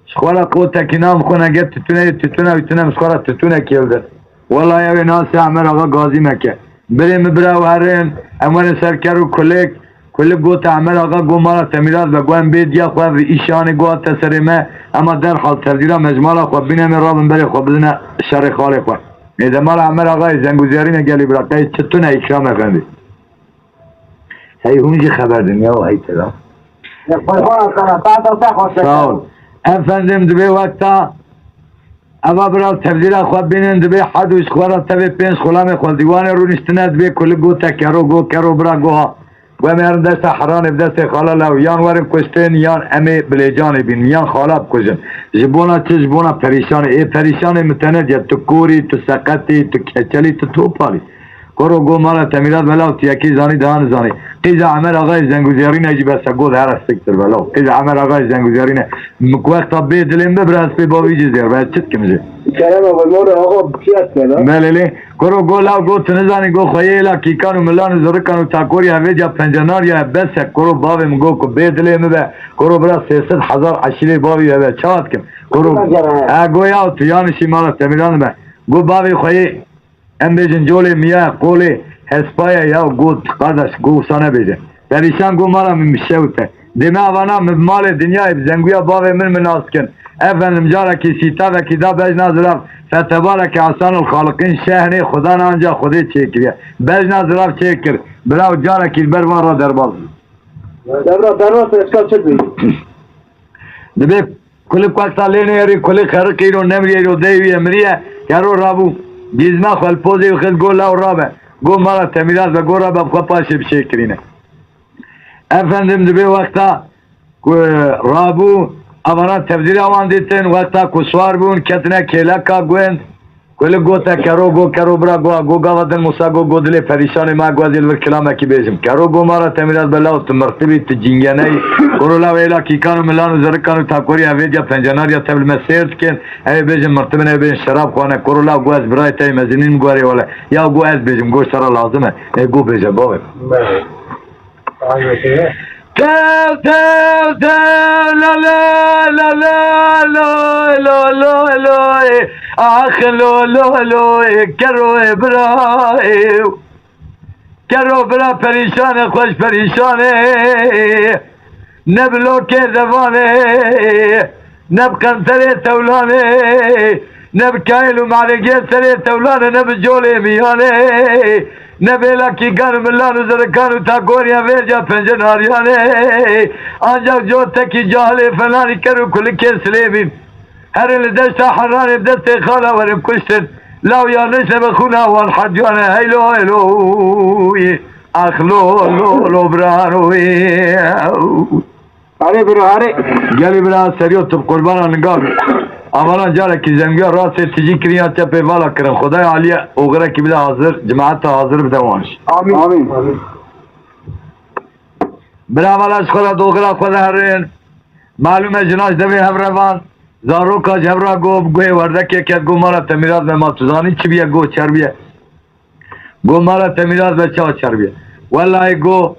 Ji xwe re qotekî nam xwe nege titune yê titune wî tune min ji xwe re titunekî ew de. Wela ew ê nasê Emer Axa gazî meke. Birê min bira û herin, em werin ser ker û kulik. Kulik gote Emer Axa go mala temîrat be, go em bê diya xwe bi îşanê go hate serê me, ema derhal tevdîra me ji mala xwe bîne me rabin berê xwe bidine şerê xalê xwe. Ê de mala Emer Axayê Zengûzêrîne gelî bira, qey çi tune Îkram Efendî. Hey hûn jî xeber din ya, hey tira. Ya, qurban sana, saeta te xweş be. Sağ ol. Efendim, di vê wexta eva biraz tevdîra xwe bînin, di vê hed û ji xwe re tevê pênc xulamê xwe dîwanê rûniştine, di vê kulik gote kero, go kero bira go ha. Wem herin desta heranê bi destê xala lew, yan werin kuştin, yan em ê bilêcanê bînin, yan xala bikujin. Ji bona çi? Ji bona perîşanê. Ê perîşanê min te nediye, tu korî, tu seqetî, tu keçelî, tu topalî. Koro go mala temîrat velaw tu yekî zanî daha nizanî. Qîza Emer Axayê Zengûzêrîne jî bes e, go de here siktir velaw. Qîza Emer Axayê Zengûzêrîne. Min ku wexta bê dilê min bibire ez pê bavî jî zêr be, ez çi dikim jî? Kerem abi, mora axa bikiyat ne la? Belê lê. Koro go law go tu nizanî go xweyê êla kîkan û milan û zirikan û takoriya hevêdiya pencenariya bes e. Koro bavê min go ku bê dilê min be. Koro bira sê sed hezar eşîrê bavî hebe. Çawa dikim? Koro. Nizanî. E go ya tu yanişî mala temîran be. Go bavê xweyê. Em bêjin colê miya qolê hespa ye ya got, qardaş, got wisa nebêje. Perîşan got, mala min bi şewite. Dê me avana min bi malê dinyayê bi zenguya bavê min min nas dikin. Efendim, carekî sîtavekî da bejna zirav. Fetebareke Esanul Xaliqîn şehnê Xudan anca Xwedê çêkiriye. Bejna zirav çêkir. Biraw carekî li ber van re derbas bû. Devra derbas eska çi bî? Dibê Kulik wexta lê nêrî, kulik xeriqî îro nemrî îro dey wî ye miriye, kero rabû. Gîzma xwe li pozê wî xist, go law rabe. Go mala temîrat be, go rabe bi xwe paşê bi şêkirîne. Efendim, di vê wexta ku rabû, avana tevdîra wan dîtin, wexta ku swar bûn, ketine kêleka gund. Kulik gote kero, go kero bira, go, go gava din Musa, go, go dilê perîşanê ma, go ez ê li vir kilamekî bêjim. Kero go mala temîrat be, law tu mirtibî, tu cîngeneyî. Koro law êla kîkan û milan û zirikan û takoriya vêdiya pencenariya tev li me sêr dikin. Ew ê bêjin mirtibin, ew ê bêjin şerab xwane. Koro law go ez birayê te yê mezinîn, go erê wele. Ya go ez bêjim, go ji te re lazim e. Ê go bêje bavê. Belê. Tev, tev, tev, la, la, la, la, lo, lo, lo, lo, eh. Ax, lo, lo, lo, eh, kero, eh, bira, eh. Kero, bira, perîşan e, xweş perîşan e. Ne bi lokê devanê, ne bi qenterê tewlanê, ne bi kayl û malekê serê tewlanê, ne bi colê miyanê, ne bêlakî gan û milan û zirikan û takoriya vêca pencenariyanê. Ancak cotekî cahilê felanî ker û kulikê Silêmîn. Herin li deşta Heranê bi destê xala werin kuştin. Law yanlış nebe xûna wan hediyan e. Heylo heylo. Ax lo lo lo biraro. Erê bira erê. Gelî bira seriyo tu bi qurbana linga bi. Amaran carekî zemgiya rastê tijî kirin ya çepê vala kirin. Xwedayê Aliyê oxirekî bide hazir, cemaeta hazir bide wan jî. Amîn. Amîn. Bira vala ji xwe re doxira xwe de herin. Malûm e jina ji devê hev re van. Zaroka ji hev re got, bi guhê werdekê ket, got, mala te mîras be, ma tu zanî çi bûye, got, çer bûye. Got, mala te mîras be, çawa çer bûye. Wellahî, got,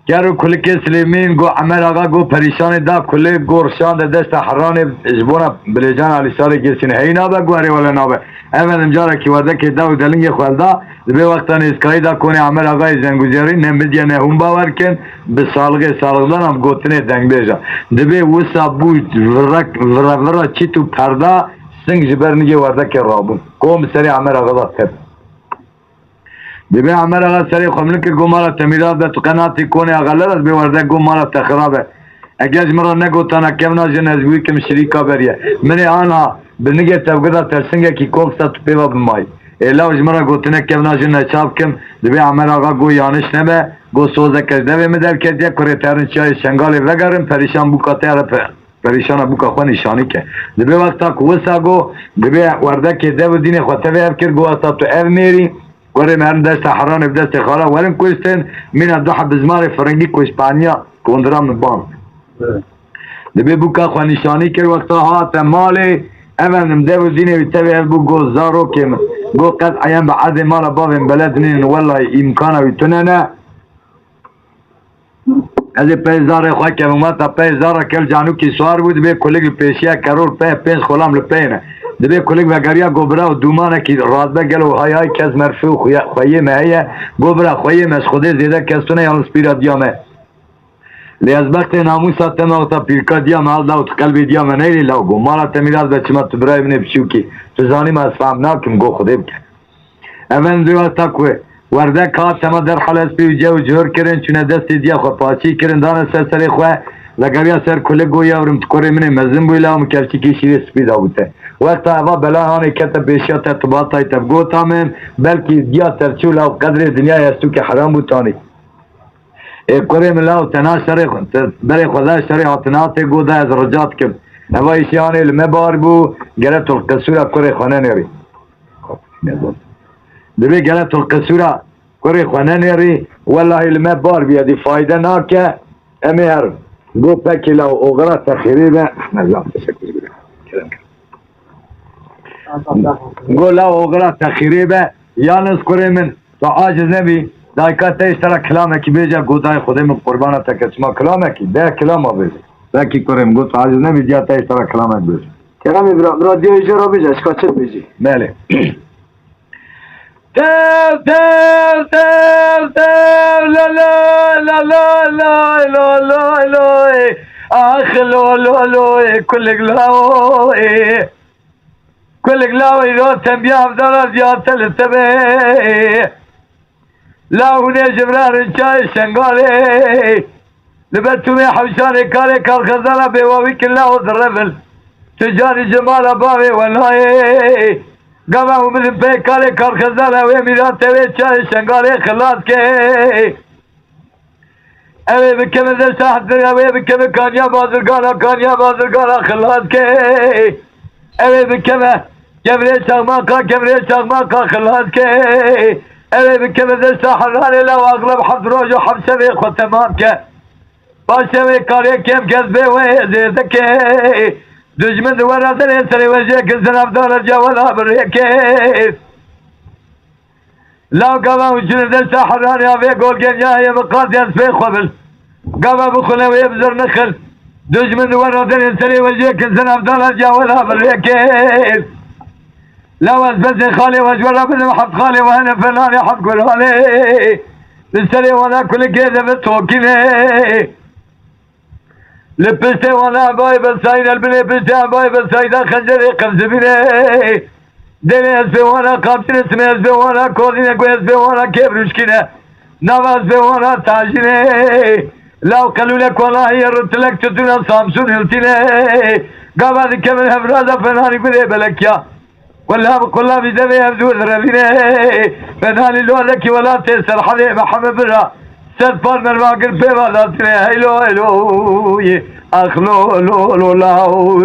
ker û kulikê Silêmîn, got, Emer Axa, got, perîşanê da kulik, got, rişande deşta Heranê ji bona Bilêcan Alîşarê girtîne. Heyî nabe, got, erê wele nabe. Efendim carekî werdekê dew û delingê xwe li da, di vê wexta nêzkayî da konê Emer Axayê Zenguzerî ne midye ne hûn bawer kin, bi salixê salixdana, bi gotinê dengbêja. Dibê wisa bû virek-, vire vira çît û perda, sing ji ber nigê werdekê rabûn. Kom bi serê Emer Axa da tep. Dibê Emer Axa serê xwe milik kir, got, mala te mîras be, tu qe natî konê Axa Leras bê werdek, got, mala te xirab e. Eger ji min re negotana kevna jin ez bi wî kim şirîka beriye. Min ê anha bi nigê tevgir de tersingekî kom sa tu pê ve bimayî. Ê law ji min re gotine kevna jin ez ça bikim? Dibê Emer Axa got, yanlış nebe, got, sozeke ji devê min derketiye, kurê te herin çiyayê Şengalê vegerin, perîşan bûka te re pe-, perîşana bûka xwe nîşanî ke. Dibê wexta ku wisa got, dibê werdekê dev û dînê xwe tevê ev kir, got, wexta tu ev nêrî, Kurê me herin desta Heranê bi destê xala werin kuştin, mîna du heb bi zimanê firengî ku Îspanya kondira min band. Dibê bûka xwe nîşanî kir, wexta hate malê, efendim, dev û dînê wî tevê ev bû, got, zarokê min. Got, qet eyan bi erdê mala bavê min beled nînin, wellahî îmkana wî tune ne. Ez ê pey zarê xwe kevim, weta pey zara kel canûkî siwar bû, dibê kulik li pêşiya keror pey pênc xulam li pey ne. Dibê kulik vegeriya, got, bira, dûmanekî radbe gelo hay hay kes merfî û xuya-, xweyê me heye, got, bira, xweyê me ji Xwedê zêde kes tune yan li spîra diya me. Lê ez bextê namûsa te me wexta pîrka diya me hal da û tu qelbê diya me neyrî law, got, mala te mîras be çima tu birayê min ê biçûkî, tu zanî me ez fehm nakim, got, Xwedê bike. Efendim, di wexta ku werdek hat, tema derhal hespê û cew û cihur kirin, çûne destê diya xwe paçî kirin, dane ser serê xwe, vegeriya ser kulik, got, yavrum, tu kurê min ê mezin bûyî, law min kevçikî şîrê spî dabû te. Wexta eva bela hanê kete pêşiya te, tu batayî te bi gota min, belkî diya te çû, law qedrê dinyayê ez tûkê heram bû tanî. Ê kurê min, law te na şerê xwe, te berê xwe da şerê hatina tê, got, da ez rica dikim. Eva îşê hanê li me bar bû, gere tu li qisûra kurê xwe nenêrî. Dibê gere tu li qisûra kurê xwe nenêrî, wellahî li me bar bûye, dî fayde nake, em ê herin. Got, pekî law oxira te xêrê be. Mezan, teşekkür ederim. Kerem, kerem. Got, law oxira te xêrê be, yalnız kurê min, tu aciz nebî, dayika te ji te re kilamekî bêje, got, dayê Xwedê min qurbana te ke, çima kilamekî, de kilama bêje. Pekî kurê min, got, tu aciz nebî, diya te ji te re kilamek bêje. Keremê bira, bira diya ji ra bêje, ez ka çi bêjî? Belê. Tev, tev, tev, tev, la, la, la, la, la, la, la, la, ax, lo, lo, lo, kulik, la, o, e. Kulik, la, o, e, ro, tembiya, avdara, ziyate, li, tebe, e. La, hûn ê ji vira rin çayê Şengalê. Li ber tûmê hewşanê karê Karxezana bêwawî kir, la, o, direvil. Tu carî ji mala bavê we nayê. Gava hûn bidin pey karê Karxezana, wê mîra tevê çayê Şengalê xilas ke. Ew ê bikeve desta hezirê, ew ê bikeve kaniya bazirgana, kaniya bazirgana xilas ke. Ew ê bikeve kevirê çaxmaka, kevirê çaxmaka xilas ke. Ew ê bikeve desta Heranê, law axleb heft roj û heft şevê xwe temam ke. Paşê wê karê kêm kes bê wê zêde ke. Dijmin di we re derê serê we jê ke, zinavdana ca we la birê ke. Law gava hûn çûne desta Heranê, avê golgên ya heye miqatê ez pê xwe bil. Gava bixwine wê bizir nixil. Dijmin di we re derên serê we jê kin, zinavdana ca we la bi rê kir. Law ez bezê xalê we ji we re bidim, heft xalê we hene felanê, heft guranê. Li serê we la kulikê de bi tokînê. Li piştê wana bayê besayîne, li binê piştê bayê besayî da xencerê qevzibîne. Dêrê ez pê wana qamçîne, simê ez pê wana kozîne, guh ez pê wana kêbruşkîne. Nava ez pê wana tajîne. Law qelûlek wala heye, ritilek çitûna Samsûn hiltîne. Gava dikevin hevraza fenanî gurê belekiya. Qulla bi qulla vî devê ev dûr direvîne. Fenanî lolekî welatê Serhedê Mihemed Bira. Sed par mervagir pê va datine. Heylo heylo. Ax lo lo lo law.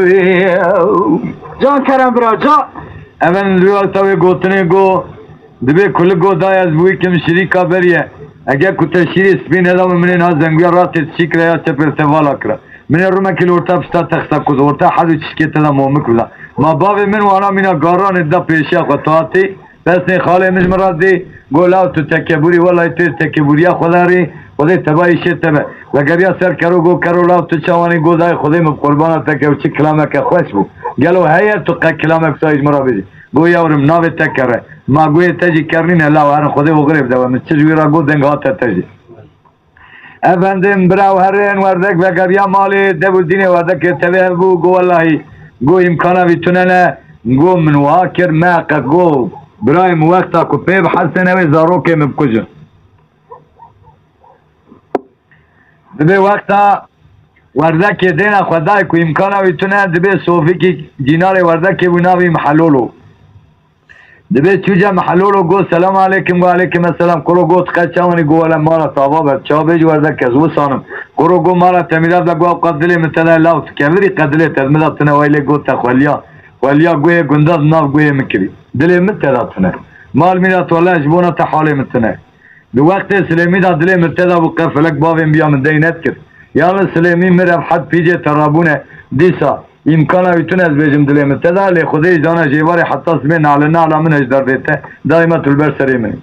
Can kerem bira, can. Even li wexta wê gotinê go, dibê kulik go dayê ez bi wî kim şirîka beriye. Eger ku te şîrê spî neda min, minê niha zenguya ratê çî kira ya çepê li te vala kira. Minê rumekî li orta pişta texta kuz, orta hed û çişkê te de momik bida. Ma bavê min wana mîna garanê da pêşiya xwe, tu hatî? Pesnê xalê min ji min re dî, go law tu tekebûrî, welay tu yê tekebûriya xwe de rî, Xwedê teba îşê te be. Vegeriya ser kero go kero law tu çawanî, go dayê Xwedê min bi qurbana te ke û çi kilameke xweş bû. Gelo heye tu qe kilamek wisa ji min re bêjî? Go yawrim navê te kere. Ma guhê te jî ker nîne law, herin Xwedê oxirê bide we, min çi ji wî re go deng hate te jî. Efendim, bira û herin werdek vegeriya malê, dev û dînê werdekê tevê hev bû, go wellahî, go îmkana vî tune ne, go min wiha kir, me qe go birayê min wexta ku pê bihesên ew ê zarokê min bikujin. Dibê wexta werdekê dêna xwe dayê ku îmkana wî tune, dibê sofikî dînarê werdekê bû navî Mihelolo. Dibê çû cem Helolo got, "Selam aleykim." Got, "Aleykim esselam." Kuro got, "Qe çawanî?" Got, "Wele mala tava be, çawa bêjî werdek ez wisanim." Kuro got, "Mala te mîra de." Got, "Qe dilê min te de law tu kevirî, qe dilê te min de tune." Weylê got, "Te xweliya, xweliya guhê gunda di nav guhê min kirî. Dilê min te de tune. Mal mîra tu wele ji bona te halê min tune." Di wextê Silêmî de dilê min te de bû, qe felek bavên biya min dey nedikir. Yalnız Silêmî mir ev hed pîcê te rabûne dîsa. Îmkana wî tune ez bêjim dilê min te de, lê Xwedê jî dane jêvarê heta sibê nale nala min e ji derdê te, daîma tu li ber serê min î.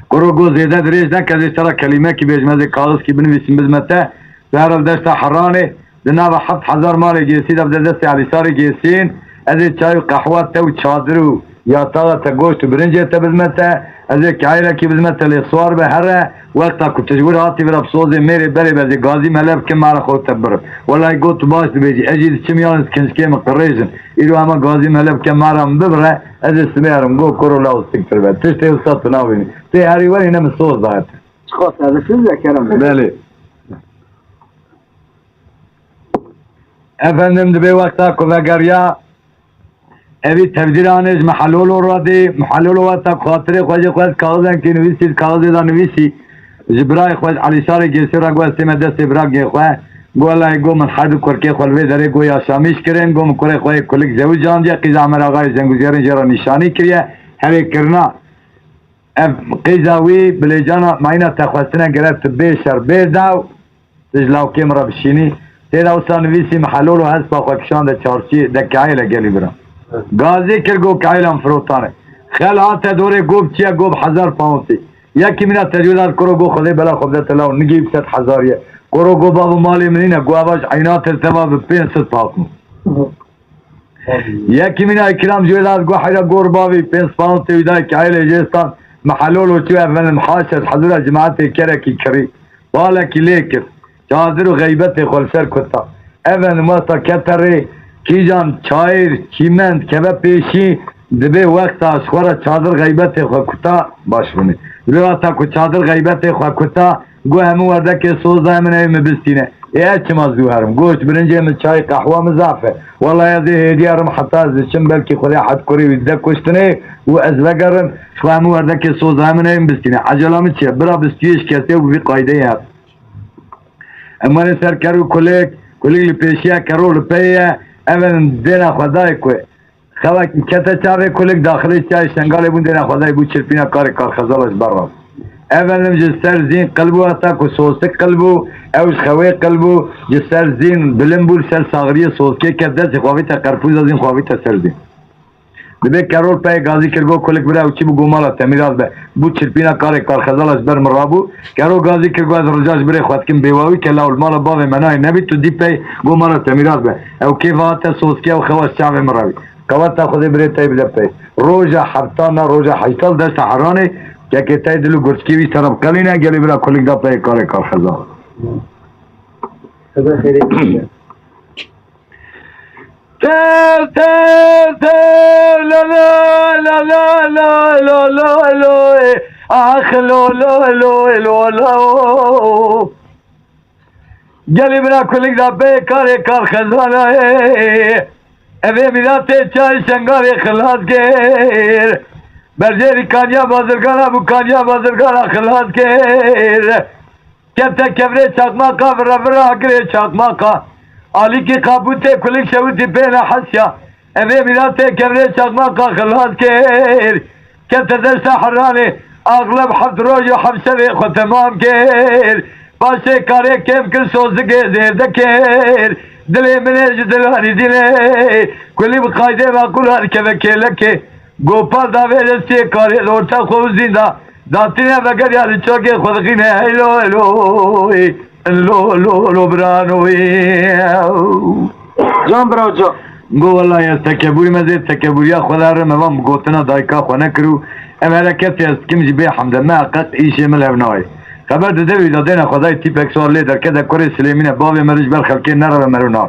Kuro got zêde dirêj neke, ez ê te re kelîmekî bêjim, ez ê kaxizkî binivîsim bidime te, tu here li deşta Heranê, di nava heft hezar malê Gêsî de bide destê Elîsarê Gêsîn, ez ê çay û qehwa te û çadir û yataxa te, goşt û birincê te bidime te, ez ê keyrekî bidime te, lê siwar be here, wexta ku tu ji wir hatî vira bi sozê mêrê berê be, ez ê gazî mele bikim, me re xwe te birim. Welay got tu baş dibêjî, ez jî diçim, yalnız kinçkê min qirêj in. Îro hema gazî mele bike, me re min bibire, ez ê sibê herim. Got kuro law siktir be. Tiştê wisa tu nabînî. Tê herî werî ne min soz daye te. Çiqas ez siz de kerem. Belê. Efendim, dibê wexta ku vegeriya, evî tevdîranê ji Mihelolo re dî. Mihelolo wexta ku xatirê xwe jê xwest, kaxizekî nivîsî, di kaxizê de nivîsî, ji birayê xwe, ji Elîsarê Gêsî re got, "Ez tême destê biragê xwe." Got, "Welahî," got, "min her du kurkê xwe li vê derê," got, "yaşamîş kirin." Got, "Min kurê xwe yê kulik zewicandiye, qîza Emer Axayê Zenguzêrîn jê re nîşanî kiriye." Hevê kirina ev qîza wî, bilêcana mayîna te xwestine, gerek tu bê şer bê daw. Tu ji lawkê min re bişînî. Tê de wisa nivîsî, Mihelolo hespa xwe kişande çarşî, de keyê le gelî bira. Gazî kir, got keyê lan firotane. Xel hate dorê, got bi çi ye? Got bi hezar poundî. Yekî mîna tecwîda kuro, got Xwedê bela xwe bide te law, nigî bi sed hezarî ye. Kuro got bavo, malê min nîne, got eva ji eynatê te va bi pênc sed pound. Yekî mîna îkram ji wê de hat, got heyra gor bavî, pênc pound tê wî dayê keyê lê jê stan, Mihelolo çû, efendim, haşet hezûra cemaetê kerekî kirî. Balekî lê kir. Çadir û xeybetê xwe li ser kuta. Efendim, wexta kete rê, kîjan çayir, çîmend keve pêşî, dibê wexta ji xwe re çadir xeybetê xwe kuta, baş binê. Dibê wexta ku çadir xeybetê xwe kuta, got hemû werdekê soz dayê min, ewê min bistîne. Ê ez çima zû herim? Goşt, birincê min, çay, qehwa min zaf e. Wela ez ê hêdî herim heta ez diçim, belkî Xwedê hed kurê wî dide kuştinê û ez vegerim, ji xwe hemû werdekê soz dayê min, ewê min bistîne. Ecela min çi ye? Bira bistiyê ji kesê û bi vî qaydeyê hat. Em werin ser ker û kulik, kulik li pêşiya kero li peyê ye, ev in dêna xwe dayê ku xewek kete çavê kulik, daxilê çiyayê Şengalê bûn, dêna xwe dayê bû çirpîna karê karxezala ji ber re. Ev in ji ser zîn qil bû, heta ku sosik qil bû, ew ji xewê qil bû, ji ser zîn bilind bû, li ser saxiriyê soskê ket, destê xwe avîte qerpûza zîn, xwe avîte ser zîn. Dibê kerol peyê gazî kir, got kulik bira ew çi bû, got mala te mîras be. Bû çirpîna karê karxezala ji ber min rabû. Kero gazî kir, got ez rica ji birê xwe dikim, bêwawî ke law li mala bavê me nayê nebî, tu dî pey, got mala te mîras be. Ew kêfa te soskiya û xewa ji çavê min re bî. Qeweta Xwedê birê te bide pey. Roja heftan na roja heştan deşta Heranê, kekê te dil û gurçikê wî ser re biqelîne, gelê bira kulik da peyê karê karxezala. Tev, tev, tev, la, la, la, la, la, la, la, lo, e, ax, lo, lo, lo, e, lo, lo. Gelî bira kulik da bê karê kar xezana, e. Evê mîratê çay şengarê xilas kir. Berjêrî kaniya bazirgana bû, kaniya bazirgana xilas kir. Kete kevrê çaqmaqa vira vira girê çaqmaqa. Alîkî qabûtê kulik şewitî pê nehesiya. Evê mîratê kevrê çaqmaqa xilas kir. Kete deşta Heranê, axleb heft roj û heft şevê xwe temam kir. Paşê karê kêm kir, sozikê zêde kir. Dilê min ê ji dilanî dîlê. Kulî bi qaydê ve qular keve kêlekê. Gopal davê destê karê li orta xwe û zînda. Datîne vegeriya li çokê xwe dixîne. Heylo, heylo, ey, lo, lo, lo, birano, ey. Can bira can. Go welayi ez tekebûrî me zê tekebûriya xwe de re me van bi gotina dayika xwe nekir û ev hereketê ez dikim jî bê hemde me qet îşê min lev nayê. Xeber dide wî da dêne xwedayê tîpek sar lê derkete kurê Silêmîne bavê me re ji ber xelkê nereve mero nav.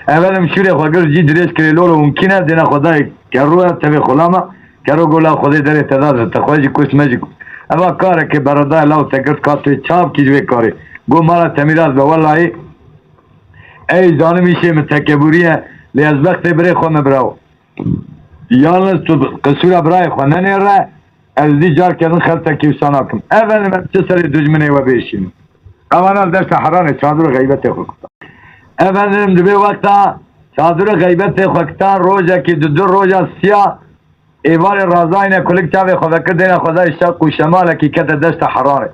Evel em şûrê xwe gir jî dirêj kirê lolo hûn kî ne dêne xwedayê kero ye tevê xulama kero go law xwedê derê te da te xwe jî kuşt me jî kuşt. Eva kareke beredayê law te girt ka tu çav kî ji vê karê. Go mala temîraz be welayê Ey zanim îşê min tekebûrî ye, lê ez bextê birê xwe me birawo. Yalnız tu qisûra birayê xwe nenêre, ez dî carke din xeltekî wisa nakim. Efendim, em çi serê dijminê we bêşînin? Evana li deşta Heranê çadir û xeybetê xwe kutan. Efendim, dibê wexta çadir û xeybetê xwe kitan, rojekî di du roja siya Êvarê razayne kulik çavê xwe vekir dêne xwedayê şeq û şemalekî kete deşta Heranê.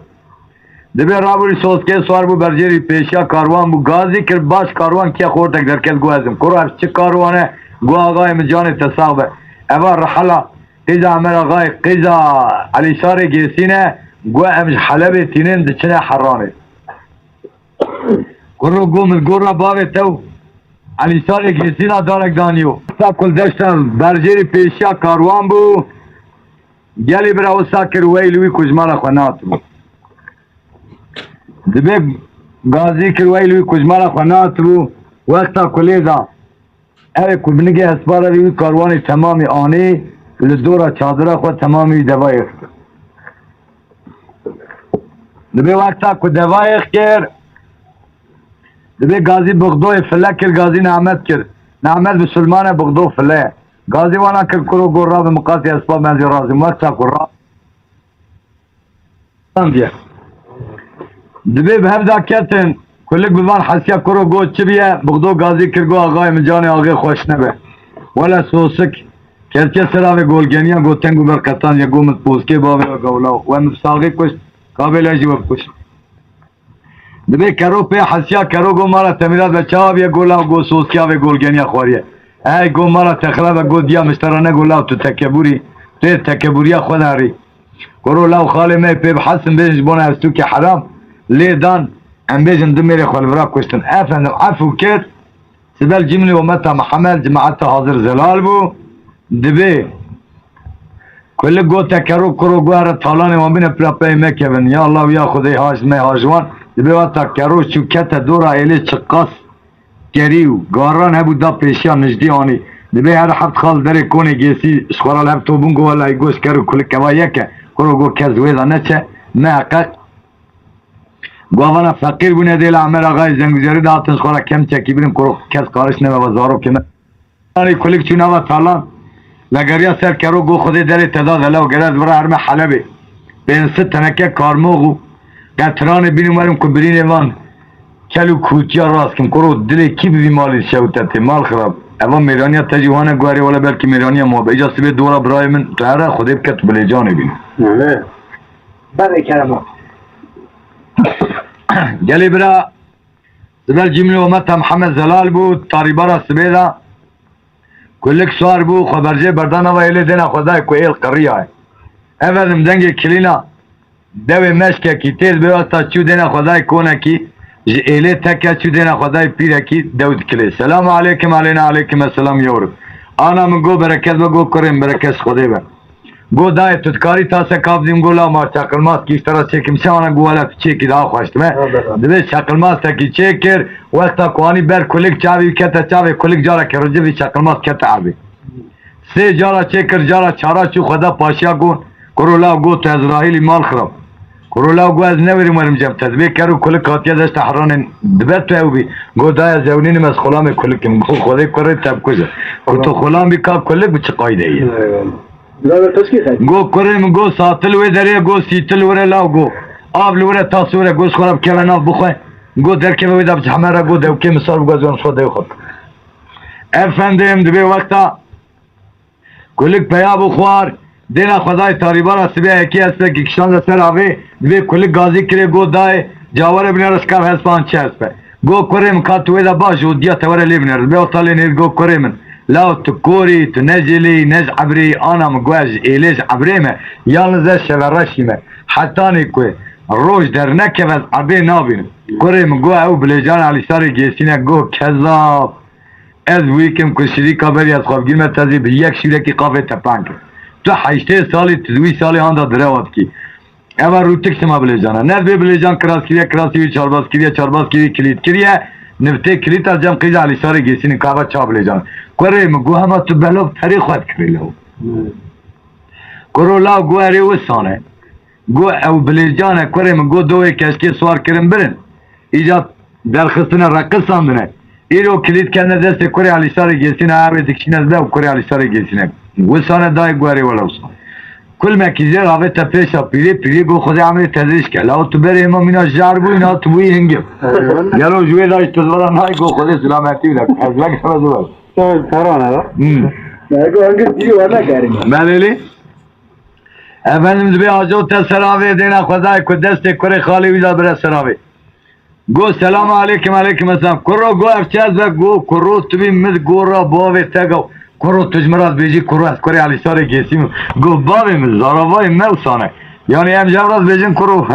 Dibê rabûrî soskê swar bû berjêrî pêşiya karwan bû gazî kir baş karwan kiye xortek derket got ez im. Kuro ev çi karwan e? Got axayê min canê te sax be. Eva rihela qîza Emer axayê qîza Elîsarê Gêsî ne. Got em ji Helebê tînin diçine Heranê. Kuro go min gora bavê te û Elîsarê Gêsîna darek daniyo. Sa kul deşta berjêrî pêşiya karwan bû. Gelî bira wisa kir weyl wî ku ji mala xwe nehatibû. Dibê gazî kir weyl wî ku ji mala xwe nehatibû. Wexta ku lê da Ew ê ku binigê hespara vî wî karwanê temamî anî, li dora çadira xwe temamî wî devayê xist. Dibê wexta ku devayê xkir, dibê gazî bixdoyê file kir, gazî nehmet kir. Nehmet bisilman e, bixdo file ye. Gazî wana kir kuro go rabe miqatî hespa me zî razîm. Wexta ku ra Andiye. Dibê bi hev de ketin, kulik bi van hesiya kuro got çi biye, bixdo gazî kir got axayê min canê axê xweş nebe. Wele sosik, kelçe sera vê golgeniya got teng û ber qetandiye got min pozkê bavê we gawla we min saxê kuşt, kabê lejî we bikuşt. Dibê kero pê hesiya kero got mala temîra de çawa biye got law got soskiya vê golgeniya xwariye. Ey got mala texila ve got diya miştera ne got law tu tekebûrî, tu yê tekebûriya xwe de herî. Kuro law xalê me pê bi hesin bêjin ji bona estûkê heram lê dan, em bêjin du mêrê xwe li vira kuştin. Efendim, efû kir, sibel cimlî umeta Mihemed, cemaeta hazir zelal bû, dibê. Kulik gote kero kuro guhere talanê wan bîne pira pey mekevin. Ya Allah ya Xwedê haj me haj wan. Dibê wata kero çû kete dora êlê çiqas Kerî û garan hebû da pêşiya nijdî anî. Dibê her heft xal derê konê gêsî ji xwe re li hev to bûn, got, welahî goş ker û kulik eva yek e. Kuro got, kes wê de neçe, neheqeq. Got, vana feqîr bûne dê li Emer Axayê Zenguzerî de hatin ji xwe re kemçekî birin, kuro kes qariş nebe ve zarokê me. Anî kulik çû nava talan. Legeriya ser kero got, Xwedê derê te da delew, gere ez vira herme Helebê. Pênc sed teneke karmox û qetiranê bînim werim ku birînê van kel û kûtiya rast kim. Kuro dilê kî bi vî malî şewtetê? Mal xirab. Eva mêraniya te jî wane guherê wele belkî mêraniya ma be. Îca sibê dora birayê min tu here Xwedê bike tu bilê canê bîne. Öyle. Berê kerema. Gelê bira Sibel cîmlî ometa Mihemed Zelal bû, tarîbara sibê de kulik sar bû, xwe berjê berda nava êlê dêna xwe dayê ku êl qiriyaye. Efendim dengê kilîna dewê meşkekî tê dibê wexta çû dêna xwe dayê konekî ji êlê teke çû dêna xwe dayê pîrekî dew dikilê. Selamu aleykum, aleyna aleykum esselam yewrim. Ana min got bereket be, got kurê min bereket ji Xwedê be. Go dayê tu dikarî tasek av dîm, go la ma çeqilmaskî ji te re çêkim, şewana go wele tu çêkî daha xweş dibe. Dibê çeqilmastekî çêkir, wexta ku anî ber kulik çavê wî kete çavê kulik, carekê ricivî çeqilmask kete erdê. Sê cara çêkir, cara çara çû xwe da paşiya got, kuro law got tu Ezraîlî mal xirab. Kuro law got ez newêrim werim cem te. Dibê ker û kulik hatiye desta heranên dibe tu ew bî. Got dayê ez ewnînim, ez xulamê kulik im. Got Xwedê kurê te bikuje. Ku tu xulam bî ka kulik bi çi qayde ye? Go kurê min, go satil wê derê, go sîtil were law go. Av li were tas were, go ji xwe re bikeve nav bixwe. Go derkeve wê de bi heme re, go dewkê min sar bigwe, zon xwe dew xwe. Efendim, dibê wexta kulik peya bû xwar, dêna xwedayê tarîbara sibê hekî hespekî kişande ser avê, dibê kulik gazî kirê, go dayê, ca were binêre şikav hespan çi hespe. Go kurê min, ka tu wê de baş û diya te were lê binêre. Dibê wexta lê nêr go kurê min. Law tu korî, tu ne jêlî, ne ji ebrî, ana min go ez ji êlê ji ebrê me, yalniz ez şevereşî me. Hetanî ku roj dernekeve ez ebê nabînim. Kurê min go ew bilêcan Elîsarê Gêsîne, go kezab. Ez wî kim ku şirîka berî ez xwe bigîrime, te zî bi yek şîrekî qafê te peng kim. Tu heştê salî, tu wî salî handa direwa dikî. Eva rûtik sima bilêcan e. Ne dibê bilêcan kiras kiriye, kirasî wî çarbaz kiriye, çarbaz kiriye, kilît kiriye. Niftê kilîta cem qîza Elîsarê Gêsînî ka eva ça bilêcan e. Kurê min, go hema tu belav perê xwe dikirî lew. Kuro law go erê wisane. Go ew bilêcan e, kurê min, go dowê keşkê swar kirin birin. Îca derxistine reqisandine. Îro kilît kene destê kurê Elîsarê Gêsîne, ewê dikişîne zide û kurê Elîsarê Gêsîne. Wisane dayê go erê wele wisane. Kulmekî jêr avête pêşa pîrê, pîrê go Xwedê emrê te dirêj ke. Law tu berê hema mîna jar bûyî, na tu bûyî hingir. Gelo ji wê dayî tu zora nayê go Xwedê silametî bide. Ez vekeme zor. Tamam, paran e. Hmm. Belê lê. Efendim, dibê ajo te seravê dêna xwedayê ku destê kurê xalê wî de bire seravê. Go selamu aleykum, aleykum esselam. Kuro go ev çi ez be? Go kuro tu bî min go ra bavê te go. Kuro tu ji min re dibêjî kuro ez kurê Elîsarê Gêsî me. Go bavê min zaravayê me wisane. Yani em ji ev re dibêjin kuro.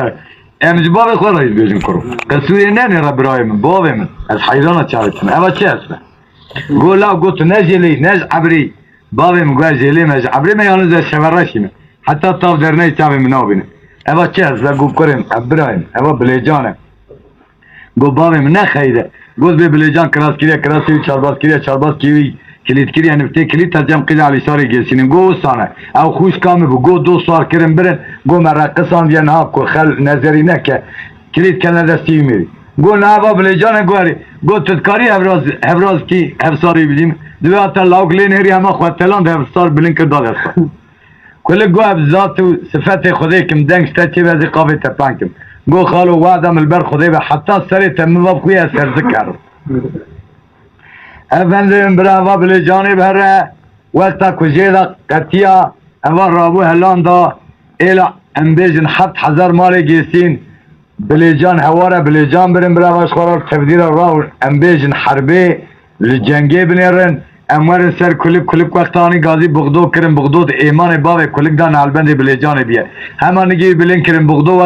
Em ji bavê xwe re dibêjin kuro. Qisûrê ne nê re birayê min, bavê min. Ez heyrana çavê te me. Eva çi ez be? Go law go tu ne jêlî, ne ji ebrî. Bavê min go ez jêlê me, ji ebrê me, yalnız ez şevereşî me. Heta tav derneyê çavê min nabîne. Eva çi ez be? Go kurê min, ev birayê min, eva bilêcan e. Go bavê min ne xeyde. Go dibê bilêcan kiras kiriye, kirasî wî çarbaz kiriye, çarbaz kiriye wî kilît kiriye, niftê kilîta cem qîza Elîsarê Gêsînin. Go wisane. Ew xûşka min bû. Go do swar kirin birin. Go me reqisandiye niha ku xel nezerî neke. Kilît kene destî wî mêrî. Go nava bilêcane guherî. Go tu dikarî hevraz, hevraz kî hevsarî bidîm. Divê hata lawik lê nêrî hema xwe telan de hevsar bilind kir da dest xwe. Kulik go ev zat û sifetê Xwedê kim deng ji te çê be ez ê qavê te peng kim. Go xalo wada min li ber Xwedê be heta serê te min va bixwî ez serzik herim. Efendim bira va bilêcanê bi here wexta ku jê de qetiya eva rabû helan da êla em bêjin heft hezar malê gêsîn. Bilêcan heware bilêcan birin birava ji xwe re tevdîra ra û em bêjin herbê li cengê binêrin. Em werin ser kulik, kulik wexta anî gazî bixdo kirin, bixdo di êmanê bavê kulik da nalbendê bilêcanê biye. Hema nigî wî bilind kirin, bixdo